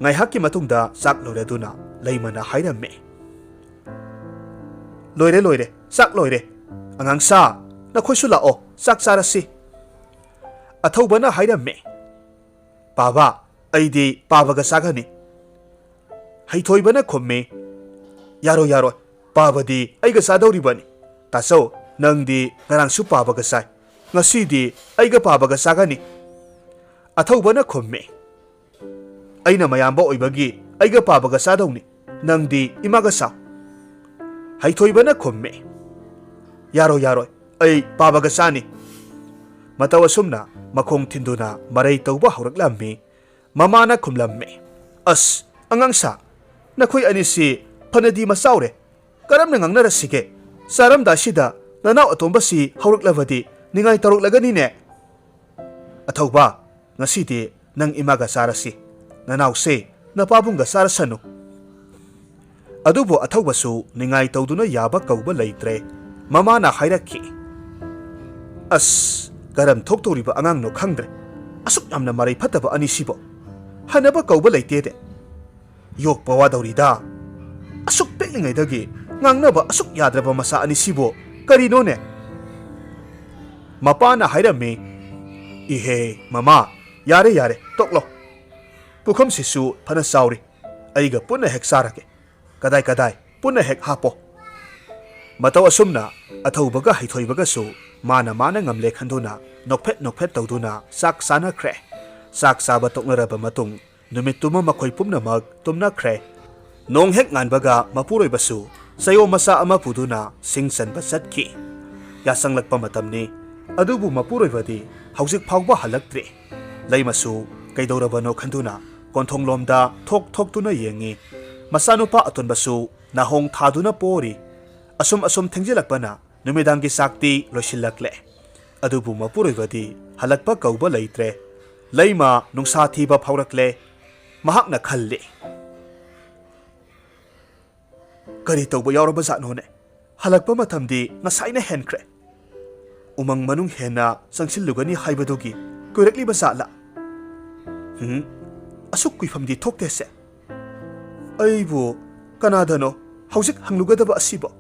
ꯉꯥꯏꯍꯥꯛꯀꯤ ꯃꯇꯨꯡꯗ ꯆꯥꯛ ꯂꯣꯏꯔꯗꯨꯅ ꯂꯩꯃꯅ ꯍꯥꯏꯔꯝꯃꯦ, "ꯂꯣꯏꯔꯦ, ꯂꯣꯏꯔꯦ, ꯆꯥꯛ ꯂꯣꯏꯔꯦ꯫ ꯑꯉꯥꯡꯁꯥ, ꯅꯈꯣꯏꯁꯨ ꯂꯥꯛꯑꯣ, ꯆꯥꯛ ꯆꯥꯔꯁꯤ"꯫ ꯑꯊꯧꯕꯅ ꯍꯥꯏꯔꯝꯃꯦ, "ꯄꯥꯕ, ꯑꯩꯗꯤ ꯄꯥꯕꯒ ꯆꯥꯒꯅꯤ"꯫ ꯍꯩꯊꯣꯏꯕꯅ ꯈꯨꯝꯃꯤ, "ꯌꯥꯔꯣꯏ, ꯌꯥꯔꯣꯏ, ꯄꯥꯕꯗꯤ ꯑꯩꯒ ꯆꯥꯗꯧꯔꯤꯕꯅꯤ꯫ ꯇꯥꯆꯧ, ꯅꯪꯗꯤ ꯉꯔꯥꯡꯁꯨ ꯄꯥꯕꯒ ꯆꯥꯏ, ꯉꯁꯤꯗꯤ ꯑꯩꯒ ꯄꯥꯕꯒ ꯆꯥꯒꯅꯤ"꯫ ꯑꯊꯧꯕꯅ ꯈꯨꯝꯃꯤ, "ꯑꯩꯅ ꯃꯌꯥꯝꯕ ꯑꯣꯏꯕꯒꯤ ꯑꯩꯒ ꯄꯥꯕꯒ ꯆꯥꯗꯧꯅꯤ, ꯅꯪꯗꯤ ꯏꯃꯥꯒ ꯆꯥꯎ"꯫ ꯍꯩꯊꯣꯏꯕꯅ ꯈꯨꯝꯃꯤ, "ꯌꯥꯔꯣꯏ, ꯌꯥꯔꯣꯏ, ꯑꯩ ꯄꯥꯕꯒ ꯆꯥꯅꯤ"꯫ ꯃꯇꯧ ꯑꯁꯨꯝꯅ ꯃꯈꯣꯡ ꯊꯤꯟꯗꯨꯅ ꯃꯔꯩ ꯇꯧꯕ ꯍꯧꯔꯛꯂꯝꯃꯤ꯫ ꯃꯃꯥꯅ ꯈꯨꯝꯂꯝꯃꯤ, "ꯑꯁ, ꯑꯉꯥꯡꯁꯥ, ꯅꯈꯣꯏ ꯑꯅꯤꯁꯤ ꯐꯅꯗꯤ ꯃꯆꯥꯎꯔꯦ꯫ ꯀꯔꯝꯅ ꯉꯥꯡꯅꯔꯁꯤꯒꯦ? ꯆꯥꯔꯝꯗꯥꯏꯁꯤꯗ ꯅꯅꯥꯎ ꯑꯇꯣꯝꯕꯁꯤ ꯍꯧꯔꯛꯂꯕꯗꯤ ꯅꯤꯡꯉꯥꯏ ꯇꯧꯔꯛꯂꯒꯅꯤꯅꯦ꯫ ꯑꯊꯧꯕ, ꯉꯁꯤꯗꯤ ꯅꯪ ꯏꯃꯥꯒ ꯆꯥꯔꯁꯤ꯫ ꯅꯅꯥꯎꯁꯦ ꯅꯄꯥꯕꯨꯡꯒ ꯆꯥꯔꯁꯅꯨ"꯫ ꯑꯗꯨꯕꯨ ꯑꯊꯧꯕꯁꯨ ꯅꯤꯡꯉꯥꯏ ꯇꯧꯗꯨꯅ ꯌꯥꯕ ꯀꯧꯕ ꯂꯩꯇ꯭ꯔꯦ꯫ ꯃꯃꯥꯅ ꯍꯥꯏꯔꯛꯈꯤ, "ꯑꯁ, ꯀꯔꯝ ꯊꯣꯛꯇꯧꯔꯤꯕ ꯑꯉꯥꯡꯅꯣ ꯈꯪꯗ꯭ꯔꯦ꯫ ꯑꯁꯨꯛ ꯌꯥꯝꯅ ꯃꯔꯩ ꯐꯠꯇꯕ ꯑꯅꯤꯁꯤꯕꯣ꯫ ꯍꯟꯅꯕ ꯀꯧꯕ ꯂꯩꯇꯦꯗꯦ꯫ ꯌꯣꯛꯄ ꯋꯥꯗꯧꯔꯤꯗ꯫ ꯑꯁꯨꯛ ꯄꯤꯛꯂꯤꯉꯩꯗꯒꯤ ꯉꯥꯡꯅꯕ ꯑꯁꯨꯛ ꯌꯥꯗ꯭ꯔꯕ ꯃꯆꯥ ꯑꯅꯤꯁꯤꯕꯨ ꯀꯔꯤꯅꯣꯅꯦ?" ꯃꯄꯥꯅ ꯍꯥꯏꯔꯝꯃꯤ, "ꯏꯍꯦ, ꯃꯃꯥ, ꯌꯥꯔꯦ, ꯌꯥꯔꯦ, ꯇꯣꯛꯂꯣ꯫ ꯄꯨꯈꯝꯁꯤꯁꯨ ꯐꯅ ꯆꯥꯎꯔꯤ꯫ ꯑꯩꯒ ꯄꯨꯟꯅ ꯍꯦꯛ ꯆꯥꯔꯒꯦ꯫ ꯀꯗꯥꯏ ꯀꯗꯥꯏ ꯄꯨꯟꯅ ꯍꯦꯛ ꯍꯥꯞꯄꯣ"꯫ ꯃꯇꯧ ꯑꯁꯨꯝꯅ ꯑꯊꯧꯕꯒ ꯍꯩꯊꯣꯏꯕꯒꯁꯨ ꯃꯥꯅ ꯃꯥꯅ ꯉꯝꯂꯦ ꯈꯟꯗꯨꯅ ꯅꯣꯛꯐꯦꯠ ꯅꯣꯛꯐꯦꯠ ꯇꯧꯗꯨꯅ ꯆꯥꯛ ꯆꯥꯅꯈ꯭ꯔꯦ꯫ ꯆꯥꯛ ꯆꯥꯕ ꯇꯣꯛꯅꯔꯕ ꯃꯇꯨꯡ ꯅꯨꯃꯤꯠꯇꯨꯃ ꯃꯈꯣꯏ ꯄꯨꯝꯅꯃꯛ ꯇꯨꯝꯅꯈ꯭ꯔꯦ꯫ ꯅꯣꯡ ꯍꯦꯛ ꯉꯥꯟꯕꯒ ꯃꯄꯨꯔꯣꯏꯕꯁꯨ ꯆꯌꯣꯜ ꯃꯆꯥ ꯑꯃ ꯄꯨꯗꯨꯅ ꯁꯤꯡ ꯆꯟꯕ ꯆꯠꯈꯤ꯫ ꯌꯥꯆꯪꯂꯛꯄ ꯃꯇꯝꯅꯤ꯫ ꯑꯗꯨꯕꯨ ꯃꯄꯨꯔꯣꯏꯕꯗꯤ ꯍꯧꯖꯤꯛ ꯐꯥꯎꯕ ꯍꯜꯂꯛꯇ꯭ꯔꯤ꯫ ꯂꯩꯃꯁꯨ ꯀꯩꯗꯧꯔꯕꯅꯣ ꯈꯟꯗꯨꯅ ꯀꯣꯟꯊꯣꯡꯂꯣꯝꯗ ꯊꯣꯛ ꯊꯣꯛꯇꯨꯅ ꯌꯦꯡꯉꯤ꯫ ꯃꯆꯥꯅꯨꯄꯥ ꯑꯇꯣꯟꯕꯁꯨ ꯅꯥꯍꯣꯡ ꯊꯥꯗꯨꯅ ꯄꯣꯔꯤ꯫ ꯑꯁꯨꯝ ꯑꯁꯨꯝ ꯊꯦꯡꯖꯤꯜꯂꯛꯄꯅ ꯅꯨꯃꯤꯗꯥꯡꯒꯤ ꯆꯥꯛꯇꯤ ꯂꯣꯏꯁꯤꯜꯂꯛꯂꯦ꯫ ꯑꯗꯨꯕꯨ ꯃꯄꯨꯔꯣꯏꯕꯗꯤ ꯍꯜꯂꯛꯄ ꯀꯧꯕ ꯂꯩꯇ꯭ꯔꯦ꯫ ꯂꯩꯃ ꯅꯨꯡꯁꯥ ꯊꯤꯕ ꯐꯥꯎꯔꯛꯂꯦ꯫ ꯃꯍꯥꯛꯅ ꯈꯜꯂꯤ, "ꯀꯔꯤ ꯇꯧꯕ ꯌꯥꯎꯔꯕꯖꯥꯠꯅꯣꯅꯦ? ꯍꯜꯂꯛꯄ ꯃꯇꯝꯗꯤ ꯉꯁꯥꯏꯅ ꯍꯦꯟꯈ꯭ꯔꯦ꯫ ꯎꯃꯪ ꯃꯅꯨꯡ ꯍꯦꯟꯅ ꯆꯪꯁꯤꯜꯂꯨꯒꯅꯤ ꯍꯥꯏꯕꯗꯨꯒꯤ ꯀꯨꯏꯔꯛꯂꯤꯕ ꯖꯥꯠꯂꯥ? ꯎꯝ, ꯑꯁꯨꯛ ꯀꯨꯏꯐꯝꯗꯤ ꯊꯣꯛꯇꯦꯁꯦ꯫ ꯑꯩꯕꯨ ꯀꯅꯥꯗꯅꯣ ꯍꯧꯖꯤꯛ ꯍꯪꯂꯨꯒꯗꯕ ꯑꯁꯤꯕꯣ?"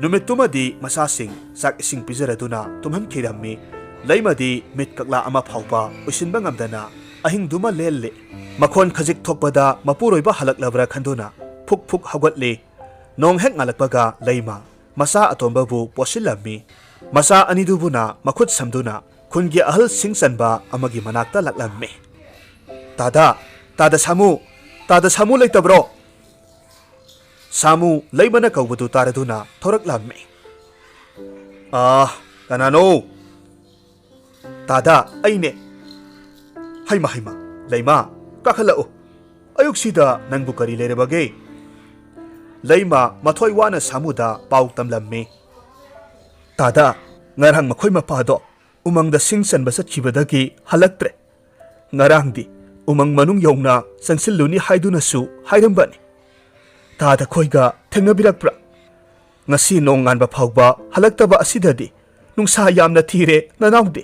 ꯅꯨꯃꯤꯠꯇꯨꯃꯗꯤ ꯃꯆꯥꯁꯤꯡ ꯆꯥꯛ ꯏꯁꯤꯡ ꯄꯤꯖꯔꯗꯨꯅ ꯇꯨꯝꯍꯟꯈꯤꯔꯝꯃꯤ꯫ ꯂꯩꯃꯗꯤ ꯃꯤꯠ ꯀꯛꯂꯥ ꯑꯃ ꯐꯥꯎꯕ ꯎꯏꯁꯤꯟꯕ ꯉꯝꯗꯅ ꯑꯍꯤꯡꯗꯨꯃ ꯂꯦꯜꯂꯤ꯫ ꯃꯈꯣꯟ ꯈꯖꯤꯛ ꯊꯣꯛꯄꯗ ꯃꯄꯨꯔꯣꯏꯕ ꯍꯜꯂꯛꯂꯕ꯭ꯔꯥ ꯈꯟꯗꯨꯅ ꯐꯨꯛ ꯐꯨꯛ ꯍꯧꯒꯠꯂꯤ꯫ ꯅꯣꯡ ꯍꯦꯛ ꯉꯥꯜꯂꯛꯄꯒ ꯂꯩꯃ ꯃꯆꯥ ꯑꯇꯣꯝꯕꯕꯨ ꯄꯣꯠꯁꯤꯜꯂꯝꯃꯤ꯫ ꯃꯆꯥ ꯑꯅꯤꯗꯨꯕꯨꯅ ꯃꯈꯨꯠ ꯁꯝꯗꯨꯅ ꯈꯨꯟꯒꯤ ꯑꯍꯜꯁꯤꯡ ꯆꯟꯕ ꯑꯃꯒꯤ ꯃꯅꯥꯛꯇ ꯂꯥꯛꯂꯝꯃꯤ꯫ "ꯇꯥꯗ, ꯇꯥꯗ ꯁꯥꯃꯨ, ꯇꯥꯗ ꯁꯥꯃꯨ ꯂꯩꯇꯕ꯭ꯔꯣ?" ꯁꯥꯃꯨ ꯂꯩꯃꯅ ꯀꯧꯕꯗꯨ ꯇꯥꯔꯗꯨꯅ ꯊꯣꯔꯛꯂꯝꯃꯤ꯫ "ꯑꯥ, ꯀꯅꯥꯅꯣ?" "ꯇꯥꯗ, ꯑꯩꯅꯦ꯫" "ꯍꯩꯃ, ꯍꯩꯃ, ꯂꯩꯃ, ꯀꯥꯈꯠꯂꯛꯎ꯫ ꯑꯌꯨꯛꯁꯤꯗ ꯅꯪꯕꯨ ꯀꯔꯤ ꯂꯩꯔꯕꯒꯦ?" ꯂꯩꯃ ꯃꯊꯣꯏ ꯋꯥꯅ ꯁꯥꯃꯨꯗ ꯄꯥꯎ ꯇꯝꯂꯝꯃꯤ꯫ "ꯇꯥꯗ, ꯉꯔꯥꯡ ꯃꯈꯣꯏ ꯃꯄꯥꯗꯣ ꯎꯃꯪꯗ ꯁꯤꯡ ꯆꯟꯕ ꯆꯠꯈꯤꯕꯗꯒꯤ ꯍꯜꯂꯛꯇ꯭ꯔꯦ꯫ ꯉꯔꯥꯡꯗꯤ ꯎꯃꯪ ꯃꯅꯨꯡ ꯌꯧꯅ ꯆꯪꯁꯤꯜꯂꯨꯅꯤ ꯍꯥꯏꯗꯨꯅꯁꯨ ꯍꯥꯏꯔꯝꯕꯅꯤ꯫ ꯇꯥꯗ ꯈꯣꯏꯒ ꯊꯦꯡꯅꯕꯤꯔꯛꯄ꯭ꯔꯥ? ꯉꯁꯤ ꯅꯣꯡ ꯉꯥꯟꯕ ꯐꯥꯎꯕ ꯍꯜꯂꯛꯇꯕ ꯑꯁꯤꯗꯗꯤ ꯅꯨꯡꯁꯥ ꯌꯥꯝꯅ ꯊꯤꯔꯦ ꯅꯅꯥꯎꯗꯤ꯫"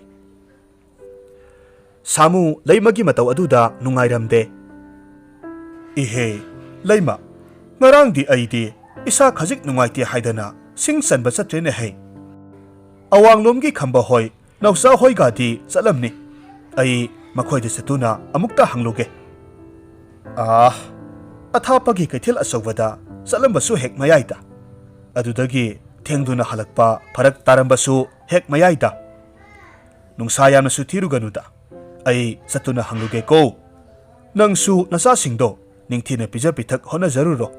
ꯁꯥꯃꯨ ꯂꯩꯃꯒꯤ ꯃꯇꯧ ꯑꯗꯨꯗ ꯅꯨꯡꯉꯥꯏꯔꯝꯗꯦ꯫ "ꯏꯍꯦ, ꯂꯩꯃ, ꯉꯔꯥꯡꯗꯤ ꯑꯩꯗꯤ ꯏꯁꯥ ꯈꯖꯤꯛ ꯅꯨꯡꯉꯥꯏꯇꯦ ꯍꯥꯏꯗꯅ ꯁꯤꯡ ꯆꯟꯕ ꯆꯠꯇ꯭ꯔꯦꯅꯦꯍꯦ꯫ ꯑꯋꯥꯡꯂꯣꯝꯒꯤ ꯈꯝꯕ ꯍꯣꯏ, ꯅꯥꯎꯆꯥ ꯍꯣꯏꯒꯗꯤ ꯆꯠꯂꯝꯅꯤ꯫ ꯑꯩ ꯃꯈꯣꯏꯗ ꯆꯠꯇꯨꯅ ꯑꯃꯨꯛꯇ ꯍꯪꯂꯨꯒꯦ꯫ ꯑꯥ, ꯑꯊꯥꯞꯄꯒꯤ ꯀꯩꯊꯦꯜ ꯑꯆꯧꯕꯗ ꯆꯠꯂꯝꯕꯁꯨ ꯍꯦꯛ ꯃꯌꯥꯏꯗ꯫ ꯑꯗꯨꯗꯒꯤ ꯊꯦꯡꯗꯨꯅ ꯍꯜꯂꯛꯄ ꯐꯔꯛ ꯇꯥꯔꯝꯕꯁꯨ ꯍꯦꯛ ꯃꯌꯥꯏꯗ, "ꯅꯨꯡꯁꯥ ꯌꯥꯝꯅꯁꯨ ꯊꯤꯔꯨꯒꯅꯨꯗ, ꯑꯩ ꯆꯠꯇꯨꯅ ꯍꯪꯂꯨꯒꯦꯀꯣ꯫ ꯅꯪꯁꯨ ꯅꯆꯥꯁꯤꯡꯗꯣ ꯅꯤꯡꯊꯤꯅ ꯄꯤꯖ ꯄꯤꯊꯛ ꯍꯣꯠꯅꯖꯔꯨꯔꯣ꯫"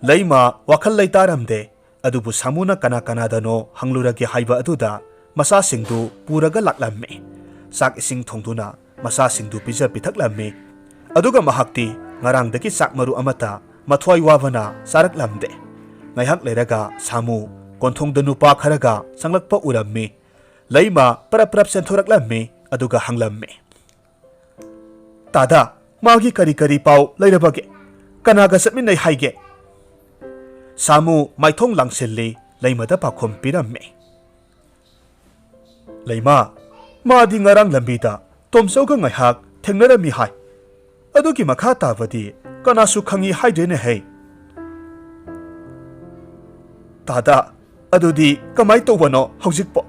ꯂꯩꯃ ꯋꯥꯈꯜ ꯂꯩꯇꯥꯔꯝꯗꯦ꯫ ꯑꯗꯨꯕꯨ ꯁꯥꯃꯨꯅ ꯀꯅꯥ ꯀꯅꯥꯗꯅꯣ ꯍꯪꯂꯨꯔꯒꯦ ꯍꯥꯏꯕ ꯑꯗꯨꯗ ꯃꯆꯥꯁꯤꯡꯗꯨ ꯄꯨꯔꯒ ꯂꯥꯛꯂꯝꯃꯤ꯫ ꯆꯥꯛ ꯏꯁꯤꯡ ꯊꯣꯡꯗꯨꯅ ꯃꯆꯥꯁꯤꯡꯗꯨ ꯄꯤꯖ ꯄꯤꯊꯛꯂꯝꯃꯤ꯫ ꯑꯗꯨꯒ ꯃꯍꯥꯛꯇꯤ ꯉꯔꯥꯡꯗꯒꯤ ꯆꯥꯛ ꯃꯔꯨ ꯑꯃꯠꯇ ꯃꯊ꯭ꯋꯥꯏ ꯋꯥꯕꯅ ꯆꯥꯔꯛꯂꯝꯗꯦ꯫ ꯉꯥꯏꯍꯥꯛ ꯂꯩꯔꯒ ꯁꯥꯃꯨ ꯀꯣꯟꯊꯣꯡꯗ ꯅꯨꯄꯥ ꯈꯔꯒ ꯆꯪꯂꯛꯄ ꯎꯔꯝꯃꯤ꯫ ꯂꯩꯃ ꯄꯔꯞ ꯄꯔꯞ ꯆꯦꯟꯊꯣꯔꯛꯂꯝꯃꯤ꯫ ꯑꯗꯨꯒ ꯍꯪꯂꯝꯃꯤ, "ꯇꯥꯗ, ꯃꯥꯒꯤ ꯀꯔꯤ ꯀꯔꯤ ꯄꯥꯎ ꯂꯩꯔꯕꯒꯦ? ꯀꯅꯥꯒ ꯆꯠꯃꯤꯟꯅꯩ ꯍꯥꯏꯒꯦ?" ꯁꯥꯃꯨ ꯃꯥꯏꯊꯣꯡ ꯂꯥꯡꯁꯤꯜꯂꯤ꯫ ꯂꯩꯃꯗ ꯄꯥꯎꯈꯨꯝ ꯄꯤꯔꯝꯃꯤ꯫ "ꯂꯩꯃ, ꯃꯥꯗꯤ ꯉꯔꯥꯡ ꯂꯝꯕꯤꯗ ꯇꯣꯝꯆꯧꯒ ꯉꯥꯏꯍꯥꯛ ꯊꯦꯡꯅꯔꯝꯃꯤ ꯍꯥꯏ꯫ ꯑꯗꯨꯒꯤ ꯃꯈꯥ ꯇꯥꯕꯗꯤ ꯀꯅꯥꯁꯨ ꯈꯪꯏ ꯍꯥꯏꯗ꯭ꯔꯦꯅꯦ ꯍꯩ꯫" "ꯇꯥꯗ, ꯑꯗꯨꯗꯤ ꯀꯃꯥꯏ ꯇꯧꯕꯅꯣ ꯍꯧꯖꯤꯛꯄꯣ?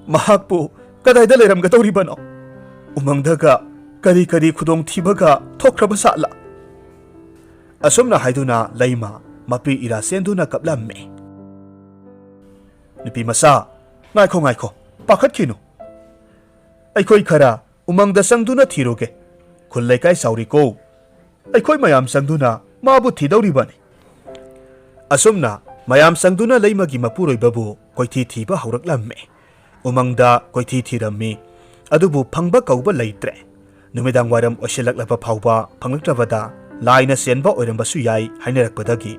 ꯃꯍꯥꯛꯄꯨ ꯀꯗꯥꯏꯗ ꯂꯩꯔꯝꯒꯗꯧꯔꯤꯕꯅꯣ? ꯎꯃꯪꯗꯒ ꯀꯔꯤ ꯀꯔꯤ ꯈꯨꯗꯣꯡꯊꯤꯕꯒ ꯊꯣꯛꯈ꯭ꯔꯕ ꯖꯥꯠꯂ?" ꯑꯁꯨꯝꯅ ꯍꯥꯏꯗꯨꯅ ꯂꯩꯃ ꯃꯄꯤ ꯏꯔꯥ ꯆꯦꯟꯗꯨꯅ ꯀꯞꯂꯝꯃꯤ꯫ "ꯅꯨꯄꯤ ꯃꯆꯥ, ꯉꯥꯏꯈꯣ, ꯉꯥꯏꯈꯣ, ꯄꯥꯈꯠꯈꯤꯅꯨ꯫ ꯑꯩꯈꯣꯏ ꯈꯔ ꯎꯃꯪꯗ ꯆꯪꯗꯨꯅ ꯊꯤꯔꯨꯒꯦ꯫ ꯈꯨꯜ ꯂꯩꯀꯥꯏ ꯆꯥꯎꯔꯤꯀꯣ꯫ ꯑꯩꯈꯣꯏ ꯃꯌꯥꯝ ꯆꯪꯗꯨꯅ ꯃꯥꯕꯨ ꯊꯤꯗꯧꯔꯤꯕꯅꯤ꯫" ꯑꯁꯨꯝꯅ ꯃꯌꯥꯝ ꯆꯪꯗꯨꯅ ꯂꯩꯃꯒꯤ ꯃꯄꯨꯔꯣꯏꯕꯕꯨ ꯀꯣꯏꯊꯤ ꯊꯤꯕ ꯍꯧꯔꯛꯂꯝꯃꯤ꯫ ꯎꯃꯪꯗ ꯀꯣꯏꯊꯤ ꯊꯤꯔꯝꯃꯤ, ꯑꯗꯨꯕꯨ ꯐꯪꯕ ꯀꯧꯕ ꯂꯩꯇ꯭ꯔꯦ꯫ ꯅꯨꯃꯤꯗꯥꯡ ꯋꯥꯏꯔꯝ ꯑꯣꯏꯁꯤꯜꯂꯛꯂꯕ ꯐꯥꯎꯕ ꯐꯪꯂꯛꯇ꯭ꯔꯕꯗ ꯂꯥꯏꯅ ꯆꯦꯟꯕ ꯑꯣꯏꯔꯝꯕꯁꯨ ꯌꯥꯏ ꯍꯥꯏꯅꯔꯛꯄꯗꯒꯤ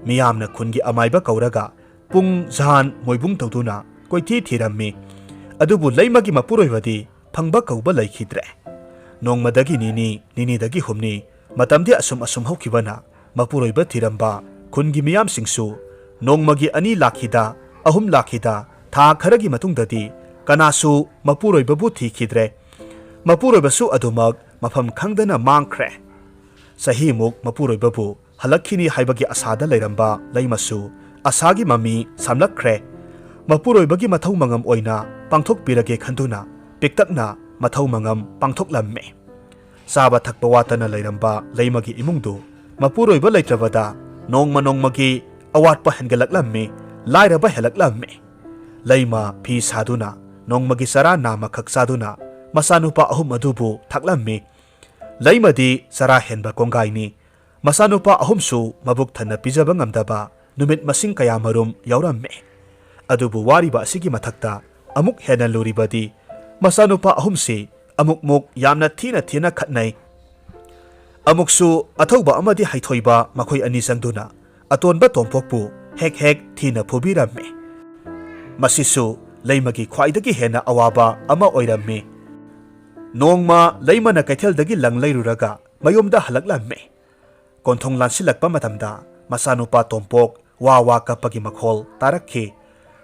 ꯃꯤꯌꯥꯝꯅ ꯈꯨꯟꯒꯤ ꯑꯃꯥꯏꯕ ꯀꯧꯔꯒ ꯄꯨꯡ ꯖꯥꯟ ꯃꯣꯏꯕꯨꯡ ꯇꯧꯗꯨꯅ ꯀꯣꯏꯊꯤ ꯊꯤꯔꯝꯃꯤ꯫ ꯑꯗꯨꯕꯨ ꯂꯩꯃꯒꯤ ꯃꯄꯨꯔꯣꯏꯕꯗꯤ ꯐꯪꯕ ꯀꯧꯕ ꯂꯩꯈꯤꯗ꯭ꯔꯦ꯫ ꯅꯣꯡꯃꯗꯒꯤ ꯅꯤꯅꯤ, ꯅꯤꯅꯤꯗꯒꯤ ꯍꯨꯝꯅꯤ, ꯃꯇꯝꯗꯤ ꯑꯁꯨꯝ ꯑꯁꯨꯝ ꯍꯧꯈꯤꯕꯅ ꯃꯄꯨꯔꯣꯏꯕ ꯊꯤꯔꯝꯕ ꯈꯨꯟꯒꯤ ꯃꯤꯌꯥꯝꯁꯤꯡꯁꯨ ꯅꯣꯡꯃꯒꯤ ꯑꯅꯤ ꯂꯥꯛꯈꯤꯗ, ꯑꯍꯨꯝ ꯂꯥꯛꯈꯤꯗ, ꯊꯥ ꯈꯔꯒꯤ ꯃꯇꯨꯡꯗꯗꯤ ꯀꯅꯥꯁꯨ ꯃꯄꯨꯔꯣꯏꯕꯕꯨ ꯊꯤꯈꯤꯗ꯭ꯔꯦ꯫ ꯃꯄꯨꯔꯣꯏꯕꯁꯨ ꯑꯗꯨꯃꯛ ꯃꯐꯝ ꯈꯪꯗꯅ ꯃꯥꯡꯈ꯭ꯔꯦ꯫ ꯆꯍꯤꯃꯨꯛ ꯃꯄꯨꯔꯣꯏꯕꯕꯨ ꯍꯜꯂꯛꯈꯤꯅꯤ ꯍꯥꯏꯕꯒꯤ ꯑꯁꯥꯗ ꯂꯩꯔꯝꯕ ꯂꯩꯃꯁꯨ ꯑꯁꯥꯒꯤ ꯃꯃꯤ ꯁꯥꯝꯂꯛꯈ꯭ꯔꯦ꯫ ꯃꯄꯨꯔꯣꯏꯕꯒꯤ ꯃꯊꯧ ꯃꯉꯝ ꯑꯣꯏꯅ ꯄꯥꯡꯊꯣꯛꯄꯤꯔꯒꯦ ꯈꯟꯗꯨꯅ ꯄꯤꯛꯇꯛꯅ ꯃꯊꯧ ꯃꯉꯝ ꯄꯥꯡꯊꯣꯛꯂꯝꯃꯤ꯫ ꯆꯥꯕ ꯊꯛꯄ ꯋꯥꯠꯇꯅ ꯂꯩꯔꯝꯕ ꯂꯩꯃꯒꯤ ꯏꯃꯨꯡꯗꯨ ꯃꯄꯨꯔꯣꯏꯕ ꯂꯩꯇ꯭ꯔꯕꯗ ꯅꯣꯡꯃ ꯅꯣꯡꯃꯒꯤ ꯑꯋꯥꯠꯄ ꯍꯦꯟꯒꯠꯂꯛꯂꯝꯃꯤ, ꯂꯥꯏꯔꯕ ꯍꯦꯜꯂꯛꯂꯝꯃꯤ꯫ ꯂꯩꯃ ꯐꯤ ꯁꯥꯗꯨꯅ ꯅꯣꯡꯃꯒꯤ ꯆꯔꯥ ꯅꯥꯝꯃꯈꯛ ꯆꯥꯗꯨꯅ ꯃꯆꯥꯅꯨꯄꯥ ꯑꯍꯨꯝ ꯑꯗꯨꯕꯨ ꯊꯥꯛꯂꯝꯃꯤ꯫ ꯂꯩꯃꯗꯤ ꯆꯔꯥ ꯍꯦꯟꯕ ꯀꯣꯡꯒꯥꯏꯅꯤ꯫ ꯃꯆꯥꯅꯨꯄꯥ ꯑꯍꯨꯝꯁꯨ ꯃꯕꯨꯛ ꯊꯟꯅ ꯄꯤꯖꯕ ꯉꯝꯗꯕ ꯅꯨꯃꯤꯠ ꯃꯁꯤꯡ ꯀꯌꯥꯃꯔꯨꯝ ꯌꯥꯎꯔꯝꯃꯤ꯫ ꯑꯗꯨꯕꯨ ꯋꯥꯔꯤꯕ ꯑꯁꯤꯒꯤ ꯃꯊꯛꯇ ꯑꯃꯨꯛ ꯍꯦꯟꯅ ꯂꯨꯔꯤꯕꯗꯤ ꯃꯆꯥꯅꯨꯄꯥ ꯑꯍꯨꯝꯁꯤ ꯑꯃꯨꯛꯃꯨꯛ ꯌꯥꯝꯅ ꯊꯤꯅ ꯊꯤꯅ ꯈꯠꯅꯩ꯫ ꯑꯃꯨꯛꯁꯨ ꯑꯊꯧꯕ ꯑꯃꯗꯤ ꯍꯩꯊꯣꯏꯕ ꯃꯈꯣꯏ ꯑꯅꯤ ꯆꯪꯗꯨꯅ ꯑꯇꯣꯟꯕ ꯇꯣꯝꯄꯣꯛꯄꯨ ꯍꯦꯛ ꯍꯦꯛ ꯊꯤꯅ ꯐꯨꯕꯤꯔꯝꯃꯤ꯫ ꯃꯁꯤꯁꯨ ꯂꯩꯃꯒꯤ ꯈ꯭ꯋꯥꯏꯗꯒꯤ ꯍꯦꯟꯅ ꯑꯋꯥꯕ ꯑꯃ ꯑꯣꯏꯔꯝꯃꯤ꯫ ꯅꯣꯡꯃ ꯂꯩꯃꯅ ꯀꯩꯊꯦꯜꯗꯒꯤ ꯂꯪ ꯂꯩꯔꯨꯔꯒ ꯃꯌꯨꯝꯗ ꯍꯜꯂꯛꯂꯝꯃꯤ꯫ ꯀꯣꯟꯊꯣꯡ ꯂꯥꯟꯁꯤꯜꯂꯛꯄ ꯃꯇꯝꯗ ꯃꯆꯥꯅꯨꯄꯥ ꯇꯣꯝꯄꯣꯛ ꯋꯥ ꯋꯥ ꯀꯞꯄꯒꯤ ꯃꯈꯣꯜ ꯇꯥꯔꯛꯈꯤ꯫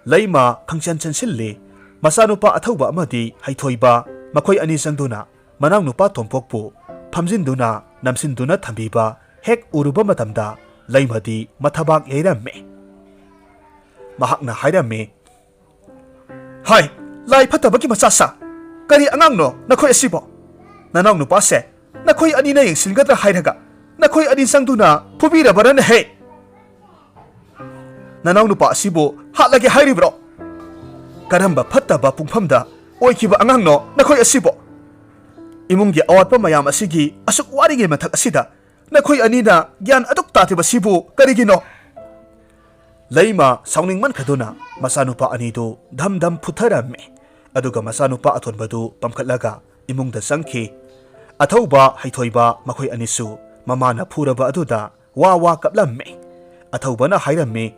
ꯂꯩꯃ ꯈꯪꯆꯟ ꯆꯟꯁꯤꯜꯂꯤ꯫ ꯃꯆꯥꯅꯨꯄꯥ ꯑꯊꯧꯕ ꯑꯃꯗꯤ ꯍꯩꯊꯣꯏꯕ ꯃꯈꯣꯏ ꯑꯅꯤ ꯆꯪꯗꯨꯅ ꯃꯅꯥꯎꯅꯨꯄꯥ ꯇꯣꯝꯄꯣꯛꯄꯨ ꯐꯝꯖꯤꯟꯗꯨꯅ ꯅꯝꯁꯤꯟꯗꯨꯅ ꯊꯝꯕꯤꯕ ꯍꯦꯛ ꯎꯔꯨꯕ ꯃꯇꯝꯗ ꯂꯩꯃꯗꯤ ꯃꯊꯕꯥꯛ ꯌꯩꯔꯝꯃꯤ꯫ ꯃꯍꯥꯛꯅ ꯍꯥꯏꯔꯝꯃꯤ, "ꯍꯥꯏ, ꯂꯥꯏ ꯐꯠꯇꯕꯒꯤ ꯃꯆꯥꯁꯥ! ꯀꯔꯤ ꯑꯉꯥꯡꯅꯣ ꯅꯈꯣꯏ ꯑꯁꯤꯕꯣ? ꯅꯅꯥꯎ ꯅꯨꯄꯥꯁꯦ ꯅꯈꯣꯏ ꯑꯅꯤꯅ ꯌꯦꯡꯁꯤꯟꯒꯗ꯭ꯔꯥ ꯍꯥꯏꯔꯒ ꯅꯈꯣꯏ ꯑꯅꯤ ꯆꯪꯗꯨꯅ ꯐꯨꯕꯤꯔꯕꯔꯅꯦꯍꯦ? ꯅꯅꯥꯎ ꯅꯨꯄꯥ ꯑꯁꯤꯕꯨ ꯍꯥꯠꯂꯒꯦ ꯍꯥꯏꯔꯤꯕ꯭ꯔꯣ? ꯀꯔꯝꯕ ꯐꯠꯇꯕ ꯄꯨꯡꯐꯝꯗ ꯑꯣꯏꯈꯤꯕ ꯑꯉꯥꯡꯅꯣ ꯅꯈꯣꯏ ꯑꯁꯤꯕꯣ? ꯏꯃꯨꯡꯒꯤ ꯑꯋꯥꯠꯄ ꯃꯌꯥꯝ ꯑꯁꯤꯒꯤ ꯑꯁꯨꯛ ꯋꯥꯔꯤꯉꯩ ꯃꯊꯛ ꯑꯁꯤꯗ ꯅꯈꯣꯏ ꯑꯅꯤꯅ ꯒ꯭ꯌꯥꯟ ꯑꯗꯨꯛ ꯇꯥꯗ꯭ꯔꯤꯕꯁꯤꯕꯨ ꯀꯔꯤꯒꯤꯅꯣ?" ꯂꯩꯃ ꯁꯥꯎꯅꯤꯡꯃꯟꯈꯗꯨꯅ ꯃꯆꯥꯅꯨꯄꯥ ꯑꯅꯤꯗꯨ ꯙꯝ ꯙꯝ ꯐꯨꯊꯔꯝꯃꯤ꯫ ꯑꯗꯨꯒ ꯃꯆꯥꯅꯨꯄꯥ ꯑꯇꯣꯟꯕꯗꯨ ꯄꯝꯈꯠꯂꯒ ꯏꯃꯨꯡꯗ ꯆꯪꯈꯤ꯫ ꯑꯊꯧꯕ, ꯍꯩꯊꯣꯏꯕ ꯃꯈꯣꯏ ꯑꯅꯤꯁꯨ ꯃꯃꯥꯅ ꯐꯨꯔꯕ ꯑꯗꯨꯗ ꯋꯥ ꯋꯥ ꯀꯞꯂꯝꯃꯤ꯫ ꯑꯊꯧꯕꯅ ꯍꯥꯏꯔꯝꯃꯤ,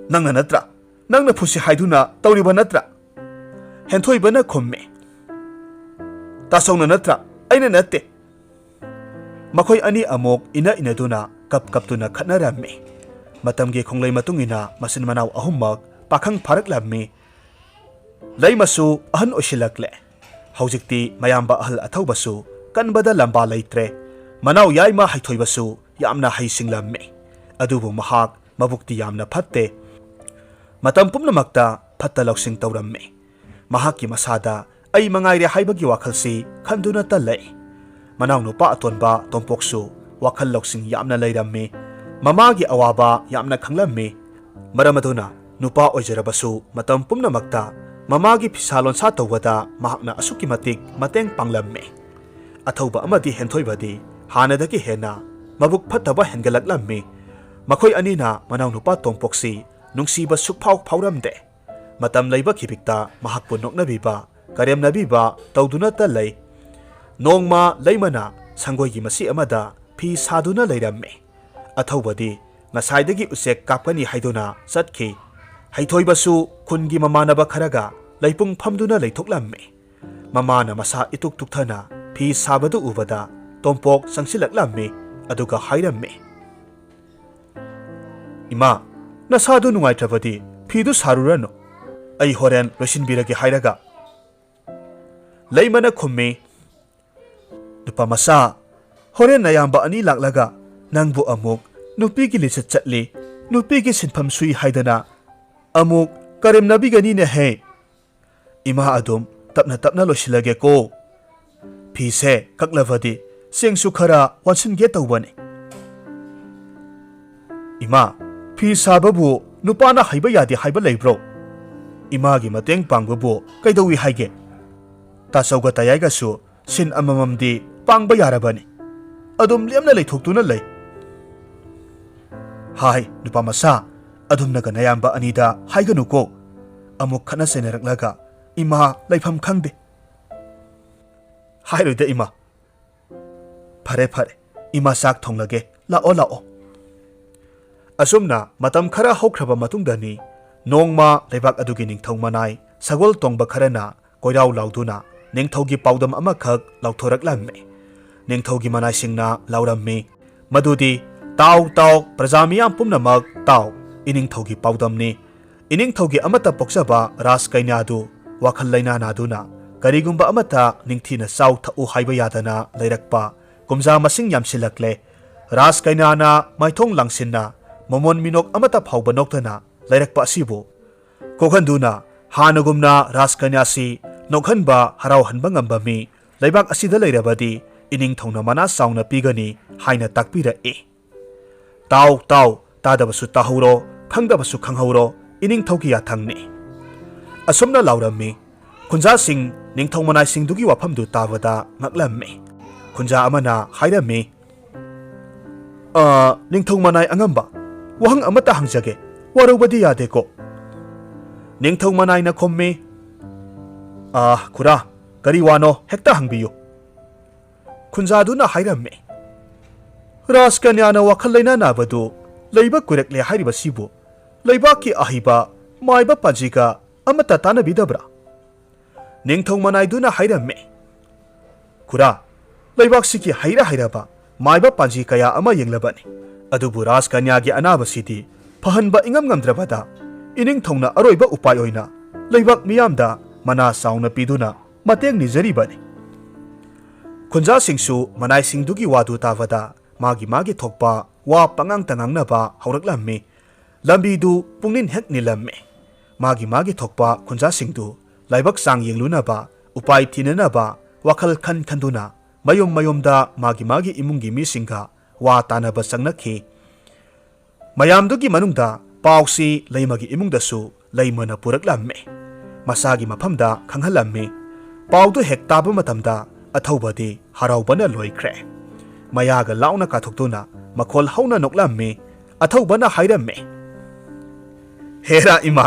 "ꯅꯪꯅ ꯅꯠꯇ꯭ꯔꯥ? ꯅꯪꯅ ꯐꯨꯁꯤ ꯍꯥꯏꯗꯨꯅ ꯇꯧꯔꯤꯕ ꯅꯠꯇ꯭ꯔꯥ?" ꯍꯦꯟꯊꯣꯏꯕꯅ ꯈꯨꯝꯃꯤ, "ꯇꯥꯆꯧꯅ ꯅꯠꯇ꯭ꯔꯥ? ꯑꯩꯅ ꯅꯠꯇꯦ꯫" ꯃꯈꯣꯏ ꯑꯅꯤ ꯑꯃꯨꯛ ꯏꯅ ꯏꯅꯗꯨꯅ ꯀꯞ ꯀꯞꯇꯨꯅ ꯈꯠꯅꯔꯝꯃꯤ꯫ ꯃꯇꯝꯒꯤ ꯈꯣꯡꯂꯩ ꯃꯇꯨꯡ ꯏꯟꯅ ꯃꯆꯤꯟ ꯃꯅꯥꯎ ꯑꯍꯨꯝꯃꯛ ꯄꯥꯈꯪ ꯐꯥꯔꯛꯂꯝꯃꯤ꯫ ꯂꯩꯃꯁꯨ ꯑꯍꯟ ꯑꯣꯏꯁꯤꯜꯂꯛꯂꯦ꯫ ꯍꯧꯖꯤꯛꯇꯤ ꯃꯌꯥꯝꯕ ꯑꯍꯜ ꯑꯊꯧꯕꯁꯨ ꯀꯟꯕꯗ ꯂꯝꯕꯥ ꯂꯩꯇ꯭ꯔꯦ꯫ ꯃꯅꯥꯎ ꯌꯥꯏꯃ ꯍꯩꯊꯣꯏꯕꯁꯨ ꯌꯥꯝꯅ ꯍꯩꯁꯤꯡꯂꯝꯃꯤ꯫ ꯑꯗꯨꯕꯨ ꯃꯍꯥꯛ ꯃꯕꯨꯛꯇꯤ ꯌꯥꯝꯅ ꯐꯠꯇꯦ꯫ ꯃꯇꯝ ꯄꯨꯝꯅꯃꯛꯇ ꯐꯠꯇ ꯂꯧꯁꯤꯡ ꯇꯧꯔꯝꯃꯤ꯫ ꯃꯍꯥꯛꯀꯤ ꯃꯁꯥꯗ ꯑꯩ ꯃꯉꯥꯏꯔꯦ ꯍꯥꯏꯕꯒꯤ ꯋꯥꯈꯜꯁꯤ ꯈꯟꯗꯨꯅꯇ ꯂꯩ꯫ ꯃꯅꯥꯎꯅꯨꯄꯥ ꯑꯇꯣꯟꯕ ꯇꯣꯝꯄꯣꯛꯁꯨ ꯋꯥꯈꯜ ꯂꯧꯁꯤꯡ ꯌꯥꯝꯅ ꯂꯩꯔꯝꯃꯤ꯫ ꯃꯃꯥꯒꯤ ꯑꯋꯥꯕ ꯌꯥꯝꯅ ꯈꯪꯂꯝꯃꯤ꯫ ꯃꯔꯝ ꯑꯗꯨꯅ ꯅꯨꯄꯥ ꯑꯣꯏꯖꯔꯕꯁꯨ ꯃꯇꯝ ꯄꯨꯝꯅꯃꯛꯇ ꯃꯃꯥꯒꯤ ꯐꯤꯁꯥ ꯂꯣꯟꯁꯥ ꯇꯧꯕꯗ ꯃꯍꯥꯛꯅ ꯑꯁꯨꯛꯀꯤ ꯃꯇꯤꯛ ꯃꯇꯦꯡ ꯄꯥꯡꯂꯝꯃꯤ꯫ ꯑꯊꯧꯕ ꯑꯃꯗꯤ ꯍꯦꯟꯊꯣꯏꯕꯗꯤ ꯍꯥꯟꯅꯗꯒꯤ ꯍꯦꯟꯅ ꯃꯕꯨꯛ ꯐꯠꯇꯕ ꯍꯦꯟꯒꯠꯂꯛꯂꯝꯃꯤ꯫ ꯃꯈꯣꯏ ꯑꯅꯤꯅ ꯃꯅꯥꯎꯅꯨꯄꯥ ꯇꯣꯝꯄꯣꯛꯁꯤ ꯅꯨꯡꯁꯤꯕ ꯁꯨꯛꯐꯥꯎ ꯐꯥꯎꯔꯝꯗꯦ꯫ ꯃꯇꯝ ꯂꯩꯕ ꯈꯤꯕꯤꯛꯇ ꯃꯍꯥꯛꯄꯨ ꯅꯣꯛꯅꯕꯤꯕ, ꯀꯔꯦꯝꯅꯕꯤꯕ ꯇꯧꯗꯨꯅꯇ ꯂꯩ꯫ ꯅꯣꯡꯃ ꯂꯩꯃꯅ ꯁꯪꯒꯣꯏꯒꯤ ꯃꯁꯤ ꯑꯃꯗ ꯐꯤ ꯁꯥꯗꯨꯅ ꯂꯩꯔꯝꯃꯤ꯫ ꯑꯊꯧꯕꯗꯤ ꯉꯁꯥꯏꯗꯒꯤ ꯎꯆꯦꯛ ꯀꯥꯞꯀꯅꯤ ꯍꯥꯏꯗꯨꯅ ꯆꯠꯈꯤ꯫ ꯍꯩꯊꯣꯏꯕꯁꯨ ꯈꯨꯟꯒꯤ ꯃꯃꯥꯟꯅꯕ ꯈꯔꯒ ꯂꯩꯄꯨꯡ ꯐꯝꯗꯨꯅ ꯂꯩꯊꯣꯛꯂꯝꯃꯤ꯫ ꯃꯃꯥꯅ ꯃꯁꯥ ꯏꯇꯨꯛ ꯇꯨꯛꯊꯅ ꯐꯤ ꯁꯥꯕꯗꯨ ꯎꯕꯗ ꯇꯣꯝꯄꯣꯛ ꯆꯪꯁꯤꯜꯂꯛꯂꯝꯃꯤ꯫ ꯑꯗꯨꯒ ꯍꯥꯏꯔꯝꯃꯤ, "ꯏꯃꯥ, ꯅꯁꯥꯗꯨ ꯅꯨꯡꯉꯥꯏꯇ꯭ꯔꯕꯗꯤ ꯐꯤꯗꯨ ꯁꯥꯔꯨꯔꯅꯨ꯫ ꯑꯩ ꯍꯣꯔꯦꯟ ꯂꯣꯏꯁꯤꯟꯕꯤꯔꯒꯦ" ꯍꯥꯏꯔꯒ꯫ ꯂꯩꯃꯅ ꯈꯨꯝꯃꯤ, "ꯅꯨꯄꯥ ꯃꯆꯥ, ꯍꯣꯔꯦꯟ ꯅꯌꯥꯝꯕ ꯑꯅꯤ ꯂꯥꯛꯂꯒ ꯅꯪꯕꯨ ꯑꯃꯨꯛ ꯅꯨꯄꯤꯒꯤ ꯂꯤꯆꯠ ꯆꯠꯂꯤ, ꯅꯨꯄꯤꯒꯤ ꯁꯤꯟꯐꯝ ꯁꯨꯏ ꯍꯥꯏꯗꯅ ꯑꯃꯨꯛ ꯀꯔꯦꯝꯅꯕꯤꯒꯅꯤꯅꯦꯍꯦ꯫ ꯏꯃꯥ ꯑꯗꯨꯝ ꯇꯞꯅ ꯇꯞꯅ ꯂꯣꯏꯁꯤꯜꯂꯒꯦꯀꯣ꯫ ꯐꯤꯁꯦ ꯀꯛꯂꯕꯗꯤ ꯆꯦꯡꯁꯨ ꯈꯔ ꯋꯥꯟꯁꯤꯟꯒꯦ ꯇꯧꯕꯅꯤ꯫" "ꯏꯃꯥ, ꯐꯤ ꯁꯥꯕꯕꯨ ꯅꯨꯄꯥꯅ ꯍꯩꯕ ꯌꯥꯗꯦ ꯍꯥꯏꯕ ꯂꯩꯕ꯭ꯔꯣ? ꯏꯃꯥꯒꯤ ꯃꯇꯦꯡ ꯄꯥꯡꯕꯕꯨ ꯀꯩꯗꯧꯏ ꯍꯥꯏꯒꯦ? ꯇꯥꯆꯧꯒ ꯇꯌꯥꯏꯒꯁꯨ ꯁꯤꯟ ꯑꯃꯃꯝꯗꯤ ꯄꯥꯡꯕ ꯌꯥꯔꯕꯅꯤ꯫ ꯑꯗꯨꯝ ꯂꯦꯝꯅ ꯂꯩꯊꯣꯛꯇꯨꯅ ꯂꯩ꯫" "ꯍꯥꯏ, ꯅꯨꯄꯥ ꯃꯆꯥ, ꯑꯗꯨꯝꯅꯒ ꯅꯌꯥꯝꯕ ꯑꯅꯤꯗ ꯍꯥꯏꯒꯅꯨꯀꯣ꯫ ꯑꯃꯨꯛ ꯈꯠꯅ ꯆꯩꯅꯔꯛꯂꯒ ꯏꯃꯥ ꯂꯩꯐꯝ ꯈꯪꯗꯦ꯫" "ꯍꯥꯏꯔꯣꯏꯗ ꯏꯃꯥ꯫" "ꯐꯔꯦ, ꯐꯔꯦ, ꯏꯃꯥ ꯆꯥꯛ ꯊꯣꯡꯂꯒꯦ, ꯂꯥꯛꯑꯣ, ꯂꯥꯛꯑꯣ꯫" ꯑꯁꯨꯝꯅ ꯃꯇꯝ ꯈꯔ ꯍꯧꯈ꯭ꯔꯕ ꯃꯇꯨꯡꯗꯅꯤ, ꯅꯣꯡꯃ ꯂꯩꯕꯥꯛ ꯑꯗꯨꯒꯤ ꯅꯤꯡꯊꯧ ꯃꯅꯥꯏ ꯁꯒꯣꯜ ꯇꯣꯡꯕ ꯈꯔꯅ ꯀꯣꯏꯔꯥꯎ ꯂꯥꯎꯗꯨꯅ ꯅꯤꯡꯊꯧꯒꯤ ꯄꯥꯎꯗꯝ ꯑꯃꯈꯛ ꯂꯥꯎꯊꯣꯔꯛꯂꯝꯃꯤ꯫ ꯅꯤꯡꯊꯧꯒꯤ ꯃꯅꯥꯏꯁꯤꯡꯅ ꯂꯥꯎꯔꯝꯃꯤ ꯃꯗꯨꯗꯤ, "ꯇꯥꯎ, ꯇꯥꯎ, ꯄ꯭ꯔꯖꯥ ꯃꯤꯌꯥꯝ ꯄꯨꯝꯅꯃꯛ ꯇꯥꯎ, ꯏꯅꯤꯡꯊꯧꯒꯤ ꯄꯥꯎꯗꯝꯅꯤ꯫ ꯏꯅꯤꯡꯊꯧꯒꯤ ꯑꯃꯠꯇ ꯄꯣꯛꯆꯕ ꯔꯥꯖꯀꯩꯅ꯭ꯌꯥꯗꯨ ꯋꯥꯈꯜ ꯂꯩꯅꯥ ꯅꯥꯗꯨꯅ ꯀꯔꯤꯒꯨꯝꯕ ꯑꯃꯠꯇ ꯅꯤꯡꯊꯤꯅ ꯆꯥꯎ ꯊꯛꯎ ꯍꯥꯏꯕ ꯌꯥꯗꯅ ꯂꯩꯔꯛꯄ ꯀꯨꯝꯖꯥ ꯃꯁꯤꯡ ꯌꯥꯝꯁꯤꯜꯂꯛꯂꯦ꯫ ꯔꯥꯖꯀꯩꯅ꯭ꯌꯥꯅ ꯃꯥꯏꯊꯣꯡ ꯂꯥꯡꯁꯤꯟꯅ ꯃꯃꯣꯟ ꯃꯤꯅꯣꯛ ꯑꯃꯠꯇ ꯐꯥꯎꯕ ꯅꯣꯛꯇꯅ ꯂꯩꯔꯛꯄ ꯑꯁꯤꯕꯨ ꯀꯣꯛꯍꯟꯗꯨꯅ ꯍꯥꯟꯅꯒꯨꯝꯅ ꯔꯥꯖꯀꯩꯅ꯭ꯌꯥꯁꯤ ꯅꯣꯛꯍꯟꯕ, ꯍꯔꯥꯎꯍꯟꯕ ꯉꯝꯕ ꯃꯤ ꯂꯩꯕꯥꯛ ꯑꯁꯤꯗ ꯂꯩꯔꯕꯗꯤ ꯏꯅꯤꯡꯊꯧꯅ ꯃꯅꯥ ꯆꯥꯎꯅ ꯄꯤꯒꯅꯤ ꯍꯥꯏꯅ ꯇꯥꯛꯄꯤꯔꯛꯏ꯫ ꯇꯥꯎ, ꯇꯥꯎ, ꯇꯥꯗꯕꯁꯨ ꯇꯥꯍꯧꯔꯣ, ꯈꯪꯗꯕꯁꯨ ꯈꯪꯍꯧꯔꯣ, ꯏꯅꯤꯡꯊꯧꯒꯤ ꯌꯥꯊꯪꯅꯤ꯫ ꯑꯁꯨꯝꯅ ꯂꯥꯎꯔꯝꯃꯤ꯫ ꯈꯨꯟꯖꯥꯁꯤꯡ ꯅꯤꯡꯊꯧ ꯃꯅꯥꯏꯁꯤꯡꯗꯨꯒꯤ ꯋꯥꯐꯝꯗꯨ ꯇꯥꯕꯗ ꯉꯛꯂꯝꯃꯤ꯫ ꯈꯨꯟꯖꯥ ꯑꯃꯅ ꯍꯥꯏꯔꯝꯃꯤ, "ꯑ, ꯅꯤꯡꯊꯧ ꯃꯅꯥꯏ ꯑꯉꯝꯕ, ꯋꯥꯍꯪ ꯑꯃꯠꯇ ꯍꯪꯖꯒꯦ, ꯋꯥꯔꯧꯕꯗꯤ ꯌꯥꯗꯦꯀꯣ?" ꯅꯤꯡꯊꯧ ꯃꯅꯥꯏꯅ ꯈꯨꯝꯃꯤ, "ꯑ, ꯈꯨꯔꯥ, ꯀꯔꯤ ꯋꯥꯅꯣ ꯍꯦꯛꯇ ꯍꯪꯕꯤꯌꯨ꯫" ꯈꯨꯟꯖꯥꯗꯨꯅ ꯍꯥꯏꯔꯝꯃꯤ, "ꯔꯥꯖꯀꯟꯌꯥꯅ ꯋꯥꯈꯜ ꯂꯩꯅꯥ ꯅꯥꯕꯗꯨ ꯂꯩꯕ ꯀꯨꯏꯔꯛꯂꯦ ꯍꯥꯏꯔꯤꯕꯁꯤꯕꯨ ꯂꯩꯕꯥꯛꯀꯤ ꯑꯍꯩꯕ ꯃꯥꯏꯕ ꯄꯥꯟꯖꯤꯒ ꯑꯃꯠꯇ ꯇꯥꯟꯅꯕꯤꯗꯕ꯭ꯔꯥ?" ꯅꯤꯡꯊꯧ ꯃꯅꯥꯏꯗꯨꯅ ꯍꯥꯏꯔꯝꯃꯤ, "ꯈꯨꯔꯥ, ꯂꯩꯕꯥꯛꯁꯤꯒꯤ ꯍꯩꯔ ꯍꯩꯔꯕ ꯃꯥꯏꯕ ꯄꯥꯟꯖꯤ ꯀꯌꯥ ꯑꯃ ꯌꯦꯡꯂꯕꯅꯤ, ꯑꯗꯨꯕꯨ ꯔꯥꯖꯀꯟꯌꯥꯒꯤ ꯑꯅꯥꯕꯁꯤꯗꯤ ꯐꯍꯟꯕ ꯏꯉꯝ ꯉꯝꯗ꯭ꯔꯕꯗ ꯏꯅꯤꯡꯊꯧꯅ ꯑꯔꯣꯏꯕ ꯎꯄꯥꯏ ꯑꯣꯏꯅ ꯂꯩꯕꯥꯛ ꯃꯤꯌꯥꯝꯗ ꯃꯅꯥ ꯆꯥꯎꯅ ꯄꯤꯗꯨꯅ ꯃꯇꯦꯡ ꯅꯤꯖꯔꯤꯕꯅꯤ꯫" ꯈꯨꯟꯖꯥꯁꯤꯡꯁꯨ ꯃꯅꯥꯏꯁꯤꯡꯗꯨꯒꯤ ꯋꯥꯗꯨ ꯇꯥꯕꯗ ꯃꯥꯒꯤ ꯃꯥꯒꯤ ꯊꯣꯛꯄ ꯋꯥ ꯄꯉꯥꯡꯇ ꯉꯥꯡꯅꯕ ꯍꯧꯔꯛꯂꯝꯃꯤ꯫ ꯂꯝꯕꯤꯗꯨ ꯄꯨꯡꯅꯤꯟ ꯍꯦꯛ ꯅꯤꯜꯂꯝꯃꯤ꯫ ꯃꯥꯒꯤ ꯃꯥꯒꯤ ꯊꯣꯛꯄ ꯈꯨꯟꯖꯥꯁꯤꯡꯗꯨ ꯂꯥꯏꯕꯛ ꯆꯥꯡ ꯌꯦꯡꯂꯨꯅꯕ, ꯎꯄꯥꯏ ꯊꯤꯅꯅꯕ ꯋꯥꯈꯜ ꯈꯟ ꯈꯟꯗꯨꯅ ꯃꯌꯨꯝ ꯃꯌꯨꯝꯗ ꯃꯥꯒꯤ ꯃꯥꯒꯤ ꯏꯃꯨꯡꯒꯤ ꯃꯤꯁꯤꯡꯒ ꯋꯥ ꯇꯥꯅꯕ ꯆꯪꯅꯈꯤ꯫ ꯃꯌꯥꯝꯗꯨꯒꯤ ꯃꯅꯨꯡꯗ ꯄꯥꯎꯁꯤ ꯂꯩꯃꯒꯤ ꯏꯃꯨꯡꯗꯁꯨ ꯂꯩꯃꯅ ꯄꯨꯔꯛꯂꯝꯃꯤ꯫ ꯃꯁꯥꯒꯤ ꯃꯐꯝꯗ ꯈꯪꯍꯜꯂꯝꯃꯤ꯫ ꯄꯥꯎꯗꯨ ꯍꯦꯛ ꯇꯥꯕ ꯃꯇꯝꯗ ꯑꯊꯧꯕꯗꯤ ꯍꯔꯥꯎꯕꯅ ꯂꯣꯏꯈ꯭ꯔꯦ꯫ ꯃꯌꯥꯒ ꯂꯥꯎꯅ ꯀꯥꯊꯣꯛꯇꯨꯅ ꯃꯈꯣꯜ ꯍꯧꯅ ꯅꯣꯛꯂꯝꯃꯤ꯫ ꯑꯊꯧꯕꯅ ꯍꯥꯏꯔꯝꯃꯤ, "ꯍꯦꯔꯥ ꯏꯃꯥ,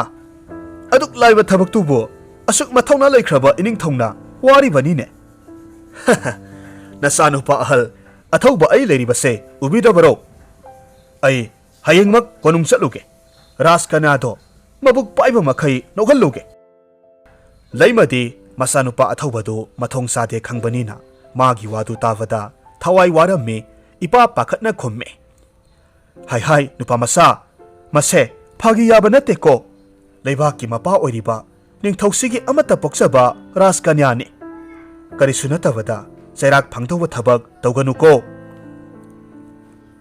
ꯑꯗꯨꯛ ꯂꯥꯏꯕ ꯊꯕꯛꯇꯨꯕꯨ ꯑꯁꯨꯛ ꯃꯊꯧꯅꯥ ꯂꯩꯈ꯭ꯔꯕ ꯏꯅꯤꯡꯊꯧꯅ ꯋꯥꯔꯤꯕꯅꯤꯅꯦ꯫ ꯅꯆꯥꯅꯨꯄꯥ ꯑꯍꯜ ꯑꯊꯧꯕ ꯑꯩ ꯂꯩꯔꯤꯕꯁꯦ ꯎꯕꯤꯗꯕꯔꯣ? ꯑꯩ ꯍꯌꯦꯡꯃꯛ ꯀꯣꯅꯨꯡ ꯆꯠꯂꯨꯒꯦ꯫ ꯔꯥꯖꯀꯟꯌꯥꯗꯣ ꯃꯕꯨꯛ ꯄꯥꯏꯕ ꯃꯈꯩ ꯅꯣꯛꯍꯜꯂꯨꯒꯦ꯫" ꯂꯩꯃꯗꯤ ꯃꯆꯥꯅꯨꯄꯥ ꯑꯊꯧꯕꯗꯨ ꯃꯊꯣꯡ ꯆꯥꯗꯦ ꯈꯪꯕꯅꯤꯅ ꯃꯥꯒꯤ ꯋꯥꯗꯨ ꯇꯥꯕꯗ ꯊꯋꯥꯏ ꯋꯥꯔꯝꯃꯤ, ꯏꯄꯥ ꯄꯥꯈꯠꯅ ꯈꯨꯝꯃꯤ, "ꯍꯥꯏ ꯍꯥꯏ, ꯅꯨꯄꯥ ꯃꯆꯥ, ꯃꯁꯦ ꯐꯥꯒꯤ ꯌꯥꯕ ꯅꯠꯇꯦꯀꯣ꯫ ꯂꯩꯕꯥꯛꯀꯤ ꯃꯄꯥ ꯑꯣꯏꯔꯤꯕ ꯅꯤꯡꯊꯧꯁꯤꯒꯤ ꯑꯃꯠꯇ ꯄꯣꯛꯆꯕ ꯔꯥꯖꯀꯟꯌꯥꯅꯤ꯫ ꯀꯔꯤꯁꯨ ꯅꯠꯇꯕꯗ ꯆꯩꯔꯥꯛ ꯐꯪꯗꯧꯕ ꯊꯕꯛ ꯇꯧꯒꯅꯨꯀꯣ꯫"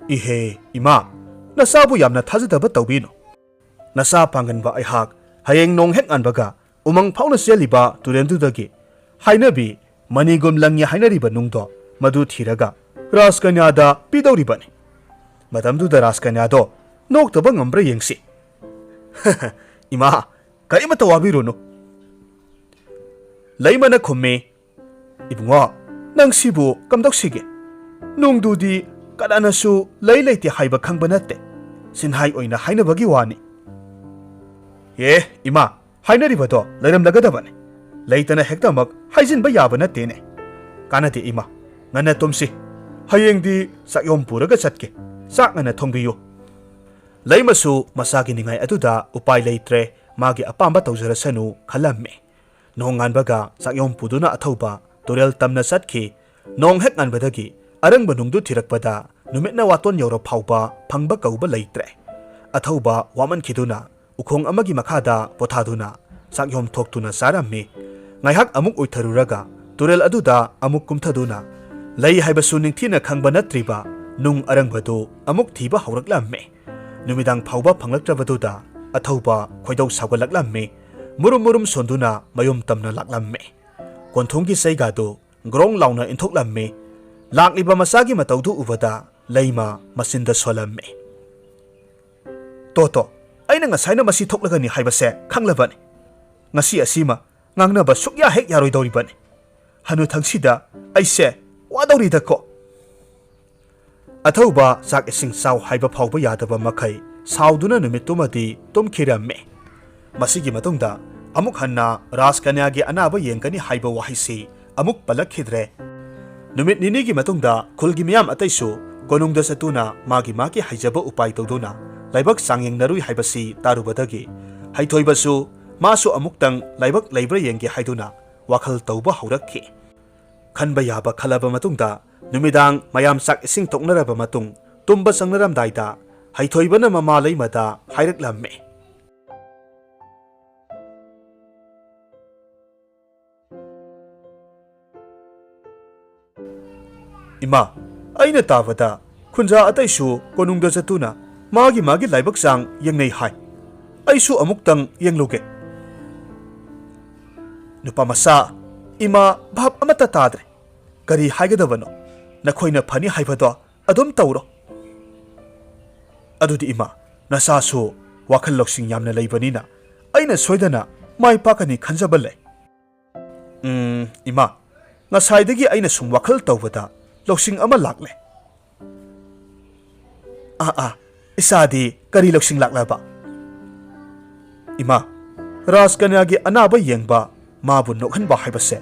"ꯏꯍꯦ, ꯏꯃꯥ, ꯅꯆꯥꯕꯨ ꯌꯥꯝꯅ ꯊꯥꯖꯗꯕ ꯇꯧꯕꯤꯅꯨ꯫ ꯅꯆꯥ ꯄꯥꯡꯒꯟꯕ ꯑꯩꯍꯥꯛ ꯍꯌꯦꯡ ꯅꯣꯡ ꯍꯦꯛ ꯉꯥꯟꯕꯒ ꯎꯃꯪ ꯐꯥꯎꯅ ꯆꯦꯜꯂꯤꯕ ꯇꯨꯔꯦꯜꯗꯨꯗꯒꯤ ꯍꯥꯏꯅꯕꯤ ꯃꯅꯤꯒꯨꯝ ꯂꯪꯉꯤ ꯍꯥꯏꯅꯔꯤꯕ ꯅꯨꯡꯗꯣ ꯃꯗꯨ ꯊꯤꯔꯒ ꯔꯥꯖꯀꯟꯌꯥꯗ ꯄꯤꯗꯧꯔꯤꯕꯅꯤ꯫ ꯃꯇꯝꯗꯨꯗ ꯔꯥꯖꯀꯟꯌꯥꯗꯣ ꯅꯣꯛꯇꯕ ꯉꯝꯕ꯭ꯔꯥ ꯌꯦꯡꯁꯤ꯫ "ꯏꯃꯥ, ꯀꯔꯤꯃꯠꯇ ꯋꯥꯕꯤꯔꯨꯅꯨ꯫" ꯂꯩꯃꯅ ꯈꯨꯝꯃꯤ, "ꯏꯕꯨꯡꯉꯣ, ꯅꯪ ꯁꯤꯕꯨ ꯀꯝꯗꯧꯁꯤꯒꯦ? ꯅꯨꯡꯗꯨꯗꯤ ꯀꯅꯥꯅꯁꯨ ꯂꯩ ꯂꯩꯇꯦ ꯍꯥꯏꯕ ꯈꯪꯕ ꯅꯠꯇꯦ꯫ ꯁꯤꯟꯍꯥꯏ ꯑꯣꯏꯅ ꯍꯥꯏꯅꯕꯒꯤ ꯋꯥꯅꯤ꯫" "ꯑꯦ, ꯏꯃꯥ, ꯍꯥꯏꯅꯔꯤꯕꯗꯣ ꯂꯩꯔꯝꯂꯒꯗꯕꯅꯤ꯫ ꯂꯩꯇꯅ ꯍꯦꯛꯇꯃꯛ ꯍꯥꯏꯖꯤꯟꯕ ꯌꯥꯕ ꯅꯠꯇꯦꯅꯦ꯫" "ꯀꯥꯟꯅꯗꯦ ꯏꯃꯥ, ꯉꯟꯅ ꯇꯨꯝꯁꯤ꯫ ꯍꯌꯦꯡꯗꯤ ꯆꯥꯛꯌꯣꯝ ꯄꯨꯔꯒ ꯆꯠꯀꯦ꯫ ꯆꯥꯛ ꯉꯟꯅ ꯊꯣꯡꯕꯤꯌꯨ꯫" ꯂꯩꯃꯁꯨ ꯃꯆꯥꯒꯤ ꯅꯤꯡꯉꯥꯏ ꯑꯗꯨꯗ ꯎꯄꯥꯏ ꯂꯩꯇ꯭ꯔꯦ, ꯃꯥꯒꯤ ꯑꯄꯥꯝꯕ ꯇꯧꯖꯔꯁꯅꯨ ꯈꯜꯂꯝꯃꯤ꯫ ꯅꯣꯡꯉꯥꯟꯕꯒ ꯆꯥꯛꯌꯣꯝ ꯄꯨꯗꯨꯅ ꯑꯊꯧꯕ ꯇꯨꯔꯦꯜ ꯇꯝꯅ ꯆꯠꯈꯤ꯫ ꯅꯣꯡ ꯍꯦꯛ ꯉꯥꯟꯕꯗꯒꯤ ꯑꯔꯪꯕ ꯅꯨꯡꯗꯨ ꯊꯤꯔꯛꯄꯗ ꯅꯨꯃꯤꯠꯅ ꯋꯥꯇꯣꯟ ꯌꯧꯔ ꯐꯥꯎꯕ ꯐꯪꯕ ꯀꯧꯕ ꯂꯩꯇ꯭ꯔꯦ꯫ ꯑꯊꯧꯕ ꯋꯥꯃꯟꯈꯤꯗꯨꯅ ꯎꯈꯣꯡ ꯑꯃꯒꯤ ꯃꯈꯥꯗ ꯄꯣꯊꯥꯗꯨꯅ ꯆꯥꯛꯌꯣꯝ ꯊꯣꯛꯇꯨꯅ ꯆꯥꯔꯝꯃꯤ꯫ ꯉꯥꯏꯍꯥꯛ ꯑꯃꯨꯛ ꯑꯣꯏꯊꯔꯨꯔꯒ ꯇꯨꯔꯦꯜ ꯑꯗꯨꯗ ꯑꯃꯨꯛ ꯀꯨꯝꯊꯗꯨꯅ ꯂꯩ ꯍꯥꯏꯕꯁꯨ ꯅꯤꯡꯊꯤꯅ ꯈꯪꯕ ꯅꯠꯇ꯭ꯔꯤꯕ ꯅꯨꯡ ꯑꯔꯪꯕꯗꯨ ꯑꯃꯨꯛ ꯊꯤꯕ ꯍꯧꯔꯛꯂꯝꯃꯤ꯫ ꯅꯨꯃꯤꯗꯥꯡ ꯐꯥꯎꯕ ꯐꯪꯂꯛꯇ꯭ꯔꯕꯗꯨꯗ ꯑꯊꯧꯕ ꯈꯣꯏꯗꯧ ꯁꯥꯎꯒꯠꯂꯛꯂꯝꯃꯤ꯫ ꯃꯨꯔꯨꯝ ꯃꯨꯔꯨꯝ ꯁꯣꯟꯗꯨꯅ ꯃꯌꯨꯝ ꯇꯝꯅ ꯂꯥꯛꯂꯝꯃꯤ꯫ ꯀꯣꯟꯊꯣꯡꯒꯤ ꯆꯩꯒꯥꯗꯨ ꯒ꯭ꯔꯣꯡ ꯂꯥꯎꯅ ꯏꯟꯊꯣꯛꯂꯝꯃꯤ꯫ ꯂꯥꯛꯂꯤꯕ ꯃꯆꯥꯒꯤ ꯃꯇꯧꯗꯨ ꯎꯕꯗ ꯂꯩꯃ ꯃꯆꯤꯟꯗ ꯁꯣꯜꯂꯝꯃꯤ꯫ "ꯇꯣ ꯇꯣ, ꯑꯩꯅ ꯉꯁꯥꯏꯅ ꯃꯁꯤ ꯊꯣꯛꯂꯒꯅꯤ ꯍꯥꯏꯕꯁꯦ ꯈꯪꯂꯕꯅꯤ꯫ ꯉꯁꯤ ꯑꯁꯤꯃ ꯉꯥꯡꯅꯕ ꯁꯨꯛꯌꯥ ꯍꯦꯛ ꯌꯥꯔꯣꯏꯗꯧꯔꯤꯕꯅꯤ꯫ ꯍꯅꯨꯊꯪꯁꯤꯗ ꯑꯩꯁꯦ ꯋꯥꯗꯧꯔꯤꯗꯀꯣ꯫" ꯑꯊꯧꯕ ꯆꯥꯛ ꯏꯁꯤꯡ ꯆꯥꯎ ꯍꯥꯏꯕ ꯐꯥꯎꯕ ꯌꯥꯗꯕ ꯃꯈꯩ ꯁꯥꯎꯗꯨꯅ ꯅꯨꯃꯤꯠꯇꯨꯃꯗꯤ ꯇꯨꯝꯈꯤꯔꯝꯃꯤ꯫ ꯃꯁꯤꯒꯤ ꯃꯇꯨꯡꯗ ꯑꯃꯨꯛ ꯍꯟꯅ ꯔꯥꯖꯀꯟꯌꯥꯒꯤ ꯑꯅꯥꯕ ꯌꯦꯡꯒꯅꯤ ꯍꯥꯏꯕ ꯋꯥꯍꯩꯁꯤ ꯑꯃꯨꯛ ꯄꯜꯂꯛꯈꯤꯗ꯭ꯔꯦ꯫ ꯅꯨꯃꯤꯠ ꯅꯤꯅꯤꯒꯤ ꯃꯇꯨꯡꯗ ꯈꯨꯜꯒꯤ ꯃꯤꯌꯥꯝ ꯑꯇꯩꯁꯨ ꯀꯣꯅꯨꯡꯗ ꯆꯠꯇꯨꯅ ꯃꯥꯒꯤ ꯃꯥꯒꯤ ꯍꯩꯖꯕ ꯎꯄꯥꯏ ꯇꯧꯗꯨꯅ ꯂꯥꯏꯕꯛ ꯆꯥꯡꯌꯦꯡꯅꯔꯨꯏ ꯍꯥꯏꯕꯁꯤ ꯇꯥꯔꯨꯕꯗꯒꯤ ꯍꯩꯊꯣꯏꯕꯁꯨ ꯃꯥꯁꯨ ꯑꯃꯨꯛꯇꯪ ꯂꯥꯏꯕꯛ ꯂꯩꯕ꯭ꯔꯥ ꯌꯦꯡꯒꯦ ꯍꯥꯏꯗꯨꯅ ꯋꯥꯈꯜ ꯇꯧꯕ ꯍꯧꯔꯛꯈꯤ꯫ ꯈꯟꯕ ꯌꯥꯕ ꯈꯜꯂꯕ ꯃꯇꯨꯡꯗ ꯅꯨꯃꯤꯗꯥꯡ ꯃꯌꯥꯝ ꯆꯥꯛ ꯏꯁꯤꯡ ꯇꯣꯛꯅꯔꯕ ꯃꯇꯨꯡ ꯇꯨꯝꯕ ꯆꯪꯅꯔꯝꯗꯥꯏꯗ ꯍꯩꯊꯣꯏꯕꯅ ꯃꯃꯥ ꯂꯩꯃꯗ ꯍꯥꯏꯔꯛꯂꯝꯃꯤ꯫ "ꯏꯃꯥ, ꯑꯩꯅ ꯇꯥꯕꯗ ꯈꯨꯟꯖꯥ ꯑꯇꯩꯁꯨ ꯀꯣꯅꯨꯡꯗ ꯆꯠꯇꯨꯅ ꯃꯥꯒꯤ ꯃꯥꯒꯤ ꯂꯥꯏꯕꯛ ꯆꯥꯡ ꯌꯦꯡꯅꯩ ꯍꯥꯏ꯫ ꯑꯩꯁꯨ ꯑꯃꯨꯛꯇꯪ ꯌꯦꯡꯂꯨꯒꯦ꯫" "ꯅꯨꯄꯥ ꯃꯆꯥ, ꯏꯃꯥ ꯚꯥꯞ ꯑꯃꯠꯇ ꯇꯥꯗ꯭ꯔꯦ꯫ ꯀꯔꯤ ꯍꯥꯏꯒꯗꯕꯅꯣ? ꯅꯈꯣꯏꯅ ꯐꯅꯤ ꯍꯥꯏꯕꯗꯣ ꯑꯗꯨꯝ ꯇꯧꯔꯣ꯫ ꯑꯗꯨꯗꯤ ꯏꯃꯥ, ꯅꯆꯥꯁꯨ ꯋꯥꯈꯜ ꯂꯧꯁꯤꯡ ꯌꯥꯝꯅ ꯂꯩꯕꯅꯤꯅ ꯑꯩꯅ ꯁꯣꯏꯗꯅ ꯃꯥꯏ ꯄꯥꯛꯀꯅꯤ ꯈꯟꯖꯕ ꯂꯩ꯫ ꯎꯝ, ꯏꯃꯥ, ꯉꯁꯥꯏꯗꯒꯤ ꯑꯩꯅ ꯁꯨꯝ ꯋꯥꯈꯜ ꯇꯧꯕꯗ ꯂꯧꯁꯤꯡ ꯑꯃ ꯂꯥꯛꯂꯦ꯫ ꯑꯥ, ꯑꯥ, ꯏꯆꯥꯗꯤ ꯀꯔꯤ ꯂꯧꯁꯤꯡ ꯂꯥꯛꯂꯕ? ꯏꯃꯥ, ꯔꯥꯖꯀꯟꯌꯥꯒꯤ ꯑꯅꯥꯕ ꯌꯦꯡꯕ, ꯃꯥꯕꯨ ꯅꯣꯛꯍꯟꯕ ꯍꯥꯏꯕꯁꯦ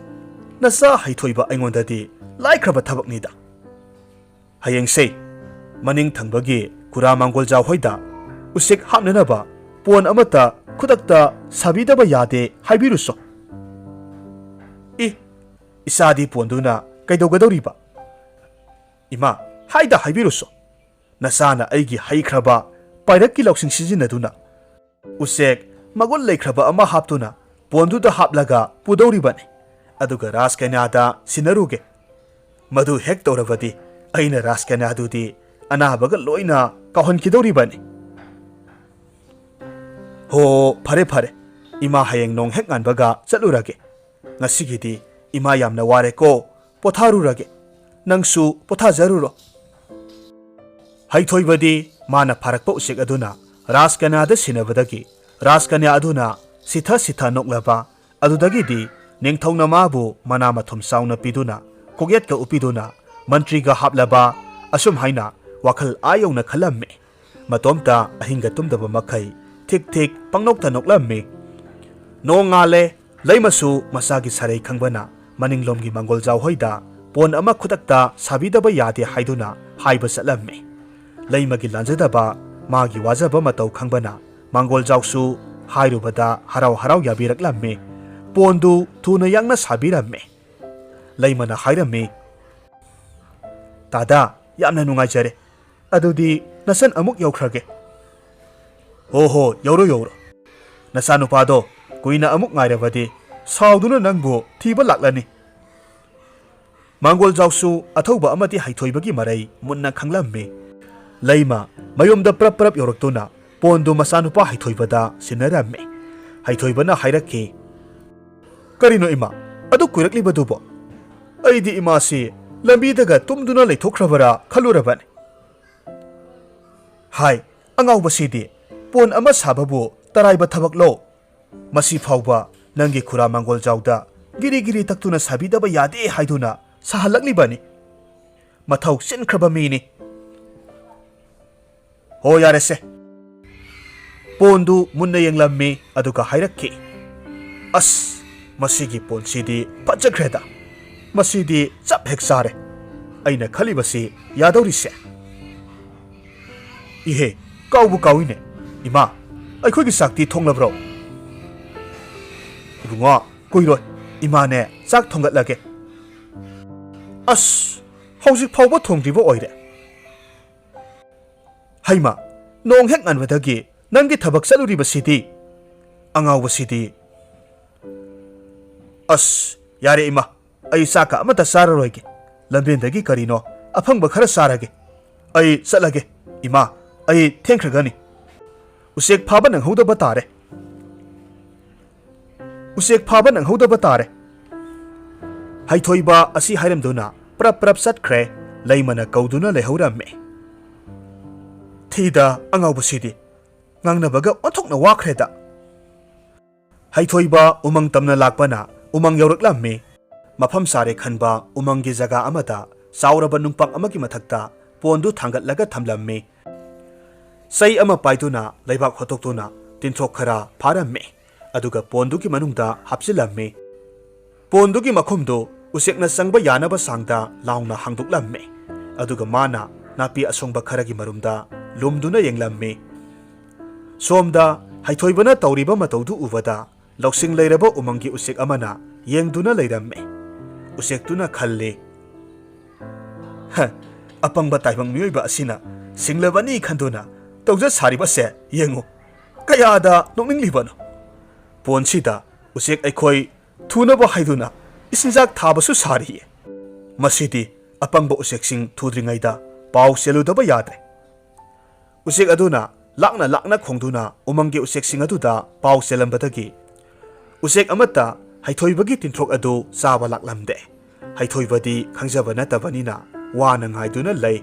ꯅꯆꯥ ꯍꯩꯊꯣꯏꯕ ꯑꯩꯉꯣꯟꯗꯗꯤ ꯂꯥꯏꯈ꯭ꯔꯕ ꯊꯕꯛꯅꯤꯗ꯫ ꯍꯌꯦꯡꯁꯦ ꯃꯅꯤꯡ ꯊꯪꯕꯒꯤ ꯈꯨꯔꯥ ꯃꯥꯡꯒꯣꯜꯖꯥꯎ ꯍꯣꯏꯗ ꯎꯆꯦꯛ ꯍꯥꯞꯅꯅꯕ ꯄꯣꯟ ꯑꯃꯠꯇ ꯈꯨꯗꯛꯇ ꯁꯥꯕꯤꯗꯕ ꯌꯥꯗꯦ ꯍꯥꯏꯕꯤꯔꯨꯁꯣ꯫ ꯏ, ꯏꯆꯥꯗꯤ ꯄꯣꯟꯗꯨꯅ ꯀꯩꯗꯧꯒꯗꯧꯔꯤꯕ? ꯏꯃꯥ, ꯍꯥꯏꯗ ꯍꯥꯏꯕꯤꯔꯨꯁꯣ꯫ ꯅꯆꯥꯅ ꯑꯩꯒꯤ ꯍꯩꯈ꯭ꯔꯕ ꯄꯥꯏꯔꯛꯀꯤ ꯂꯧꯁꯤꯡ ꯁꯤꯖꯤꯟꯅꯗꯨꯅ ꯎꯆꯦꯛ ꯃꯒꯨꯟ ꯂꯩꯈ꯭ꯔꯕ ꯑꯃ ꯍꯥꯞꯇꯨꯅ ꯄꯣꯟꯗꯨꯗ ꯍꯥꯞꯂꯒ ꯄꯨꯗꯧꯔꯤꯕꯅꯤ꯫ ꯑꯗꯨꯒ ꯔꯥꯖꯀꯟꯌꯥꯗ ꯁꯤꯟꯅꯔꯨꯒꯦ꯫ ꯃꯗꯨ ꯍꯦꯛ ꯇꯧꯔꯕꯗꯤ ꯑꯩꯅ ꯔꯥꯖꯀꯟꯌꯥꯗꯨꯗꯤ ꯑꯅꯥꯕꯒ ꯂꯣꯏꯅ ꯀꯥꯎꯍꯟꯈꯤꯗꯧꯔꯤꯕꯅꯤ꯫ ꯍꯣ, ꯐꯔꯦ ꯐꯔꯦ, ꯏꯃꯥ ꯍꯌꯦꯡ ꯅꯣꯡ ꯍꯦꯛ ꯉꯥꯟꯕꯒ ꯆꯠꯂꯨꯔꯒꯦ꯫ ꯉꯁꯤꯒꯤꯗꯤ ꯏꯃꯥ ꯌꯥꯝꯅ ꯋꯥꯔꯦꯀꯣ, ꯄꯣꯊꯥꯔꯨꯔꯒꯦ꯫ ꯅꯪꯁꯨ ꯄꯣꯊꯥꯖꯔꯨꯔꯣ꯫ ꯍꯩꯊꯣꯏꯕꯗꯤ ꯃꯥꯅ ꯐꯥꯔꯛꯄ ꯎꯆꯦꯛ ꯑꯗꯨꯅ ꯔꯥꯖꯀꯟꯌꯥꯗ ꯁꯤꯟꯅꯕꯗꯒꯤ ꯔꯥꯖꯀꯟꯌꯥ ꯑꯗꯨꯅ ꯁꯤꯊ ꯁꯤꯊ ꯅꯣꯛꯂꯕ ꯑꯗꯨꯗꯒꯤꯗꯤ ꯅꯤꯡꯊꯧꯅ ꯃꯥꯕꯨ ꯃꯅꯥ ꯃꯊꯨꯝ ꯆꯥꯎꯅ ꯄꯤꯗꯨꯅ ꯀꯣꯛꯌꯦꯠꯀ ꯎꯞꯄꯤꯗꯨꯅ ꯃꯟꯇ꯭ꯔꯤꯒ ꯍꯥꯞꯂꯕ ꯑꯁꯨꯝ ꯍꯥꯏꯅ ꯋꯥꯈꯜ ꯑꯥ ꯌꯧꯅ ꯈꯜꯂꯝꯃꯤ꯫ ꯃꯇꯣꯝꯇ ꯑꯍꯤꯡꯒ ꯇꯨꯝꯗꯕ ꯃꯈꯩ ꯊꯤꯛ ꯊꯤꯛ ꯄꯪꯅꯣꯛꯇ ꯅꯣꯛꯂꯝꯃꯤ꯫ ꯅꯣꯡ ꯉꯥꯜꯂꯦ꯫ ꯂꯩꯃꯁꯨ ꯃꯆꯥꯒꯤ ꯁꯥꯔꯩ ꯈꯪꯕꯅ ꯃꯅꯤꯡꯂꯣꯝꯒꯤ ꯃꯪꯒꯣꯜꯖꯥꯎ ꯍꯣꯏꯗ ꯄꯣꯟ ꯑꯃ ꯈꯨꯗꯛꯇ ꯁꯥꯕꯤꯗꯕ ꯌꯥꯗꯦ ꯍꯥꯏꯗꯨꯅ ꯍꯥꯏꯕ ꯆꯠꯂꯝꯃꯤ꯫ ꯂꯩꯃꯒꯤ ꯂꯥꯟꯖꯗꯕ, ꯃꯥꯒꯤ ꯋꯥꯖꯕ ꯃꯇꯧ ꯈꯪꯕꯅ ꯃꯪꯒꯣꯜꯖꯥꯎꯁꯨ ꯍꯥꯏꯔꯨꯕꯗ ꯍꯔꯥꯎ ꯍꯔꯥꯎ ꯌꯥꯕꯤꯔꯛꯂꯝꯃꯤ꯫ ꯄꯣꯟꯗꯨ ꯊꯨꯅ ꯌꯥꯡꯅ ꯁꯥꯕꯤꯔꯝꯃꯤ꯫ ꯂꯩꯃꯅ ꯍꯥꯏꯔꯝꯃꯤ, "ꯇꯥꯗꯥ, ꯌꯥꯝꯅ ꯅꯨꯡꯉꯥꯏꯖꯔꯦ꯫ ꯑꯗꯨꯗꯤ ꯅꯆꯟ ꯑꯃꯨꯛ ꯌꯧꯈ꯭ꯔꯒꯦ꯫" "ꯍꯣ ꯍꯣ, ꯌꯧꯔꯣ ꯌꯧꯔꯣ꯫ ꯅꯆꯥꯅꯨꯄꯥꯗꯣ ꯀꯨꯏꯅ ꯑꯃꯨꯛ ꯉꯥꯏꯔꯕꯗꯤ ꯁꯥꯎꯗꯨꯅ ꯅꯪꯕꯨ ꯊꯤꯕ ꯂꯥꯛꯂꯅꯤ꯫" ꯃꯥꯡꯒꯣꯜꯖꯥꯎꯁꯨ ꯑꯊꯧꯕ ꯑꯃꯗꯤ ꯍꯩꯊꯣꯏꯕꯒꯤ ꯃꯔꯩ ꯃꯨꯟꯅ ꯈꯪꯂꯝꯃꯤ꯫ ꯂꯩꯃ ꯃꯌꯨꯝꯗ ꯄ꯭ꯔꯞ ꯄ꯭ꯔꯞ ꯌꯧꯔꯛꯇꯨꯅ ꯄꯣꯟꯗꯨ ꯃꯆꯥꯅꯨꯄꯥ ꯍꯩꯊꯣꯏꯕꯗ ꯁꯤꯟꯅꯔꯝꯃꯤ꯫ ꯍꯩꯊꯣꯏꯕꯅ ꯍꯥꯏꯔꯛꯈꯤ, "ꯀꯔꯤꯅꯣ ꯏꯃꯥ, ꯑꯗꯨ ꯀꯨꯏꯔꯛꯂꯤꯕꯗꯨꯕꯣ?" ꯑꯩꯗꯤ ꯏꯃꯥꯁꯤ ꯂꯝꯕꯤꯗꯒ ꯇꯨꯝꯗꯨꯅ ꯂꯩꯊꯣꯛꯈ꯭ꯔꯕꯔꯥ ꯈꯜꯂꯨꯔꯕꯅꯤ꯫ ꯍꯥꯏ, ꯑꯉꯥꯎꯕꯁꯤꯗꯤ, ꯄꯣꯟ ꯑꯃ ꯁꯥꯕꯕꯨ ꯇꯔꯥꯏꯕ ꯊꯕꯛꯂꯣ? ꯃꯁꯤ ꯐꯥꯎꯕ ꯅꯪꯒꯤ ꯈꯨꯔꯥ ꯃꯪꯒꯣꯜꯖꯥꯎꯗ ꯒꯤꯔꯤ ꯒꯤꯔꯤ ꯇꯛꯇꯨꯅ ꯁꯥꯕꯤꯗꯕ ꯌꯥꯗꯦ ꯍꯥꯏꯗꯨꯅ ꯁꯥꯍꯜꯂꯛꯂꯤꯕꯅꯤ꯫ ꯃꯊꯧ ꯆꯤꯟꯈ꯭ꯔꯕ ꯃꯤꯅꯤ꯫ "ꯍꯣ, ꯌꯥꯔꯦꯁꯦ꯫" ꯄꯣꯟꯗꯨ ꯃꯨꯟꯅ ꯌꯦꯡꯂꯝꯃꯤ, ꯑꯗꯨꯒ ꯍꯥꯏꯔꯛꯈꯤ, "ꯑꯁ, ꯃꯁꯤꯒꯤ ꯄꯣꯟꯁꯤꯗꯤ ꯐꯖꯈ꯭ꯔꯦꯗ꯫ ꯃꯁꯤꯗꯤ ꯆꯞ ꯍꯦꯛ ꯆꯥꯔꯦ꯫ ꯑꯩꯅ ꯈꯜꯂꯤꯕꯁꯤ ꯌꯥꯗꯧꯔꯤꯁꯦ꯫ ꯏꯍꯦ, ꯀꯥꯎꯕꯨ ꯀꯥꯎꯏꯅꯦ꯫ ꯏꯃꯥ, ꯑꯩꯈꯣꯏꯒꯤ ꯆꯥꯛꯇꯤ ꯊꯣꯡꯂꯕ꯭ꯔꯣ?" "ꯏꯕꯨꯡꯉꯣ, ꯀꯨꯏꯔꯣꯏ꯫ ꯏꯃꯥꯅꯦ ꯆꯥꯛ ꯊꯣꯡꯒꯠꯂꯒꯦ꯫" "ꯑꯁ, ꯍꯧꯖꯤꯛ ꯐꯥꯎꯕ ꯊꯣꯡꯗ꯭ꯔꯤꯕ ꯑꯣꯏꯔꯦ꯫ ꯍꯩꯃꯥ, ꯅꯣꯡ ꯍꯦꯛ ꯉꯥꯟꯕꯗꯒꯤ ꯅꯪꯒꯤ ꯊꯕꯛ ꯆꯠꯂꯨꯔꯤꯕꯁꯤꯗꯤ?" ꯑꯉꯥꯎꯕꯁꯤꯗꯤ꯫ "ꯑꯁ, ꯌꯥꯔꯦ ꯏꯃꯥ, ꯑꯩ ꯆꯥꯛꯀ ꯑꯃꯠꯇ ꯆꯥꯔꯔꯣꯏꯒꯦ꯫ ꯂꯝꯕꯦꯟꯗꯒꯤ ꯀꯔꯤꯅꯣ ꯑꯐꯪꯕ ꯈꯔ ꯆꯥꯔꯒꯦ꯫ ꯑꯩ ꯆꯠꯂꯒꯦ꯫ ꯏꯃꯥ, ꯑꯩ ꯊꯦꯡꯈ꯭ꯔꯒꯅꯤ꯫ ꯎꯆꯦꯛ ꯐꯥꯕ ꯅꯪꯍꯧꯗꯕ ꯇꯥꯔꯦ꯫ ꯎꯆꯦꯛ ꯐꯥꯕ ꯅꯪꯍꯧꯗꯕ ꯇꯥꯔꯦ꯫" ꯍꯩꯊꯣꯏꯕ ꯑꯁꯤ ꯍꯥꯏꯔꯝꯗꯨꯅ ꯄ꯭ꯔꯞ ꯄ꯭ꯔꯞ ꯆꯠꯈ꯭ꯔꯦ꯫ ꯂꯩꯃꯅ ꯀꯧꯗꯨꯅ ꯂꯩꯍꯧꯔꯝꯃꯦ꯫ ꯊꯤꯗ ꯑꯉꯥꯎꯕꯁꯤꯗꯤ, ꯉꯥꯡꯅꯕꯒ ꯑꯣꯟꯊꯣꯛꯅ ꯋꯥꯈ꯭ꯔꯦꯗ꯫ ꯍꯩꯊꯣꯏꯕ ꯎꯃꯪ ꯇꯝꯅ ꯂꯥꯛꯄꯅ ꯎꯃꯪ ꯌꯧꯔꯛꯂꯝꯃꯤ꯫ ꯃꯐꯝ ꯆꯥꯔꯦ ꯈꯟꯕ ꯎꯃꯪꯒꯤ ꯖꯒꯥ ꯑꯃꯗ ꯆꯥꯎꯔꯕ ꯅꯨꯡꯄꯥꯛ ꯑꯃꯒꯤ ꯃꯊꯛꯇ ꯄꯣꯟꯗꯨ ꯊꯥꯡꯒꯠꯂꯒ ꯊꯝꯂꯝꯃꯤ꯫ ꯆꯩ ꯑꯃ ꯄꯥꯏꯗꯨꯅ ꯂꯩꯕꯥꯛ ꯍꯣꯠꯇꯣꯛꯇꯨꯅ ꯇꯤꯟꯊ꯭ꯔꯣꯛ ꯈꯔ ꯐꯥꯔꯝꯃꯤ꯫ ꯑꯗꯨꯒ ꯄꯣꯟꯗꯨꯒꯤ ꯃꯅꯨꯡꯗ ꯍꯥꯞꯆꯤꯜꯂꯝꯃꯤ꯫ ꯄꯣꯟꯗꯨꯒꯤ ꯃꯈꯨꯝꯗꯨ ꯎꯆꯦꯛꯅ ꯆꯪꯕ ꯌꯥꯅꯕ ꯆꯥꯡꯗ ꯂꯥꯎꯅ ꯍꯥꯡꯗꯣꯛꯂꯝꯃꯤ꯫ ꯑꯗꯨꯒ ꯃꯥꯅ ꯅꯥꯄꯤ ꯑꯁꯣꯡꯕ ꯈꯔꯒꯤ ꯃꯔꯨꯝꯗ ꯂꯨꯝꯗꯨꯅ ꯌꯦꯡꯂꯝꯃꯤ꯫ ꯁꯣꯝꯗ ꯍꯩꯊꯣꯏꯕꯅ ꯇꯧꯔꯤꯕ ꯃꯇꯧꯗꯨ ꯎꯕꯗ ꯂꯧꯁꯤꯡ ꯂꯩꯔꯕ ꯎꯃꯪꯒꯤ ꯎꯆꯦꯛ ꯑꯃꯅ ꯌꯦꯡꯗꯨꯅ ꯂꯩꯔꯝꯃꯤ꯫ ꯎꯆꯦꯛꯇꯨꯅ ꯈꯜꯂꯤ, "ꯍ, ꯑꯄꯪꯕ ꯇꯥꯏꯕꯪ ꯃꯤꯑꯣꯏꯕ ꯑꯁꯤꯅ ꯁꯤꯡꯂꯕꯅꯤ ꯈꯟꯗꯨꯅ ꯇꯧꯖ ꯁꯥꯔꯤꯕꯁꯦ ꯌꯦꯡꯉꯨ, ꯀꯌꯥꯗ ꯅꯣꯛꯅꯤꯡꯂꯤꯕꯅꯣ꯫ ꯄꯣꯟꯁꯤꯗ ꯎꯆꯦꯛ ꯑꯩꯈꯣꯏ ꯊꯨꯅꯕ ꯍꯥꯏꯗꯨꯅ ꯏꯆꯤꯟꯖꯥꯛ ꯊꯥꯕꯁꯨ ꯁꯥꯔꯤꯌꯦ꯫ ꯃꯁꯤꯗꯤ ꯑꯄꯪꯕ ꯎꯆꯦꯛꯁꯤꯡ ꯊꯨꯗ꯭ꯔꯤꯉꯩꯗ ꯄꯥꯎ ꯆꯦꯜꯂꯨꯗꯕ ꯌꯥꯗ꯭ꯔꯦ꯫" ꯎꯆꯦꯛ ꯑꯗꯨꯅ ꯂꯥꯛꯅ ꯂꯥꯛꯅ ꯈꯣꯡꯗꯨꯅ ꯎꯃꯪꯒꯤ ꯎꯆꯦꯛꯁꯤꯡ ꯑꯗꯨꯗ ꯄꯥꯎ ꯆꯦꯜꯂꯝꯕꯗꯒꯤ ꯎꯆꯦꯛ ꯑꯃꯠꯇ ꯍꯩꯊꯣꯏꯕꯒꯤ ꯇꯤꯟꯊ꯭ꯔꯣꯛ ꯑꯗꯨ ꯆꯥꯕ ꯂꯥꯛꯂꯝꯗꯦ꯫ ꯍꯩꯊꯣꯏꯕꯗꯤ ꯈꯪꯖꯕ ꯅꯠꯇꯕꯅꯤꯅ ꯋꯥꯅ ꯉꯥꯏꯗꯨꯅ ꯂꯩ꯫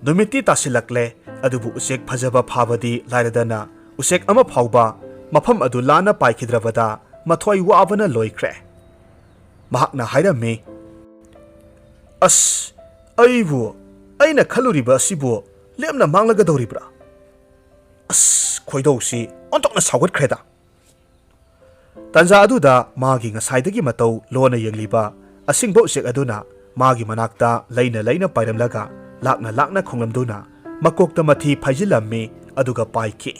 ꯅꯨꯃꯤꯠꯇꯤ ꯇꯥꯁꯤꯜꯂꯛꯂꯦ, ꯑꯗꯨꯕꯨ ꯎꯆꯦꯛ ꯐꯖꯕ ꯐꯥꯕꯗꯤ ꯂꯥꯏꯔꯗꯅ ꯎꯆꯦꯛ ꯑꯃ ꯐꯥꯎꯕ ꯃꯐꯝ ꯑꯗꯨ ꯂꯥꯟꯅ ꯄꯥꯏꯈꯤꯗ꯭ꯔꯕꯗ ꯃꯊ꯭ꯋꯥꯏ ꯋꯥꯕꯅ ꯂꯣꯏꯈ꯭ꯔꯦ꯫ ꯃꯍꯥꯛꯅ ꯍꯥꯏꯔꯝꯃꯤ, "ꯑꯁ, ꯑꯩꯕꯨ, ꯑꯩꯅ ꯈꯜꯂꯨꯔꯤꯕ ꯑꯁꯤꯕꯨ ꯂꯦꯝꯅ ꯃꯥꯡꯂꯒꯗꯧꯔꯤꯕ꯭ꯔꯥ? ꯑꯁ, ꯈꯣꯏꯗꯧꯁꯤ ꯑꯣꯟꯊꯣꯛꯅ ꯁꯥꯎꯒꯠꯈ꯭ꯔꯦꯗ!" ꯇꯥꯟꯖꯥ ꯑꯗꯨꯗ ꯃꯥꯒꯤ ꯉꯁꯥꯏꯗꯒꯤ ꯃꯇꯧ ꯂꯣꯟꯅ ꯌꯦꯡꯂꯤꯕ ꯑꯁꯤꯡꯕ ꯎꯆꯦꯛ ꯑꯗꯨꯅ ꯃꯥꯒꯤ ꯃꯅꯥꯛꯇ ꯂꯩꯅ ꯂꯩꯅ ꯄꯥꯏꯔꯝꯂꯒ ꯂꯥꯛꯅ ꯂꯥꯛꯅ ꯈꯣꯡꯂꯝꯗꯨꯅ ꯃꯀꯣꯛꯇ ꯃꯊꯤ ꯐꯥꯏꯖꯤꯜꯂꯝꯃꯤ, ꯑꯗꯨꯒ ꯄꯥꯏꯈꯤ꯫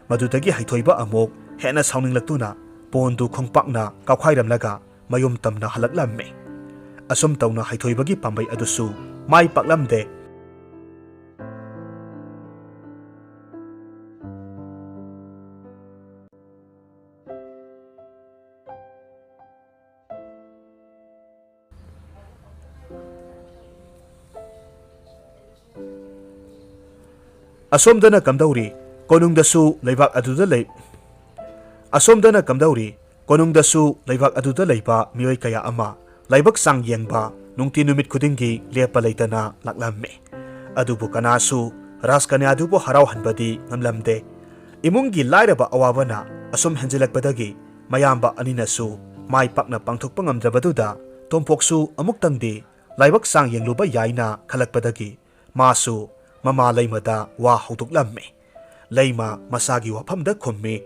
ꯃꯗꯨꯗꯒꯤ ꯍꯩꯊꯣꯏꯕ ꯑꯃꯨꯛ ꯍꯦꯟꯅ ꯁꯥꯎꯅꯤꯡꯂꯛꯇꯨꯅ ꯄꯣꯟꯗꯨ ꯈꯣꯡꯄꯥꯛꯅ ꯀꯥꯎꯈꯥꯏꯔꯝꯂꯒ ꯃꯌꯨꯝ ꯇꯝꯅ ꯍꯜꯂꯛꯂꯝꯃꯤ꯫ ꯑꯁꯨꯝ ꯇꯧꯅ ꯍꯩꯊꯣꯏꯕꯒꯤ ꯄꯥꯝꯕꯩ ꯑꯗꯨꯁꯨ ꯃꯥꯏ ꯄꯥꯛꯂꯝꯗꯦ꯫ ꯑꯁꯣꯝꯗꯅ ꯀꯝꯗꯧꯔꯤ? ꯀꯣꯅꯨꯡꯗꯁꯨ ꯂꯩꯕꯥꯛ ꯑꯗꯨꯗ ꯂꯩ-, ꯑꯁꯣꯝꯗꯅ ꯀꯝꯗꯧꯔꯤ? ꯀꯣꯅꯨꯡꯗꯁꯨ ꯂꯩꯕꯥꯛ ꯑꯗꯨꯗ ꯂꯩꯕ ꯃꯤꯑꯣꯏ ꯀꯌꯥ ꯑꯃ ꯂꯥꯏꯕꯛ ꯆꯥꯡ ꯌꯦꯡꯕ ꯅꯨꯡꯇꯤ ꯅꯨꯃꯤꯠ ꯈꯨꯗꯤꯡꯒꯤ ꯂꯦꯞꯄ ꯂꯩꯇꯅ ꯂꯥꯛꯂꯝꯃꯤ꯫ ꯑꯗꯨꯕꯨ ꯀꯅꯥꯁꯨ ꯔꯥꯖꯀꯟꯌꯥꯗꯨꯕꯨ ꯍꯔꯥꯎꯍꯟꯕꯗꯤ ꯉꯝꯂꯝꯗꯦ꯫ ꯏꯃꯨꯡꯒꯤ ꯂꯥꯏꯔꯕ ꯑꯋꯥꯕꯅ ꯑꯁꯨꯝ ꯍꯦꯟꯖꯤꯜꯂꯛꯄꯗꯒꯤ ꯃꯌꯥꯝꯕ ꯑꯅꯤꯅꯁꯨ ꯃꯥꯏ ꯄꯥꯛꯅ ꯄꯥꯡꯊꯣꯛꯄ ꯉꯝꯗ꯭ꯔꯕꯗꯨꯗ ꯇꯣꯝꯄꯣꯛꯁꯨ ꯑꯃꯨꯛꯇꯪꯗꯤ ꯂꯥꯏꯕꯛ ꯆꯥꯡ ꯌꯦꯡꯂꯨꯕ ꯌꯥꯏꯅ ꯈꯜꯂꯛꯄꯗꯒꯤ ꯃꯥꯁꯨ ꯃꯃꯥ ꯂꯩꯃꯗ ꯋꯥ ꯍꯧꯗꯣꯛꯂꯝꯃꯤ꯫ ꯂꯩꯃ ꯃꯁꯥꯒꯤ ꯋꯥꯐꯝꯗ ꯈꯨꯝꯃꯤ,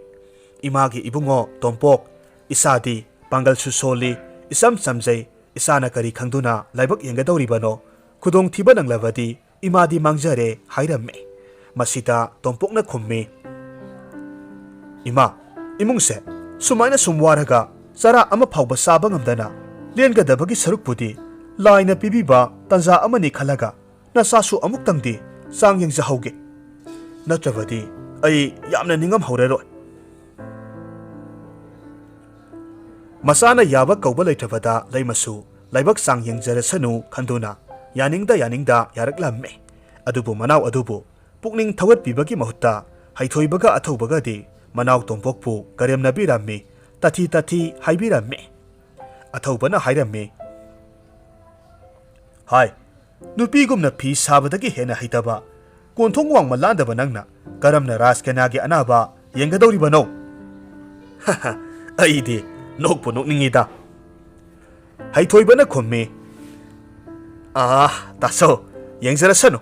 "ꯏꯃꯥꯒꯤ ꯏꯕꯨꯡꯉꯣ ꯇꯣꯝꯄꯣꯛ, ꯏꯁꯥꯗꯤ ꯄꯥꯡꯒꯜꯁꯨ ꯁꯣꯜꯂꯤ, ꯏꯆꯝ ꯆꯝꯖꯩ, ꯏꯆꯥꯅ ꯀꯔꯤ ꯈꯪꯗꯨꯅ ꯂꯥꯏꯕꯛ ꯌꯦꯡꯒꯗꯧꯔꯤꯕꯅꯣ? ꯈꯨꯗꯣꯡꯊꯤꯕ ꯅꯪꯂꯕꯗꯤ ꯏꯃꯥꯗꯤ ꯃꯥꯡꯖꯔꯦ" ꯍꯥꯏꯔꯝꯃꯤ꯫ ꯃꯁꯤꯗ ꯇꯣꯝꯄꯣꯛꯅ ꯈꯨꯝꯃꯤ, "ꯏꯃꯥ, ꯏꯃꯨꯡꯁꯦ ꯁꯨꯃꯥꯏꯅ ꯁꯨꯝ ꯋꯥꯔꯒ ꯆꯔꯥ ꯑꯃ ꯐꯥꯎꯕ ꯆꯥꯕ ꯉꯝꯗꯅ ꯂꯦꯟꯒꯗꯕꯒꯤ ꯁꯔꯨꯛꯄꯨꯗꯤ ꯂꯥꯏꯅ ꯄꯤꯕꯤꯕ ꯇꯟꯖꯥ ꯑꯃꯅꯤ ꯈꯜꯂꯒ ꯅꯆꯥꯁꯨ ꯑꯃꯨꯛꯇꯪꯗꯤ ꯆꯥꯡ ꯌꯦꯡꯖꯍꯧꯒꯦ꯫ ꯅꯠꯇ꯭ꯔꯕꯗꯤ ꯑꯩ ꯌꯥꯝꯅ ꯅꯤꯡꯉꯝꯍꯧꯔꯔꯣꯏ"꯫ ꯃꯆꯥꯅ ꯌꯥꯕ ꯀꯧꯕ ꯂꯩꯇ꯭ꯔꯕꯗ ꯂꯩꯃꯁꯨ ꯂꯥꯏꯕꯛ ꯆꯥꯡ ꯌꯦꯡꯖꯔꯁꯅꯨ ꯈꯟꯗꯨꯅ ꯌꯥꯅꯤꯡꯗ ꯌꯥꯅꯤꯡꯗ ꯌꯥꯔꯛꯂꯝꯃꯤ꯫ ꯑꯗꯨꯕꯨ ꯃꯅꯥꯎ ꯑꯗꯨꯕꯨ ꯄꯨꯛꯅꯤꯡ ꯊꯧꯒꯠꯄꯤꯕꯒꯤ ꯃꯍꯨꯠꯇ ꯍꯩꯊꯣꯏꯕꯒ ꯑꯊꯧꯕꯒꯗꯤ ꯃꯅꯥꯎ ꯇꯣꯝꯄꯣꯛꯄꯨ ꯀꯔꯦꯝꯅꯕꯤꯔꯝꯃꯤ, ꯇꯥꯊꯤ ꯇꯥꯊꯤ ꯍꯥꯏꯕꯤꯔꯝꯃꯤ꯫ ꯑꯊꯧꯕꯅ ꯍꯥꯏꯔꯝꯃꯤ, ꯍꯥꯏ, ꯅꯨꯄꯤꯒꯨꯝꯅ ꯐꯤ ꯁꯥꯕꯗꯒꯤ ꯍꯦꯟꯅ ꯍꯩꯇꯕ, ꯀꯣꯟꯊꯣꯡ ꯋꯥꯡꯃ ꯂꯥꯟꯗꯕ ꯅꯪꯅ ꯀꯔꯝꯅ ꯔꯥꯖꯀꯅꯥꯒꯤ ꯑꯅꯥꯕ ꯌꯦꯡꯒꯗꯧꯔꯤꯕꯅꯣ? ꯑꯩꯗꯤ ꯅꯣꯛꯄꯨ ꯅꯣꯛꯅꯤꯡꯉꯤꯗ꯫ ꯍꯩꯊꯣꯏꯕꯅ ꯈꯨꯝꯃꯤ, "ꯑꯥ, ꯇꯥꯆꯧ, ꯌꯦꯡꯖꯔꯁꯅꯨ꯫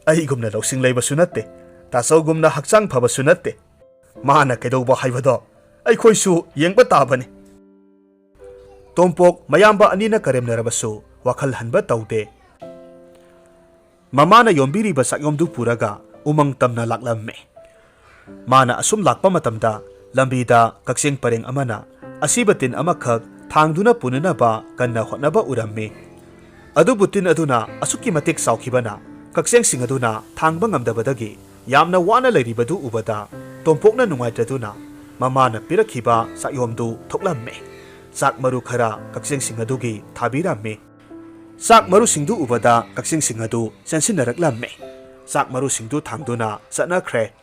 ꯑꯩꯒꯨꯝꯅ ꯂꯧꯁꯤꯡ ꯂꯩꯕꯁꯨ ꯅꯠꯇꯦ, ꯇꯥꯆꯧꯒꯨꯝꯅ ꯍꯛꯆꯥꯡ ꯐꯕꯁꯨ ꯅꯠꯇꯦ꯫ ꯃꯥꯅ ꯀꯩꯗꯧꯕ ꯍꯥꯏꯕꯗꯣ ꯑꯩꯈꯣꯏꯁꯨ ꯌꯦꯡꯕ ꯇꯥꯕꯅꯤ꯫" ꯇꯣꯝꯄꯣꯛ ꯃꯌꯥꯝꯕ ꯑꯅꯤꯅ ꯀꯔꯦꯝꯅꯔꯕꯁꯨ ꯋꯥꯈꯜ ꯍꯟꯕ ꯇꯧꯗꯦ꯫ ꯃꯃꯥꯅ ꯌꯣꯝꯕꯤꯔꯤꯕ ꯆꯥꯛꯌꯣꯝꯗꯨ ꯄꯨꯔꯒ ꯎꯃꯪ ꯇꯝꯅ ꯂꯥꯛꯂꯝꯃꯤ꯫ ꯃꯥꯅ ꯑꯁꯨꯝ ꯂꯥꯛꯄ ꯃꯇꯝꯗ ꯂꯝꯕꯤꯗ ꯀꯛꯆꯦꯡ ꯄꯔꯦꯡ ꯑꯃꯅ ꯑꯁꯤꯕ ꯇꯤꯟ ꯑꯃꯈꯛ ꯊꯥꯡꯗꯨꯅ ꯄꯨꯅꯅꯕ ꯀꯟꯅ ꯍꯣꯠꯅꯕ ꯎꯔꯝꯃꯤ꯫ ꯑꯗꯨꯕꯨ ꯇꯤꯟ ꯑꯗꯨꯅ ꯑꯁꯨꯛꯀꯤ ꯃꯇꯤꯛ ꯆꯥꯎꯈꯤꯕꯅ ꯀꯛꯆꯦꯡꯁꯤꯡ ꯑꯗꯨꯅ ꯊꯥꯡꯕ ꯉꯝꯗꯕꯗꯒꯤ ꯌꯥꯝꯅ ꯋꯥꯅ ꯂꯩꯔꯤꯕꯗꯨ ꯎꯕꯗ ꯇꯣꯝꯄꯣꯛꯅ ꯅꯨꯡꯉꯥꯏꯇꯗꯨꯅ ꯃꯃꯥꯅ ꯄꯤꯔꯛꯈꯤꯕ ꯆꯥꯛꯌꯣꯝꯗꯨ ꯊꯣꯛꯂꯝꯃꯤ꯫ ꯆꯥꯛ ꯃꯔꯨ ꯈꯔ ꯀꯛꯆꯦꯡꯁꯤꯡ ꯑꯗꯨꯒꯤ ꯊꯥꯕꯤꯔꯝꯃꯤ꯫ ꯆꯥꯛ ꯃꯔꯨꯁꯤꯡꯗꯨ ꯎꯕꯗ ꯀꯛꯆꯦꯡꯁꯤꯡ ꯑꯗꯨ ꯆꯦꯟꯁꯤꯟꯅꯔꯛꯂꯝꯃꯤ꯫ ꯆꯥꯛ ꯃꯔꯨꯁꯤꯡꯗꯨ ꯊꯥꯡꯗꯨꯅ ꯆꯠꯅꯈ꯭ꯔꯦ꯫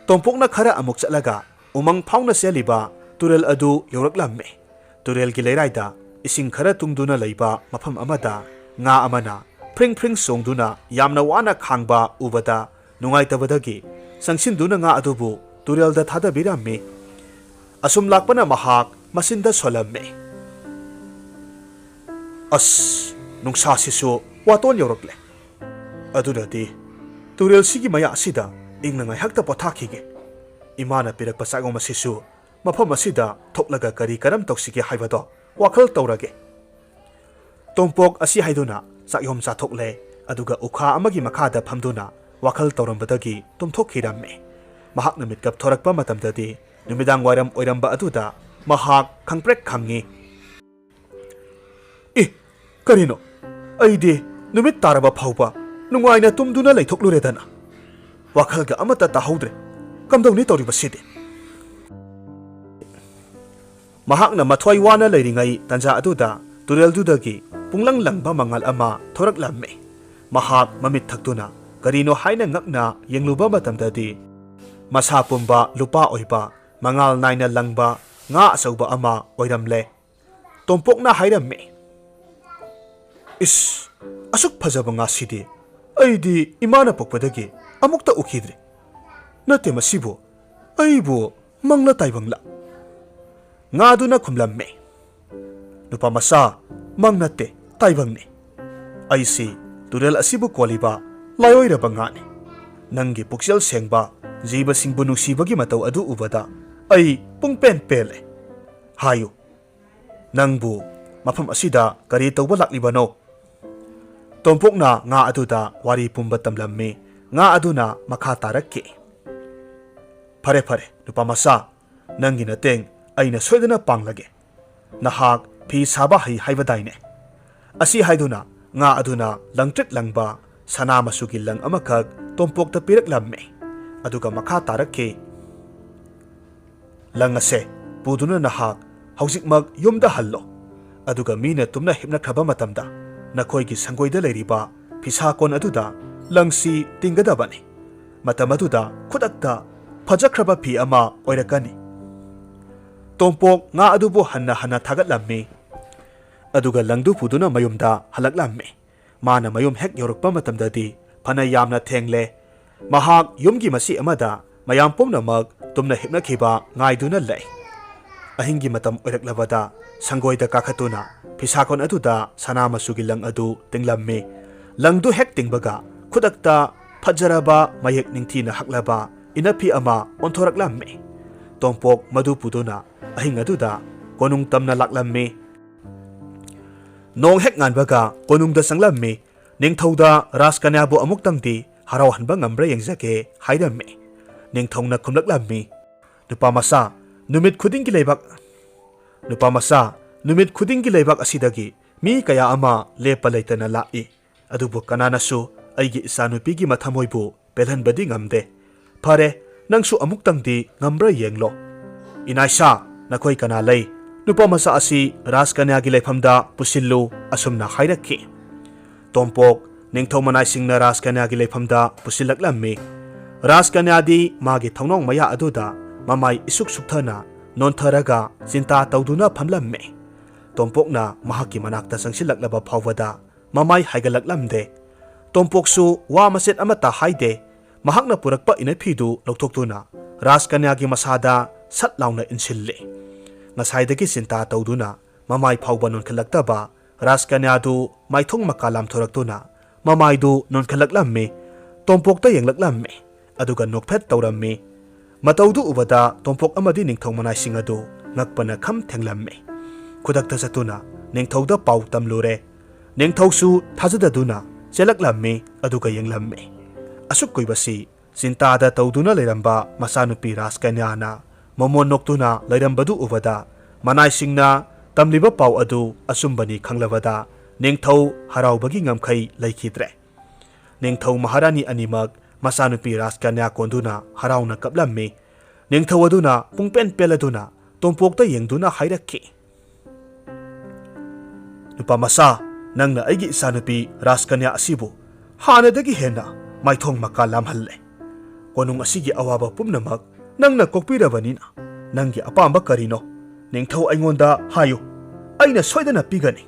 ꯇꯣꯝꯄꯣꯛꯅ ꯈꯔ ꯑꯃꯨꯛ ꯆꯠꯂꯒ ꯎꯃꯪ ꯐꯥꯎꯅ ꯆꯦꯜꯂꯤꯕ ꯇꯨꯔꯦꯜ ꯑꯗꯨ ꯌꯧꯔꯛꯂꯝꯃꯤ꯫ ꯇꯨꯔꯦꯜꯒꯤ ꯂꯩꯔꯥꯏꯗ ꯏꯁꯤꯡ ꯈꯔ ꯇꯨꯡꯗꯨꯅ ꯂꯩꯕ ꯃꯐꯝ ꯑꯃꯗ ꯉꯥ ꯑꯃꯅ ꯐ꯭ꯔꯤꯡ ꯐ꯭ꯔꯤꯡ ꯆꯣꯡꯗꯨꯅ ꯌꯥꯝꯅ ꯋꯥꯅ ꯈꯥꯡꯕ ꯎꯕꯗ ꯅꯨꯡꯉꯥꯏꯇꯕꯗꯒꯤ ꯆꯪꯁꯤꯟꯗꯨꯅ ꯉꯥ ꯑꯗꯨꯕꯨ ꯇꯨꯔꯦꯜꯗ ꯊꯥꯗꯕꯤꯔꯝꯃꯤ꯫ ꯑꯁꯨꯝ ꯂꯥꯛꯄꯅ ꯃꯍꯥꯛ ꯃꯆꯤꯟꯗ ꯁꯣꯜꯂꯝꯃꯤ꯫ "ꯑꯁ, ꯅꯨꯡꯁꯥꯁꯤꯁꯨ ꯋꯥꯇꯣꯟ ꯌꯧꯔꯛꯂꯦ꯫ ꯑꯗꯨꯅꯗꯤ ꯇꯨꯔꯦꯜꯁꯤꯒꯤ ꯃꯌꯥ ꯑꯁꯤꯗ ꯏꯪꯅ ꯉꯥꯏꯍꯥꯛꯇ ꯄꯣꯊꯥꯈꯤꯒꯦ꯫ ꯏꯃꯥꯅ ꯄꯤꯔꯛꯄ ꯆꯥꯛꯌꯣꯝ ꯑꯁꯤꯁꯨ ꯃꯐꯝ ꯑꯁꯤꯗ ꯊꯣꯛꯂꯒ ꯀꯔꯤ ꯀꯔꯝ ꯇꯧꯁꯤꯒꯦ ꯍꯥꯏꯕꯗꯣ ꯋꯥꯈꯜ ꯇꯧꯔꯒꯦ꯫" ꯇꯣꯝꯄꯣꯛ ꯑꯁꯤ ꯍꯥꯏꯗꯨꯅ ꯆꯥꯛꯌꯣꯝ ꯆꯥꯊꯣꯛꯂꯦ, ꯑꯗꯨꯒ ꯎꯈꯥ ꯑꯃꯒꯤ ꯃꯈꯥꯗ ꯐꯝꯗꯨꯅ ꯋꯥꯈꯜ ꯇꯧꯔꯝꯕꯗꯒꯤ ꯇꯨꯝꯊꯣꯛꯈꯤꯔꯝꯃꯤ꯫ ꯃꯍꯥꯛꯅ ꯃꯤꯠꯀꯞ ꯊꯣꯔꯛꯄ ꯃꯇꯝꯗꯗꯤ ꯅꯨꯃꯤꯗꯥꯡ ꯋꯥꯏꯔꯝ ꯑꯣꯏꯔꯝꯕ ꯑꯗꯨꯗ ꯃꯍꯥꯛ ꯈꯪꯄ꯭ꯔꯦꯛ ꯈꯪꯉꯤ꯫ "ꯑꯦ, ꯀꯔꯤꯅꯣ? ꯑꯩꯗꯤ ꯅꯨꯃꯤꯠ ꯇꯥꯔꯕ ꯐꯥꯎꯕ ꯅꯨꯡꯉꯥꯏꯅ ꯇꯨꯝꯗꯨꯅ ꯂꯩꯊꯣꯛꯂꯨꯔꯦꯗꯅ꯫ ꯋꯥꯈꯜꯒ ꯑꯃꯠꯇ ꯇꯥꯍꯧꯗ꯭ꯔꯦ꯫ ꯀꯝꯗꯧꯅꯤ ꯇꯧꯔꯤꯕꯁꯤꯗꯤ?" ꯃꯍꯥꯛꯅ ꯃꯊ꯭ꯋꯥꯏ ꯋꯥꯅ ꯂꯩꯔꯤꯉꯩ ꯇꯟꯖꯥ ꯑꯗꯨꯗ ꯇꯨꯔꯦꯜꯗꯨꯗꯒꯤ ꯄꯨꯡꯂꯪ ꯂꯪꯕ ꯃꯉꯥꯜ ꯑꯃ ꯊꯣꯔꯛꯂꯝꯃꯤ꯫ ꯃꯍꯥꯛ ꯃꯃꯤꯠ ꯊꯛꯇꯨꯅ ꯀꯔꯤꯅꯣ ꯍꯥꯏꯅ ꯉꯛꯅ ꯌꯦꯡꯂꯨꯕ ꯃꯇꯝꯗꯗꯤ ꯃꯁꯥ ꯄꯨꯝꯕ ꯂꯨꯄꯥ ꯑꯣꯏꯕ, ꯃꯉꯥꯜ ꯅꯥꯏꯅ ꯂꯪꯕ ꯉꯥ ꯑꯆꯧꯕ ꯑꯃ ꯑꯣꯏꯔꯝꯂꯦ꯫ ꯇꯣꯝꯄꯣꯛꯅ ꯍꯥꯏꯔꯝꯃꯤ, "ꯏꯁ, "ꯑꯁꯨꯛ ꯐꯖꯕ ꯉꯥꯁꯤꯗꯤ ꯑꯩꯗꯤ ꯏꯃꯥꯅ ꯄꯣꯛꯄꯗꯒꯤ ꯑꯃꯨꯛꯇ ꯎꯈꯤꯗ꯭ꯔꯤ꯫ ꯅꯠꯇꯦ, ꯃꯁꯤꯕꯨ ꯑꯩꯕꯨ ꯃꯪꯂ ꯇꯥꯏꯕꯪꯂ?" ꯉꯥꯗꯨꯅ ꯈꯨꯝꯂꯝꯃꯤ, "ꯅꯨꯄꯥ ꯃꯆꯥ, ꯃꯪ ꯅꯠꯇꯦ, ꯇꯥꯏꯕꯪꯅꯤ꯫ ꯑꯩꯁꯤ ꯇꯨꯔꯦꯜ ꯑꯁꯤꯕꯨ ꯀꯣꯜꯂꯤꯕ ꯂꯥꯏꯑꯣꯏꯔꯕ ꯉꯥꯅꯤ꯫ ꯅꯪꯒꯤ ꯄꯨꯛꯆꯦꯜ ꯁꯦꯡꯕ, ꯖꯤꯕꯁꯤꯡꯕꯨ ꯅꯨꯡꯁꯤꯕꯒꯤ ꯃꯇꯧ ꯑꯗꯨ ꯎꯕꯗ ꯑꯩ ꯄꯨꯡꯄꯦꯟ ꯄꯦꯜꯂꯦ꯫ ꯍꯥꯏꯌꯨ, ꯅꯪꯕꯨ ꯃꯐꯝ ꯑꯁꯤꯗ ꯀꯔꯤ ꯇꯧꯕ ꯂꯥꯛꯂꯤꯕꯅꯣ?" ꯇꯣꯝꯄꯣꯛꯅ ꯉꯥ ꯑꯗꯨꯗ ꯋꯥꯔꯤ ꯄꯨꯝꯕ ꯇꯝꯂꯝꯃꯤ꯫ ꯉꯥ ꯑꯗꯨꯅ ꯃꯈꯥ ꯇꯥꯔꯛꯈꯤ, "ꯐꯔꯦ, ꯐꯔꯦ, ꯅꯨꯄꯥ ꯃꯆꯥ, ꯅꯪꯒꯤ ꯅꯇꯦꯡ ꯑꯩꯅ ꯁꯣꯏꯗꯅ ꯄꯥꯡꯂꯒꯦ꯫ ꯅꯍꯥꯛ ꯐꯤ ꯁꯥꯕ ꯍꯩ ꯍꯥꯏꯕꯗꯥꯏꯅꯦ?" ꯑꯁꯤ ꯍꯥꯏꯗꯨꯅ ꯉꯥ ꯑꯗꯨꯅ ꯂꯪꯇ꯭ꯔꯤꯛ ꯂꯪꯕ ꯁꯅꯥ ꯃꯆꯨꯒꯤ ꯂꯪ ꯑꯃꯈꯛ ꯇꯣꯝꯄꯣꯛꯇ ꯄꯤꯔꯛꯂꯝꯃꯤ꯫ ꯑꯗꯨꯒ ꯃꯈꯥ ꯇꯥꯔꯛꯈꯤ, "ꯂꯪ ꯑꯁꯦ ꯄꯨꯗꯨꯅ ꯅꯍꯥꯛ ꯍꯧꯖꯤꯛꯃꯛ ꯌꯨꯝꯗ ꯍꯜꯂꯣ꯫ ꯑꯗꯨꯒ ꯃꯤꯅ ꯇꯨꯝꯅ ꯍꯤꯞꯅꯈ꯭ꯔꯕ ꯃꯇꯝꯗ ꯅꯈꯣꯏꯒꯤ ꯁꯪꯒꯣꯏꯗ ꯂꯩꯔꯤꯕ ꯐꯤꯁꯥꯀꯣꯟ ꯑꯗꯨꯗ ꯂꯪꯁꯤ ꯇꯤꯡꯒꯗꯕꯅꯤ꯫ ꯃꯇꯝ ꯑꯗꯨꯗ ꯈꯨꯗꯛꯇ ꯐꯖꯈ꯭ꯔꯕ ꯐꯤ ꯑꯃ ꯑꯣꯏꯔꯛꯀꯅꯤ꯫" ꯇꯣꯝꯄꯣꯛ ꯉꯥ ꯑꯗꯨꯕꯨ ꯍꯟꯅ ꯍꯟꯅ ꯊꯥꯒꯠꯂꯝꯃꯤ꯫ ꯑꯗꯨꯒ ꯂꯪꯗꯨ ꯄꯨꯗꯨꯅ ꯃꯌꯨꯝꯗ ꯍꯜꯂꯛꯂꯝꯃꯤ꯫ ꯃꯥꯅ ꯃꯌꯨꯝ ꯍꯦꯛ ꯌꯧꯔꯛꯄ ꯃꯇꯝꯗꯗꯤ ꯐꯅ ꯌꯥꯝꯅ ꯊꯦꯡꯂꯦ꯫ ꯃꯍꯥꯛ ꯌꯨꯝꯒꯤ ꯃꯆꯤ ꯑꯃꯗ ꯃꯌꯥꯝ ꯄꯨꯝꯅꯃꯛ ꯇꯨꯝꯅ ꯍꯤꯞꯅꯈꯤꯕ ꯉꯥꯏꯗꯨꯅ ꯂꯩ꯫ ꯑꯍꯤꯡꯒꯤ ꯃꯇꯝ ꯑꯣꯏꯔꯛꯂꯕꯗ ꯁꯪꯒꯣꯏꯗ ꯀꯥꯈꯠꯇꯨꯅ ꯐꯤꯁꯥꯀꯣꯟ ꯑꯗꯨꯗ ꯁꯅꯥ ꯃꯆꯨꯒꯤ ꯂꯪ ꯑꯗꯨ ꯇꯤꯡꯂꯝꯃꯤ꯫ ꯂꯪꯗꯨ ꯍꯦꯛ ꯇꯤꯡꯕꯒ ꯈꯨꯗꯛꯇ ꯐꯖꯔꯕ ꯃꯌꯦꯛ ꯅꯤꯡꯊꯤꯅ ꯍꯛꯂꯕ ꯏꯅꯐꯤ ꯑꯃ ꯑꯣꯟꯊꯣꯔꯛꯂꯝꯃꯤ꯫ ꯇꯣꯝꯄꯣꯛ ꯃꯗꯨ ꯄꯨꯗꯨꯅ ꯑꯍꯤꯡ ꯑꯗꯨꯗ ꯀꯣꯅꯨꯡ ꯇꯝꯅ ꯂꯥꯛꯂꯝꯃꯤ꯫ ꯅꯣꯡ ꯍꯦꯛ ꯉꯥꯟꯕꯒ ꯀꯣꯅꯨꯡꯗ ꯆꯪꯂꯝꯃꯤ꯫ ꯅꯤꯡꯊꯧꯗ ꯔꯥꯖꯀꯟꯌꯥꯕꯨ ꯑꯃꯨꯛꯇꯪꯗꯤ ꯍꯔꯥꯎꯍꯟꯕ ꯉꯝꯕ꯭ꯔꯥ ꯌꯦꯡꯖꯒꯦ ꯍꯥꯏꯔꯝꯃꯤ꯫ ꯅꯤꯡꯊꯧꯅ ꯈꯨꯝꯂꯛꯂꯝꯃꯤ, "ꯅꯨꯄꯥ ꯃꯆꯥ, ꯅꯨꯃꯤꯠ ꯈꯨꯗꯤꯡꯒꯤ ꯂꯩꯕꯥꯛ, ꯅꯨꯄꯥ ꯃꯆꯥ, ꯅꯨꯃꯤꯠ ꯈꯨꯗꯤꯡꯒꯤ ꯂꯩꯕꯥꯛ ꯑꯁꯤꯗꯒꯤ ꯃꯤ ꯀꯌꯥ ꯑꯃ ꯂꯦꯞꯄ ꯂꯩꯇꯅ ꯂꯥꯛꯏ꯫ ꯑꯗꯨꯕꯨ ꯀꯅꯥꯅꯁꯨ ꯑꯩꯒꯤ ꯏꯆꯥꯅꯨꯄꯤꯒꯤ ꯃꯊꯃꯣꯏꯕꯨ ꯄꯦꯜꯍꯟꯕꯗꯤ ꯉꯝꯗꯦ꯫ ꯐꯔꯦ, ꯅꯪꯁꯨ ꯑꯃꯨꯛꯇꯪꯗꯤ ꯉꯝꯕ꯭ꯔꯥ ꯌꯦꯡꯂꯣ꯫ ꯏꯅꯥꯏꯁꯥ, ꯅꯈꯣꯏ ꯀꯅꯥ ꯂꯩ? ꯅꯨꯄꯥ ꯃꯆꯥ ꯑꯁꯤ ꯔꯥꯖꯀꯟꯌꯥꯒꯤ ꯂꯩꯐꯝꯗ ꯄꯨꯁꯤꯜꯂꯨ," ꯑꯁꯨꯝꯅ ꯍꯥꯏꯔꯛꯈꯤ꯫ ꯇꯣꯝꯄꯣꯛ ꯅꯤꯡꯊꯧ ꯃꯅꯥꯏꯁꯤꯡꯅ ꯔꯥꯖꯀꯟꯌꯥꯒꯤ ꯂꯩꯐꯝꯗ ꯄꯨꯁꯤꯜꯂꯛꯂꯝꯃꯤ꯫ ꯔꯥꯖꯀꯟꯌꯥꯗꯤ ꯃꯥꯒꯤ ꯊꯣꯡꯅꯥꯎ ꯃꯌꯥ ꯑꯗꯨꯗ ꯃꯃꯥꯏ ꯏꯁꯨꯛ ꯁꯨꯛꯊꯅ ꯅꯣꯟꯊꯔꯒ ꯆꯤꯟꯇꯥ ꯇꯧꯗꯨꯅ ꯐꯝꯂꯝꯃꯤ꯫ ꯇꯣꯝꯄꯣꯛꯅ ꯃꯍꯥꯛꯀꯤ ꯃꯅꯥꯛꯇ ꯆꯪꯁꯤꯜꯂꯛꯂꯕ ꯐꯥꯎꯕꯗ ꯃꯃꯥꯏ ꯍꯥꯏꯒꯠꯂꯛꯂꯝꯗꯦ꯫ ꯇꯣꯝꯄꯣꯛꯁꯨ ꯋꯥ ꯃꯆꯦꯠ ꯑꯃꯠꯇ ꯍꯥꯏꯗꯦ꯫ ꯃꯍꯥꯛꯅ ꯄꯨꯔꯛꯄ ꯏꯅꯐꯤꯗꯨ ꯂꯧꯊꯣꯛꯇꯨꯅ ꯔꯥꯖꯀꯟꯌꯥꯒꯤ ꯃꯁꯥꯗ ꯁꯠ ꯂꯥꯎꯅ ꯏꯟꯁꯤꯜꯂꯦ꯫ ꯉꯁꯥꯏꯗꯒꯤ ꯆꯤꯟꯇꯥ ꯇꯧꯗꯨꯅ ꯃꯃꯥꯏ ꯐꯥꯎꯕ ꯅꯣꯟꯈꯠꯂꯛꯇꯕ ꯔꯥꯖꯀꯟꯌꯥꯗꯨ ꯃꯥꯏꯊꯣꯡ ꯃꯀꯥ ꯂꯥꯝꯊꯣꯔꯛꯇꯨꯅ ꯃꯃꯥꯏꯗꯨ ꯅꯣꯟꯈꯠꯂꯛꯂꯝꯃꯤ꯫ ꯇꯣꯝꯄꯣꯛꯇ ꯌꯦꯡꯂꯛꯂꯝꯃꯤ꯫ ꯑꯗꯨꯒ ꯅꯣꯛꯐꯦꯠ ꯇꯧꯔꯝꯃꯤ꯫ ꯃꯇꯧꯗꯨ ꯎꯕꯗ ꯇꯣꯝꯄꯣꯛ ꯑꯃꯗꯤ ꯅꯤꯡꯊꯧ ꯃꯅꯥꯏꯁꯤꯡ ꯑꯗꯨ ꯉꯛꯄꯅ ꯈꯝ ꯊꯦꯡꯂꯝꯃꯤ꯫ ꯈꯨꯗꯛꯇ ꯆꯠꯇꯨꯅ ꯅꯤꯡꯊꯧꯗ ꯄꯥꯎ ꯇꯝꯂꯨꯔꯦ꯫ ꯅꯤꯡꯊꯧꯁꯨ ꯊꯥꯖꯗꯗꯨꯅ ꯆꯦꯜꯂꯛꯂꯝꯃꯤ, ꯑꯗꯨꯒ ꯌꯦꯡꯂꯝꯃꯤ꯫ ꯑꯁꯨꯛ ꯀꯨꯏꯕꯁꯤ ꯆꯤꯟꯇꯥꯗ ꯇꯧꯗꯨꯅ ꯂꯩꯔꯝꯕ ꯃꯆꯥꯅꯨꯄꯤ ꯔꯥꯖꯀꯟꯌꯥꯅ ꯃꯃꯣꯟ ꯅꯣꯛꯇꯨꯅ ꯂꯩꯔꯝꯕꯗꯨ ꯎꯕꯗ ꯃꯅꯥꯏꯁꯤꯡꯅ ꯇꯝꯂꯤꯕ ꯄꯥꯎ ꯑꯗꯨ ꯑꯆꯨꯝꯕꯅꯤ ꯈꯪꯂꯕꯗ ꯅꯤꯡꯊꯧ ꯍꯔꯥꯎꯕꯒꯤ ꯉꯝꯈꯩ ꯂꯩꯈꯤꯗ꯭ꯔꯦ꯫ ꯅꯤꯡꯊꯧ ꯃꯍꯥꯔꯥꯅꯤ ꯑꯅꯤꯃꯛ ꯃꯆꯥꯅꯨꯄꯤ ꯔꯥꯖꯀꯟꯌꯥ ꯀꯣꯟꯗꯨꯅ ꯍꯔꯥꯎꯅ ꯀꯞꯂꯝꯃꯤ꯫ ꯅꯤꯡꯊꯧ ꯑꯗꯨꯅ ꯄꯨꯡꯄꯦꯟ ꯄꯦꯜꯂꯗꯨꯅ ꯇꯣꯝꯄꯣꯛꯇ ꯌꯦꯡꯗꯨꯅ ꯍꯥꯏꯔꯛꯈꯤ, "ꯅꯨꯄꯥ ꯃꯆꯥ, ꯅꯪꯅ ꯑꯩꯒꯤ ꯏꯆꯥꯅꯨꯄꯤ ꯔꯥꯖꯀꯟꯌꯥ ꯑꯁꯤꯕꯨ ꯍꯥꯟꯅꯗꯒꯤ ꯍꯦꯟꯅ ꯃꯥꯏꯊꯣꯡ ꯃꯀꯥ ꯂꯥꯝꯍꯜꯂꯦ꯫ ꯀꯣꯅꯨꯡ ꯑꯁꯤꯒꯤ ꯑꯋꯥꯕ ꯄꯨꯝꯅꯃꯛ ꯅꯪꯅ ꯀꯣꯛꯄꯤꯔꯕꯅꯤꯅ ꯅꯪꯒꯤ ꯑꯄꯥꯝꯕ ꯀꯔꯤꯅꯣ? ꯅꯤꯡꯊꯧ ꯑꯩꯉꯣꯟꯗ ꯍꯥꯏꯌꯨ, ꯑꯩꯅ ꯁꯣꯏꯗꯅ ꯄꯤꯒꯅꯤ꯫"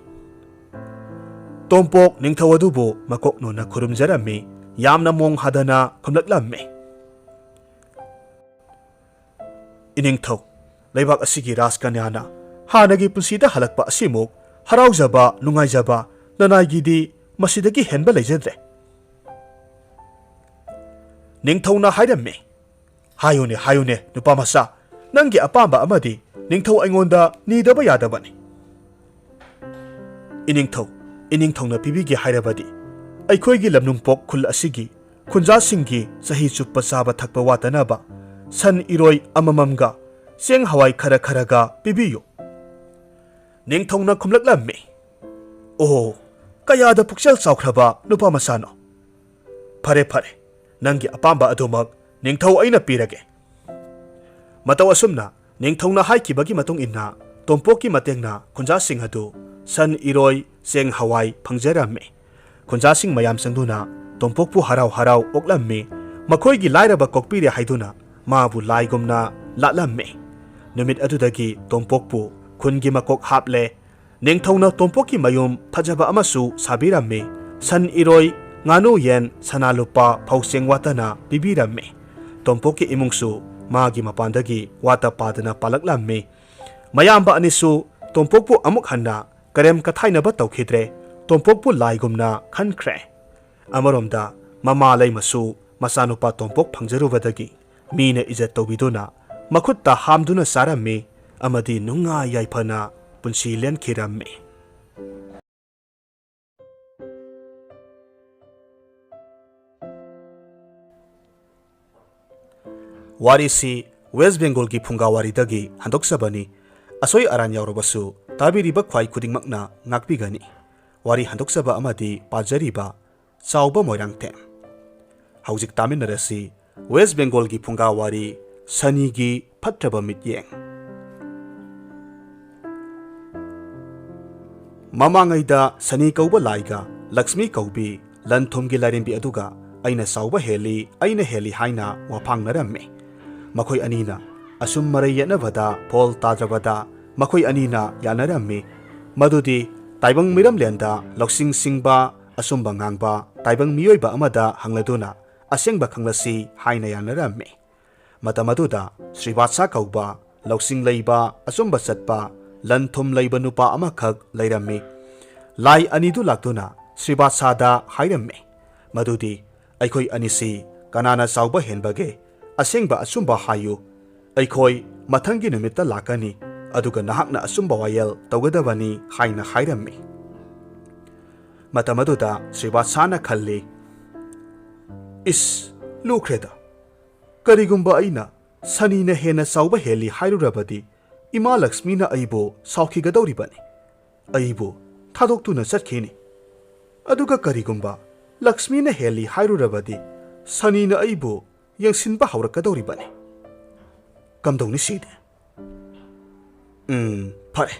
ꯇꯣꯝꯄꯣꯛ ꯅꯤꯡꯊꯧ ꯑꯗꯨꯕꯨ ꯃꯀꯣꯛ ꯅꯣꯟꯅ ꯈꯨꯔꯨꯝꯖꯔꯝꯃꯤ꯫ ꯌꯥꯝꯅ ꯃꯣꯡ ꯍꯥꯗꯅ ꯈꯨꯝꯂꯛꯂꯝꯃꯤ, "ꯏꯅꯤꯡꯊꯧ, ꯂꯩꯕꯥꯛ ꯑꯁꯤꯒꯤ ꯔꯥꯖꯀꯟꯌꯥꯅ ꯍꯥꯟꯅꯒꯤ ꯄꯨꯟꯁꯤꯗ ꯍꯜꯂꯛꯄ ꯑꯁꯤꯃꯨꯛ ꯍꯔꯥꯎꯖꯕ, ꯅꯨꯡꯉꯥꯏꯖꯕ ꯅꯅꯥꯏꯒꯤꯗꯤ ꯃꯁꯤꯗꯒꯤ ꯍꯦꯟꯕ ꯂꯩꯖꯗ꯭ꯔꯦ꯫" ꯅꯤꯡꯊꯧꯅ ꯍꯥꯏꯔꯝꯃꯤ, "ꯍꯥꯏꯌꯨꯅꯦ, ꯍꯥꯏꯌꯨꯅꯦ, ꯅꯨꯄꯥ ꯃꯆꯥ, ꯅꯪꯒꯤ ꯑꯄꯥꯝꯕ ꯑꯃꯗꯤ ꯅꯤꯡꯊꯧ ꯑꯩꯉꯣꯟꯗ ꯅꯤꯗꯕ ꯌꯥꯗꯕꯅꯤ꯫" "ꯏꯅꯤꯡꯊꯧ, ꯏꯅꯤꯡꯊꯧꯅ ꯄꯤꯕꯤꯒꯦ ꯍꯥꯏꯔꯕꯗꯤ ꯑꯩꯈꯣꯏꯒꯤ ꯂꯝꯅꯨꯡꯄꯣꯛ ꯈꯨꯜ ꯑꯁꯤꯒꯤ ꯈꯨꯟꯖꯥꯁꯤꯡꯒꯤ ꯆꯍꯤ ꯆꯨꯞꯄ ꯆꯥꯕ ꯊꯛꯄ ꯋꯥꯠꯇꯅꯕ ꯁꯟ ꯏꯔꯣꯏ ꯑꯃꯃꯝꯒ ꯆꯦꯡ ꯍꯋꯥꯏ ꯈꯔ ꯈꯔꯒ ꯄꯤꯕꯤꯌꯨ꯫" ꯅꯤꯡꯊꯧꯅ ꯈꯨꯝꯂꯛꯂꯝꯃꯤ, "ꯑꯣ, ꯀꯌꯥꯗ ꯄꯨꯛꯆꯦꯜ ꯆꯥꯎꯈ꯭ꯔꯕ ꯅꯨꯄꯥ ꯃꯆꯥꯅꯣ! ꯐꯔꯦ, ꯐꯔꯦ, ꯅꯪꯒꯤ ꯑꯄꯥꯝꯕ ꯑꯗꯨꯃꯛ ꯅꯤꯡꯊꯧ ꯑꯩꯅ ꯄꯤꯔꯒꯦ꯫" ꯃꯇꯧ ꯑꯁꯨꯝꯅ ꯅꯤꯡꯊꯧꯅ ꯍꯥꯏꯈꯤꯕꯒꯤ ꯃꯇꯨꯡ ꯏꯟꯅ ꯇꯣꯝꯄꯣꯛꯀꯤ ꯃꯇꯦꯡꯅ ꯈꯨꯟꯖꯥꯁꯤꯡ ꯑꯗꯨ ꯁꯟ, ꯏꯔꯣꯏ, ꯆꯦꯡ, ꯍꯋꯥꯏ ꯐꯪꯖꯔꯝꯃꯤ꯫ ꯈꯨꯟꯖꯥꯁꯤꯡ ꯃꯌꯥꯝ ꯆꯪꯗꯨꯅ ꯇꯣꯝꯄꯣꯛꯄꯨ ꯍꯔꯥꯎ ꯍꯔꯥꯎ ꯑꯣꯛꯂꯝꯃꯤ꯫ ꯃꯈꯣꯏꯒꯤ ꯂꯥꯏꯔꯕ ꯀꯣꯛꯄꯤꯔꯦ ꯍꯥꯏꯗꯨꯅ ꯃꯥꯕꯨ ꯂꯥꯏꯒꯨꯝꯅ ꯂꯥꯠꯂꯝꯃꯤ꯫ ꯅꯨꯃꯤꯠ ꯑꯗꯨꯗꯒꯤ ꯇꯣꯝꯄꯣꯛꯄꯨ ꯈꯨꯟꯒꯤ ꯃꯀꯣꯛ ꯍꯥꯞꯂꯦ꯫ ꯅꯤꯡꯊꯧꯅ ꯇꯣꯝꯄꯣꯛꯀꯤ ꯃꯌꯨꯝ ꯐꯖꯕ ꯑꯃꯁꯨ ꯁꯥꯕꯤꯔꯝꯃꯤ꯫ ꯁꯟ, ꯏꯔꯣꯏ, ꯉꯥꯅꯨ, ꯌꯦꯟ, ꯁꯅꯥ ꯂꯨꯄꯥ, ꯐꯧ ꯆꯦꯡ ꯋꯥꯠꯇꯅ ꯄꯤꯕꯤꯔꯝꯃꯤ꯫ ꯇꯣꯝꯄꯣꯛꯀꯤ ꯏꯃꯨꯡꯁꯨ ꯃꯥꯒꯤ ꯃꯄꯥꯟꯗꯒꯤ ꯋꯥꯠꯇ ꯄꯥꯗꯅ ꯄꯥꯜꯂꯛꯂꯝꯃꯤ꯫ ꯃꯌꯥꯝꯕ ꯑꯅꯤꯁꯨ ꯇꯣꯝꯄꯣꯛꯄꯨ ꯑꯃꯨꯛ ꯍꯟꯅ ꯀꯔꯦꯝ ꯀꯊꯥꯏꯅꯕ ꯇꯧꯈꯤꯗ꯭ꯔꯦ꯫ ꯇꯣꯝꯄꯣꯛꯄꯨ ꯂꯥꯏꯒꯨꯝꯅ ꯈꯟꯈ꯭ꯔꯦ꯫ ꯑꯃꯔꯣꯝꯗ ꯃꯃꯥ ꯂꯩꯃꯁꯨ ꯃꯆꯥꯅꯨꯄꯥ ꯇꯣꯝꯄꯣꯛ ꯐꯪꯖꯔꯨꯕꯗꯒꯤ ꯃꯤꯅ ꯏꯖꯠ ꯇꯧꯕꯤꯗꯨꯅ ꯃꯈꯨꯠꯇ ꯍꯥꯝꯗꯨꯅ ꯆꯥꯔꯝꯃꯤ ꯑꯃꯗꯤ ꯅꯨꯡꯉꯥꯏ ꯌꯥꯏꯐꯅ ꯄꯨꯟꯁꯤ ꯂꯦꯟꯈꯤꯔꯝꯃꯤ꯫ ꯋꯥꯔꯤꯁꯤ ꯋꯦꯁ ꯕꯦꯡꯒꯣꯜꯒꯤ ꯐꯨꯡꯒꯥ ꯋꯥꯔꯤꯗꯒꯤ ꯍꯟꯗꯣꯛꯆꯕꯅꯤ꯫ ꯑꯁꯣꯏ ꯑꯔꯥꯟ ꯌꯥꯎꯔꯕꯁꯨ ꯇꯥꯕꯤꯔꯤꯕ ꯈ꯭ꯋꯥꯏ ꯈꯨꯗꯤꯡꯃꯛꯅ ꯉꯥꯛꯄꯤꯒꯅꯤ꯫ ꯋꯥꯔꯤ ꯍꯟꯗꯣꯛꯆꯕ ꯑꯃꯗꯤ ꯄꯥꯖꯔꯤꯕ ꯆꯥꯎꯕ ꯃꯣꯏꯔꯥꯡꯊꯦꯝ꯫ ꯍꯧꯖꯤꯛ ꯇꯥꯃꯤꯟꯅꯔꯁꯤ ꯋꯦꯁ ꯕꯦꯡꯒꯣꯜꯒꯤ ꯐꯨꯡꯒꯥ ꯋꯥꯔꯤ ꯁꯅꯤꯒꯤ ꯐꯠꯇ꯭ꯔꯕ ꯃꯤꯠꯌꯦꯡ꯫ ꯃꯃꯥꯡꯉꯩꯗ ꯁꯅꯤ ꯀꯧꯕ ꯂꯥꯏꯒ ꯂꯛꯁꯃꯤ ꯀꯧꯕꯤ ꯂꯟ ꯊꯨꯝꯒꯤ ꯂꯥꯏꯔꯦꯝꯕꯤ ꯑꯗꯨꯒ ꯑꯩꯅ ꯆꯥꯎꯕ ꯍꯦꯜꯂꯤ, ꯑꯩꯅ ꯍꯦꯜꯂꯤ ꯍꯥꯏꯅ ꯋꯥꯐꯥꯡꯅꯔꯝꯃꯤ꯫ ꯃꯈꯣꯏ ꯑꯅꯤꯅ ꯑꯁꯨꯝ ꯃꯔꯩ ꯌꯦꯠꯅꯕꯗ ꯐꯣꯜ ꯇꯥꯗ꯭ꯔꯕꯗ ꯃꯈꯣꯏ ꯑꯅꯤꯅ ꯌꯥꯅꯔꯝꯃꯤ꯫ ꯃꯗꯨꯗꯤ ꯇꯥꯏꯕꯪ ꯃꯤꯔꯝꯂꯦꯟꯗ ꯂꯧꯁꯤꯡ ꯁꯤꯡꯕ, ꯑꯆꯨꯝꯕ ꯉꯥꯡꯕ ꯇꯥꯏꯕꯪ ꯃꯤꯑꯣꯏꯕ ꯑꯃꯗ ꯍꯪꯂꯗꯨꯅ ꯑꯁꯦꯡꯕ ꯈꯪꯂꯁꯤ ꯍꯥꯏꯅ ꯌꯥꯅꯔꯝꯃꯤ꯫ ꯃꯇꯝ ꯑꯗꯨꯗ ꯁ꯭ꯔꯤꯕꯥꯠꯁꯥ ꯀꯧꯕ ꯂꯧꯁꯤꯡ ꯂꯩꯕ, ꯑꯆꯨꯝꯕ ꯆꯠꯄ, ꯂꯟ ꯊꯨꯝ ꯂꯩꯕ ꯅꯨꯄꯥ ꯑꯃꯈꯛ ꯂꯩꯔꯝꯃꯤ꯫ ꯂꯥꯏ ꯑꯅꯤꯗꯨ ꯂꯥꯛꯇꯨꯅ ꯁ꯭ꯔꯤꯕꯥꯠꯁꯥꯗ ꯍꯥꯏꯔꯝꯃꯤ, ꯃꯗꯨꯗꯤ ꯑꯩꯈꯣꯏ ꯑꯅꯤꯁꯤ ꯀꯅꯥꯅ ꯆꯥꯎꯕ ꯍꯦꯟꯕꯒꯦ? ꯑꯁꯦꯡꯕ ꯑꯆꯨꯝꯕ ꯍꯥꯏꯌꯨ꯫ ꯑꯩꯈꯣꯏ ꯃꯊꯪꯒꯤ ꯅꯨꯃꯤꯠꯇ ꯂꯥꯛꯀꯅꯤ, ꯑꯗꯨꯒ ꯅꯍꯥꯛꯅ ꯑꯆꯨꯝꯕ ꯋꯥꯌꯦꯜ ꯇꯧꯒꯗꯕꯅꯤ ꯍꯥꯏꯅ ꯍꯥꯏꯔꯝꯃꯤ꯫ ꯃꯇꯝ ꯑꯗꯨꯗ ꯁ꯭ꯔꯤꯕꯥꯠꯁꯥꯅ ꯈꯜꯂꯤ, "ꯏꯁ, ꯂꯨꯈ꯭ꯔꯦꯗ꯫ ꯀꯔꯤꯒꯨꯝꯕ ꯑꯩꯅ ꯁꯅꯤꯅ ꯍꯦꯟꯅ ꯆꯥꯎꯕ ꯍꯦꯜꯂꯤ ꯍꯥꯏꯔꯨꯔꯕꯗꯤ ꯏꯃꯥ ꯂꯛꯁꯃꯤꯅ ꯑꯩꯕꯨ ꯁꯥꯎꯈꯤꯒꯗꯧꯔꯤꯕꯅꯤ꯫ ꯑꯩꯕꯨ ꯊꯥꯗꯣꯛꯇꯨꯅ ꯆꯠꯈꯤꯅꯤ꯫ ꯑꯗꯨꯒ ꯀꯔꯤꯒꯨꯝꯕ ꯂꯛꯁꯃꯤꯅ ꯍꯦꯜꯂꯤ ꯍꯥꯏꯔꯨꯔꯕꯗꯤ ꯁꯅꯤꯅ ꯑꯩꯕꯨ ꯌꯦꯡꯁꯤꯟꯕ ꯍꯧꯔꯛꯀꯗꯧꯔꯤꯕꯅꯤ꯫ ꯀꯝꯗꯧꯅꯤ ꯁꯤꯗꯤ?" ꯎꯝ, ꯐꯔꯦ꯫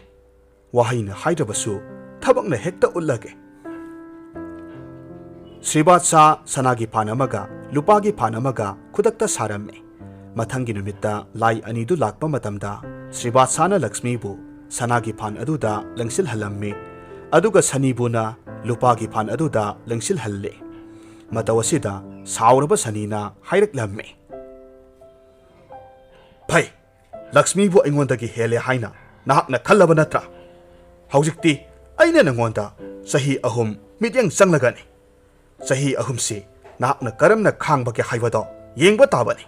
ꯋꯥꯍꯩꯅ ꯍꯥꯏꯗ꯭ꯔꯕꯁꯨ ꯊꯕꯛꯅ ꯍꯦꯛꯇ ꯎꯠꯂꯒꯦ꯫ ꯁ꯭ꯔꯤꯕꯥꯠꯁꯥ ꯁꯅꯥꯒꯤ ꯐꯥꯟ ꯑꯃꯒ ꯂꯨꯄꯥꯒꯤ ꯐꯥꯟ ꯑꯃꯒ ꯈꯨꯗꯛꯇ ꯁꯥꯔꯝꯃꯤ꯫ ꯃꯊꯪꯒꯤ ꯅꯨꯃꯤꯠꯇ ꯂꯥꯏ ꯑꯅꯤꯗꯨ ꯂꯥꯛꯄ ꯃꯇꯝꯗ ꯁ꯭ꯔꯤꯕꯥꯠꯁꯥꯅ ꯂꯛꯁꯃꯤꯕꯨ ꯁꯅꯥꯒꯤ ꯐꯥꯟ ꯑꯗꯨꯗ ꯂꯦꯡꯁꯤꯜꯍꯜꯂꯝꯃꯤ꯫ ꯑꯗꯨꯒ ꯁꯅꯤꯕꯨꯅ ꯂꯨꯄꯥꯒꯤ ꯐꯥꯟ ꯑꯗꯨꯗ ꯂꯦꯡꯁꯤꯜꯍꯜꯂꯦ꯫ ꯃꯇꯧ ꯑꯁꯤꯗ ꯁꯥꯎꯔꯕ ꯁꯅꯤꯅ ꯍꯥꯏꯔꯛꯂꯝꯃꯤ, "ꯐꯩ, ꯂꯛꯁꯃꯤꯕꯨ ꯑꯩꯉꯣꯟꯗꯒꯤ ꯍꯦꯜꯂꯦ ꯍꯥꯏꯅ ꯅꯍꯥꯛꯅ ꯈꯜꯂꯕ ꯅꯠꯇ꯭ꯔꯥ? ꯍꯧꯖꯤꯛꯇꯤ ꯑꯩꯅ ꯅꯉꯣꯟꯗ ꯆꯍꯤ ꯑꯍꯨꯝ ꯃꯤꯠꯌꯦꯡ ꯆꯪꯂꯒꯅꯤ꯫ ꯆꯍꯤ ꯑꯍꯨꯝꯁꯤ ꯅꯍꯥꯛꯅ ꯀꯔꯝꯅ ꯈꯥꯡꯕꯒꯦ ꯍꯥꯏꯕꯗꯣ ꯌꯦꯡꯕ ꯇꯥꯕꯅꯤ"꯫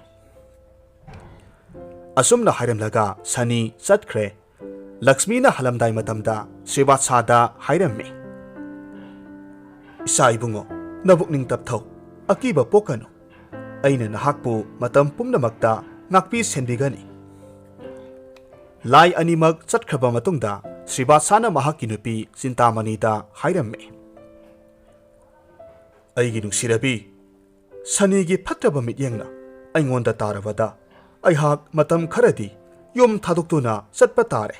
ꯑꯁꯨꯝꯅ ꯍꯥꯏꯔꯝꯂꯒ ꯁꯅꯤ ꯆꯠꯈ꯭ꯔꯦ꯫ ꯂꯛꯁꯃꯤꯅ ꯍꯜꯂꯝꯗꯥꯏ ꯃꯇꯝꯗ ꯁ꯭ꯔꯤꯕꯥꯠꯁꯥꯗ ꯍꯥꯏꯔꯝꯃꯤ, "ꯏꯆꯥ ꯏꯕꯨꯡꯉꯣ, ꯅꯕꯨꯛꯅꯤꯡ ꯇꯞꯊꯧ, ꯑꯀꯤꯕ ꯄꯣꯛꯀꯅꯨ꯫ ꯑꯩꯅ ꯅꯍꯥꯛꯄꯨ ꯃꯇꯝ ꯄꯨꯝꯅꯃꯛꯇ ꯉꯥꯛꯄꯤ ꯁꯦꯟꯕꯤꯒꯅꯤ"꯫ ꯂꯥꯏ ꯑꯅꯤꯃꯛ ꯆꯠꯈ꯭ꯔꯕ ꯃꯇꯨꯡꯗ ꯁ꯭ꯔꯤꯕꯥꯠꯁꯥꯅ ꯃꯍꯥꯛꯀꯤ ꯅꯨꯄꯤ ꯆꯤꯟꯇꯥꯃꯅꯤꯗ ꯍꯥꯏꯔꯝꯃꯤ, "ꯑꯩꯒꯤ ꯅꯨꯡꯁꯤꯔꯕꯤ, ꯁꯅꯤꯒꯤ ꯐꯠꯇꯕ ꯃꯤꯠꯌꯦꯡꯅ ꯑꯩꯉꯣꯟꯗ ꯇꯥꯔꯕꯗ ꯑꯩꯍꯥꯛ ꯃꯇꯝ ꯈꯔꯗꯤ ꯌꯨꯝ ꯊꯥꯗꯣꯛꯇꯨꯅ ꯆꯠꯄ ꯇꯥꯔꯦ꯫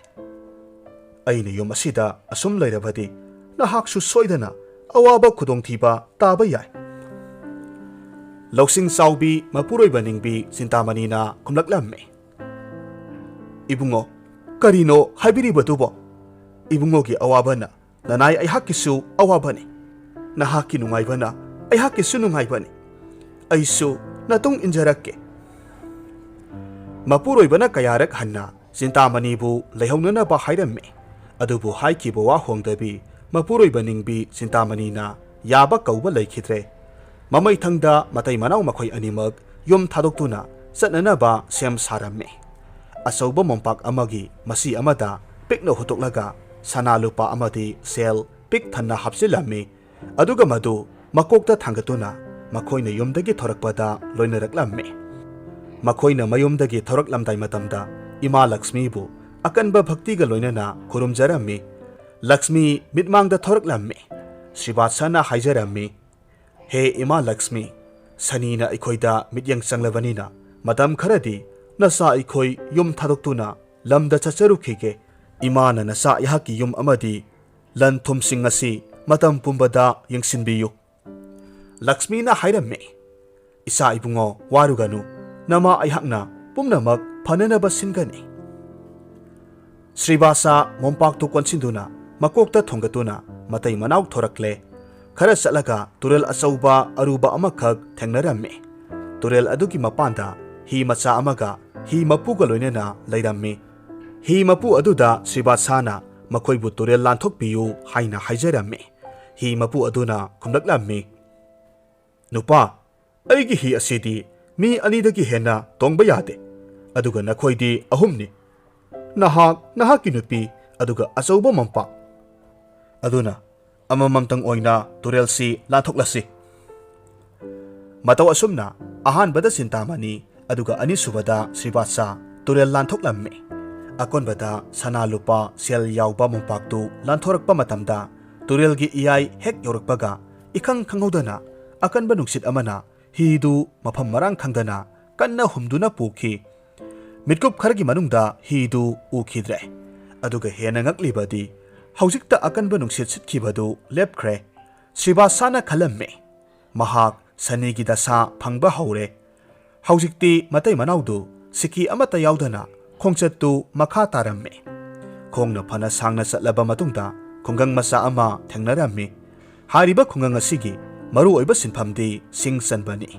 ꯑꯩꯅ ꯌꯨꯝ ꯑꯁꯤꯗ ꯑꯁꯨꯝ ꯂꯩꯔꯕꯗꯤ ꯅꯍꯥꯛꯁꯨ ꯁꯣꯏꯗꯅ ꯑꯋꯥꯕ ꯈꯨꯗꯣꯡꯊꯤꯕ ꯇꯥꯕ ꯌꯥꯏ"꯫ ꯂꯧꯁꯤꯡ ꯆꯥꯎꯕꯤ ꯃꯄꯨꯔꯣꯏꯕ ꯅꯤꯡꯕꯤ ꯆꯤꯟꯇꯥꯃꯅꯤꯅ ꯈꯨꯝꯂꯛꯂꯝꯃꯤ, "ꯏꯕꯨꯡꯉꯣ, ꯀꯔꯤꯅꯣ ꯍꯥꯏꯕꯤꯔꯤꯕꯗꯨꯕꯣ? ꯏꯕꯨꯡꯉꯣꯒꯤ ꯑꯋꯥꯕꯅ ꯅꯅꯥꯏ ꯑꯩꯍꯥꯛꯀꯤꯁꯨ ꯑꯋꯥꯕꯅꯤ꯫ ꯅꯍꯥꯛꯀꯤ ꯅꯨꯡꯉꯥꯏꯕꯅ ꯑꯩꯍꯥꯛꯀꯤꯁꯨ ꯅꯨꯡꯉꯥꯏꯕꯅꯤ꯫ ꯑꯩꯁꯨ ꯅꯇꯨꯡ ꯏꯟꯖꯔꯛꯀꯦ"꯫ ꯃꯄꯨꯔꯣꯏꯕꯅ ꯀꯌꯥꯔꯛ ꯍꯟꯅ ꯆꯤꯟꯇꯥꯃꯅꯤꯕꯨ ꯂꯩꯍꯧꯅꯅꯕ ꯍꯥꯏꯔꯝꯃꯤ꯫ ꯑꯗꯨꯕꯨ ꯍꯥꯏꯈꯤꯕ ꯋꯥ ꯍꯣꯡꯗꯕꯤ ꯃꯄꯨꯔꯣꯏꯕ ꯅꯤꯡꯕꯤ ꯆꯤꯟꯇꯥꯃꯅꯤꯅ ꯌꯥꯕ ꯀꯧꯕ ꯂꯩꯈꯤꯗ꯭ꯔꯦ꯫ ꯃꯃꯩꯊꯪꯗ ꯃꯇꯩ ꯃꯅꯥꯎ ꯃꯈꯣꯏ ꯑꯅꯤꯃꯛ ꯌꯨꯝ ꯊꯥꯗꯣꯛꯇꯨꯅ ꯆꯠꯅꯅꯕ ꯁꯦꯝ ꯁꯥꯔꯝꯃꯤ꯫ ꯑꯆꯧꯕ ꯃꯣꯝꯄꯥꯛ ꯑꯃꯒꯤ ꯃꯁꯤ ꯑꯃꯗ ꯄꯤꯛꯅ ꯍꯨꯠꯇꯣꯛꯂꯒ ꯁꯅꯥ ꯂꯨꯄꯥ ꯑꯃꯗꯤ ꯁꯦꯜ ꯄꯤꯛ ꯊꯟꯅ ꯍꯥꯞꯆꯤꯜꯂꯝꯃꯤ꯫ ꯑꯗꯨꯒ ꯃꯗꯨ ꯃꯀꯣꯛꯇ ꯊꯥꯡꯒꯠꯇꯨꯅ ꯃꯈꯣꯏꯅ ꯌꯨꯝꯗꯒꯤ ꯊꯣꯔꯛꯄꯗ ꯂꯣꯏꯅꯔꯛꯂꯝꯃꯤ꯫ ꯃꯈꯣꯏꯅ ꯃꯌꯨꯝꯗꯒꯤ ꯊꯣꯔꯛꯂꯝꯗꯥꯏ ꯃꯇꯝꯗ ꯏꯃꯥ ꯂꯛꯁꯃꯤꯕꯨ ꯑꯀꯟꯕ ꯚꯛꯇꯤꯒ ꯂꯣꯏꯅꯅ ꯈꯨꯔꯨꯝꯖꯔꯝꯃꯤ꯫ ꯂꯛꯁꯃꯤ ꯃꯤꯠꯃꯥꯡꯗ ꯊꯣꯔꯛꯂꯝꯃꯤ꯫ ꯁ꯭ꯔꯤꯕꯥꯠꯁꯅ ꯍꯥꯏꯖꯔꯝꯃꯤ, "ꯍꯦ ꯏꯃꯥ ꯂꯛꯁꯃꯤ, ꯁꯅꯤꯅ ꯑꯩꯈꯣꯏꯗ ꯃꯤꯠꯌꯦꯡ ꯆꯪꯂꯕꯅꯤꯅ ꯃꯇꯝ ꯈꯔꯗꯤ ꯅꯆꯥ ꯑꯩꯈꯣꯏ ꯌꯨꯝ ꯊꯥꯗꯣꯛꯇꯨꯅ ꯂꯝꯗ ꯆꯠꯆꯔꯨꯈꯤꯒꯦ꯫ ꯏꯃꯥꯅ ꯅꯆꯥ ꯑꯩꯍꯥꯛꯀꯤ ꯌꯨꯝ ꯑꯃꯗꯤ ꯂꯟ ꯊꯨꯝꯁꯤꯡ ꯑꯁꯤ ꯃꯇꯝ ꯄꯨꯝꯕꯗ ꯌꯦꯡꯁꯤꯟꯕꯤꯌꯨ"꯫ ꯂꯛꯁꯃꯤꯅ ꯍꯥꯏꯔꯝꯃꯤ, "ꯏꯆꯥ ꯏꯕꯨꯡꯉꯣ, ꯋꯥꯔꯨꯒꯅꯨ, ꯅꯃꯥ ꯑꯩꯍꯥꯛꯅ ꯄꯨꯝꯅꯃꯛ ꯐꯅꯅꯕ ꯁꯤꯟꯒꯅꯤ"꯫ ꯁ꯭ꯔꯤꯕꯥꯁꯥ ꯃꯣꯝꯄꯥꯛꯇꯨ ꯀꯣꯟꯁꯤꯟꯗꯨꯅ ꯃꯀꯣꯛꯇ ꯊꯣꯡꯒꯠꯇꯨꯅ ꯃꯇꯩ ꯃꯅꯥꯎ ꯊꯣꯔꯛꯂꯦ꯫ ꯈꯔ ꯆꯠꯂꯒ ꯇꯨꯔꯦꯜ ꯑꯆꯧꯕ ꯑꯔꯨꯕ ꯑꯃꯈꯛ ꯊꯦꯡꯅꯔꯝꯃꯤ꯫ ꯇꯨꯔꯦꯜ ꯑꯗꯨꯒꯤ ꯃꯄꯥꯟꯗ ꯍꯤ ꯃꯆꯥ ꯑꯃꯒ ꯍꯤ ꯃꯄꯨꯒ ꯂꯣꯏꯅꯅ ꯂꯩꯔꯝꯃꯤ꯫ ꯍꯤ ꯃꯄꯨ ꯑꯗꯨꯗ ꯁ꯭ꯔꯤꯕꯥꯁꯥꯅ ꯃꯈꯣꯏꯕꯨ ꯇꯨꯔꯦꯜ ꯂꯥꯟꯊꯣꯛꯄꯤꯌꯨ ꯍꯥꯏꯅ ꯍꯥꯏꯖꯔꯝꯃꯤ꯫ ꯍꯤ ꯃꯄꯨ ꯑꯗꯨꯅ ꯈꯨꯝꯂꯛꯂꯝꯃꯤ, "ꯅꯨꯄꯥ, ꯑꯩꯒꯤ ꯍꯤ ꯑꯁꯤꯗꯤ ꯃꯤ ꯑꯅꯤꯗꯒꯤ ꯍꯦꯟꯅ ꯇꯣꯡꯕ ꯌꯥꯗꯦ, ꯑꯗꯨꯒ ꯅꯈꯣꯏꯗꯤ ꯑꯍꯨꯝꯅꯤ, ꯅꯍꯥꯛ, ꯅꯍꯥꯛꯀꯤ ꯅꯨꯄꯤ, ꯑꯗꯨꯒ ꯑꯆꯧꯕ ꯃꯣꯝꯄꯥꯛ꯫ ꯑꯗꯨꯅ ꯑꯃꯃꯝꯇꯪ ꯑꯣꯏꯅ ꯇꯨꯔꯦꯜꯁꯤ ꯂꯥꯟꯊꯣꯛꯂꯁꯤ꯫" ꯃꯇꯧ ꯑꯁꯨꯝꯅ ꯑꯍꯥꯟꯕꯗ ꯆꯤꯟꯇꯥꯃꯅꯤ, ꯑꯗꯨꯒ ꯑꯅꯤꯁꯨꯕꯗ ꯁ꯭ꯔꯤꯕꯥꯁꯥ ꯇꯨꯔꯦꯜ ꯂꯥꯟꯊꯣꯛꯂꯝꯃꯤ꯫ ꯑꯀꯣꯟꯕꯗ ꯁꯅꯥ ꯂꯨꯄꯥ ꯁꯦꯜ ꯌꯥꯎꯕ ꯃꯣꯝꯄꯥꯛꯇꯨ ꯂꯥꯟꯊꯣꯔꯛꯄ ꯃꯇꯝꯗ, ꯇꯨꯔꯦꯜꯒꯤ ꯏꯌꯥꯏ ꯍꯦꯛ ꯌꯧꯔꯛꯄꯒ, ꯏꯈꯪ ꯈꯪꯍꯧꯗꯅ ꯑꯀꯟꯕ ꯅꯨꯡꯁꯤꯠ ꯑꯃꯅ ꯍꯤꯗꯨ ꯃꯐꯝ ꯃꯔꯥꯡ ꯈꯪꯗꯅ ꯀꯟꯅ ꯍꯨꯝꯗꯨꯅ ꯄꯨꯈꯤ꯫ ꯃꯤꯠꯀꯨꯞ ꯈꯔꯒꯤ ꯃꯅꯨꯡꯗ ꯍꯤꯗꯨ ꯎꯈꯤꯗ꯭ꯔꯦ꯫ ꯑꯗꯨꯒ ꯍꯦꯟꯅ ꯉꯛꯂꯤꯕꯗꯤ, ꯍꯧꯖꯤꯛꯇ ꯑꯀꯟꯕ ꯅꯨꯡꯁꯤꯠ ꯁꯤꯠꯈꯤꯕꯗꯨ ꯂꯦꯞꯈ꯭ꯔꯦ꯫ ꯁ꯭ꯔꯤꯕꯥꯁꯥꯅ ꯈꯜꯂꯝꯃꯤ, ꯃꯍꯥꯛ ꯁꯅꯤꯒꯤ ꯗꯁꯥ ꯐꯪꯕ ꯍꯧꯔꯦ꯫ ꯍꯧꯖꯤꯛꯇꯤ ꯃꯇꯩ ꯃꯅꯥꯎꯗꯨ ꯁꯤꯀꯤ ꯑꯃꯠꯇ ꯌꯥꯎꯗꯅ ꯈꯣꯡꯆꯠꯇꯨ ꯃꯈꯥ ꯇꯥꯔꯝꯃꯤ꯫ ꯈꯣꯡꯅ ꯐꯅ ꯁꯥꯡꯅ ꯆꯠꯂꯕ ꯃꯇꯨꯡꯗ ꯈꯨꯡꯒꯪ ꯃꯆꯥ ꯑꯃ ꯊꯦꯡꯅꯔꯝꯃꯤ꯫ ꯍꯥꯏꯔꯤꯕ ꯈꯨꯡꯒꯪ ꯑꯁꯤꯒꯤ ꯃꯔꯨꯑꯣꯏꯕ ꯁꯤꯟꯐꯝꯗꯤ ꯁꯤꯡ ꯆꯟꯕꯅꯤ꯫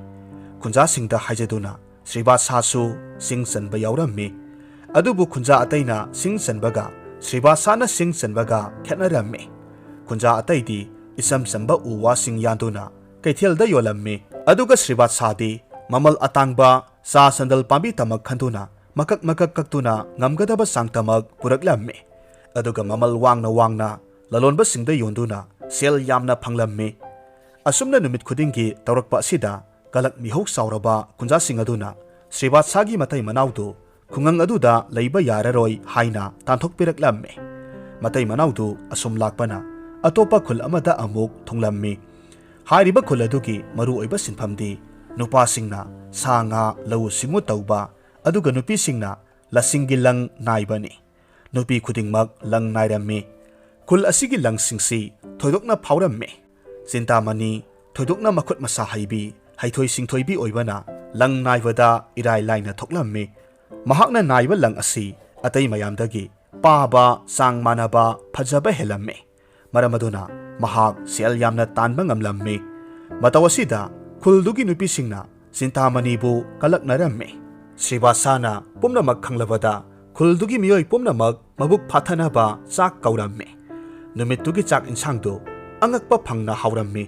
ꯈꯨꯟꯖꯥꯁꯤꯡꯗ ꯍꯥꯏꯖꯗꯨꯅ ꯁ꯭ꯔꯤꯕꯥꯁꯥꯁꯨ ꯁꯤꯡ ꯆꯟꯕ ꯌꯥꯎꯔꯝꯃꯤ꯫ ꯑꯗꯨꯕꯨ ꯈꯨꯟꯖꯥ ꯑꯇꯩꯅ ꯁꯤꯡ ꯆꯟꯕꯒ ꯁ꯭ꯔꯤꯕꯥꯁꯥꯅ ꯁꯤꯡ ꯆꯟꯕꯒ ꯈꯦꯠꯅꯔꯝꯃꯤ꯫ ꯈꯨꯟꯖꯥ ꯑꯇꯩꯗꯤ ꯏꯆꯝ ꯆꯝꯕ ꯎ ꯋꯥꯁꯤꯡ ꯌꯥꯟꯗꯨꯅ ꯀꯩꯊꯦꯜꯗ ꯌꯣꯜꯂꯝꯃꯤ꯫ ꯑꯗꯨꯒ ꯁ꯭ꯔꯤꯕꯥꯁꯥꯗꯤ ꯃꯃꯜ ꯑꯇꯥꯡꯕ ꯆꯥ ꯁꯟꯗꯜ ꯄꯥꯝꯕꯤ ꯇꯃꯛ ꯈꯟꯗꯨꯅ ꯃꯀꯛ ꯃꯀꯛ ꯀꯛꯇꯨꯅ ꯉꯝꯒꯗꯕ ꯆꯥꯡ ꯇꯃꯛ ꯄꯨꯔꯛꯂꯝꯃꯤ꯫ ꯑꯗꯨꯒ ꯃꯃꯜ ꯋꯥꯡꯅ ꯋꯥꯡꯅ ꯂꯂꯣꯟꯕꯁꯤꯡꯗ ꯌꯣꯟꯗꯨꯅ ꯁꯦꯜ ꯌꯥꯝꯅ ꯐꯪꯂꯝꯃꯤ꯫ ꯑꯁꯨꯝꯅ ꯅꯨꯃꯤꯠ ꯈꯨꯗꯤꯡꯒꯤ ꯇꯧꯔꯛꯄ ꯑꯁꯤꯗ ꯀꯂꯛ ꯃꯤꯍꯧ ꯆꯥꯎꯔꯕ ꯈꯨꯟꯖꯥꯁꯤꯡ ꯑꯗꯨꯅ ꯁ꯭ꯔꯤꯕꯥꯁꯥꯒꯤ ꯃꯇꯩ ꯃꯅꯥꯎꯗꯨ ꯈꯨꯡꯒꯪ ꯑꯗꯨꯗ ꯂꯩꯕ ꯌꯥꯔꯔꯣꯏ ꯍꯥꯏꯅ ꯇꯥꯟꯊꯣꯛꯄꯤꯔꯛꯂꯝꯃꯤ꯫ ꯃꯇꯩ ꯃꯅꯥꯎꯗꯨ ꯑꯁꯨꯝ ꯂꯥꯛꯄꯅ ꯑꯇꯣꯞꯄ ꯈꯨꯜ ꯑꯃꯗ ꯑꯃꯨꯛ ꯊꯨꯡꯂꯝꯃꯤ꯫ ꯍꯥꯏꯔꯤꯕ ꯈꯨꯜ ꯑꯗꯨꯒꯤ ꯃꯔꯨꯑꯣꯏꯕ ꯁꯤꯟꯐꯝꯗꯤ ꯅꯨꯄꯥꯁꯤꯡꯅ ꯁꯥ ꯉꯥ ꯂꯧꯎ ꯁꯤꯡꯎ ꯇꯧꯕ, ꯑꯗꯨꯒ ꯅꯨꯄꯤꯁꯤꯡꯅ ꯂꯁꯤꯡꯒꯤ ꯂꯪ ꯅꯥꯏꯕꯅꯤ꯫ ꯅꯨꯄꯤ ꯈꯨꯗꯤꯡꯃꯛ ꯂꯪ ꯅꯥꯏꯔꯝꯃꯤ꯫ ꯈꯨꯜ ꯑꯁꯤꯒꯤ ꯂꯪꯁꯤꯡꯁꯤ ꯊꯣꯏꯗꯣꯛꯅ ꯐꯥꯎꯔꯝꯃꯤ꯫ ꯆꯤꯟꯇꯥꯃꯅꯤ ꯊꯣꯏꯗꯣꯛꯅ ꯃꯈꯨꯠ ꯃꯁꯥ ꯍꯩꯕꯤ, ꯍꯩꯊꯣꯏ ꯁꯤꯡꯊꯣꯏꯕꯤ ꯑꯣꯏꯕꯅ ꯂꯪ ꯅꯥꯏꯕꯗ ꯏꯔꯥꯏ ꯂꯥꯏꯅ ꯊꯣꯛꯂꯝꯃꯤ꯫ ꯃꯍꯥꯛꯅ ꯅꯥꯏꯕ ꯂꯪ ꯑꯁꯤ ꯑꯇꯩ ꯃꯌꯥꯝꯗꯒꯤ ꯄꯥꯕ ꯆꯥꯡ ꯃꯥꯟꯅꯕ ꯐꯖꯕ ꯍꯦꯜꯂꯝꯃꯤ꯫ ꯃꯔꯝ ꯑꯗꯨꯅ ꯃꯍꯥꯛ ꯁꯦꯜ ꯌꯥꯝꯅ ꯇꯥꯟꯕ ꯉꯝꯂꯝꯃꯤ꯫ ꯃꯇꯧ ꯑꯁꯤꯗ ꯈꯨꯜꯗꯨꯒꯤ ꯅꯨꯄꯤꯁꯤꯡꯅ ꯆꯤꯟꯇꯥꯃꯅꯤꯕꯨ ꯀꯂꯛꯅꯔꯝꯃꯤ꯫ ꯁ꯭ꯔꯤꯕꯥꯁꯥꯅ ꯄꯨꯝꯅꯃꯛ ꯈꯪꯂꯕꯗ ꯈꯨꯜꯗꯨꯒꯤ ꯃꯤꯑꯣꯏ ꯄꯨꯝꯅꯃꯛ ꯃꯕꯨꯛ ꯐꯥꯊꯅꯕ ꯆꯥꯛ ꯀꯧꯔꯝꯃꯤ꯫ ꯅꯨꯃꯤꯠꯇꯨꯒꯤ ꯆꯥꯛ ꯏꯟꯁꯥꯡꯗꯨ ꯑꯉꯛꯄ ꯐꯪꯅ ꯍꯥꯎꯔꯝꯃꯤ꯫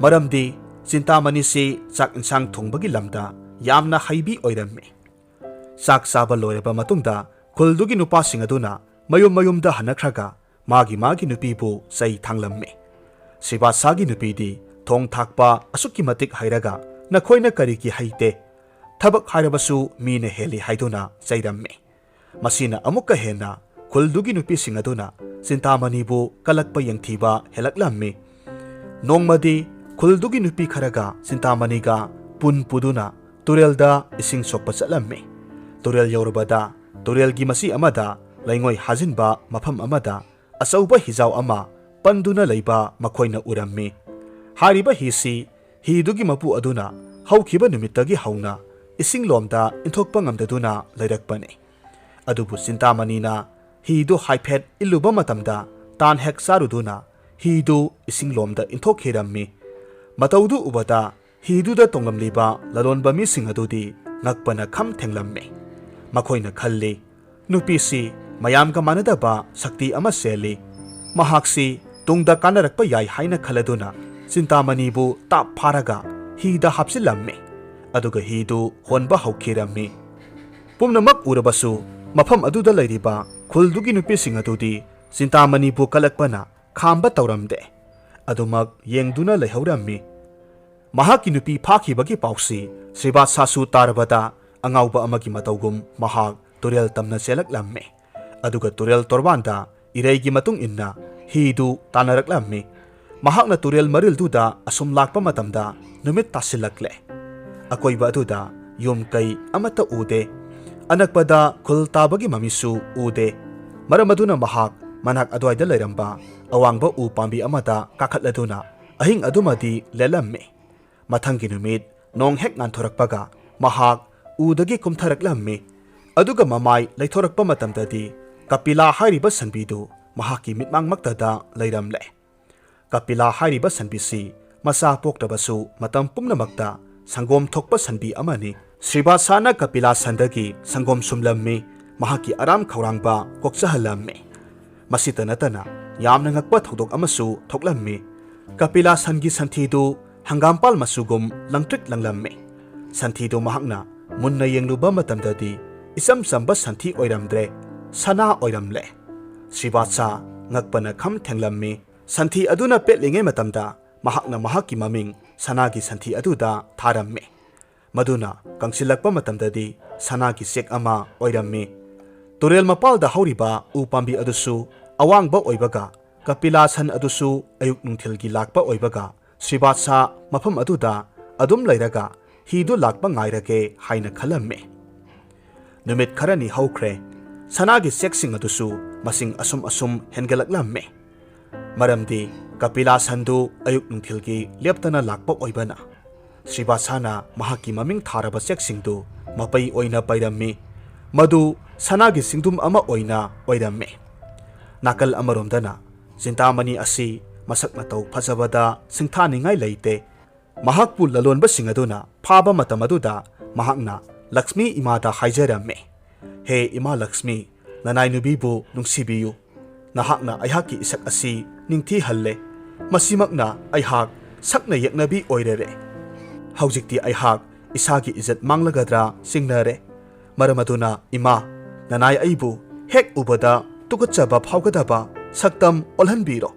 ꯃꯔꯝꯗꯤ ꯆꯤꯟꯇꯥꯃꯅꯤꯁꯤ ꯆꯥꯛ ꯏꯟꯁꯥꯡ ꯊꯣꯡꯕꯒꯤ ꯂꯝꯗ ꯌꯥꯝꯅ ꯍꯩꯕꯤ ꯑꯣꯏꯔꯝꯃꯤ꯫ ꯆꯥꯛ ꯆꯥꯕ ꯂꯣꯏꯔꯕ ꯃꯇꯨꯡꯗ ꯈꯨꯜꯗꯨꯒꯤ ꯅꯨꯄꯥꯁꯤꯡ ꯑꯗꯨꯅ ꯃꯌꯨꯝ ꯃꯌꯨꯝꯗ ꯍꯟꯅꯈ꯭ꯔꯒ ꯃꯥꯒꯤ ꯃꯥꯒꯤ ꯅꯨꯄꯤꯕꯨ ꯆꯩ ꯊꯥꯡꯂꯝꯃꯤ꯫ ꯁ꯭ꯔꯤꯕꯥꯁꯥꯒꯤ ꯅꯨꯄꯤꯗꯤ ꯊꯣꯡ ꯊꯥꯛꯄ ꯑꯁꯨꯛꯀꯤ ꯃꯇꯤꯛ ꯍꯩꯔꯒ ꯅꯈꯣꯏꯅ ꯀꯔꯤꯒꯤ ꯍꯩꯇꯦ? ꯊꯕꯛ ꯍꯥꯏꯔꯕꯁꯨ ꯃꯤꯅ ꯍꯦꯜꯂꯤ ꯍꯥꯏꯗꯨꯅ ꯆꯩꯔꯝꯃꯤ꯫ ꯃꯁꯤꯅ ꯑꯃꯨꯛꯀ ꯍꯦꯟꯅ ꯈꯨꯜꯗꯨꯒꯤ ꯅꯨꯄꯤꯁꯤꯡ ꯑꯗꯨꯅ ꯆꯤꯟꯇꯥꯃꯅꯤꯕꯨ ꯀꯂꯛꯄ ꯌꯦꯡꯊꯤꯕ ꯍꯦꯜꯂꯛꯂꯝꯃꯤ꯫ ꯅꯣꯡꯃꯗꯤ ꯈꯨꯜꯗꯨꯒꯤ ꯅꯨꯄꯤ ꯈꯔꯒ ꯆꯤꯟꯇꯥꯃꯅꯤꯒ ꯄꯨꯟ ꯄꯨꯗꯨꯅ ꯇꯨꯔꯦꯜꯗ ꯏꯁꯤꯡ ꯁꯣꯛꯄ ꯆꯠꯂꯝꯃꯤ꯫ ꯇꯨꯔꯦꯜ ꯌꯧꯔꯕꯗ ꯇꯨꯔꯦꯜꯒꯤ ꯃꯆꯤ ꯑꯃꯗ ꯂꯩꯉꯣꯏ ꯍꯥꯖꯤꯟꯕ ꯃꯐꯝ ꯑꯃꯗ ꯑꯆꯧꯕ ꯍꯤꯖꯥꯎ ꯑꯃ ꯄꯟꯗꯨꯅ ꯂꯩꯕ ꯃꯈꯣꯏꯅ ꯎꯔꯝꯃꯤ꯫ ꯍꯥꯏꯔꯤꯕ ꯍꯤꯁꯤ ꯍꯤꯗꯨꯒꯤ ꯃꯄꯨ ꯑꯗꯨꯅ ꯍꯧꯈꯤꯕ ꯅꯨꯃꯤꯠꯇꯒꯤ ꯍꯧꯅ ꯏꯁꯤꯡꯂꯣꯝꯗ ꯏꯟꯊꯣꯛꯄ ꯉꯝꯗꯗꯨꯅ ꯂꯩꯔꯛꯄꯅꯤ꯫ ꯑꯗꯨꯕꯨ ꯆꯤꯟꯇꯥꯃꯅꯤꯅ ꯍꯤꯗꯨ ꯍꯥꯏꯐꯦꯠ ꯏꯜꯂꯨꯕ ꯃꯇꯝꯗ ꯇꯥꯟ ꯍꯦꯛ ꯆꯥꯔꯨꯗꯨꯅ ꯍꯤꯗꯨ ꯏꯁꯤꯡꯂꯣꯝꯗ ꯏꯟꯊꯣꯛꯈꯤꯔꯝꯃꯤ꯫ ꯃꯇꯧꯗꯨ ꯎꯕꯗ ꯍꯤꯗꯨꯗ ꯇꯣꯡꯂꯝꯂꯤꯕ ꯂꯂꯣꯟꯕ ꯃꯤꯁꯤꯡ ꯑꯗꯨꯗꯤ ꯉꯛꯄꯅ ꯈꯝ ꯊꯦꯡꯂꯝꯃꯤ꯫ ꯃꯈꯣꯏꯅ ꯈꯜꯂꯤ, "ꯅꯨꯄꯤꯁꯤ ꯃꯌꯥꯝꯒ ꯃꯥꯟꯅꯗꯕ ꯁꯛꯇꯤ ꯑꯃ ꯆꯦꯜꯂꯤ꯫ ꯃꯍꯥꯛꯁꯤ ꯇꯨꯡꯗ ꯀꯥꯟꯅꯔꯛꯄ ꯌꯥꯏ" ꯍꯥꯏꯅ ꯈꯜꯂꯗꯨꯅ ꯆꯤꯟꯇꯥꯃꯅꯤꯕꯨ ꯇꯥꯞ ꯐꯥꯔꯒ ꯍꯤꯗ ꯍꯥꯞꯆꯤꯜꯂꯝꯃꯤ꯫ ꯑꯗꯨꯒ ꯍꯤꯗꯨ ꯍꯣꯟꯕ ꯍꯧꯈꯤꯔꯝꯃꯤ꯫ ꯄꯨꯝꯅꯃꯛ ꯎꯔꯕꯁꯨ ꯃꯐꯝ ꯑꯗꯨꯗ ꯂꯩꯔꯤꯕ ꯈꯨꯜꯗꯨꯒꯤ ꯅꯨꯄꯤꯁꯤꯡ ꯑꯗꯨꯗꯤ ꯆꯤꯟꯇꯥꯃꯅꯤꯕꯨ ꯀꯂꯛꯄꯅ ꯈꯥꯝꯕ ꯇꯧꯔꯝꯗꯦ꯫ ꯑꯗꯨꯃꯛ ꯌꯦꯡꯗꯨꯅ ꯂꯩꯍꯧꯔꯝꯃꯤ꯫ ꯃꯍꯥꯛꯀꯤ ꯅꯨꯄꯤ ꯐꯥꯈꯤꯕꯒꯤ ꯄꯥꯎꯁꯤ ꯁ꯭ꯔꯤꯕꯥꯁꯥꯁꯨ ꯇꯥꯔꯕꯗ ꯑꯉꯥꯎꯕ ꯑꯃꯒꯤ ꯃꯇꯧꯒꯨꯝ ꯃꯍꯥꯛ ꯇꯨꯔꯦꯜ ꯇꯝꯅ ꯆꯦꯜꯂꯛꯂꯝꯃꯤ꯫ ꯑꯗꯨꯒ ꯇꯨꯔꯦꯜ ꯇꯣꯔꯕꯥꯟꯗ ꯏꯔꯩꯒꯤ ꯃꯇꯨꯡ ꯏꯟꯅ ꯍꯤꯗꯨ ꯇꯥꯟꯅꯔꯛꯂꯝꯃꯤ꯫ ꯃꯍꯥꯛꯅ ꯇꯨꯔꯦꯜ ꯃꯔꯤꯜꯗꯨꯗ ꯑꯁꯨꯝ ꯂꯥꯛꯄ ꯃꯇꯝꯗ ꯅꯨꯃꯤꯠ ꯇꯥꯁꯤꯜꯂꯛꯂꯦ꯫ ꯑꯀꯣꯏꯕ ꯑꯗꯨꯗ ꯌꯨꯝ ꯀꯩ ꯑꯃꯠꯇ ꯎꯗꯦ꯫ ꯑꯅꯛꯄꯗ ꯈꯨꯜ ꯇꯥꯕꯒꯤ ꯃꯃꯤꯁꯨ ꯎꯗꯦ꯫ ꯃꯔꯝ ꯑꯗꯨꯅ ꯃꯍꯥꯛ ꯃꯅꯥꯛ ꯑꯗꯨꯋꯥꯏꯗ ꯂꯩꯔꯝꯕ ꯑꯋꯥꯡꯕ ꯎ ꯄꯥꯝꯕꯤ ꯑꯃꯗ ꯀꯥꯈꯠꯂꯗꯨꯅ ꯑꯍꯤꯡ ꯑꯗꯨꯃꯗꯤ ꯂꯦꯜꯂꯝꯃꯤ꯫ ꯃꯊꯪꯒꯤ ꯅꯨꯃꯤꯠ ꯅꯣꯡ ꯍꯦꯛ ꯉꯥꯟꯊꯣꯔꯛꯄꯒ ꯃꯍꯥꯛ ꯎꯗꯒꯤ ꯀꯨꯝꯊꯔꯛꯂꯝꯃꯤ꯫ ꯑꯗꯨꯒ ꯃꯃꯥꯏ ꯂꯩꯊꯣꯔꯛꯄ ꯃꯇꯝꯗꯗꯤ ꯀꯄꯤꯂꯥ ꯍꯥꯏꯔꯤꯕ ꯁꯟꯕꯤꯗꯨ ꯃꯍꯥꯛꯀꯤ ꯃꯤꯠꯃꯥꯡꯃꯛꯇꯗ ꯂꯩꯔꯝꯂꯦ꯫ ꯀꯄꯤꯂꯥ ꯍꯥꯏꯔꯤꯕ ꯁꯟꯕꯤꯁꯤ ꯃꯆꯥ ꯄꯣꯛꯇꯕꯁꯨ ꯃꯇꯝ ꯄꯨꯝꯅꯃꯛꯇ ꯁꯪꯒꯣꯝ ꯊꯣꯛꯄ ꯁꯟꯕꯤ ꯑꯃꯅꯤ꯫ ꯁ꯭ꯔꯤꯕꯥꯁꯥꯅ ꯀꯄꯤꯂꯥ ꯁꯟꯗꯒꯤ ꯁꯪꯒꯣꯝ ꯁꯨꯝꯂꯝꯃꯤ, ꯃꯍꯥꯛꯀꯤ ꯑꯔꯥꯝ ꯈꯧꯔꯥꯡꯕ ꯀꯣꯛꯆꯍꯜꯂꯝꯃꯤ꯫ ꯃꯁꯤꯇ ꯅꯠꯇꯅ ꯌꯥꯝꯅ ꯉꯛꯄ ꯊꯧꯗꯣꯛ ꯑꯃꯁꯨ ꯊꯣꯛꯂꯝꯃꯤ꯫ ꯀꯄꯤꯂꯥ ꯁꯟꯒꯤ ꯁꯟꯊꯤꯗꯨ ꯍꯪꯒꯥꯝꯄꯥꯜ ꯃꯆꯨꯒꯨꯝ ꯂꯪꯇ꯭ꯔꯤꯛ ꯂꯪꯂꯝꯃꯤ꯫ ꯁꯟꯊꯤꯗꯨ ꯃꯍꯥꯛꯅ ꯃꯨꯟꯅ ꯌꯦꯡꯂꯨꯕ ꯃꯇꯝꯗꯗꯤ ꯏꯆꯝ ꯆꯝꯕ ꯁꯟꯊꯤ ꯑꯣꯏꯔꯝꯗ꯭ꯔꯦ, ꯁꯅꯥ ꯑꯣꯏꯔꯝꯂꯦ꯫ ꯁ꯭ꯔꯤꯕꯥꯁꯥ ꯉꯛꯄꯅ ꯈꯝ ꯊꯦꯡꯂꯝꯃꯤ꯫ ꯁꯟꯊꯤ ꯑꯗꯨꯅ ꯄꯦꯠꯂꯤꯉꯩ ꯃꯇꯝꯗ ꯃꯍꯥꯛꯅ ꯃꯍꯥꯛꯀꯤ ꯃꯃꯤꯡ ꯁꯅꯥꯒꯤ ꯁꯟꯊꯤ ꯑꯗꯨꯗ ꯊꯥꯔꯝꯃꯤ꯫ ꯃꯗꯨꯅ ꯀꯪꯁꯤꯜꯂꯛꯄ ꯃꯇꯝꯗꯗꯤ ꯁꯅꯥꯒꯤ ꯆꯦꯛ ꯑꯃ ꯑꯣꯏꯔꯝꯃꯤ꯫ ꯇꯨꯔꯦꯜ ꯃꯄꯥꯜꯗ ꯍꯧꯔꯤꯕ ꯎ ꯄꯥꯝꯕꯤ ꯑꯗꯨꯁꯨ ꯑꯋꯥꯡꯕ ꯑꯣꯏꯕꯒ ꯀꯄꯤꯂꯥ ꯁꯟ ꯑꯗꯨꯁꯨ ꯑꯌꯨꯛ ꯅꯨꯡꯊꯤꯜꯒꯤ ꯂꯥꯛꯄ ꯑꯣꯏꯕꯒ ꯁ꯭ꯔꯤꯕꯥꯁꯥ ꯃꯐꯝ ꯑꯗꯨꯗ ꯑꯗꯨꯝ ꯂꯩꯔꯒ ꯍꯤꯗꯨ ꯂꯥꯛꯄ ꯉꯥꯏꯔꯒꯦ ꯍꯥꯏꯅ ꯈꯜꯂꯝꯃꯤ꯫ ꯅꯨꯃꯤꯠ ꯈꯔꯅꯤ ꯍꯧꯈ꯭ꯔꯦ꯫ ꯁꯅꯥꯒꯤ ꯆꯦꯛꯁꯤꯡ ꯑꯗꯨꯁꯨ ꯃꯁꯤꯡ ꯑꯁꯨꯝ ꯑꯁꯨꯝ ꯍꯦꯟꯒꯠꯂꯛꯂꯝꯃꯤ꯫ ꯃꯔꯝꯗꯤ ꯀꯄꯤꯂꯥ ꯁꯟꯗꯨ ꯑꯌꯨꯛ ꯅꯨꯡꯊꯤꯜꯒꯤ ꯂꯦꯞꯇꯅ ꯂꯥꯛꯄ ꯑꯣꯏꯕꯅ꯫ ꯁ꯭ꯔꯤꯕꯥꯁꯥꯅ ꯃꯍꯥꯛꯀꯤ ꯃꯃꯤꯡ ꯊꯥꯔꯕ ꯆꯦꯛꯁꯤꯡꯗꯨ ꯃꯄꯩ ꯑꯣꯏꯅ ꯄꯩꯔꯝꯃꯤ꯫ ꯃꯗꯨ ꯁꯅꯥꯒꯤ ꯆꯤꯡꯗꯨꯝ ꯑꯃ ꯑꯣꯏꯅ ꯑꯣꯏꯔꯝꯃꯤ꯫ ꯅꯥꯀꯜ ꯑꯃꯔꯣꯝꯗꯅ ꯆꯤꯟꯇꯥꯃꯅꯤ ꯑꯁꯤ ꯃꯁꯛ ꯃꯇꯧ ꯐꯖꯕꯗ ꯁꯤꯡꯊꯥꯅꯤꯡꯉꯥꯏ ꯂꯩꯇꯦ꯫ ꯃꯍꯥꯛꯄꯨ ꯂꯂꯣꯟꯕꯁꯤꯡ ꯑꯗꯨꯅ ꯐꯥꯕ ꯃꯇꯝ ꯑꯗꯨꯗ ꯃꯍꯥꯛꯅ ꯂꯛꯁꯃꯤ ꯏꯃꯥꯗ ꯍꯥꯏꯖꯔꯝꯃꯤ, "ꯍꯦ ꯏꯃꯥ ꯂꯛꯁꯃꯤ, ꯅꯅꯥꯏ ꯅꯨꯄꯤꯕꯨ ꯅꯨꯡꯁꯤꯕꯤꯌꯨ꯫ ꯅꯍꯥꯛꯅ ꯑꯩꯍꯥꯛꯀꯤ ꯏꯁꯛ ꯑꯁꯤ ꯅꯤꯡꯊꯤꯍꯜꯂꯦ꯫ ꯃꯁꯤꯃꯛꯅ ꯑꯩꯍꯥꯛ ꯁꯛꯅ ꯌꯦꯛꯅꯕꯤ ꯑꯣꯏꯔꯔꯦ꯫ ꯍꯧꯖꯤꯛꯇꯤ ꯑꯩꯍꯥꯛ ꯏꯁꯥꯒꯤ ꯏꯖꯠ ꯃꯥꯡꯂꯒꯗ꯭ꯔꯥ ꯆꯤꯡꯅꯔꯦ꯫ ꯃꯔꯝ ꯑꯗꯨꯅ ꯏꯃꯥ, ꯅꯅꯥꯏ ꯑꯩꯕꯨ ꯍꯦꯛ ꯎꯕꯗ ꯇꯨꯀꯠꯆꯕ ꯐꯥꯎꯒꯗꯕ ꯁꯛꯇꯝ ꯑꯣꯜꯍꯟꯕꯤꯔꯣ꯫"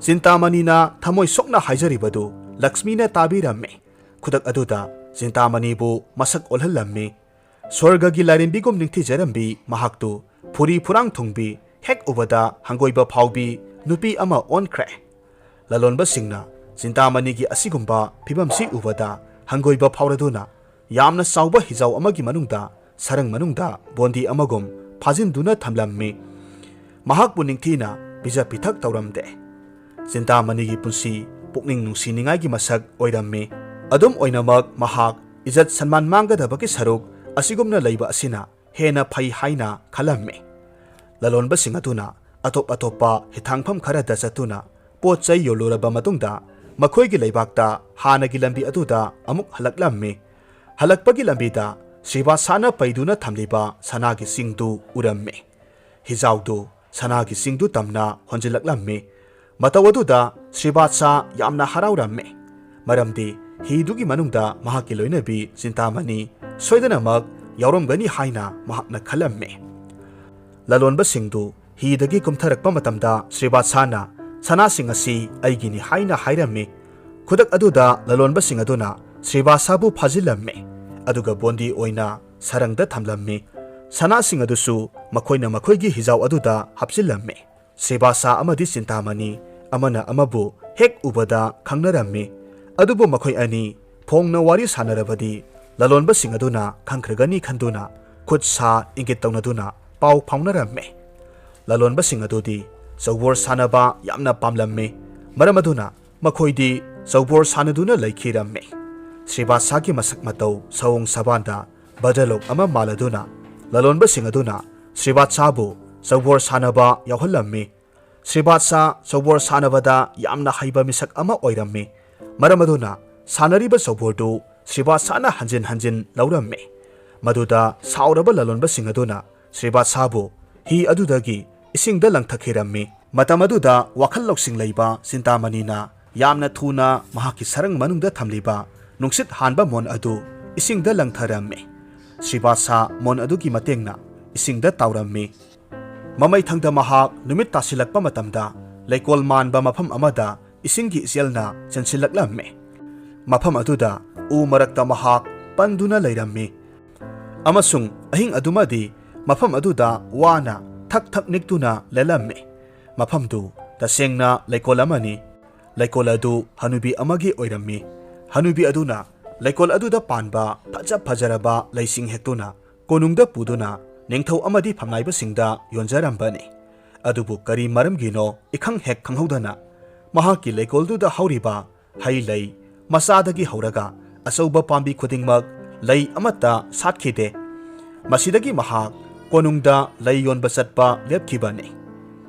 ꯆꯤꯟꯇꯥꯃꯅꯤꯅ ꯊꯃꯣꯏ ꯁꯣꯛꯅ ꯍꯥꯏꯖꯔꯤꯕꯗꯨ ꯂꯛꯁꯃꯤꯅ ꯇꯥꯕꯤꯔꯝꯃꯤ꯫ ꯈꯨꯗꯛ ꯑꯗꯨꯗ ꯆꯤꯟꯇꯥꯃꯅꯤꯕꯨ ꯃꯁꯛ ꯑꯣꯜꯍꯜꯂꯝꯃꯤ꯫ ꯁ꯭ꯋꯔꯒꯒꯤ ꯂꯥꯏꯔꯦꯝꯕꯤꯒꯨꯝ ꯅꯤꯡꯊꯤꯖꯔꯝꯕꯤ ꯃꯍꯥꯛꯇꯨ ꯐꯨꯔꯤ ꯐꯨꯔꯥꯡ ꯊꯨꯡꯕꯤ, ꯍꯦꯛ ꯎꯕꯗ ꯍꯪꯒꯣꯏꯕ ꯐꯥꯎꯕꯤ ꯅꯨꯄꯤ ꯑꯃ ꯑꯣꯟꯈ꯭ꯔꯦ꯫ ꯂꯂꯣꯟꯕꯁꯤꯡꯅ ꯆꯤꯟꯇꯥꯃꯅꯤꯒꯤ ꯑꯁꯤꯒꯨꯝꯕ ꯐꯤꯕꯝꯁꯤ ꯎꯕꯗ ꯍꯪꯒꯣꯏꯕ ꯐꯥꯎꯔꯗꯨꯅ ꯌꯥꯝꯅ ꯆꯥꯎꯕ ꯍꯤꯖꯥꯎ ꯑꯃꯒꯤ ꯃꯅꯨꯡꯗ ꯁꯔꯪ ꯃꯅꯨꯡꯗ ꯕꯣꯟꯗꯤ ꯑꯃꯒꯨꯝ ꯐꯥꯖꯤꯟꯗꯨꯅ ꯊꯝꯂꯝꯃꯤ꯫ ꯃꯍꯥꯛꯄꯨ ꯅꯤꯡꯊꯤꯅ ꯄꯤꯖ ꯄꯤꯊꯛ ꯇꯧꯔꯝꯗꯦ꯫ ꯆꯤꯟꯇꯥꯃꯅꯤꯒꯤ ꯄꯨꯟꯁꯤ ꯄꯨꯛꯅꯤꯡ ꯅꯨꯡꯁꯤꯅꯤꯡꯉꯥꯏꯒꯤ ꯃꯁꯛ ꯑꯣꯏꯔꯝꯃꯤ꯫ ꯑꯗꯨꯝ ꯑꯣꯏꯅꯃꯛ ꯃꯍꯥꯛ ꯏꯖꯠ ꯁꯟꯃꯥꯟ ꯃꯥꯡꯒꯗꯕꯒꯤ ꯁꯔꯨꯛ ꯑꯁꯤꯒꯨꯝꯅ ꯂꯩꯕ ꯑꯁꯤꯅ ꯍꯦꯟꯅ ꯐꯩ ꯍꯥꯏꯅ ꯈꯜꯂꯝꯃꯤ꯫ ꯂꯂꯣꯟꯕꯁꯤꯡ ꯑꯗꯨꯅ ꯑꯇꯣꯞ ꯑꯇꯣꯞꯄ ꯍꯤꯊꯥꯡꯐꯝ ꯈꯔꯗ ꯆꯠꯇꯨꯅ ꯄꯣꯠ ꯆꯩ ꯌꯣꯜꯂꯨꯔꯕ ꯃꯇꯨꯡꯗ, ꯃꯈꯣꯏꯒꯤ ꯂꯩꯕꯥꯛꯇ ꯍꯥꯟꯅꯒꯤ ꯂꯝꯕꯤ ꯑꯗꯨꯗ ꯑꯃꯨꯛ ꯍꯜꯂꯛꯂꯝꯃꯤ꯫ ꯍꯜꯂꯛꯄꯒꯤ ꯂꯝꯕꯤꯗ ꯁ꯭ꯔꯤꯕꯥꯁꯥꯅ ꯄꯩꯗꯨꯅ ꯊꯝꯂꯤꯕ ꯁꯅꯥꯒꯤ ꯆꯤꯡꯗꯨ ꯎꯔꯝꯃꯤ꯫ ꯍꯤꯖꯥꯎꯗꯨ ꯁꯅꯥꯒꯤ ꯆꯤꯡꯗꯨ ꯇꯝꯅ ꯍꯣꯟꯖꯤꯜꯂꯛꯂꯝꯃꯤ꯫ ꯃꯇꯧ ꯑꯗꯨꯗ ꯁ꯭ꯔꯤꯕꯥꯁꯥ ꯌꯥꯝꯅ ꯍꯔꯥꯎꯔꯝꯃꯤ, ꯃꯔꯝꯗꯤ ꯍꯤꯗꯨꯒꯤ ꯃꯅꯨꯡꯗ ꯃꯍꯥꯛꯀꯤ ꯂꯣꯏꯅꯕꯤ ꯆꯤꯟꯇꯥꯃꯅꯤ ꯁꯣꯏꯗꯅꯃꯛ ꯌꯥꯎꯔꯝꯒꯅꯤ ꯍꯥꯏꯅ ꯃꯍꯥꯛꯅ ꯈꯜꯂꯝꯃꯤ꯫ ꯂꯂꯣꯟꯕꯁꯤꯡꯗꯨ ꯍꯤꯗꯒꯤ ꯀꯨꯝꯊꯔꯛꯄ ꯃꯇꯝꯗ ꯁ꯭ꯔꯤꯕꯥꯁꯥꯅ, "ꯁꯅꯥꯁꯤꯡ ꯑꯁꯤ ꯑꯩꯒꯤꯅꯤ" ꯍꯥꯏꯅ ꯍꯥꯏꯔꯝꯃꯤ꯫ ꯈꯨꯗꯛ ꯑꯗꯨꯗ ꯂꯂꯣꯟꯕꯁꯤꯡ ꯑꯗꯨꯅ ꯁ꯭ꯔꯤꯕꯥꯁꯥꯕꯨ ꯐꯥꯖꯤꯜꯂꯝꯃꯤ, ꯑꯗꯨꯒ ꯕꯣꯟꯗꯤ ꯑꯣꯏꯅ ꯁꯔꯪꯗ ꯊꯝꯂꯝꯃꯤ꯫ ꯁꯅꯥꯁꯤꯡ ꯑꯗꯨꯁꯨ ꯃꯈꯣꯏꯅ ꯃꯈꯣꯏꯒꯤ ꯍꯤꯖꯥꯎ ꯑꯗꯨꯗ ꯍꯥꯞꯆꯤꯜꯂꯝꯃꯤ꯫ ꯁ꯭ꯔꯤꯕꯥꯁꯥ ꯑꯃꯗꯤ ꯆꯤꯟꯇꯥꯃꯅꯤ ꯑꯃꯅ ꯑꯃꯕꯨ ꯍꯦꯛ ꯎꯕꯗ ꯈꯪꯅꯔꯝꯃꯤ꯫ ꯑꯗꯨꯕꯨ ꯃꯈꯣꯏ ꯑꯅꯤ ꯐꯣꯡꯅ ꯋꯥꯔꯤ ꯁꯥꯟꯅꯔꯕꯗꯤ ꯂꯂꯣꯟꯕꯁꯤꯡ ꯑꯗꯨꯅ ꯈꯪꯈ꯭ꯔꯒꯅꯤ ꯈꯟꯗꯨꯅ ꯈꯨꯠ ꯁꯥ ꯏꯪꯒꯤꯠ ꯇꯧꯅꯗꯨꯅ ꯄꯥꯎ ꯐꯥꯎꯅꯔꯝꯃꯤ꯫ ꯂꯂꯣꯟꯕꯁꯤꯡ ꯑꯗꯨꯗꯤ ꯆꯧꯕꯣꯔ ꯁꯥꯟꯅꯕ ꯌꯥꯝꯅ ꯄꯥꯝꯂꯝꯃꯤ꯫ ꯃꯔꯝ ꯑꯗꯨꯅ ꯃꯈꯣꯏꯗꯤ ꯆꯧꯕꯣꯔ ꯁꯥꯟꯅꯗꯨꯅ ꯂꯩꯈꯤꯔꯝꯃꯤ꯫ ꯁ꯭ꯔꯤꯕꯥꯁꯥꯒꯤ ꯃꯁꯛ ꯃꯇꯧ, ꯁꯑꯣꯡ ꯁꯕꯥꯟꯗ ꯚꯗ꯭ꯔꯂꯣꯛ ꯑꯃ ꯃꯥꯜꯂꯗꯨꯅ ꯂꯂꯣꯟꯕꯁꯤꯡ ꯑꯗꯨꯅ ꯁ꯭ꯔꯤꯕꯥꯁꯥꯕꯨ ꯆꯧꯕꯣꯔ ꯁꯥꯟꯅꯕ ꯌꯥꯎꯍꯜꯂꯝꯃꯤ꯫ ꯁ꯭ꯔꯤꯕꯥꯁꯥ ꯆꯧꯕꯣꯔ ꯁꯥꯟꯅꯕꯗ ꯌꯥꯝꯅ ꯍꯩꯕ ꯃꯤꯁꯛ ꯑꯃ ꯑꯣꯏꯔꯝꯃꯤ꯫ ꯃꯔꯝ ꯑꯗꯨꯅ ꯁꯥꯟꯅꯔꯤꯕ ꯆꯧꯕꯣꯔꯗꯨ ꯁ꯭ꯔꯤꯕꯥꯁꯥꯅ ꯍꯟꯖꯤꯟ ꯍꯟꯖꯤꯟ ꯂꯧꯔꯝꯃꯤ꯫ ꯃꯗꯨꯗ ꯁꯥꯎꯔꯕ ꯂꯂꯣꯟꯕꯁꯤꯡ ꯑꯗꯨꯅ ꯁ꯭ꯔꯤꯕꯥꯁꯥꯕꯨ ꯍꯤ ꯑꯗꯨꯗꯒꯤ ꯏꯁꯤꯡꯗ ꯂꯪꯊꯈꯤꯔꯝꯃꯤ꯫ ꯃꯇꯝ ꯑꯗꯨꯗ ꯋꯥꯈꯜ ꯂꯧꯁꯤꯡ ꯂꯩꯕ ꯆꯤꯟꯇꯥꯃꯅꯤꯅ ꯌꯥꯝꯅ ꯊꯨꯅ ꯃꯍꯥꯛꯀꯤ ꯁꯔꯪ ꯃꯅꯨꯡꯗ ꯊꯝꯂꯤꯕ ꯅꯨꯡꯁꯤꯠ ꯍꯥꯟꯕ ꯃꯣꯟ ꯑꯗꯨ ꯏꯁꯤꯡꯗ ꯂꯪꯊꯔꯝꯃꯤ꯫ ꯁ꯭ꯔꯤꯕꯥꯁꯥ ꯃꯣꯟ ꯑꯗꯨꯒꯤ ꯃꯇꯦꯡꯅ ꯏꯁꯤꯡꯗ ꯇꯥꯎꯔꯝꯃꯤ꯫ ꯃꯃꯩꯊꯪꯗ ꯃꯍꯥꯛ ꯅꯨꯃꯤꯠ ꯇꯥꯁꯤꯜꯂꯛꯄ ꯃꯇꯝꯗ ꯂꯩꯀꯣꯜ ꯃꯥꯟꯕ ꯃꯐꯝ ꯑꯃꯗ ꯏꯁꯤꯡꯒꯤ ꯏꯆꯦꯜꯅ ꯆꯦꯟꯁꯤꯜꯂꯛꯂꯝꯃꯤ꯫ ꯃꯐꯝ ꯑꯗꯨꯗ ꯎ ꯃꯔꯛꯇ ꯃꯍꯥꯛ ꯄꯟꯗꯨꯅ ꯂꯩꯔꯝꯃꯤ, ꯑꯃꯁꯨꯡ ꯑꯍꯤꯡ ꯑꯗꯨꯃꯗꯤ ꯃꯐꯝ ꯑꯗꯨꯗ ꯋꯥꯅ ꯊꯛ ꯊꯛ ꯅꯤꯛꯇꯨꯅ ꯂꯦꯜꯂꯝꯃꯤ꯫ ꯃꯐꯝꯗꯨ ꯇꯁꯦꯡꯅ ꯂꯩꯀꯣꯜ ꯑꯃꯅꯤ꯫ ꯂꯩꯀꯣꯜ ꯑꯗꯨ ꯍꯅꯨꯕꯤ ꯑꯃꯒꯤ ꯑꯣꯏꯔꯝꯃꯤ꯫ ꯍꯅꯨꯕꯤ ꯑꯗꯨꯅ ꯂꯩꯀꯣꯜ ꯑꯗꯨꯗ ꯄꯥꯟꯕ ꯐꯖ ꯐꯖꯔꯕ ꯂꯩꯁꯤꯡ ꯍꯦꯛꯇꯨꯅ ꯀꯣꯅꯨꯡꯗ ꯄꯨꯗꯨꯅ ꯅꯤꯡꯊꯧ ꯑꯃꯗꯤ ꯐꯝꯅꯥꯏꯕꯁꯤꯡꯗ ꯌꯣꯟꯖꯔꯝꯕꯅꯤ꯫ ꯑꯗꯨꯕꯨ ꯀꯔꯤ ꯃꯔꯝꯒꯤꯅꯣ ꯏꯈꯪ ꯍꯦꯛ ꯈꯪꯍꯧꯗꯅ ꯃꯍꯥꯛꯀꯤ ꯂꯩꯀꯣꯜꯗꯨꯗ ꯍꯧꯔꯤꯕ ꯍꯩ ꯂꯩ, ꯃꯆꯥꯗꯒꯤ ꯍꯧꯔꯒ ꯑꯆꯧꯕ ꯄꯥꯝꯕꯤ ꯈꯨꯗꯤꯡꯃꯛ, ꯂꯩ ꯑꯃꯠꯇ ꯁꯥꯠꯈꯤꯗꯦ꯫ ꯃꯁꯤꯗꯒꯤ ꯃꯍꯥꯛ ꯀꯣꯅꯨꯡꯗ ꯂꯩ ꯌꯣꯟꯕ ꯆꯠꯄ ꯂꯦꯞꯈꯤꯕꯅꯤ꯫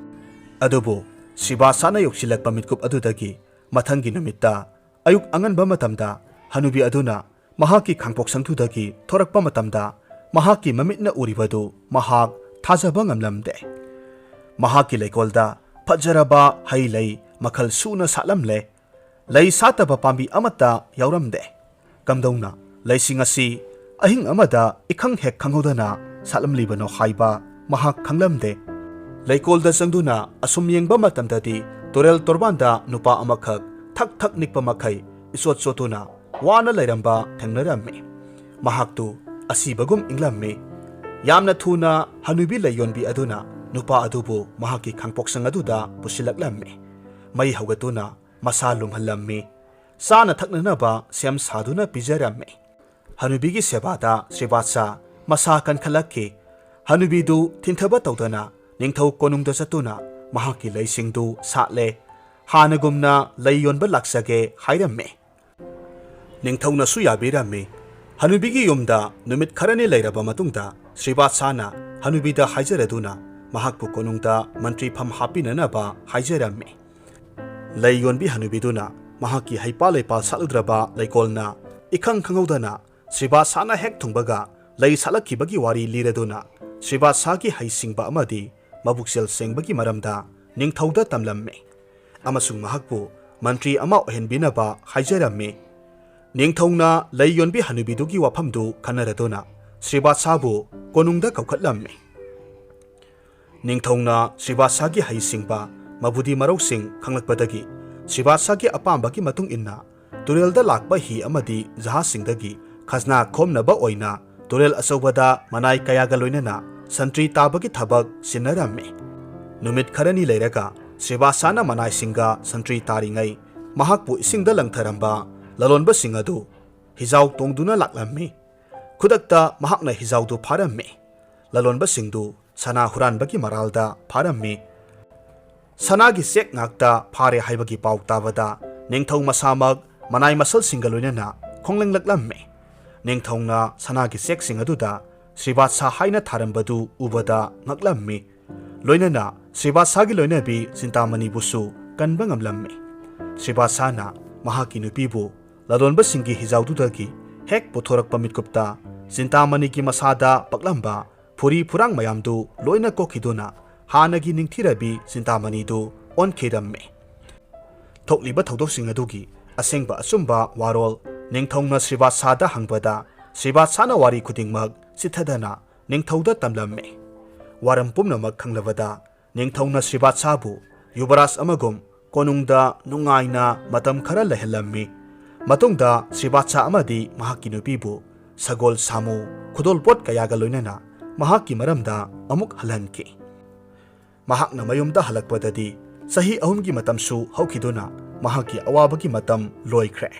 ꯑꯗꯨꯕꯨ ꯁ꯭ꯔꯤꯕꯥꯁꯥꯅ ꯌꯧꯁꯤꯜꯂꯛꯄ ꯃꯤꯠꯀꯨꯞ ꯑꯗꯨꯗꯒꯤ ꯃꯊꯪꯒꯤ ꯅꯨꯃꯤꯠꯇ ꯑꯌꯨꯛ ꯑꯉꯟꯕ ꯃꯇꯝꯗ ꯍꯅꯨꯕꯤ ꯑꯗꯨꯅ ꯃꯍꯥꯛꯀꯤ ꯈꯥꯡꯄꯣꯛꯁꯪꯗꯨꯗꯒꯤ ꯊꯣꯔꯛꯄ ꯃꯇꯝꯗ, ꯃꯍꯥꯛꯀꯤ ꯃꯃꯤꯠꯅ ꯎꯔꯤꯕꯗꯨ ꯃꯍꯥꯛ ꯊꯥꯖꯕ ꯉꯝꯂꯝꯗꯦ꯫ ꯃꯍꯥꯛꯀꯤ ꯂꯩꯀꯣꯜꯗ ꯐꯖꯔꯕ ꯍꯩ ꯂꯩ ꯃꯈꯜ ꯁꯨꯅ ꯁꯥꯠꯂꯝꯂꯦ꯫ ꯂꯩ ꯁꯥꯠꯇꯕ ꯄꯥꯝꯕꯤ ꯑꯃꯠꯇ ꯌꯥꯎꯔꯝꯗꯦ꯫ ꯀꯝꯗꯧꯅ ꯂꯩꯁꯤꯡ ꯑꯁꯤ ꯑꯍꯤꯡ ꯑꯃꯗ ꯏꯈꯪ ꯍꯦꯛ ꯈꯪꯍꯧꯗꯅ ꯁꯥꯠꯂꯝꯂꯤꯕꯅꯣ ꯍꯥꯏꯕ ꯃꯍꯥꯛ ꯈꯪꯂꯝꯗꯦ꯫ ꯂꯩꯀꯣꯜꯗ ꯆꯪꯗꯨꯅ ꯑꯁꯨꯝ ꯌꯦꯡꯕ ꯃꯇꯝꯗꯗꯤ, ꯇꯨꯔꯦꯜ ꯇꯣꯔꯕꯥꯟꯗ ꯅꯨꯄꯥ ꯑꯃꯈꯛ ꯊꯛ ꯊꯛ ꯅꯤꯛꯄ ꯃꯈꯩ ꯏꯆꯣꯠ ꯆꯣꯠꯇꯨꯅ ꯋꯥꯅ ꯂꯩꯔꯝꯕ ꯊꯦꯡꯅꯔꯝꯃꯤ꯫ ꯃꯍꯥꯛꯇꯨ ꯑꯁꯤꯕꯒꯨꯝ ꯏꯪꯂꯝꯃꯤ꯫ ꯌꯥꯝꯅ ꯊꯨꯅ ꯍꯅꯨꯕꯤ ꯂꯩ ꯌꯣꯟꯕꯤ ꯑꯗꯨꯅ ꯅꯨꯄꯥ ꯑꯗꯨꯕꯨ ꯃꯍꯥꯛꯀꯤ ꯈꯥꯡꯄꯣꯛꯁꯪ ꯑꯗꯨꯗ ꯄꯨꯁꯤꯜꯂꯛꯂꯝꯃꯤ꯫ ꯃꯩ ꯍꯧꯒꯠꯇꯨꯅ ꯃꯁꯥ ꯂꯨꯝꯍꯜꯂꯝꯃꯤ꯫ ꯆꯥꯅ ꯊꯛꯅꯅꯕ ꯁꯦꯝ ꯁꯥꯗꯨꯅ ꯄꯤꯖꯔꯝꯃꯤ꯫ ꯍꯅꯨꯕꯤꯒꯤ ꯁꯦꯕꯥꯗ ꯁ꯭ꯔꯤꯕꯥꯁꯥ ꯃꯁꯥ ꯀꯟꯈꯠꯂꯛꯈꯤ꯫ ꯍꯅꯨꯕꯤꯗꯨ ꯊꯤꯟꯊꯕ ꯇꯧꯗꯅ ꯅꯤꯡꯊꯧ ꯀꯣꯅꯨꯡꯗ ꯆꯠꯇꯨꯅ ꯃꯍꯥꯛꯀꯤ ꯂꯩꯁꯤꯡꯗꯨ ꯁꯥꯠꯂꯦ꯫ ꯍꯥꯟꯅꯒꯨꯝꯅ ꯂꯩ ꯌꯣꯟꯕ ꯂꯥꯛꯆꯒꯦ ꯍꯥꯏꯔꯝꯃꯤ꯫ ꯅꯤꯡꯊꯧꯅꯁꯨ ꯌꯥꯕꯤꯔꯝꯃꯤ꯫ ꯍꯅꯨꯕꯤꯒꯤ ꯌꯨꯝꯗ ꯅꯨꯃꯤꯠ ꯈꯔꯅꯤ ꯂꯩꯔꯕ ꯃꯇꯨꯡꯗ, ꯁ꯭ꯔꯤꯕꯥꯁꯥꯅ ꯍꯅꯨꯕꯤꯗ ꯍꯥꯏꯖꯔꯗꯨꯅ ꯃꯍꯥꯛꯄꯨ ꯀꯣꯅꯨꯡꯗ ꯃꯟꯇ꯭ꯔꯤ ꯐꯝ ꯍꯥꯞꯄꯤꯅꯅꯕ ꯍꯥꯏꯖꯔꯝꯃꯤ꯫ ꯂꯩ ꯌꯣꯟꯕꯤ ꯍꯅꯨꯕꯤꯗꯨꯅ ꯃꯍꯥꯛꯀꯤ ꯍꯩꯄꯥꯜ ꯂꯩꯄꯥꯜ ꯁꯥꯠꯂꯨꯗ꯭ꯔꯕ ꯂꯩꯀꯣꯜꯅ ꯏꯈꯪ ꯈꯪꯍꯧꯗꯅ ꯁ꯭ꯔꯤꯕꯥꯁꯥꯅ ꯍꯦꯛ ꯊꯨꯡꯕꯒ ꯂꯩ ꯁꯥꯠꯂꯛꯈꯤꯕꯒꯤ ꯋꯥꯔꯤ ꯂꯤꯔꯗꯨꯅ, ꯁ꯭ꯔꯤꯕꯥꯁꯥꯒꯤ ꯍꯩꯁꯤꯡꯕ ꯑꯃꯗꯤ ꯃꯕꯨꯛꯆꯦꯜ ꯁꯦꯡꯕꯒꯤ ꯃꯔꯝꯗ ꯅꯤꯡꯊꯧꯗ ꯇꯝꯂꯝꯃꯤ ꯑꯃꯁꯨꯡ ꯃꯍꯥꯛꯄꯨ ꯃꯟꯇ꯭ꯔꯤ ꯑꯃ ꯑꯣꯏꯍꯟꯕꯤꯅꯕ ꯍꯥꯏꯖꯔꯝꯃꯤ꯫ ꯅꯤꯡꯊꯧꯅ ꯂꯩ ꯌꯣꯟꯕꯤ ꯍꯅꯨꯕꯤꯗꯨꯒꯤ ꯋꯥꯐꯝꯗꯨ ꯈꯟꯅꯔꯗꯨꯅ ꯁ꯭ꯔꯤꯕꯥꯁꯥꯕꯨ ꯀꯣꯅꯨꯡꯗ ꯀꯧꯈꯠꯂꯝꯃꯤ꯫ ꯅꯤꯡꯊꯧꯅ ꯁ꯭ꯔꯤꯕꯥꯁꯥꯒꯤ ꯍꯩꯁꯤꯡꯕ, ꯃꯕꯨꯗꯤ ꯃꯔꯧꯁꯤꯡ ꯈꯪꯂꯛꯄꯗꯒꯤ, ꯁ꯭ꯔꯤꯕꯥꯁꯥꯒꯤ ꯑꯄꯥꯝꯕꯒꯤ ꯃꯇꯨꯡ ꯏꯟꯅ ꯇꯨꯔꯦꯜꯗ ꯂꯥꯛꯄ ꯍꯤ ꯑꯃꯗꯤ ꯖꯍꯥꯖꯁꯤꯡꯗꯒꯤ ꯈꯖꯅꯥ ꯈꯣꯝꯅꯕ ꯑꯣꯏꯅ ꯇꯨꯔꯦꯜ ꯑꯆꯧꯕꯗ ꯃꯅꯥꯏ ꯀꯌꯥꯒ ꯂꯣꯏꯅꯅ ꯁꯟꯇ꯭ꯔꯤ ꯇꯥꯕꯒꯤ ꯊꯕꯛ ꯁꯤꯟꯅꯔꯝꯃꯤ꯫ ꯅꯨꯃꯤꯠ ꯈꯔꯅꯤ ꯂꯩꯔꯒ ꯁ꯭ꯔꯤꯕꯥꯁꯥꯅ ꯃꯅꯥꯏꯁꯤꯡꯒ ꯁꯟꯇ꯭ꯔꯤ ꯇꯥꯔꯤꯉꯩ ꯃꯍꯥꯛꯄꯨ ꯏꯁꯤꯡꯗ ꯂꯪꯊꯔꯝꯕ ꯂꯂꯣꯟꯕꯁꯤꯡ ꯑꯗꯨ ꯍꯤꯖꯥꯎ ꯇꯣꯡꯗꯨꯅ ꯂꯥꯛꯂꯝꯃꯤ꯫ ꯈꯨꯗꯛꯇ ꯃꯍꯥꯛꯅ ꯍꯤꯖꯥꯎꯗꯨ ꯐꯥꯔꯝꯃꯤ꯫ ꯂꯂꯣꯟꯕꯁꯤꯡꯗꯨ ꯁꯅꯥ ꯍꯨꯔꯥꯟꯕꯒꯤ ꯃꯔꯥꯜꯗ ꯐꯥꯔꯝꯃꯤ꯫ ꯁꯅꯥꯒꯤ ꯆꯦꯛ ꯉꯥꯛꯇ ꯐꯥꯔꯦ ꯍꯥꯏꯕꯒꯤ ꯄꯥꯎ ꯇꯥꯕꯗ ꯅꯤꯡꯊꯧ ꯃꯁꯥꯃꯛ ꯃꯅꯥꯏ ꯃꯁꯜꯁꯤꯡꯒ ꯂꯣꯏꯅꯅ ꯈꯣꯡꯂꯪꯂꯛꯂꯝꯃꯤ꯫ ꯅꯤꯡꯊꯧꯅ ꯁꯅꯥꯒꯤ ꯆꯦꯛꯁꯤꯡ ꯑꯗꯨꯗ ꯁ꯭ꯔꯤꯕꯥꯠꯁꯥ ꯍꯥꯏꯅ ꯊꯥꯔꯝꯕꯗꯨ ꯎꯕꯗ ꯉꯛꯂꯝꯃꯤ꯫ ꯂꯣꯏꯅꯅ ꯁ꯭ꯔꯤꯕꯥꯠꯁꯥꯒꯤ ꯂꯣꯏꯅꯕꯤ ꯆꯤꯟꯇꯥꯃꯅꯤꯕꯨꯁꯨ ꯀꯟꯕ ꯉꯝꯂꯝꯃꯤ꯫ ꯁ꯭ꯔꯤꯕꯥꯠꯁꯥꯅ ꯃꯍꯥꯛꯀꯤ ꯅꯨꯄꯤꯕꯨ ꯂꯂꯣꯟꯕꯁꯤꯡꯒꯤ ꯍꯤꯖꯥꯎꯗꯨꯗꯒꯤ ꯍꯦꯛ ꯄꯨꯊꯣꯔꯛꯄ ꯃꯤꯠꯀꯨꯞꯇ ꯆꯤꯟꯇꯥꯃꯅꯤꯒꯤ ꯃꯁꯥꯗ ꯄꯛꯂꯝꯕ ꯐꯨꯔꯤ ꯐꯨꯔꯥꯡ ꯃꯌꯥꯝꯗꯨ ꯂꯣꯏꯅ ꯀꯣꯛꯈꯤꯗꯨꯅ ꯍꯥꯟꯅꯒꯤ ꯅꯤꯡꯊꯤꯔꯕꯤ ꯆꯤꯟꯇꯥꯃꯅꯤꯗꯨ ꯑꯣꯟꯈꯤꯔꯝꯃꯤ꯫ ꯊꯣꯛꯂꯤꯕ ꯊꯧꯗꯣꯛꯁꯤꯡ ꯑꯗꯨꯒꯤ ꯑꯁꯦꯡꯕ ꯑꯆꯨꯝꯕ ꯋꯥꯔꯣꯜ ꯅꯤꯡꯊꯧꯅ ꯁ꯭ꯔꯤꯕꯥꯠꯁꯥꯗ ꯍꯪꯕꯗ, ꯁ꯭ꯔꯤꯕꯥꯠꯁꯥꯅ ꯋꯥꯔꯤ ꯈꯨꯗꯤꯡꯃꯛ ꯆꯤꯠꯊꯗꯅ ꯅꯤꯡꯊꯧꯗ ꯇꯝꯂꯝꯃꯤ꯫ ꯋꯥꯔꯝ ꯄꯨꯝꯅꯃꯛ ꯈꯪꯂꯕꯗ ꯅꯤꯡꯊꯧꯅ ꯁ꯭ꯔꯤꯕꯥꯠꯁꯥꯕꯨ ꯌꯨꯕꯔꯥꯖ ꯑꯃꯒꯨꯝ ꯀꯣꯅꯨꯡꯗ ꯅꯨꯡꯉꯥꯏꯅ ꯃꯇꯝ ꯈꯔ ꯂꯩꯍꯜꯂꯝꯃꯤ꯫ ꯃꯇꯨꯡꯗ ꯁ꯭ꯔꯤꯕꯥꯠꯁꯥ ꯑꯃꯗꯤ ꯃꯍꯥꯛꯀꯤ ꯅꯨꯄꯤꯕꯨ ꯁꯒꯣꯜ, ꯁꯥꯃꯨ, ꯈꯨꯗꯣꯜꯄꯣꯠ ꯀꯌꯥꯒ ꯂꯣꯏꯅꯅ ꯃꯍꯥꯛꯀꯤ ꯃꯔꯝꯗ ꯑꯃꯨꯛ ꯍꯜꯍꯟꯈꯤ꯫ ꯃꯍꯥꯛꯅ ꯃꯌꯨꯝꯗ ꯍꯜꯂꯛꯄꯗꯗꯤ ꯆꯍꯤ ꯑꯍꯨꯝꯒꯤ ꯃꯇꯝꯁꯨ ꯍꯧꯈꯤꯗꯨꯅ ꯃꯍꯥꯛꯀꯤ ꯑꯋꯥꯕꯒꯤ ꯃꯇꯝ ꯂꯣꯏꯈ꯭ꯔꯦ꯫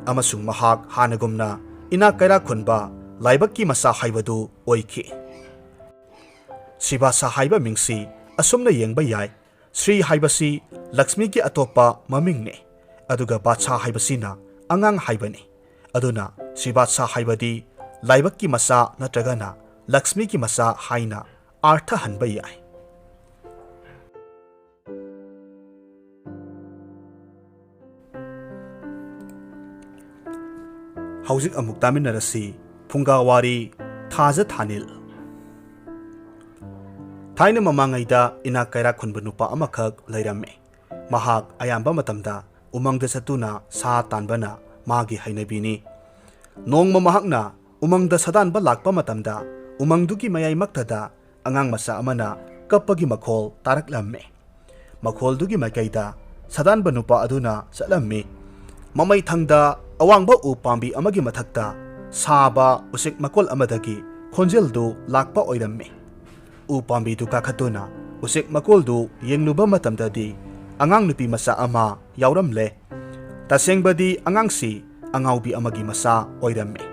ꯑꯃꯁꯨꯡ ꯃꯍꯥꯛ ꯍꯥꯟꯅꯒꯨꯝꯅ ꯏꯅꯥꯛ ꯀꯩꯔꯥꯛ ꯈꯨꯟꯕ ꯂꯥꯏꯕꯛꯀꯤ ꯃꯆꯥ ꯍꯥꯏꯕꯗꯨ ꯑꯣꯏꯈꯤ꯫ ꯁ꯭ꯔꯤꯕꯥꯁꯥ ꯍꯥꯏꯕ ꯃꯤꯡꯁꯤ ꯑꯁꯨꯝꯅ ꯌꯦꯡꯕ ꯌꯥꯏ꯫ ꯁ꯭ꯔꯤ ꯍꯥꯏꯕꯁꯤ ꯂꯛꯁꯃꯤꯒꯤ ꯑꯇꯣꯞꯄ ꯃꯃꯤꯡꯅꯤ, ꯑꯗꯨꯒ ꯕꯥꯠꯁꯥ ꯍꯥꯏꯕꯁꯤꯅ ꯑꯉꯥꯡ ꯍꯥꯏꯕꯅꯤ꯫ ꯑꯗꯨꯅ ꯁ꯭ꯔꯤꯕꯥꯠꯁꯥ ꯍꯥꯏꯕꯗꯤ ꯂꯥꯏꯕꯛꯀꯤ ꯃꯆꯥ ꯅꯠꯇ꯭ꯔꯒꯅ ꯂꯛꯁꯃꯤꯒꯤ ꯃꯆꯥ ꯍꯥꯏꯅ ꯑꯥꯔꯊ ꯍꯟꯕ ꯌꯥꯏ꯫ ꯍꯧꯖꯤꯛ ꯑꯃꯨꯛ ꯇꯥꯃꯤꯟꯅꯔꯁꯤ ꯐꯨꯡꯒꯥ ꯋꯥꯔꯤ ꯊꯥꯖ ꯊꯥꯅꯤꯜ꯫ ꯊꯥꯏꯅ ꯃꯃꯥꯡꯉꯩꯗ ꯏꯅꯥꯛ ꯀꯩꯔꯥꯛ ꯈꯨꯟꯕ ꯅꯨꯄꯥ ꯑꯃꯈꯛ ꯂꯩꯔꯝꯃꯤ꯫ ꯃꯍꯥꯛ ꯑꯌꯥꯝꯕ ꯃꯇꯝꯗ ꯎꯃꯪꯗ ꯆꯠꯇꯨꯅ ꯁꯥ ꯇꯥꯟꯕꯅ ꯃꯥꯒꯤ ꯍꯩꯅꯕꯤꯅꯤ꯫ ꯅꯣꯡꯃ ꯃꯍꯥꯛꯅ ꯎꯃꯪꯗ ꯁꯥꯗꯥꯟꯕ ꯂꯥꯛꯄ ꯃꯇꯝꯗ ꯎꯃꯪꯗꯨꯒꯤ ꯃꯌꯥꯏꯃꯛꯇꯗ ꯑꯉꯥꯡ ꯃꯆꯥ ꯑꯃꯅ ꯀꯞꯄꯒꯤ ꯃꯈꯣꯜ ꯇꯥꯔꯛꯂꯝꯃꯤ꯫ ꯃꯈꯣꯜꯗꯨꯒꯤ ꯃꯥꯏꯀꯩꯗ ꯁꯥꯗꯥꯟꯕ ꯅꯨꯄꯥ ꯑꯗꯨꯅ ꯆꯠꯂꯝꯃꯤ꯫ ꯃꯃꯩ ꯊꯪꯗ ꯑꯋꯥꯡꯕ ꯎ ꯄꯥꯝꯕꯤ ꯑꯃꯒꯤ ꯃꯊꯛꯇ ꯁꯥꯕ ꯎꯆꯦꯛ ꯃꯀꯣꯜ ꯑꯃꯗꯒꯤ ꯈꯣꯟꯖꯦꯜꯗꯨ ꯂꯥꯛꯄ ꯑꯣꯏꯔꯝꯃꯤ꯫ ꯎ ꯄꯥꯝꯕꯤꯗꯨ ꯀꯥꯈꯠꯇꯨꯅ ꯎꯆꯦꯛ ꯃꯀꯣꯜꯗꯨ ꯌꯦꯡꯂꯨꯕ ꯃꯇꯝꯗꯗꯤ ꯑꯉꯥꯡ ꯅꯨꯄꯤ ꯃꯆꯥ ꯑꯃ ꯌꯥꯎꯔꯝꯂꯦ꯫ ꯇꯁꯦꯡꯕꯗꯤ ꯑꯉꯥꯡꯁꯤ ꯑꯉꯥꯎꯕꯤ ꯑꯃꯒꯤ ꯃꯆꯥ ꯑꯣꯏꯔꯝꯃꯤ꯫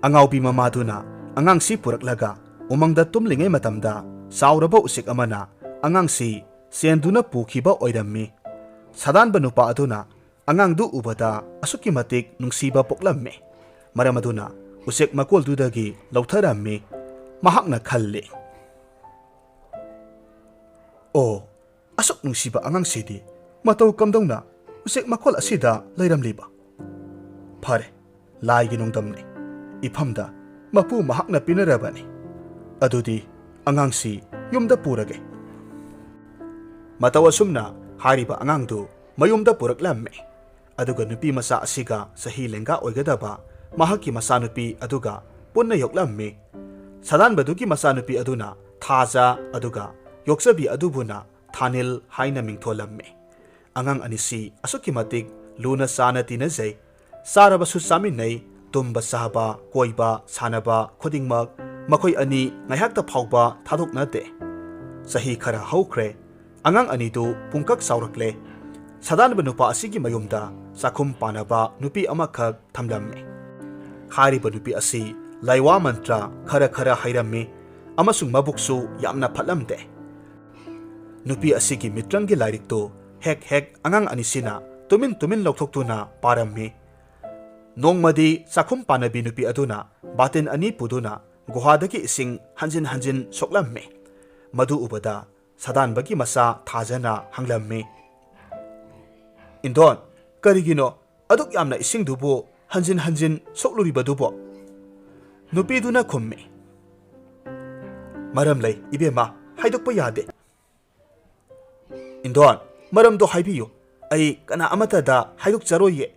ꯑꯉꯥꯎꯕꯤ ꯃꯃꯥꯗꯨꯅ ꯑꯉꯥꯡꯁꯤ ꯄꯨꯔꯛꯂꯒ ꯎꯃꯪꯗ ꯇꯨꯝꯂꯤꯉꯩ ꯃꯇꯝꯗ ꯆꯥꯎꯔꯕ ꯎꯆꯦꯛ ꯑꯃꯅ ꯑꯉꯥꯡꯁꯤ ꯆꯦꯟꯗꯨꯅ ꯄꯨꯈꯤꯕ ꯑꯣꯏꯔꯝꯃꯤ꯫ ꯁꯥꯗꯥꯟꯕ ꯅꯨꯄꯥ ꯑꯗꯨꯅ ꯑꯉꯥꯡꯗꯨ ꯎꯕꯗ ꯑꯁꯨꯛꯀꯤ ꯃꯇꯤꯛ ꯅꯨꯡꯁꯤꯕ ꯄꯣꯛꯂꯝꯃꯤ꯫ ꯃꯔꯝ ꯑꯗꯨꯅ ꯎꯆꯦꯛ ꯃꯀꯣꯜꯗꯨꯗꯒꯤ ꯂꯧꯊꯔꯝꯃꯤ꯫ ꯃꯍꯥꯛꯅ ꯈꯜꯂꯤ, "ꯑꯣ, ꯑꯁꯨꯛ ꯅꯨꯡꯁꯤꯕ ꯑꯉꯥꯡꯁꯤꯗꯤ ꯃꯇꯧ ꯀꯝꯗꯧꯅ ꯎꯆꯦꯛ ꯃꯀꯣꯜ ꯑꯁꯤꯗ ꯂꯩꯔꯝꯂꯤꯕ? ꯐꯔꯦ, ꯂꯥꯏꯒꯤ ꯅꯣꯡꯗꯝꯅꯤ꯫ ꯏꯐꯝꯗ ꯃꯄꯨ ꯃꯍꯥꯛꯅ ꯄꯤꯅꯔꯕꯅꯤ꯫ ꯑꯗꯨꯗꯤ ꯑꯉꯥꯡꯁꯤ ꯌꯨꯝꯗ ꯄꯨꯔꯒꯦ꯫" ꯃꯇꯧ ꯑꯁꯨꯝꯅ ꯍꯥꯏꯔꯤꯕ ꯑꯉꯥꯡꯗꯨ ꯃꯌꯨꯝꯗ ꯄꯨꯔꯛꯂꯝꯃꯤ꯫ ꯑꯗꯨꯒ ꯅꯨꯄꯤ ꯃꯆꯥ ꯑꯁꯤꯒ ꯆꯍꯤ ꯂꯦꯡꯒꯥ ꯑꯣꯏꯒꯗꯕ ꯃꯍꯥꯛꯀꯤ ꯃꯆꯥꯅꯨꯄꯤ ꯑꯗꯨꯒ ꯄꯨꯟꯅ ꯌꯣꯛꯂꯝꯃꯤ꯫ ꯁꯗꯥꯟꯕꯗꯨꯒꯤ ꯃꯆꯥꯅꯨꯄꯤ ꯑꯗꯨꯅ ꯊꯥꯖ, ꯑꯗꯨꯒ ꯌꯣꯛꯆꯕꯤ ꯑꯗꯨꯕꯨꯅ ꯊꯥꯅꯤꯜ ꯍꯥꯏꯅ ꯃꯤꯡꯊꯣꯜꯂꯝꯃꯤ꯫ ꯑꯉꯥꯡ ꯑꯅꯤꯁꯤ ꯑꯁꯨꯛꯀꯤ ꯃꯇꯤꯛ ꯂꯨꯅ ꯆꯥꯅ ꯇꯤꯟꯅꯖꯩ꯫ ꯆꯥꯔꯕꯁꯨ ꯆꯥꯃꯤꯟꯅꯩ, ꯇꯨꯝꯕ ꯆꯥꯕ, ꯀꯣꯏꯕ, ꯁꯥꯟꯅꯕ ꯈꯨꯗꯤꯡꯃꯛ ꯃꯈꯣꯏ ꯑꯅꯤ ꯉꯥꯏꯍꯥꯛꯇ ꯐꯥꯎꯕ ꯊꯥꯗꯣꯛꯅꯗꯦ꯫ ꯆꯍꯤ ꯈꯔ ꯍꯧꯈ꯭ꯔꯦ꯫ ꯑꯉꯥꯡ ꯑꯅꯤꯗꯨ ꯄꯨꯡꯀꯛ ꯆꯥꯎꯔꯛꯂꯦ꯫ ꯁꯗꯥꯟꯕ ꯅꯨꯄꯥ ꯑꯁꯤꯒꯤ ꯃꯌꯨꯝꯗ ꯆꯥꯛꯈꯨꯝ ꯄꯥꯟꯅꯕ ꯅꯨꯄꯤ ꯑꯃꯈꯛ ꯊꯝꯂꯝꯃꯤ꯫ ꯍꯥꯏꯔꯤꯕ ꯅꯨꯄꯤ ꯑꯁꯤ ꯂꯥꯏꯋꯥ ꯃꯟꯇ꯭ꯔ ꯈꯔ ꯈꯔ ꯍꯩꯔꯝꯃꯤ ꯑꯃꯁꯨꯡ ꯃꯕꯨꯛꯁꯨ ꯌꯥꯝꯅ ꯐꯠꯂꯝꯗꯦ꯫ ꯅꯨꯄꯤ ꯑꯁꯤꯒꯤ ꯃꯤꯇ꯭ꯔꯪꯒꯤ ꯂꯥꯏꯔꯤꯛꯇꯨ ꯍꯦꯛ ꯍꯦꯛ ꯑꯉꯥꯡ ꯑꯅꯤꯁꯤꯅ ꯇꯨꯃꯤꯟ ꯇꯨꯃꯤꯟ ꯂꯧꯊꯣꯛꯇꯨꯅ ꯄꯥꯔꯝꯃꯤ꯫ ꯅꯣꯡꯃꯗꯤ ꯆꯥꯛꯈꯨꯝ ꯄꯥꯟꯅꯕꯤ ꯅꯨꯄꯤ ꯑꯗꯨꯅ ꯕꯥꯇꯤꯟ ꯑꯅꯤ ꯄꯨꯗꯨꯅ ꯒꯨꯍꯥꯗꯒꯤ ꯏꯁꯤꯡ ꯍꯟꯖꯤꯟ ꯍꯟꯖꯤꯟ ꯁꯣꯛꯂꯝꯃꯤ꯫ ꯃꯗꯨ ꯎꯕꯗ ꯁꯗꯥꯟꯕꯒꯤ ꯃꯆꯥ ꯊꯥꯖꯅ ꯍꯪꯂꯝꯃꯤ, "ꯏꯟꯗꯣꯟ, ꯀꯔꯤꯒꯤꯅꯣ ꯑꯗꯨꯛ ꯌꯥꯝꯅ ꯏꯁꯤꯡꯗꯨꯕꯨ ꯍꯟꯖꯤꯟ ꯍꯟꯖꯤꯟ ꯁꯣꯛꯂꯨꯔꯤꯕꯗꯨꯕꯣ?" ꯅꯨꯄꯤꯗꯨꯅ ꯈꯨꯝꯃꯤ, "ꯃꯔꯝ ꯂꯩ, ꯏꯕꯦꯝꯃ, ꯍꯥꯏꯗꯣꯛꯄ ꯌꯥꯗꯦ꯫" "ꯏꯟꯗꯣꯟ, ꯃꯔꯝꯗꯣ ꯍꯥꯏꯕꯤꯌꯨ, ꯑꯩ ꯀꯅꯥ ꯑꯃꯠꯇꯗ ꯍꯥꯏꯗꯣꯛꯆꯔꯣꯏꯌꯦ꯫"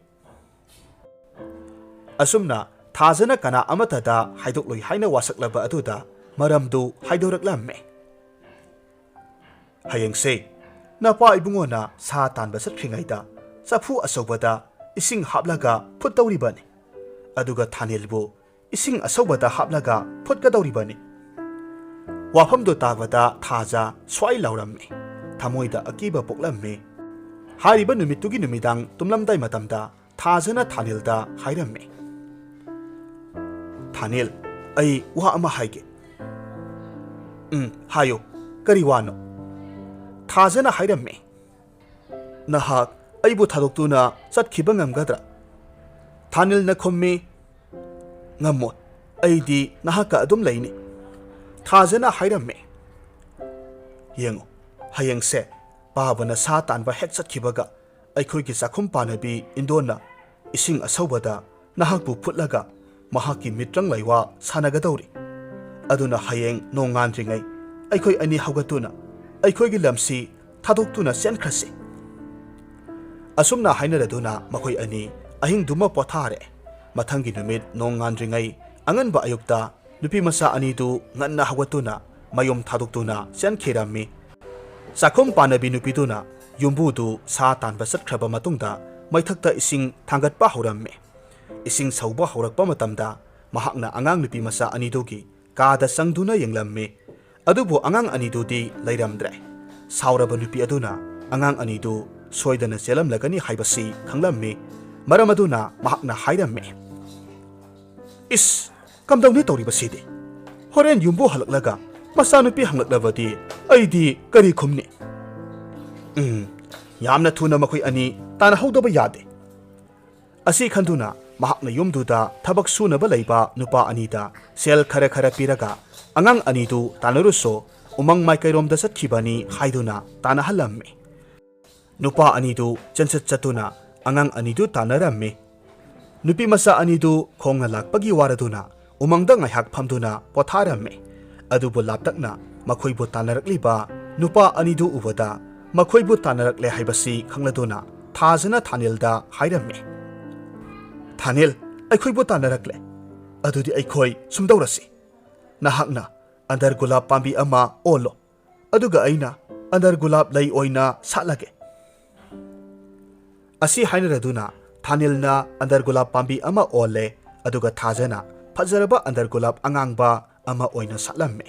ꯑꯁꯨꯝꯅ ꯊꯥꯖꯅ ꯀꯅꯥ ꯑꯃꯠꯇꯗ ꯍꯥꯏꯗꯣꯛꯂꯣꯏ ꯍꯥꯏꯅ ꯋꯥꯁꯛꯂꯕ ꯑꯗꯨꯗ ꯃꯔꯝꯗꯨ ꯍꯥꯏꯗꯣꯔꯛꯂꯝꯃꯦ꯫ "ꯍꯌꯦꯡꯁꯦ ꯅꯄꯥ ꯏꯕꯨꯡꯉꯣꯅ ꯁꯥ ꯇꯥꯟꯕ ꯆꯠꯈ꯭ꯔꯤꯉꯩꯗ ꯆꯐꯨ ꯑꯆꯧꯕꯗ ꯏꯁꯤꯡ ꯍꯥꯞꯂꯒ ꯐꯨꯠꯇꯧꯔꯤꯕꯅꯤ꯫ ꯑꯗꯨꯒ ꯊꯥꯅꯤꯜꯕꯨ ꯏꯁꯤꯡ ꯑꯁꯧꯕꯗ ꯍꯥꯞꯂꯒ ꯐꯨꯠꯀꯗꯧꯔꯤꯕꯅꯤ꯫" ꯋꯥꯐꯝꯗꯨ ꯇꯥꯕꯗ ꯊꯥꯖ ꯁ꯭ꯋꯥꯏ ꯂꯥꯎꯔꯝꯃꯤ꯫ ꯊꯃꯣꯏꯗ ꯑꯀꯤꯕ ꯄꯣꯛꯂꯝꯃꯤ꯫ ꯍꯥꯏꯔꯤꯕ ꯅꯨꯃꯤꯠꯇꯨꯒꯤ ꯅꯨꯃꯤꯗꯥꯡ ꯇꯨꯝꯂꯝꯗꯥꯏ ꯃꯇꯝꯗ ꯊꯥꯖꯅ ꯊꯥꯅꯤꯜꯗ ꯍꯥꯏꯔꯝꯃꯤ, "ꯊꯥꯅꯤꯜ, ꯑꯩ ꯋꯥ ꯑꯃ ꯍꯥꯏꯒꯦ꯫" "ꯎꯝ, ꯍꯥꯏꯌꯨ, ꯀꯔꯤ ꯋꯥꯅꯣ?" ꯊꯥꯖꯅ ꯍꯥꯏꯔꯝꯃꯤ, "ꯅꯍꯥꯛ ꯑꯩꯕꯨ ꯊꯥꯗꯣꯛꯇꯨꯅ ꯆꯠꯈꯤꯕ ꯉꯝꯒꯗ꯭ꯔꯥ?" ꯊꯥꯅꯤꯜꯅ ꯈꯨꯝꯃꯤ, "ꯉꯝꯃꯣꯏ, ꯑꯩꯗꯤ ꯅꯍꯥꯛꯀ ꯑꯗꯨꯝ ꯂꯩꯅꯤ," ꯊꯥꯖꯅ ꯍꯥꯏꯔꯝꯃꯤ꯫ "ꯌꯦꯡꯉꯨ, ꯍꯌꯦꯡꯁꯦ ꯄꯥꯕꯅ ꯁꯥ ꯇꯥꯟꯕ ꯍꯦꯛ ꯆꯠꯈꯤꯕꯒ ꯑꯩꯈꯣꯏꯒꯤ ꯆꯥꯛꯈꯨꯝ ꯄꯥꯟꯅꯕꯤ ꯏꯟꯗꯣꯟꯅ ꯏꯁꯤꯡ ꯑꯁꯧꯕꯗ ꯅꯍꯥꯛꯄꯨ ꯐꯨꯠꯂꯒ ꯃꯍꯥꯛꯀꯤ ꯃꯤꯇ꯭ꯔꯪ ꯂꯩꯋꯥ ꯁꯥꯟꯅꯒꯗꯧꯔꯤ꯫ ꯑꯗꯨꯅ ꯍꯌꯦꯡ ꯅꯣꯡꯉꯥꯟꯗ꯭ꯔꯤꯉꯩ ꯑꯩꯈꯣꯏ ꯑꯅꯤ ꯍꯧꯒꯠꯇꯨꯅ ꯑꯩꯈꯣꯏꯒꯤ ꯂꯝꯁꯤ ꯊꯥꯗꯣꯛꯇꯨꯅ ꯆꯦꯟꯈ꯭ꯔꯁꯤ꯫" ꯑꯁꯨꯝꯅ ꯍꯥꯏꯅꯔꯗꯨꯅ ꯃꯈꯣꯏ ꯑꯅꯤ ꯑꯍꯤꯡꯗꯨꯃ ꯄꯣꯊꯥꯔꯦ꯫ ꯃꯊꯪꯒꯤ ꯅꯨꯃꯤꯠ ꯅꯣꯡꯉꯥꯟꯗ꯭ꯔꯤꯉꯩ ꯑꯉꯟꯕ ꯑꯌꯨꯛꯇ ꯅꯨꯄꯤ ꯃꯆꯥ ꯑꯅꯤꯗꯨ ꯉꯟꯅ ꯍꯧꯒꯠꯇꯨꯅ ꯃꯌꯨꯝ ꯊꯥꯗꯣꯛꯇꯨꯅ ꯆꯦꯟꯈꯤꯔꯝꯃꯤ꯫ ꯆꯥꯛꯈꯨꯝ ꯄꯥꯟꯅꯕꯤ ꯅꯨꯄꯤꯗꯨꯅ ꯌꯨꯝꯕꯨꯗꯨ ꯁꯥ ꯇꯥꯟꯕ ꯆꯠꯈ꯭ꯔꯕ ꯃꯇꯨꯡꯗ ꯃꯩꯊꯛꯇ ꯏꯁꯤꯡ ꯊꯥꯡꯒꯠꯄ ꯍꯧꯔꯝꯃꯤ꯫ ꯏꯁꯤꯡ ꯁꯧꯕ ꯍꯧꯔꯛꯄ ꯃꯇꯝꯗ ꯃꯍꯥꯛꯅ ꯑꯉꯥꯡ ꯅꯨꯄꯤ ꯃꯆꯥ ꯑꯅꯤꯗꯨꯒꯤ ꯀꯥꯗ ꯆꯪꯗꯨꯅ ꯌꯦꯡꯂꯝꯃꯤ꯫ ꯑꯗꯨꯕꯨ ꯑꯉꯥꯡ ꯑꯅꯤꯗꯨꯗꯤ ꯂꯩꯔꯝꯗ꯭ꯔꯦ꯫ ꯁꯥꯎꯔꯕ ꯅꯨꯄꯤ ꯑꯗꯨꯅ ꯑꯉꯥꯡ ꯑꯅꯤꯗꯨ ꯁꯣꯏꯗꯅ ꯆꯦꯜꯂꯝꯂꯒꯅꯤ ꯍꯥꯏꯕꯁꯤ ꯈꯪꯂꯝꯃꯤ꯫ ꯃꯔꯝ ꯑꯗꯨꯅ ꯃꯍꯥꯛꯅ ꯍꯥꯏꯔꯝꯃꯤ, "ꯏꯁ, ꯀꯝꯗꯧꯅꯤ ꯇꯧꯔꯤꯕꯁꯤꯗꯤ? ꯍꯣꯔꯦꯟ ꯌꯨꯝꯕꯨ ꯍꯜꯂꯛꯂꯒ ꯃꯆꯥꯅꯨꯄꯤ ꯍꯪꯂꯛꯂꯕꯗꯤ ꯑꯩꯗꯤ ꯀꯔꯤ ꯈꯨꯝꯅꯤ? ꯎꯝ, ꯌꯥꯝꯅ ꯊꯨꯅ ꯃꯈꯣꯏ ꯑꯅꯤ ꯇꯥꯟꯅꯍꯧꯗꯕ ꯌꯥꯗꯦ꯫" ꯑꯁꯤ ꯈꯟꯗꯨꯅ ꯃꯍꯥꯛꯅ ꯌꯨꯝꯗꯨꯗ ꯊꯕꯛ ꯁꯨꯅꯕ ꯂꯩꯕ ꯅꯨꯄꯥ ꯑꯅꯤꯗ ꯁꯦꯜ ꯈꯔ ꯈꯔ ꯄꯤꯔꯒ, "ꯑꯉꯥꯡ ꯑꯅꯤꯗꯨ ꯇꯥꯟꯅꯔꯨꯁꯣ, ꯎꯃꯪ ꯃꯥꯏꯀꯩꯔꯣꯝꯗ ꯆꯠꯈꯤꯕꯅꯤ" ꯍꯥꯏꯗꯨꯅ ꯇꯥꯟꯅꯍꯜꯂꯝꯃꯤ꯫ ꯅꯨꯄꯥ ꯑꯅꯤꯗꯨ ꯆꯦꯟꯆꯠ ꯆꯠꯇꯨꯅ ꯑꯉꯥꯡ ꯑꯅꯤꯗꯨ ꯇꯥꯟꯅꯔꯝꯃꯤ꯫ ꯅꯨꯄꯤ ꯃꯆꯥ ꯑꯅꯤꯗꯨ ꯈꯣꯡꯅ ꯂꯥꯛꯄꯒꯤ ꯋꯥꯔꯗꯨꯅ ꯎꯃꯪꯗ ꯉꯥꯏꯍꯥꯛ ꯐꯝꯗꯨꯅ ꯄꯣꯊꯥꯔꯝꯃꯤ꯫ ꯑꯗꯨꯕꯨ ꯂꯥꯞꯇꯛꯅ ꯃꯈꯣꯏꯕꯨ ꯇꯥꯟꯅꯔꯛꯂꯤꯕ ꯅꯨꯄꯥ ꯑꯅꯤꯗꯨ ꯎꯕꯗ ꯃꯈꯣꯏꯕꯨ ꯇꯥꯟꯅꯔꯛꯂꯦ ꯍꯥꯏꯕꯁꯤ ꯈꯪꯂꯗꯨꯅ ꯊꯥꯖꯅ ꯊꯥꯅꯤꯜꯗ ꯍꯥꯏꯔꯝꯃꯤ, "ꯊꯥꯅꯤꯜ, ꯑꯩꯈꯣꯏꯕꯨ ꯇꯥꯟꯅꯔꯛꯂꯦ꯫ ꯑꯗꯨꯗꯤ ꯑꯩꯈꯣꯏ ꯁꯨꯝꯗꯧꯔꯁꯤ꯫ ꯅꯍꯥꯛꯅ ꯑꯟꯗꯔ ꯒꯨꯂꯥꯞ ꯄꯥꯝꯕꯤ ꯑꯃ ꯑꯣꯜꯂꯣ, ꯑꯗꯨꯒ ꯑꯩꯅ ꯑꯟꯗꯔ ꯒꯨꯂꯥꯞ ꯂꯩ ꯑꯣꯏꯅ ꯁꯥꯠꯂꯒꯦ꯫" ꯑꯁꯤ ꯍꯥꯏꯅꯔꯗꯨꯅ ꯊꯥꯅꯤꯜꯅ ꯑꯟꯗꯔ ꯒꯨꯂꯥꯞ ꯄꯥꯝꯕꯤ ꯑꯃ ꯑꯣꯜꯂꯦ, ꯑꯗꯨꯒ ꯊꯥꯖꯅ ꯐꯖꯔꯕ ꯑꯟꯗꯔ ꯒꯨꯂꯥꯞ ꯑꯉꯥꯡꯕ ꯑꯃ ꯑꯣꯏꯅ ꯁꯥꯠꯂꯝꯃꯦ꯫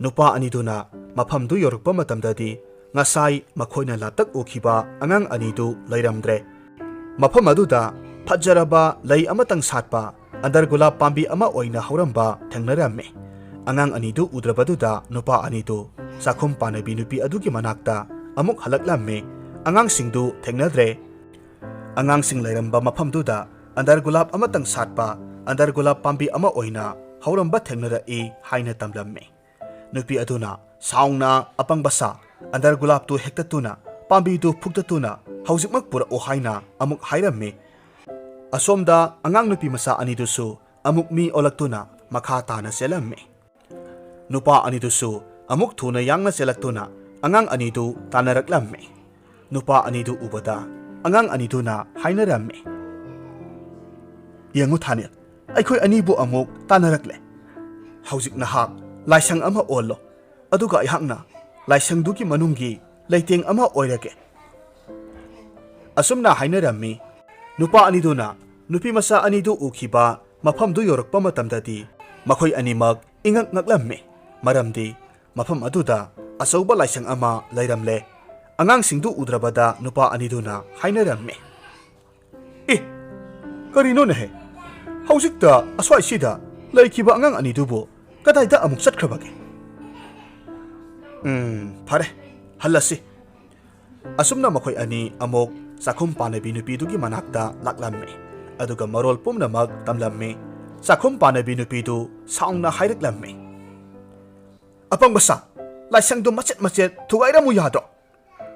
ꯅꯨꯄꯥ ꯑꯅꯤꯗꯨꯅ ꯃꯐꯝꯗꯨ ꯌꯧꯔꯛꯄ ꯃꯇꯝꯗꯗꯤ ꯉꯁꯥꯏ ꯃꯈꯣꯏꯅ ꯂꯥꯞꯇꯛ ꯎꯈꯤꯕ ꯑꯉꯥꯡ ꯑꯅꯤꯗꯨ ꯂꯩꯔꯝꯗ꯭ꯔꯦ꯫ ꯃꯐꯝ ꯑꯗꯨꯗ ꯐꯖꯔꯕ ꯂꯩ ꯑꯃꯇꯪ ꯁꯥꯠꯄ ꯑꯟꯗꯔ ꯒꯨꯂꯥꯞ ꯄꯥꯝꯕꯤ ꯑꯃ ꯑꯣꯏꯅ ꯍꯧꯔꯝꯕ ꯊꯦꯡꯅꯔꯝꯃꯤ꯫ ꯑꯉꯥꯡ ꯑꯅꯤꯗꯨ ꯎꯗ꯭ꯔꯕꯗꯨꯗ ꯅꯨꯄꯥ ꯑꯅꯤꯗꯨ ꯆꯥꯛꯈꯨꯝ ꯄꯥꯟꯅꯕꯤ ꯅꯨꯄꯤ ꯑꯗꯨꯒꯤ ꯃꯅꯥꯛꯇ ꯑꯃꯨꯛ ꯍꯜꯂꯛꯂꯝꯃꯤ꯫ ꯑꯉꯥꯡꯁꯤꯡꯗꯨ ꯊꯦꯡꯅꯗ꯭ꯔꯦ꯫ ꯑꯉꯥꯡꯁꯤꯡ ꯂꯩꯔꯝꯕ ꯃꯐꯝꯗꯨꯗ ꯑꯟꯗꯔ ꯒꯨꯂꯥꯞ ꯑꯃꯇꯪ ꯁꯥꯠꯄ ꯑꯟꯗꯔ ꯒꯨꯂꯥꯞ ꯄꯥꯝꯕꯤ ꯑꯃ ꯑꯣꯏꯅ ꯍꯧꯔꯝꯕ ꯊꯦꯡꯅꯔꯛꯏ ꯍꯥꯏꯅ ꯇꯝꯂꯝꯃꯤ꯫ ꯅꯨꯄꯤ ꯑꯗꯨꯅ ꯁꯥꯎꯅ ꯑꯄꯪꯕ ꯁꯥ ꯑꯟꯗꯔ ꯒꯨꯂꯥꯞꯇꯨ ꯍꯦꯛꯇꯠꯇꯨꯅ ꯄꯥꯝꯕꯤꯗꯨ ꯐꯨꯛꯇꯠꯇꯨꯅ ꯍꯧꯖꯤꯛꯃꯛ ꯄꯨꯔꯛꯎ ꯍꯥꯏꯅ ꯑꯃꯨꯛ ꯍꯥꯏꯔꯝꯃꯤ꯫ ꯑꯁꯣꯝꯗ ꯑꯉꯥꯡ ꯅꯨꯄꯤ ꯃꯆꯥ ꯑꯅꯤꯗꯨꯁꯨ ꯑꯃꯨꯛ ꯃꯤ ꯑꯣꯜꯂꯛꯇꯨꯅ ꯃꯈꯥ ꯇꯥꯅ ꯆꯦꯜꯂꯝꯃꯤ꯫ ꯅꯨꯄꯥ ꯑꯅꯤꯗꯨꯁꯨ ꯑꯃꯨꯛ ꯊꯨꯅ ꯌꯥꯡꯅ ꯆꯦꯜꯂꯛꯇꯨꯅ ꯑꯉꯥꯡ ꯑꯅꯤꯗꯨ ꯇꯥꯟꯅꯔꯛꯂꯝꯃꯤ꯫ ꯅꯨꯄꯥ ꯑꯅꯤꯗꯨ ꯎꯕꯗ ꯑꯉꯥꯡ ꯑꯅꯤꯗꯨꯅ ꯍꯥꯏꯅꯔꯝꯃꯤ, "ꯌꯦꯡꯉꯨ ꯊꯥꯅꯤꯜ, ꯑꯩꯈꯣꯏ ꯑꯅꯤꯕꯨ ꯑꯃꯨꯛ ꯇꯥꯟꯅꯔꯛꯂꯦ꯫ ꯍꯧꯖꯤꯛ ꯅꯍꯥꯛ ꯂꯥꯏꯁꯪ ꯑꯃ ꯑꯣꯜꯂꯣ, ꯑꯗꯨꯒ ꯑꯩꯍꯥꯛꯅ ꯂꯥꯏꯁꯪꯗꯨꯒꯤ ꯃꯅꯨꯡꯒꯤ ꯂꯩꯇꯦꯡ ꯑꯃ ꯑꯣꯏꯔꯒꯦ꯫" ꯑꯁꯨꯝꯅ ꯍꯥꯏꯅꯔꯝꯃꯤ꯫ ꯅꯨꯄꯥ ꯑꯅꯤꯗꯨꯅ ꯅꯨꯄꯤ ꯃꯆꯥ ꯑꯅꯤꯗꯨ ꯎꯈꯤꯕ ꯃꯐꯝꯗꯨ ꯌꯧꯔꯛꯄ ꯃꯇꯝꯗꯗꯤ ꯃꯈꯣꯏ ꯑꯅꯤꯃꯛ ꯏꯉꯛ ꯉꯛꯂꯝꯃꯤ꯫ ꯃꯔꯝꯗꯤ ꯃꯐꯝ ꯑꯗꯨꯗ ꯑꯆꯧꯕ ꯂꯥꯏꯁꯪ ꯑꯃ ꯂꯩꯔꯝꯂꯦ꯫ ꯑꯉꯥꯡꯁꯤꯡꯗꯨ ꯎꯗ꯭ꯔꯕꯗ ꯅꯨꯄꯥ ꯑꯅꯤꯗꯨꯅ ꯍꯥꯏꯅꯔꯝꯃꯤ, "ꯑꯦ, ꯀꯔꯤꯅꯣꯅꯦꯍꯦ? ꯍꯧꯖꯤꯛꯇ ꯑꯁ꯭ꯋꯥꯏꯁꯤꯗ ꯂꯩꯈꯤꯕ ꯑꯉꯥꯡ ꯑꯅꯤꯗꯨꯕꯨ ꯀꯗꯥꯏꯗ ꯑꯃꯨꯛ ꯆꯠꯈ꯭ꯔꯕꯒꯦ? ꯎꯝ, ꯐꯔꯦ, ꯍꯜꯂꯁꯤ꯫" ꯑꯁꯨꯝꯅ ꯃꯈꯣꯏ ꯑꯅꯤ ꯑꯃꯨꯛ ꯆꯥꯛꯈꯨꯝ ꯄꯥꯟꯅꯕꯤ ꯅꯨꯄꯤꯗꯨꯒꯤ ꯃꯅꯥꯛꯇ ꯂꯥꯛꯂꯝꯃꯤ꯫ ꯑꯗꯨꯒ ꯃꯔꯣꯜ ꯄꯨꯝꯅꯃꯛ ꯇꯝꯂꯝꯃꯤ꯫ ꯆꯥꯛꯈꯨꯝ ꯄꯥꯟꯅꯕꯤ ꯅꯨꯄꯤꯗꯨ ꯁꯥꯎꯅ ꯍꯥꯏꯔꯛꯂꯝꯃꯤ, "ꯑꯄꯪꯕ ꯁꯥ, ꯂꯥꯏꯁꯪꯗꯨ ꯃꯆꯦꯠ ꯃꯆꯦꯠ ꯊꯨꯒꯥꯏꯔꯝꯃꯨ ꯌꯥꯗ꯭ꯔꯣ?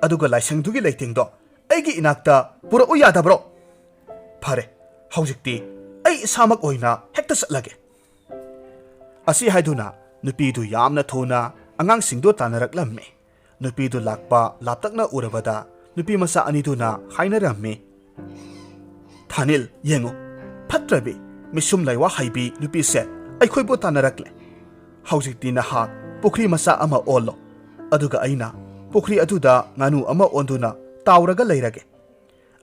ꯑꯗꯨꯒ ꯂꯥꯏꯁꯪꯗꯨꯒꯤ ꯂꯩꯇꯦꯡꯗꯣ ꯑꯩꯒꯤ ꯏꯅꯥꯛꯇ ꯄꯨꯔꯛꯎ ꯌꯥꯗꯕ꯭ꯔꯣ? ꯐꯔꯦ, ꯍꯧꯖꯤꯛꯇꯤ ꯑꯩ ꯏꯁꯥꯃꯛ ꯑꯣꯏꯅ ꯍꯦꯛꯇ ꯆꯠꯂꯒꯦ꯫" ꯑꯁꯤ ꯍꯥꯏꯗꯨꯅ ꯅꯨꯄꯤꯗꯨ ꯌꯥꯝꯅ ꯊꯨꯅ ꯑꯉꯥꯡꯁꯤꯡꯗꯨ ꯇꯥꯟꯅꯔꯛꯂꯝꯃꯤ꯫ ꯅꯨꯄꯤꯗꯨ ꯂꯥꯛꯄ ꯂꯥꯞꯇꯛꯅ ꯎꯔꯕꯗ ꯅꯨꯄꯤ ꯃꯆꯥ ꯑꯅꯤꯗꯨꯅ ꯍꯥꯏꯅꯔꯝꯃꯤ, "ꯊꯥꯅꯤꯜ, ꯌꯦꯡꯉꯨ, ꯐꯠꯇ꯭ꯔꯕꯤ, ꯃꯤꯁꯨꯝ ꯂꯩꯋꯥ ꯍꯩꯕꯤ ꯅꯨꯄꯤꯁꯦ ꯑꯩꯈꯣꯏꯕꯨ ꯇꯥꯟꯅꯔꯛꯂꯦ꯫ ꯍꯧꯖꯤꯛꯇꯤ ꯅꯍꯥꯛ ꯄꯨꯈ꯭ꯔꯤ ꯃꯆꯥ ꯑꯃ ꯑꯣꯜꯂꯣ, ꯑꯗꯨꯒ ꯑꯩꯅ ꯄꯨꯈ꯭ꯔꯤ ꯑꯗꯨꯗ ꯉꯥꯅꯨ ꯑꯃ ꯑꯣꯟꯗꯨꯅ ꯇꯥꯎꯔꯒ ꯂꯩꯔꯒꯦ꯫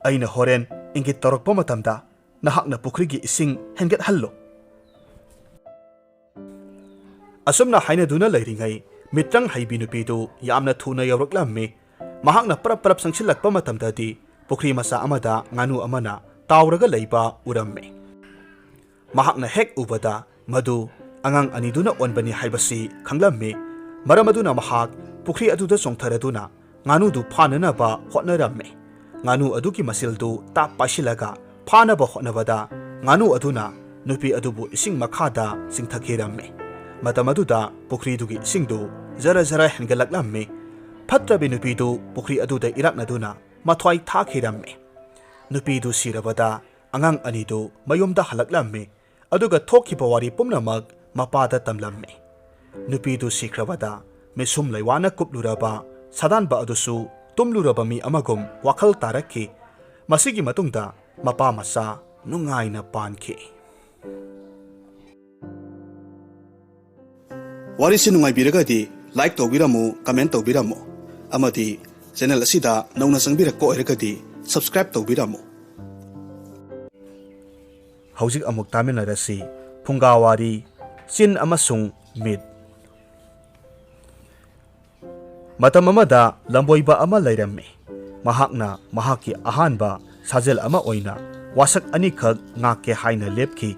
ꯑꯩꯅ ꯍꯣꯔꯦꯟ ꯏꯪꯒꯤꯠ ꯇꯧꯔꯛꯄ ꯃꯇꯝꯗ ꯅꯍꯥꯛꯅ ꯄꯨꯈ꯭ꯔꯤꯒꯤ ꯏꯁꯤꯡ ꯍꯦꯟꯒꯠꯍꯜꯂꯨ꯫" ꯑꯁꯨꯝꯅ ꯍꯥꯏꯅꯗꯨꯅ ꯂꯩꯔꯤꯉꯩ, ꯃꯤꯇ꯭ꯔꯪ ꯍꯩꯕꯤ ꯅꯨꯄꯤꯗꯨ ꯌꯥꯝꯅ ꯊꯨꯅ ꯌꯧꯔꯛꯂꯝꯃꯤ꯫ ꯃꯍꯥꯛꯅ ꯄꯔꯞ ꯄꯔꯞ ꯆꯪꯁꯤꯜꯂꯛꯄ ꯃꯇꯝꯗꯗꯤ ꯄꯨꯈ꯭ꯔꯤ ꯃꯆꯥ ꯑꯃꯗ ꯉꯥꯅꯨ ꯑꯃꯅ ꯇꯥꯎꯔꯒ ꯂꯩꯕ ꯎꯔꯝꯃꯤ꯫ ꯃꯍꯥꯛꯅ ꯍꯦꯛ ꯎꯕꯗ ꯃꯗꯨ ꯑꯉꯥꯡ ꯑꯅꯤꯗꯨꯅ ꯑꯣꯟꯕꯅꯤ ꯍꯥꯏꯕꯁꯤ ꯈꯪꯂꯝꯃꯤ꯫ ꯃꯔꯝ ꯑꯗꯨꯅ ꯃꯍꯥꯛ ꯄꯨꯈ꯭ꯔꯤ ꯑꯗꯨꯗ ꯆꯣꯡꯊꯔꯗꯨꯅ ꯉꯥꯅꯨꯗꯨ ꯐꯥꯅꯅꯕ ꯍꯣꯠꯅꯔꯝꯃꯤ꯫ ꯉꯥꯅꯨ ꯑꯗꯨꯒꯤ ꯃꯆꯤꯜꯗꯨ ꯇꯥꯞ ꯄꯥꯏꯁꯤꯜꯂꯒ ꯐꯥꯅꯕ ꯍꯣꯠꯅꯕꯗ ꯉꯥꯅꯨ ꯑꯗꯨꯅ ꯅꯨꯄꯤ ꯑꯗꯨꯕꯨ ꯏꯁꯤꯡ ꯃꯈꯥꯗ ꯆꯤꯡꯊꯈꯤꯔꯝꯃꯤ꯫ ꯃꯇꯝ ꯑꯗꯨꯗ ꯄꯨꯈ꯭ꯔꯤꯗꯨꯒꯤ ꯏꯁꯤꯡꯗꯨ ꯖꯔ ꯖꯔ ꯍꯦꯟꯒꯠꯂꯛꯂꯝꯃꯤ꯫ ꯐꯠꯇ꯭ꯔꯕꯤ ꯅꯨꯄꯤꯗꯨ ꯄꯨꯈ꯭ꯔꯤ ꯑꯗꯨꯗ ꯏꯔꯛꯅꯗꯨꯅ ꯃꯊ꯭ꯋꯥꯏ ꯊꯥꯈꯤꯔꯝꯃꯤ꯫ ꯅꯨꯄꯤꯗꯨ ꯁꯤꯔꯕꯗ ꯑꯉꯥꯡ ꯑꯅꯤꯗꯨ ꯃꯌꯨꯝꯗ ꯍꯜꯂꯛꯂꯝꯃꯤ꯫ ꯑꯗꯨꯒ ꯊꯣꯛꯈꯤꯕ ꯋꯥꯔꯤ ꯄꯨꯝꯅꯃꯛ ꯃꯄꯥꯗ ꯇꯝꯂꯝꯃꯤ꯫ ꯅꯨꯄꯤꯗꯨ ꯁꯤꯈ꯭ꯔꯕꯗ ꯃꯤꯁꯨꯝ ꯂꯩꯋꯥꯅ ꯀꯨꯞꯂꯨꯔꯕ ꯁꯥꯗꯥꯟꯕ ꯑꯗꯨꯁꯨ ꯇꯨꯝꯂꯨꯔꯕ ꯃꯤ ꯑꯃꯒꯨꯝ ꯋꯥꯈꯜ ꯇꯥꯔꯛꯈꯤ꯫ ꯃꯁꯤꯒꯤ ꯃꯇꯨꯡꯗ ꯃꯄꯥ ꯃꯆꯥ ꯅꯨꯡꯉꯥꯏꯅ ꯄꯥꯟꯈꯤ꯫ ꯋꯥꯔꯤꯁꯤ ꯅꯨꯡꯉꯥꯏꯕꯤꯔꯒꯗꯤ like ꯇꯧꯕꯤꯔꯝꯃꯨ, comment ꯇꯧꯕꯤꯔꯝꯃꯨ, ꯑꯃꯗꯤ channel ꯑꯁꯤꯗ ꯅꯧꯅ ꯆꯪꯕꯤꯔꯛꯄ ꯑꯣꯏꯔꯒꯗꯤ subscribe ꯇꯧꯕꯤꯔꯝꯃꯨ꯫ ꯍꯧꯖꯤꯛ ꯑꯃꯨꯛ ꯇꯥꯃꯤꯟꯅꯔꯁꯤ ꯐꯨꯡꯒꯥ ꯋꯥꯔꯤ, ꯆꯤꯟ ꯑꯃꯁꯨꯡ ꯃꯤꯠ꯫ ꯃꯇꯝ ꯑꯃꯗ ꯂꯝꯕꯣꯏꯕ ꯑꯃ ꯂꯩꯔꯝꯃꯤ꯫ ꯃꯍꯥꯛꯅ ꯃꯍꯥꯛꯀꯤ ꯑꯍꯥꯟꯕ ꯁꯥꯖꯦꯜ ꯑꯃ ꯑꯣꯏꯅ ꯋꯥꯁꯛ ꯑꯅꯤꯈꯛ ꯉꯥꯛꯀꯦ ꯍꯥꯏꯅ ꯂꯦꯞꯈꯤ꯫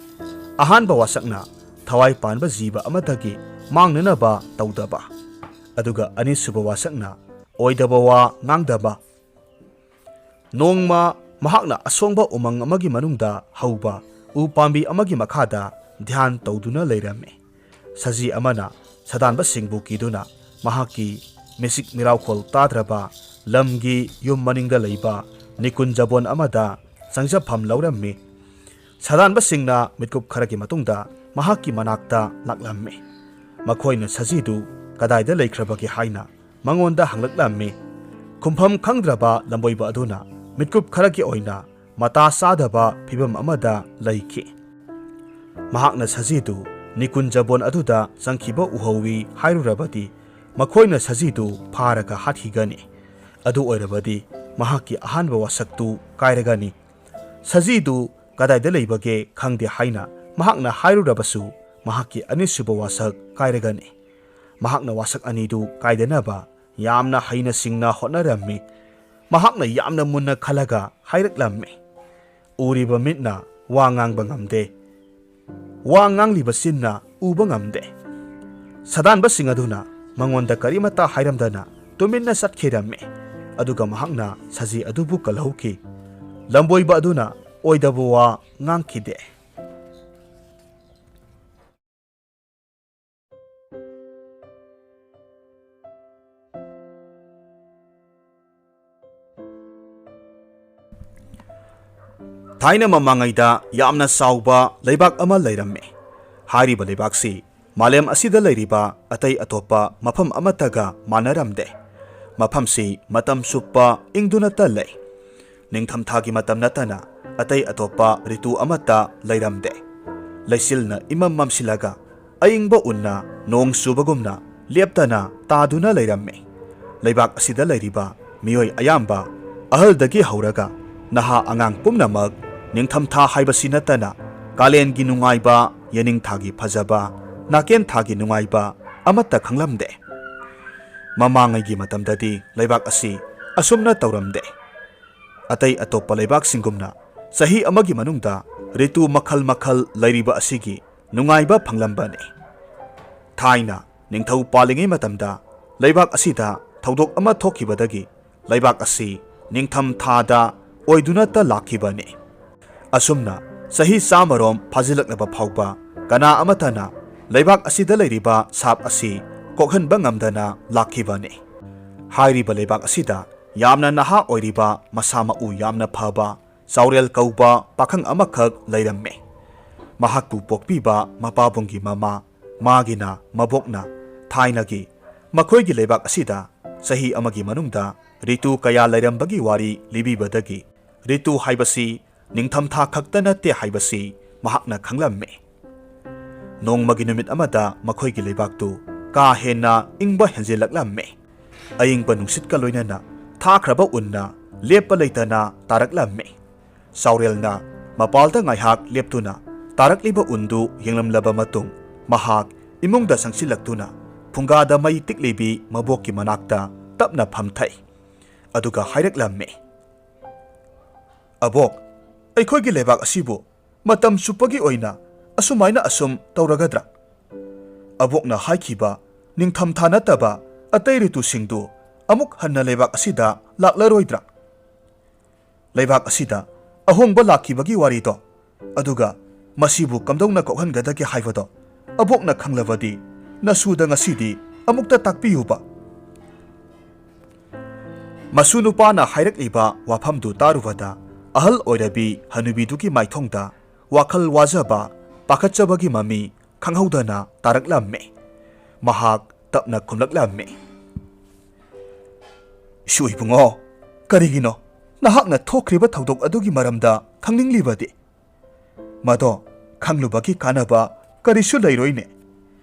ꯑꯍꯥꯟꯕ ꯋꯥꯁꯛꯅ ꯊꯋꯥꯏ ꯄꯥꯟꯕ ꯖꯤꯕ ꯑꯃꯗꯒꯤ ꯃꯥꯡꯅꯅꯕ ꯇꯧꯗꯕ, ꯑꯗꯨꯒ ꯑꯅꯤꯁꯨꯕ ꯋꯥꯁꯛꯅ ꯑꯣꯏꯗꯕ ꯋꯥ ꯉꯥꯡꯗꯕ꯫ ꯅꯣꯡꯃ ꯃꯍꯥꯛꯅ ꯑꯁꯣꯡꯕ ꯎꯃꯪ ꯑꯃꯒꯤ ꯃꯅꯨꯡꯗ ꯍꯧꯕ ꯎ ꯄꯥꯝꯕꯤ ꯑꯃꯒꯤ ꯃꯈꯥꯗ ꯙ꯭ꯌꯥꯟ ꯇꯧꯗꯨꯅ ꯂꯩꯔꯝꯃꯤ꯫ ꯁꯖꯤ ꯑꯃꯅ ꯁꯥꯗꯥꯟꯕꯁꯤꯡꯕꯨ ꯀꯤꯗꯨꯅ ꯃꯍꯥꯛꯀꯤ ꯃꯤꯁꯤꯛ ꯃꯤꯔꯥꯎꯈꯣꯜ ꯇꯥꯗ꯭ꯔꯕ ꯂꯝꯒꯤ ꯌꯨꯝ ꯃꯅꯤꯡꯗ ꯂꯩꯕ ꯅꯤꯀꯨꯟꯖꯕꯣꯟ ꯑꯃꯗ ꯆꯪꯖꯐꯝ ꯂꯧꯔꯝꯃꯤ꯫ ꯁꯥꯗꯥꯟꯕꯁꯤꯡꯅ ꯃꯤꯠꯀꯨꯞ ꯈꯔꯒꯤ ꯃꯇꯨꯡꯗ ꯃꯍꯥꯛꯀꯤ ꯃꯅꯥꯛꯇ ꯂꯥꯛꯂꯝꯃꯤ꯫ ꯃꯈꯣꯏꯅ ꯁꯖꯤꯗꯨ ꯀꯗꯥꯏꯗ ꯂꯩꯈ꯭ꯔꯕꯒꯦ ꯍꯥꯏꯅ ꯃꯉꯣꯟꯗ ꯍꯪꯂꯛꯂꯝꯃꯤ꯫ ꯈꯨꯝꯐꯝ ꯈꯪꯗ꯭ꯔꯕ ꯂꯝꯕꯣꯏꯕ ꯑꯗꯨꯅ ꯃꯤꯠꯀꯨꯞ ꯈꯔꯒꯤ ꯑꯣꯏꯅ ꯃꯇꯥ ꯆꯥꯗꯕ ꯐꯤꯚꯝ ꯑꯃꯗ ꯂꯩꯈꯤ꯫ ꯃꯍꯥꯛꯅ ꯁꯖꯤꯗꯨ ꯅꯤꯀꯨꯟꯖꯕꯣꯟ ꯑꯗꯨꯗ ꯆꯪꯈꯤꯕ ꯎꯍꯧꯏ ꯍꯥꯏꯔꯨꯔꯕꯗꯤ ꯃꯈꯣꯏꯅ ꯁꯖꯤꯗꯨ ꯐꯥꯔꯒ ꯍꯥꯠꯈꯤꯒꯅꯤ꯫ ꯑꯗꯨ ꯑꯣꯏꯔꯕꯗꯤ ꯃꯍꯥꯛꯀꯤ ꯑꯍꯥꯟꯕ ꯋꯥꯁꯛꯇꯨ ꯀꯥꯏꯔꯒꯅꯤ꯫ ꯁꯖꯤꯗꯨ ꯀꯗꯥꯏꯗ ꯂꯩꯕꯒꯦ ꯈꯪꯗꯦ ꯍꯥꯏꯅ ꯃꯍꯥꯛꯅ ꯍꯥꯏꯔꯨꯔꯕꯁꯨ ꯃꯍꯥꯛꯀꯤ ꯑꯅꯤꯁꯨꯕ ꯋꯥꯁꯛ ꯀꯥꯏꯔꯒꯅꯤ꯫ ꯃꯍꯥꯛꯅ ꯋꯥꯁꯛ ꯑꯅꯤꯗꯨ ꯀꯥꯏꯗꯅꯕ ꯌꯥꯝꯅ ꯍꯩꯅ ꯁꯤꯡꯅ ꯍꯣꯠꯅꯔꯝꯃꯤ꯫ ꯃꯍꯥꯛꯅ ꯌꯥꯝꯅ ꯃꯨꯟꯅ ꯈꯜꯂꯒ ꯍꯥꯏꯔꯛꯂꯝꯃꯤ, "ꯎꯔꯤꯕ ꯃꯤꯠꯅ ꯋꯥ ꯉꯥꯡꯕ ꯉꯝꯗꯦ, ꯋꯥ ꯉꯥꯡꯂꯤꯕ ꯆꯤꯟꯅ ꯎꯕ ꯉꯝꯗꯦ꯫" ꯁꯥꯗꯥꯟꯕꯁꯤꯡ ꯑꯗꯨꯅ ꯃꯉꯣꯟꯗ ꯀꯔꯤꯃꯠꯇ ꯍꯥꯏꯔꯝꯗꯅ ꯇꯨꯃꯤꯟꯅ ꯆꯠꯈꯤꯔꯝꯃꯤ꯫ ꯑꯗꯨꯒ ꯃꯍꯥꯛꯅ ꯁꯖꯤ ꯑꯗꯨꯕꯨ ꯀꯜꯍꯧꯈꯤ꯫ ꯂꯝꯕꯣꯏꯕ ꯑꯗꯨꯅ ꯑꯣꯏꯗꯕ ꯋꯥ ꯉꯥꯡꯈꯤꯗꯦ꯫ ꯊꯥꯏꯅ ꯃꯃꯥꯡꯉꯩꯗ ꯌꯥꯝꯅ ꯆꯥꯎꯕ ꯂꯩꯕꯥꯛ ꯑꯃ ꯂꯩꯔꯝꯃꯤ꯫ ꯍꯥꯏꯔꯤꯕ ꯂꯩꯕꯥꯛꯁꯤ ꯃꯥꯂꯦꯝ ꯑꯁꯤꯗ ꯂꯩꯔꯤꯕ ꯑꯇꯩ ꯑꯇꯣꯞꯄ ꯃꯐꯝ ꯑꯃꯠꯇꯒ ꯃꯥꯟꯅꯔꯝꯗꯦ꯫ ꯃꯐꯝꯁꯤ ꯃꯇꯝ ꯆꯨꯞꯄ ꯏꯪꯗꯨꯅꯇ ꯂꯩ꯫ ꯅꯤꯡꯊꯝꯊꯥꯒꯤ ꯃꯇꯝ ꯅꯠꯇꯅ ꯑꯇꯩ ꯑꯇꯣꯞꯄ ꯔꯤꯇꯨ ꯑꯃꯠꯇ ꯂꯩꯔꯝꯗꯦ꯫ ꯂꯩꯆꯤꯜꯅ ꯏꯃꯝ ꯃꯝꯁꯤꯜꯂꯒ ꯑꯏꯪꯕ ꯎꯟꯅ ꯅꯣꯡ ꯆꯨꯕꯒꯨꯝꯅ ꯂꯦꯞꯇꯅ ꯇꯥꯗꯨꯅ ꯂꯩꯔꯝꯃꯤ꯫ ꯂꯩꯕꯥꯛ ꯑꯁꯤꯗ ꯂꯩꯔꯤꯕ ꯃꯤꯑꯣꯏ ꯑꯌꯥꯝꯕ, ꯑꯍꯜꯗꯒꯤ ꯍꯧꯔꯒ ꯅꯍꯥ ꯑꯉꯥꯡ ꯄꯨꯝꯅꯃꯛ, ꯅꯤꯡꯊꯝꯊꯥ ꯍꯥꯏꯕꯁꯤ ꯅꯠꯇꯅ ꯀꯥꯂꯦꯟꯒꯤ ꯅꯨꯡꯉꯥꯏꯕ, ꯌꯦꯅꯤꯡꯊꯥꯒꯤ ꯐꯖꯕ, ꯅꯥꯀꯦꯟꯊꯥꯒꯤ ꯅꯨꯡꯉꯥꯏꯕ ꯑꯃꯠꯇ ꯈꯪꯂꯝꯗꯦ꯫ ꯃꯃꯥꯡꯉꯩꯒꯤ ꯃꯇꯝꯗꯗꯤ ꯂꯩꯕꯥꯛ ꯑꯁꯤ ꯑꯁꯨꯝꯅ ꯇꯧꯔꯝꯗꯦ꯫ ꯑꯇꯩ ꯑꯇꯣꯞꯄ ꯂꯩꯕꯥꯛꯁꯤꯡꯒꯨꯝꯅ ꯆꯍꯤ ꯑꯃꯒꯤ ꯃꯅꯨꯡꯗ ꯔꯤꯇꯨ ꯃꯈꯜ ꯃꯈꯜ ꯂꯩꯔꯤꯕ ꯑꯁꯤꯒꯤ ꯅꯨꯡꯉꯥꯏꯕ ꯐꯪꯂꯝꯕꯅꯤ꯫ ꯊꯥꯏꯅ ꯅꯤꯡꯊꯧ ꯄꯥꯜꯂꯤꯉꯩ ꯃꯇꯝꯗ ꯂꯩꯕꯥꯛ ꯑꯁꯤꯗ ꯊꯧꯗꯣꯛ ꯑꯃ ꯊꯣꯛꯈꯤꯕꯗꯒꯤ ꯂꯩꯕꯥꯛ ꯑꯁꯤ ꯅꯤꯡꯊꯝ ꯊꯥꯗ ꯑꯣꯏꯗꯨꯅꯇ ꯂꯥꯛꯈꯤꯕꯅꯤ꯫ ꯑꯁꯨꯝꯅ ꯆꯍꯤ ꯆꯥꯝꯃꯔꯣꯝ ꯐꯥꯖꯤꯜꯂꯛꯂꯕ ꯐꯥꯎꯕ ꯀꯅꯥ ꯑꯃꯠꯇꯅ ꯂꯩꯕꯥꯛ ꯑꯁꯤꯗ ꯂꯩꯔꯤꯕ ꯁꯥꯞ ꯑꯁꯤ ꯀꯣꯛꯍꯟꯕ ꯉꯝꯗꯅ ꯂꯥꯛꯈꯤꯕꯅꯤ꯫ ꯍꯥꯏꯔꯤꯕ ꯂꯩꯕꯥꯛ ꯑꯁꯤꯗ ꯌꯥꯝꯅ ꯅꯍꯥ ꯑꯣꯏꯔꯤꯕ, ꯃꯁꯥ ꯃꯎ ꯌꯥꯝꯅ ꯐꯕ ꯆꯥꯎꯔꯦꯜ ꯀꯧꯕ ꯄꯥꯈꯪ ꯑꯃꯈꯛ ꯂꯩꯔꯝꯃꯤ꯫ ꯃꯍꯥꯛꯄꯨ ꯄꯣꯛꯄꯤꯕ ꯃꯄꯥꯕꯨꯡꯒꯤ ꯃꯃꯥ, ꯃꯥꯒꯤꯅ ꯃꯕꯣꯛꯅ ꯊꯥꯏꯅꯒꯤ ꯃꯈꯣꯏꯒꯤ ꯂꯩꯕꯥꯛ ꯑꯁꯤꯗ ꯆꯍꯤ ꯑꯃꯒꯤ ꯃꯅꯨꯡꯗ ꯔꯤꯇꯨ ꯀꯌꯥ ꯂꯩꯔꯝꯕꯒꯤ ꯋꯥꯔꯤ ꯂꯤꯕꯤꯕꯗꯒꯤ ꯔꯤꯇꯨ ꯍꯥꯏꯕꯁꯤ ꯅꯤꯡꯊꯝꯊꯥ ꯈꯛꯇ ꯅꯠꯇꯦ ꯍꯥꯏꯕꯁꯤ ꯃꯍꯥꯛꯅ ꯈꯪꯂꯝꯃꯤ꯫ ꯅꯣꯡꯃꯒꯤ ꯅꯨꯃꯤꯠ ꯑꯃꯗ ꯃꯈꯣꯏꯒꯤ ꯂꯩꯕꯥꯛꯇꯨ ꯀꯥ ꯍꯦꯟꯅ ꯏꯪꯕ ꯍꯦꯟꯖꯤꯜꯂꯛꯂꯝꯃꯤ꯫ ꯑꯏꯪꯕ ꯅꯨꯡꯁꯤꯠꯀ ꯂꯣꯏꯅꯅ ꯊꯥꯈ꯭ꯔꯕ ꯎꯟꯅ ꯂꯦꯞꯄ ꯂꯩꯇꯅ ꯇꯥꯔꯛꯂꯝꯃꯤ꯫ ꯆꯥꯎꯔꯦꯜꯅ ꯃꯄꯥꯜꯗ ꯉꯥꯏꯍꯥꯛ ꯂꯦꯞꯇꯨꯅ ꯇꯥꯔꯛꯂꯤꯕ ꯎꯟꯗꯨ ꯌꯦꯡꯂꯝꯂꯕ ꯃꯇꯨꯡ, ꯃꯍꯥꯛ ꯏꯃꯨꯡꯗ ꯆꯪꯁꯤꯜꯂꯛꯇꯨꯅ ꯐꯨꯡꯒꯥꯗ ꯃꯩ ꯇꯤꯛꯂꯤꯕꯤ ꯃꯕꯣꯛꯀꯤ ꯃꯅꯥꯛꯇ ꯇꯞꯅ ꯐꯝꯊꯩ꯫ ꯑꯗꯨꯒ ꯍꯥꯏꯔꯛꯂꯝꯃꯤ, "ꯑꯕꯣꯛ, ꯑꯩꯈꯣꯏꯒꯤ ꯂꯩꯕꯥꯛ ꯑꯁꯤꯕꯨ ꯃꯇꯝ ꯆꯨꯞꯄꯒꯤ ꯑꯣꯏꯅ ꯑꯁꯨꯃꯥꯏꯅ ꯑꯁꯨꯝ ꯇꯧꯔꯒꯗ꯭ꯔꯥ? ꯑꯕꯣꯛꯅ ꯍꯥꯏꯈꯤꯕ ꯅꯤꯡꯊꯝꯊꯥ ꯅꯠꯇꯕ ꯑꯇꯩ ꯔꯤꯇꯨꯁꯤꯡꯗꯨ ꯑꯃꯨꯛ ꯍꯟꯅ ꯂꯩꯕꯥꯛ ꯑꯁꯤꯗ ꯂꯥꯛꯂꯔꯣꯏꯗ꯭ꯔꯥ? ꯂꯩꯕꯥꯛ ꯑꯁꯤꯗ ꯑꯍꯣꯡꯕ ꯂꯥꯛꯈꯤꯕꯒꯤ ꯋꯥꯔꯤꯗꯣ, ꯑꯗꯨꯒ ꯃꯁꯤꯕꯨ ꯀꯝꯗꯧꯅ ꯀꯣꯛꯍꯟꯒꯗꯒꯦ ꯍꯥꯏꯕꯗꯣ ꯑꯕꯣꯛꯅ ꯈꯪꯂꯕꯗꯤ ꯅꯁꯨꯗ ꯉꯁꯤꯗꯤ ꯑꯃꯨꯛꯇ ꯇꯥꯛꯄꯤꯌꯨꯕ꯫" ꯃꯁꯨ ꯅꯨꯄꯥꯅ ꯍꯥꯏꯔꯛꯂꯤꯕ ꯋꯥꯐꯝꯗꯨ ꯇꯥꯔꯨꯕꯗ ꯑꯍꯜ ꯑꯣꯏꯔꯕꯤ ꯍꯅꯨꯕꯤꯗꯨꯒꯤ ꯃꯥꯏꯊꯣꯡꯗ ꯋꯥꯈꯜ ꯋꯥꯖꯕ, ꯄꯥꯈꯠꯆꯕꯒꯤ ꯃꯃꯤ ꯈꯪꯍꯧꯗꯅ ꯇꯥꯔꯛꯂꯝꯃꯤ꯫ ꯃꯍꯥꯛ ꯇꯞꯅ ꯈꯨꯝꯂꯛꯂꯝꯃꯤ, "ꯏꯁꯨ ꯏꯕꯨꯡꯉꯣ, ꯀꯔꯤꯒꯤꯅꯣ ꯅꯍꯥꯛꯅ ꯊꯣꯛꯈ꯭ꯔꯤꯕ ꯊꯧꯗꯣꯛ ꯑꯗꯨꯒꯤ ꯃꯔꯝꯗ ꯈꯪꯅꯤꯡꯂꯤꯕꯗꯤ? ꯃꯗꯣ ꯈꯪꯂꯨꯕꯒꯤ ꯀꯥꯟꯅꯕ ꯀꯔꯤꯁꯨ ꯂꯩꯔꯣꯏꯅꯦ꯫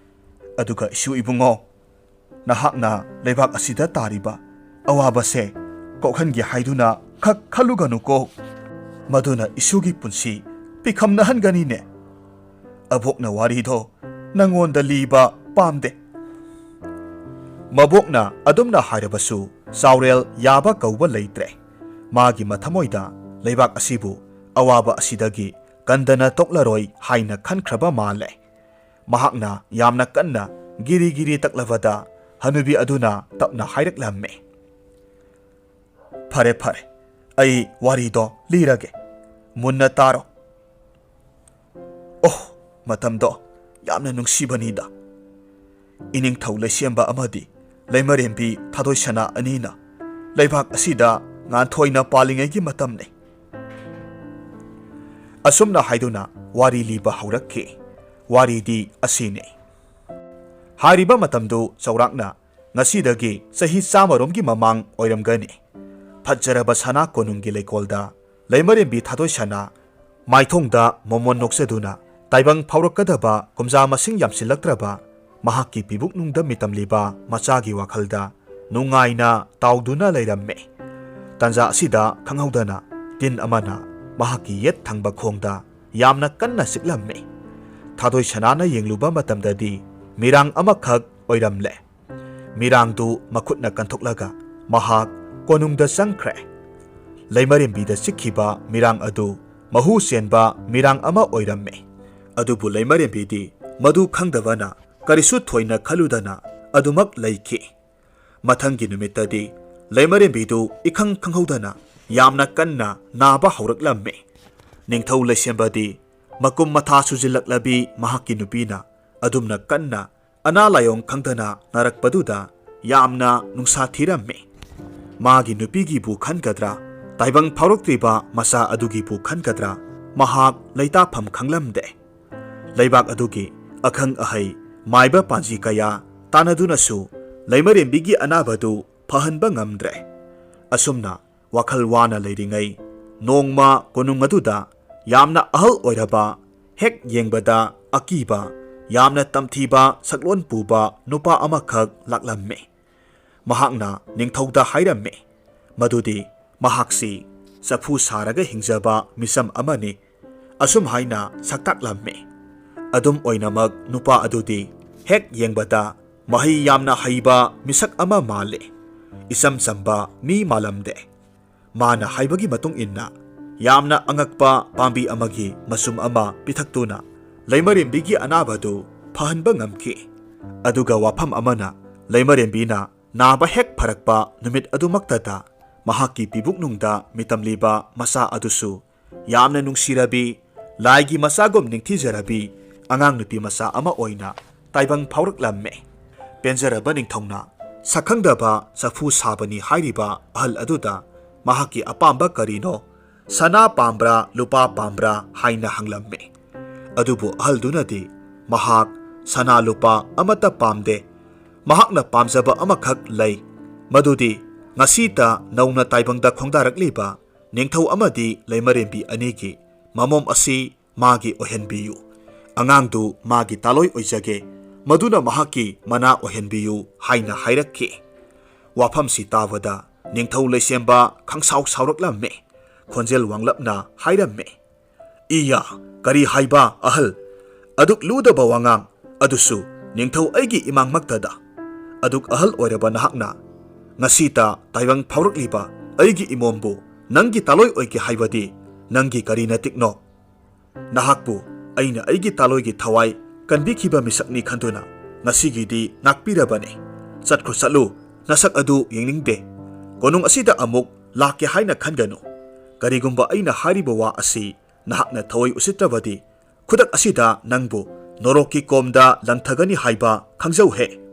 ꯑꯗꯨꯒ ꯏꯁꯨ ꯏꯕꯨꯡꯉꯣ, ꯅꯍꯥꯛꯅ ꯂꯩꯕꯥꯛ ꯑꯁꯤꯗ ꯇꯥꯔꯤꯕ ꯑꯋꯥꯕꯁꯦ ꯀꯣꯛꯍꯟꯒꯦ ꯍꯥꯏꯗꯨꯅ ꯈꯛ ꯈꯜꯂꯨꯒꯅꯨꯀꯣ꯫ ꯃꯗꯨꯅ ꯏꯁꯨꯒꯤ ꯄꯨꯟꯁꯤ ꯄꯤꯈꯝꯅꯍꯟꯒꯅꯤꯅꯦ꯫ ꯑꯕꯣꯛꯅ ꯋꯥꯔꯤꯗꯣ ꯅꯪꯉꯣꯟꯗ ꯂꯤꯕ ꯄꯥꯝꯗꯦ꯫" ꯃꯕꯣꯛꯅ ꯑꯗꯨꯝꯅ ꯍꯥꯏꯔꯕꯁꯨ ꯆꯥꯎꯔꯦꯜ ꯌꯥꯕ ꯀꯧꯕ ꯂꯩꯇ꯭ꯔꯦ꯫ ꯃꯥꯒꯤ ꯃꯊꯃꯣꯏꯗ ꯂꯩꯕꯥꯛ ꯑꯁꯤꯕꯨ ꯑꯋꯥꯕ ꯑꯁꯤꯗꯒꯤ ꯀꯟꯗꯅ ꯇꯣꯛꯂꯔꯣꯏ ꯍꯥꯏꯅ ꯈꯟꯈ꯭ꯔꯕ ꯃꯥꯜꯂꯦ꯫ ꯃꯍꯥꯛꯅ ꯌꯥꯝꯅ ꯀꯟꯅ ꯒꯤꯔꯤ ꯒꯤꯔꯤ ꯇꯛꯂꯕꯗ ꯍꯅꯨꯕꯤ ꯑꯗꯨꯅ ꯇꯞꯅ ꯍꯥꯏꯔꯛꯂꯝꯃꯤ, "ꯐꯔꯦ, ꯐꯔꯦ, ꯑꯩ ꯋꯥꯔꯤꯗꯣ ꯂꯤꯔꯒꯦ, ꯃꯨꯟꯅ ꯇꯥꯔꯣ꯫ ꯑꯣꯍ, ꯃꯇꯝꯗꯣ ꯌꯥꯝꯅ ꯅꯨꯡꯁꯤꯕꯅꯤꯗ꯫ ꯏꯅꯤꯡꯊꯧ ꯂꯩꯁꯦꯝꯕ ꯑꯃꯗꯤ ꯂꯩꯃꯔꯦꯝꯕꯤ ꯊꯥꯗꯣꯏꯁꯅꯥ ꯑꯅꯤꯅ ꯂꯩꯕꯥꯛ ꯑꯁꯤꯗ ꯉꯥꯟꯊꯣꯏꯅ ꯄꯥꯜꯂꯤꯉꯩꯒꯤ ꯃꯇꯝꯅꯤ꯫" ꯑꯁꯨꯝꯅ ꯍꯥꯏꯗꯨꯅ ꯋꯥꯔꯤ ꯂꯤꯕ ꯍꯧꯔꯛꯈꯤ꯫ ꯋꯥꯔꯤꯗꯤ ꯑꯁꯤꯅꯤ꯫ ꯍꯥꯏꯔꯤꯕ ꯃꯇꯝꯗꯨ ꯆꯥꯎꯔꯥꯛꯅ ꯉꯁꯤꯗꯒꯤ ꯆꯍꯤ ꯆꯥꯝꯃꯔꯣꯝꯒꯤ ꯃꯃꯥꯡ ꯑꯣꯏꯔꯝꯒꯅꯤ꯫ ꯐꯖꯔꯕ ꯁꯅꯥ ꯀꯣꯅꯨꯡꯒꯤ ꯂꯩꯀꯣꯜꯗ ꯂꯩꯃꯔꯦꯝꯕꯤ ꯊꯥꯗꯣꯏꯁꯅꯥ ꯃꯥꯏꯊꯣꯡꯗ ꯃꯣꯃꯣꯟ ꯅꯣꯛꯆꯗꯨꯅ ꯇꯥꯏꯕꯪ ꯐꯥꯎꯔꯛꯀꯗꯕ ꯀꯨꯝꯖꯥ ꯃꯁꯤꯡ ꯌꯥꯝꯁꯤꯜꯂꯛꯇ꯭ꯔꯕ ꯃꯍꯥꯛꯀꯤ ꯄꯤꯕꯨꯛꯅꯨꯡꯗ ꯃꯤꯇꯝꯂꯤꯕ ꯃꯆꯥꯒꯤ ꯋꯥꯈꯜꯗ ꯅꯨꯡꯉꯥꯏꯅ ꯇꯥꯎꯗꯨꯅ ꯂꯩꯔꯝꯃꯤ꯫ ꯇꯥꯟꯖꯥ ꯑꯁꯤꯗ ꯈꯪꯍꯧꯗꯅ ꯇꯤꯟ ꯑꯃꯅ ꯃꯍꯥꯛꯀꯤ ꯌꯦꯠ ꯊꯪꯕ ꯈꯣꯡꯗ ꯌꯥꯝꯅ ꯀꯟꯅ ꯆꯤꯛꯂꯝꯃꯤ꯫ ꯊꯥꯗꯣꯏꯁꯅꯥꯅ ꯌꯦꯡꯂꯨꯕ ꯃꯇꯝꯗꯗꯤ ꯃꯤꯔꯥꯡ ꯑꯃꯈꯛ ꯑꯣꯏꯔꯝꯂꯦ꯫ ꯃꯤꯔꯥꯡꯗꯨ ꯃꯈꯨꯠꯅ ꯀꯟꯊꯣꯛꯂꯒ ꯃꯍꯥꯛ ꯀꯣꯅꯨꯡꯗ ꯆꯪꯈ꯭ꯔꯦ꯫ ꯂꯩꯃꯔꯦꯝꯕꯤꯗ ꯆꯤꯛꯈꯤꯕ ꯃꯤꯔꯥꯡ ꯑꯗꯨ ꯃꯍꯨ ꯆꯦꯟꯕ ꯃꯤꯔꯥꯡ ꯑꯃ ꯑꯣꯏꯔꯝꯃꯤ꯫ ꯑꯗꯨꯕꯨ ꯂꯩꯃꯔꯦꯝꯕꯤꯗꯤ ꯃꯗꯨ ꯈꯪꯗꯕꯅ ꯀꯔꯤꯁꯨ ꯊꯣꯏꯅ ꯈꯜꯂꯨꯗꯅ ꯑꯗꯨꯃꯛ ꯂꯩꯈꯤ꯫ ꯃꯊꯪꯒꯤ ꯅꯨꯃꯤꯠꯇꯗꯤ ꯂꯩꯃꯔꯦꯝꯕꯤꯗꯨ ꯏꯈꯪ ꯈꯪꯍꯧꯗꯅ ꯌꯥꯝꯅ ꯀꯟꯅ ꯅꯥꯕ ꯍꯧꯔꯛꯂꯝꯃꯤ꯫ ꯅꯤꯡꯊꯧ ꯂꯩꯁꯦꯝꯕꯗꯤ ꯃꯀꯨꯝ ꯃꯊꯥ ꯁꯨꯖꯤꯜꯂꯛꯂꯕꯤ ꯃꯍꯥꯛꯀꯤ ꯅꯨꯄꯤꯅ ꯑꯗꯨꯝꯅ ꯀꯟꯅ ꯑꯅꯥ ꯂꯥꯏꯑꯣꯡ ꯈꯪꯗꯅ ꯅꯥꯔꯛꯄꯗꯨꯗ ꯌꯥꯝꯅ ꯅꯨꯡꯁꯥ ꯊꯤꯔꯝꯃꯤ꯫ ꯃꯥꯒꯤ ꯅꯨꯄꯤꯒꯤꯕꯨ ꯈꯟꯒꯗ꯭ꯔꯥ, ꯇꯥꯏꯕꯪ ꯐꯥꯎꯔꯛꯇ꯭ꯔꯤꯕ ꯃꯆꯥ ꯑꯗꯨꯒꯤꯕꯨ ꯈꯟꯒꯗ꯭ꯔꯥ? ꯃꯍꯥꯛ ꯂꯩꯇꯥꯐꯝ ꯈꯪꯂꯝꯗꯦ꯫ ꯂꯩꯕꯥꯛ ꯑꯗꯨꯒꯤ ꯑꯈꯪ ꯑꯍꯩ ꯃꯥꯏꯕ ꯄꯥꯟꯖꯤ ꯀꯌꯥ ꯇꯥꯟꯅꯗꯨꯅꯁꯨ ꯂꯩꯃꯔꯦꯝꯕꯤꯒꯤ ꯑꯅꯥꯕꯗꯨ ꯐꯍꯟꯕ ꯉꯝꯗ꯭ꯔꯦ꯫ ꯑꯁꯨꯝꯅ ꯋꯥꯈꯜ ꯋꯥꯅ ꯂꯩꯔꯤꯉꯩ, ꯅꯣꯡꯃ ꯀꯣꯅꯨꯡ ꯑꯗꯨꯗ ꯌꯥꯝꯅ ꯑꯍꯜ ꯑꯣꯏꯔꯕ, ꯍꯦꯛ ꯌꯦꯡꯕꯗ ꯑꯀꯤꯕ, ꯌꯥꯝꯅ ꯇꯝꯊꯤꯕ ꯁꯛꯂꯣꯟ ꯄꯨꯕ ꯅꯨꯄꯥ ꯑꯃꯈꯛ ꯂꯥꯛꯂꯝꯃꯤ꯫ ꯃꯍꯥꯛꯅ ꯅꯤꯡꯊꯧꯗ ꯍꯥꯏꯔꯝꯃꯤ ꯃꯗꯨꯗꯤ ꯃꯍꯥꯛꯁꯤ ꯆꯐꯨ ꯁꯥꯔꯒ ꯍꯤꯡꯖꯕ ꯃꯤꯁꯝ ꯑꯃꯅꯤ꯫ ꯑꯁꯨꯝ ꯍꯥꯏꯅ ꯁꯛꯇꯥꯛꯂꯝꯃꯤ꯫ ꯑꯗꯨꯝ ꯑꯣꯏꯅꯃꯛ, ꯅꯨꯄꯥ ꯑꯗꯨꯗꯤ ꯍꯦꯛ ꯌꯦꯡꯕꯗ ꯃꯍꯩ ꯌꯥꯝꯅ ꯍꯩꯕ ꯃꯤꯁꯛ ꯑꯃ ꯃꯥꯜꯂꯤ꯫ ꯏꯆꯝ ꯆꯝꯕ ꯃꯤ ꯃꯥꯜꯂꯝꯗꯦ꯫ ꯃꯥꯅ ꯍꯥꯏꯕꯒꯤ ꯃꯇꯨꯡ ꯏꯟꯅ, ꯌꯥꯝꯅ ꯑꯉꯛꯄ ꯄꯥꯝꯕꯤ ꯑꯃꯒꯤ ꯃꯆꯨꯝ ꯑꯃ ꯄꯤꯊꯛꯇꯨꯅ ꯂꯩꯃꯔꯦꯝꯕꯤꯒꯤ ꯑꯅꯥꯕꯗꯨ ꯐꯍꯟꯕ ꯉꯝꯈꯤ꯫ ꯑꯗꯨꯒ ꯋꯥꯐꯝ ꯑꯃꯅ, ꯂꯩꯃꯔꯦꯝꯕꯤꯅ ꯅꯥꯕ ꯍꯦꯛ ꯐꯔꯛꯄ ꯅꯨꯃꯤꯠ ꯑꯗꯨꯃꯛꯇꯗ ꯃꯍꯥꯛꯀꯤ ꯄꯤꯕꯨꯛꯅꯨꯡꯗ ꯃꯤꯇꯝꯂꯤꯕ ꯃꯆꯥ ꯑꯗꯨꯁꯨ ꯌꯥꯝꯅ ꯅꯨꯡꯁꯤꯔꯕꯤ, ꯂꯥꯏꯒꯤ ꯃꯆꯥꯒꯨꯝ ꯅꯤꯡꯊꯤꯖꯔꯕꯤ ꯑꯉꯥꯡ ꯅꯨꯄꯤ ꯃꯆꯥ ꯑꯃ ꯑꯣꯏꯅ ꯇꯥꯏꯕꯪ ꯐꯥꯎꯔꯛꯂꯝꯃꯦ꯫ ꯄꯦꯟꯖꯔꯕ ꯅꯤꯡꯊꯧꯅ ꯁꯛꯈꯪꯗꯕ ꯆꯐꯨ ꯁꯥꯕꯅꯤ ꯍꯥꯏꯔꯤꯕ ꯑꯍꯜ ꯑꯗꯨꯗ ꯃꯍꯥꯛꯀꯤ ꯑꯄꯥꯝꯕ ꯀꯔꯤꯅꯣ, ꯁꯅꯥ ꯄꯥꯝꯕ꯭ꯔꯥ, ꯂꯨꯄꯥ ꯄꯥꯝꯕ꯭ꯔꯥ ꯍꯥꯏꯅ ꯍꯪꯂꯝꯃꯤ꯫ ꯑꯗꯨꯕꯨ ꯑꯍꯜꯗꯨꯅꯗꯤ ꯃꯍꯥꯛ ꯁꯅꯥ ꯂꯨꯄꯥ ꯑꯃꯠꯇ ꯄꯥꯝꯗꯦ, ꯃꯍꯥꯛꯅ ꯄꯥꯝꯖꯕ ꯑꯃꯈꯛ ꯂꯩ, ꯃꯗꯨꯗꯤ ꯉꯁꯤꯇ ꯅꯧꯅ ꯇꯥꯏꯕꯪꯗ ꯈꯣꯡꯗꯥꯔꯛꯂꯤꯕ ꯅꯤꯡꯊꯧ ꯑꯃꯗꯤ ꯂꯩꯃꯔꯦꯝꯕꯤ ꯑꯅꯤꯒꯤ ꯃꯃꯣꯝ ꯑꯁꯤ ꯃꯥꯒꯤ ꯑꯣꯏꯍꯟꯕꯤꯌꯨ꯫ ꯑꯉꯥꯡꯗꯨ ꯃꯥꯒꯤ ꯇꯥꯂꯣꯏ ꯑꯣꯏꯖꯒꯦ, ꯃꯗꯨꯅ ꯃꯍꯥꯛꯀꯤ ꯃꯅꯥ ꯑꯣꯏꯍꯟꯕꯤꯌꯨ ꯍꯥꯏꯅ ꯍꯥꯏꯔꯛꯈꯤ꯫ ꯋꯥꯐꯝꯁꯤ ꯇꯥꯕꯗ ꯅꯤꯡꯊꯧ ꯂꯩꯁꯦꯝꯕ ꯈꯪꯁꯥꯎ ꯁꯥꯎꯔꯛꯂꯝꯃꯤ꯫ ꯈꯣꯟꯖꯦꯜ ꯋꯥꯡꯂꯞꯅ ꯍꯥꯏꯔꯝꯃꯤ, "ꯏꯌꯥ, ꯀꯔꯤ ꯍꯥꯏꯕ ꯑꯍꯜ? ꯑꯗꯨꯛ ꯂꯨꯗꯕ ꯋꯥꯉꯥꯡ, ꯑꯗꯨꯁꯨ ꯅꯤꯡꯊꯧ ꯑꯩꯒꯤ ꯏꯃꯥꯡꯃꯛꯇꯗ꯫ ꯑꯗꯨꯛ ꯑꯍꯜ ꯑꯣꯏꯔꯕ ꯅꯍꯥꯛꯅ ꯉꯁꯤꯇ ꯇꯥꯏꯕꯪ ꯐꯥꯎꯔꯛꯂꯤꯕ ꯑꯩꯒꯤ ꯏꯃꯣꯝꯕꯨ ꯅꯪꯒꯤ ꯇꯥꯂꯣꯏ ꯑꯣꯏꯒꯦ ꯍꯥꯏꯕꯗꯤ ꯅꯪꯒꯤ ꯀꯔꯤ ꯅꯇꯤꯛꯅꯣ? ꯅꯍꯥꯛꯄꯨ ꯑꯩꯅ ꯑꯩꯒꯤ ꯇꯥꯂꯣꯏꯒꯤ ꯊꯋꯥꯏ ꯀꯟꯕꯤꯈꯤꯕ ꯃꯤꯁꯛꯅꯤ ꯈꯟꯗꯨꯅ ꯉꯁꯤꯒꯤꯗꯤ ꯉꯥꯛꯄꯤꯔꯕꯅꯤ꯫ ꯆꯠꯈ꯭ꯔꯣ, ꯆꯠꯂꯨ, ꯅꯁꯛ ꯑꯗꯨ ꯌꯦꯡꯅꯤꯡꯗꯦ꯫ ꯀꯣꯅꯨꯡ ꯑꯁꯤꯗ ꯑꯃꯨꯛ ꯂꯥꯛꯀꯦ ꯍꯥꯏꯅ ꯈꯟꯒꯅꯨ꯫ ꯀꯔꯤꯒꯨꯝꯕ ꯑꯩꯅ ꯍꯥꯏꯔꯤꯕ ꯋꯥ ꯑꯁꯤ ꯅꯍꯥꯛꯅ ꯊꯋꯥꯏ ꯎꯁꯤꯠꯇ꯭ꯔꯕꯗꯤ ꯈꯨꯗꯛ ꯑꯁꯤꯗ ꯅꯪꯕꯨ ꯅꯣꯔꯣꯛꯀꯤ ꯀꯣꯝꯗ ꯂꯪꯊꯒꯅꯤ ꯍꯥꯏꯕ ꯈꯪꯖꯧꯍꯦ꯫"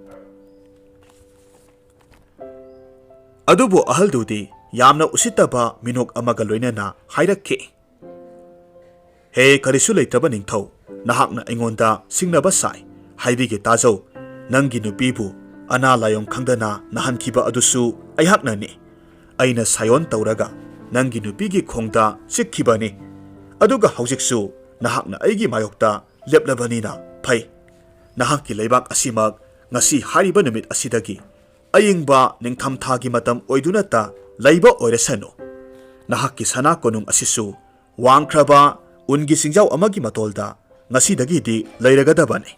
ꯑꯗꯨꯕꯨ ꯑꯍꯜꯗꯨꯗꯤ ꯌꯥꯝꯅ ꯎꯁꯤꯠꯇꯕ ꯃꯤꯅꯣꯛ ꯑꯃꯒ ꯂꯣꯏꯅꯅ ꯍꯥꯏꯔꯛꯈꯤ꯫ "ꯍꯦ, ꯀꯔꯤꯁꯨ ꯂꯩꯇ꯭ꯔꯕ ꯅꯤꯡꯊꯧ, ꯅꯍꯥꯛꯅ ꯑꯩꯉꯣꯟꯗ ꯁꯤꯡꯅꯕ ꯁꯥꯏ꯫ ꯍꯥꯏꯕꯤꯒꯦ ꯇꯥꯖꯧ, ꯅꯪꯒꯤ ꯅꯨꯄꯤꯕꯨ ꯑꯅꯥ ꯂꯥꯏꯌꯣꯡ ꯈꯪꯗꯅ ꯅꯥꯍꯟꯈꯤꯕ ꯑꯗꯨꯁꯨ ꯑꯩꯍꯥꯛꯅꯅꯤ꯫ ꯑꯩꯅ ꯁꯥꯌꯣꯟ ꯇꯧꯔꯒ ꯅꯪꯒꯤ ꯅꯨꯄꯤꯒꯤ ꯈꯣꯡꯗ ꯆꯤꯛꯈꯤꯕꯅꯤ꯫ ꯑꯗꯨꯒ ꯍꯧꯖꯤꯛꯁꯨ ꯅꯍꯥꯛꯅ ꯑꯩꯒꯤ ꯃꯥꯌꯣꯛꯇ ꯂꯦꯞꯂꯕꯅꯤꯅ ꯐꯩ꯫ ꯅꯍꯥꯛꯀꯤ ꯂꯩꯕꯥꯛ ꯑꯁꯤꯃꯛ ꯉꯁꯤ ꯍꯥꯏꯔꯤꯕ ꯅꯨꯃꯤꯠ ꯑꯁꯤꯗꯒꯤ ꯑꯏꯪꯕ ꯅꯤꯡꯊꯝꯊꯥꯒꯤ ꯃꯇꯝ ꯑꯣꯏꯗꯨꯅꯇ ꯂꯩꯕ ꯑꯣꯏꯔꯁꯅꯨ꯫ ꯅꯍꯥꯛꯀꯤ ꯁꯅꯥ ꯀꯣꯅꯨꯡ ꯑꯁꯤꯁꯨ ꯋꯥꯡꯈ꯭ꯔꯕ ꯎꯟꯒꯤ ꯆꯤꯡꯖꯥꯎ ꯑꯃꯒꯤ ꯃꯇꯣꯜꯗ ꯉꯁꯤꯗꯒꯤꯗꯤ ꯂꯩꯔꯒꯗꯕꯅꯤ꯫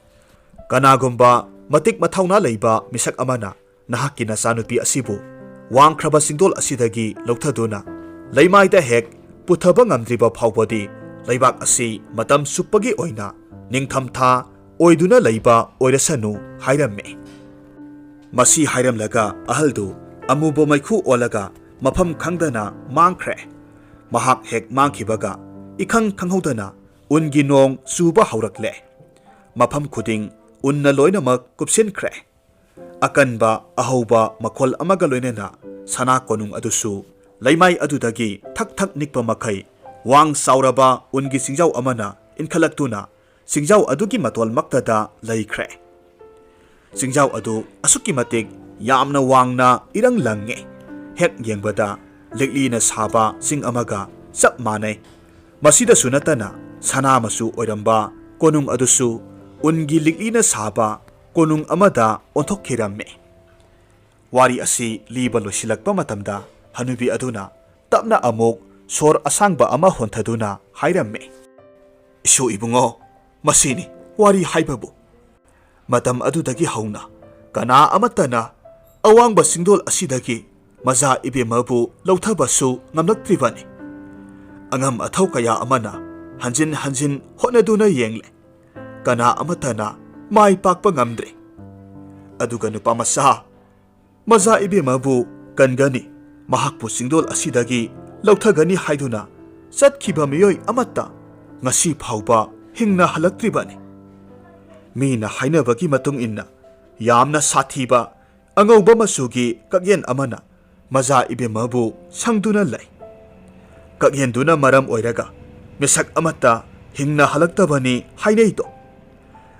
ꯀꯅꯥꯒꯨꯝꯕ ꯃꯇꯤꯛ ꯃꯊꯧꯅꯥ ꯂꯩꯕ ꯃꯤꯁꯛ ꯑꯃꯅ ꯅꯍꯥꯛꯀꯤ ꯅꯆꯥꯅꯨꯄꯤ ꯑꯁꯤꯕꯨ ꯋꯥꯡꯈ꯭ꯔꯕ ꯆꯤꯡꯗꯣꯜ ꯑꯁꯤꯗꯒꯤ ꯂꯧꯊꯗꯨꯅ ꯂꯩꯃꯥꯏꯗ ꯍꯦꯛ ꯄꯨꯊꯕ ꯉꯝꯗ꯭ꯔꯤꯕ ꯐꯥꯎꯕꯗꯤ ꯂꯩꯕꯥꯛ ꯑꯁꯤ ꯃꯇꯝ ꯆꯨꯞꯄꯒꯤ ꯑꯣꯏꯅ ꯅꯤꯡꯊꯝꯊꯥ ꯑꯣꯏꯗꯨꯅ ꯂꯩꯕ ꯑꯣꯏꯔꯁꯅꯨ" ꯍꯥꯏꯔꯝꯃꯤ꯫ ꯃꯁꯤ ꯍꯥꯏꯔꯝꯂꯒ ꯑꯍꯜꯗꯨ ꯑꯃꯨꯕ ꯃꯩꯈꯨ ꯑꯣꯜꯂꯒ ꯃꯐꯝ ꯈꯪꯗꯅ ꯃꯥꯡꯈ꯭ꯔꯦ꯫ ꯃꯍꯥꯛ ꯍꯦꯛ ꯃꯥꯡꯈꯤꯕꯒ ꯏꯈꯪ ꯈꯪꯍꯧꯗꯅ ꯎꯟꯒꯤ ꯅꯣꯡ ꯆꯨꯕ ꯍꯧꯔꯛꯂꯦ꯫ ꯃꯐꯝ ꯈꯨꯗꯤꯡ ꯎꯟꯅ ꯂꯣꯏꯅꯃꯛ ꯀꯨꯞꯁꯤꯟꯈ꯭ꯔꯦ꯫ ꯑꯀꯟꯕ ꯑꯍꯧꯕ ꯃꯈꯣꯜ ꯑꯃꯒ ꯂꯣꯏꯅꯅ ꯁꯅꯥ ꯀꯣꯅꯨꯡ ꯑꯗꯨꯁꯨ ꯂꯩꯃꯥꯏ ꯑꯗꯨꯗꯒꯤ ꯊꯛ ꯊꯛ ꯅꯤꯛꯄ ꯃꯈꯩ ꯋꯥꯡ ꯆꯥꯎꯔꯕ ꯎꯟꯒꯤ ꯆꯤꯡꯖꯥꯎ ꯑꯃꯅ ꯏꯟꯈꯠꯂꯛꯇꯨꯅ ꯆꯤꯡꯖꯥꯎ ꯑꯗꯨꯒꯤ ꯃꯇꯣꯜꯃꯛꯇꯗ ꯂꯩꯈ꯭ꯔꯦ꯫ ꯆꯤꯡꯖꯥꯎ ꯑꯗꯨ ꯑꯁꯨꯛꯀꯤ ꯃꯇꯤꯛ ꯌꯥꯝꯅ ꯋꯥꯡꯅ ꯏꯔꯪ ꯂꯪꯉꯦ꯫ ꯍꯦꯛ ꯌꯦꯡꯕꯗ ꯂꯤꯛꯂꯤꯅ ꯁꯥꯕ ꯆꯤꯡ ꯑꯃꯒ ꯆꯞ ꯃꯥꯟꯅꯩ꯫ ꯃꯁꯤꯗꯁꯨ ꯅꯠꯇꯅ ꯁꯅꯥ ꯃꯆꯨ ꯑꯣꯏꯔꯝꯕ ꯀꯣꯅꯨꯡ ꯑꯗꯨꯁꯨ ꯎꯟꯒꯤ ꯂꯤꯛꯂꯤꯅ ꯁꯥꯕ ꯀꯣꯅꯨꯡ ꯑꯃꯗ ꯑꯣꯟꯊꯣꯛꯈꯤꯔꯝꯃꯤ꯫ ꯋꯥꯔꯤ ꯑꯁꯤ ꯂꯤꯕ ꯂꯣꯏꯁꯤꯜꯂꯛꯄ ꯃꯇꯝꯗ ꯍꯅꯨꯕꯤ ꯑꯗꯨꯅ ꯇꯞꯅ ꯑꯃꯨꯛ ꯁꯣꯔ ꯑꯁꯥꯡꯕ ꯑꯃ ꯍꯣꯟꯊꯗꯨꯅ ꯍꯥꯏꯔꯝꯃꯤ, "ꯏꯁꯨ ꯏꯕꯨꯡꯉꯣ, ꯃꯁꯤꯅꯤ ꯋꯥꯔꯤ ꯍꯥꯏꯕꯕꯨ꯫ ꯃꯇꯝ ꯑꯗꯨꯗꯒꯤ ꯍꯧꯅ ꯀꯅꯥ ꯑꯃꯠꯇꯅ ꯑꯋꯥꯡꯕ ꯆꯤꯡꯗꯣꯜ ꯑꯁꯤꯗꯒꯤ ꯃꯆꯥ ꯏꯕꯦꯝꯃꯕꯨ ꯂꯧꯊꯕꯁꯨ ꯉꯝꯂꯛꯇ꯭ꯔꯤꯕꯅꯤ꯫ ꯑꯉꯝ ꯑꯊꯧ ꯀꯌꯥ ꯑꯃꯅ ꯍꯟꯖꯤꯟ ꯍꯟꯖꯤꯟ ꯍꯣꯠꯅꯗꯨꯅ ꯌꯦꯡꯂꯦ꯫ ꯀꯅꯥ ꯑꯃꯠꯇꯅ ꯃꯥꯏ ꯄꯥꯛꯄ ꯉꯝꯗ꯭ꯔꯤ꯫ ꯑꯗꯨꯒ ꯅꯨꯄꯥ ꯃꯆꯥ, ꯃꯆꯥ ꯏꯕꯦꯝꯃꯕꯨ ꯀꯟꯒꯅꯤ, ꯃꯍꯥꯛꯄꯨ ꯆꯤꯡꯗꯣꯜ ꯑꯁꯤꯗꯒꯤ ꯂꯧꯊꯒꯅꯤ ꯍꯥꯏꯗꯨꯅ ꯆꯠꯈꯤꯕ ꯃꯤꯑꯣꯏ ꯑꯃꯠꯇ ꯉꯁꯤ ꯐꯥꯎꯕ ꯍꯤꯡꯅ ꯍꯜꯂꯛꯇ꯭ꯔꯤꯕꯅꯤ꯫ ꯃꯤꯅ ꯍꯥꯏꯅꯕꯒꯤ ꯃꯇꯨꯡ ꯏꯟꯅ ꯌꯥꯝꯅ ꯁꯥꯊꯤꯕ ꯑꯉꯧꯕ ꯃꯆꯨꯒꯤ ꯀꯛꯌꯦꯟ ꯑꯃꯅ ꯃꯖꯥ ꯏꯕꯦꯝꯃꯕꯨ ꯁꯪꯗꯨꯅ ꯂꯩ꯫ ꯀꯛꯍꯦꯟꯗꯨꯅ ꯃꯔꯝ ꯑꯣꯏꯔꯒ ꯃꯤꯁꯛ ꯑꯃꯠꯇ ꯍꯤꯡꯅ ꯍꯜꯂꯛꯇꯕꯅꯤ ꯍꯥꯏꯅꯩꯗꯣ꯫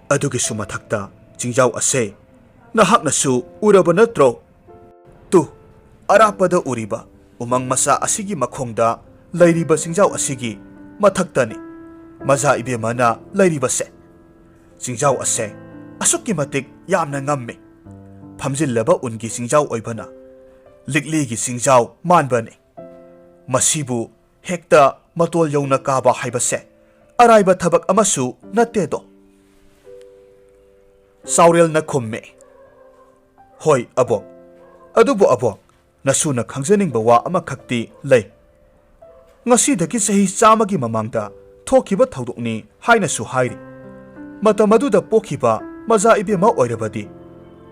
ꯑꯗꯨꯒꯤꯁꯨ ꯃꯊꯛꯇ ꯆꯤꯡꯖꯥꯎ ꯑꯁꯦ ꯅꯍꯥꯛꯅꯁꯨ ꯎꯔꯕ ꯅꯠꯇ꯭ꯔꯣ? ꯇꯨ, ꯑꯔꯥꯞꯄꯗ ꯎꯔꯤꯕ ꯎꯃꯪ ꯃꯆꯥ ꯑꯁꯤꯒꯤ ꯃꯈꯣꯡꯗ ꯂꯩꯔꯤꯕ ꯆꯤꯡꯖꯥꯎ ꯑꯁꯤꯒꯤ ꯃꯊꯛꯇꯅꯤ ꯃꯖꯥ ꯏꯕꯦꯝꯃꯅ ꯂꯩꯔꯤꯕꯁꯦ꯫ ꯆꯤꯡꯖꯥꯎ ꯑꯁꯦ ꯑꯁꯨꯛꯀꯤ ꯃꯇꯤꯛ ꯌꯥꯝꯅ ꯉꯝꯃꯤ꯫ ꯐꯝꯖꯤꯜꯂꯕ ꯎꯟꯒꯤ ꯆꯤꯡꯖꯥꯎ ꯑꯣꯏꯕꯅ ꯂꯤꯛꯂꯤꯒꯤ ꯆꯤꯡꯖꯥꯎ ꯃꯥꯟꯕꯅꯤ꯫ ꯃꯁꯤꯕꯨ ꯍꯦꯛꯇ ꯃꯇꯣꯜ ꯌꯧꯅ ꯀꯥꯕ ꯍꯥꯏꯕꯁꯦ ꯑꯔꯥꯏꯕ ꯊꯕꯛ ꯑꯃꯁꯨ ꯅꯠꯇꯦꯗꯣ꯫ ꯆꯥꯎꯔꯦꯜꯅ ꯈꯨꯝꯃꯤ, "ꯍꯣꯏ ꯑꯕꯣꯛ, ꯑꯗꯨꯕꯨ ꯑꯕꯣꯛ, ꯅꯁꯨꯅ ꯈꯪꯖꯅꯤꯡꯕ ꯋꯥ ꯑꯃꯈꯛꯇꯤ ꯂꯩ꯫ ꯉꯁꯤꯗꯒꯤ ꯆꯍꯤ ꯆꯥꯝꯃꯒꯤ ꯃꯃꯥꯡꯗ ꯊꯣꯛꯈꯤꯕ ꯊꯧꯗꯣꯛꯅꯤ ꯍꯥꯏꯅꯁꯨ ꯍꯥꯏꯔꯤ꯫ ꯃꯇꯝ ꯑꯗꯨꯗ ꯄꯣꯛꯈꯤꯕ ꯃꯖꯥ ꯏꯕꯦꯝꯃ ꯑꯣꯏꯔꯕꯗꯤ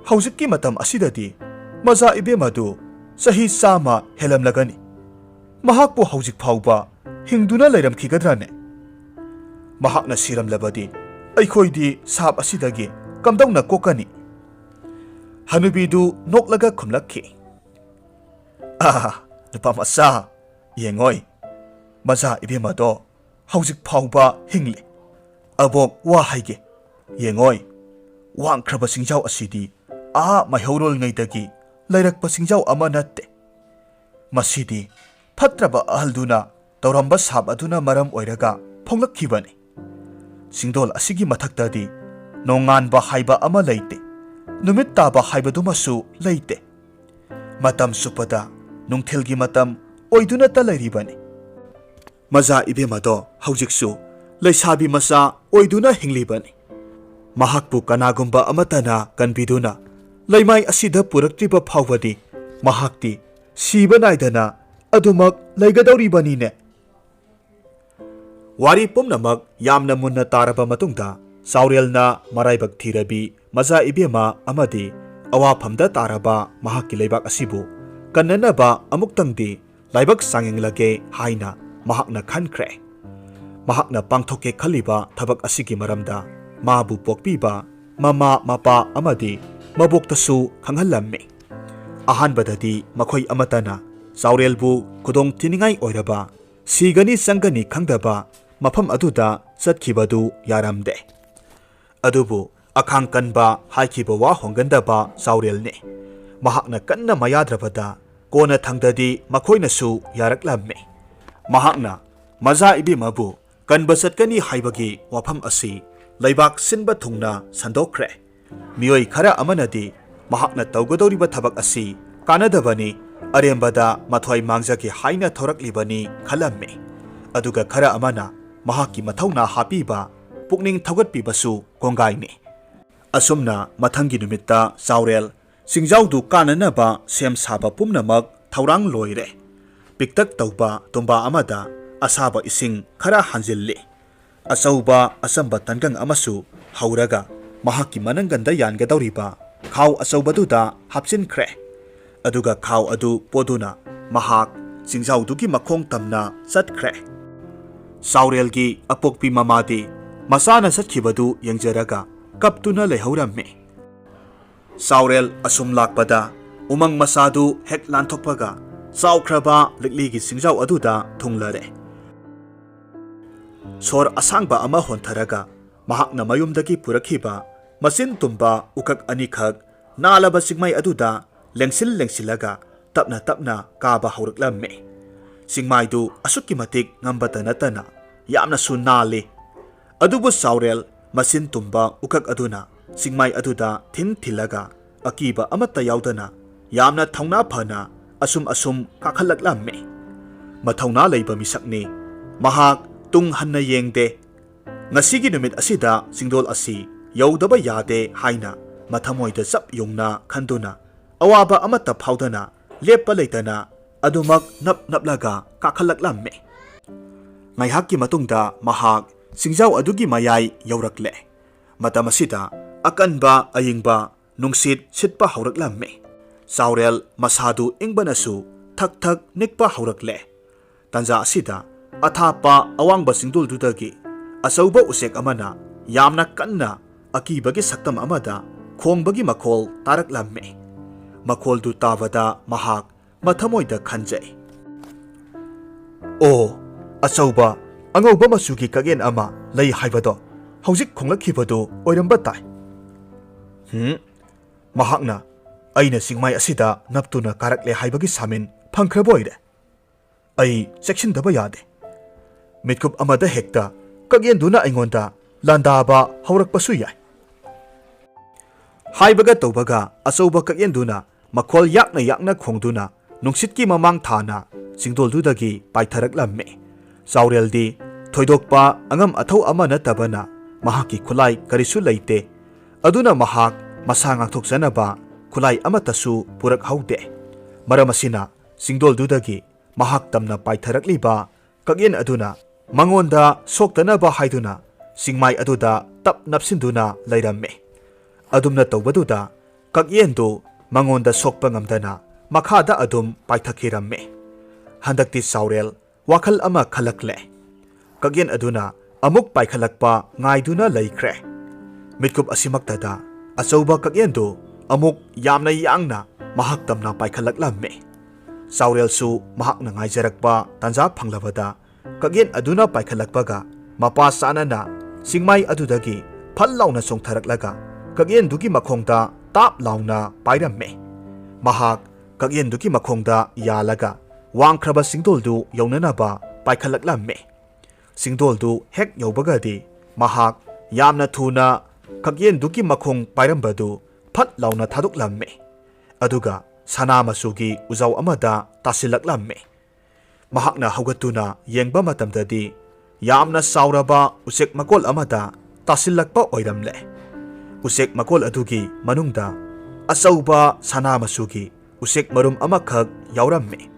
ꯍꯧꯖꯤꯛꯀꯤ ꯃꯇꯝ ꯑꯁꯤꯗꯗꯤ ꯃꯖꯥ ꯏꯕꯦꯝꯃꯗꯨ ꯆꯍꯤ ꯆꯥꯝꯃ ꯍꯦꯜꯂꯝꯂꯒꯅꯤ꯫ ꯃꯍꯥꯛꯄꯨ ꯍꯧꯖꯤꯛ ꯐꯥꯎꯕ ꯍꯤꯡꯗꯨꯅ ꯂꯩꯔꯝꯈꯤꯒꯗ꯭ꯔꯥꯅꯦ? ꯃꯍꯥꯛꯅ ꯁꯤꯔꯝꯂꯕꯗꯤ ꯑꯩꯈꯣꯏꯗꯤ ꯁꯥꯞ ꯑꯁꯤꯗꯒꯤ ꯀꯝꯗꯧꯅ ꯀꯣꯛꯀꯅꯤ?" ꯍꯅꯨꯕꯤꯗꯨ ꯅꯣꯛꯂꯒ ꯈꯨꯝꯂꯛꯈꯤ, "ꯑꯥ, ꯅꯨꯄꯥ ꯃꯆꯥ, ꯌꯦꯡꯉꯣꯏ, ꯃꯖꯥ ꯏꯕꯦꯝꯃꯗꯣ ꯍꯧꯖꯤꯛ ꯐꯥꯎꯕ ꯍꯤꯡꯂꯤ꯫ ꯑꯕꯣꯛ, ꯋꯥ ꯍꯥꯏꯒꯦ, ꯌꯦꯡꯉꯣꯏ, ꯋꯥꯡꯈ꯭ꯔꯕ ꯆꯤꯡꯖꯥꯎ ꯑꯁꯤꯗꯤ ꯑꯥ ꯃꯩꯍꯧꯔꯣꯜꯉꯩꯗꯒꯤ ꯂꯩꯔꯛꯄ ꯆꯤꯡꯖꯥꯎ ꯑꯃ ꯅꯠꯇꯦ꯫ ꯃꯁꯤꯗꯤ ꯐꯠꯇ꯭ꯔꯕ ꯑꯍꯜꯗꯨꯅ ꯇꯧꯔꯝꯕ ꯁꯥꯞ ꯑꯗꯨꯅ ꯃꯔꯝ ꯑꯣꯏꯔꯒ ꯐꯣꯡꯂꯛꯈꯤꯕꯅꯤ꯫ ꯆꯤꯡꯗꯣꯜ ꯑꯁꯤꯒꯤ ꯃꯊꯛꯇꯗꯤ ꯅꯣꯡꯉꯥꯟꯕ ꯍꯥꯏꯕ ꯑꯃ ꯂꯩꯇꯦ, ꯅꯨꯃꯤꯠ ꯇꯥꯕ ꯍꯥꯏꯕꯗꯨꯃꯁꯨ ꯂꯩꯇꯦ꯫ ꯃꯇꯝ ꯆꯨꯞꯄꯗ ꯅꯨꯡꯊꯤꯜꯒꯤ ꯃꯇꯝ ꯑꯣꯏꯗꯨꯅꯇ ꯂꯩꯔꯤꯕꯅꯤ꯫ ꯃꯖꯥ ꯏꯕꯦꯝꯃꯗꯣ ꯍꯧꯖꯤꯛꯁꯨ ꯂꯩꯁꯥꯕꯤ ꯃꯆꯥ ꯑꯣꯏꯗꯨꯅ ꯍꯤꯡꯂꯤꯕꯅꯤ꯫ ꯃꯍꯥꯛꯄꯨ ꯀꯅꯥꯒꯨꯝꯕ ꯑꯃꯠꯇꯅ ꯀꯟꯕꯤꯗꯨꯅ ꯂꯩꯃꯥꯏ ꯑꯁꯤꯗ ꯄꯨꯔꯛꯇ꯭ꯔꯤꯕ ꯐꯥꯎꯕꯗꯤ ꯃꯍꯥꯛꯇꯤ ꯁꯤꯕ ꯅꯥꯏꯗꯅ ꯑꯗꯨꯃꯛ ꯂꯩꯒꯗꯧꯔꯤꯕꯅꯤꯅꯦ꯫" ꯋꯥꯔꯤ ꯄꯨꯝꯅꯃꯛ ꯌꯥꯝꯅ ꯃꯨꯟꯅ ꯇꯥꯔꯕ ꯃꯇꯨꯡꯗ, ꯆꯥꯎꯔꯦꯜꯅ ꯃꯔꯥꯏꯕꯛ ꯊꯤꯔꯕꯤ ꯃꯖꯥ ꯏꯕꯦꯝꯃ ꯑꯃꯗꯤ ꯑꯋꯥꯐꯝꯗ ꯇꯥꯔꯕ ꯃꯍꯥꯛꯀꯤ ꯂꯩꯕꯥꯛ ꯑꯁꯤꯕꯨ ꯀꯟꯅꯅꯕ ꯑꯃꯨꯛꯇꯪꯗꯤ ꯂꯥꯏꯕꯛ ꯆꯥꯡꯌꯦꯡꯂꯒꯦ ꯍꯥꯏꯅ ꯃꯍꯥꯛꯅ ꯈꯟꯈ꯭ꯔꯦ꯫ ꯃꯍꯥꯛꯅ ꯄꯥꯡꯊꯣꯛꯀꯦ ꯈꯜꯂꯤꯕ ꯊꯕꯛ ꯑꯁꯤꯒꯤ ꯃꯔꯝꯗ ꯃꯥꯕꯨ ꯄꯣꯛꯄꯤꯕ ꯃꯃꯥ, ꯃꯄꯥ ꯑꯃꯗꯤ ꯃꯕꯣꯛꯇꯁꯨ ꯈꯪꯍꯜꯂꯝꯃꯤ꯫ ꯑꯍꯥꯟꯕꯗꯗꯤ ꯃꯈꯣꯏ ꯑꯃꯠꯇꯅ ꯆꯥꯎꯔꯦꯜꯕꯨ ꯈꯨꯗꯣꯡ ꯊꯤꯅꯤꯡꯉꯥꯏ ꯑꯣꯏꯔꯕ, ꯁꯤꯒꯅꯤ ꯆꯪꯒꯅꯤ ꯈꯪꯗꯕ ꯃꯐꯝ ꯑꯗꯨꯗ ꯆꯠꯈꯤꯕꯗꯨ ꯌꯥꯔꯝꯗꯦ꯫ ꯑꯗꯨꯕꯨ ꯑꯈꯥꯡ ꯀꯟꯕ, ꯍꯥꯏꯈꯤꯕ ꯋꯥ ꯍꯣꯡꯒꯟꯗꯕ ꯆꯥꯎꯔꯦꯜꯅꯤ꯫ ꯃꯍꯥꯛꯅ ꯀꯟꯅ ꯃꯌꯥꯗ꯭ꯔꯕꯗ ꯀꯣꯟꯅ ꯊꯪꯗꯗꯤ ꯃꯈꯣꯏꯅꯁꯨ ꯌꯥꯔꯛꯂꯝꯃꯤ꯫ ꯃꯍꯥꯛꯅ ꯃꯖꯥ ꯏꯕꯦꯝꯃꯕꯨ ꯀꯟꯕ ꯆꯠꯀꯅꯤ ꯍꯥꯏꯕꯒꯤ ꯋꯥꯐꯝ ꯑꯁꯤ ꯂꯩꯕꯥꯛ ꯁꯤꯟꯕ ꯊꯨꯡꯅ ꯁꯟꯗꯣꯛꯈ꯭ꯔꯦ꯫ ꯃꯤꯑꯣꯏ ꯈꯔ ꯑꯃꯅꯗꯤ ꯃꯍꯥꯛꯅ ꯇꯧꯒꯗꯧꯔꯤꯕ ꯊꯕꯛ ꯑꯁꯤ ꯀꯥꯟꯅꯗꯕꯅꯤ, ꯑꯔꯦꯝꯕꯗ ꯃꯊ꯭ꯋꯥꯏ ꯃꯥꯡꯖꯒꯦ ꯍꯥꯏꯅ ꯊꯣꯔꯛꯂꯤꯕꯅꯤ ꯈꯜꯂꯝꯃꯤ꯫ ꯑꯗꯨꯒ ꯈꯔ ꯑꯃꯅ ꯃꯍꯥꯛꯀꯤ ꯃꯊꯧꯅꯥ ꯍꯥꯞꯄꯤꯕ, ꯄꯨꯛꯅꯤꯡ ꯊꯧꯒꯠꯄꯤꯕꯁꯨ ꯀꯣꯡꯒꯥꯏꯅꯤ꯫ ꯑꯁꯨꯝꯅ ꯃꯊꯪꯒꯤ ꯅꯨꯃꯤꯠꯇ ꯆꯥꯎꯔꯦꯜ ꯆꯤꯡꯖꯥꯎꯗꯨ ꯀꯥꯅꯅꯕ ꯁꯦꯝ ꯁꯥꯕ ꯄꯨꯝꯅꯃꯛ ꯊꯧꯔꯥꯡ ꯂꯣꯏꯔꯦ꯫ ꯄꯤꯛꯇꯛ ꯇꯧꯕ ꯇꯨꯝꯕꯥ ꯑꯃꯗ ꯑꯁꯥꯕ ꯏꯁꯤꯡ ꯈꯔ ꯍꯥꯟꯖꯤꯜꯂꯤ꯫ ꯑꯆꯧꯕ ꯑꯆꯝꯕ ꯇꯟꯒꯪ ꯑꯃꯁꯨ ꯍꯧꯔꯒ ꯃꯍꯥꯛꯀꯤ ꯃꯅꯪꯒꯟꯗ ꯌꯥꯟꯒꯗꯧꯔꯤꯕ ꯈꯥꯎ ꯑꯆꯧꯕꯗꯨꯗ ꯍꯥꯞꯆꯤꯟꯈ꯭ꯔꯦ꯫ ꯑꯗꯨꯒ ꯈꯥꯎ ꯑꯗꯨ ꯄꯣꯗꯨꯅ ꯃꯍꯥꯛ ꯆꯤꯡꯖꯥꯎꯗꯨꯒꯤ ꯃꯈꯣꯡ ꯇꯝꯅ ꯆꯠꯈ꯭ꯔꯦ꯫ ꯆꯥꯎꯔꯦꯜꯒꯤ ꯑꯄꯣꯛꯄꯤ ꯃꯃꯥꯗꯤ ꯃꯆꯥꯅ ꯆꯠꯈꯤꯕꯗꯨ ꯌꯦꯡꯖꯔꯒ ꯀꯞꯇꯨꯅ ꯂꯩꯍꯧꯔꯝꯃꯤ꯫ ꯆꯥꯎꯔꯦꯜ ꯑꯁꯨꯝ ꯂꯥꯛꯄꯗ ꯎꯃꯪ ꯃꯆꯥꯗꯨ ꯍꯦꯛ ꯂꯥꯟꯊꯣꯛꯄꯒ ꯆꯥꯎꯈ꯭ꯔꯕ ꯂꯤꯛꯂꯤꯒꯤ ꯆꯤꯡꯖꯥꯎ ꯑꯗꯨꯗ ꯊꯨꯡꯂꯔꯦ꯫ ꯁꯣꯔ ꯑꯁꯥꯡꯕ ꯑꯃ ꯍꯣꯟꯊꯔꯒ ꯃꯍꯥꯛꯅ ꯃꯌꯨꯝꯗꯒꯤ ꯄꯨꯔꯛꯈꯤꯕ ꯃꯆꯤꯟ ꯇꯨꯝꯕ ꯎꯀꯛ ꯑꯅꯤꯈꯛ ꯅꯥꯂꯕ ꯆꯤꯡꯃꯥꯏ ꯑꯗꯨꯗ ꯂꯦꯡꯁꯤꯜ ꯂꯦꯡꯁꯤꯜꯂꯒ ꯇꯞꯅ ꯇꯞꯅ ꯀꯥꯕ ꯍꯧꯔꯛꯂꯝꯃꯤ꯫ ꯆꯤꯡꯃꯥꯏꯗꯨ ꯑꯁꯨꯛꯀꯤ ꯃꯇꯤꯛ ꯉꯝꯕꯇ ꯅꯠꯇꯅ ꯌꯥꯝꯅꯁꯨ ꯅꯥꯜꯂꯤ꯫ ꯑꯗꯨꯕꯨ ꯆꯥꯎꯔꯦꯜ ꯃꯆꯤꯟ ꯇꯨꯝꯕ ꯎꯀꯛ ꯑꯗꯨꯅ ꯆꯤꯡꯃꯥꯏ ꯑꯗꯨꯗ ꯊꯤꯟ ꯊꯤꯜꯂꯒ ꯑꯀꯤꯕ ꯑꯃꯠꯇ ꯌꯥꯎꯗꯅ ꯌꯥꯝꯅ ꯊꯧꯅꯥ ꯐꯅ ꯑꯁꯨꯝ ꯑꯁꯨꯝ ꯀꯥꯈꯠꯂꯛꯂꯝꯃꯤ꯫ ꯃꯊꯧꯅꯥ ꯂꯩꯕ ꯃꯤꯁꯛꯅꯤ꯫ ꯃꯍꯥꯛ ꯇꯨꯡ ꯍꯟꯅ ꯌꯦꯡꯗꯦ꯫ ꯉꯁꯤꯒꯤ ꯅꯨꯃꯤꯠ ꯑꯁꯤꯗ ꯆꯤꯡꯗꯣꯜ ꯑꯁꯤ ꯌꯧꯗꯕ ꯌꯥꯗꯦ ꯍꯥꯏꯅ ꯃꯊꯃꯣꯏꯗ ꯆꯞ ꯌꯨꯡꯅ ꯈꯟꯗꯨꯅ ꯑꯋꯥꯕ ꯑꯃꯠꯇ ꯐꯥꯎꯗꯅ ꯂꯦꯞꯄ ꯂꯩꯇꯅ ꯑꯗꯨꯃꯛ ꯅꯞ ꯅꯞꯂꯒ ꯀꯥꯈꯠꯂꯛꯂꯝꯃꯤ꯫ ꯉꯥꯏꯍꯥꯛꯀꯤ ꯃꯇꯨꯡꯗ ꯃꯍꯥꯛ ꯆꯤꯡꯖꯥꯎ ꯑꯗꯨꯒꯤ ꯃꯌꯥꯏ ꯌꯧꯔꯛꯂꯦ꯫ ꯃꯇꯝ ꯑꯁꯤꯗ ꯑꯀꯟꯕ ꯑꯏꯪꯕ ꯅꯨꯡꯁꯤꯠ ꯁꯤꯠꯄ ꯍꯧꯔꯛꯂꯝꯃꯤ꯫ ꯆꯥꯎꯔꯦꯜ ꯃꯁꯥꯗꯨ ꯏꯪꯕꯅꯁꯨ ꯊꯛ ꯊꯛ ꯅꯤꯛꯄ ꯍꯧꯔꯛꯂꯦ꯫ ꯇꯥꯟꯖꯥ ꯑꯁꯤꯗ ꯑꯊꯥꯞꯄ ꯑꯋꯥꯡꯕ ꯆꯤꯡꯗꯣꯜꯗꯨꯗꯒꯤ ꯑꯆꯧꯕ ꯎꯆꯦꯛ ꯑꯃꯅ ꯌꯥꯝꯅ ꯀꯟꯅ ꯑꯀꯤꯕꯒꯤ ꯁꯛꯇꯝ ꯑꯃꯗ ꯈꯣꯡꯕꯒꯤ ꯃꯈꯣꯜ ꯇꯥꯔꯛꯂꯝꯃꯤ꯫ ꯃꯈꯣꯜꯗꯨ ꯇꯥꯕꯗ ꯃꯍꯥꯛ ꯃꯊꯃꯣꯏꯗ ꯈꯟꯖꯩ꯫ "ꯑꯣ, ꯑꯆꯧꯕ ꯑꯉꯧꯕ ꯃꯆꯨꯒꯤ ꯀꯛꯌꯦꯟ ꯑꯃ ꯂꯩ ꯍꯥꯏꯕꯗꯣ ꯍꯧꯖꯤꯛ ꯈꯣꯡꯂꯛꯈꯤꯕꯗꯨ ꯑꯣꯏꯔꯝꯕ ꯇꯥꯏ꯫ ꯍꯨꯝ, ꯃꯍꯥꯛꯅ ꯑꯩꯅ ꯆꯤꯡꯃꯥꯏ ꯑꯁꯤꯗ ꯅꯞꯇꯨꯅ ꯀꯥꯔꯛꯂꯦ ꯍꯥꯏꯕꯒꯤ ꯁꯥꯃꯤꯟ ꯐꯪꯈ꯭ꯔꯕ ꯑꯣꯏꯔꯦ꯫ ꯑꯩ ꯆꯦꯛꯁꯤꯟꯗꯕ ꯌꯥꯗꯦ꯫ ꯃꯤꯠꯀꯨꯞ ꯑꯃꯗ ꯍꯦꯛꯇ ꯀꯛꯌꯦꯟꯗꯨꯅ ꯑꯩꯉꯣꯟꯗ ꯂꯥꯟꯗꯥꯕ ꯍꯧꯔꯛꯄꯁꯨ ꯌꯥꯏ"꯫ ꯍꯥꯏꯕꯒ ꯇꯧꯕꯒ ꯑꯆꯧꯕ ꯀꯛꯌꯦꯟꯗꯨꯅ ꯃꯈꯣꯜ ꯌꯥꯛꯅ ꯌꯥꯛꯅ ꯈꯣꯡꯗꯨꯅ ꯅꯨꯡꯁꯤꯠꯀꯤ ꯃꯃꯥꯡ ꯊꯥꯅ ꯆꯤꯡꯗꯣꯜꯗꯨꯗꯒꯤ ꯄꯥꯏꯊꯔꯛꯂꯝꯃꯤ꯫ ꯆꯥꯎꯔꯦꯜꯗꯤ ꯊꯣꯏꯗꯣꯛꯄ ꯑꯉꯝ ꯑꯊꯧ ꯑꯃ ꯅꯠꯇꯕꯅ ꯃꯍꯥꯛꯀꯤ ꯈꯨꯠꯂꯥꯏ ꯀꯔꯤꯁꯨ ꯂꯩꯇꯦ꯫ ꯑꯗꯨꯅ ꯃꯍꯥꯛ ꯃꯁꯥ ꯉꯥꯛꯊꯣꯛꯆꯅꯕ ꯈꯨꯠꯂꯥꯏ ꯑꯃꯠꯇꯁꯨ ꯄꯨꯔꯛꯍꯧꯗꯦ꯫ ꯃꯔꯝ ꯑꯁꯤꯅ ꯆꯤꯡꯗꯣꯜꯗꯨꯗꯒꯤ ꯃꯍꯥꯛ ꯇꯝꯅ ꯄꯥꯏꯊꯔꯛꯂꯤꯕ ꯀꯛꯌꯦꯟ ꯑꯗꯨꯅ ꯃꯉꯣꯟꯗ ꯁꯣꯛꯇꯅꯕ ꯍꯥꯏꯗꯨꯅ ꯆꯤꯡꯃꯥꯏ ꯑꯗꯨꯗ ꯇꯞ ꯅꯞꯁꯤꯟꯗꯨꯅ ꯂꯩꯔꯝꯃꯤ꯫ ꯑꯗꯨꯝꯅ ꯇꯧꯕꯗꯨꯗ ꯀꯛꯌꯦꯟꯗꯨ ꯃꯉꯣꯟꯗ ꯁꯣꯛꯄ ꯉꯝꯗꯅ ꯃꯈꯥꯗ ꯑꯗꯨꯝ ꯄꯥꯏꯊꯈꯤꯔꯝꯃꯤ꯫ ꯍꯟꯗꯛꯇꯤ ꯆꯥꯎꯔꯦꯜ ꯋꯥꯈꯜ ꯑꯃ ꯈꯜꯂꯛꯂꯦ꯫ ꯀꯛꯌꯦꯟ ꯑꯗꯨꯅ ꯑꯃꯨꯛ ꯄꯥꯏꯈꯠꯂꯛꯄ ꯉꯥꯏꯗꯨꯅ ꯂꯩꯈ꯭ꯔꯦ꯫ ꯃꯤꯠꯀꯨꯞ ꯑꯁꯤꯃꯛꯇꯗ ꯑꯆꯧꯕ ꯀꯛꯌꯦꯟꯗꯨ ꯑꯃꯨꯛ ꯌꯥꯝꯅ ꯌꯥꯡꯅ ꯃꯍꯥꯛ ꯇꯝꯅ ꯄꯥꯏꯈꯠꯂꯛꯂꯝꯃꯤ꯫ ꯆꯥꯎꯔꯦꯜꯁꯨ ꯃꯍꯥꯛꯅ ꯉꯥꯏꯖꯔꯛꯄ ꯇꯥꯟꯖꯥ ꯐꯪꯂꯕꯗ ꯀꯛꯌꯦꯟ ꯑꯗꯨꯅ ꯄꯥꯏꯈꯠꯂꯛꯄꯒ ꯃꯄꯥ ꯆꯥꯅꯅ ꯆꯤꯡꯃꯥꯏ ꯑꯗꯨꯗꯒꯤ ꯐꯠ ꯂꯥꯎꯅ ꯆꯣꯡꯊꯔꯛꯂꯒ ꯀꯛꯌꯦꯟꯗꯨꯒꯤ ꯃꯈꯣꯡꯗ ꯇꯥꯞ ꯂꯥꯎꯅ ꯄꯥꯏꯔꯝꯃꯤ꯫ ꯃꯍꯥꯛ ꯀꯛꯌꯦꯟꯗꯨꯒꯤ ꯃꯈꯣꯡꯗ ꯌꯥꯜꯂꯒ ꯋꯥꯡꯈ꯭ꯔꯕ ꯆꯤꯡꯗꯣꯜꯗꯨ ꯌꯧꯅꯅꯕ ꯄꯥꯏꯈꯠꯂꯛꯂꯝꯃꯤ꯫ ꯆꯤꯡꯗꯣꯜꯗꯨ ꯍꯦꯛ ꯌꯧꯕꯒꯗꯤ ꯃꯍꯥꯛ ꯌꯥꯝꯅ ꯊꯨꯅ ꯀꯛꯌꯦꯟꯗꯨꯒꯤ ꯃꯈꯣꯡ ꯄꯥꯏꯔꯝꯕꯗꯨ ꯐꯠ ꯂꯥꯎꯅ ꯊꯥꯗꯣꯛꯂꯝꯃꯤ꯫ ꯑꯗꯨꯒ ꯁꯅꯥ ꯃꯆꯨꯒꯤ ꯎꯖꯥꯎ ꯑꯃꯗ ꯇꯥꯁꯤꯜꯂꯛꯂꯝꯃꯤ꯫ ꯃꯍꯥꯛꯅ ꯍꯧꯒꯠꯇꯨꯅ ꯌꯦꯡꯕ ꯃꯇꯝꯗꯗꯤ ꯌꯥꯝꯅ ꯆꯥꯎꯔꯕ ꯎꯆꯦꯛ ꯃꯀꯣꯜ ꯑꯃꯗ ꯇꯥꯁꯤꯜꯂꯛꯄ ꯑꯣꯏꯔꯝꯂꯦ꯫ ꯎꯆꯦꯛ ꯃꯀꯣꯜ ꯑꯗꯨꯒꯤ ꯃꯅꯨꯡꯗ ꯑꯆꯧꯕ ꯁꯅꯥ ꯃꯆꯨꯒꯤ ꯎꯆꯦꯛ ꯃꯔꯨꯝ ꯑꯃꯈꯛ ꯌꯥꯎꯔꯝꯃꯤ꯫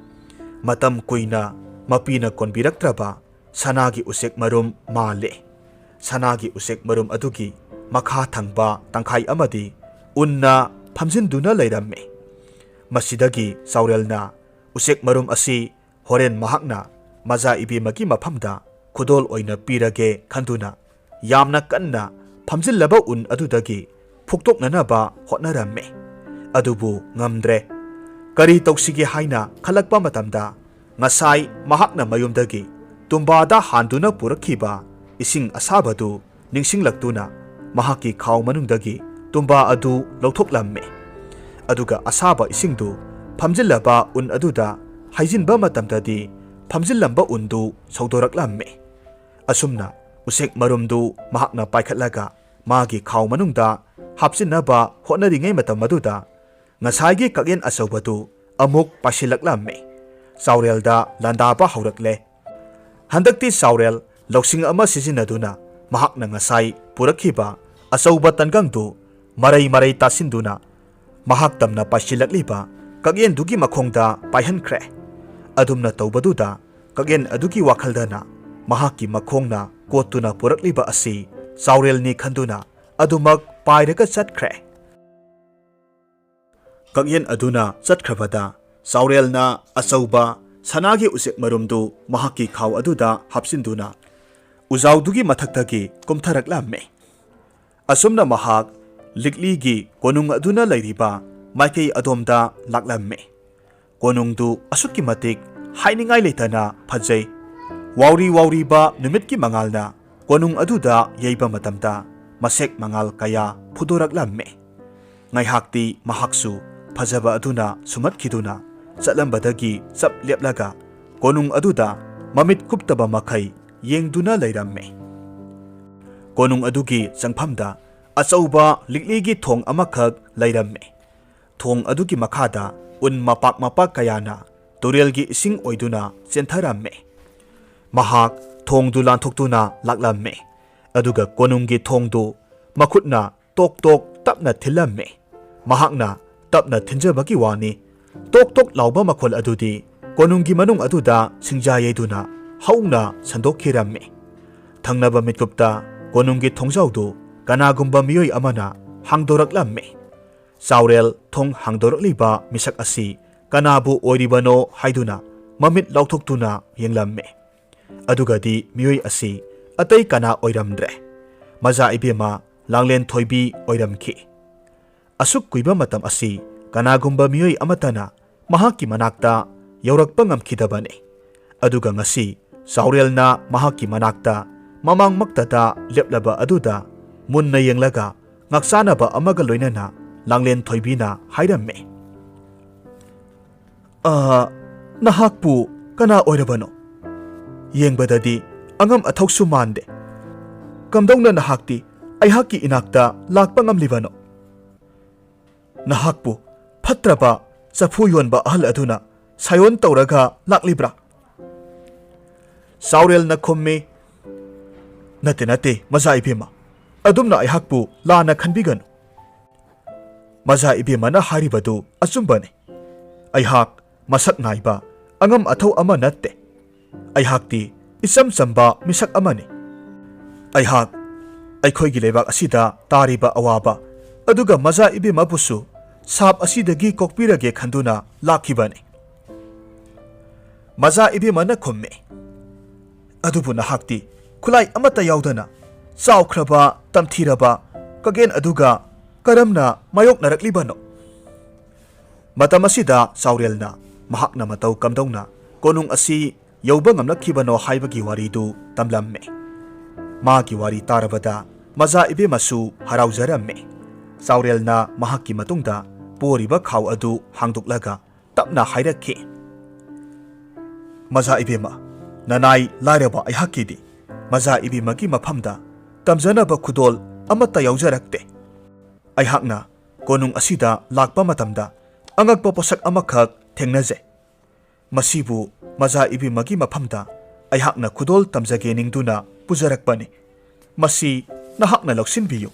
ꯃꯇꯝ ꯀꯨꯏꯅ ꯃꯄꯤꯅ ꯀꯣꯟꯕꯤꯔꯛꯇ꯭ꯔꯕ ꯁꯅꯥꯒꯤ ꯎꯆꯦꯛ ꯃꯔꯨꯝ ꯃꯥꯜꯂꯦ꯫ ꯁꯅꯥꯒꯤ ꯎꯆꯦꯛ ꯃꯔꯨꯝ ꯑꯗꯨꯒꯤ ꯃꯈꯥ ꯊꯪꯕ ꯇꯪꯈꯥꯏ ꯑꯃꯗꯤ ꯎꯟꯅ ꯐꯝꯖꯤꯟꯗꯨꯅ ꯂꯩꯔꯝꯃꯤ꯫ ꯃꯁꯤꯗꯒꯤ ꯆꯥꯎꯔꯦꯜꯅ ꯎꯆꯦꯛ ꯃꯔꯨꯝ ꯑꯁꯤ ꯍꯣꯔꯦꯟ ꯃꯍꯥꯛꯅ ꯃꯖꯥ ꯏꯕꯦꯝꯃꯒꯤ ꯃꯐꯝꯗ ꯈꯨꯗꯣꯜ ꯑꯣꯏꯅ ꯄꯤꯔꯒꯦ ꯈꯟꯗꯨꯅ ꯌꯥꯝꯅ ꯀꯟꯅ ꯐꯝꯖꯤꯜꯂꯕ ꯎꯟ ꯑꯗꯨꯗꯒꯤ ꯐꯨꯛꯇꯣꯛꯅꯅꯕ ꯍꯣꯠꯅꯔꯝꯃꯤ꯫ ꯑꯗꯨꯕꯨ ꯉꯝꯗ꯭ꯔꯦ꯫ ꯀꯔꯤ ꯇꯧꯁꯤꯒꯦ ꯍꯥꯏꯅ ꯈꯜꯂꯛꯄ ꯃꯇꯝꯗ, ꯉꯁꯥꯏ ꯃꯍꯥꯛꯅ ꯃꯌꯨꯝꯗꯒꯤ ꯇꯨꯝꯕꯥꯗ ꯍꯥꯟꯗꯨꯅ ꯄꯨꯔꯛꯈꯤꯕ ꯏꯁꯤꯡ ꯑꯁꯥꯕꯗꯨ ꯅꯤꯡꯁꯤꯡꯂꯛꯇꯨꯅ ꯃꯍꯥꯛꯀꯤ ꯈꯥꯎ ꯃꯅꯨꯡꯗꯒꯤ ꯇꯨꯝꯕꯥ ꯑꯗꯨ ꯂꯧꯊꯣꯛꯂꯝꯃꯤ꯫ ꯑꯗꯨꯒ ꯑꯁꯥꯕ ꯏꯁꯤꯡꯗꯨ ꯐꯝꯖꯤꯜꯂꯕ ꯎꯟ ꯑꯗꯨꯗ ꯍꯩꯖꯤꯟꯕ ꯃꯇꯝꯗꯗꯤ, ꯐꯝꯖꯤꯜꯂꯝꯕ ꯎꯟꯗꯨ ꯁꯧꯗꯣꯔꯛꯂꯝꯃꯤ꯫ ꯑꯁꯨꯝꯅ ꯎꯆꯦꯛ ꯃꯔꯨꯝꯗꯨ ꯃꯍꯥꯛꯅ ꯄꯥꯏꯈꯠꯂꯒ ꯃꯥꯒꯤ ꯈꯥꯎ ꯃꯅꯨꯡꯗ ꯍꯥꯞꯆꯤꯟꯅꯕ ꯍꯣꯠꯅꯔꯤꯉꯩ ꯃꯇꯝ ꯑꯗꯨꯗ, ꯉꯁꯥꯏꯒꯤ ꯀꯛꯌꯦꯟ ꯑꯆꯧꯕꯗꯨ ꯑꯃꯨꯛ ꯄꯥꯏꯁꯤꯜꯂꯛꯂꯝꯃꯤ꯫ ꯆꯥꯎꯔꯦꯜꯗ ꯂꯥꯟꯗꯥꯕ ꯍꯧꯔꯛꯂꯦ꯫ ꯍꯟꯗꯛꯇꯤ ꯆꯥꯎꯔꯦꯜ ꯂꯧꯁꯤꯡ ꯑꯃ ꯁꯤꯖꯤꯟꯅꯗꯨꯅ ꯃꯍꯥꯛꯅ ꯉꯁꯥꯏ ꯄꯨꯔꯛꯈꯤꯕ ꯑꯆꯧꯕ ꯇꯟꯒꯪꯗꯨ ꯃꯔꯩ ꯃꯔꯩ ꯇꯥꯁꯤꯟꯗꯨꯅ ꯃꯍꯥꯛ ꯇꯝꯅ ꯄꯥꯏꯁꯤꯜꯂꯛꯂꯤꯕ ꯀꯛꯌꯦꯟꯗꯨꯒꯤ ꯃꯈꯣꯡꯗ ꯄꯥꯏꯍꯟꯈ꯭ꯔꯦ꯫ ꯑꯗꯨꯝꯅ ꯇꯧꯕꯗꯨꯗ, ꯀꯛꯌꯦꯟ ꯑꯗꯨꯒꯤ ꯋꯥꯈꯜꯗꯅ ꯃꯍꯥꯛꯀꯤ ꯃꯈꯣꯡꯅ ꯀꯣꯠꯇꯨꯅ ꯄꯨꯔꯛꯂꯤꯕ ꯑꯁꯤ ꯆꯥꯎꯔꯦꯜꯅꯤ ꯈꯟꯗꯨꯅ ꯑꯗꯨꯃꯛ ꯄꯥꯏꯔꯒ ꯆꯠꯈ꯭ꯔꯦ꯫ ꯀꯛꯌꯦꯟ ꯑꯗꯨꯅ ꯆꯠꯈ꯭ꯔꯕꯗ, ꯆꯥꯎꯔꯦꯜꯅ ꯑꯆꯧꯕ ꯁꯅꯥꯒꯤ ꯎꯆꯦꯛ ꯃꯔꯨꯝꯗꯨ ꯃꯍꯥꯛꯀꯤ ꯈꯥꯎ ꯑꯗꯨꯗ ꯍꯥꯞꯆꯤꯟꯗꯨꯅ ꯎꯖꯥꯎꯗꯨꯒꯤ ꯃꯊꯛꯇꯒꯤ ꯀꯨꯝꯊꯔꯛꯂꯝꯃꯤ꯫ ꯑꯁꯨꯝꯅ ꯃꯍꯥꯛ ꯂꯤꯛꯂꯤꯒꯤ ꯀꯣꯅꯨꯡ ꯑꯗꯨꯅ ꯂꯩꯔꯤꯕ ꯃꯥꯏꯀꯩ ꯑꯗꯣꯝꯗ ꯂꯥꯛꯂꯝꯃꯤ꯫ ꯀꯣꯅꯨꯡꯗꯨ ꯑꯁꯨꯛꯀꯤ ꯃꯇꯤꯛ ꯍꯥꯏꯅꯤꯡꯉꯥꯏ ꯂꯩꯇꯅ ꯐꯖꯩ꯫ ꯋꯥꯎꯔꯤ ꯋꯥꯎꯔꯤꯕ ꯅꯨꯃꯤꯠꯀꯤ ꯃꯉꯥꯜꯅ ꯀꯣꯅꯨꯡ ꯑꯗꯨꯗ ꯌꯩꯕ ꯃꯇꯝꯗ, ꯃꯁꯦꯛ ꯃꯉꯥꯜ ꯀꯌꯥ ꯐꯨꯗꯣꯔꯛꯂꯝꯃꯤ꯫ ꯉꯥꯏꯍꯥꯛꯇꯤ ꯃꯍꯥꯛꯁꯨ ꯐꯖꯕ ꯑꯗꯨꯅ ꯁꯨꯝꯍꯠꯈꯤꯗꯨꯅ ꯆꯠꯂꯝꯕꯗꯒꯤ ꯆꯞ ꯂꯦꯞꯂꯒ ꯀꯣꯅꯨꯡ ꯑꯗꯨꯗ ꯃꯃꯤꯠ ꯀꯨꯞꯇꯕ ꯃꯈꯩ ꯌꯦꯡꯗꯨꯅ ꯂꯩꯔꯝꯃꯤ꯫ ꯀꯣꯅꯨꯡ ꯑꯗꯨꯒꯤ ꯆꯪꯐꯝꯗ ꯑꯆꯧꯕ ꯂꯤꯛꯂꯤꯒꯤ ꯊꯣꯡ ꯑꯃꯈꯛ ꯂꯩꯔꯝꯃꯤ꯫ ꯊꯣꯡ ꯑꯗꯨꯒꯤ ꯃꯈꯥꯗ ꯎꯟ ꯃꯄꯥꯛ ꯃꯄꯥꯛ ꯀꯌꯥꯅ ꯇꯨꯔꯦꯜꯒꯤ ꯏꯁꯤꯡ ꯑꯣꯏꯗꯨꯅ ꯆꯦꯟꯊꯔꯝꯃꯤ꯫ ꯃꯍꯥꯛ ꯊꯣꯡꯗꯨ ꯂꯥꯟꯊꯣꯛꯇꯨꯅ ꯂꯥꯛꯂꯝꯃꯤ, ꯑꯗꯨꯒ ꯀꯣꯅꯨꯡꯒꯤ ꯊꯣꯡꯗꯨ ꯃꯈꯨꯠꯅ ꯇꯣꯛ ꯇꯣꯛ ꯇꯞꯅ ꯊꯤꯜꯂꯝꯃꯤ꯫ ꯃꯍꯥꯛꯅ ꯇꯞꯅ ꯊꯤꯟꯖꯕꯒꯤ ꯋꯥꯅꯤ, ꯇꯣꯛ ꯇꯣꯛ ꯂꯥꯎꯕ ꯃꯈꯣꯜ ꯑꯗꯨꯗꯤ ꯀꯣꯅꯨꯡꯒꯤ ꯃꯅꯨꯡ ꯑꯗꯨꯗ ꯁꯤꯡꯖꯥ ꯌꯩꯗꯨꯅ ꯍꯧꯅ ꯁꯟꯗꯣꯛꯈꯤꯔꯝꯃꯤ꯫ ꯊꯪꯅꯕ ꯃꯤꯠꯀꯨꯞꯇ ꯀꯣꯅꯨꯡꯒꯤ ꯊꯣꯡꯖꯥꯎꯗꯨ ꯀꯅꯥꯒꯨꯝꯕ ꯃꯤꯑꯣꯏ ꯑꯃꯅ ꯍꯥꯡꯗꯣꯔꯛꯂꯝꯃꯤ꯫ ꯆꯥꯎꯔꯦꯜ ꯊꯣꯡ ꯍꯥꯡꯗꯣꯔꯛꯂꯤꯕ ꯃꯤꯁꯛ ꯑꯁꯤ ꯀꯅꯥꯕꯨ ꯑꯣꯏꯔꯤꯕꯅꯣ ꯍꯥꯏꯗꯨꯅ ꯃꯃꯤꯠ ꯂꯥꯎꯊꯣꯛꯇꯨꯅ ꯌꯦꯡꯂꯝꯃꯤ꯫ ꯑꯗꯨꯒꯗꯤ ꯃꯤꯑꯣꯏ ꯑꯁꯤ ꯑꯇꯩ ꯀꯅꯥ ꯑꯣꯏꯔꯝꯗ꯭ꯔꯦ, ꯃꯖꯥ ꯏꯕꯦꯝꯃ ꯂꯥꯡꯂꯦꯟ ꯊꯣꯏꯕꯤ ꯑꯣꯏꯔꯝꯈꯤ꯫ ꯑꯁꯨꯛ ꯀꯨꯏꯕ ꯃꯇꯝ ꯑꯁꯤ ꯀꯅꯥꯒꯨꯝꯕ ꯃꯤꯑꯣꯏ ꯑꯃꯠꯇꯅ ꯃꯍꯥꯛꯀꯤ ꯃꯅꯥꯛꯇ ꯌꯧꯔꯛꯄ ꯉꯝꯈꯤꯗꯕꯅꯤ꯫ ꯑꯗꯨꯒ ꯉꯁꯤ ꯆꯥꯎꯔꯦꯜꯅ ꯃꯍꯥꯛꯀꯤ ꯃꯅꯥꯛꯇ ꯃꯃꯥꯡꯃꯛꯇꯗ ꯂꯦꯞꯂꯕ ꯑꯗꯨꯗ ꯃꯨꯟꯅ ꯌꯦꯡꯂꯒ ꯉꯥꯛꯆꯥꯅꯕ ꯑꯃꯒ ꯂꯣꯏꯅꯅ ꯂꯥꯡꯂꯦꯟ ꯊꯣꯏꯕꯤꯅ ꯍꯥꯏꯔꯝꯃꯤ, "ꯑ, ꯅꯍꯥꯛꯄꯨ ꯀꯅꯥ ꯑꯣꯏꯔꯕꯅꯣ? ꯌꯦꯡꯕꯗꯗꯤ ꯑꯉꯝ ꯑꯊꯧꯁꯨ ꯃꯥꯟꯗꯦ꯫ ꯀꯝꯗꯧꯅ ꯅꯍꯥꯛꯇꯤ ꯑꯩꯍꯥꯛꯀꯤ ꯏꯅꯥꯛꯇ ꯂꯥꯛꯄ ꯉꯝꯂꯤꯕꯅꯣ? ꯅꯍꯥꯛꯄꯨ ꯐꯠꯇ꯭ꯔꯕ ꯆꯐꯨ ꯌꯣꯟꯕ ꯑꯍꯜ ꯑꯗꯨꯅ ꯁꯥꯌꯣꯟ ꯇꯧꯔꯒ ꯂꯥꯛꯂꯤꯕ꯭ꯔꯥ?" ꯆꯥꯎꯔꯦꯜꯅ ꯈꯨꯝꯃꯤ, "ꯅꯠꯇꯦ, ꯅꯠꯇꯦ, ꯃꯖꯥ ꯏꯕꯦꯝꯃ, ꯑꯗꯨꯝꯅ ꯑꯩꯍꯥꯛꯄꯨ ꯂꯥꯟꯅ ꯈꯟꯕꯤꯒꯅꯨ꯫ ꯃꯖꯥ ꯏꯕꯦꯝꯃꯅ ꯍꯥꯏꯔꯤꯕꯗꯨ ꯑꯆꯨꯝꯕꯅꯤ꯫ ꯑꯩꯍꯥꯛ ꯃꯁꯛ ꯅꯥꯏꯕ ꯑꯉꯝ ꯑꯊꯧ ꯑꯃ ꯅꯠꯇꯦ꯫ ꯑꯩꯍꯥꯛꯇꯤ ꯏꯆꯝ ꯆꯝꯕ ꯃꯤꯁꯛ ꯑꯃꯅꯤ꯫ ꯑꯩꯍꯥꯛ ꯑꯩꯈꯣꯏꯒꯤ ꯂꯩꯕꯥꯛ ꯑꯁꯤꯗ ꯇꯥꯔꯤꯕ ꯑꯋꯥꯕ ꯑꯗꯨꯒ ꯃꯖꯥ ꯏꯕꯦꯝꯃꯕꯨꯁꯨ ꯁꯥꯞ ꯑꯁꯤꯗꯒꯤ ꯀꯣꯛꯄꯤꯔꯒꯦ ꯈꯟꯗꯨꯅ ꯂꯥꯛꯈꯤꯕꯅꯤ꯫" ꯃꯖꯥ ꯏꯕꯦꯝꯃꯅ ꯈꯨꯝꯃꯤ, "ꯑꯗꯨꯕꯨ ꯅꯍꯥꯛꯇꯤ ꯈꯨꯠꯂꯥꯏ ꯑꯃꯠꯇ ꯌꯥꯎꯗꯅ ꯆꯥꯎꯈ꯭ꯔꯕ, ꯇꯝꯊꯤꯔꯕ ꯀꯒꯦꯟ ꯑꯗꯨꯒ ꯀꯔꯝꯅ ꯃꯥꯌꯣꯛꯅꯔꯛꯂꯤꯕꯅꯣ?" ꯃꯇꯝ ꯑꯁꯤꯗ ꯆꯥꯎꯔꯦꯜꯅ ꯃꯍꯥꯛꯅ ꯃꯇꯧ ꯀꯝꯗꯧꯅ ꯀꯣꯅꯨꯡ ꯑꯁꯤ ꯌꯧꯕ ꯉꯝꯂꯛꯈꯤꯕꯅꯣ ꯍꯥꯏꯕꯒꯤ ꯋꯥꯔꯤꯗꯨ ꯇꯝꯂꯝꯃꯤ꯫ ꯃꯥꯒꯤ ꯋꯥꯔꯤ ꯇꯥꯔꯕꯗ ꯃꯖꯥ ꯏꯕꯦꯝꯃꯁꯨ ꯍꯔꯥꯎꯖꯔꯝꯃꯤ꯫ ꯆꯥꯎꯔꯦꯜꯅ ꯃꯍꯥꯛꯀꯤ ꯃꯇꯨꯡꯗ ꯄꯣꯔꯤꯕ ꯈꯥꯎ ꯑꯗꯨ ꯍꯥꯡꯗꯣꯛꯂꯒ ꯇꯞꯅ ꯍꯥꯏꯔꯛꯈꯤ, "ꯃꯖꯥ ꯏꯕꯦꯝꯃ, ꯅꯅꯥꯏ ꯂꯥꯏꯔꯕ ꯑꯩꯍꯥꯛꯀꯤꯗꯤ ꯃꯖꯥ ꯏꯕꯦꯝꯃꯒꯤ ꯃꯐꯝꯗ ꯇꯝꯖꯅꯕ ꯈꯨꯗꯣꯜ ꯑꯃꯠꯇ ꯌꯥꯎꯖꯔꯛꯇꯦ꯫ ꯑꯩꯍꯥꯛꯅ ꯀꯣꯅꯨꯡ ꯑꯁꯤꯗ ꯂꯥꯛꯄ ꯃꯇꯝꯗ ꯑꯉꯛꯄ ꯄꯣꯠꯁꯛ ꯑꯃꯈꯛ ꯊꯦꯡꯅꯖꯩ꯫ ꯃꯁꯤꯕꯨ ꯃꯖꯥ ꯏꯕꯦꯝꯃꯒꯤ ꯃꯐꯝꯗ ꯑꯩꯍꯥꯛꯅ ꯈꯨꯗꯣꯜ ꯇꯝꯖꯒꯦ ꯅꯤꯡꯗꯨꯅ ꯄꯨꯖꯔꯛꯄꯅꯤ꯫ ꯃꯁꯤ ꯅꯍꯥꯛꯅ ꯂꯧꯁꯤꯟꯕꯤꯌꯨ꯫"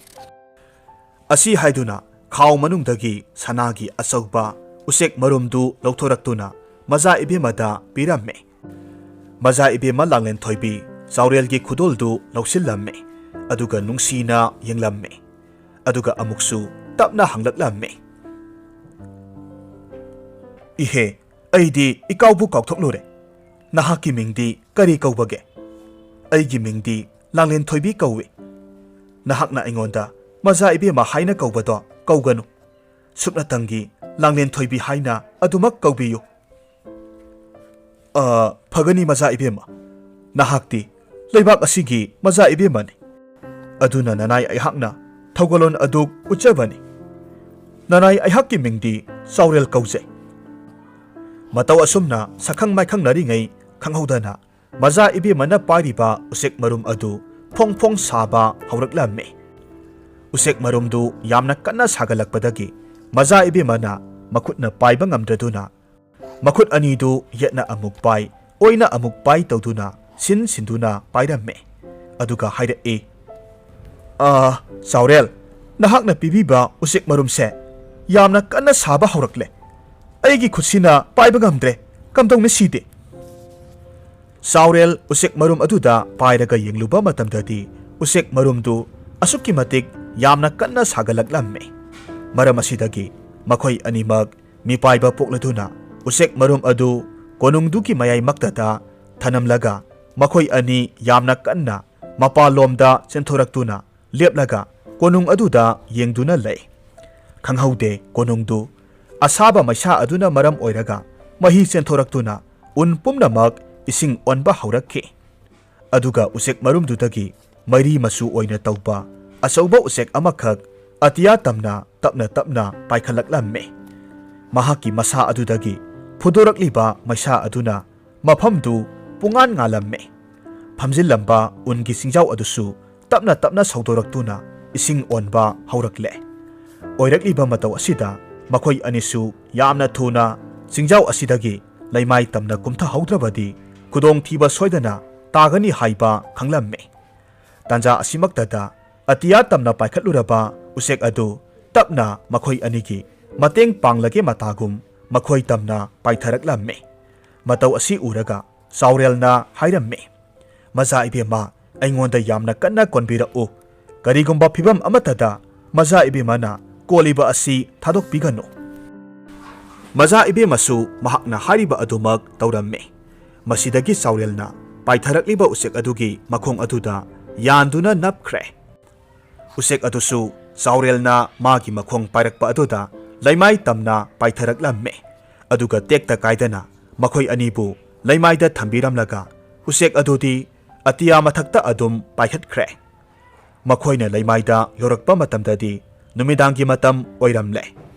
ꯑꯁꯤ ꯍꯥꯏꯗꯨꯅ ꯈꯥꯎ ꯃꯅꯨꯡꯗꯒꯤ ꯁꯅꯥꯒꯤ ꯑꯆꯧꯕ ꯎꯆꯦꯛ ꯃꯔꯨꯝꯗꯨ ꯂꯧꯊꯣꯔꯛꯇꯨꯅ ꯃꯖꯥ ꯏꯕꯦꯝꯃꯗ ꯄꯤꯔꯝꯃꯤ꯫ ꯃꯖꯥ ꯏꯕꯦꯝꯃ ꯂꯥꯡꯂꯦꯟ ꯊꯣꯏꯕꯤ ꯆꯥꯎꯔꯦꯜꯒꯤ ꯈꯨꯗꯣꯜꯗꯨ ꯂꯧꯁꯤꯜꯂꯝꯃꯤ꯫ ꯑꯗꯨꯒ ꯅꯨꯡꯁꯤꯅ ꯌꯦꯡꯂꯝꯃꯤ꯫ ꯑꯗꯨꯒ ꯑꯃꯨꯛꯁꯨ ꯇꯞꯅ ꯍꯪꯂꯛꯂꯝꯃꯤ, "ꯏꯍꯦ, ꯑꯩꯗꯤ ꯏꯀꯥꯎꯕꯨ ꯀꯥꯎꯊꯣꯛꯂꯨꯔꯦ꯫ ꯅꯍꯥꯛꯀꯤ ꯃꯤꯡꯗꯤ ꯀꯔꯤ ꯀꯧꯕꯒꯦ?" "ꯑꯩꯒꯤ ꯃꯤꯡꯗꯤ ꯂꯥꯡꯂꯦꯟ ꯊꯣꯏꯕꯤ ꯀꯧꯏ꯫ ꯅꯍꯥꯛꯅ ꯑꯩꯉꯣꯟꯗ ꯃꯖꯥ ꯏꯕꯦꯝꯃ ꯍꯥꯏꯅ ꯀꯧꯕꯗꯣ ꯀꯧꯒꯅꯨ꯫ ꯁꯨꯞꯅꯇꯪꯒꯤ ꯂꯥꯡꯂꯦꯟ ꯊꯣꯏꯕꯤ ꯍꯥꯏꯅ ꯑꯗꯨꯃꯛ ꯀꯧꯕꯤꯌꯨ꯫ "ꯑ, ꯐꯒꯅꯤ, ꯃꯖꯥ ꯏꯕꯦꯝꯃ꯫ ꯅꯍꯥꯛꯇꯤ ꯂꯩꯕꯥꯛ ꯑꯁꯤꯒꯤ ꯃꯖꯥ ꯏꯕꯦꯝꯃꯅꯤ꯫ ꯑꯗꯨꯅ ꯅꯅꯥꯏ ꯑꯩꯍꯥꯛꯅ ꯊꯧꯒꯜꯂꯣꯟ ꯑꯗꯨ ꯎꯠꯆꯕꯅꯤ꯫ ꯅꯅꯥꯏ ꯑꯩꯍꯥꯛꯀꯤ ꯃꯤꯡꯗꯤ ꯆꯥꯎꯔꯦꯜ ꯀꯧꯖꯩ꯫" ꯃꯇꯧ ꯑꯁꯨꯝꯅ ꯁꯛꯈꯪ ꯃꯥꯏꯈꯪꯅꯔꯤꯉꯩ ꯈꯪꯍꯧꯗꯅ ꯃꯖꯥ ꯏꯕꯦꯝꯃꯅ ꯄꯥꯏꯔꯤꯕ ꯎꯆꯦꯛ ꯃꯔꯨꯝ ꯑꯗꯨ ꯐꯣꯡ ꯐꯣꯡ ꯁꯥꯕ ꯍꯧꯔꯛꯂꯝꯃꯤ꯫ ꯎꯆꯦꯛ ꯃꯔꯨꯝꯗꯨ ꯌꯥꯝꯅ ꯀꯟꯅ ꯁꯥꯒꯠꯂꯛꯄꯗꯒꯤ ꯃꯖꯥ ꯏꯕꯦꯝꯃꯅ ꯃꯈꯨꯠꯅ ꯄꯥꯏꯕ ꯉꯝꯗ꯭ꯔꯗꯨꯅ ꯃꯈꯨꯠ ꯑꯅꯤꯗꯨ ꯌꯦꯠꯅ ꯑꯃꯨꯛ ꯄꯥꯏ, ꯑꯣꯏꯅ ꯑꯃꯨꯛ ꯄꯥꯏ ꯇꯧꯗꯨꯅ ꯁꯤꯟ ꯁꯤꯟꯗꯨꯅ ꯄꯥꯏꯔꯝꯃꯤ꯫ ꯑꯗꯨꯒ ꯍꯥꯏꯔꯛꯏ, "ꯑ, ꯆꯥꯎꯔꯦꯜ, ꯅꯍꯥꯛꯅ ꯄꯤꯕꯤꯕ ꯎꯆꯦꯛ ꯃꯔꯨꯝꯁꯦ ꯌꯥꯝꯅ ꯀꯟꯅ ꯁꯥꯕ ꯍꯧꯔꯛꯂꯦ꯫ ꯑꯩꯒꯤ ꯈꯨꯠꯁꯤꯅ ꯄꯥꯏꯕ ꯉꯝꯗ꯭ꯔꯦ꯫ ꯀꯝꯗꯧꯅꯤ ꯁꯤꯗꯤ?" ꯆꯥꯎꯔꯦꯜ ꯎꯆꯦꯛ ꯃꯔꯨꯝ ꯑꯗꯨꯗ ꯄꯥꯏꯔꯒ ꯌꯦꯡꯂꯨꯕ ꯃꯇꯝꯗꯗꯤ ꯎꯆꯦꯛ ꯃꯔꯨꯝꯗꯨ ꯑꯁꯨꯛꯀꯤ ꯃꯇꯤꯛ ꯌꯥꯝꯅ ꯀꯟꯅ ꯁꯥꯒꯠꯂꯛꯂꯝꯃꯤ꯫ ꯃꯔꯝ ꯑꯁꯤꯗꯒꯤ ꯃꯈꯣꯏ ꯑꯅꯤꯃꯛ ꯃꯤꯄꯥꯏꯕ ꯄꯣꯛꯂꯗꯨꯅ ꯎꯆꯦꯛ ꯃꯔꯨꯝ ꯑꯗꯨ ꯀꯣꯅꯨꯡꯗꯨꯒꯤ ꯃꯌꯥꯏꯃꯛꯇꯗ ꯊꯅꯝꯂꯒ ꯃꯈꯣꯏ ꯑꯅꯤ ꯌꯥꯝꯅ ꯀꯟꯅ ꯃꯄꯥꯟꯂꯣꯝꯗ ꯆꯦꯟꯊꯣꯔꯛꯇꯨꯅ ꯂꯦꯞꯂꯒ ꯀꯣꯅꯨꯡ ꯑꯗꯨꯗ ꯌꯦꯡꯗꯨꯅ ꯂꯩ꯫ ꯈꯪꯍꯧꯗꯦ, ꯀꯣꯅꯨꯡꯗꯨ ꯑꯁꯥꯕ ꯃꯩꯁꯥ ꯑꯗꯨꯅ ꯃꯔꯝ ꯑꯣꯏꯔꯒ ꯃꯍꯤ ꯆꯦꯟꯊꯣꯔꯛꯇꯨꯅ ꯎꯟ ꯄꯨꯝꯅꯃꯛ ꯏꯁꯤꯡ ꯑꯣꯟꯕ ꯍꯧꯔꯛꯈꯤ꯫ ꯑꯗꯨꯒ ꯎꯆꯦꯛ ꯃꯔꯨꯝꯗꯨꯗꯒꯤ ꯃꯩꯔꯤ ꯃꯆꯨ ꯑꯣꯏꯅ ꯇꯧꯕ ꯑꯆꯧꯕ ꯎꯆꯦꯛ ꯑꯃꯈꯛ ꯑꯇꯤꯌꯥ ꯇꯝꯅ ꯇꯞꯅ ꯇꯞꯅ ꯄꯥꯏꯈꯠꯂꯛꯂꯝꯃꯤ꯫ ꯃꯍꯥꯛꯀꯤ ꯃꯁꯥ ꯑꯗꯨꯗꯒꯤ ꯐꯨꯗꯣꯔꯛꯂꯤꯕ ꯃꯩꯁꯥ ꯑꯗꯨꯅ ꯃꯐꯝꯗꯨ ꯄꯨꯡꯉꯥꯟ ꯉꯥꯜꯂꯝꯃꯤ꯫ ꯐꯝꯖꯤꯜꯂꯝꯕ ꯎꯟꯒꯤ ꯆꯤꯡꯖꯥꯎ ꯑꯗꯨꯁꯨ ꯇꯞꯅ ꯇꯞꯅ ꯁꯧꯗꯣꯔꯛꯇꯨꯅ ꯏꯁꯤꯡ ꯑꯣꯟꯕ ꯍꯧꯔꯛꯂꯦ꯫ ꯑꯣꯏꯔꯛꯂꯤꯕ ꯃꯇꯧ ꯑꯁꯤꯗ ꯃꯈꯣꯏ ꯑꯅꯤꯁꯨ ꯌꯥꯝꯅ ꯊꯨꯅ ꯆꯤꯡꯖꯥꯎ ꯑꯁꯤꯗꯒꯤ ꯂꯩꯃꯥꯏ ꯇꯝꯅ ꯀꯨꯝꯊꯍꯧꯗ꯭ꯔꯕꯗꯤ ꯈꯨꯗꯣꯡꯊꯤꯕ ꯁꯣꯏꯗꯅ ꯇꯥꯒꯅꯤ ꯍꯥꯏꯕ ꯈꯪꯂꯝꯃꯤ꯫ ꯇꯥꯟꯖꯥ ꯑꯁꯤꯃꯛꯇꯗ ꯑꯇꯤꯌꯥ ꯇꯝꯅ ꯄꯥꯏꯈꯠꯂꯨꯔꯕ ꯎꯆꯦꯛ ꯑꯗꯨ ꯇꯞꯅ ꯃꯈꯣꯏ ꯑꯅꯤꯒꯤ ꯃꯇꯦꯡ ꯄꯥꯡꯂꯒꯦ ꯃꯇꯥꯒꯨꯝ ꯃꯈꯣꯏ ꯇꯝꯅ ꯄꯥꯏꯊꯔꯛꯂꯝꯃꯤ꯫ ꯃꯇꯧ ꯑꯁꯤ ꯎꯔꯒ ꯆꯥꯎꯔꯦꯜꯅ ꯍꯥꯏꯔꯝꯃꯤ, "ꯃꯖꯥ ꯏꯕꯦꯝꯃ, ꯑꯩꯉꯣꯟꯗ ꯌꯥꯝꯅ ꯀꯟꯅ ꯀꯣꯟꯕꯤꯔꯛꯎ꯫ ꯀꯔꯤꯒꯨꯝꯕ ꯐꯤꯚꯝ ꯑꯃꯠꯇꯗ ꯃꯖꯥ ꯏꯕꯦꯝꯃꯅ ꯀꯣꯜꯂꯤꯕ ꯑꯁꯤ ꯊꯥꯗꯣꯛꯄꯤꯒꯅꯨ꯫" ꯃꯖꯥ ꯏꯕꯦꯝꯃꯁꯨ ꯃꯍꯥꯛꯅ ꯍꯥꯏꯔꯤꯕ ꯑꯗꯨꯃꯛ ꯇꯧꯔꯝꯃꯤ꯫ ꯃꯁꯤꯗꯒꯤ ꯆꯥꯎꯔꯦꯜꯅ ꯄꯥꯏꯊꯔꯛꯂꯤꯕ ꯎꯆꯦꯛ ꯑꯗꯨꯒꯤ ꯃꯈꯣꯡ ꯑꯗꯨꯗ ꯌꯥꯟꯗꯨꯅ ꯅꯞꯈ꯭ꯔꯦ꯫ ꯎꯆꯦꯛ ꯑꯗꯨꯁꯨ ꯆꯥꯎꯔꯦꯜꯅ ꯃꯥꯒꯤ ꯃꯈꯣꯡ ꯄꯥꯏꯔꯛꯄ ꯑꯗꯨꯗ ꯂꯩꯃꯥꯏ ꯇꯝꯅ ꯄꯥꯏꯊꯔꯛꯂꯝꯃꯤ꯫ ꯑꯗꯨꯒ ꯇꯦꯛꯇ ꯀꯥꯏꯗꯅ ꯃꯈꯣꯏ ꯑꯅꯤꯕꯨ ꯂꯩꯃꯥꯏꯗ ꯊꯝꯕꯤꯔꯝꯂꯒ ꯎꯆꯦꯛ ꯑꯗꯨꯗꯤ ꯑꯇꯤꯌꯥ ꯃꯊꯛꯇ ꯑꯗꯨꯝ ꯄꯥꯏꯈꯠꯈ꯭ꯔꯦ꯫ ꯃꯈꯣꯏꯅ ꯂꯩꯃꯥꯏꯗ ꯌꯧꯔꯛꯄ ꯃꯇꯝꯗꯗꯤ ꯅꯨꯃꯤꯗꯥꯡꯒꯤ ꯃꯇꯝ ꯑꯣꯏꯔꯝꯂꯦ꯫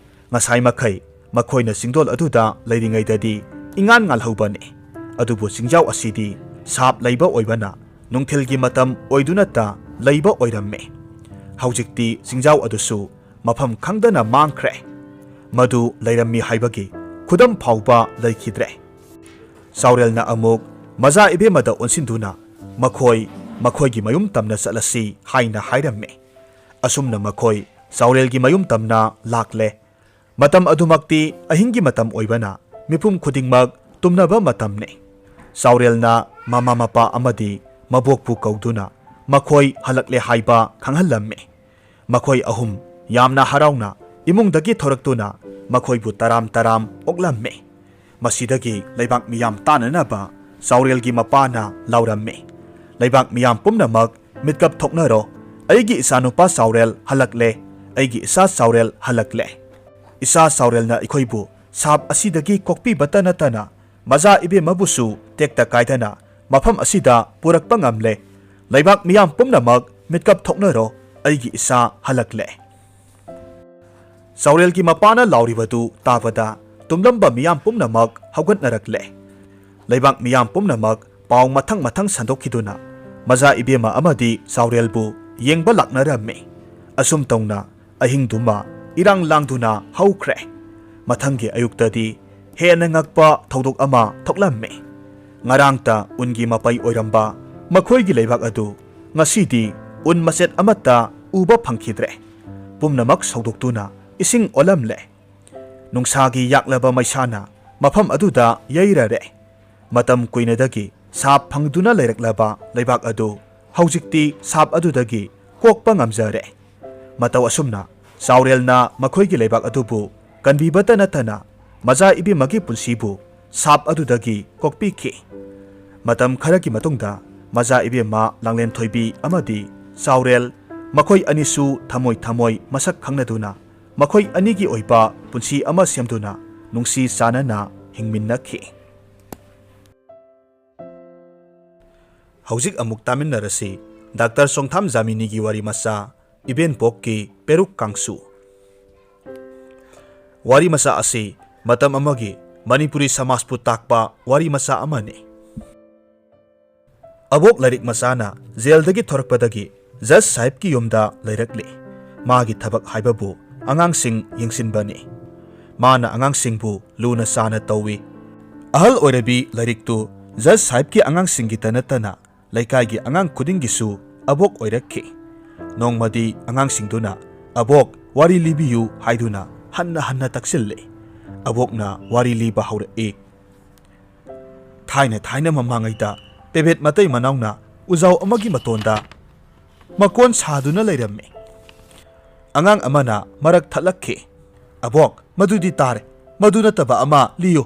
ꯉꯁꯥꯏ ꯃꯈꯩ ꯃꯈꯣꯏꯅ ꯆꯤꯡꯗꯣꯜ ꯑꯗꯨꯗ ꯂꯩꯔꯤꯉꯩꯗꯗꯤ ꯏꯉꯥꯟ ꯉꯥꯜꯍꯧꯕꯅꯤ꯫ ꯑꯗꯨꯕꯨ ꯆꯤꯡꯖꯥꯎ ꯑꯁꯤꯗꯤ ꯁꯥꯞ ꯂꯩꯕ ꯑꯣꯏꯕꯅ ꯅꯨꯡꯊꯤꯜꯒꯤ ꯃꯇꯝ ꯑꯣꯏꯗꯨꯅꯇ ꯂꯩꯕ ꯑꯣꯏꯔꯝꯃꯤ꯫ ꯍꯧꯖꯤꯛꯇꯤ ꯆꯤꯡꯖꯥꯎ ꯑꯗꯨꯁꯨ ꯃꯐꯝ ꯈꯪꯗꯅ ꯃꯥꯡꯈ꯭ꯔꯦ꯫ ꯃꯗꯨ ꯂꯩꯔꯝꯃꯤ ꯍꯥꯏꯕꯒꯤ ꯈꯨꯗꯝ ꯐꯥꯎꯕ ꯂꯩꯈꯤꯗ꯭ꯔꯦ꯫ ꯆꯥꯎꯔꯦꯜꯅ ꯑꯃꯨꯛ ꯃꯖꯥ ꯏꯕꯦꯝꯃꯗ ꯑꯣꯟꯁꯤꯟꯗꯨꯅ, "ꯃꯈꯣꯏ ꯃꯈꯣꯏꯒꯤ ꯃꯌꯨꯝ ꯇꯝꯅ ꯆꯠꯂꯁꯤ" ꯍꯥꯏꯅ ꯍꯥꯏꯔꯝꯃꯤ꯫ ꯑꯁꯨꯝꯅ ꯃꯈꯣꯏ ꯆꯥꯎꯔꯦꯜꯒꯤ ꯃꯌꯨꯝ ꯇꯝꯅ ꯂꯥꯛꯂꯦ꯫ ꯃꯇꯝ ꯑꯗꯨꯃꯛꯇꯤ ꯑꯍꯤꯡꯒꯤ ꯃꯇꯝ ꯑꯣꯏꯕꯅ ꯃꯤꯄꯨꯝ ꯈꯨꯗꯤꯡꯃꯛ ꯇꯨꯝꯅꯕ ꯃꯇꯝꯅꯤ꯫ ꯆꯥꯎꯔꯦꯜꯅ ꯃꯃꯥ ꯃꯄꯥ ꯑꯃꯗꯤ ꯃꯕꯣꯛꯄꯨ ꯀꯧꯗꯨꯅ ꯃꯈꯣꯏ ꯍꯜꯂꯛꯂꯦ ꯍꯥꯏꯕ ꯈꯪꯍꯜꯂꯝꯃꯤ꯫ ꯃꯈꯣꯏ ꯑꯍꯨꯝ ꯌꯥꯝꯅ ꯍꯔꯥꯎꯅ ꯏꯃꯨꯡꯗꯒꯤ ꯊꯣꯔꯛꯇꯨꯅ ꯃꯈꯣꯏꯕꯨ ꯇꯔꯥꯝ ꯇꯔꯥꯝ ꯑꯣꯛꯂꯝꯃꯤ꯫ ꯃꯁꯤꯗꯒꯤ ꯂꯩꯕꯥꯛ ꯃꯤꯌꯥꯝ ꯇꯥꯅꯅꯕ ꯆꯥꯎꯔꯦꯜꯒꯤ ꯃꯄꯥꯅ ꯂꯥꯎꯔꯝꯃꯤ, "ꯂꯩꯕꯥꯛ ꯃꯤꯌꯥꯝ ꯄꯨꯝꯅꯃꯛ ꯃꯤꯠꯀꯞ ꯊꯣꯛꯅꯔꯣ꯫ ꯑꯩꯒꯤ ꯏꯆꯥꯅꯨꯄꯥ ꯆꯥꯎꯔꯦꯜ ꯍꯜꯂꯛꯂꯦ꯫ ꯑꯩꯒꯤ ꯏꯆꯥ ꯆꯥꯎꯔꯦꯜ ꯍꯜꯂꯛꯂꯦ꯫ ꯏꯆꯥ ꯆꯥꯎꯔꯦꯜꯅ ꯑꯩꯈꯣꯏꯕꯨ ꯁꯥꯞ ꯑꯁꯤꯗꯒꯤ ꯀꯣꯛꯄꯤꯕꯇ ꯅꯠꯇꯅ ꯃꯖꯥ ꯏꯕꯦꯝꯃꯕꯨꯁꯨ ꯇꯦꯛꯇ ꯀꯥꯏꯗꯅ ꯃꯐꯝ ꯑꯁꯤꯗ ꯄꯨꯔꯛꯄ ꯉꯝꯂꯦ꯫ ꯂꯩꯕꯥꯛ ꯃꯤꯌꯥꯝ ꯄꯨꯝꯅꯃꯛ ꯃꯤꯠꯀꯞ ꯊꯣꯛꯅꯔꯣ꯫ ꯑꯩꯒꯤ ꯏꯆꯥ ꯍꯜꯂꯛꯂꯦ꯫" ꯆꯥꯎꯔꯦꯜꯒꯤ ꯃꯄꯥꯅ ꯂꯥꯎꯔꯤꯕꯗꯨ ꯇꯥꯕꯗ ꯇꯨꯝꯂꯝꯕ ꯃꯤꯌꯥꯝ ꯄꯨꯝꯅꯃꯛ ꯍꯧꯒꯠꯅꯔꯛꯂꯦ꯫ ꯂꯩꯕꯥꯛ ꯃꯤꯌꯥꯝ ꯄꯨꯝꯅꯃꯛ ꯄꯥꯎ ꯃꯊꯪ ꯃꯊꯪ ꯁꯟꯗꯣꯛꯈꯤꯗꯨꯅ ꯃꯖꯥ ꯏꯕꯦꯝꯃ ꯑꯃꯗꯤ ꯆꯥꯎꯔꯦꯜꯕꯨ ꯌꯦꯡꯕ ꯂꯥꯛꯅꯔꯝꯃꯤ꯫ ꯑꯁꯨꯝ ꯇꯧꯅ ꯑꯍꯤꯡꯗꯨꯃ ꯏꯔꯥꯡ ꯂꯥꯡꯗꯨꯅ ꯍꯧꯈ꯭ꯔꯦ꯫ ꯃꯊꯪꯒꯤ ꯑꯌꯨꯛꯇꯗꯤ ꯍꯦꯟꯅ ꯉꯛꯄ ꯊꯧꯗꯣꯛ ꯑꯃ ꯊꯣꯛꯂꯝꯃꯤ꯫ ꯉꯔꯥꯡꯇ ꯎꯟꯒꯤ ꯃꯄꯩ ꯑꯣꯏꯔꯝꯕ ꯃꯈꯣꯏꯒꯤ ꯂꯩꯕꯥꯛ ꯑꯗꯨ ꯉꯁꯤꯗꯤ ꯎꯟ ꯃꯆꯦꯠ ꯑꯃꯠꯇ ꯎꯕ ꯐꯪꯈꯤꯗ꯭ꯔꯦ꯫ ꯄꯨꯝꯅꯃꯛ ꯁꯧꯗꯣꯛꯇꯨꯅ ꯏꯁꯤꯡ ꯑꯣꯜꯂꯝꯂꯦ꯫ ꯅꯨꯡꯁꯥꯒꯤ ꯌꯥꯛꯂꯕ ꯃꯩꯁꯥꯅ ꯃꯐꯝ ꯑꯗꯨꯗ ꯌꯩꯔꯔꯦ꯫ ꯃꯇꯝ ꯀꯨꯏꯅꯗꯒꯤ ꯁꯥꯞ ꯐꯪꯗꯨꯅ ꯂꯩꯔꯛꯂꯕ ꯂꯩꯕꯥꯛ ꯑꯗꯨ ꯍꯧꯖꯤꯛꯇꯤ ꯁꯥꯞ ꯑꯗꯨꯗꯒꯤ ꯀꯣꯛꯄ ꯉꯝꯖꯔꯦ꯫ ꯃꯇꯧ ꯑꯁꯨꯝꯅ ꯆꯥꯎꯔꯦꯜꯅ ꯃꯈꯣꯏꯒꯤ ꯂꯩꯕꯥꯛ ꯑꯗꯨꯕꯨ ꯀꯟꯕꯤꯕꯇ ꯅꯠꯇꯅ ꯃꯖꯥ ꯏꯕꯦꯝꯃꯒꯤ ꯄꯨꯟꯁꯤꯕꯨ ꯁꯥꯞ ꯑꯗꯨꯗꯒꯤ ꯀꯣꯛꯄꯤꯈꯤ꯫ ꯃꯇꯝ ꯈꯔꯒꯤ ꯃꯇꯨꯡꯗ ꯃꯖꯥ ꯏꯕꯦꯝꯃ ꯂꯥꯡꯂꯦꯟ ꯊꯣꯏꯕꯤ ꯑꯃꯗꯤ ꯆꯥꯎꯔꯦꯜ ꯃꯈꯣꯏ ꯑꯅꯤꯁꯨ ꯊꯃꯣꯏ ꯊꯃꯣꯏ ꯃꯁꯛ ꯈꯪꯅꯗꯨꯅ ꯃꯈꯣꯏ ꯑꯅꯤꯒꯤ ꯑꯣꯏꯕ ꯄꯨꯟꯁꯤ ꯑꯃ ꯁꯦꯝꯗꯨꯅ ꯅꯨꯡꯁꯤ ꯆꯥꯟꯅꯅ ꯍꯤꯡꯃꯤꯟꯅꯈꯤ꯫ ꯍꯧꯖꯤꯛ ꯑꯃꯨꯛ ꯇꯥꯃꯤꯟꯅꯔꯁꯤ ꯗꯥꯛꯇꯔ ꯆꯣꯡꯊꯥꯝ ꯖꯥꯃꯤꯅꯤꯒꯤ ꯋꯥꯔꯤ ꯃꯆꯥ, ꯏꯕꯦꯟꯄꯣꯛꯀꯤ ꯄꯦꯔꯨꯛ ꯀꯥꯡꯁꯨ꯫ ꯋꯥꯔꯤ ꯃꯆꯥ ꯑꯁꯤ ꯃꯇꯝ ꯑꯃꯒꯤ ꯃꯅꯤꯄꯨꯔꯤ ꯁꯃꯥꯖꯄꯨ ꯇꯥꯛꯄ ꯋꯥꯔꯤ ꯃꯆꯥ ꯑꯃꯅꯤ꯫ ꯑꯕꯣꯛ ꯂꯥꯏꯔꯤꯛ ꯃꯆꯥꯅ ꯖꯦꯜꯗꯒꯤ ꯊꯣꯔꯛꯄꯗꯒꯤ ꯖꯖ ꯁꯥꯍꯦꯕꯀꯤ ꯌꯨꯝꯗ ꯂꯩꯔꯛꯂꯤ꯫ ꯃꯥꯒꯤ ꯊꯕꯛ ꯍꯥꯏꯕꯕꯨ ꯑꯉꯥꯡꯁꯤꯡ ꯌꯦꯡꯁꯤꯟꯕꯅꯤ꯫ ꯃꯥꯅ ꯑꯉꯥꯡꯁꯤꯡꯕꯨ ꯂꯨꯅ ꯆꯥꯅ ꯇꯧꯏ꯫ ꯑꯍꯜ ꯑꯣꯏꯔꯕꯤ ꯂꯥꯏꯔꯤꯛꯇꯨ ꯖꯖ ꯁꯥꯍꯦꯕꯀꯤ ꯑꯉꯥꯡꯁꯤꯡꯒꯤꯇ ꯅꯠꯇꯅ ꯂꯩꯀꯥꯏꯒꯤ ꯑꯉꯥꯡ ꯈꯨꯗꯤꯡꯒꯤꯁꯨ ꯑꯕꯣꯛ ꯑꯣꯏꯔꯛꯈꯤ꯫ ꯅꯣꯡꯃꯗꯤ ꯑꯉꯥꯡꯁꯤꯡꯗꯨꯅ "ꯑꯕꯣꯛ, ꯋꯥꯔꯤ ꯂꯤꯕꯤꯌꯨ" ꯍꯥꯏꯗꯨꯅ ꯍꯟꯅ ꯍꯟꯅ ꯇꯛꯁꯤꯜꯂꯦ꯫ ꯑꯕꯣꯛꯅ ꯋꯥꯔꯤ ꯂꯤꯕ ꯍꯧꯔꯛꯏ꯫ ꯊꯥꯏꯅ ꯊꯥꯏꯅ ꯃꯃꯥꯡꯉꯩꯗ ꯄꯦꯕꯦꯠ ꯃꯇꯩ ꯃꯅꯥꯎꯅ ꯎꯖꯥꯎ ꯑꯃꯒꯤ ꯃꯇꯣꯟꯗ ꯃꯀꯣꯟ ꯁꯥꯗꯨꯅ ꯂꯩꯔꯝꯃꯤ꯫ ꯑꯉꯥꯡ ꯑꯃꯅ ꯃꯔꯛ ꯊꯠꯂꯛꯈꯤ꯫ "ꯑꯕꯣꯛ, ꯃꯗꯨꯗꯤ ꯇꯥꯔꯦ, ꯃꯗꯨ ꯅꯠꯇꯕ ꯑꯃ ꯂꯤꯌꯨ꯫"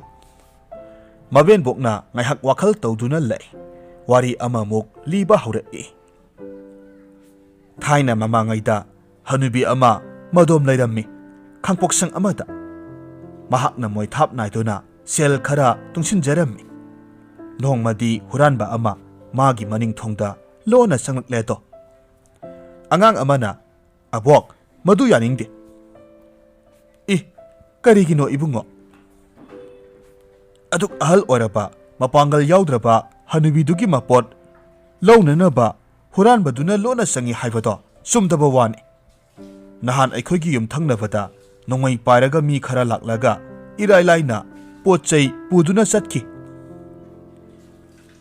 ꯃꯕꯦꯟꯕꯣꯛꯅ ꯉꯥꯏꯍꯥꯛ ꯋꯥꯈꯜ ꯇꯧꯗꯨꯅ ꯂꯩ꯫ ꯋꯥꯔꯤ ꯑꯃꯃꯨꯛ ꯂꯤꯕ ꯍꯧꯔꯛꯏ꯫ ꯊꯥꯏꯅ ꯃꯃꯥꯡꯉꯩꯗ ꯍꯅꯨꯕꯤ ꯑꯃ ꯃꯗꯣꯝ ꯂꯩꯔꯝꯃꯤ, ꯈꯥꯡꯄꯣꯛꯁꯪ ꯑꯃꯗ꯫ ꯃꯍꯥꯛꯅ ꯃꯣꯏꯊꯥꯞ ꯅꯥꯏꯗꯨꯅ ꯁꯦꯜ ꯈꯔ ꯇꯨꯡꯁꯤꯟꯖꯔꯝꯃꯤ꯫ ꯅꯣꯡꯃꯗꯤ ꯍꯨꯔꯥꯟꯕ ꯑꯃ ꯃꯥꯒꯤ ꯃꯅꯤꯡ ꯊꯣꯡꯗ ꯂꯣꯟꯅ ꯆꯪꯂꯛꯂꯦꯗꯣ꯫ ꯑꯉꯥꯡ ꯑꯃꯅ, "ꯑꯕꯣꯛ, ꯃꯗꯨ ꯌꯥꯅꯤꯡꯗꯦ꯫" "ꯏ, ꯀꯔꯤꯒꯤꯅꯣ ꯏꯕꯨꯡꯉꯣ?" "ꯑꯗꯨꯛ ꯑꯍꯜ ꯑꯣꯏꯔꯕ, ꯃꯄꯥꯡꯒꯜ ꯌꯥꯎꯗ꯭ꯔꯕ ꯍꯅꯨꯕꯤꯗꯨꯒꯤ ꯃꯄꯣꯠ ꯂꯧꯅꯅꯕ ꯍꯨꯔꯥꯟꯕꯗꯨꯅ ꯂꯣꯟꯅ ꯆꯪꯏ ꯍꯥꯏꯕꯗꯣ ꯆꯨꯝꯗꯕ ꯋꯥꯅꯤ꯫ ꯅꯍꯥꯟ ꯑꯩꯈꯣꯏꯒꯤ ꯌꯨꯝꯊꯪꯅꯕꯗ ꯅꯣꯡꯃꯩ ꯄꯥꯏꯔꯒ ꯃꯤ ꯈꯔ ꯂꯥꯛꯂꯒ ꯏꯔꯥꯏ ꯂꯥꯏꯅ ꯄꯣꯠ ꯆꯩ ꯄꯨꯗꯨꯅ ꯆꯠꯈꯤ꯫"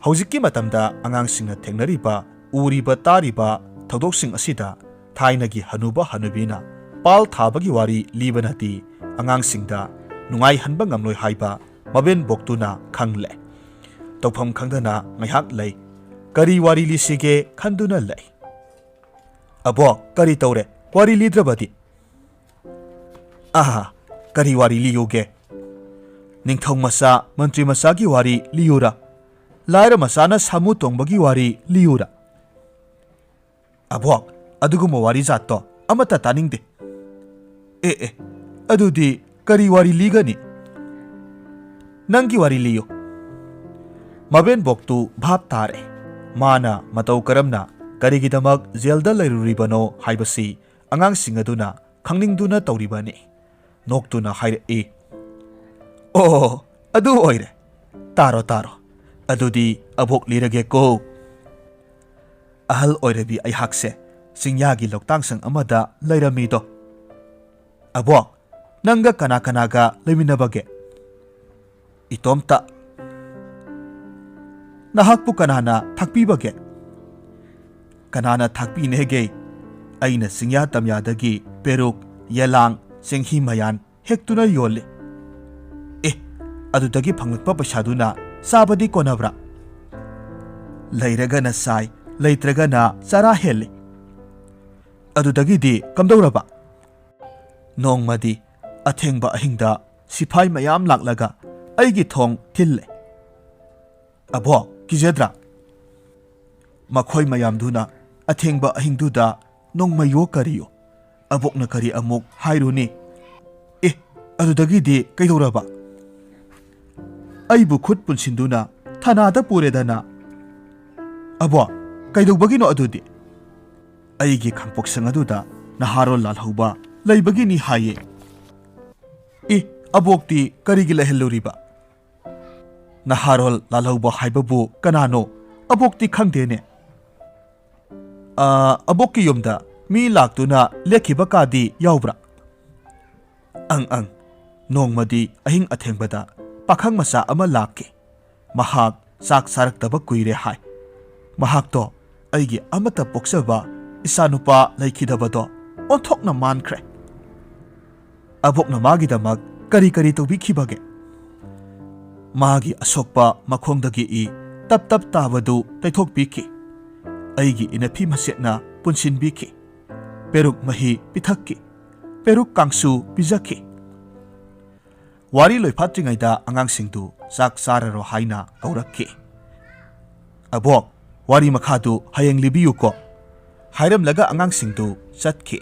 ꯍꯧꯖꯤꯛꯀꯤ ꯃꯇꯝꯗ ꯑꯉꯥꯡꯁꯤꯡꯅ ꯊꯦꯡꯅꯔꯤꯕ, ꯎꯔꯤꯕ, ꯇꯥꯔꯤꯕ ꯊꯧꯗꯣꯛꯁꯤꯡ ꯑꯁꯤꯗ ꯊꯥꯏꯅꯒꯤ ꯍꯅꯨꯕ ꯍꯅꯨꯕꯤꯅ ꯄꯥꯜ ꯊꯥꯕꯒꯤ ꯋꯥꯔꯤ ꯂꯤꯕꯅꯗꯤ ꯑꯉꯥꯡꯁꯤꯡꯗ ꯅꯨꯡꯉꯥꯏꯍꯟꯕ ꯉꯝꯂꯣꯏ ꯍꯥꯏꯕ ꯃꯕꯦꯟꯕꯣꯛꯇꯨꯅ ꯈꯪꯂꯦ꯫ ꯇꯧꯐꯝ ꯈꯪꯗꯅ ꯉꯥꯏꯍꯥꯛ ꯂꯩ꯫ ꯀꯔꯤ ꯋꯥꯔꯤ ꯂꯤꯁꯤꯒꯦ ꯈꯟꯗꯨꯅ ꯂꯩ꯫ "ꯑꯕꯣꯛ, ꯀꯔꯤ ꯇꯧꯔꯦ? ꯋꯥꯔꯤ ꯂꯤꯗ꯭ꯔꯕꯗꯤ?" "ꯑꯍꯥ, ꯀꯔꯤ ꯋꯥꯔꯤ ꯂꯤꯌꯨꯒꯦ? ꯅꯤꯡꯊꯧ ꯃꯆꯥ, ꯃꯟꯇ꯭ꯔꯤ ꯃꯆꯥꯒꯤ ꯋꯥꯔꯤ ꯂꯤꯌꯨꯔꯥ? ꯂꯥꯏꯔ ꯃꯆꯥꯅ ꯁꯥꯃꯨ ꯇꯣꯡꯕꯒꯤ ꯋꯥꯔꯤ ꯂꯤꯌꯨꯔꯥ?" "ꯑꯕꯣꯛ, ꯑꯗꯨꯒꯨꯝꯕ ꯋꯥꯔꯤ ꯖꯥꯠꯇꯣ ꯑꯃꯠꯇ ꯇꯥꯅꯤꯡꯗꯦ꯫" ꯑꯦ ꯑꯦ, ꯑꯗꯨꯗꯤ ꯀꯔꯤ ꯋꯥꯔꯤ ꯂꯤꯒꯅꯤ? ꯅꯪꯒꯤ ꯋꯥꯔꯤ ꯂꯤꯌꯨ꯫ ꯃꯕꯦꯟꯕꯣꯛꯇꯨ ꯚꯥꯞ ꯇꯥꯔꯦ꯫ ꯃꯥꯅ ꯃꯇꯧ ꯀꯔꯝꯅ, ꯀꯔꯤꯒꯤꯗꯃꯛ ꯖꯦꯜꯗ ꯂꯩꯔꯨꯔꯤꯕꯅꯣ ꯍꯥꯏꯕꯁꯤ ꯑꯉꯥꯡꯁꯤꯡ ꯑꯗꯨꯅ ꯈꯪꯅꯤꯡꯗꯨꯅ ꯇꯧꯔꯤꯕꯅꯤ꯫ ꯅꯣꯛꯇꯨꯅ ꯍꯥꯏꯔꯛꯏ, "ꯑꯣ, ꯑꯗꯨ ꯑꯣꯏꯔꯦ꯫ ꯇꯥꯔꯣ, ꯇꯥꯔꯣ꯫ ꯑꯗꯨꯗꯤ ꯑꯕꯣꯛ ꯂꯤꯔꯒꯦꯀꯣ꯫" ꯑꯍꯜ ꯑꯣꯏꯔꯕꯤ ꯑꯩꯍꯥꯛꯁꯦ ꯆꯤꯡꯌꯥꯒꯤ ꯂꯣꯛꯇꯥꯛ ꯁꯪ ꯑꯃꯗ ꯂꯩꯔꯝꯃꯤꯗꯣ꯫ "ꯑꯕꯣꯛ, ꯅꯪꯒ ꯀꯅꯥ ꯀꯅꯥꯒ ꯂꯩꯃꯤꯟꯅꯕꯒꯦ?" "ꯏꯇꯣꯝꯇ꯫" "ꯅꯍꯥꯛꯄꯨ ꯀꯅꯥꯅ ꯊꯥꯛꯄꯤꯕꯒꯦ?" "ꯀꯅꯥꯅ ꯊꯥꯛꯄꯤꯅꯦꯒꯦ? ꯑꯩꯅ ꯆꯤꯡꯌꯥ ꯇꯝꯌꯥꯗꯒꯤ ꯄꯦꯔꯨꯛ, ꯌꯦꯂꯥꯡ, ꯆꯦꯡꯍꯤ ꯃꯌꯥꯟ ꯍꯦꯛꯇꯨꯅ ꯌꯣꯜꯂꯤ꯫" "ꯑꯦ, ꯑꯗꯨꯗꯒꯤ ꯐꯪꯂꯛꯄ ꯄꯩꯁꯥꯗꯨꯅ ꯆꯥꯕꯗꯤ ꯀꯣꯟꯅꯕ꯭ꯔꯥ?" "ꯂꯩꯔꯒꯅ ꯆꯥꯏ, ꯂꯩꯇ꯭ꯔꯒꯅ ꯆꯔꯥ ꯍꯦꯜꯂꯤ꯫" "ꯑꯗꯨꯗꯒꯤꯗꯤ ꯀꯝꯗꯧꯔꯕ?" "ꯅꯣꯡꯃꯗꯤ ꯑꯊꯦꯡꯕ ꯑꯍꯤꯡꯗ ꯁꯤꯐꯥꯏ ꯃꯌꯥꯝ ꯂꯥꯛꯂꯒ ꯑꯩꯒꯤ ꯊꯣꯡ ꯊꯤꯜꯂꯦ꯫" "ꯑꯕꯣꯛ, ꯀꯤꯖꯗ꯭ꯔꯥ?" "ꯃꯈꯣꯏ ꯃꯌꯥꯝꯗꯨꯅ ꯑꯊꯦꯡꯕ ꯑꯍꯤꯡꯗꯨꯗ ꯅꯣꯡꯃꯩꯌꯣ ꯀꯔꯤꯌꯣ, ꯑꯕꯣꯛꯅ ꯀꯔꯤ ꯑꯃꯨꯛ ꯍꯥꯏꯔꯨꯅꯤ?" "ꯑꯦ, ꯑꯗꯨꯗꯒꯤꯗꯤ ꯀꯩꯗꯧꯔꯕ?" "ꯑꯩꯕꯨ ꯈꯨꯠ ꯄꯨꯟꯁꯤꯟꯗꯨꯅ ꯊꯅꯥꯗ ꯄꯨꯔꯦꯗꯅ꯫" "ꯑꯕꯣꯛ, ꯀꯩꯗꯧꯕꯒꯤꯅꯣ ꯑꯗꯨꯗꯤ?" "ꯑꯩꯒꯤ ꯈꯥꯡꯄꯣꯛꯁꯪ ꯑꯗꯨꯗ ꯅꯍꯥꯔꯣꯜ ꯂꯥꯜꯍꯧꯕ ꯂꯩꯕꯒꯤꯅꯤ ꯍꯥꯏꯌꯦ꯫" "ꯑꯦ, ꯑꯕꯣꯛꯇꯤ ꯀꯔꯤꯒꯤ ꯂꯩꯍꯜꯂꯨꯔꯤꯕ?" "ꯅꯍꯥꯔꯣꯜ ꯂꯥꯜꯍꯧꯕ ꯍꯥꯏꯕꯕꯨ ꯀꯅꯥꯅꯣ? ꯑꯕꯣꯛꯇꯤ ꯈꯪꯗꯦꯅꯦ꯫" "ꯑ, ꯑꯕꯣꯛꯀꯤ ꯌꯨꯝꯗ ꯃꯤ ꯂꯥꯛꯇꯨꯅ ꯂꯦꯛꯈꯤꯕ ꯀꯥꯗꯤ ꯌꯥꯎꯕ꯭ꯔꯥ?" "ꯑꯪ ꯑꯪ, ꯅꯣꯡꯃꯗꯤ ꯑꯍꯤꯡ ꯑꯊꯦꯡꯕꯗ ꯄꯥꯈꯪ ꯃꯆꯥ ꯑꯃ ꯂꯥꯛꯈꯤ꯫ ꯃꯍꯥꯛ ꯆꯥꯛ ꯆꯥꯔꯛꯇꯕ ꯀꯨꯏꯔꯦ ꯍꯥꯏ꯫ ꯃꯍꯥꯛꯇꯣ ꯑꯩꯒꯤ ꯑꯃꯠꯇ ꯄꯣꯛꯆꯕ ꯏꯆꯥꯅꯨꯄꯥ ꯂꯩꯈꯤꯗꯕꯗꯣ ꯑꯣꯟꯊꯣꯛꯅ ꯃꯥꯟꯈ꯭ꯔꯦ꯫ ꯑꯕꯣꯛꯅ ꯃꯥꯒꯤꯗꯃꯛ ꯀꯔꯤ ꯀꯔꯤ ꯇꯧꯕꯤꯈꯤꯕꯒꯦ?" "ꯃꯥꯒꯤ ꯑꯁꯣꯛꯄ ꯃꯈꯣꯡꯗꯒꯤ ꯏ ꯇꯞ ꯇꯞ ꯇꯥꯕꯗꯨ ꯇꯩꯊꯣꯛꯄꯤꯈꯤ꯫ ꯑꯩꯒꯤ ꯏꯅꯐꯤ ꯃꯆꯦꯠꯅ ꯄꯨꯟꯁꯤꯟꯕꯤꯈꯤ꯫ ꯄꯦꯔꯨꯛ ꯃꯍꯤ ꯄꯤꯊꯛꯈꯤ꯫ ꯄꯦꯔꯨꯛ ꯀꯥꯡꯁꯨ ꯄꯤꯖꯈꯤ꯫" ꯋꯥꯔꯤ ꯂꯣꯏꯐꯥꯠꯇ꯭ꯔꯤꯉꯩꯗ ꯑꯉꯥꯡꯁꯤꯡꯗꯨ ꯆꯥꯛ ꯆꯥꯔꯔꯣ ꯍꯥꯏꯅ ꯀꯧꯔꯛꯈꯤ꯫ "ꯑꯕꯣꯛ, ꯋꯥꯔꯤ ꯃꯈꯥꯗꯨ ꯍꯌꯦꯡ ꯂꯤꯕꯤꯌꯨꯀꯣ," ꯍꯥꯏꯔꯝꯂꯒ ꯑꯉꯥꯡꯁꯤꯡꯗꯨ ꯆꯠꯈꯤ꯫